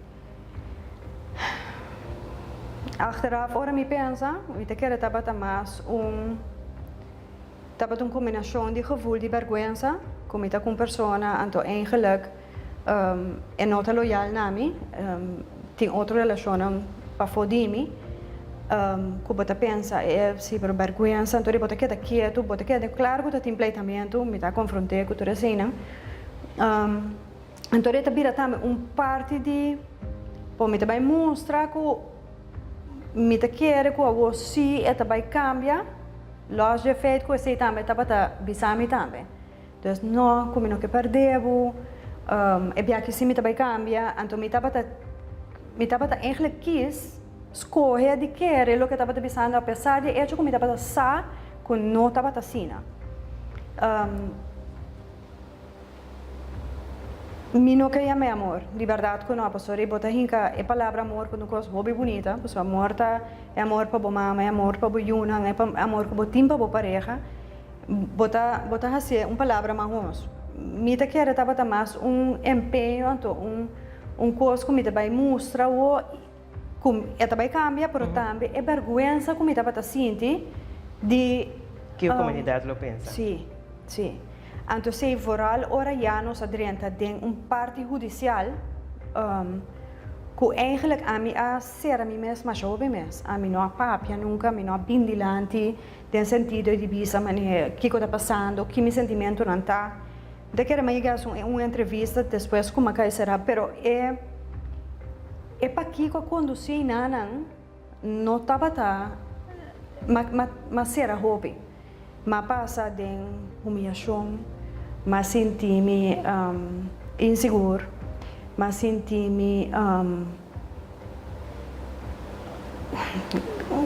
Achteraf ora mi pensa, mi ta kere tabata mas un tabata un kombinashon di gevoel di bèrgwensa ku mi ta ku un persona anto eigenlik E no ta loyal na mi, tin otro relashonnan pafó di mi ku bo ta pensa e si pero bèrgwensa, anto di bo ta keda ketu, bo ta keda klaro ku ta tin pleitamentu, mi ta konfront'é ku tur eseinan. Anto di e ta bira tambe un parti di bo mi ta bai mustra ku mi ta kere ku awor si e ta bai kambia, lòs di e feit ku esei tambe tabata bisa mi tambe. Dus no, ku mi no ke pèrdè bo, e biaha si mi ta bai kambia, anto mi tabata, mi tabata eigentlik kis skohe di kere loke tabata bisando apesar di e echo ku mi tabata sa ku no tabata asina. Mi no ke yam'é amor, di bèrdat ku no, pasobra bo ta hinka e palabra amor ku un kos hopi bunita, pasobra amor ta e amor pa bo mama, e amor pa bo yunan, e amor ku bo tin pa bo pareha. Bo ta bo ta hasié un palabra mahos. Mi ta kere tabata mas un empeño anto un un kos ku mi ta bai mustra awo ku e ta bai kambia pero tambe e bèrgwensa ku mi tabata sinti di Ke komunidat lo pensa. Sí, sí. Anto esei vooral ora ya nos a drenta den un parti hudisial ku eigenlijk ami a sera mi mes masha hopi mes. Ami no a papia nunka, mi no a bin dilanti den sentido di bisa manera kiko ta pasando, ki mi sentimentunan ta. Mi ta kere mi a yega un entrevista despues ku mi a kai sera, pero e e pakiko a kondusí nanan No tabata ma sera hopi. M'a pasa den humiyashon, m'a sinti mi insigur, m'a sinti mi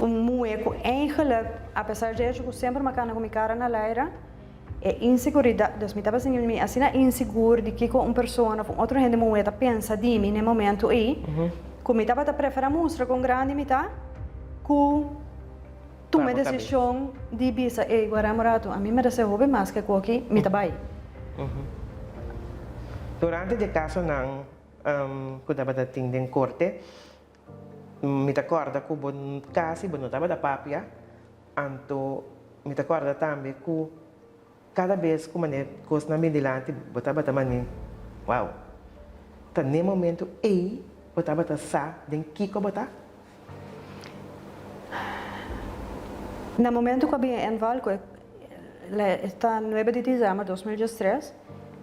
un muhe ku eigenlik, apesar dje hecho ku semper m'a kana ku mi kara na laira, e inseguridat, dus mi tabata sinti mi asina insigur di kiko un persona of un otro hende muhe ta pensa di mi na e momento ei, ku mi tabata prefera mustra kon grandi mi ta ku tuma e desishon di bisa, ey, guarda un ratu, ami merese hopi mas ke koki, mi ta bai. Durante di e kasonan ku tabata tin den korte, mi ta kòrda ku bo kasi bo no tabata papia. Anto mi ta kòrda tambe ku kada bes ku manera kosnan bin dilanti bo tabata manera wow. Ta n'e momentu ei bo tabata sa den kiko bo ta? Na momentu ku a bin e inval ku e ta nuebe di dizèmber 2013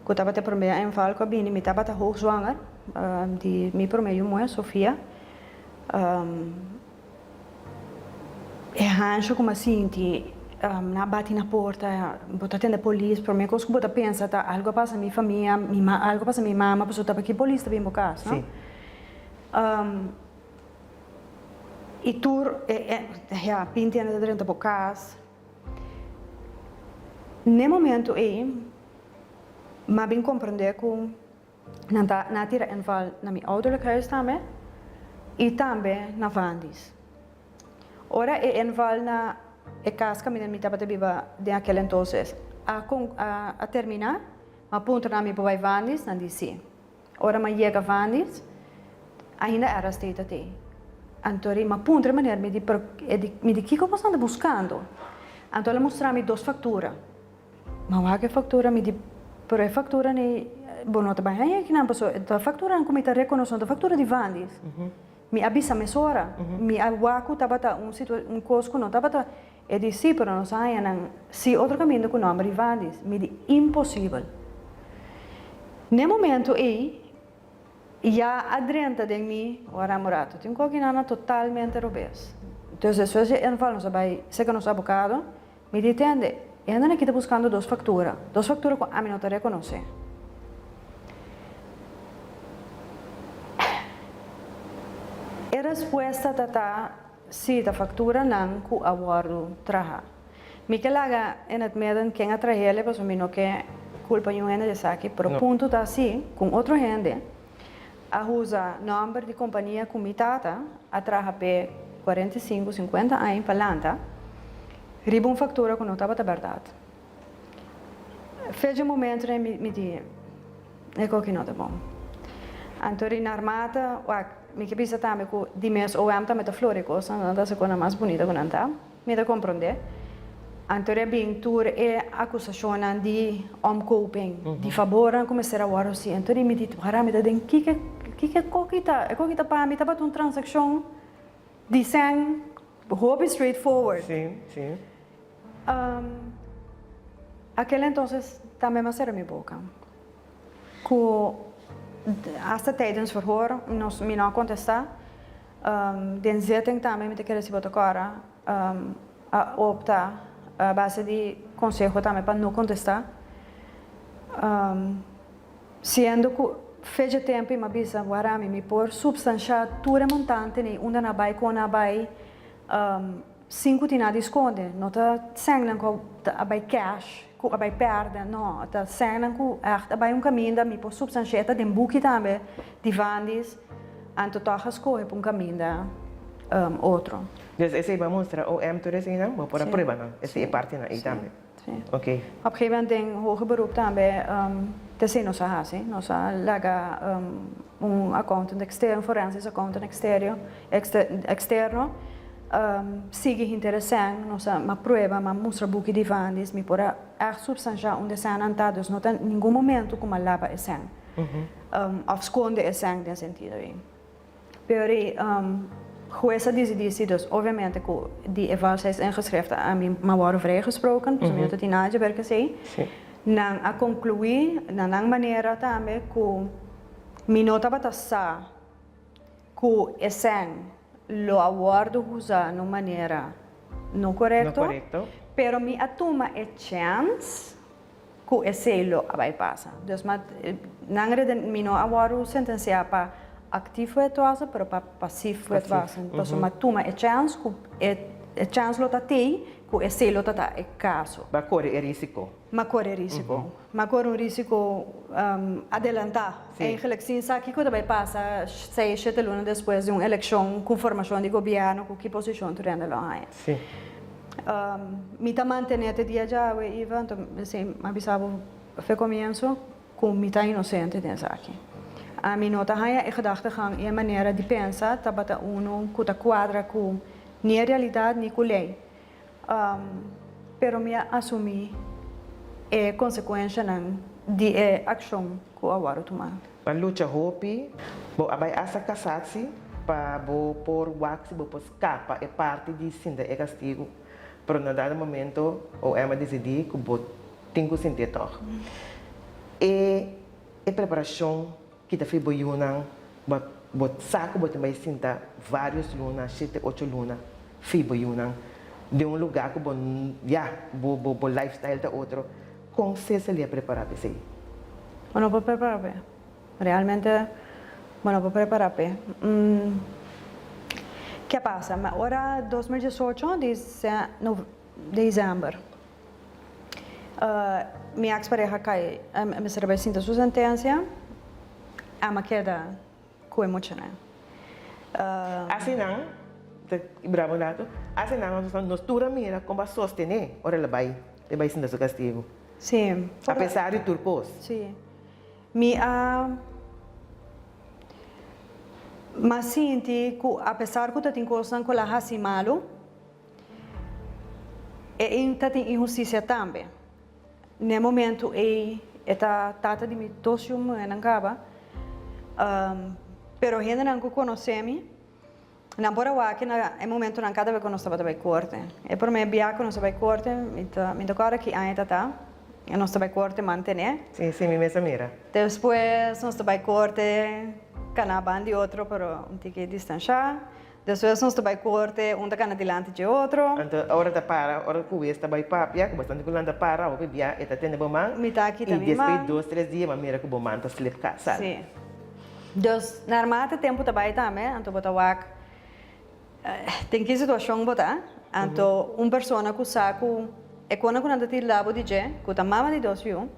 ku tabata e promé inval ku a bini mi tabata hoogzwanger di mi promé yu muhé Sofia. E hansha ku mi a sinti, nan a bati na porta, bo ta tende polis, prome kos ku bo ta pensa ta algu a pasa mi famia, mi ma algu a pasa mi mama, pasobra ta paki polis ta bin bo kas, no? I tur e ya binti hende ta drenta bo kas. N'e momento ei mi a bin komprende ku Nan ta nan a tira inval na mi ouderlijk huis tambe y tambe na Vandy's. Ora e inval na e cas caminda mi tabata biba den aquel entonces a a termina, mi a puntra nan mi por bay Vandy's, nan di si. Ora mi a yega Vandy's, ainda RST ta tey. Anto mi a puntra e meneer, mi di pero mi di kico boso nan ta buscando? Anto el a mustra mi dos factura. Ma wak e factura mi di, pero e factura ni bo no ta bai haña kinan paso e ta facturanan cu mi ta reconoce no ta factura di Vandis. Mi a bisa mesora, mi a wak cu tabata un situa un cos cu no tabata, e di si pero nos a haña nan si otro caminda cu nomber di Vandis. Mi di imposibel. N'e momento ey Ya a drenta den mi ora murato. Tin kokinan na totalmente robes. Dus despues di e inval nos a bai seka nos abokado, mi di tende, e hendenan aki ta buskando dos faktura, dos faktura ku ami no ta rekonosé. E respuesta ta ta si ta fakturanan ku a wòrdu traha. Mi ke laga in het midden ken a trahele pasobra mi no ke kulpa niun hende di esaki, pero punto ta si ku un otro hende a usa nòmber di kompania ku mi tata a traha p'e 45, 50 aña pa lanta riba un faktura ku no tabata bèrdat. Fecha momento den mi di e koki no ta bon. Anto ri narmata wak mi ke bisa tambe ku di mes OM tambe ta flori kosnan, nan ta hasi kosnan mas bunita ku nan ta. Mi ta komprondé. Anto a bin tur e akusashonnan di omkoping, di fabornan ku mester a wòrdu hasi. Anto di mi di, Wara, mi ta den kiko kiko e koki ta? E koki ta pa mi tabata un transakshon di sèn hopi straight forward. Sí, sí. Akel entonces tambe mi a sera mi boka. Ku hasta tijdens verhoor nos mi no a kontestá. Den zitting tambe mi ta kere si bo ta kòrda a opta a base di konseho tambe pa no kontestá. Siendo ku fecha tempu i mi a bisa wara mi mi por supstanshá tur e montante nei unda nan a bai kon nan a bai. Sin ku tin nada di skonde. No ta sènnan ku a bai cash, ku a bai pèrdè, no. Ta sènnan ku ègt a bai un kaminda, mi por supstanshia, e ta den buki tambe di Vandis, anto tòg a skohe pa un kaminda otro. Dus esei bo a mustra OM tur eseinan, bo por a prueba nan, esei e partinan ei tambe. Sí. Op een gegeven moment den hoger beroep tambe t'esei nos a hasi. Nos a laga un accountant externo, un forensisch accountant exterio, externo. Sigui hinter e sèn, nos a m'a prueba, m'a mustra buki di Vandis, mi por a ègt supstanshá unda e sènnan ta, dus no ta ningun momentu ku m'a laba e sèn òf skonde e sèn den sentido ei. Pero e hues a disidí si, dus obviamente ku di e valsheidsingeschriften ami m'a wòrdu vrijgesproken, pasobra mi no ta tin nada dje ber ku esei. Nan a konkluí na nan manera tambe ku mi no tabata sa ku e sèn lo a wòrdu usa na un manera no korekto, pero mi a tuma e chèns ku esei lo a bai pasa. Dus ma nan reden mi no a wòrdu sentensiá pa aktief wetwassen, pero pa pasief wetwassen. Pasobra mi a tuma e chèns ku e chèns lo ta tei ku esei lo ta ta e kaso. Bo a kore e risiko. Mi a kore e risiko. Mi a kore un risiko adelantá. Eigenlijk sin sa kiko ta bai pasa seis, shete luna despues di un elekshon ku formashon di gobièrnu, ku ki posishon tur hende lo haña. Mi ta mantené te dia djawe, Iva, anto esei mi a bisa bo fe komienso, ku mi ta inosente den esaki. Ami no ta haña e gedachtegang i e manera di pensa tabata unu ku ta kuadra ku ni e realidat ni ku lei. Pero mi a asumí e konsekuenshanan di e akshon ku a wòrdu tumá. Bo a lucha hopi, bo a bai asta kasatsi pa bo por wak si bo por skapa e parti di sinta e kastigu, pero na dado momento OM a disidí ku bo tin ku sintié tòg. E e preparashon kita fi bo yunan, bo bo sa ku bo tin bai sinta vários luna, shete, ocho luna fi bo yunan den un lugá ku bo ya bo bo bo lifestyle ta otro, kon Cecily a prepará pa esei? Bo no por prepará p'e. Realmente bo no por prepará p'e. Ke a pasa? Ora 2018 di december. Mi ex pareha kai mester a bai sinta su sentencia, ama keda ku e muchanan. Asinan, ta brava un rato, asinan nos tur a mira kon bo a sostené ora el a bai, el bai sinta su kastigu. Sí. A pesar di tur kos. Sí. Mi a m'a sinti ku apesar ku ta tin kosnan ku el a hasi malu, E ta tin inhustisia tambe. N'e momentu ei e ta tata di mi dos yu muhénan kaba, pero hendenan ku konosé mi, nan por a wak na e momentunan kada bes ku nos tabata bai korte. E promé bia ku nos a bai korte, mi ta mi ta kòrda ki aña ta ta, nos ta bai korte mantené. Sí, sí, mi mes a mira. Despues nos ta bai korte kaná ban di otro, pero un tiki distanshá. Despues nos ta bai korte, un ta kana dilanti dje otro. Anto ora ta para, ora ku wes ta bai papia, ku bastante ku nan ta para, hopi bia e ta tene bo man. Mi ta kita mi man. I despues dos, tres dia bo a mira ku bo man ta slip ka sali. Si. Dus narmate tempu ta bai tambe, anto bo ta wak den ki situashon bo ta. Anto un persona ku sa ku e kona ku nan ta tira bo di dje, ku ta mama di dos yu,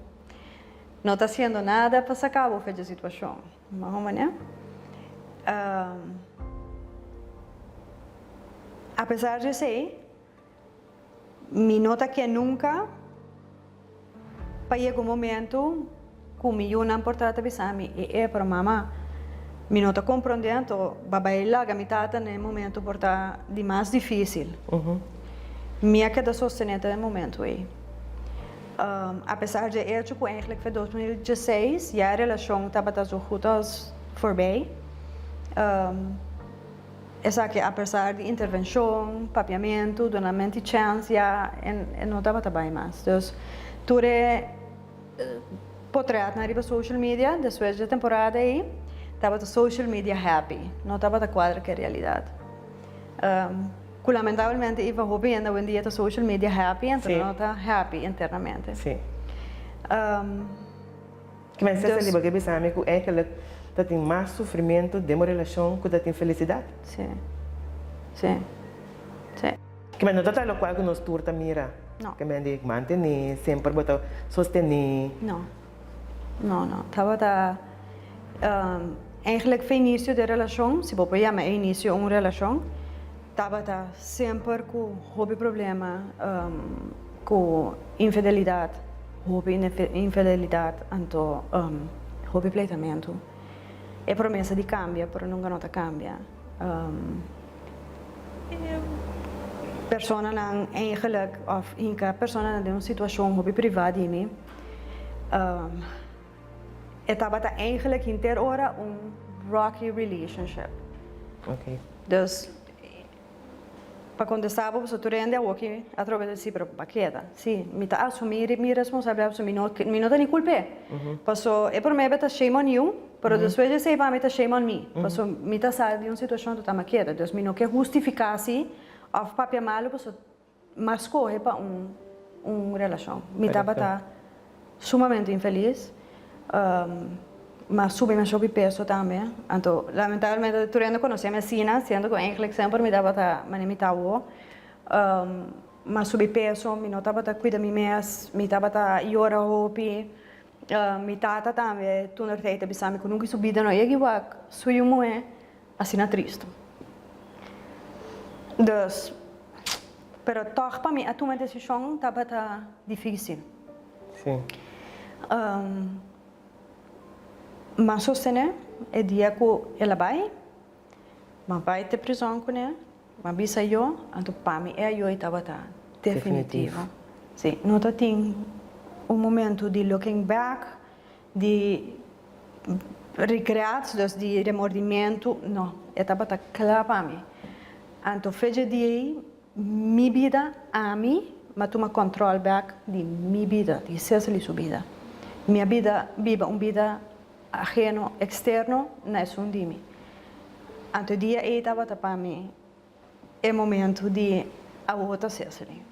no ta hasiendo nada pa saka bo for dje situashon. Mas o menos. Apesar di esei, mi no ta ke nunka pa yega un momento ku mi yunan por trata bisa mi, e e, pero mama, mi no ta komprondé, anto bo a bai laga mi tata na e momento por ta di mas difísil. Mi a keda sostené te e momento ei. Apesar dje echo ku eigenlijk fe 2016 ya e relashon tabata zo goed als voorbij, esaki apesar di intervenshon, papiamentu, dunament di chèns ya e no tabata bai mas. Dus tur e potretnan riba social media despues dje temporada ei tabata social media happy, no tabata kuadra ku e realidat. Ku lamentablemente Iva hopi hende awendia ta social media happy anto no ta happy internamente. Sí. Ki men Cecily bo ke bisa mi ku eigenlijk ta tin mas sufrimentu den bo relashon ku ta tin felisidat? Sí. Sí. Sí. Ki men no ta ta lokual ku nos tur ta mira. No. Ki men di mantene, semper bo ta sostene. No. No, no. Tabata eigenlijk fe inicio di e relacion, si bo por yama e inicio un relacion, tabata semper cu hopi problema, cu infidelidad, hopi infidelidad, anto hopi pleitamento. E promesa di cambia, pero nunca no ta cambia. Personanan eigenlijk of hinka personanan den un situashon hopi privá di mi. E tabata eigenlijk henter ora un rocky relationship. Dus pa kontestá bo pasobra tur hende awoki atrobe ta si pero pa keda. Si, mi ta asumí mi responsabilidat pasobra mi no mi no ta ni kulp'é. Paso e promé bes ta shame on you, pero despues di esei pa mi ta shame on me. Paso mi ta sali di un situashon total mi a keda. Dus mi no ke hustifiká si òf papia malu paso m'a skohe pa un un relashon. Mi tabata sumamente infelis. M'a subi masha hopi peso tambe. Anto lamentablemente tur hende konosé mi asina, siendo ku eigenlijk semper mi tabata manera mi ta awo. M'a subi peso, mi no tabata kuida mi mes, mi tabata yora hopi. Mi tata tambe toentertijd ta bisa mi ku nunka su bida no a yega wak su yu muhé asina tristu. Dus, pero tòg pa mi a tuma e desishon tabata difísil. Sí. M'a sostené e dia ku el a bai, m'a bai te prizòn kuné. M'a bisa yo, anto pa mi e ayoy tabata definitivo. Sí, no ta tin un momento di looking back, di regrets, dus di remordimiento, no, e tabata kla pa mi. Anto fecha di ei, mi bida, ami, m'a tuma control back di mi bida, di Cecily su bida. Mi a bida, biba un bida Ageno, externo, na esun di mi. Anto e dia ei tabata pa mi e momento di awor ta Cecily.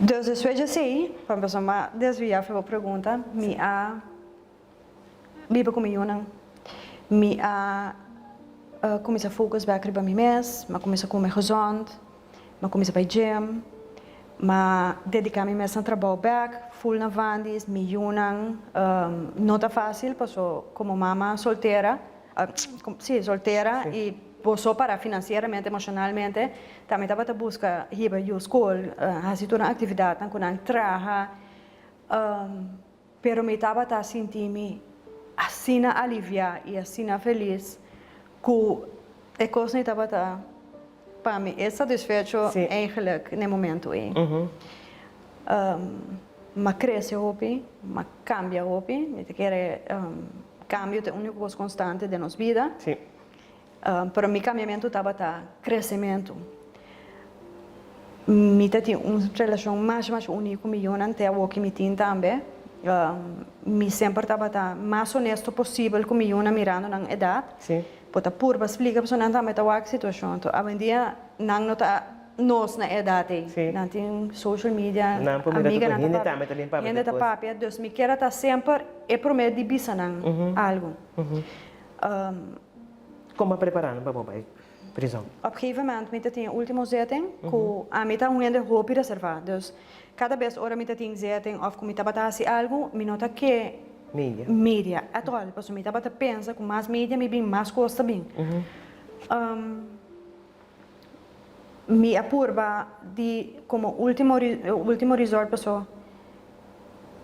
Dus despues di esei, pa mi pasobra mi a desvia for bo pregunta, mi a biba ku mi yunan. Mi a kuminsá focus bek riba mi mes, mi a kuminsá kume gezond. M'a kuminsá bai gym, m'a dediká mi mes na trabou bèk, full na Vandy's, mi yunan. No ta fásil paso komo mama soltera, sí, soltera i bo so para finansieramente, emoshonalmente, tambe tabata buska hiba yu skol, hasi tur nan aktividatnan ku nan traha. Pero mi tabata sinti mi asina aliviá i asina felis ku e kosnan tabata pa mi e satisfecho eigenlijk n'e momento ei. M'a krese hopi, m'a kambia hopi, mi ta kere kambio ta e úniko kos konstante den nos bida. Pero mi kambiamentu tabata kresementu. Mi ta tin un relashon masha masha uní ku mi yunan te awor ki mi tin tambe. Mi semper tabata mas honesto posibel ku mi yunan mirando nan edat. Bo ta purba splika pasobra nan tambe ta wak situashon. Anto awendia nan no ta nos na e edat ei. Nan tin social media, amiganan ta papia, hende ta papia. Dus mi kier a ta semper e promé di bisa nan algu. Kon bo a prepará nan pa bo bai prizon? Op gegeven moment mi ta tin e ultimo zitting ku ami ta un hende hopi reservá. Dus kada bes ora mi ta tin zitting òf ku mi tabata hasi algu mi no ta ke Media. media at all. Pasobra mi tabata pensa ku mas media mi bin mas kos ta bin. Mi a purba di komo ultimo ultimo resort paso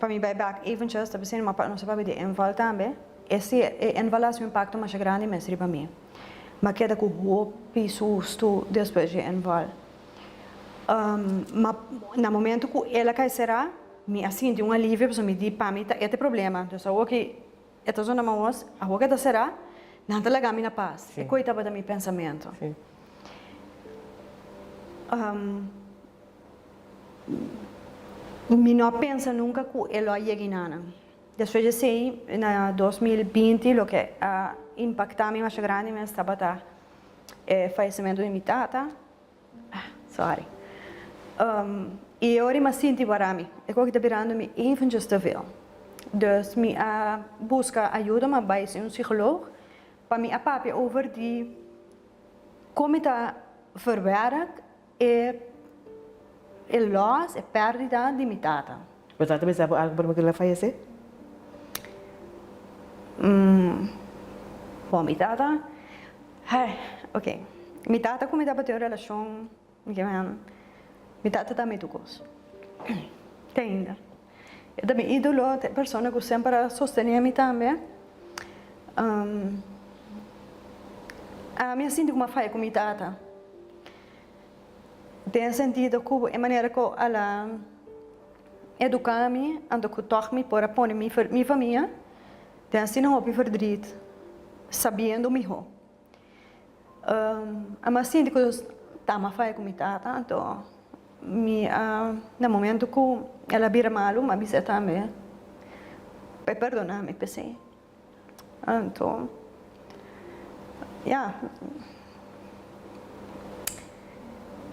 pa mi bai bek eventjes ta bisini ma nos a papia di inval tambe e si e inval a hasi un impakto masha grandi mes riba mi mi a keda ku hopi sustu despues di e inval ma na momento ku el a kai sera mi a sinti un alivio pasobra mi di pa mi ta e ta e problema dus awor ki E ta zona maos, awor ke ta será, nan ta laga mi na pas. E koe tabata mi pensamentu. Mi no a pensa nunka ku e lo a yega enanan. Despues di esei, na 2020, loke a impaktá mi masha grandi mes tabata e fayesimentu di mi tata. Sorry. I e ora mi a sinti wara mi. E koki ta birando mi eventjes te veel. Dus mi a buska ayuda, mi a bai si un psicoloog pa mi a papia over di kon mi ta verwerk e e loss, e perdida di mi tata. Bo tata bisa bo algu prome ku el a fayesé? Bon, mi tata, hai, ok. Mi tata ku mi tabatin un relashon, mi ke men, mi tata ta mi tur kos. Te ainda. E ta mi ídolo, ta e persona ku semper a sostené mi tambe. Ami a sinti ku mi a faya ku mi tata. Den e sentido ku e manera ku el a eduká mi, anto ku tòg mi por a pone mi mi famia den asina hopi verdriet, sabiendo mihó. Ami a sinti ku ta mi a faya ku mi tata, anto mi a na momento ku el a bira malu mi a bisa tambe pa e perdona mi p'esei. Anto, ya,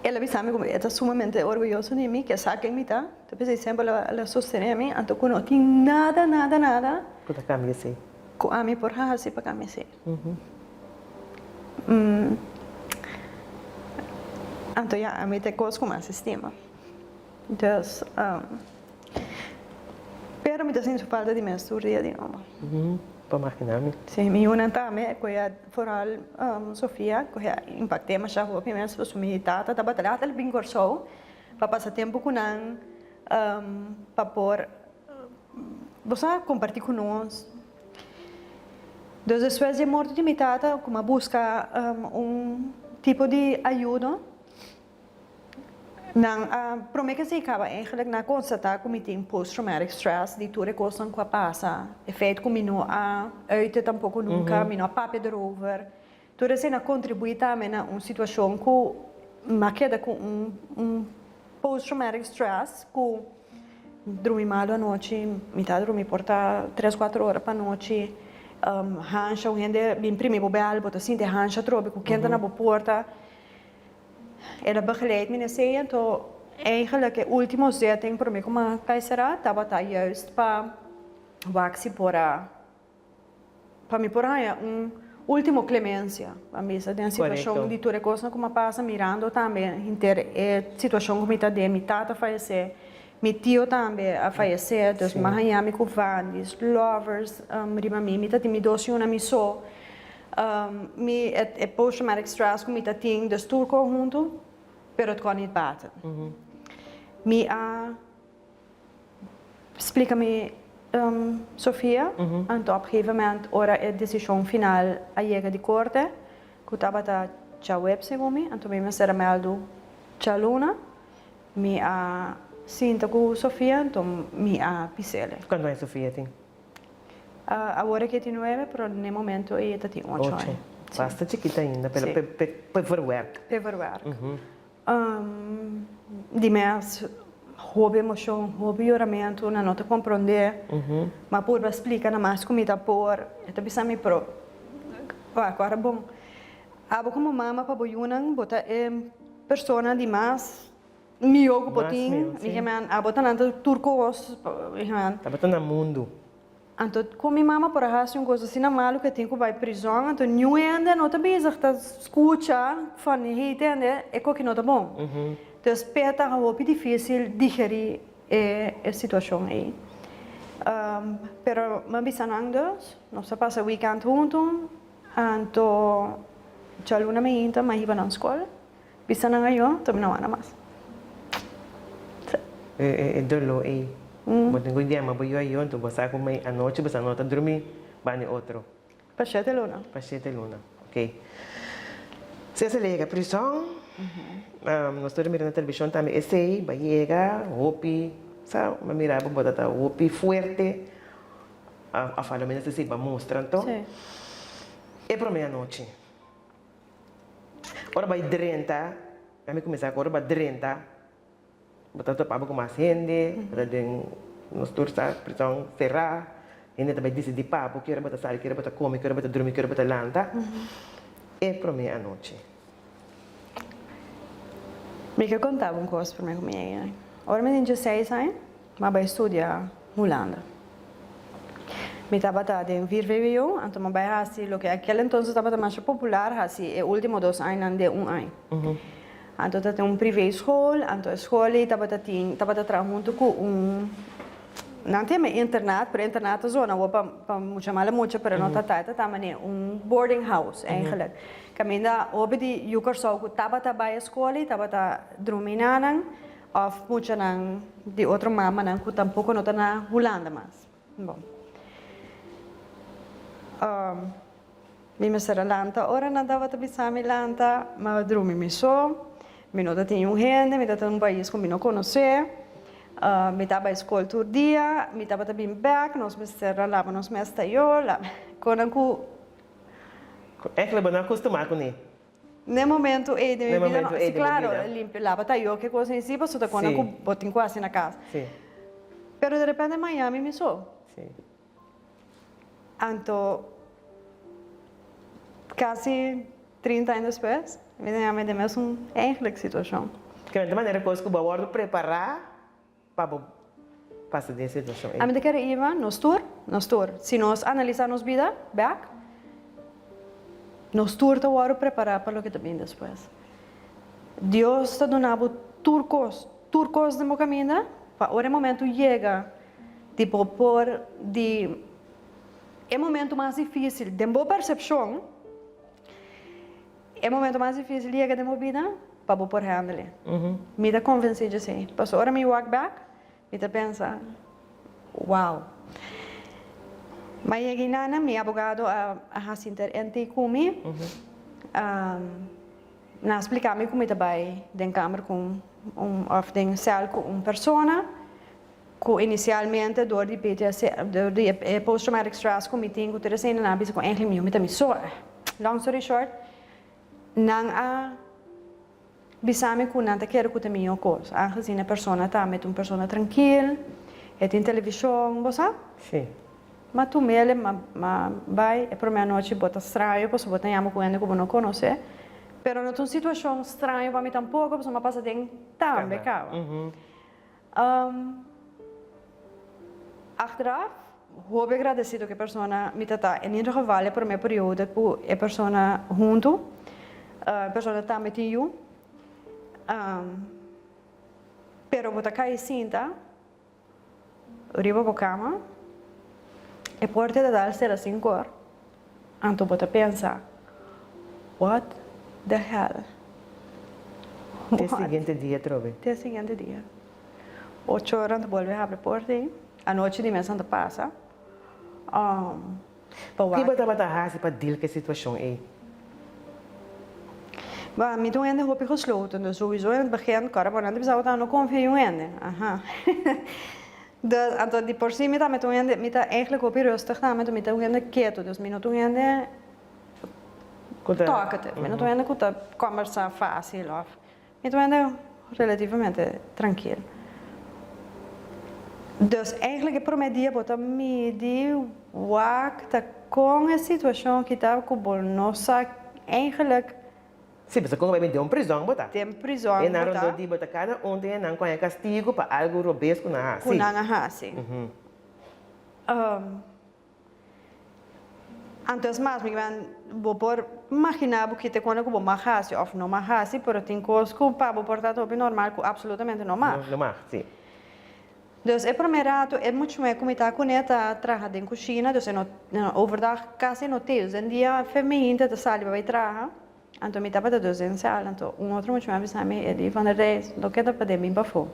el a bisa mi ku e ta sumamente orguyoso di mi, ke sa ken mi ta, ta p'esei semper el a sostené mi, anto ku no tin nada, nada, nada. Ku ta kambia esei. Ku ami por hasi pa kambia esei. Anto, ya, ami ta e kos ku mas estima. Dus, pero mi ta sinti su falta di mes tur dia di nobo. Por magina mi. Si, mi yunan tambe ku e foral Sofia ku e a impact'é masha hopi mes pasobra mi tata tabata laat el bin Kòrsou pa pasa tempu ku nan pa por bo sa kompartí ku nos. Dus despues di e morto di mi tata ku mi a buska un tipo di ayudo. Nan a prome ke si kaba eigenlijk nan a konstatá ku mi tin post traumatic stress di tur e kosnan ku a pasa, e feit ku mi no a uite tampoko nunka, mi no a papia derover, tur esei a kontribuí tambe na un situashon ku mi a keda ku un un post traumatic stress ku drumi malu anochi, mi ta drumi por ta tres kuater ora pa nochi, hansha un hende bin primi bo bèl bo ta sinti hansha atrobe ku ken ta na bo porta. El a begeleid mi na esei, anto eigenlijk e ultimo zitting prome ku mi a kai sera tabata juist pa wak si por a pa mi por haña un ultimo clemencia, pa mi bisa den situashon di tur e kosnan ku mi a pasa mirando tambe henter e situashon ku mi ta den, mi tata a fayesé, mi tio tambe a fayesé, dus mi a haña mi ku vandis, lovers riba mi, mi ta tin mi dos yunan mi so. Mi e post traumatic stress ku mi ta tin dus tur ko huntu pero it kon niet baten. Mi a splika mi Sofia anto op gegeven moment ora e desishon final a yega di korte ku tabata djaweps segun mi anto mi mester a mèldu djaluna mi a sinta ku Sofia anto mi a pis'ele. Kuantu aña Sofia tin? Awor e ke tin nuebe, pero n'e momento ei e ta tin ocho aña. Ocho. Basta chikito ainda, pero p'e verwerk. P'e verwerk. Di mes hopi emocion, hopi yoramentu, nan no ta comprende. Mi a purba splica na mas cu mi ta por. E ta bisa mi, pero wak, ora bon, abo como mama pa bo yunan, bo ta e persona di mas Mihó ku bo tin, mi gemen, abo ta nan ta tur kos, mi gemen. Tabata na mundu. Anto ku mi mama por a hasi un kos asina malu ku e tin ku bai prizòn, anto niun hende no ta bezig ta skucha van hey tende e koki no ta bon. Dus p'e ta hopi difisil digerí e e situashon ei. Pero mi a bisa nan dus, nos a pasa weekend huntu, anto djaluna mainta mi a hiba nan skol. Bisa nan ayo, ta mi no wanda mas. Sí. E doló ei. Bo tin ku yama bo yu ayo, anto bo sa ku mei anochi bo sa no ta drumi bani otro. Pa shete luna. Pa shete luna, ok. Si esei la yega prison, nos tur a mira na televishon tambe esei, bo a yega hopi, sa, bo a mira bo ta ta hopi fuerte, òf a lo menos esei bo a mustra anto. E promé anochi. Ora bai drenta, a mi kuminsá ku ora bai drenta, bo ta topa bo ku mas hende, bo ta den nos tur sa prison será, hende ta bai disidí pa bo ki ora bo ta sali, ki ora bo ta kome, ki ora bo ta drumi, ki ora bo ta lanta, e promé anochi. Mi ke konta bo un kos promé ku mi yega. Ora mi tin dieseis aña, Mi a bai studia Hulanda. Mi tabata den vier vwo, anto mi a bai hasi loke aquel entonces tabata masha popular, hasi e ultimo dos añanan den un aña. Anto ta tin un privé school, anto e school ei tabata tin, tabata traha hunto ku un, nan ta yama internat, pero internat ta zona awor pa pa mucha mala mucha, pero no ta ta, e ta ta manera un boarding house eigenlijk. Kaminda hopi di yu Kòrsou ku tabata bai e skol ei tabata drumi na nan. Of muchanan di otro mamanan ku tampoko no ta na Hulanda mas. Bon. Mi mester a lanta ora nan tabata bisa mi lanta, mi a drumi mi so, mi no ta tin niun hende, mi ta ta un pais ku mi no konosé, mi ta bai skol tur dia, mi tabata bin bèk, nos mester a laba nos mes tayó, konan ku. Èkle bo no a kustumá kuné. N'e momento ei den mi bida no, si claro, limpia, laba tayó, ke kos ei si, pasobra ta konan ku bo tin ku hasi na kas. Pero derepente Miami mi so. Anto casi 30 aña despues mi ta yama den mesun eigenlijk situacion. Ke manera kos ku bo a wòrdu prepará pa bo pasa den e situashon ei? Ami ta kere iba nos tur, nos tur. Si nos analisá nos bida bèk, nos tur ta wòrdu prepará pa loke ta bin despues. Dios ta duna bo tur kos, tur kos den bo kaminda pa ora e momentu yega Di bo por di e momento mas difícil den bo percepcion, e momento mas difícil yega den bo bida pa bo por handle. Mi ta convenci dje esey. Pasobra ora mi wak back, mi ta pensa, wow. Ma yega inana mi abogado a haci inter-ente cu mi. Nan a splica mi cu mi ta bay den kamer cu un of den cel cu un persona. Ku inisialmente dor di PTSD, dor di e post traumatic stress ku mi tin ku tur esei nan a bisa ku eigenlijk mi mi ta mi so. Long story short, nan a bisa mi ku nan ta kere ku ta mihó kos, aangezien e persona ta met un persona trankil, e tin televishon, bo sa? Sí. Ma tumele, ma ma bai e promé anochi bo ta straño pasobra bo ta yama ku hende ku bo no konosé, pero no ta un situashon straño pa mi tampoko pasobra mi a pasa den tambe kaba. Achteraf, hopi agradecido ku e persona mi ta ta. En ieder geval e prome periodo ku e persona huntu, e persona tambe tin yu. Pero bo ta kai sinta riba bo kama, e porta ta dal sera sin kor, anto bo ta pensa, What the hell? Te siguiente dia atrobe. Te siguiente dia. Ocho ora ta bolbe habri porta ei. Anochi di mes nan ta pasa. Pa wak. Ki bo tabata hasi pa deal ku e situashon ei? Bo, mi ta un hende hopi gesloten, dus souiso in het begin, kòrda bo nan ta bisa bo ta no konfia yu hende. Aha. Dus, anto di por si mi ta un hende, mi ta eigenlijk hopi rustig tambe, mi ta un hende ketu, dus mi no ta un hende Talkative, mi no ta un hende ku ta kòmbersá fásil òf mi ta un hende relativamente trankil. Dus eigentlik e promé dia bo ta midi wak ta kon e situashon ki ta ku bo no sa eigentlik. Sí, pasobra kon bo bai bin den un prizòn bo ta. Den prizòn bo ta. E nan rondó di bo ta kada un den e nan ku haña kastigu pa algu robes ku nan a hasi. Ku nan a hasi. Anto es mas, mi kimen bo por magina bo kite kone ku bo mag hasi of no mag hasi, pero tin kos ku pa bo por ta hopi normal ku absolutamente no mag. No mag, si. Dus e prome rato e much'mué ku mi ta kuné ta traha den kushina, dus e no overdag kasi no te, dus den dia fe meinta ta sali pa bai traha, anto mi tabata dus den sala, anto un otro much'mué a bisa mi, e di, Van der Reis, lo keda pa den bin pafó.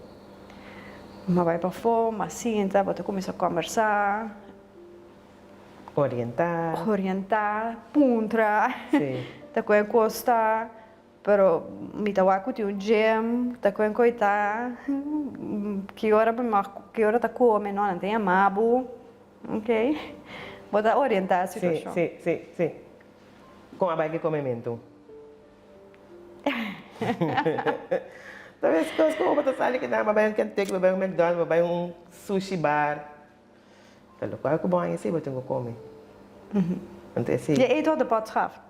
Mi a bai pafó, mi a sinta, bo ta kuminsá kòmbersá. Orientá. Orientá, puntra. Sí. Ta ku e kos ta, pero mi ta wak ku tin un gym, ta ku e koi ta, ki ora bo mag, ki ora ta kome, no, nan ta yama bo, ok. Bo ta orientá e situashon. Sí, sí, sí, sí. Kon a bai ku e komementu? Ta bes kos ku bo ta sali kinan, bo bai un Kentucky, bo bai un McDonald's, bo bai un sushi bar. Ta lokual ku bo haña si bo tin ku kome. Anto esei. Je eet wat de pot schaft.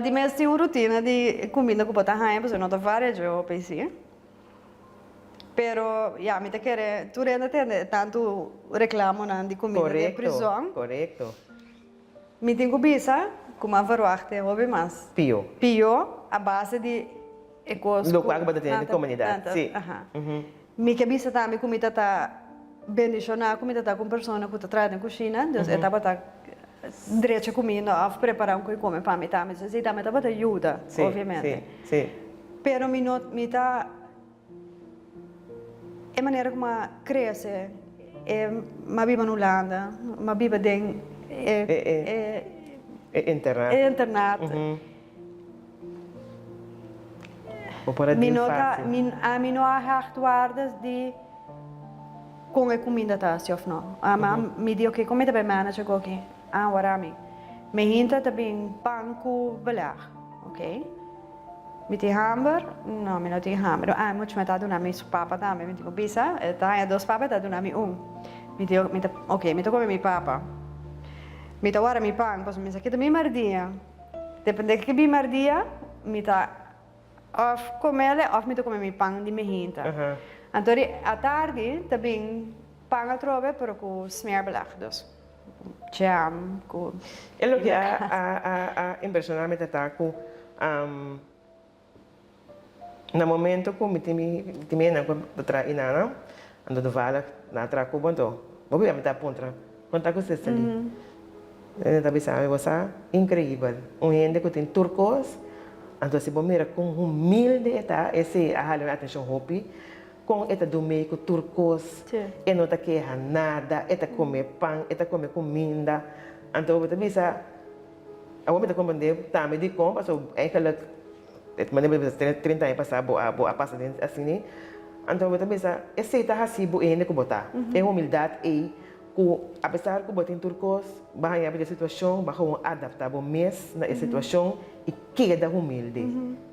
Di mes tin un rutina di kuminda ku bo ta haña pasobra no ta varia dje hopi si. Pero ya mi ta kere tur hende tende tantu reklamonan di kuminda den prizòn. Korekto. Mi tin ku bisa ku mi a verwachta hopi mas. Pio. Pio a base di e kos ku. Lokual ku bo ta tene den komunidat, si. Mi ke bisa tambe ku mi ta ta bendishoná ku mi ta ta ku un persona ku ta traha den kushina, dus e tabata drecha kuminda òf prepará un koi kome pa mi tambe, dus esei tambe tabata yuda, obviamente. Si, si. Pero mi no, mi ta, e manera ku mi a krese, e mi a biba na Hulanda, mi a biba den e, e. E internat. E internat. Bo por a Mi deal no ta, fácil. mi, ami no a hecht waardes di kon e kuminda ta hasi òf no. Ama mi di oke, kon mi ta bai manage agoki? Ah, wara mi. Mi hinta ta bin pan ku beleg. Oke. Mi tin hamber? No, mi no tin hamber. Ah, mucha mi ta duna mi su papa tambe. Mi tin ku bisa, e ta haña dos papa, e ta duna mi un. Mi di, mi ta, oke, mi ta kome mi papa. Mi ta wara mi pan, pasobra mi sa kita mi mardia. Depende ki mi mardia, mi ta òf komele òf mi ta kome mi pan di mehinta. Anto di atardi ta bin pan atrobe, pero ku smeerbeleg, dus jam ku. E loke a a a impresiona mi ta ta ku Na momento ku mi tin mi tin mi hendenan ku ta traha inana, anto toevallig nan a traha ku bo anto bo bia mi ta puntra kon ta ku Cecily? E ta bisa mi bo sa increibel un hende ku tin tur kos anto si bo mira kon humilde e ta esei a hala mi atencion hopi kon e ta dumei ku tur kos e no ta keha nada e ta kome pan e ta kome kuminda anto bo ta bisa. Awor mi ta comprende tambe dikon pasobra eigenlijk e manera bo ta bisa 30 aña pasa bo a bo a pasa den asina anto bo ta bisa esei ta hasi bo e hende ku bo ta e humildad ei ku apesar ku bo tin tur kos bo a haña bo den situashon bo a gewoon adapta bo mes na e situashon i keda humilde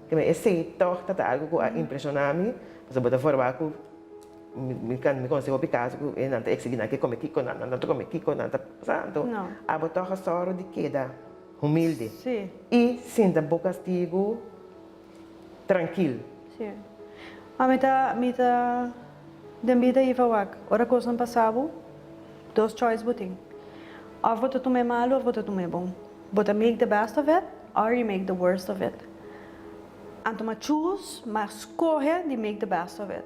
esei tog ta ta algo ku a impreshona mi pasobra bo ta forma ku Mi mi conoce hopi caso cu nan ta exigi nan ke come kico, nan nan ta come kico, nan ta sa anto abo toch a soro di keda humilde y sinta bo castigo trankil. Si. Ma mi ta mi ta den bida Iva wak ora cosnan pasa bo dos choice bo tin of bo ta tuma e malo of bo ta tuma e bon. Bo ta make the best of it or you make the worst of it. Anto ma choose, ma scoge di make the best of it.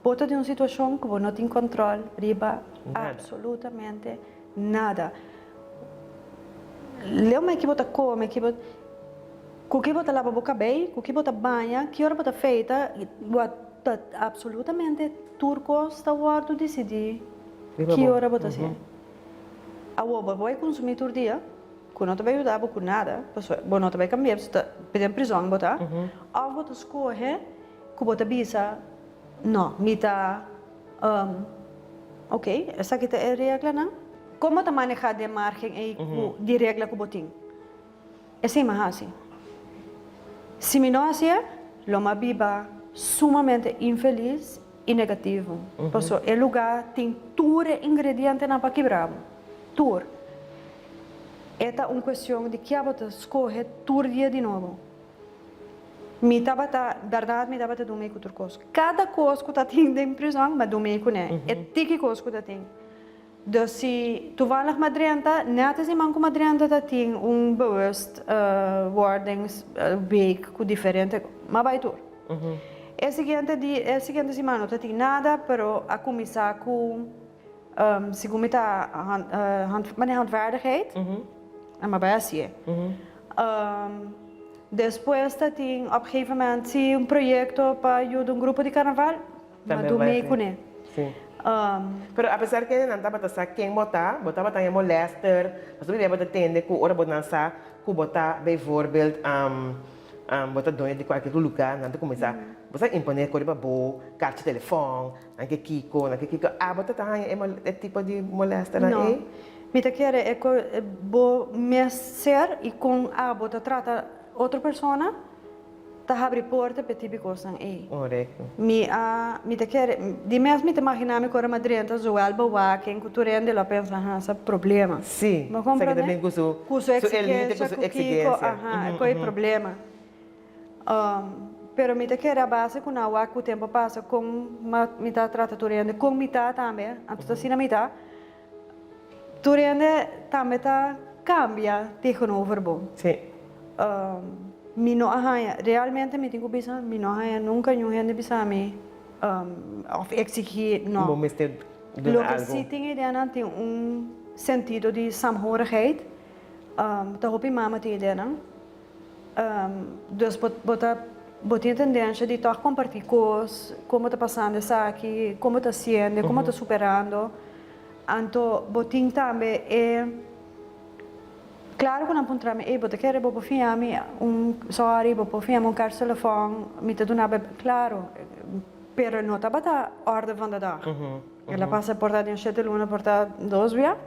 Bo ta den un situacion cu bo no tin control riba absolutamente nada. Leu me ki bo ta come, ki bo, cu ki bo ta laba bo cabey, cu ki bo ta baña, ki ora bo ta feita, bo ta absolutamente tur cos ta wordo dicidi ki ora bo ta hacié. Awor bo por bay consumi tur dia. Ku no ta bai yuda bo ku nada, pasobra bo no ta bai kambia, pasobra ta den prizòn bo ta, òf bo ta skohe ku bo ta bisa, No, mi ta, oke, esaki ta e reglanan. Kon bo ta manehá den márgen ei ku di regla ku bo tin? Esei mi a hasi. Si mi no hasié, lo mi a biba sumamente infelis i negativo, pasobra e lugá tin tur e ingredientenan pa kibra bo, tur. E ta un cuestion di kia bo ta scoge tur dia di nobo. Mi tabata, berdad mi tabata dun mei cu tur cos. Cada cos cu ta tin den prison, mi a dun mei cune. E tiki cos cu ta tin. Dus si toevallig mi a drenta, net e siman cu mi a drenta ta tin un bewust wordings week cu diferente, mi a bay tur. E siguiente di, e siguiente siman no ta tin nada, pero a cuminsa cu. Segun mi ta mane handvaardigheid en mi a bai hacié. Despues ta tin op gegeven moment si un proyecto pa yuda un grupo di carnaval, mi a dun mee cune. Pero apesar kende nan tabata sa ken bo ta, bo tabata haña molester, pasobra bia bo ta tende cu ora bo nan sa cu bo ta bijvoorbeeld bo ta doño di cualkier lugar, nan ta cuminsa bo sa impone cu riba bo carchi telefon, Nan ke kiko, nan ke kiko. Abo ta ta haña e e tipo di molesternan No. ei? Mi ta kere e ku bo mes ser i kon abo ta trata otro persona ta habri porta pa e tipo kosnan ei. Korekto. Mi a mi ta kere di mes mi ta imagina mi ku ora mi a drenta zowel bewaking ku tur hende lo a pensa ha sa problema. Si, Bo sa ke ta komprende? bin ku su Ku su su elite, ku eksigensia, su ku kiko, eksigensia. aha, ku e problema. Pero mi ta kere a base ku nan wak ku tempu a pasa kon mi ta trata tur hende, kon mi ta tambe, anto ta asina mi ta, tur hende tambe ta kambia tegenover bo. Sí. Mi no a haña, realmente mi tin ku bisa, mi no a haña nunka niun hende bisa mi òf eksigí, no. Bo mester duna algu. Loke si tin ideanan tin un sentido di saamhorigheid, ta hopi mama tin ideanan. Dus bo bo ta bo tin e tendencia di tog comparti cos, con bo ta pasando esaki, con bo ta haciendo, con bo ta superando. Anto bo tin tambe e Klaro ku nan puntra mi, ey bo ta kere bo por fia mi un sorry, bo por fia mi un karchi telefòn, mi ta duna bo, klaro, pero no tabata orde van de dag. El a pasa por ta den shete luna, por ta dos bia,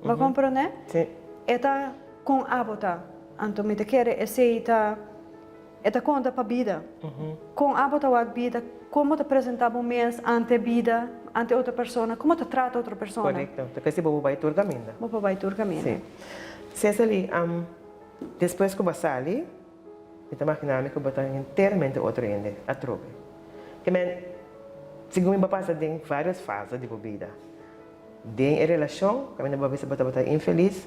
bo a komprondé? E ta kon abo ta, anto mi ta kere esei ta. E ta konta pa bida. Kon abo ta wak bida, kon bo ta presentá bo mes ante bida, ante otro persona, kon bo ta trata otro persona. Korekto. Ta kesi bo por bai tur kaminda. Bo por bai tur kaminda. Sí. Cecily, despues ku bo a sali, mi ta maginá mi ku bo ta enteramente otro hende atrobe. Ke men, segun mi bo a pasa den vários fase di bo bida. Den e relashon, kaminda bo a bisa bo tabata infelis,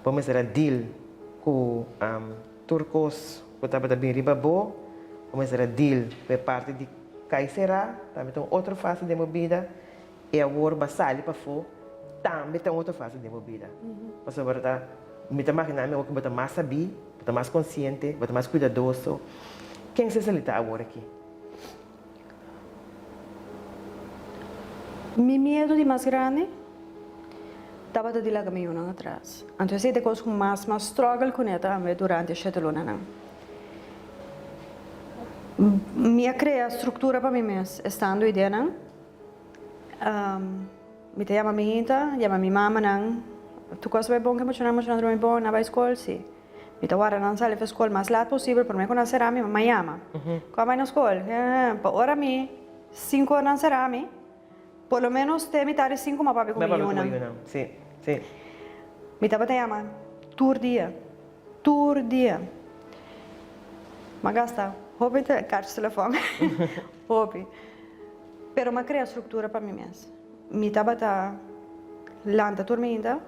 bo mester a deal ku. Tur kos ku tabata bin riba bo, bo mester a deal ku e parti di kai será, tambe ta un otro fase den bo bida, i awor bo a sali pafó, tambe ta un otro fase den bo bida. Pasobra ta, mi ta maginá mi awor ku bo ta mas sabí, bo ta mas konsiente, bo ta mas kuidadoso. Ken Cecily ta awor aki? Mi miedu di mas grandi tabata di laga mi yunan atras. Anto esei ta e kos ku mas mas struggle kuné tambe durante e shete lunanan. Mi a krea struktura pa mi mes estando ideanan. Mi ta yama mi hinta, yama mi mamanan, tur kos bai bon ke muchanan, muchanan drumi bon, nan bai skol? Si. Mi ta warda nan sali for skol mas lat posibel prome ku nan sera mi mama yama. Ku a bai na skol? Pa ora mi sinku ora nan sera mi, por lo menos te mitad di sinku mi a papia ku mi yunan. Mi tabata yama tur dia, tur dia. Mi a gasta hopi karchi telefòn, hopi. Pero mi a krea struktura pa mi mes. Mi tabata lanta tur mainta.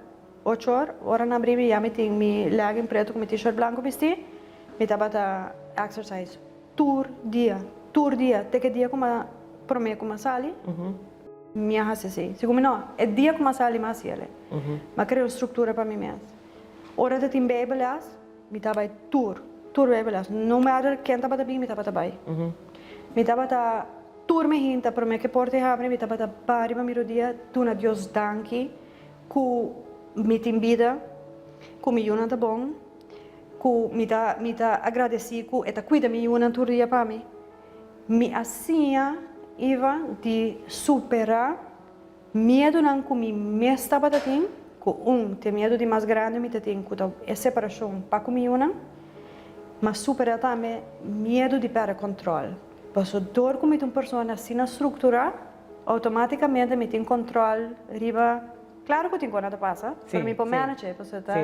Ocho or, ora nan bri mi ya mi tin mi legging preto ku mi t-shirt blanko bisti, mi tabata exercise tur dia, tur dia, te ke dia ku m'a prome ku m'a sali, mi a hasi así. Segun mi no, e dia ku m'a sali m'a hasi el. M'a krea un struktura pa mi mes. Ora ta tin bijbelles, mi ta bai tur, tur bijbelles, no matter ken tabata bin mi tabata bai. Mi tabata tur mi hinta prome ke porta e habri mi tabata ba riba mi rodia duna Dios danki. Ku mi tin bida, ku mi yunan ta bon, ku mi ta mi ta agradesí ku e ta kuida mi yunan tur dia pa mi. Mi a siña Iva di superá miedunan ku mi mes tabata tin, ku un te miedu di mas grandi mi ta tin ku ta e separashon pa ku mi yunan, m'a superá tambe miedu di pèrdè kòntròl. Pasobra dor ku mi ta un persona asina strukturá, Automaticamente mi tin control riba, claro cu tin cona ta pasa, pero mi por manage e, pasobra ta,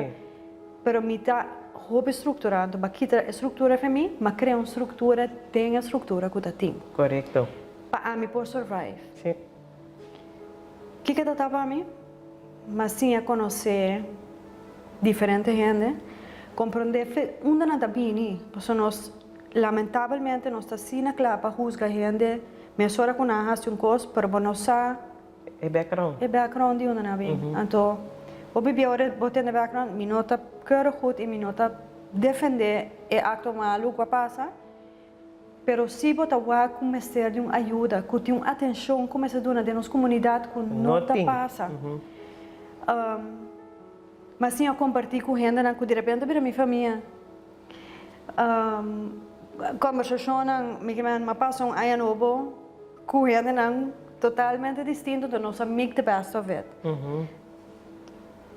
pero mi ta hopi structura, anto ba kita e structura fe mi, ma crea un structura den e structura cu ta tin. Correcto. Pa ami por survive. Kiko ta ta pa mi? Ma siña conoce diferente hende, comprende fe unda nan ta bini, pasobra nos lamentabelmente nos ta asina cla pa huzga hende Mesora ku nan a hasi un kos, pero bo no sa. E background. E background di unda nan a bin. Anto, bo bibia ora bo tende background, mi no ta keurig goed i mi no ta defendé e akto malu ku a pasa, pero si bo ta wak ku mester di un ayuda, ku tin un atenshon ku mester duna den nos komunidat ku no ta pasa. Mi a siña kompartí ku hendenan ku direpente a bira mi famia. Kombersashonnan, mi ke men a pasa un aña nobo ku hendenan totalmente distinto, enton nos a make the best of it.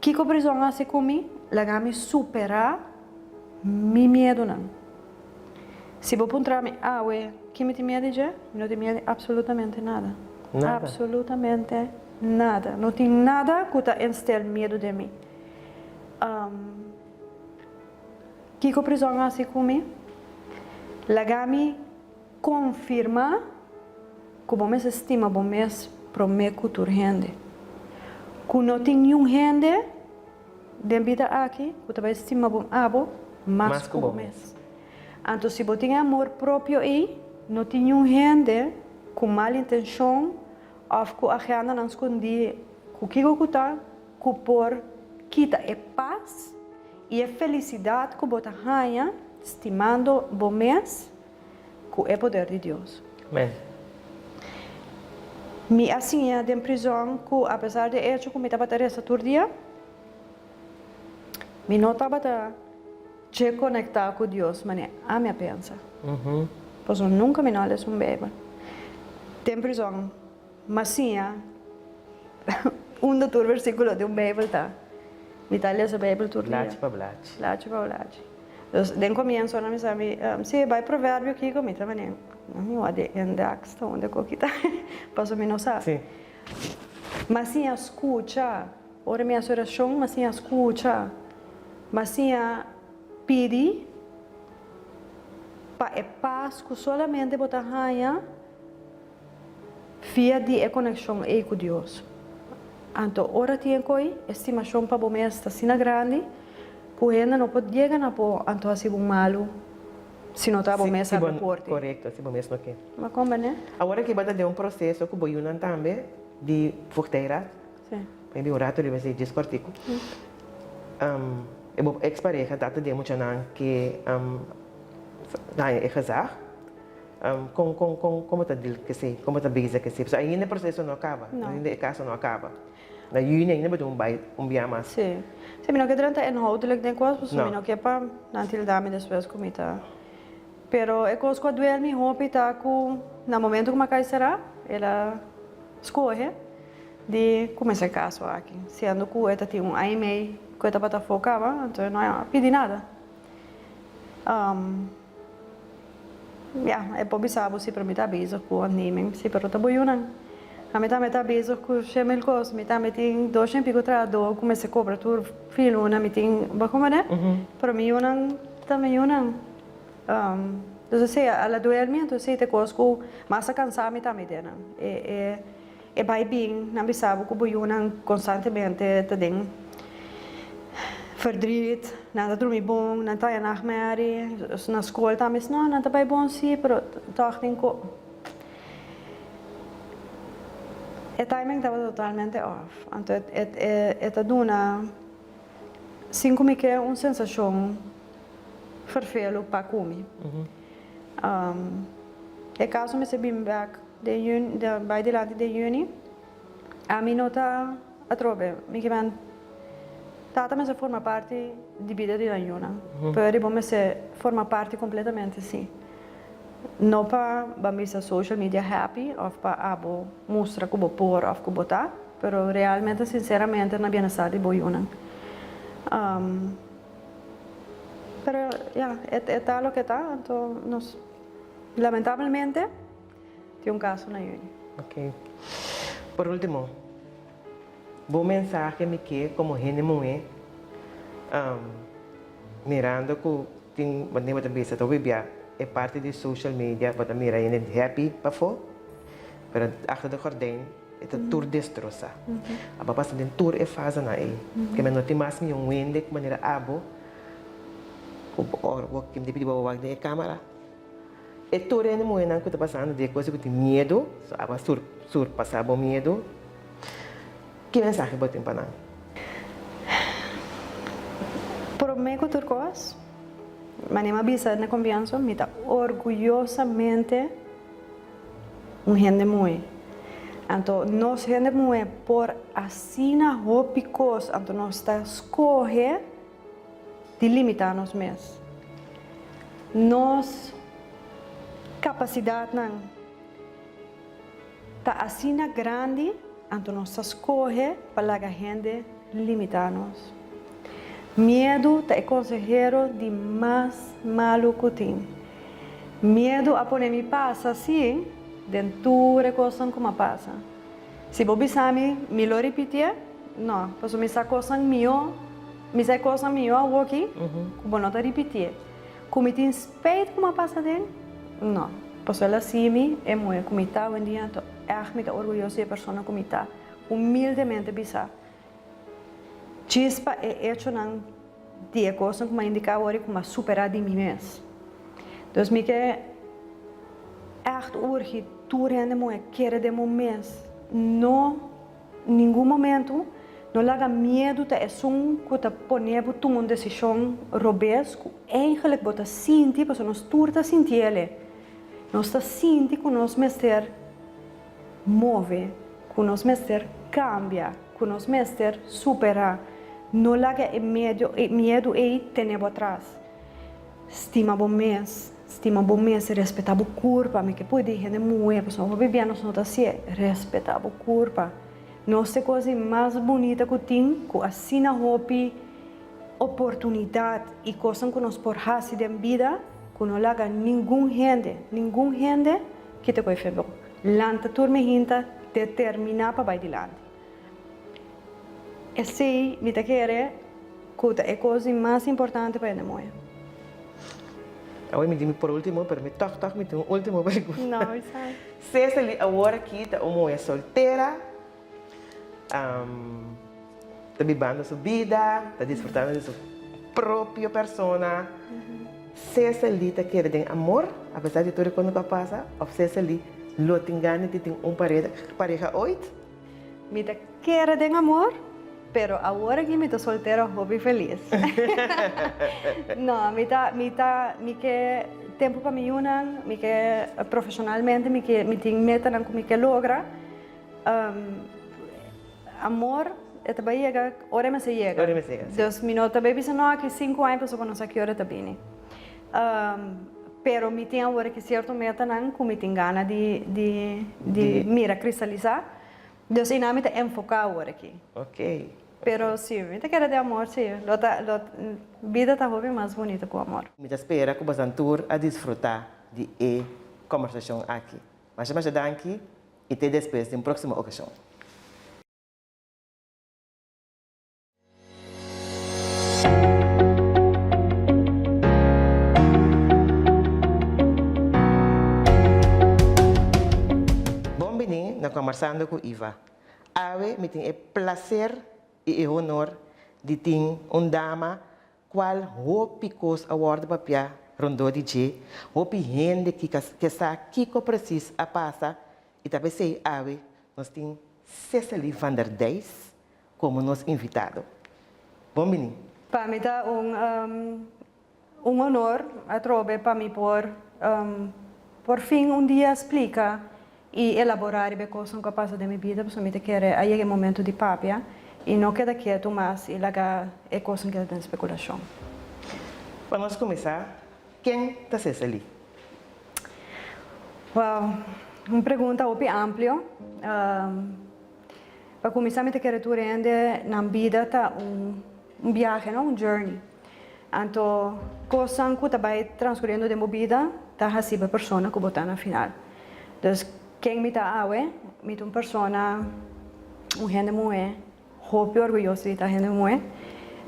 Kiko prizòn a hasi ku mi? Laga mi superá mi miedunan. Si bo puntra mi awe ki mi tin miedu di dje, mi no tin miedu di absolutamente nada. Absolutamente nada. No tin nada ku ta instel miedu den mi. Kiko prizòn a hasi ku mi? Laga mi konfirmá ku bo mester stima bo mes promé ku tur hende. Ku no tin niun hende den bida aki ku ta bai stima bo abo mas ku bo mes. Anto si bo tin e amor propio ei, no tin niun hende ku mal intenshon òf ku agendanan skondí ku kiko ku ta ku por kita e pas i e felisidat ku bo ta haña stimando bo mes ku e poder di Dios. Amen. Mi a siña den prizòn ku apesar di e echo ku mi tabata resa tur dia, Mi no tabata dje konektá ku Dios manera ami a pensa. Pasobra nunka mi no a lesa un Beibel. Den prizòn m'a siña unda tur versíkulo di un Beibel ta. Mi ta lesa Beibel tur dia. Blachi pa blachi. Blachi pa blachi. Dus den komienso nan mi sa mi, si bai Proverbio kiko? Mi ta manera, mi wak den indèks ta unda ku kita pasobra mi no sa. M'a siña skucha. Ora mi hasi orashon, m'a siña skucha. M'a siña pidi pa e pas ku solamente bo ta haña via di e konekshon ei ku Dios. Anto ora tin e koi, e stimashon pa bo mes ta asina grandi ku hende no por yega na bo anto hasi bo malu si no ta bo mes a reporte. Korekto, si bo mes no ke. Bo a komprende? Awor aki bo ta den un proseso ku bo yunan tambe di voogdijraad. Sí. Maybe un rato riba esei djis kòrtiku. E bo ex pareha ta den muchanan ke haña e gezag. Kon kon kon kon bo ta deal ku esei? Kon bo ta bezig ku esei? Pasobra ainda e proseso no a kaba. No. Ainda e kaso no a kaba. Na yüni ainda bo tin un bai un bia mas. Sí. Sí, mi no ke drenta inhoudelijk den kos pasobra No. mi no ke pa nan tilda mi despues ku mi ta. Pero e kos ku a duel mi hopi ta ku na momento ku mi a kai será el a skohe Di kuminsá e kaso aki, siendo ku e ta tin un aña i mei ku e tabata afó kaba, anto e no a pidi nada. Ya, e por bisa bo si, pero mi ta bezig ku ontneming, si, pero ta bo yunan. Ami tambe ta bezig ku shemil kos, mi tambe tin dos shen piko trahadó ku mester kobra tur fin luna, mi tin, bo komprende? Pero mi yunan ta mi yunan. Entonces esei a la duel mi, entonces esei ta e kos ku mas a kansa mi tambe den nan. E. E bai bin nan bisa bo ku bo yunan konstantemente ta den verdriet, nan ta drumi bon, nan ta haña nachtmerrie, na skol tambe no, nan ta bai bon si, pero tòg tin ko. E timing tabata totalmente off, anto e ta duna sin ku mi ke un sensashon ferfelu pa ku mi. E kaso mester bin bèk. Den juni, den bai dilanti den juni, ami no ta atrobe. Mi ke men tata mester forma parti di bida di nan yunan. Pero riba mester forma parti completamente si. No pa ban bisa social media happy of pa abo mustra ku bo por of ku bo ta, pero realmente sinceramente na bienestar di bo yunan. Pero ya, e ta loke ta, anto nos lamentablemente. Tin un kaso na yüni. Ok. Por ultimo, bo mensahe mi ke komo hende muhé, mirando ku tin manera bo ta bisa ta hopi bia e parti di social media bo ta mira hende happy pafó, pero achter de gordijn e ta tur destrosá. Abo a pasa den tur e fasenan ei. Ke men no tin mas mi un hende ku manera abo ku ora bo tin pidi bo wak den e kamera. E tur hende muhénan ku ta pasando di e kos ku tin miedu, so abo a surpasá bo miedu, ki mensahe bo tin pa nan? Promé ku tur kos, manera mi a bisa na komienso, mi ta orguyosamente un hende muhé. Anto nos hende muhé por asina hopi kos, anto nos ta skohe. di limitá nos mes. Nos kapasidatnan ta asina grandi, anto nos ta skohe pa laga hende limitá nos. Miedu ta e konsehero di mas malu ku tin. Miedu a pone mi pasa, sí, den tur e kosnan ku m'a pasa. Si bo bisa mi, mi lo ripitié? No, pasobra mi sa kosnan mihó, mi sa e kosnan mihó awoki ku bo no ta ripitié. Ku mi tin spijt ku mi a pasa den? No, pasobra el a si mi e muhé ku mi ta awendia, anto ègt mi ta orguyoso di e persona ku mi ta. Humildemente bisa, djis pa e echonan di e kosnan ku mi a indiká awor i ku mi a superá di mi mes. Dus mi ke ègt urgi tur hende muhé kere den bo mes. No ningun momentu no laga miedu ta esun ku ta pone bo tuma un desishon robes ku eigenlik bo ta sinti, pasobra nos tur ta sinti el'e. Nos ta sinti ku nos mester move, ku nos mester kambia, ku nos mester superá. No laga e medio e miedu ei tene bo atras. Stima bo mes, stima bo mes, respetá bo kurpa. Mi ke pudi hende muhé, pasobra hopi bia nos no ta hasié. Respetá bo kurpa. Nos ta e kos di mas bunita ku tin, ku asina hopi oportunidat i kosnan ku nos por hasi den bida ku no laga ningun hende, ningun hende kita ku e fe bo. Lanta tur mi hinta determiná pa bai dilanti. Esei mi ta kere ku ta e kos di mas importante pa hende moe. Awor mi di mi por ultimo, pero mi tòg tòg mi tin un ultimo pregunta. No, esei. Cecily awor aki ta un muhé soltera, ta bibando su bida, ta disfrutando di su propio persona. Cecily ta kere den amor apesar di tur e kos ku a pasa òf Cecily lo tin gana di tin un pareha oit? Mi ta kere den amor, pero awor aki mi ta soltero hopi felis. No, mi ta, mi ta, mi ke tempu pa mi yunan, mi ke profesionalmente mi ke, mi tin metanan ku mi ke logra. Amor e ta bai yega ora e mester yega. Ora e mester yega, si. Dus mi no ta bai bisa no aki sinku aña pasobra no sa ki ora e ta bini. Pero mi tin awor aki sierto metanan ku mi tin gana di di di mira kristalisá. Dus einan mi ta enfoká awor aki. Ok. Pero si, mi ta kere den amor si. Lo ta lo bida ta hopi mas bunito ku amor. Mi ta spera ku bosan tur a disfrutá di e kòmbersashon aki. Masha masha danki i te despues den próksimo okashon. Bon bini na Combersando cu Iva. Awe mi tin e placer y e honor di tin un dama cual hopi cos a wordo papia rondó di dje, hopi hende ke sa kico precies a pasa y ta pesey awe nos tin Cecily van der Dijs komo nos invitado. Bon bini. Pa mi ta un un honor atrobe pa mi por por fin un dia splika i elaborá riba e kosnan ku a pasa den mi bida pasobra mi ta kere a yega e momento di papia i no keda ketu mas i laga e kosnan keda den spekulashon. Pa nos kuminsá, ken ta Cecily? Wow, un pregunta hopi amplio. Pa kuminsá mi ta kere tur hende nan bida ta un biahe no, un journey. Anto kosnan ku ta bai transcuriendo den bo bida ta hasi bo e persona ku bo ta na final. Dus ken mi ta awe? Mi ta un persona, un hende muhé hopi orguyoso di ta hende muhé.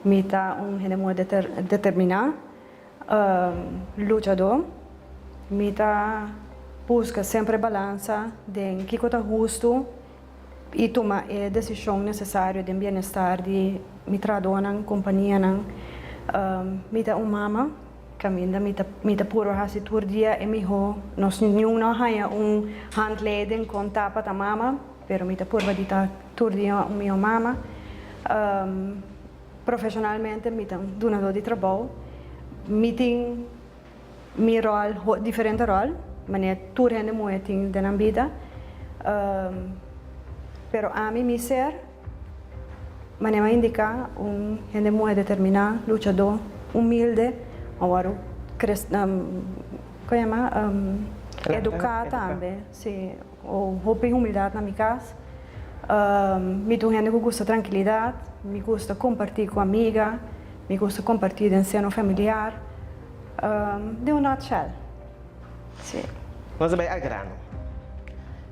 Mi ta un hende muhé determiná, luchadó. Mi ta buska semper e balansa den kiko ta hustu. i tuma e desishon nesesario den bienestar di mi trahadónan, kompanianan. Mi ta un mama, kaminda mi ta mi ta puru hasi tur dia e mihó. Nos niun no a haña un handleiding kon ta pa ta mama, pero mi ta purba di ta tur dia un mihó mama. Profeshonalmente mi ta un dunadó di trabou. Mi tin Mi ròl, diferente ròl, manera tur hende muhé tin den nan bida. Pero ami, mi ser, manera mi a indiká, un hende muhé determiná, luchadó, humilde, a wòrdu kres, kon yama, eduká tambe, si, hopi humildat na mi kas. Mi ta un hende ku gusta trankilidat, mi gusta kompartí ku amiga, mi gusta kompartí den seno familiar, den un nutshell, sí. Nos a bai al grano.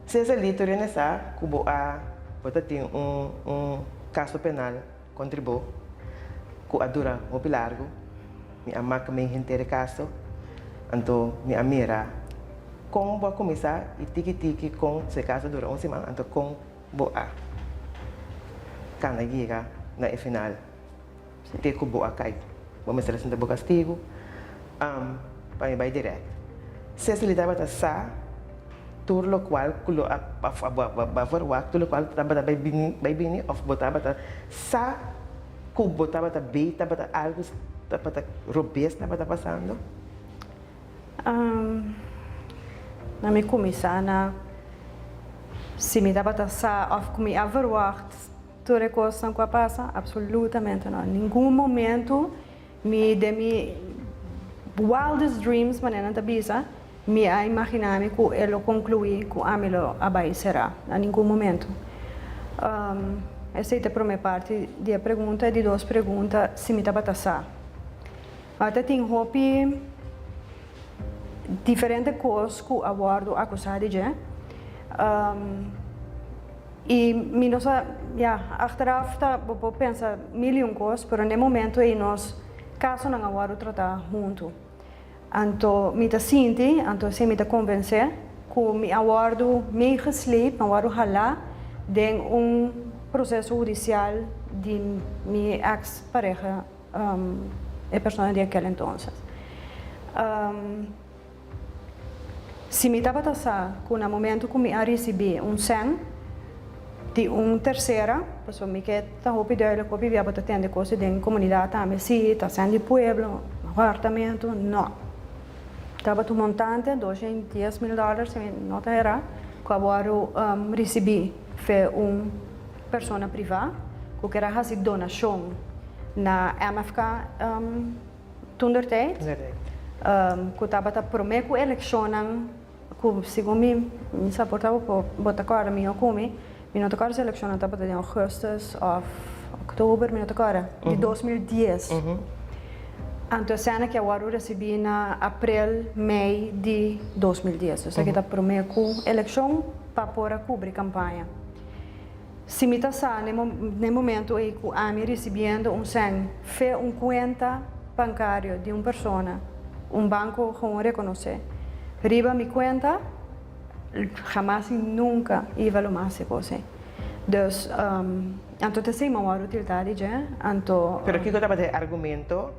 Cecily tur hende sa ku bo a bo ta tin un un kaso penal kontra bo ku a dura hopi largu. Mi a mak mei henter e kaso, anto mi a mira kon bo a kuminsá i tiki tiki kon su e kaso dura un siman, anto kon bo a kana yega na e final te ku bo a kai. Bo mester a sinta bo kastigu pa mi bai dirèkt. Cecily tabata sa tur lokual ku lo a bo a verwagt, tur lokual tabata bai bini bai bini òf bo tabata sa Ku bo tabata bei tabata algu tabata robes tabata pasando? Na mi kuminsá na si mi tabata sa òf ku mi a verwagt. Tur e kosnan ku a pasa? Absolutamente no. Ningun momento mi den mi wildest dreams, manera nan ta bisa, mi a imaginá mi ku e lo konkluí ku ami lo a bai será. Na ningun momento. Esei ta e promé parti di e pregunta. E di dos pregunta, si mi tabata sa. Ta tin hopi diferente kos ku a wòrdu akusá di dje. I mi no sa, ya, achteraf ta bo por pensa mil i un kos, pero n'e momento ei nos kasonan a wòrdu tratá huntu. Anto mi ta sinti, anto esei mi ta konvensé, ku mi a wòrdu meegesleept, mi a wòrdu halá den un proseso hudisial di mi eks pareha, e persona di akel entonces. Si mi tabata sa ku na momento ku mi a risibí un sèn di un tersera, pasobra mi ke ta hopi duidelijk hopi bia bo ta tende kos den komunidat tambe, si ta sèn di pueblo, apartamento, no. Tabata un montante, 210 mil dòler si mi no ta erá, ku a wòrdu risibí fe un persona privá ku ker a hasi donashon na MFK. Toendertijd, ku tabata promé ku elekshonnan, ku segun mi, mi sa por ta bo ta kòrda mihó ku mi, mi no ta kòrda si elekshonnan tabata den ougùstùs òf òktober, mi no ta kòrda, di 2010. Anto esena ke a wòrdu risibí na aprel, mei di 2010. Esaki ta promé ku elekshon pa por a kubri kampaña. Si mi ta sa n'e momento ei ku ami risibiendo un sèn fe un kuenta bankario di un persona, un banko gewoon rekonosé riba mi kuenta, hamas i nunka iba lo mas e kos ei. Dus, anto ta esei mi a wòrdu tiltá di dje, anto. Pero kiko tabata e argumento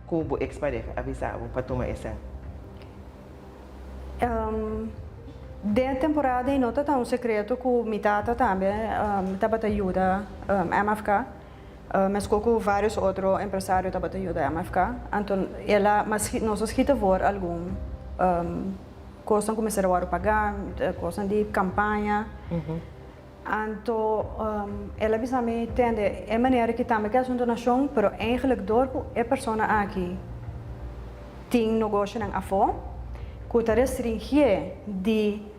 ku bo eks pareha a bisa bo pa tuma e sèn? Den e temporada ei no ta ta un sekreto ku mi tata tambe tabata yuda MFK, meskos ku vários otro empresario tabata yuda MFK. Anto el a nos a skita voor algun kosnan ku mester a wòrdu pagá, kosnan di kampaña. Anto el a bisa mi, Tende, e manera ki tambe ke hasi un donashon, pero eigenlijk dor ku e persona aki tin nogoshonan afó ku ta restringié di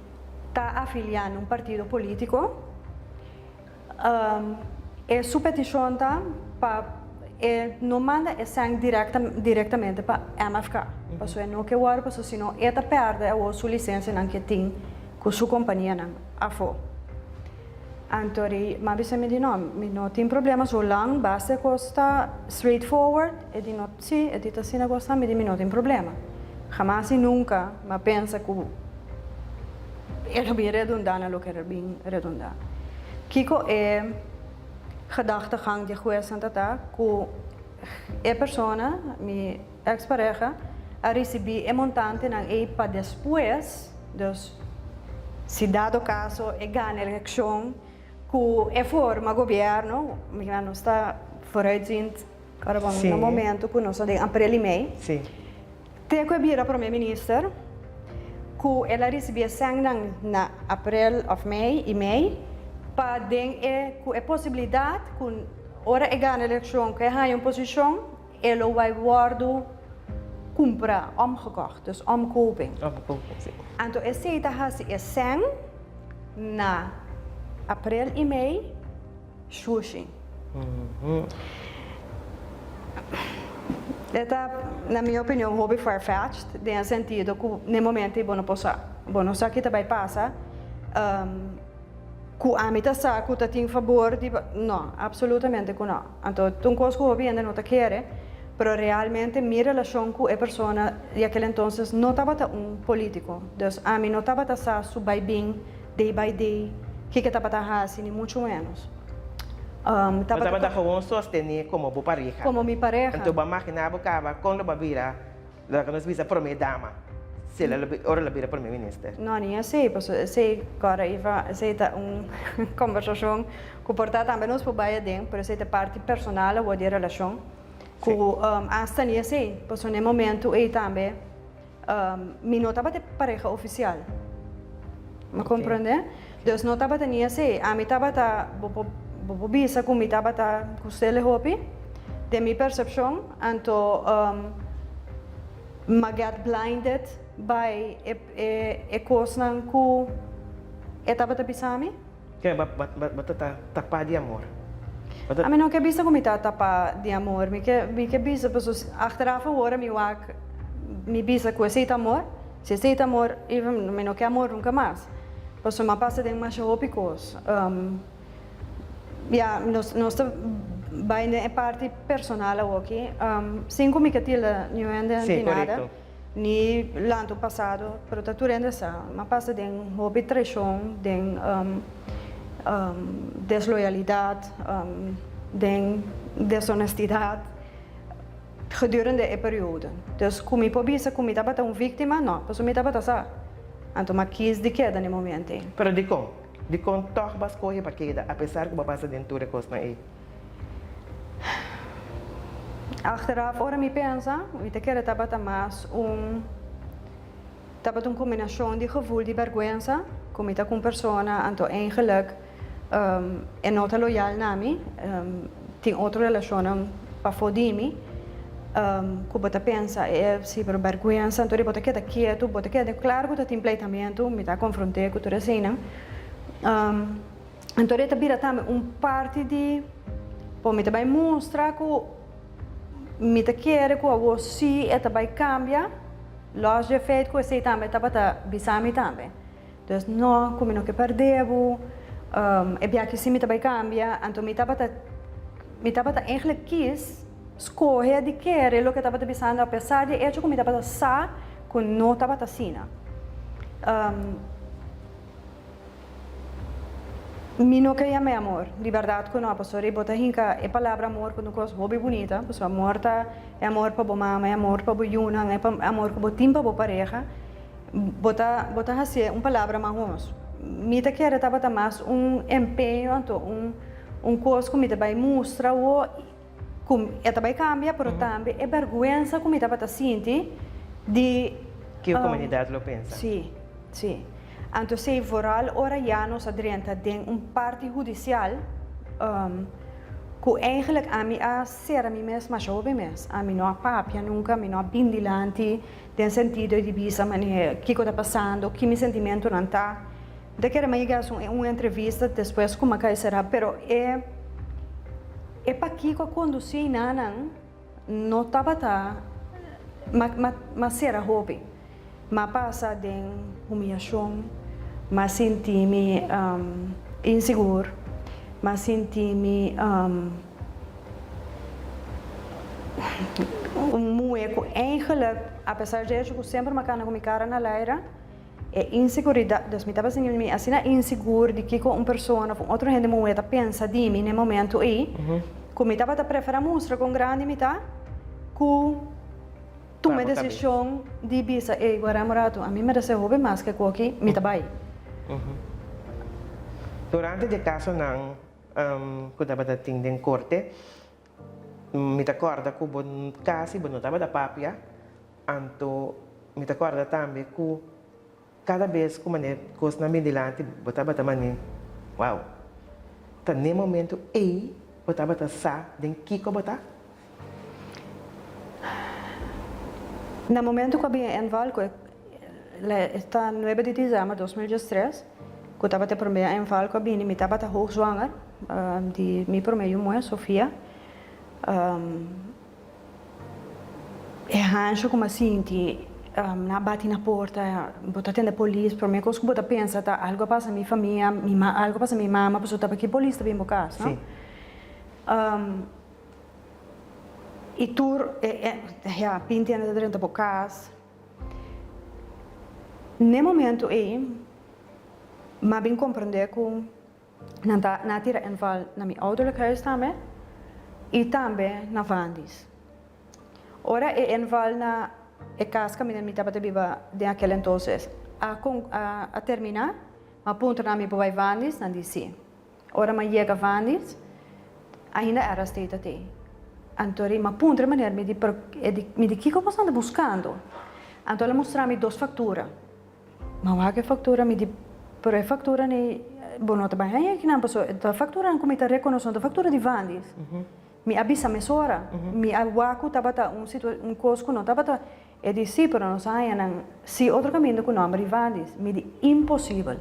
ta afiliá na un partido polítiko, e su petishon ta pa e no manda e sèn direktamente pa MFK, pasobra e no ke wòrdu, pasobra si no e ta pèrdè awor su lisensianan ke tin ku su kompanianan. Afó. Anto ri m'a bisa mi di no, mi no tin problema zolang basta e kos ta straight forward, e di no si, e di ta asina kos ta, mi di mi no tin problema. Hamas i nunka m'a pensa ku e lo bin redundá na loke e bin redundá. Kiko e gedachtegang di e huesnan ta ta ku e persona, mi ex pareha, a risibí e montantenan ei pa despues, dus si dado caso e gana eleccion cu e forma gobierno, mira nos ta vooruitziend ora bon na momento cu nos ta den april y mei, te cu e bira prome minister cu el a ricibi e sengnan na april of mei y mei pa den e cu e posibilidad cu ora e gana eleccion cu e haya un posicion E lo bai wòrdu kumprá, omgekocht, dus omkoping. Omkoping, si. Anto esei ta hasi e sèn na aprel i mei shushi. E ta, na mi opinion, hopi far-fetched den e sentido ku n'e momento ei bo no por sa. Bo no sa ki ta bai pasa. Ku ami ta sa ku ta tin fabor di. No, absolutamente ku no. Anto ta un kos ku hopi hende no ta kere, pero realmente mi relashon ku e persona di aquel entonces no tabata un politico. Dus ami no tabata sa su bai bin day by day, kiko e tabata hasi, ni muchu menos. Bo tabata gewoon sostené komo bo pareha. Komo mi pareha. Anto bo a maginá bo kaba kon lo bo a bira Lo ke nos bisa prome dama, si el a ora el a bira prome minister. No, ni esei, pasobra esei kòrda Iva, esei ta un kombersashon ku por ta tambe nos por bai aden, pero esei ta parti personal awor di e relashon, ku asta ni esei, pasobra na e momentu ei tambe mi no tabata e pareha ofisial, bo komprende? Dus no tabata ni esei, ami tabata, bo por. Bo por bisa ku mi tabata gust'el hopi, den mi persepshon, anto m'a get blinded by e kosnan ku e tabata bisa mi. Ke bo ta tapá di amor? Ami no ke bisa ku mi ta tapá di amor, mi ke mi ke bisa pasobra achteraf awor mi wak mi bisa ku esei ta amor, si esei ta amor even mi no ke amor nunka mas, pasobra mi a pasa den masha hopi kos. Ya nos nos ta bai den e parti personal awoki, sin ku mi ke tilda niun hende di nada. Ni lantu pasado, pero ta tur hende sa. M'a pasa den hopi traishon, den desloyalidat, den deshonestidat gedurende e periodo. Dus ku mi por bisa ku mi tabata un víktima? No, pasobra mi tabata sa. Anto m'a kis di keda na e momento ei. Pero dikon? Dikon tòg bo a skohe pa keda apesar ku bo a pasa den tur e kosnan ei? Achteraf ora mi pensa, mi ta kere tabata mas un tabata un kombinashon di gevoel di bèrgwensa ku mi ta ku un persona anto eigenlik e no ta loyal na mi, tin otro relashonnan pafó di mi ku bo ta pensa e si pero bèrgwensa anto di bo ta keda ketu, bo ta keda klaro ku ta tin pleitamentu, mi ta konfront'é ku tur eseinan. Anto e ta bira tambe un parti di bo mi ta bai mustra ku mi ta kere ku awor si e ta bai kambia, los dje feit ku esei tambe tabata bisa mi tambe. Dus no ku mi no ke pèrdè bo, e biaha si mi ta bai kambia, anto mi tabata mi tabata eigentlik kis skohe di kere loke tabata bisando apesar di e echo ku mi tabata sa ku no tabata asina. Mi no ke yam'é amor, di bèrdat ku no, pasobra bo ta hinka e palabra amor ku un kos hopi bunita, pasobra amor ta e amor pa bo mama, e amor pa bo yunan, e amor ku bo tin pa bo pareha, bo ta bo ta hasié un palabra mahos. Mi ta kere tabata mas un empeño anto un un kos ku mi ta bai mustra awo Ku e ta bai kambia, pero tambe e bèrgwensa ku mi tabata sinti di. Ke komunidat lo pensa. Sí, sí. Anto esei vooral ora ya nos a drenta den un parti hudisial, ku eigenlijk ami a sera mi mes masha hopi mes. Ami no a papia nunka, mi no a bin dilanti den sentido di bisa manera kiko ta pasando, ki mi sentimentunan ta. Mi ta kere m'a yega un entrevista despues ku m'a kai sera, pero e. E pakiko a kondusí nanan no tabata ma sera hopi. M'a pasa den humiyashon, m'a sinti mi insigur, m'a sinti mi un muhé ku eigenlik, apesar di echo ku semper m'a kana ku mi kara na laira, E inseguridat, dus mi tabata sinti mi asina insigur di kiko un persona of un otro hende muhé ta pensa di mi na e momento ei, ku mi tabata preferá mustra kon grandi mi ta ku tuma e desishon di bisa, ey, guarda un ratu, ami meresé hopi mas ke koki, mi ta bai. Durante di e kasonan ku tabata tin den korte, mi ta kòrda ku bo kasi bo no tabata papia, Anto mi ta kòrda tambe ku kada bes ku manera kosnan bin dilanti bo tabata manera wow. Ta n'e momento ei bo tabata sa den kiko bo ta? Na momento ku a bin e inval ku e ta nuebe di dizèmber 2013 ku tabata e promé inval ku a bini mi tabata hoogzwanger di mi promé yu muhé Sofia. E hansha ku mi a sinti, nan a bati na porta, bo ta tende polis, prome kos ku bo ta pensa ta algu a pasa mi famia, mi ma algu a pasa mi mama, pasobra ta paki polis ta bin bo kas, no? I tur e ya binti hende ta drenta bo kas. N'e momento ei mi a bin komprende ku Nan ta nan a tira inval na mi ouderlijk huis tambe y tambe na Vandis. Ora e inval na e cas caminda mi tabata biba den aquel entonces a a termina, mi a puntra nan mi por bay Vandis, nan di si. Ora mi a yega Vandis, ainda RST ta tey. Anto mi a puntra e meneer, mi di pero mi di kico boso nan ta buscando? Anto el a mustra mi dos factura. Ma wak e factura mi di, pero e factura ni. Bo no ta bai haña kinan paso e ta facturanan cu mi ta reconoce no ta factura di Vandis. Mi a bisa mesora, mi a wak cu tabata un situa un cos cu no tabata e di si pero nos a haña nan si otro caminda cu nomber di Vandis. Mi di imposibel.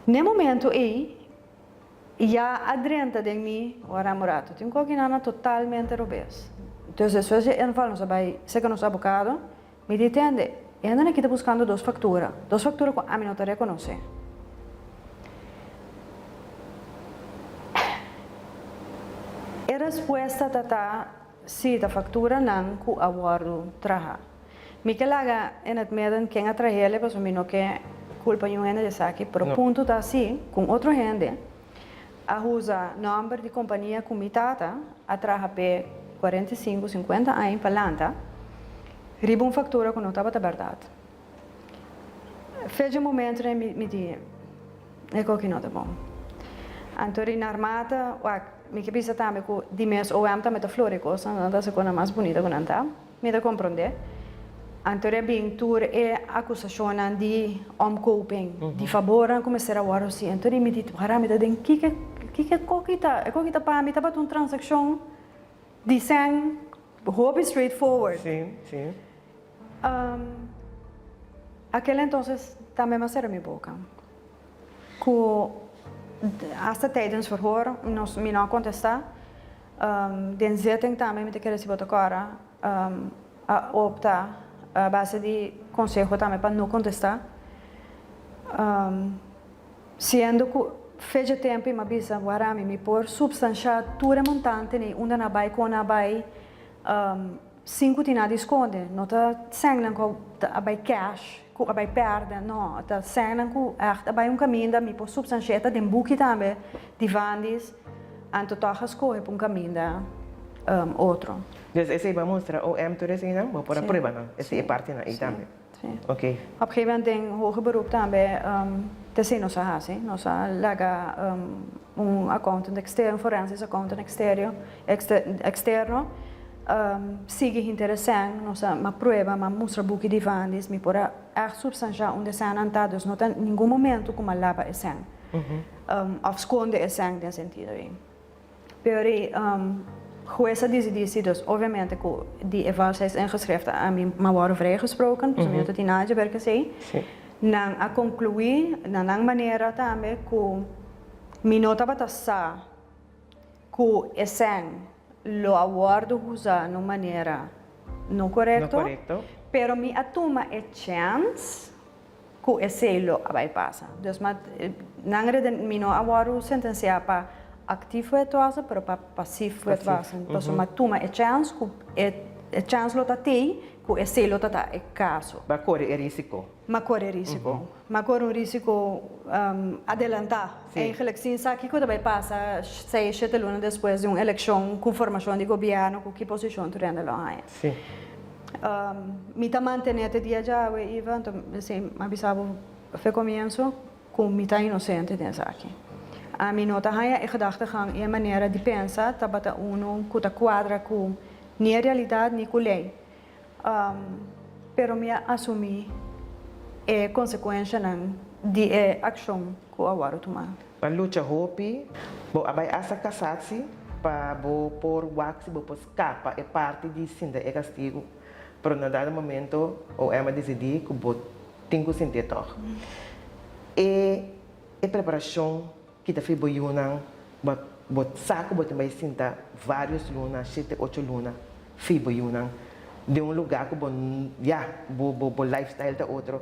N'e momento ey ya a drenta den mi ora murato tin cu kinan a totalmente robes. Entonces despues di e inval nos a bai cerca nos abocado. Mi di tende, e hendenan aki ta buskando dos faktura, dos faktura ku ami no ta rekonosé. E respuesta ta ta, sí, ta fakturanan ku a wòrdu traha. Mi ke laga in het midden ken a trahel e pasobra mi no ke kulpa niun hende di esaki, pero punto ta sí ku un otro hende a usa nòmber di kompania ku mi tata a traha p'e 45, 50 aña pa lanta riba un faktura ku no tabata bèrdat. Fecha momento den mi di e koki no ta bon. Anto ri Narmata, wak, mi ke bisa tambe ku di mes OM tambe ta flori kosnan, nan ta hasi kosnan mas bunita ku nan ta. Mi ta komprondé. Anto a bin tur e akusashonnan di omkoping, di fabornan ku mester a wòrdu hasi. Anto di mi di, Wara, mi ta den kiko, kiko e koki ta? E koki ta pa mi tabata un transakshon di sèn hopi straightforward. Sí, sí. Akel entonces tambe mi a sera mi boka. Ku hasta tijdens verhoor nos, mi no a kontestá. Den zitting tambe mi ta kere si bo ta kòrda a opta a base di konseho tambe pa no kontestá. Siendo ku fecha tempu i mi a bisa wara mi mi por supstanshá tur e montante nei unda nan a bai kon nan a bai Sin ku tin nada di skonde. No ta sènnan ku a bai cash, ku a bai pèrdè, no. Ta sènnan ku ègt a bai un kaminda, mi por supstanshia ta den buki tambe di Vandis, anto tòg a skohe pa un kaminda otro. Dus esei bo a mustra OM tur eseinan, bo por a prueba nan, esei e partinan ei tambe. Sí. Ok. Op gegeven moment den hoger beroep tambe t'esei nos a hasi. Nos a laga un accountant externo, un forensisch accountant exterio, externo sigui hinter e sèn. Nos a ma prueba, m'a mustra buki di Vandis, mi por a ègt supstanshá unda e sènnan ta, dus no ta ningun momento ku m'a laba e sèn òf skonde e sèn den sentido ei. Pero e hues a disidí si, dus obviamente ku di e valsheidsingeschriften a mi m'a wòrdu vrijgesproken, pasobra mi no ta tin nada dje ber ku esei. Nan a konkluí na nan manera tambe ku mi no tabata sa ku e sèn lo a wòrdu usá na un manera no korekto, pero mi a tuma e chèns ku esei lo a bai pasa. Dus ma nan reden mi no a wòrdu sentensiá pa aktief wetwassen pero pa pasief wetwassen. Pasobra mi a tuma e chèns ku e chèns lo ta tei ku esei lo ta ta e kaso. Bo a kore e risiko. Mi a kore e risiko. Mi a kore un risiko adelantá. Eigenlijk sin sa kiko ta bai pasa seis, shete luna despues di un elekshon ku formashon di gobièrnu ku ki posishon tur hende lo haña. Mi ta mantené te dia djawe, Iva, anto esei mi a bisa bo fe komienso ku mi ta inosente den esaki. Ami no ta haña e gedachtegang i e manera di pensa tabata unu ku ta kuadra ku ni e realidat ni ku lei. Pero mi a asumí e konsekuenshanan di e akshon ku a wòrdu tumá. Bo a lucha hopi, bo a bai asta kasatsi pa bo por wak si bo por skapa e parti di sinta e kastigu, pero na dado momento OM a disidí ku bo tin ku sintié tòg. E e preparashon kita fi bo yunan, bo bo sa ku bo tin bai sinta vários luna, shete, ocho luna fi bo yunan den un lugá ku bo ya bo bo bo lifestyle ta otro.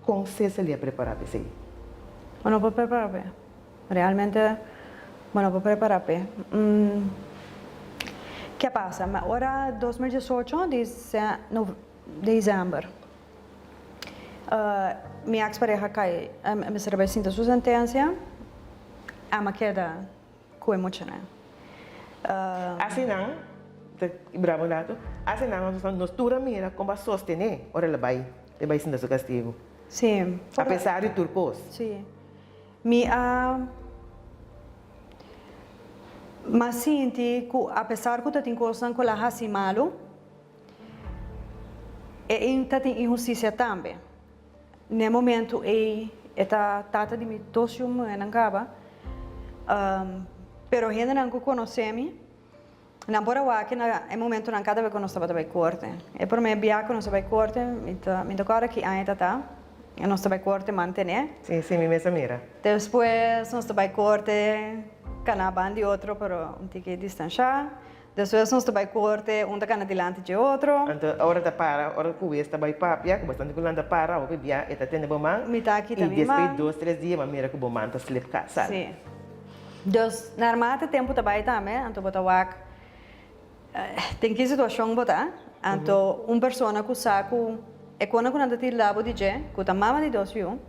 Kon Cecily a prepará pa esei? Bo no por prepará p'e. Realmente bo no por prepará p'e. Ke a pasa? Ma ora 2018 di december mi ex pareha kai mester a bai sinta su sentencia, ami a keda ku e muchanan. Asinan, ta brava un ratu, asinan nos nos tur a mira kon bo a sostené ora el a bai, el bai sinta su kastigu. Sí. A pesar di tur kos. Sí. Mi a mi a sinti ku apesar ku ta tin kosnan ku el a hasi malu, e ta tin inhustisia tambe. N'e momentu ei. E ta tata di mi dos yu muhénan kaba. Pero hendenan ku konosé mi, nan por a wak na e momentunan kada bes ku nos tabata bai korte. E promé bia ku nos a bai korte, mi ta mi ta kòrda ki aña ta ta, nos ta bai korte mantené. Sí, sí, mi mes a mira. Despues nos ta bai korte kaná ban di otro, pero un tiki distanshá. Despues nos ta bai korte, un ta kana dilanti dje otro. Anto ora ta para, ora ku wes ta bai papia, ku bastante ku lanta para, hopi bia e ta tene bo man. Mi ta kita I mi despues man. dos tres dia bo a mira ku bo man ta slip ka sali. Sí. Dus narmate tempu ta bai tambe, anto bo ta wak den ki situashon bo ta. Anto un persona ku sa ku e kona ku nan ta tira bo di dje, ku ta mama di dos yu,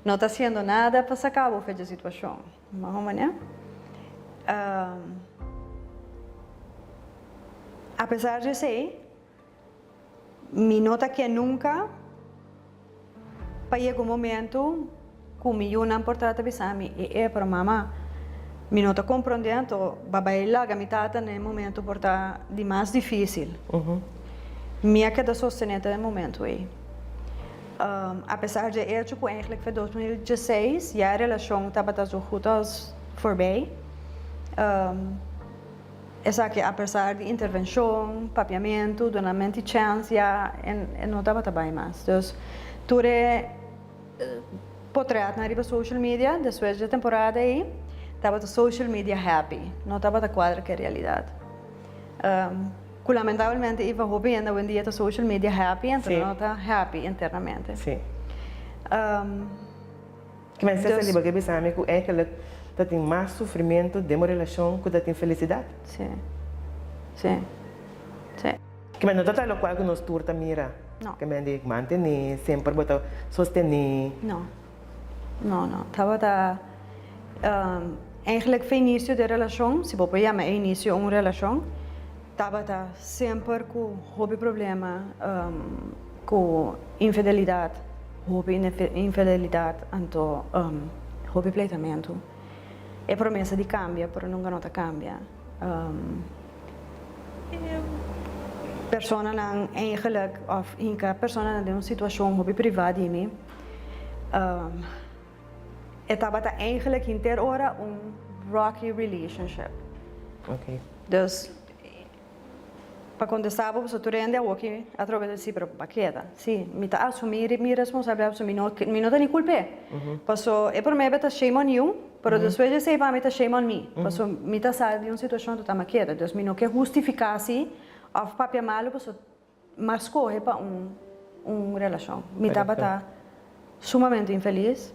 no ta hasiendo nada pa saka bo for dje situashon. Mas o menos. Apesar di esei, mi no ta ke nunka pa yega un momento ku mi yunan por trata bisa mi, e e, pero mama, mi no ta komprondé, anto ba bai laga mi tata na e momento por ta di mas difísil. Mi a keda sostené te e momento ei. Apesar dje echo ku eigenlijk fe 2016 ya e relashon tabata zo goed als voorbij. Esaki apesar di intervenshon, papiamentu, dunamenti chèns ya e no tabata bai mas. Dus tur e potretnan riba social media despues dje temporada ei tabata social media happy, no tabata kuadra ku e realidat. Ku lamentablemente Iva hopi hende awendia ta social media happy anto no ta happy internamente. Sí. Ki men Cecily bo ke bisa mi ku eigenlijk ta tin mas sufrimentu den bo relashon ku ta tin felisidat? Sí. Sí. Sí. Ki men no ta ta lokual ku nos tur ta mira. No. Ki men di mantene, semper bo ta sostene. No. No, no. Tabata eigenlijk fe inicio di e relacion, si bo por yama e inicio un relacion, tabata semper cu hopi problema, cu infidelidad, hopi infidelidad, anto hopi pleitamento. E promesa di cambia, pero nunca no ta cambia. Personanan eigenlijk of hinca personanan den un situacion hopi priva di mi. E tabata eigenlijk henter ora un rocky relationship. Okay. Dus pa contesta bo pasobra tur hende awoki atrobe ta si pero pa keda. Si, mi ta asumi mi responsabilidad pasobra mi no mi no ta ni culp'e. Paso e prome ta shame on you, pero despues di esey pa mi ta shame on me. Paso mi ta sa di un situacion total mi a keda. Dus mi no ke hustifica si of papia malo pasobra M'a skohe pa un un relashon. Mi tabata sumamente infelis.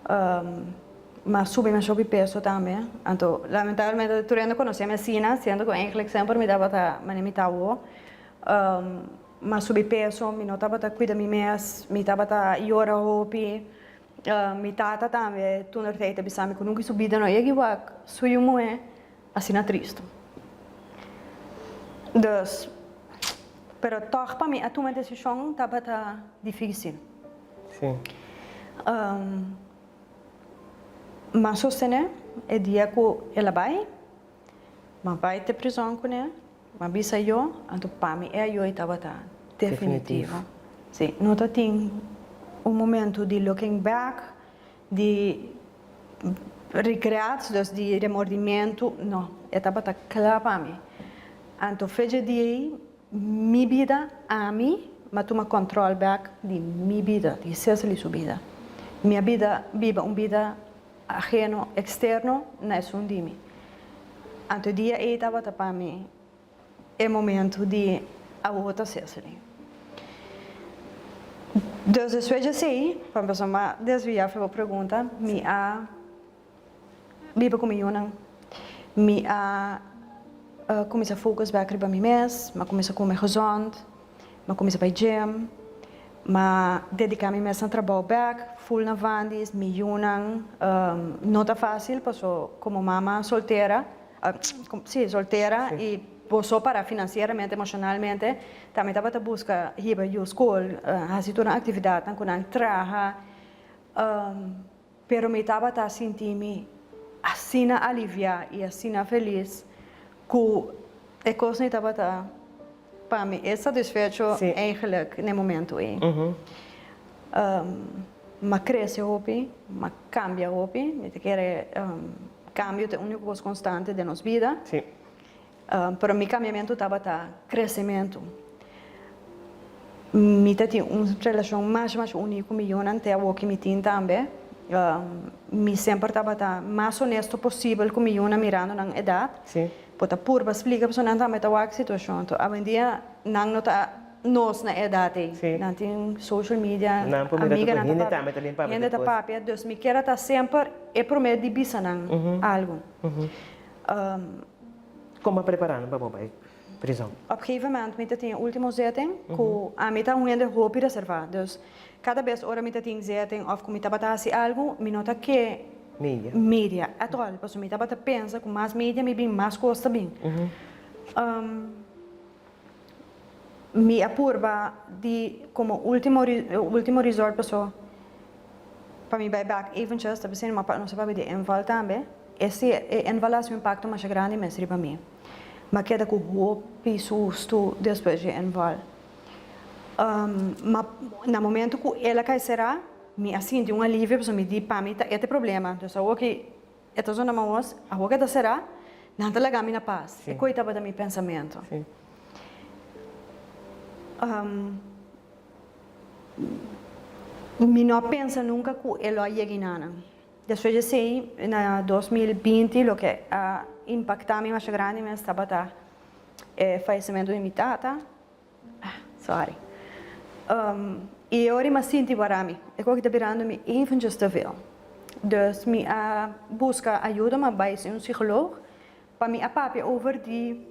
M'a subi masha hopi peso tambe. Anto lamentablemente tur hende konosé mi asina, siendo ku eigenlijk semper mi tabata manera mi ta awo. M'a subi peso, mi no tabata kuida mi mes, mi tabata yora hopi. Mi tata tambe toentertijd ta bisa mi ku nunka su bida no a yega wak su yu muhé. Asina tristu. Dus, pero tòg pa mi a tuma e desishon tabata difísil. Sí. M'a sostené e dia ku el a bai, m'a bai te prizòn kuné, m'a bisa yo, anto pa mi e ayoy tabata definitivo. Sí, no ta tin un momento di looking back, Di regrets, dus di remordimentu, no, e tabata kla pa mi. Anto fecha di ei, mi bida, ami, m'a tuma kòntròl bèk di mi bida, di Cecily su bida. Mi a bida, biba un bida aheno, eksterno na esun di mi. Anto e dia ei tabata pa mi E momento di awor ta Cecily. Dus despues di esey, pa mi pasobra mi a desvia for bo pregunta, mi a biba ku mi yunan. Mi a kuminsá focus bek riba mi mes, mi a kuminsá kume gezond, mi a kuminsá bai gym, mi a dediká mi mes na trabou bek, full na Vandy's, mi yunan. No ta fácil paso komo mama soltera, Sí, soltera y bo so para financieramente, emocionalmente, tambe tabata busca hiba yu school, haci tur nan actividadnan cu nan traha, pero mi tabata sinti mi asina alivia y asina feliz cu e cosnan tabata pa mi e satisfecho eigenlijk n'e momento ey. M'a krese hopi, m'a kambia hopi. Mi ta kere kambio ta e úniko kos konstante den nos bida. Pero mi kambiamentu tabata kresementu. Mi ta tin un relashon masha masha uní ku mi yunan te awoki mi tin tambe. Mi semper tabata mas honesto posibel ku mi yunan mirando nan edat. Bo ta purba splika pasobra nan tambe ta wak situashon. Anto awendia nan no ta nos na e edat ei. Nan tin social media, amiganan ta papia, hende ta papia. Dus mi kier a ta semper e promé di bisa nan algu. Kon bo a prepará nan pa bo bai prizon? Op gegeven moment mi ta tin e ultimo zitting ku ami ta un hende hopi reservá. Dus kada bes ora mi ta tin zitting òf ku mi tabata hasi algu mi no ta ke Media. media at all. Pasobra mi tabata pensa ku mas media mi bin mas kos ta bin. Mi a purba di komo ultimo ultimo resort paso pa mi bai bek eventjes ta bisini ma pa nos a papia di inval tambe e si e inval a hasi un impakto masha grandi mes riba mi. Mi a keda ku hopi sustu despues di e inval. Ma na momento ku el a kai será mi a sinti un alivio pasobra mi di pa mi ta e ta e problema dus awor ki E ta zona maos, awor ke ta será, nan ta laga mi na pas. E koe tabata mi pensamentu. Mi no a pensa nunka ku e lo a yega enanan. Despues di esei, na 2020, loke a impaktá mi masha grandi mes tabata e fayesimentu di mi tata. Sorry. I e ora mi a sinti wara mi. E koki ta birando mi eventjes te veel. Dus mi a buska ayuda, mi a bai si un psicoloog pa mi a papia over di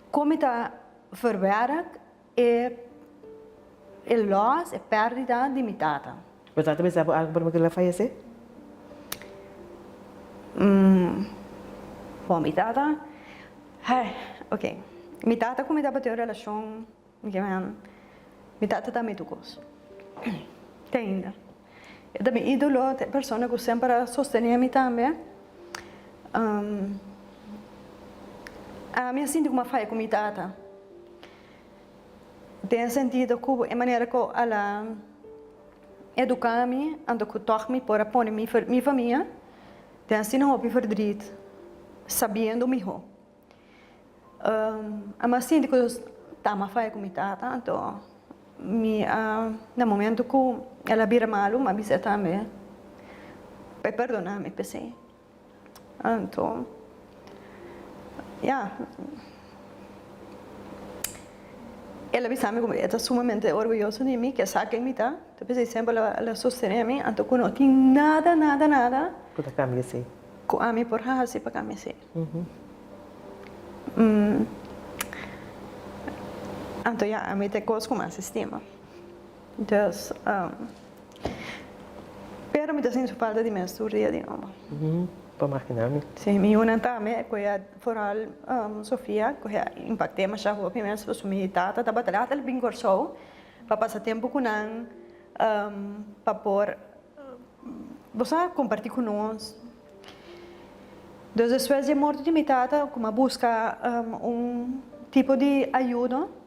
kon mi ta verwerk e e loss, e perdida di mi tata. Bo tata bisa bo algu prome ku el a fayesé? Bon, mi tata, hai, ok. Mi tata ku mi tabatin un relashon, mi tata ta mi tur kos, te ainda. E ta mi ídolo, ta e persona ku semper a sostené mi tambe. Ami a sinti ku mi a faya ku mi tata. Den sentido ku e manera ku al a eduká mi, anto ku tòg mi por a pone mi mi famia den asina hopi verdriet, sabiendo mihó. Ami a sinti ku ta mi a faya ku mi tata, anto mi a na momento ku el a bira malu mi a bis'é tambe pa e perdona mi p'esei. Anto, ya, el a bisa mi ku e ta sumamente orguyoso di mi, ke sa ken mi ta, ta p'esei semper el a sostené mi, anto ku no tin nada, nada, nada. Ku ta kambia esei. Ku ami por hasi pa kambia esei. Anto, ya, ami ta e kos ku mas estima. Dus, pero mi ta sinti su falta di mes tur dia di nobo. Por magina mi. Si, mi yunan tambe, ku e foral Sofia, ku e a impact'é masha hopi mes, pasobra mi tata tabata laat el bin Kòrsou pa pasa tempu ku nan, pa por, bo sa, kompartí ku nos. Dus despues di e morto di mi tata, ku mi a buska un tipo di ayudo.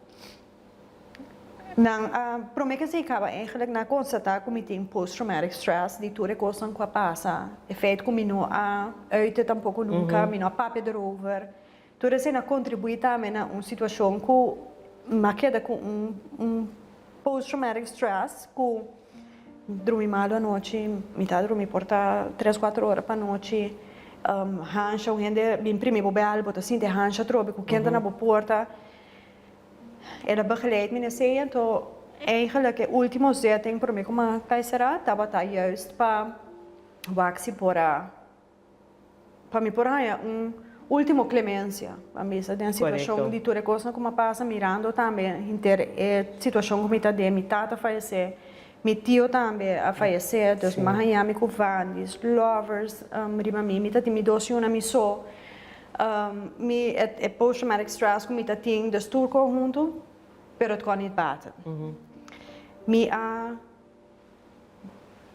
Nan a prome ke si kaba eigenlijk nan a konstatá ku mi tin post traumatic stress di tur e kosnan ku a pasa, e feit ku mi no a uite tampoko nunka, mi no a papia derover, tur esei a kontribuí tambe na un situashon ku mi a keda ku un un post traumatic stress ku drumi malu anochi, mi ta drumi por ta tres kuater ora pa anochi, hansha un hende bin primi bo bèl bo ta sinti e hansha atrobe ku ken ta na bo porta. El a begeleid mi na esei, anto eigenlijk e ultimo zitting prome ku mi a kai sera tabata juist pa wak si por a pa mi por haña un ultimo clemencia, pa mi bisa den situashon di tur e kosnan ku mi a pasa mirando tambe henter e situashon ku mi ta den, mi tata a fayesé, mi tio tambe a fayesé, dus mi a haña mi ku vandis, lovers riba mi, mi ta tin mi dos yunan mi so. Mi e post traumatic stress ku mi ta tin dus tur ko huntu pero it kon niet baten. Mi a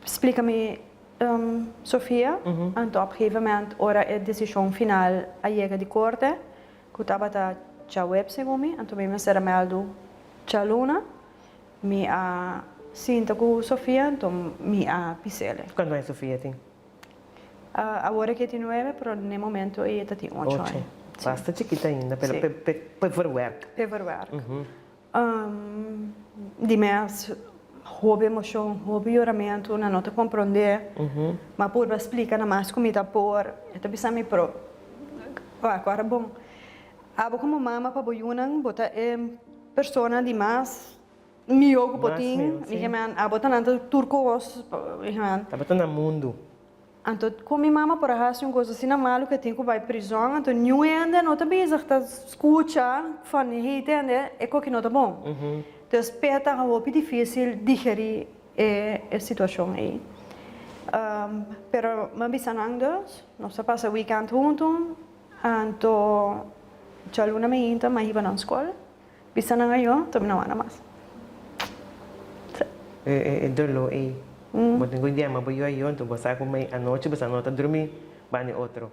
splika mi Sofia anto op gegeven moment ora e desishon final a yega di korte ku tabata djaweps segun mi anto mi mester a mèldu djaluna mi a. sinta ku Sofia, anto mi a pis'el. Kuantu aña Sofia tin? Awor e ke tin nuebe, pero n'e momento ei e ta tin ocho aña. Ocho. Basta chikita ainda, pero p'e verwerk. P'e verwerk. Di mes hopi emocion, hopi yoramentu, nan no ta comprende, ma purba splica na mas cu mi ta por, e ta bisa mi pero wak ora bon, abo como mama pa bo yunan bo ta e persona di mas miyo cu bo tin, mi kimen abo ta nan ta tur cos, mi kimen. Tabata na mundu. Anto kon mi mama por a hasi un kos asina malu ku e tin ku bai prizòn, anto niun hende no ta bezig ta skucha van hey tende e koki no ta bon. Dus p'e ta hopi difisil digerí e e situashon ei. Pero mi a bisa nan dus, nos a pasa weekend huntu, anto djaluna mainta mi a hiba nan skol. Bisa nan ayo, ta mi no wanda mas. Sí. E doló ei. Bo tin ku yama bo yu ayo, anto bo sa ku mei anochi bo sa no ta drumi bani otro.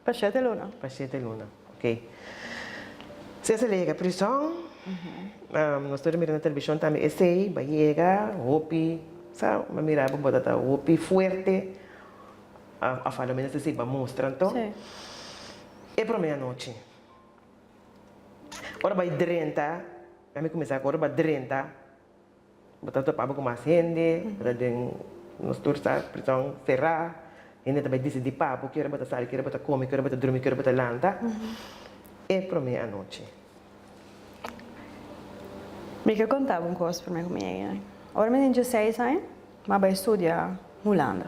Pa shete luna. Pa shete luna, ok. Si esei a yega prison, nos tur a mira na televishon tambe esei, bo a yega hopi, sa, bo a mira bo bo ta ta hopi fuerte, òf a lo menos esei bo a mustra anto. Sí. E promé anochi. Ora bai drenta, a mi kuminsá ku ora bai drenta, bo ta topa bo ku mas hende, bo ta den nos tur sa prison será, hende ta bai disidí pa bo ki ora bo ta sali, ki ora bo ta kome, ki ora bo ta drumi, ki ora bo ta lanta, e promé anochi. Mi ke konta bo un kos promé ku mi yega. Ora mi tin dieseis aña, Mi a bai studia Hulanda.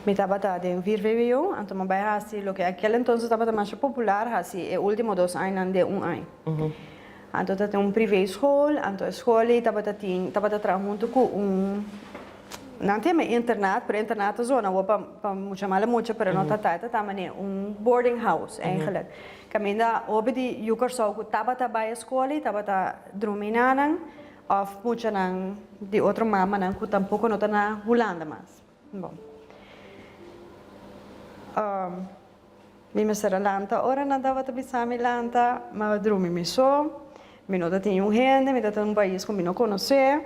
Mi tabata den vier vwo, anto mi a bai hasi loke aquel entonces tabata masha popular, hasi e ultimo dos añanan den un aña. Anto ta tin un privé school, anto e school ei tabata tin, tabata traha hunto ku un, nan ta yama internat, pero internat ta zona awor pa pa mucha mala mucha, pero no ta ta, e ta ta manera un boarding house eigenlijk. Kaminda hopi di yu Kòrsou ku tabata bai e skol ei tabata drumi nanan. Of muchanan di otro mamanan ku tampoko no ta na Hulanda mas. Bon. Mi mester a lanta ora nan tabata bisa mi lanta, mi a drumi mi so, mi no ta tin niun hende, mi ta ta un pais ku mi no konosé,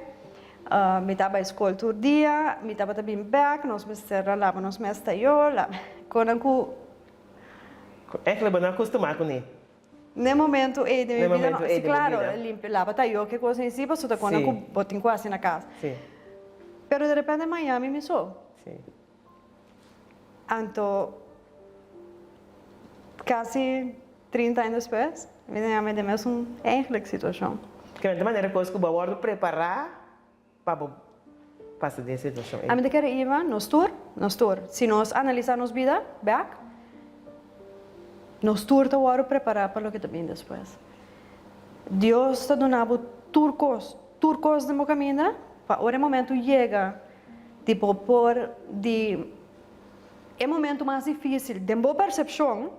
mi ta bai skol tur dia, mi tabata bin bèk, nos mester a laba nos mes tayo, konan ku. Èkle bo no a kustumá kuné. N'e momento ei den mi bida no, si claro, limpia, laba tayo ke cos en si pasobra ta kona ku bo tin ku hasi na kas. Pero de repente Miami mi so. Anto kasi 30 aña despues mi ta yama den mesun eigenlijk situacion. Ke manera kos ku bo a wòrdu prepará pa bo pasa den e situashon ei. Ami ta kere iba nos tur, nos tur. Si nos analisá nos bida bèk, nos tur ta wòrdu prepará pa loke ta bin despues. Dios ta duna bo tur kos, tur kos den bo kaminda pa ora e momentu yega di bo por di e momentu mas difísil den bo persepshon,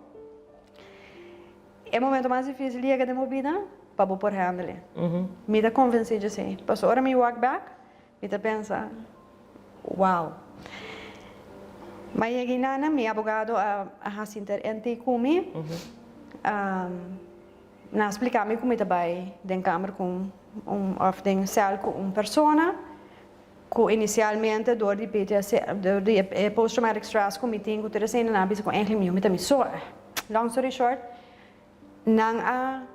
E momento mas dificil yega den bo bida pa bo por handle. Mi ta convenci dje esey. Pasobra ora mi wak bek, mi ta pensa, wow. Ma yega inana, mi abogado a haci inter-ente cu mi. Nan a splica mi cu mi ta bay den kamer cu un, of den cel cu un persona. Ku inisialmente dor di PTSD, dor di e post traumatic stress ku mi tin ku tur esei nan a bisa ku eigenlijk mi mi ta mi so. Long story short, nan a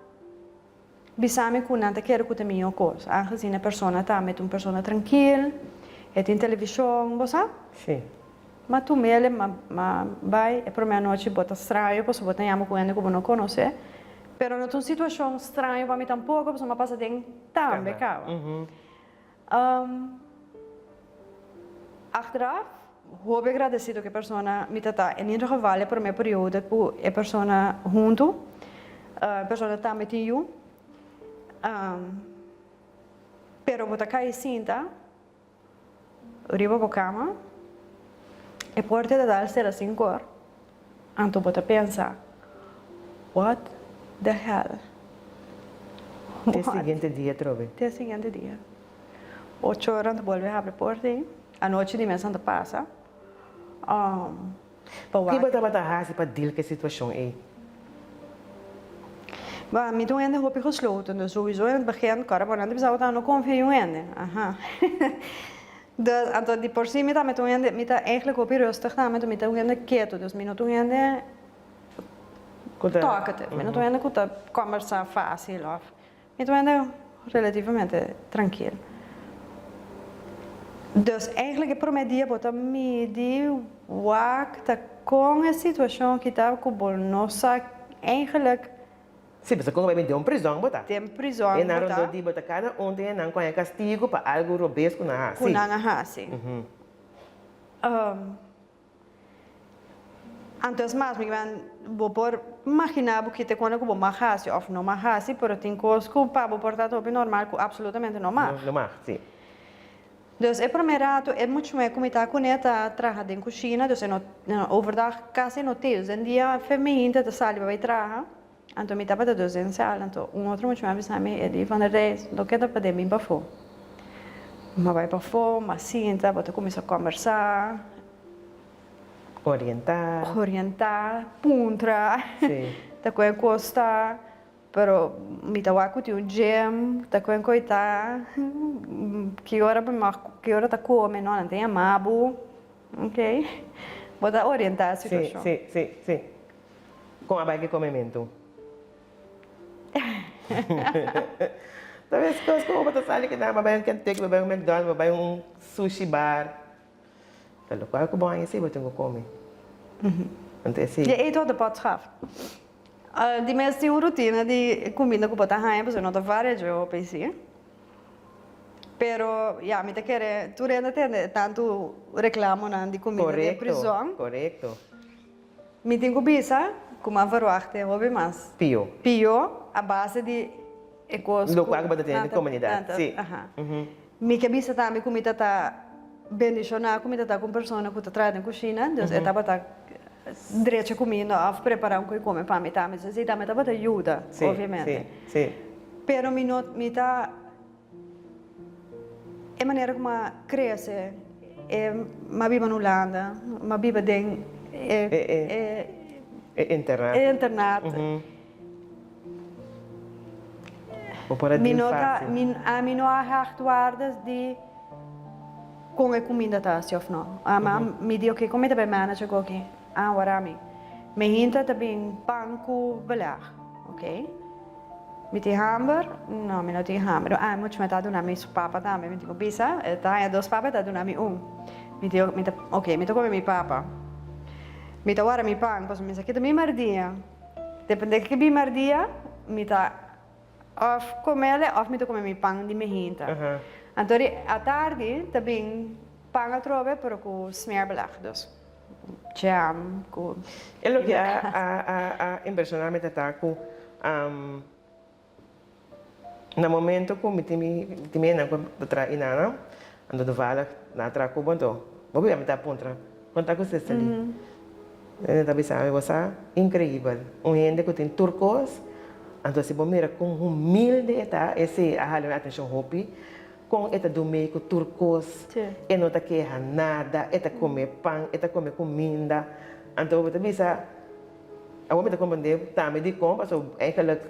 bisa mi ku nan ta kere ku ta mihó kos, aangezien e persona ta met un persona trankil, e tin televishon, bo sa? Sí. Ma tu mele, ma ma bai e promé anochi bo ta straño pasobra bo ta yama ku hende ku bo no konosé, pero no ta un situashon straño pa mi tampoko pasobra mi a pasa den tambe kaba. Achteraf, hopi agradecido ku e persona mi ta ta. En ieder geval e prome periodo ku e persona huntu, e persona tambe tin yu. Pero bo ta kai sinta riba bo kama, e porta ta dal sera sin kor, anto bo ta pensa, what the hell? Te siguiente dia atrobe. Te siguiente dia. Ocho ora anto bolbe habri porta ei. Anochi di mes anto pasa. Pa wak. Ki bo tabata hasi pa deal ku e situashon ei? Ba, mi ta un hende hopi gesloten, dus souiso in het begin, kòrda bo nan ta bisa bo ta no konfia yu hende, aha. Dus, anto di por si mi tambe ta un hende, mi ta eigenlijk hopi rustig tambe, anto mi ta un hende ketu, dus mi no ta un hende talkative, mi no ta un hende ku ta kòmbersá fásil òf, mi ta un hende relativamente trankil. Dus eigenlijk e promé dia bo ta midi wak ta kon e situashon aki ta ku bo no sa eigenlijk. Sí, pasobra kon bo bai den un prizòn bo ta. Den prizòn bo ta. E nan rondó di bo ta kada un tin e nan ku haña kastigu pa algu robes ku nan a hasi. Ku nan a hasi. Anto es mas, mi bo por maginá bo kite kunda ku bo mag hasi òf no mag hasi, pero tin kos ku pa bo por ta hopi normal ku apsolutamente no mag. No mag, sí. Dus e promé ratu e much'mué ku mi ta kuné ta traha den kushina, dus e no overdag kasi no te. Dus den dia femeinte ta sali pa bai traha, anto mi tabata dus den sèl, anto un otro much'mué a bisa mi, e di, Van der Reis, lo keda paden bin pafó. Mi a bai pafó, mi a sinta, bo ta kuminsá kòmbersá. Orientá. Orientá, puntra. Sí. Ta ku e kos ta, pero mi ta wak ku tin un gym, ta ku e koi ta, ki ora bo mag, ki ora ta kome, no, nan ta yama bo, ok. Bo ta orientá e situashon. Sí, sí, sí, sí. Kon a bai ku e komementu? Ta bes kos ku bo ta sali ku nan, bo bai un Kentucky, bo bai un McDonald's, bo bai un sushi bar. Ta lokual ku bo haña si bo tin ku kome. Anto esei. Je eet wat de pot schaft. Di mes tin un rutina di kuminda ku bo ta haña pasobra no ta varia dje hopi si. Pero ya mi ta kere tur hende tende tantu reklamonan di kuminda den prizòn. Korekto. Mi tin ku bisa ku mi a verwachta hopi mas. Pio. Pio a base di e kos ku. Lokual ku bo ta tene den komunidat, si. Mi ke bisa tambe ku mi ta ta bendishoná ku mi ta ta ku un persona ku ta traha den kushina, dus e tabata drecha kuminda òf prepará un koi kome pa mi tambe, dus esei tambe tabata yuda, obviamente. Si, si. Pero mi no, mi ta. E manera ku mi a krese, e mi a biba na Hulanda, mi a biba den e E internat. E internat. Bo por a Mi deal no ta, fácil. mi, ami no a hecht waardes di kon e kuminda ta hasi òf no. Ami a mi di oke kon mi ta bai manage agoki? Ah, wara mi. Mi hinta ta bin pan ku beleg, oke. Mi tin hamber? No, mi no tin hamber. Ah, mucho mi ta duna mi su papa tambe, mi tin ku bisa. E ta haña dos papa, e ta duna mi un. Mi di, mi ta, ok, mi ta kome mi papa. Mi ta wara mi pan, pasobra mi sa kita mi mardia. Depende ke mi mardia, mi ta òf komele òf mi ta kome mi pan di mehinta. Anto di atardi ta bin pan atrobe, pero ku smeerbeleg, dus jam ku. E loke a a a a impresiona mi ta ta ku na momento ku mi tin mi tin mi hendenan ku ta traha inana, anto toevallig nan a traha ku bo anto bo bia mi ta puntra kon ta ku Cecily? E ta bisa mi bo sa increibel un hende ku tin tur kos anto si bo mira kon humilde e ta esei a hala mi atencion hopi. Kon e ta dumei ku tur kos, e no ta keha nada, e ta kome pan, e ta kome kuminda. Anto bo ta bisa, awor mi ta komprendé tambe dikon, pasobra eigenlijk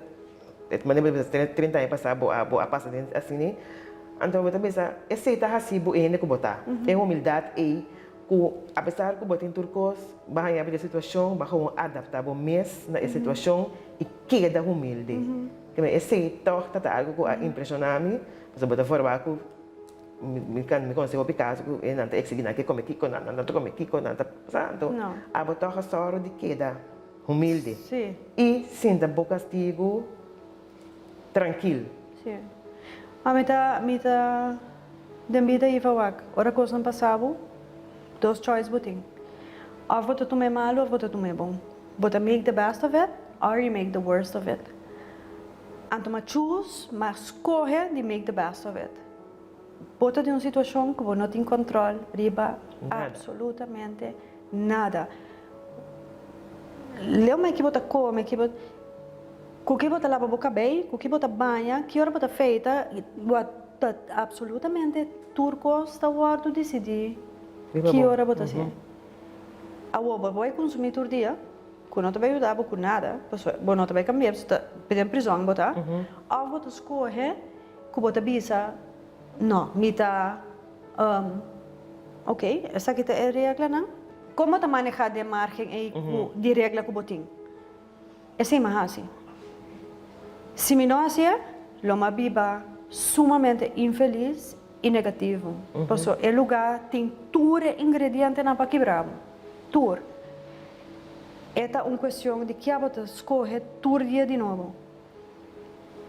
e manera bo ta bisa 30 aña pasá bo a bo a pasa den asina. Anto bo ta bisa, esei ta hasi bo e hende ku bo ta, e humildat ei ku apesar ku bo tin tur kos, bo a haña bo den situashon, bo a gewoon adaptá bo mes na e situashon i keda humilde. Esei tòg ta ta algu ku a impreshoná mi. Pasobra bo ta forma ku mi mi konosé hopi kaso ku nan ta eksigí nan ke kome kiko, nan nan ta kome kiko, nan ta sa anto abo tòg a sòru di keda humilde i sinta bo kastigu trankil. Sí. Ma mi ta mi ta den bida Iva wak ora kosnan pasa bo dos choice bo tin òf bo ta tuma e malu òf bo ta tuma e bon. Bo ta make the best of it or you make the worst of it. Anto m'a choose, m'a scoge di make the best of it. Bo ta den un situacion cu bo no tin control riba absolutamente nada. Leu me ki bo ta come, ki bo, cu ki bo ta laba bo cabey, cu ki bo ta baña, ki ora bo ta feita, bo ta absolutamente tur cos ta wordo dicidi ki ora bo ta hacié. Awor bo a bay consumi tur dia. ku no ta bai yuda bo ku nada, pasobra bo no ta bai kambia, pasobra ta den prizòn bo ta, òf bo ta skohe ku bo ta bisa, no, mi ta, ok, esaki ta e reglanan. Kon bo ta manehá den márgen ei ku di regla ku bo tin? Esei mi a hasi. Si mi no hasié, lo mi a biba sumamente infelis i negativo. Pasobra e lugá tin tur e ingredientenan pa kibra bo. Tur. E ta un kuestion di kia bo ta skohe tur dia di nobo.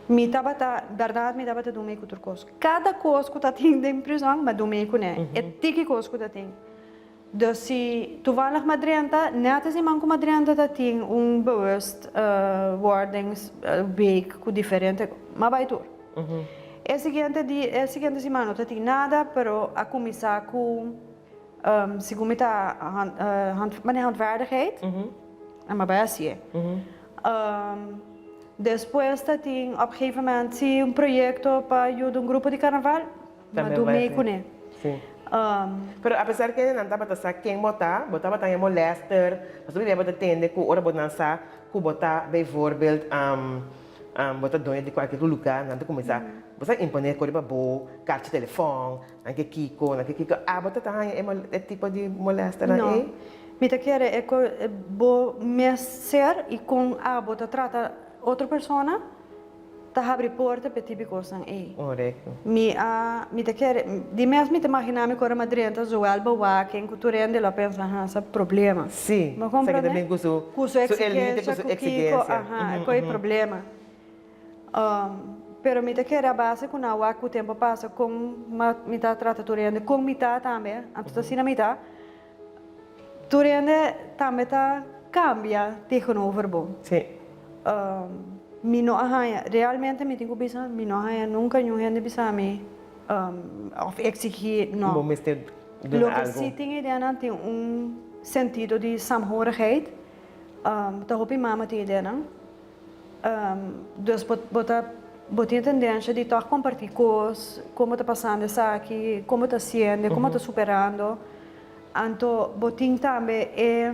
Mi tabata, bèrdat mi tabata dun mei ku tur kos. Kada kos ku ta tin den prizòn, mi a dun mei kuné. E tiki kos ku ta tin. Dus si toevallig m'a drenta, net e siman ku m'a drenta ta tin un bewust wordings week ku diferente, m'a bai tur. E siguiente di, e siguiente siman no ta tin nada, pero a kuminsá ku segun mi ta hand, mane handvaardigheid, en m'a bai hasié. Despues ta tin op gegeven moment si un proyekto pa yuda un grupo di karnaval, Ma Tambe dun bai mei si. kuné. Si. Pero apesar kende nan tabata sa ken bo ta, bo tabata haña molester, pasobra bia bo ta tende ku ora bo nan sa ku bo ta bijvoorbeeld bo ta doño di kualke lugá, nan ta kuminsá bo sa imponé ku riba bo, karchi telefòn, nan ke kiko, nan ke kiko. Abo ta ta haña e e tipo di molesternan No. ei? Mi ta kere e ku bo mes ser i kon abo ta trata otro persona. Ta habri porta p'e tipi kosnan ei. Korekto. Mi a, mi ta kere, di mes mi ta imaginá mi ku ora mi a drenta zowel bewaking ku tur hende lo a pensa ha sa problema. Sí, Bo sa ki ta komprendé? bin ku su, Ku su su elite, ku eksigensia, su ku kiko, eksigensia. aha, e koe problema. Pero mi ta kere a base ku nan wak ku tempu a pasa kon mi ta trata tur hende, kon mi ta tambe, anto ta asina mi ta, tur hende tambe ta kambia tegenover bo. Sí. Mi no a haña, realmente mi tin ku bisa, mi no a haña nunka niun hende bisa mi òf eksigí, no. Bo mester duna Loke algu. si tin ideanan tin un sentido di saamhorigheid, ta hopi mama tin ideanan. Dus bo bo ta bo tin e tendensia di tòg kompartí kos, kon bo ta pasando esaki, kon bo ta hasiendo, kon bo ta superando. Anto bo tin tambe e.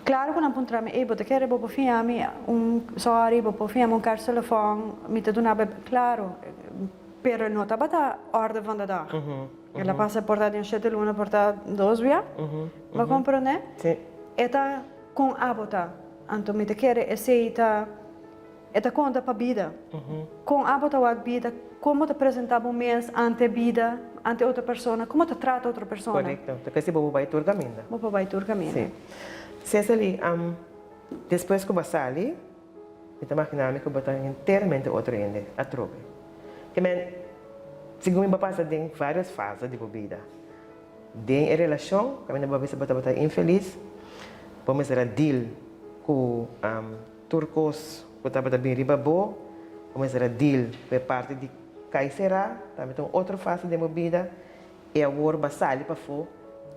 Claro cu nan puntra mi, ey bo ta kere bo por fiña mi un sorry, bo por fiña mi un carchi telefon, mi ta duna bo, claro, pero no tabata orde van de dag. El a pasa por ta den shete luna, por ta dos bia, bo a comprende? E ta con abo ta, anto mi ta kere esey ta. E ta konta pa bida. Kon abo ta wak bida, kon bo ta presentá bo mes ante bida, ante otro persona, kon bo ta trata otro persona. Korekto. Ta kesi bo por bai tur kaminda. Bo por bai tur kaminda. Sí. Cecily, despues ku bo a sali, mi ta maginá mi ku bo ta enteramente otro hende atrobe. Ke men, segun mi bo a pasa den vários fase di bo bida. Den e relashon, kaminda bo a bisa bo tabata infelis, bo mester a deal ku. Tur kos ku tabata bin riba bo, bo mester a deal ku e parti di kai será, tambe ta un otro fase den bo bida, i awor bo a sali pafó,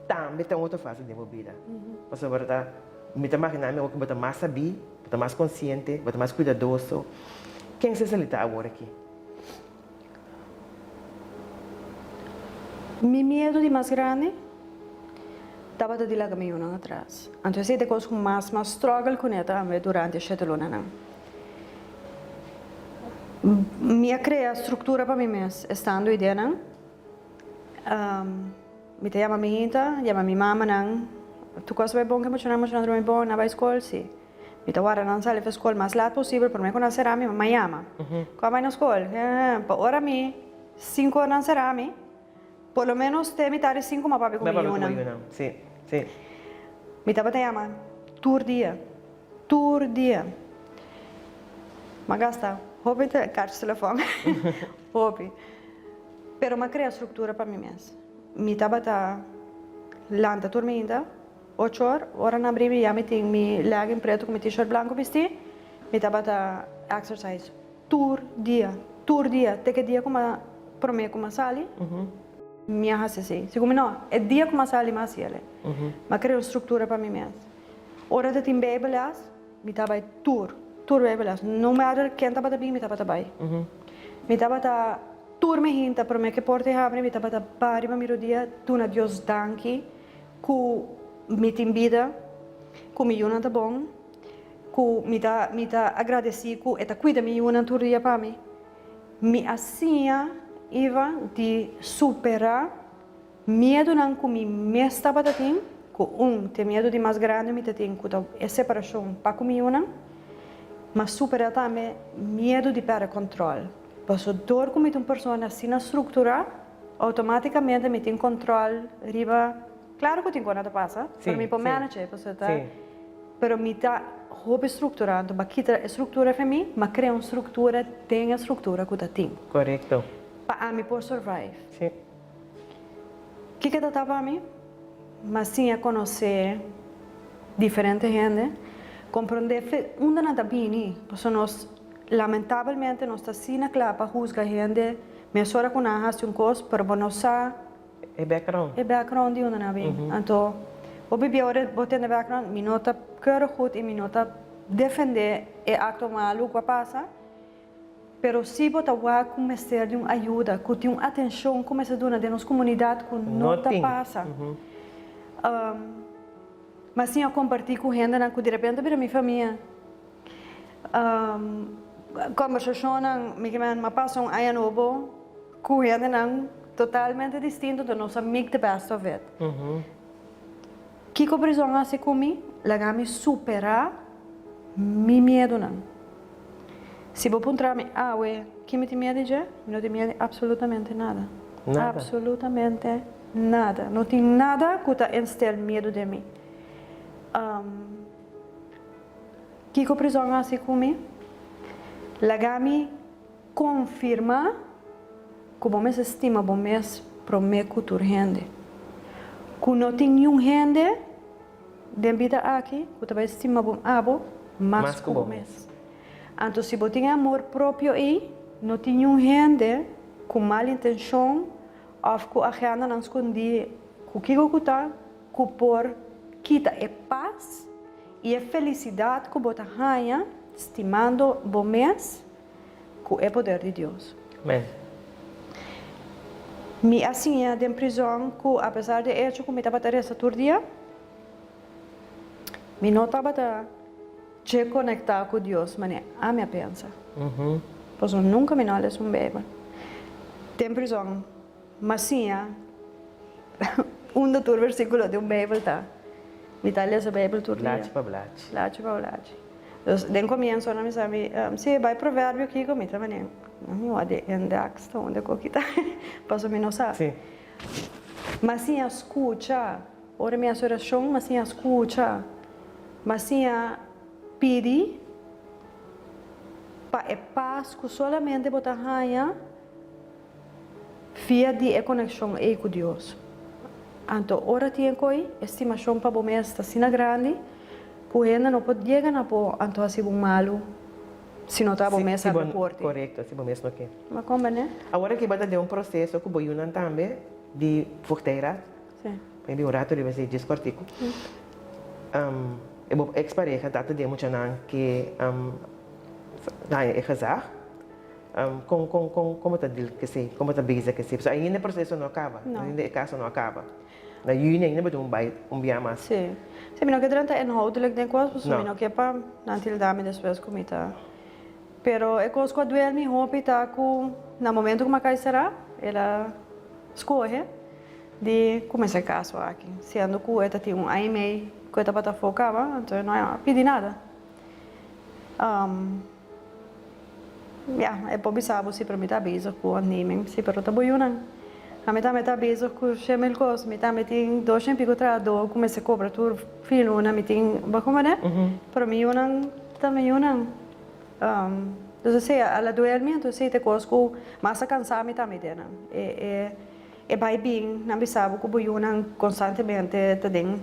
tambe ta un otro fase den bo bida. Pasobra ta, mi ta maginá mi awor ku bo ta mas sabí, bo ta mas konsiente, bo ta mas kuidadoso. Ken Cecily ta awor aki? Mi miedu di mas grandi tabata di laga mi yunan atras. Anto esei ta e kos ku mas mas struggle kuné tambe durante e shete lunanan. Mi a krea struktura pa mi mes estando ideanan. Mi ta yama mi hinta, yama mi mamanan, tur kos bai bon ke muchanan, muchanan drumi bon, nan bai skol? Si. Mi ta warda nan sali for skol mas lat posibel prome ku nan sera mi mama yama. Ku a bai na skol? Pa ora mi sinku ora nan sera mi, por lo menos te mitad di sinku mi a papia ku mi yunan. Mi tabata yama tur dia, tur dia. Mi a gasta hopi karchi telefòn, hopi. Pero mi a krea struktura pa mi mes. Mi tabata lanta tur mainta. Ocho or, ora nan bri mi ya mi tin mi legging preto ku mi t-shirt blanko bisti, mi tabata exercise tur dia, tur dia, te ke dia ku m'a prome ku m'a sali, mi a hasi así. Segun mi no, e dia ku m'a sali m'a hasi el. M'a krea un struktura pa mi mes. Ora ta tin bijbelles, mi ta bai tur, tur bijbelles, no matter ken tabata bin mi tabata bai. Mi tabata tur mi hinta prome ke porta e habri mi tabata para riba mi rodia duna Dios danki. Ku mi tin bida. ku mi yunan ta bon, ku mi ta mi ta agradesí ku e ta kuida mi yunan tur dia pa mi. Mi a siña Iva di superá miedunan ku mi mes tabata tin, ku un te miedu di mas grandi mi ta tin ku ta e separashon pa ku mi yunan, m'a superá tambe miedu di pèrdè kòntròl. Paso dor ku mi ta un persona asina strukturá, outomátikamente mi tin kòntròl riba, klaro ku tin kos nan ta pasa, pero mi por manage e, pasobra ta, pero mi ta hopi strukturá, anto b'a kita e struktura for mi, m'a krea un struktura den e struktura ku ta tin. Korekto. Pa ami por survive. Kiko ta ta pa mi? M'a siña konosé diferente hende, komprondé fe unda nan ta bini, pasobra nos lamentabelmente nos ta asina kla pa husga hende mesora ku nan a hasi un kos, pero bo no sa E background. E background di unda nan a bini. Anto bo bibia ora bo tende background, mi no ta keurig goed i mi no ta defendé e akto malu ku a pasa, Pero si bo ta wak ku mester di un ayuda, ku tin un atenshon ku mester duna den nos komunidat ku no ta pasa. Mas sin a kompartí ku hendenan ku direpente bira mi famia. Kombersashonnan, mi ke men, m'a pasa un aña nobo ku hendenan totalmente distinto, enton nos a make the best of it. Kiko prizòn hasi ku mi? Laga mi superá mi miedunan. Si bo puntra mi awe ki mi tin miedu di dje, mi no tin miedu di absolutamente nada. Nada. Absolutamente nada. No tin nada ku ta instel miedu den mi. Kiko prizòn hasi ku mi? Laga mi Konfirmá ku bo mester stima bo mes promé ku tur hende. Ku no tin niun hende den bida aki ku ta bai stima bo abo mas ku bo mes. Anto si bo tin e amor propio ei, no tin niun hende ku mal intenshon òf ku agendanan skondí ku kiko ku ta ku por kita e pas i e felisidat ku bo ta haña stimando bo mes ku e poder di Dios. Amen. Mi a siña den prizòn ku apesar di e echo ku mi tabata resa tur dia, mi no tabata dje konektá ku Dios manera ami a pensa. Pasobra nunka mi no a lesa un Beibel. Den prizòn mi a siña unda tur versíkulo di un Beibel ta. Mi ta lesa Beibel tur dia. Blachi pa blachi. Blachi pa blachi. Dus den comienzo nan bisa mi, si bai proverbio kiko mi ta mane, mi wak di index ta unda ku kita, paso mi no sa. Si. Ma siña skucha, ora mi hasi orashon ma siña skucha, ma siña pidi pa e pas ku solamente bo ta haña Via di e konekshon ei ku Dios. Anto ora tin e koi, e stimashon pa bo mes ta asina grandi ku hende no por yega na bo anto hasi bo malu si no ta bo mes a reporte. Korekto, si bo mes no ke. Bo a komprende? Awor aki bo ta den un proseso ku bo yunan tambe di voogdijraad. Si. Maybe un rato riba esei djis kòrtiku. E bo eks pareha ta den muchanan ke haña e gezag. Kon kon kon kon bo ta deal ku esei? Kon bo ta bezig ku esei? Pasobra ainda e proseso no a kaba. No. Ainda e kaso no a kaba. Na yüni ainda bo tin un bai un bia mas. Sí. Sí, mi no ke drenta inhoudelijk den kos, pasobra No. mi no ke pa nan tilda mi despues ku mi ta. Pero e kos ku a duel mi hopi ta ku na momento ku mi a kai será, el a skohe di kuminsá e kaso aki. Siendo ku e ta tin un aña i mei ku e tabata afó kaba, anto e no a pidi nada. Ya, e por bisa bo si, pero mi ta bezig ku onderneming. Si, pero ta bo yunan. Ami tambe ta bezig ku shemil kos. Mi tambe tin dos shen piko trahadó ku mester kobra tur fin luna. Mi tin, bo komprende? Pero mi yunan ta mi yunan. Dus esei a la duel mi, entonces esei ta e kos ku mas a kansa mi tambe den nan. E e. E bai bin nan bisa bo ku bo yunan konstantemente ta den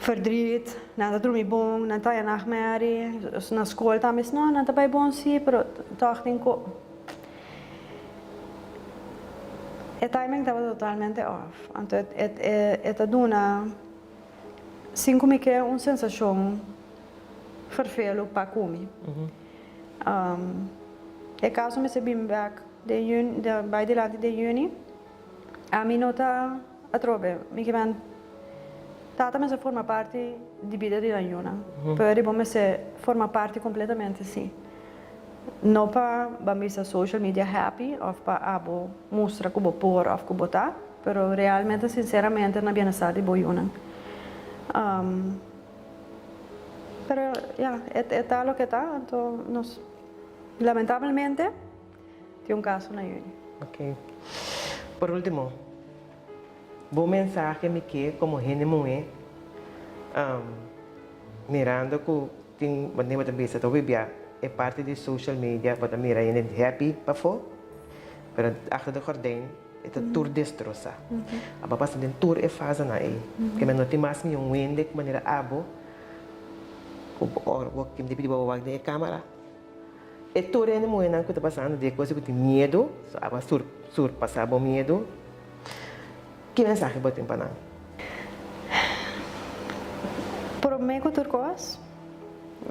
verdriet, nan ta drumi bon, nan ta haña nachtmerrie, na skol tambe no, nan ta bai bon si, pero tòg tin ku e timing tabata totalmente off. Anto e ta duna sin ku mi ke un sensashon ferfelu pa ku mi. E kaso mester bin bèk. Den juni, den bai dilanti den juni, ami no ta atrobe, mi ke men Tata mester forma parti di bida di nan yunan, pero bo mester forma parti completamente si. No pa ban bisa social media happy of pa abo mustra cu bo por of cu bo ta, pero realmente sinceramente na bienestar di bo yunan. Pero ya, e ta loke ta, anto nos lamentablemente tin un caso na juni. Ok. Por ultimo, bo mensahe mi ke como hende muhe mirando cu tin manera bo ta bisa ta hopi bia e parti di social media bo ta mira hende happy pafo pero achter de gordijn e ta tur destrosa. Abo a pasa den tur e fasenan ei ke mi no tin mas mi un hende ku manera abo ku ora bo tin di pidi bo wak den e camera e tur hende muhenan ku ta pasando di e kos ku tin miedu so abo a surpasa bo miedu. Ki mensahe bo tin pa nan? Promé ku tur kos,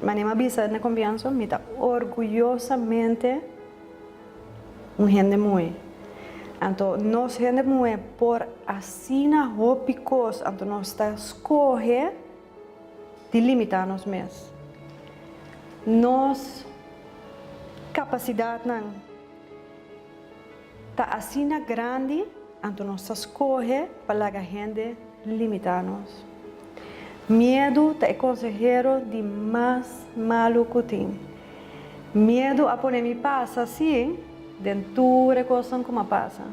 manera mi a bisa na komienso, mi ta orguyosamente un hende muhé. Anto nos hende muhé por asina hopi kos, anto nos ta skohe di limitá nos mes. Nos kapasidatnan. Ta asina grandi, anto nos ta skohe pa laga hende limitá nos. Miedu ta e konsehero di mas malu ku tin. Miedu a pone mi pasa, sí, den tur e kosnan ku m'a pasa.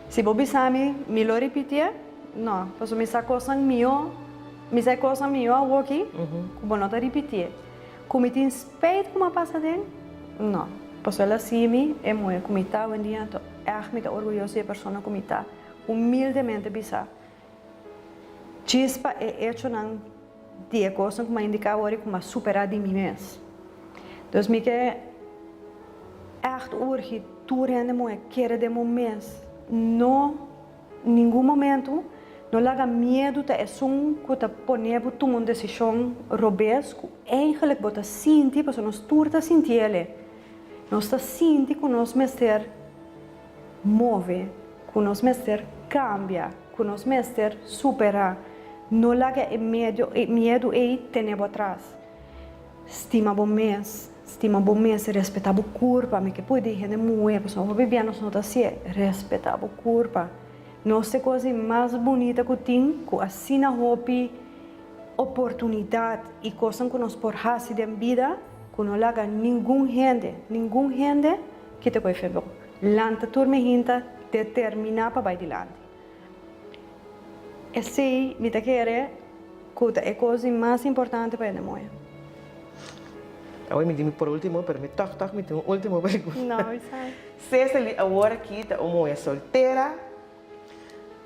Si bo bisa mi, mi lo ripitié? No, pasobra mi sa kosnan mihó, mi sa e kosnan mihó awoki ku bo no ta ripitié. Ku mi tin spijt ku m'a pasa den? No. Pasobra el a si mi e muhé ku mi ta awendia, anto ègt mi ta orguyoso di e persona ku mi ta. Humildemente bisa, djis pa e echonan di e kosnan ku m'a indiká awor i ku m'a superá di mi mes. Dus mi ke ègt urgi tur hende muhé kere den bo mes. No. Ningun momentu no laga miedu ta esun ku ta pone bo tuma un desishon robes ku eigenlik bo ta sinti, pasobra nos tur ta sinti el'e. Nos ta sinti ku nos mester move, ku nos mester kambia, ku nos mester superá. No laga e miedu ei tene bo atras. Stima bo mes, stima bo mes, respetá bo kurpa, mi ke pudi di hende muhé, pasobra hopi bia nos no ta hasié, respetá bo kurpa. Nos ta e kos di mas bunita ku tin, ku asina hopi oportunidat i kosnan ku nos por hasi den bida, ku no laga ningun hende, ningun hende kita ku e fe bo. Lanta tur mi hinta determiná pa bai dilanti. Esei mi ta kere ku ta e kos di mas importante pa hende moe. Awor mi di mi por ultimo, pero mi tòg tòg mi tin un ultimo pregunta. No, bisa. Cecily awor aki ta un muhé soltera,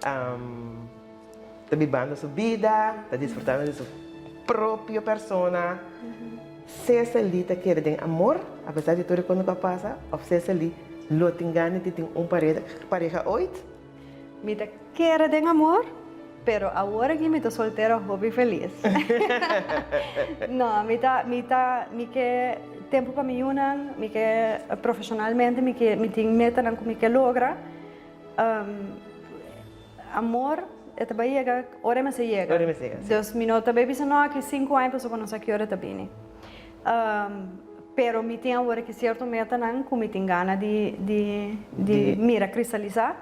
ta bibando su bida, ta disfrutando di su propio persona. Cecily ta kere den amor apesar di tur e kos ku a pasa òf Cecily lo tin gana di tin un pareha oit? Mi ta kere den amor, pero awor aki mi ta soltero hopi felis. No, mi ta, mi ta, mi ke tempu pa mi yunan, mi ke profesionalmente, mi ke, mi tin metanan ku mi ke logra. Amor e ta bai yega ora e mester yega. Ora e mester yega, si. Dus mi no ta bai bisa no aki sinku aña pasobra no sa ki ora e ta bini. Pero mi tin awor aki cierto metanan cu mi tin gana di di di mira cristalisa.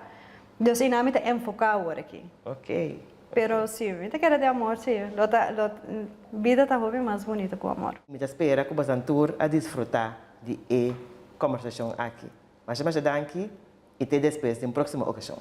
Dus einan mi ta enfoca awor aki. Ok. Pero si, mi ta kere den amor si. Lo ta lo bida ta hopi mas bunito cu amor. Mi ta spera cu bosan tur a disfruta di e combersacion aki. Masha masha danki y te despues den un proximo ocasion.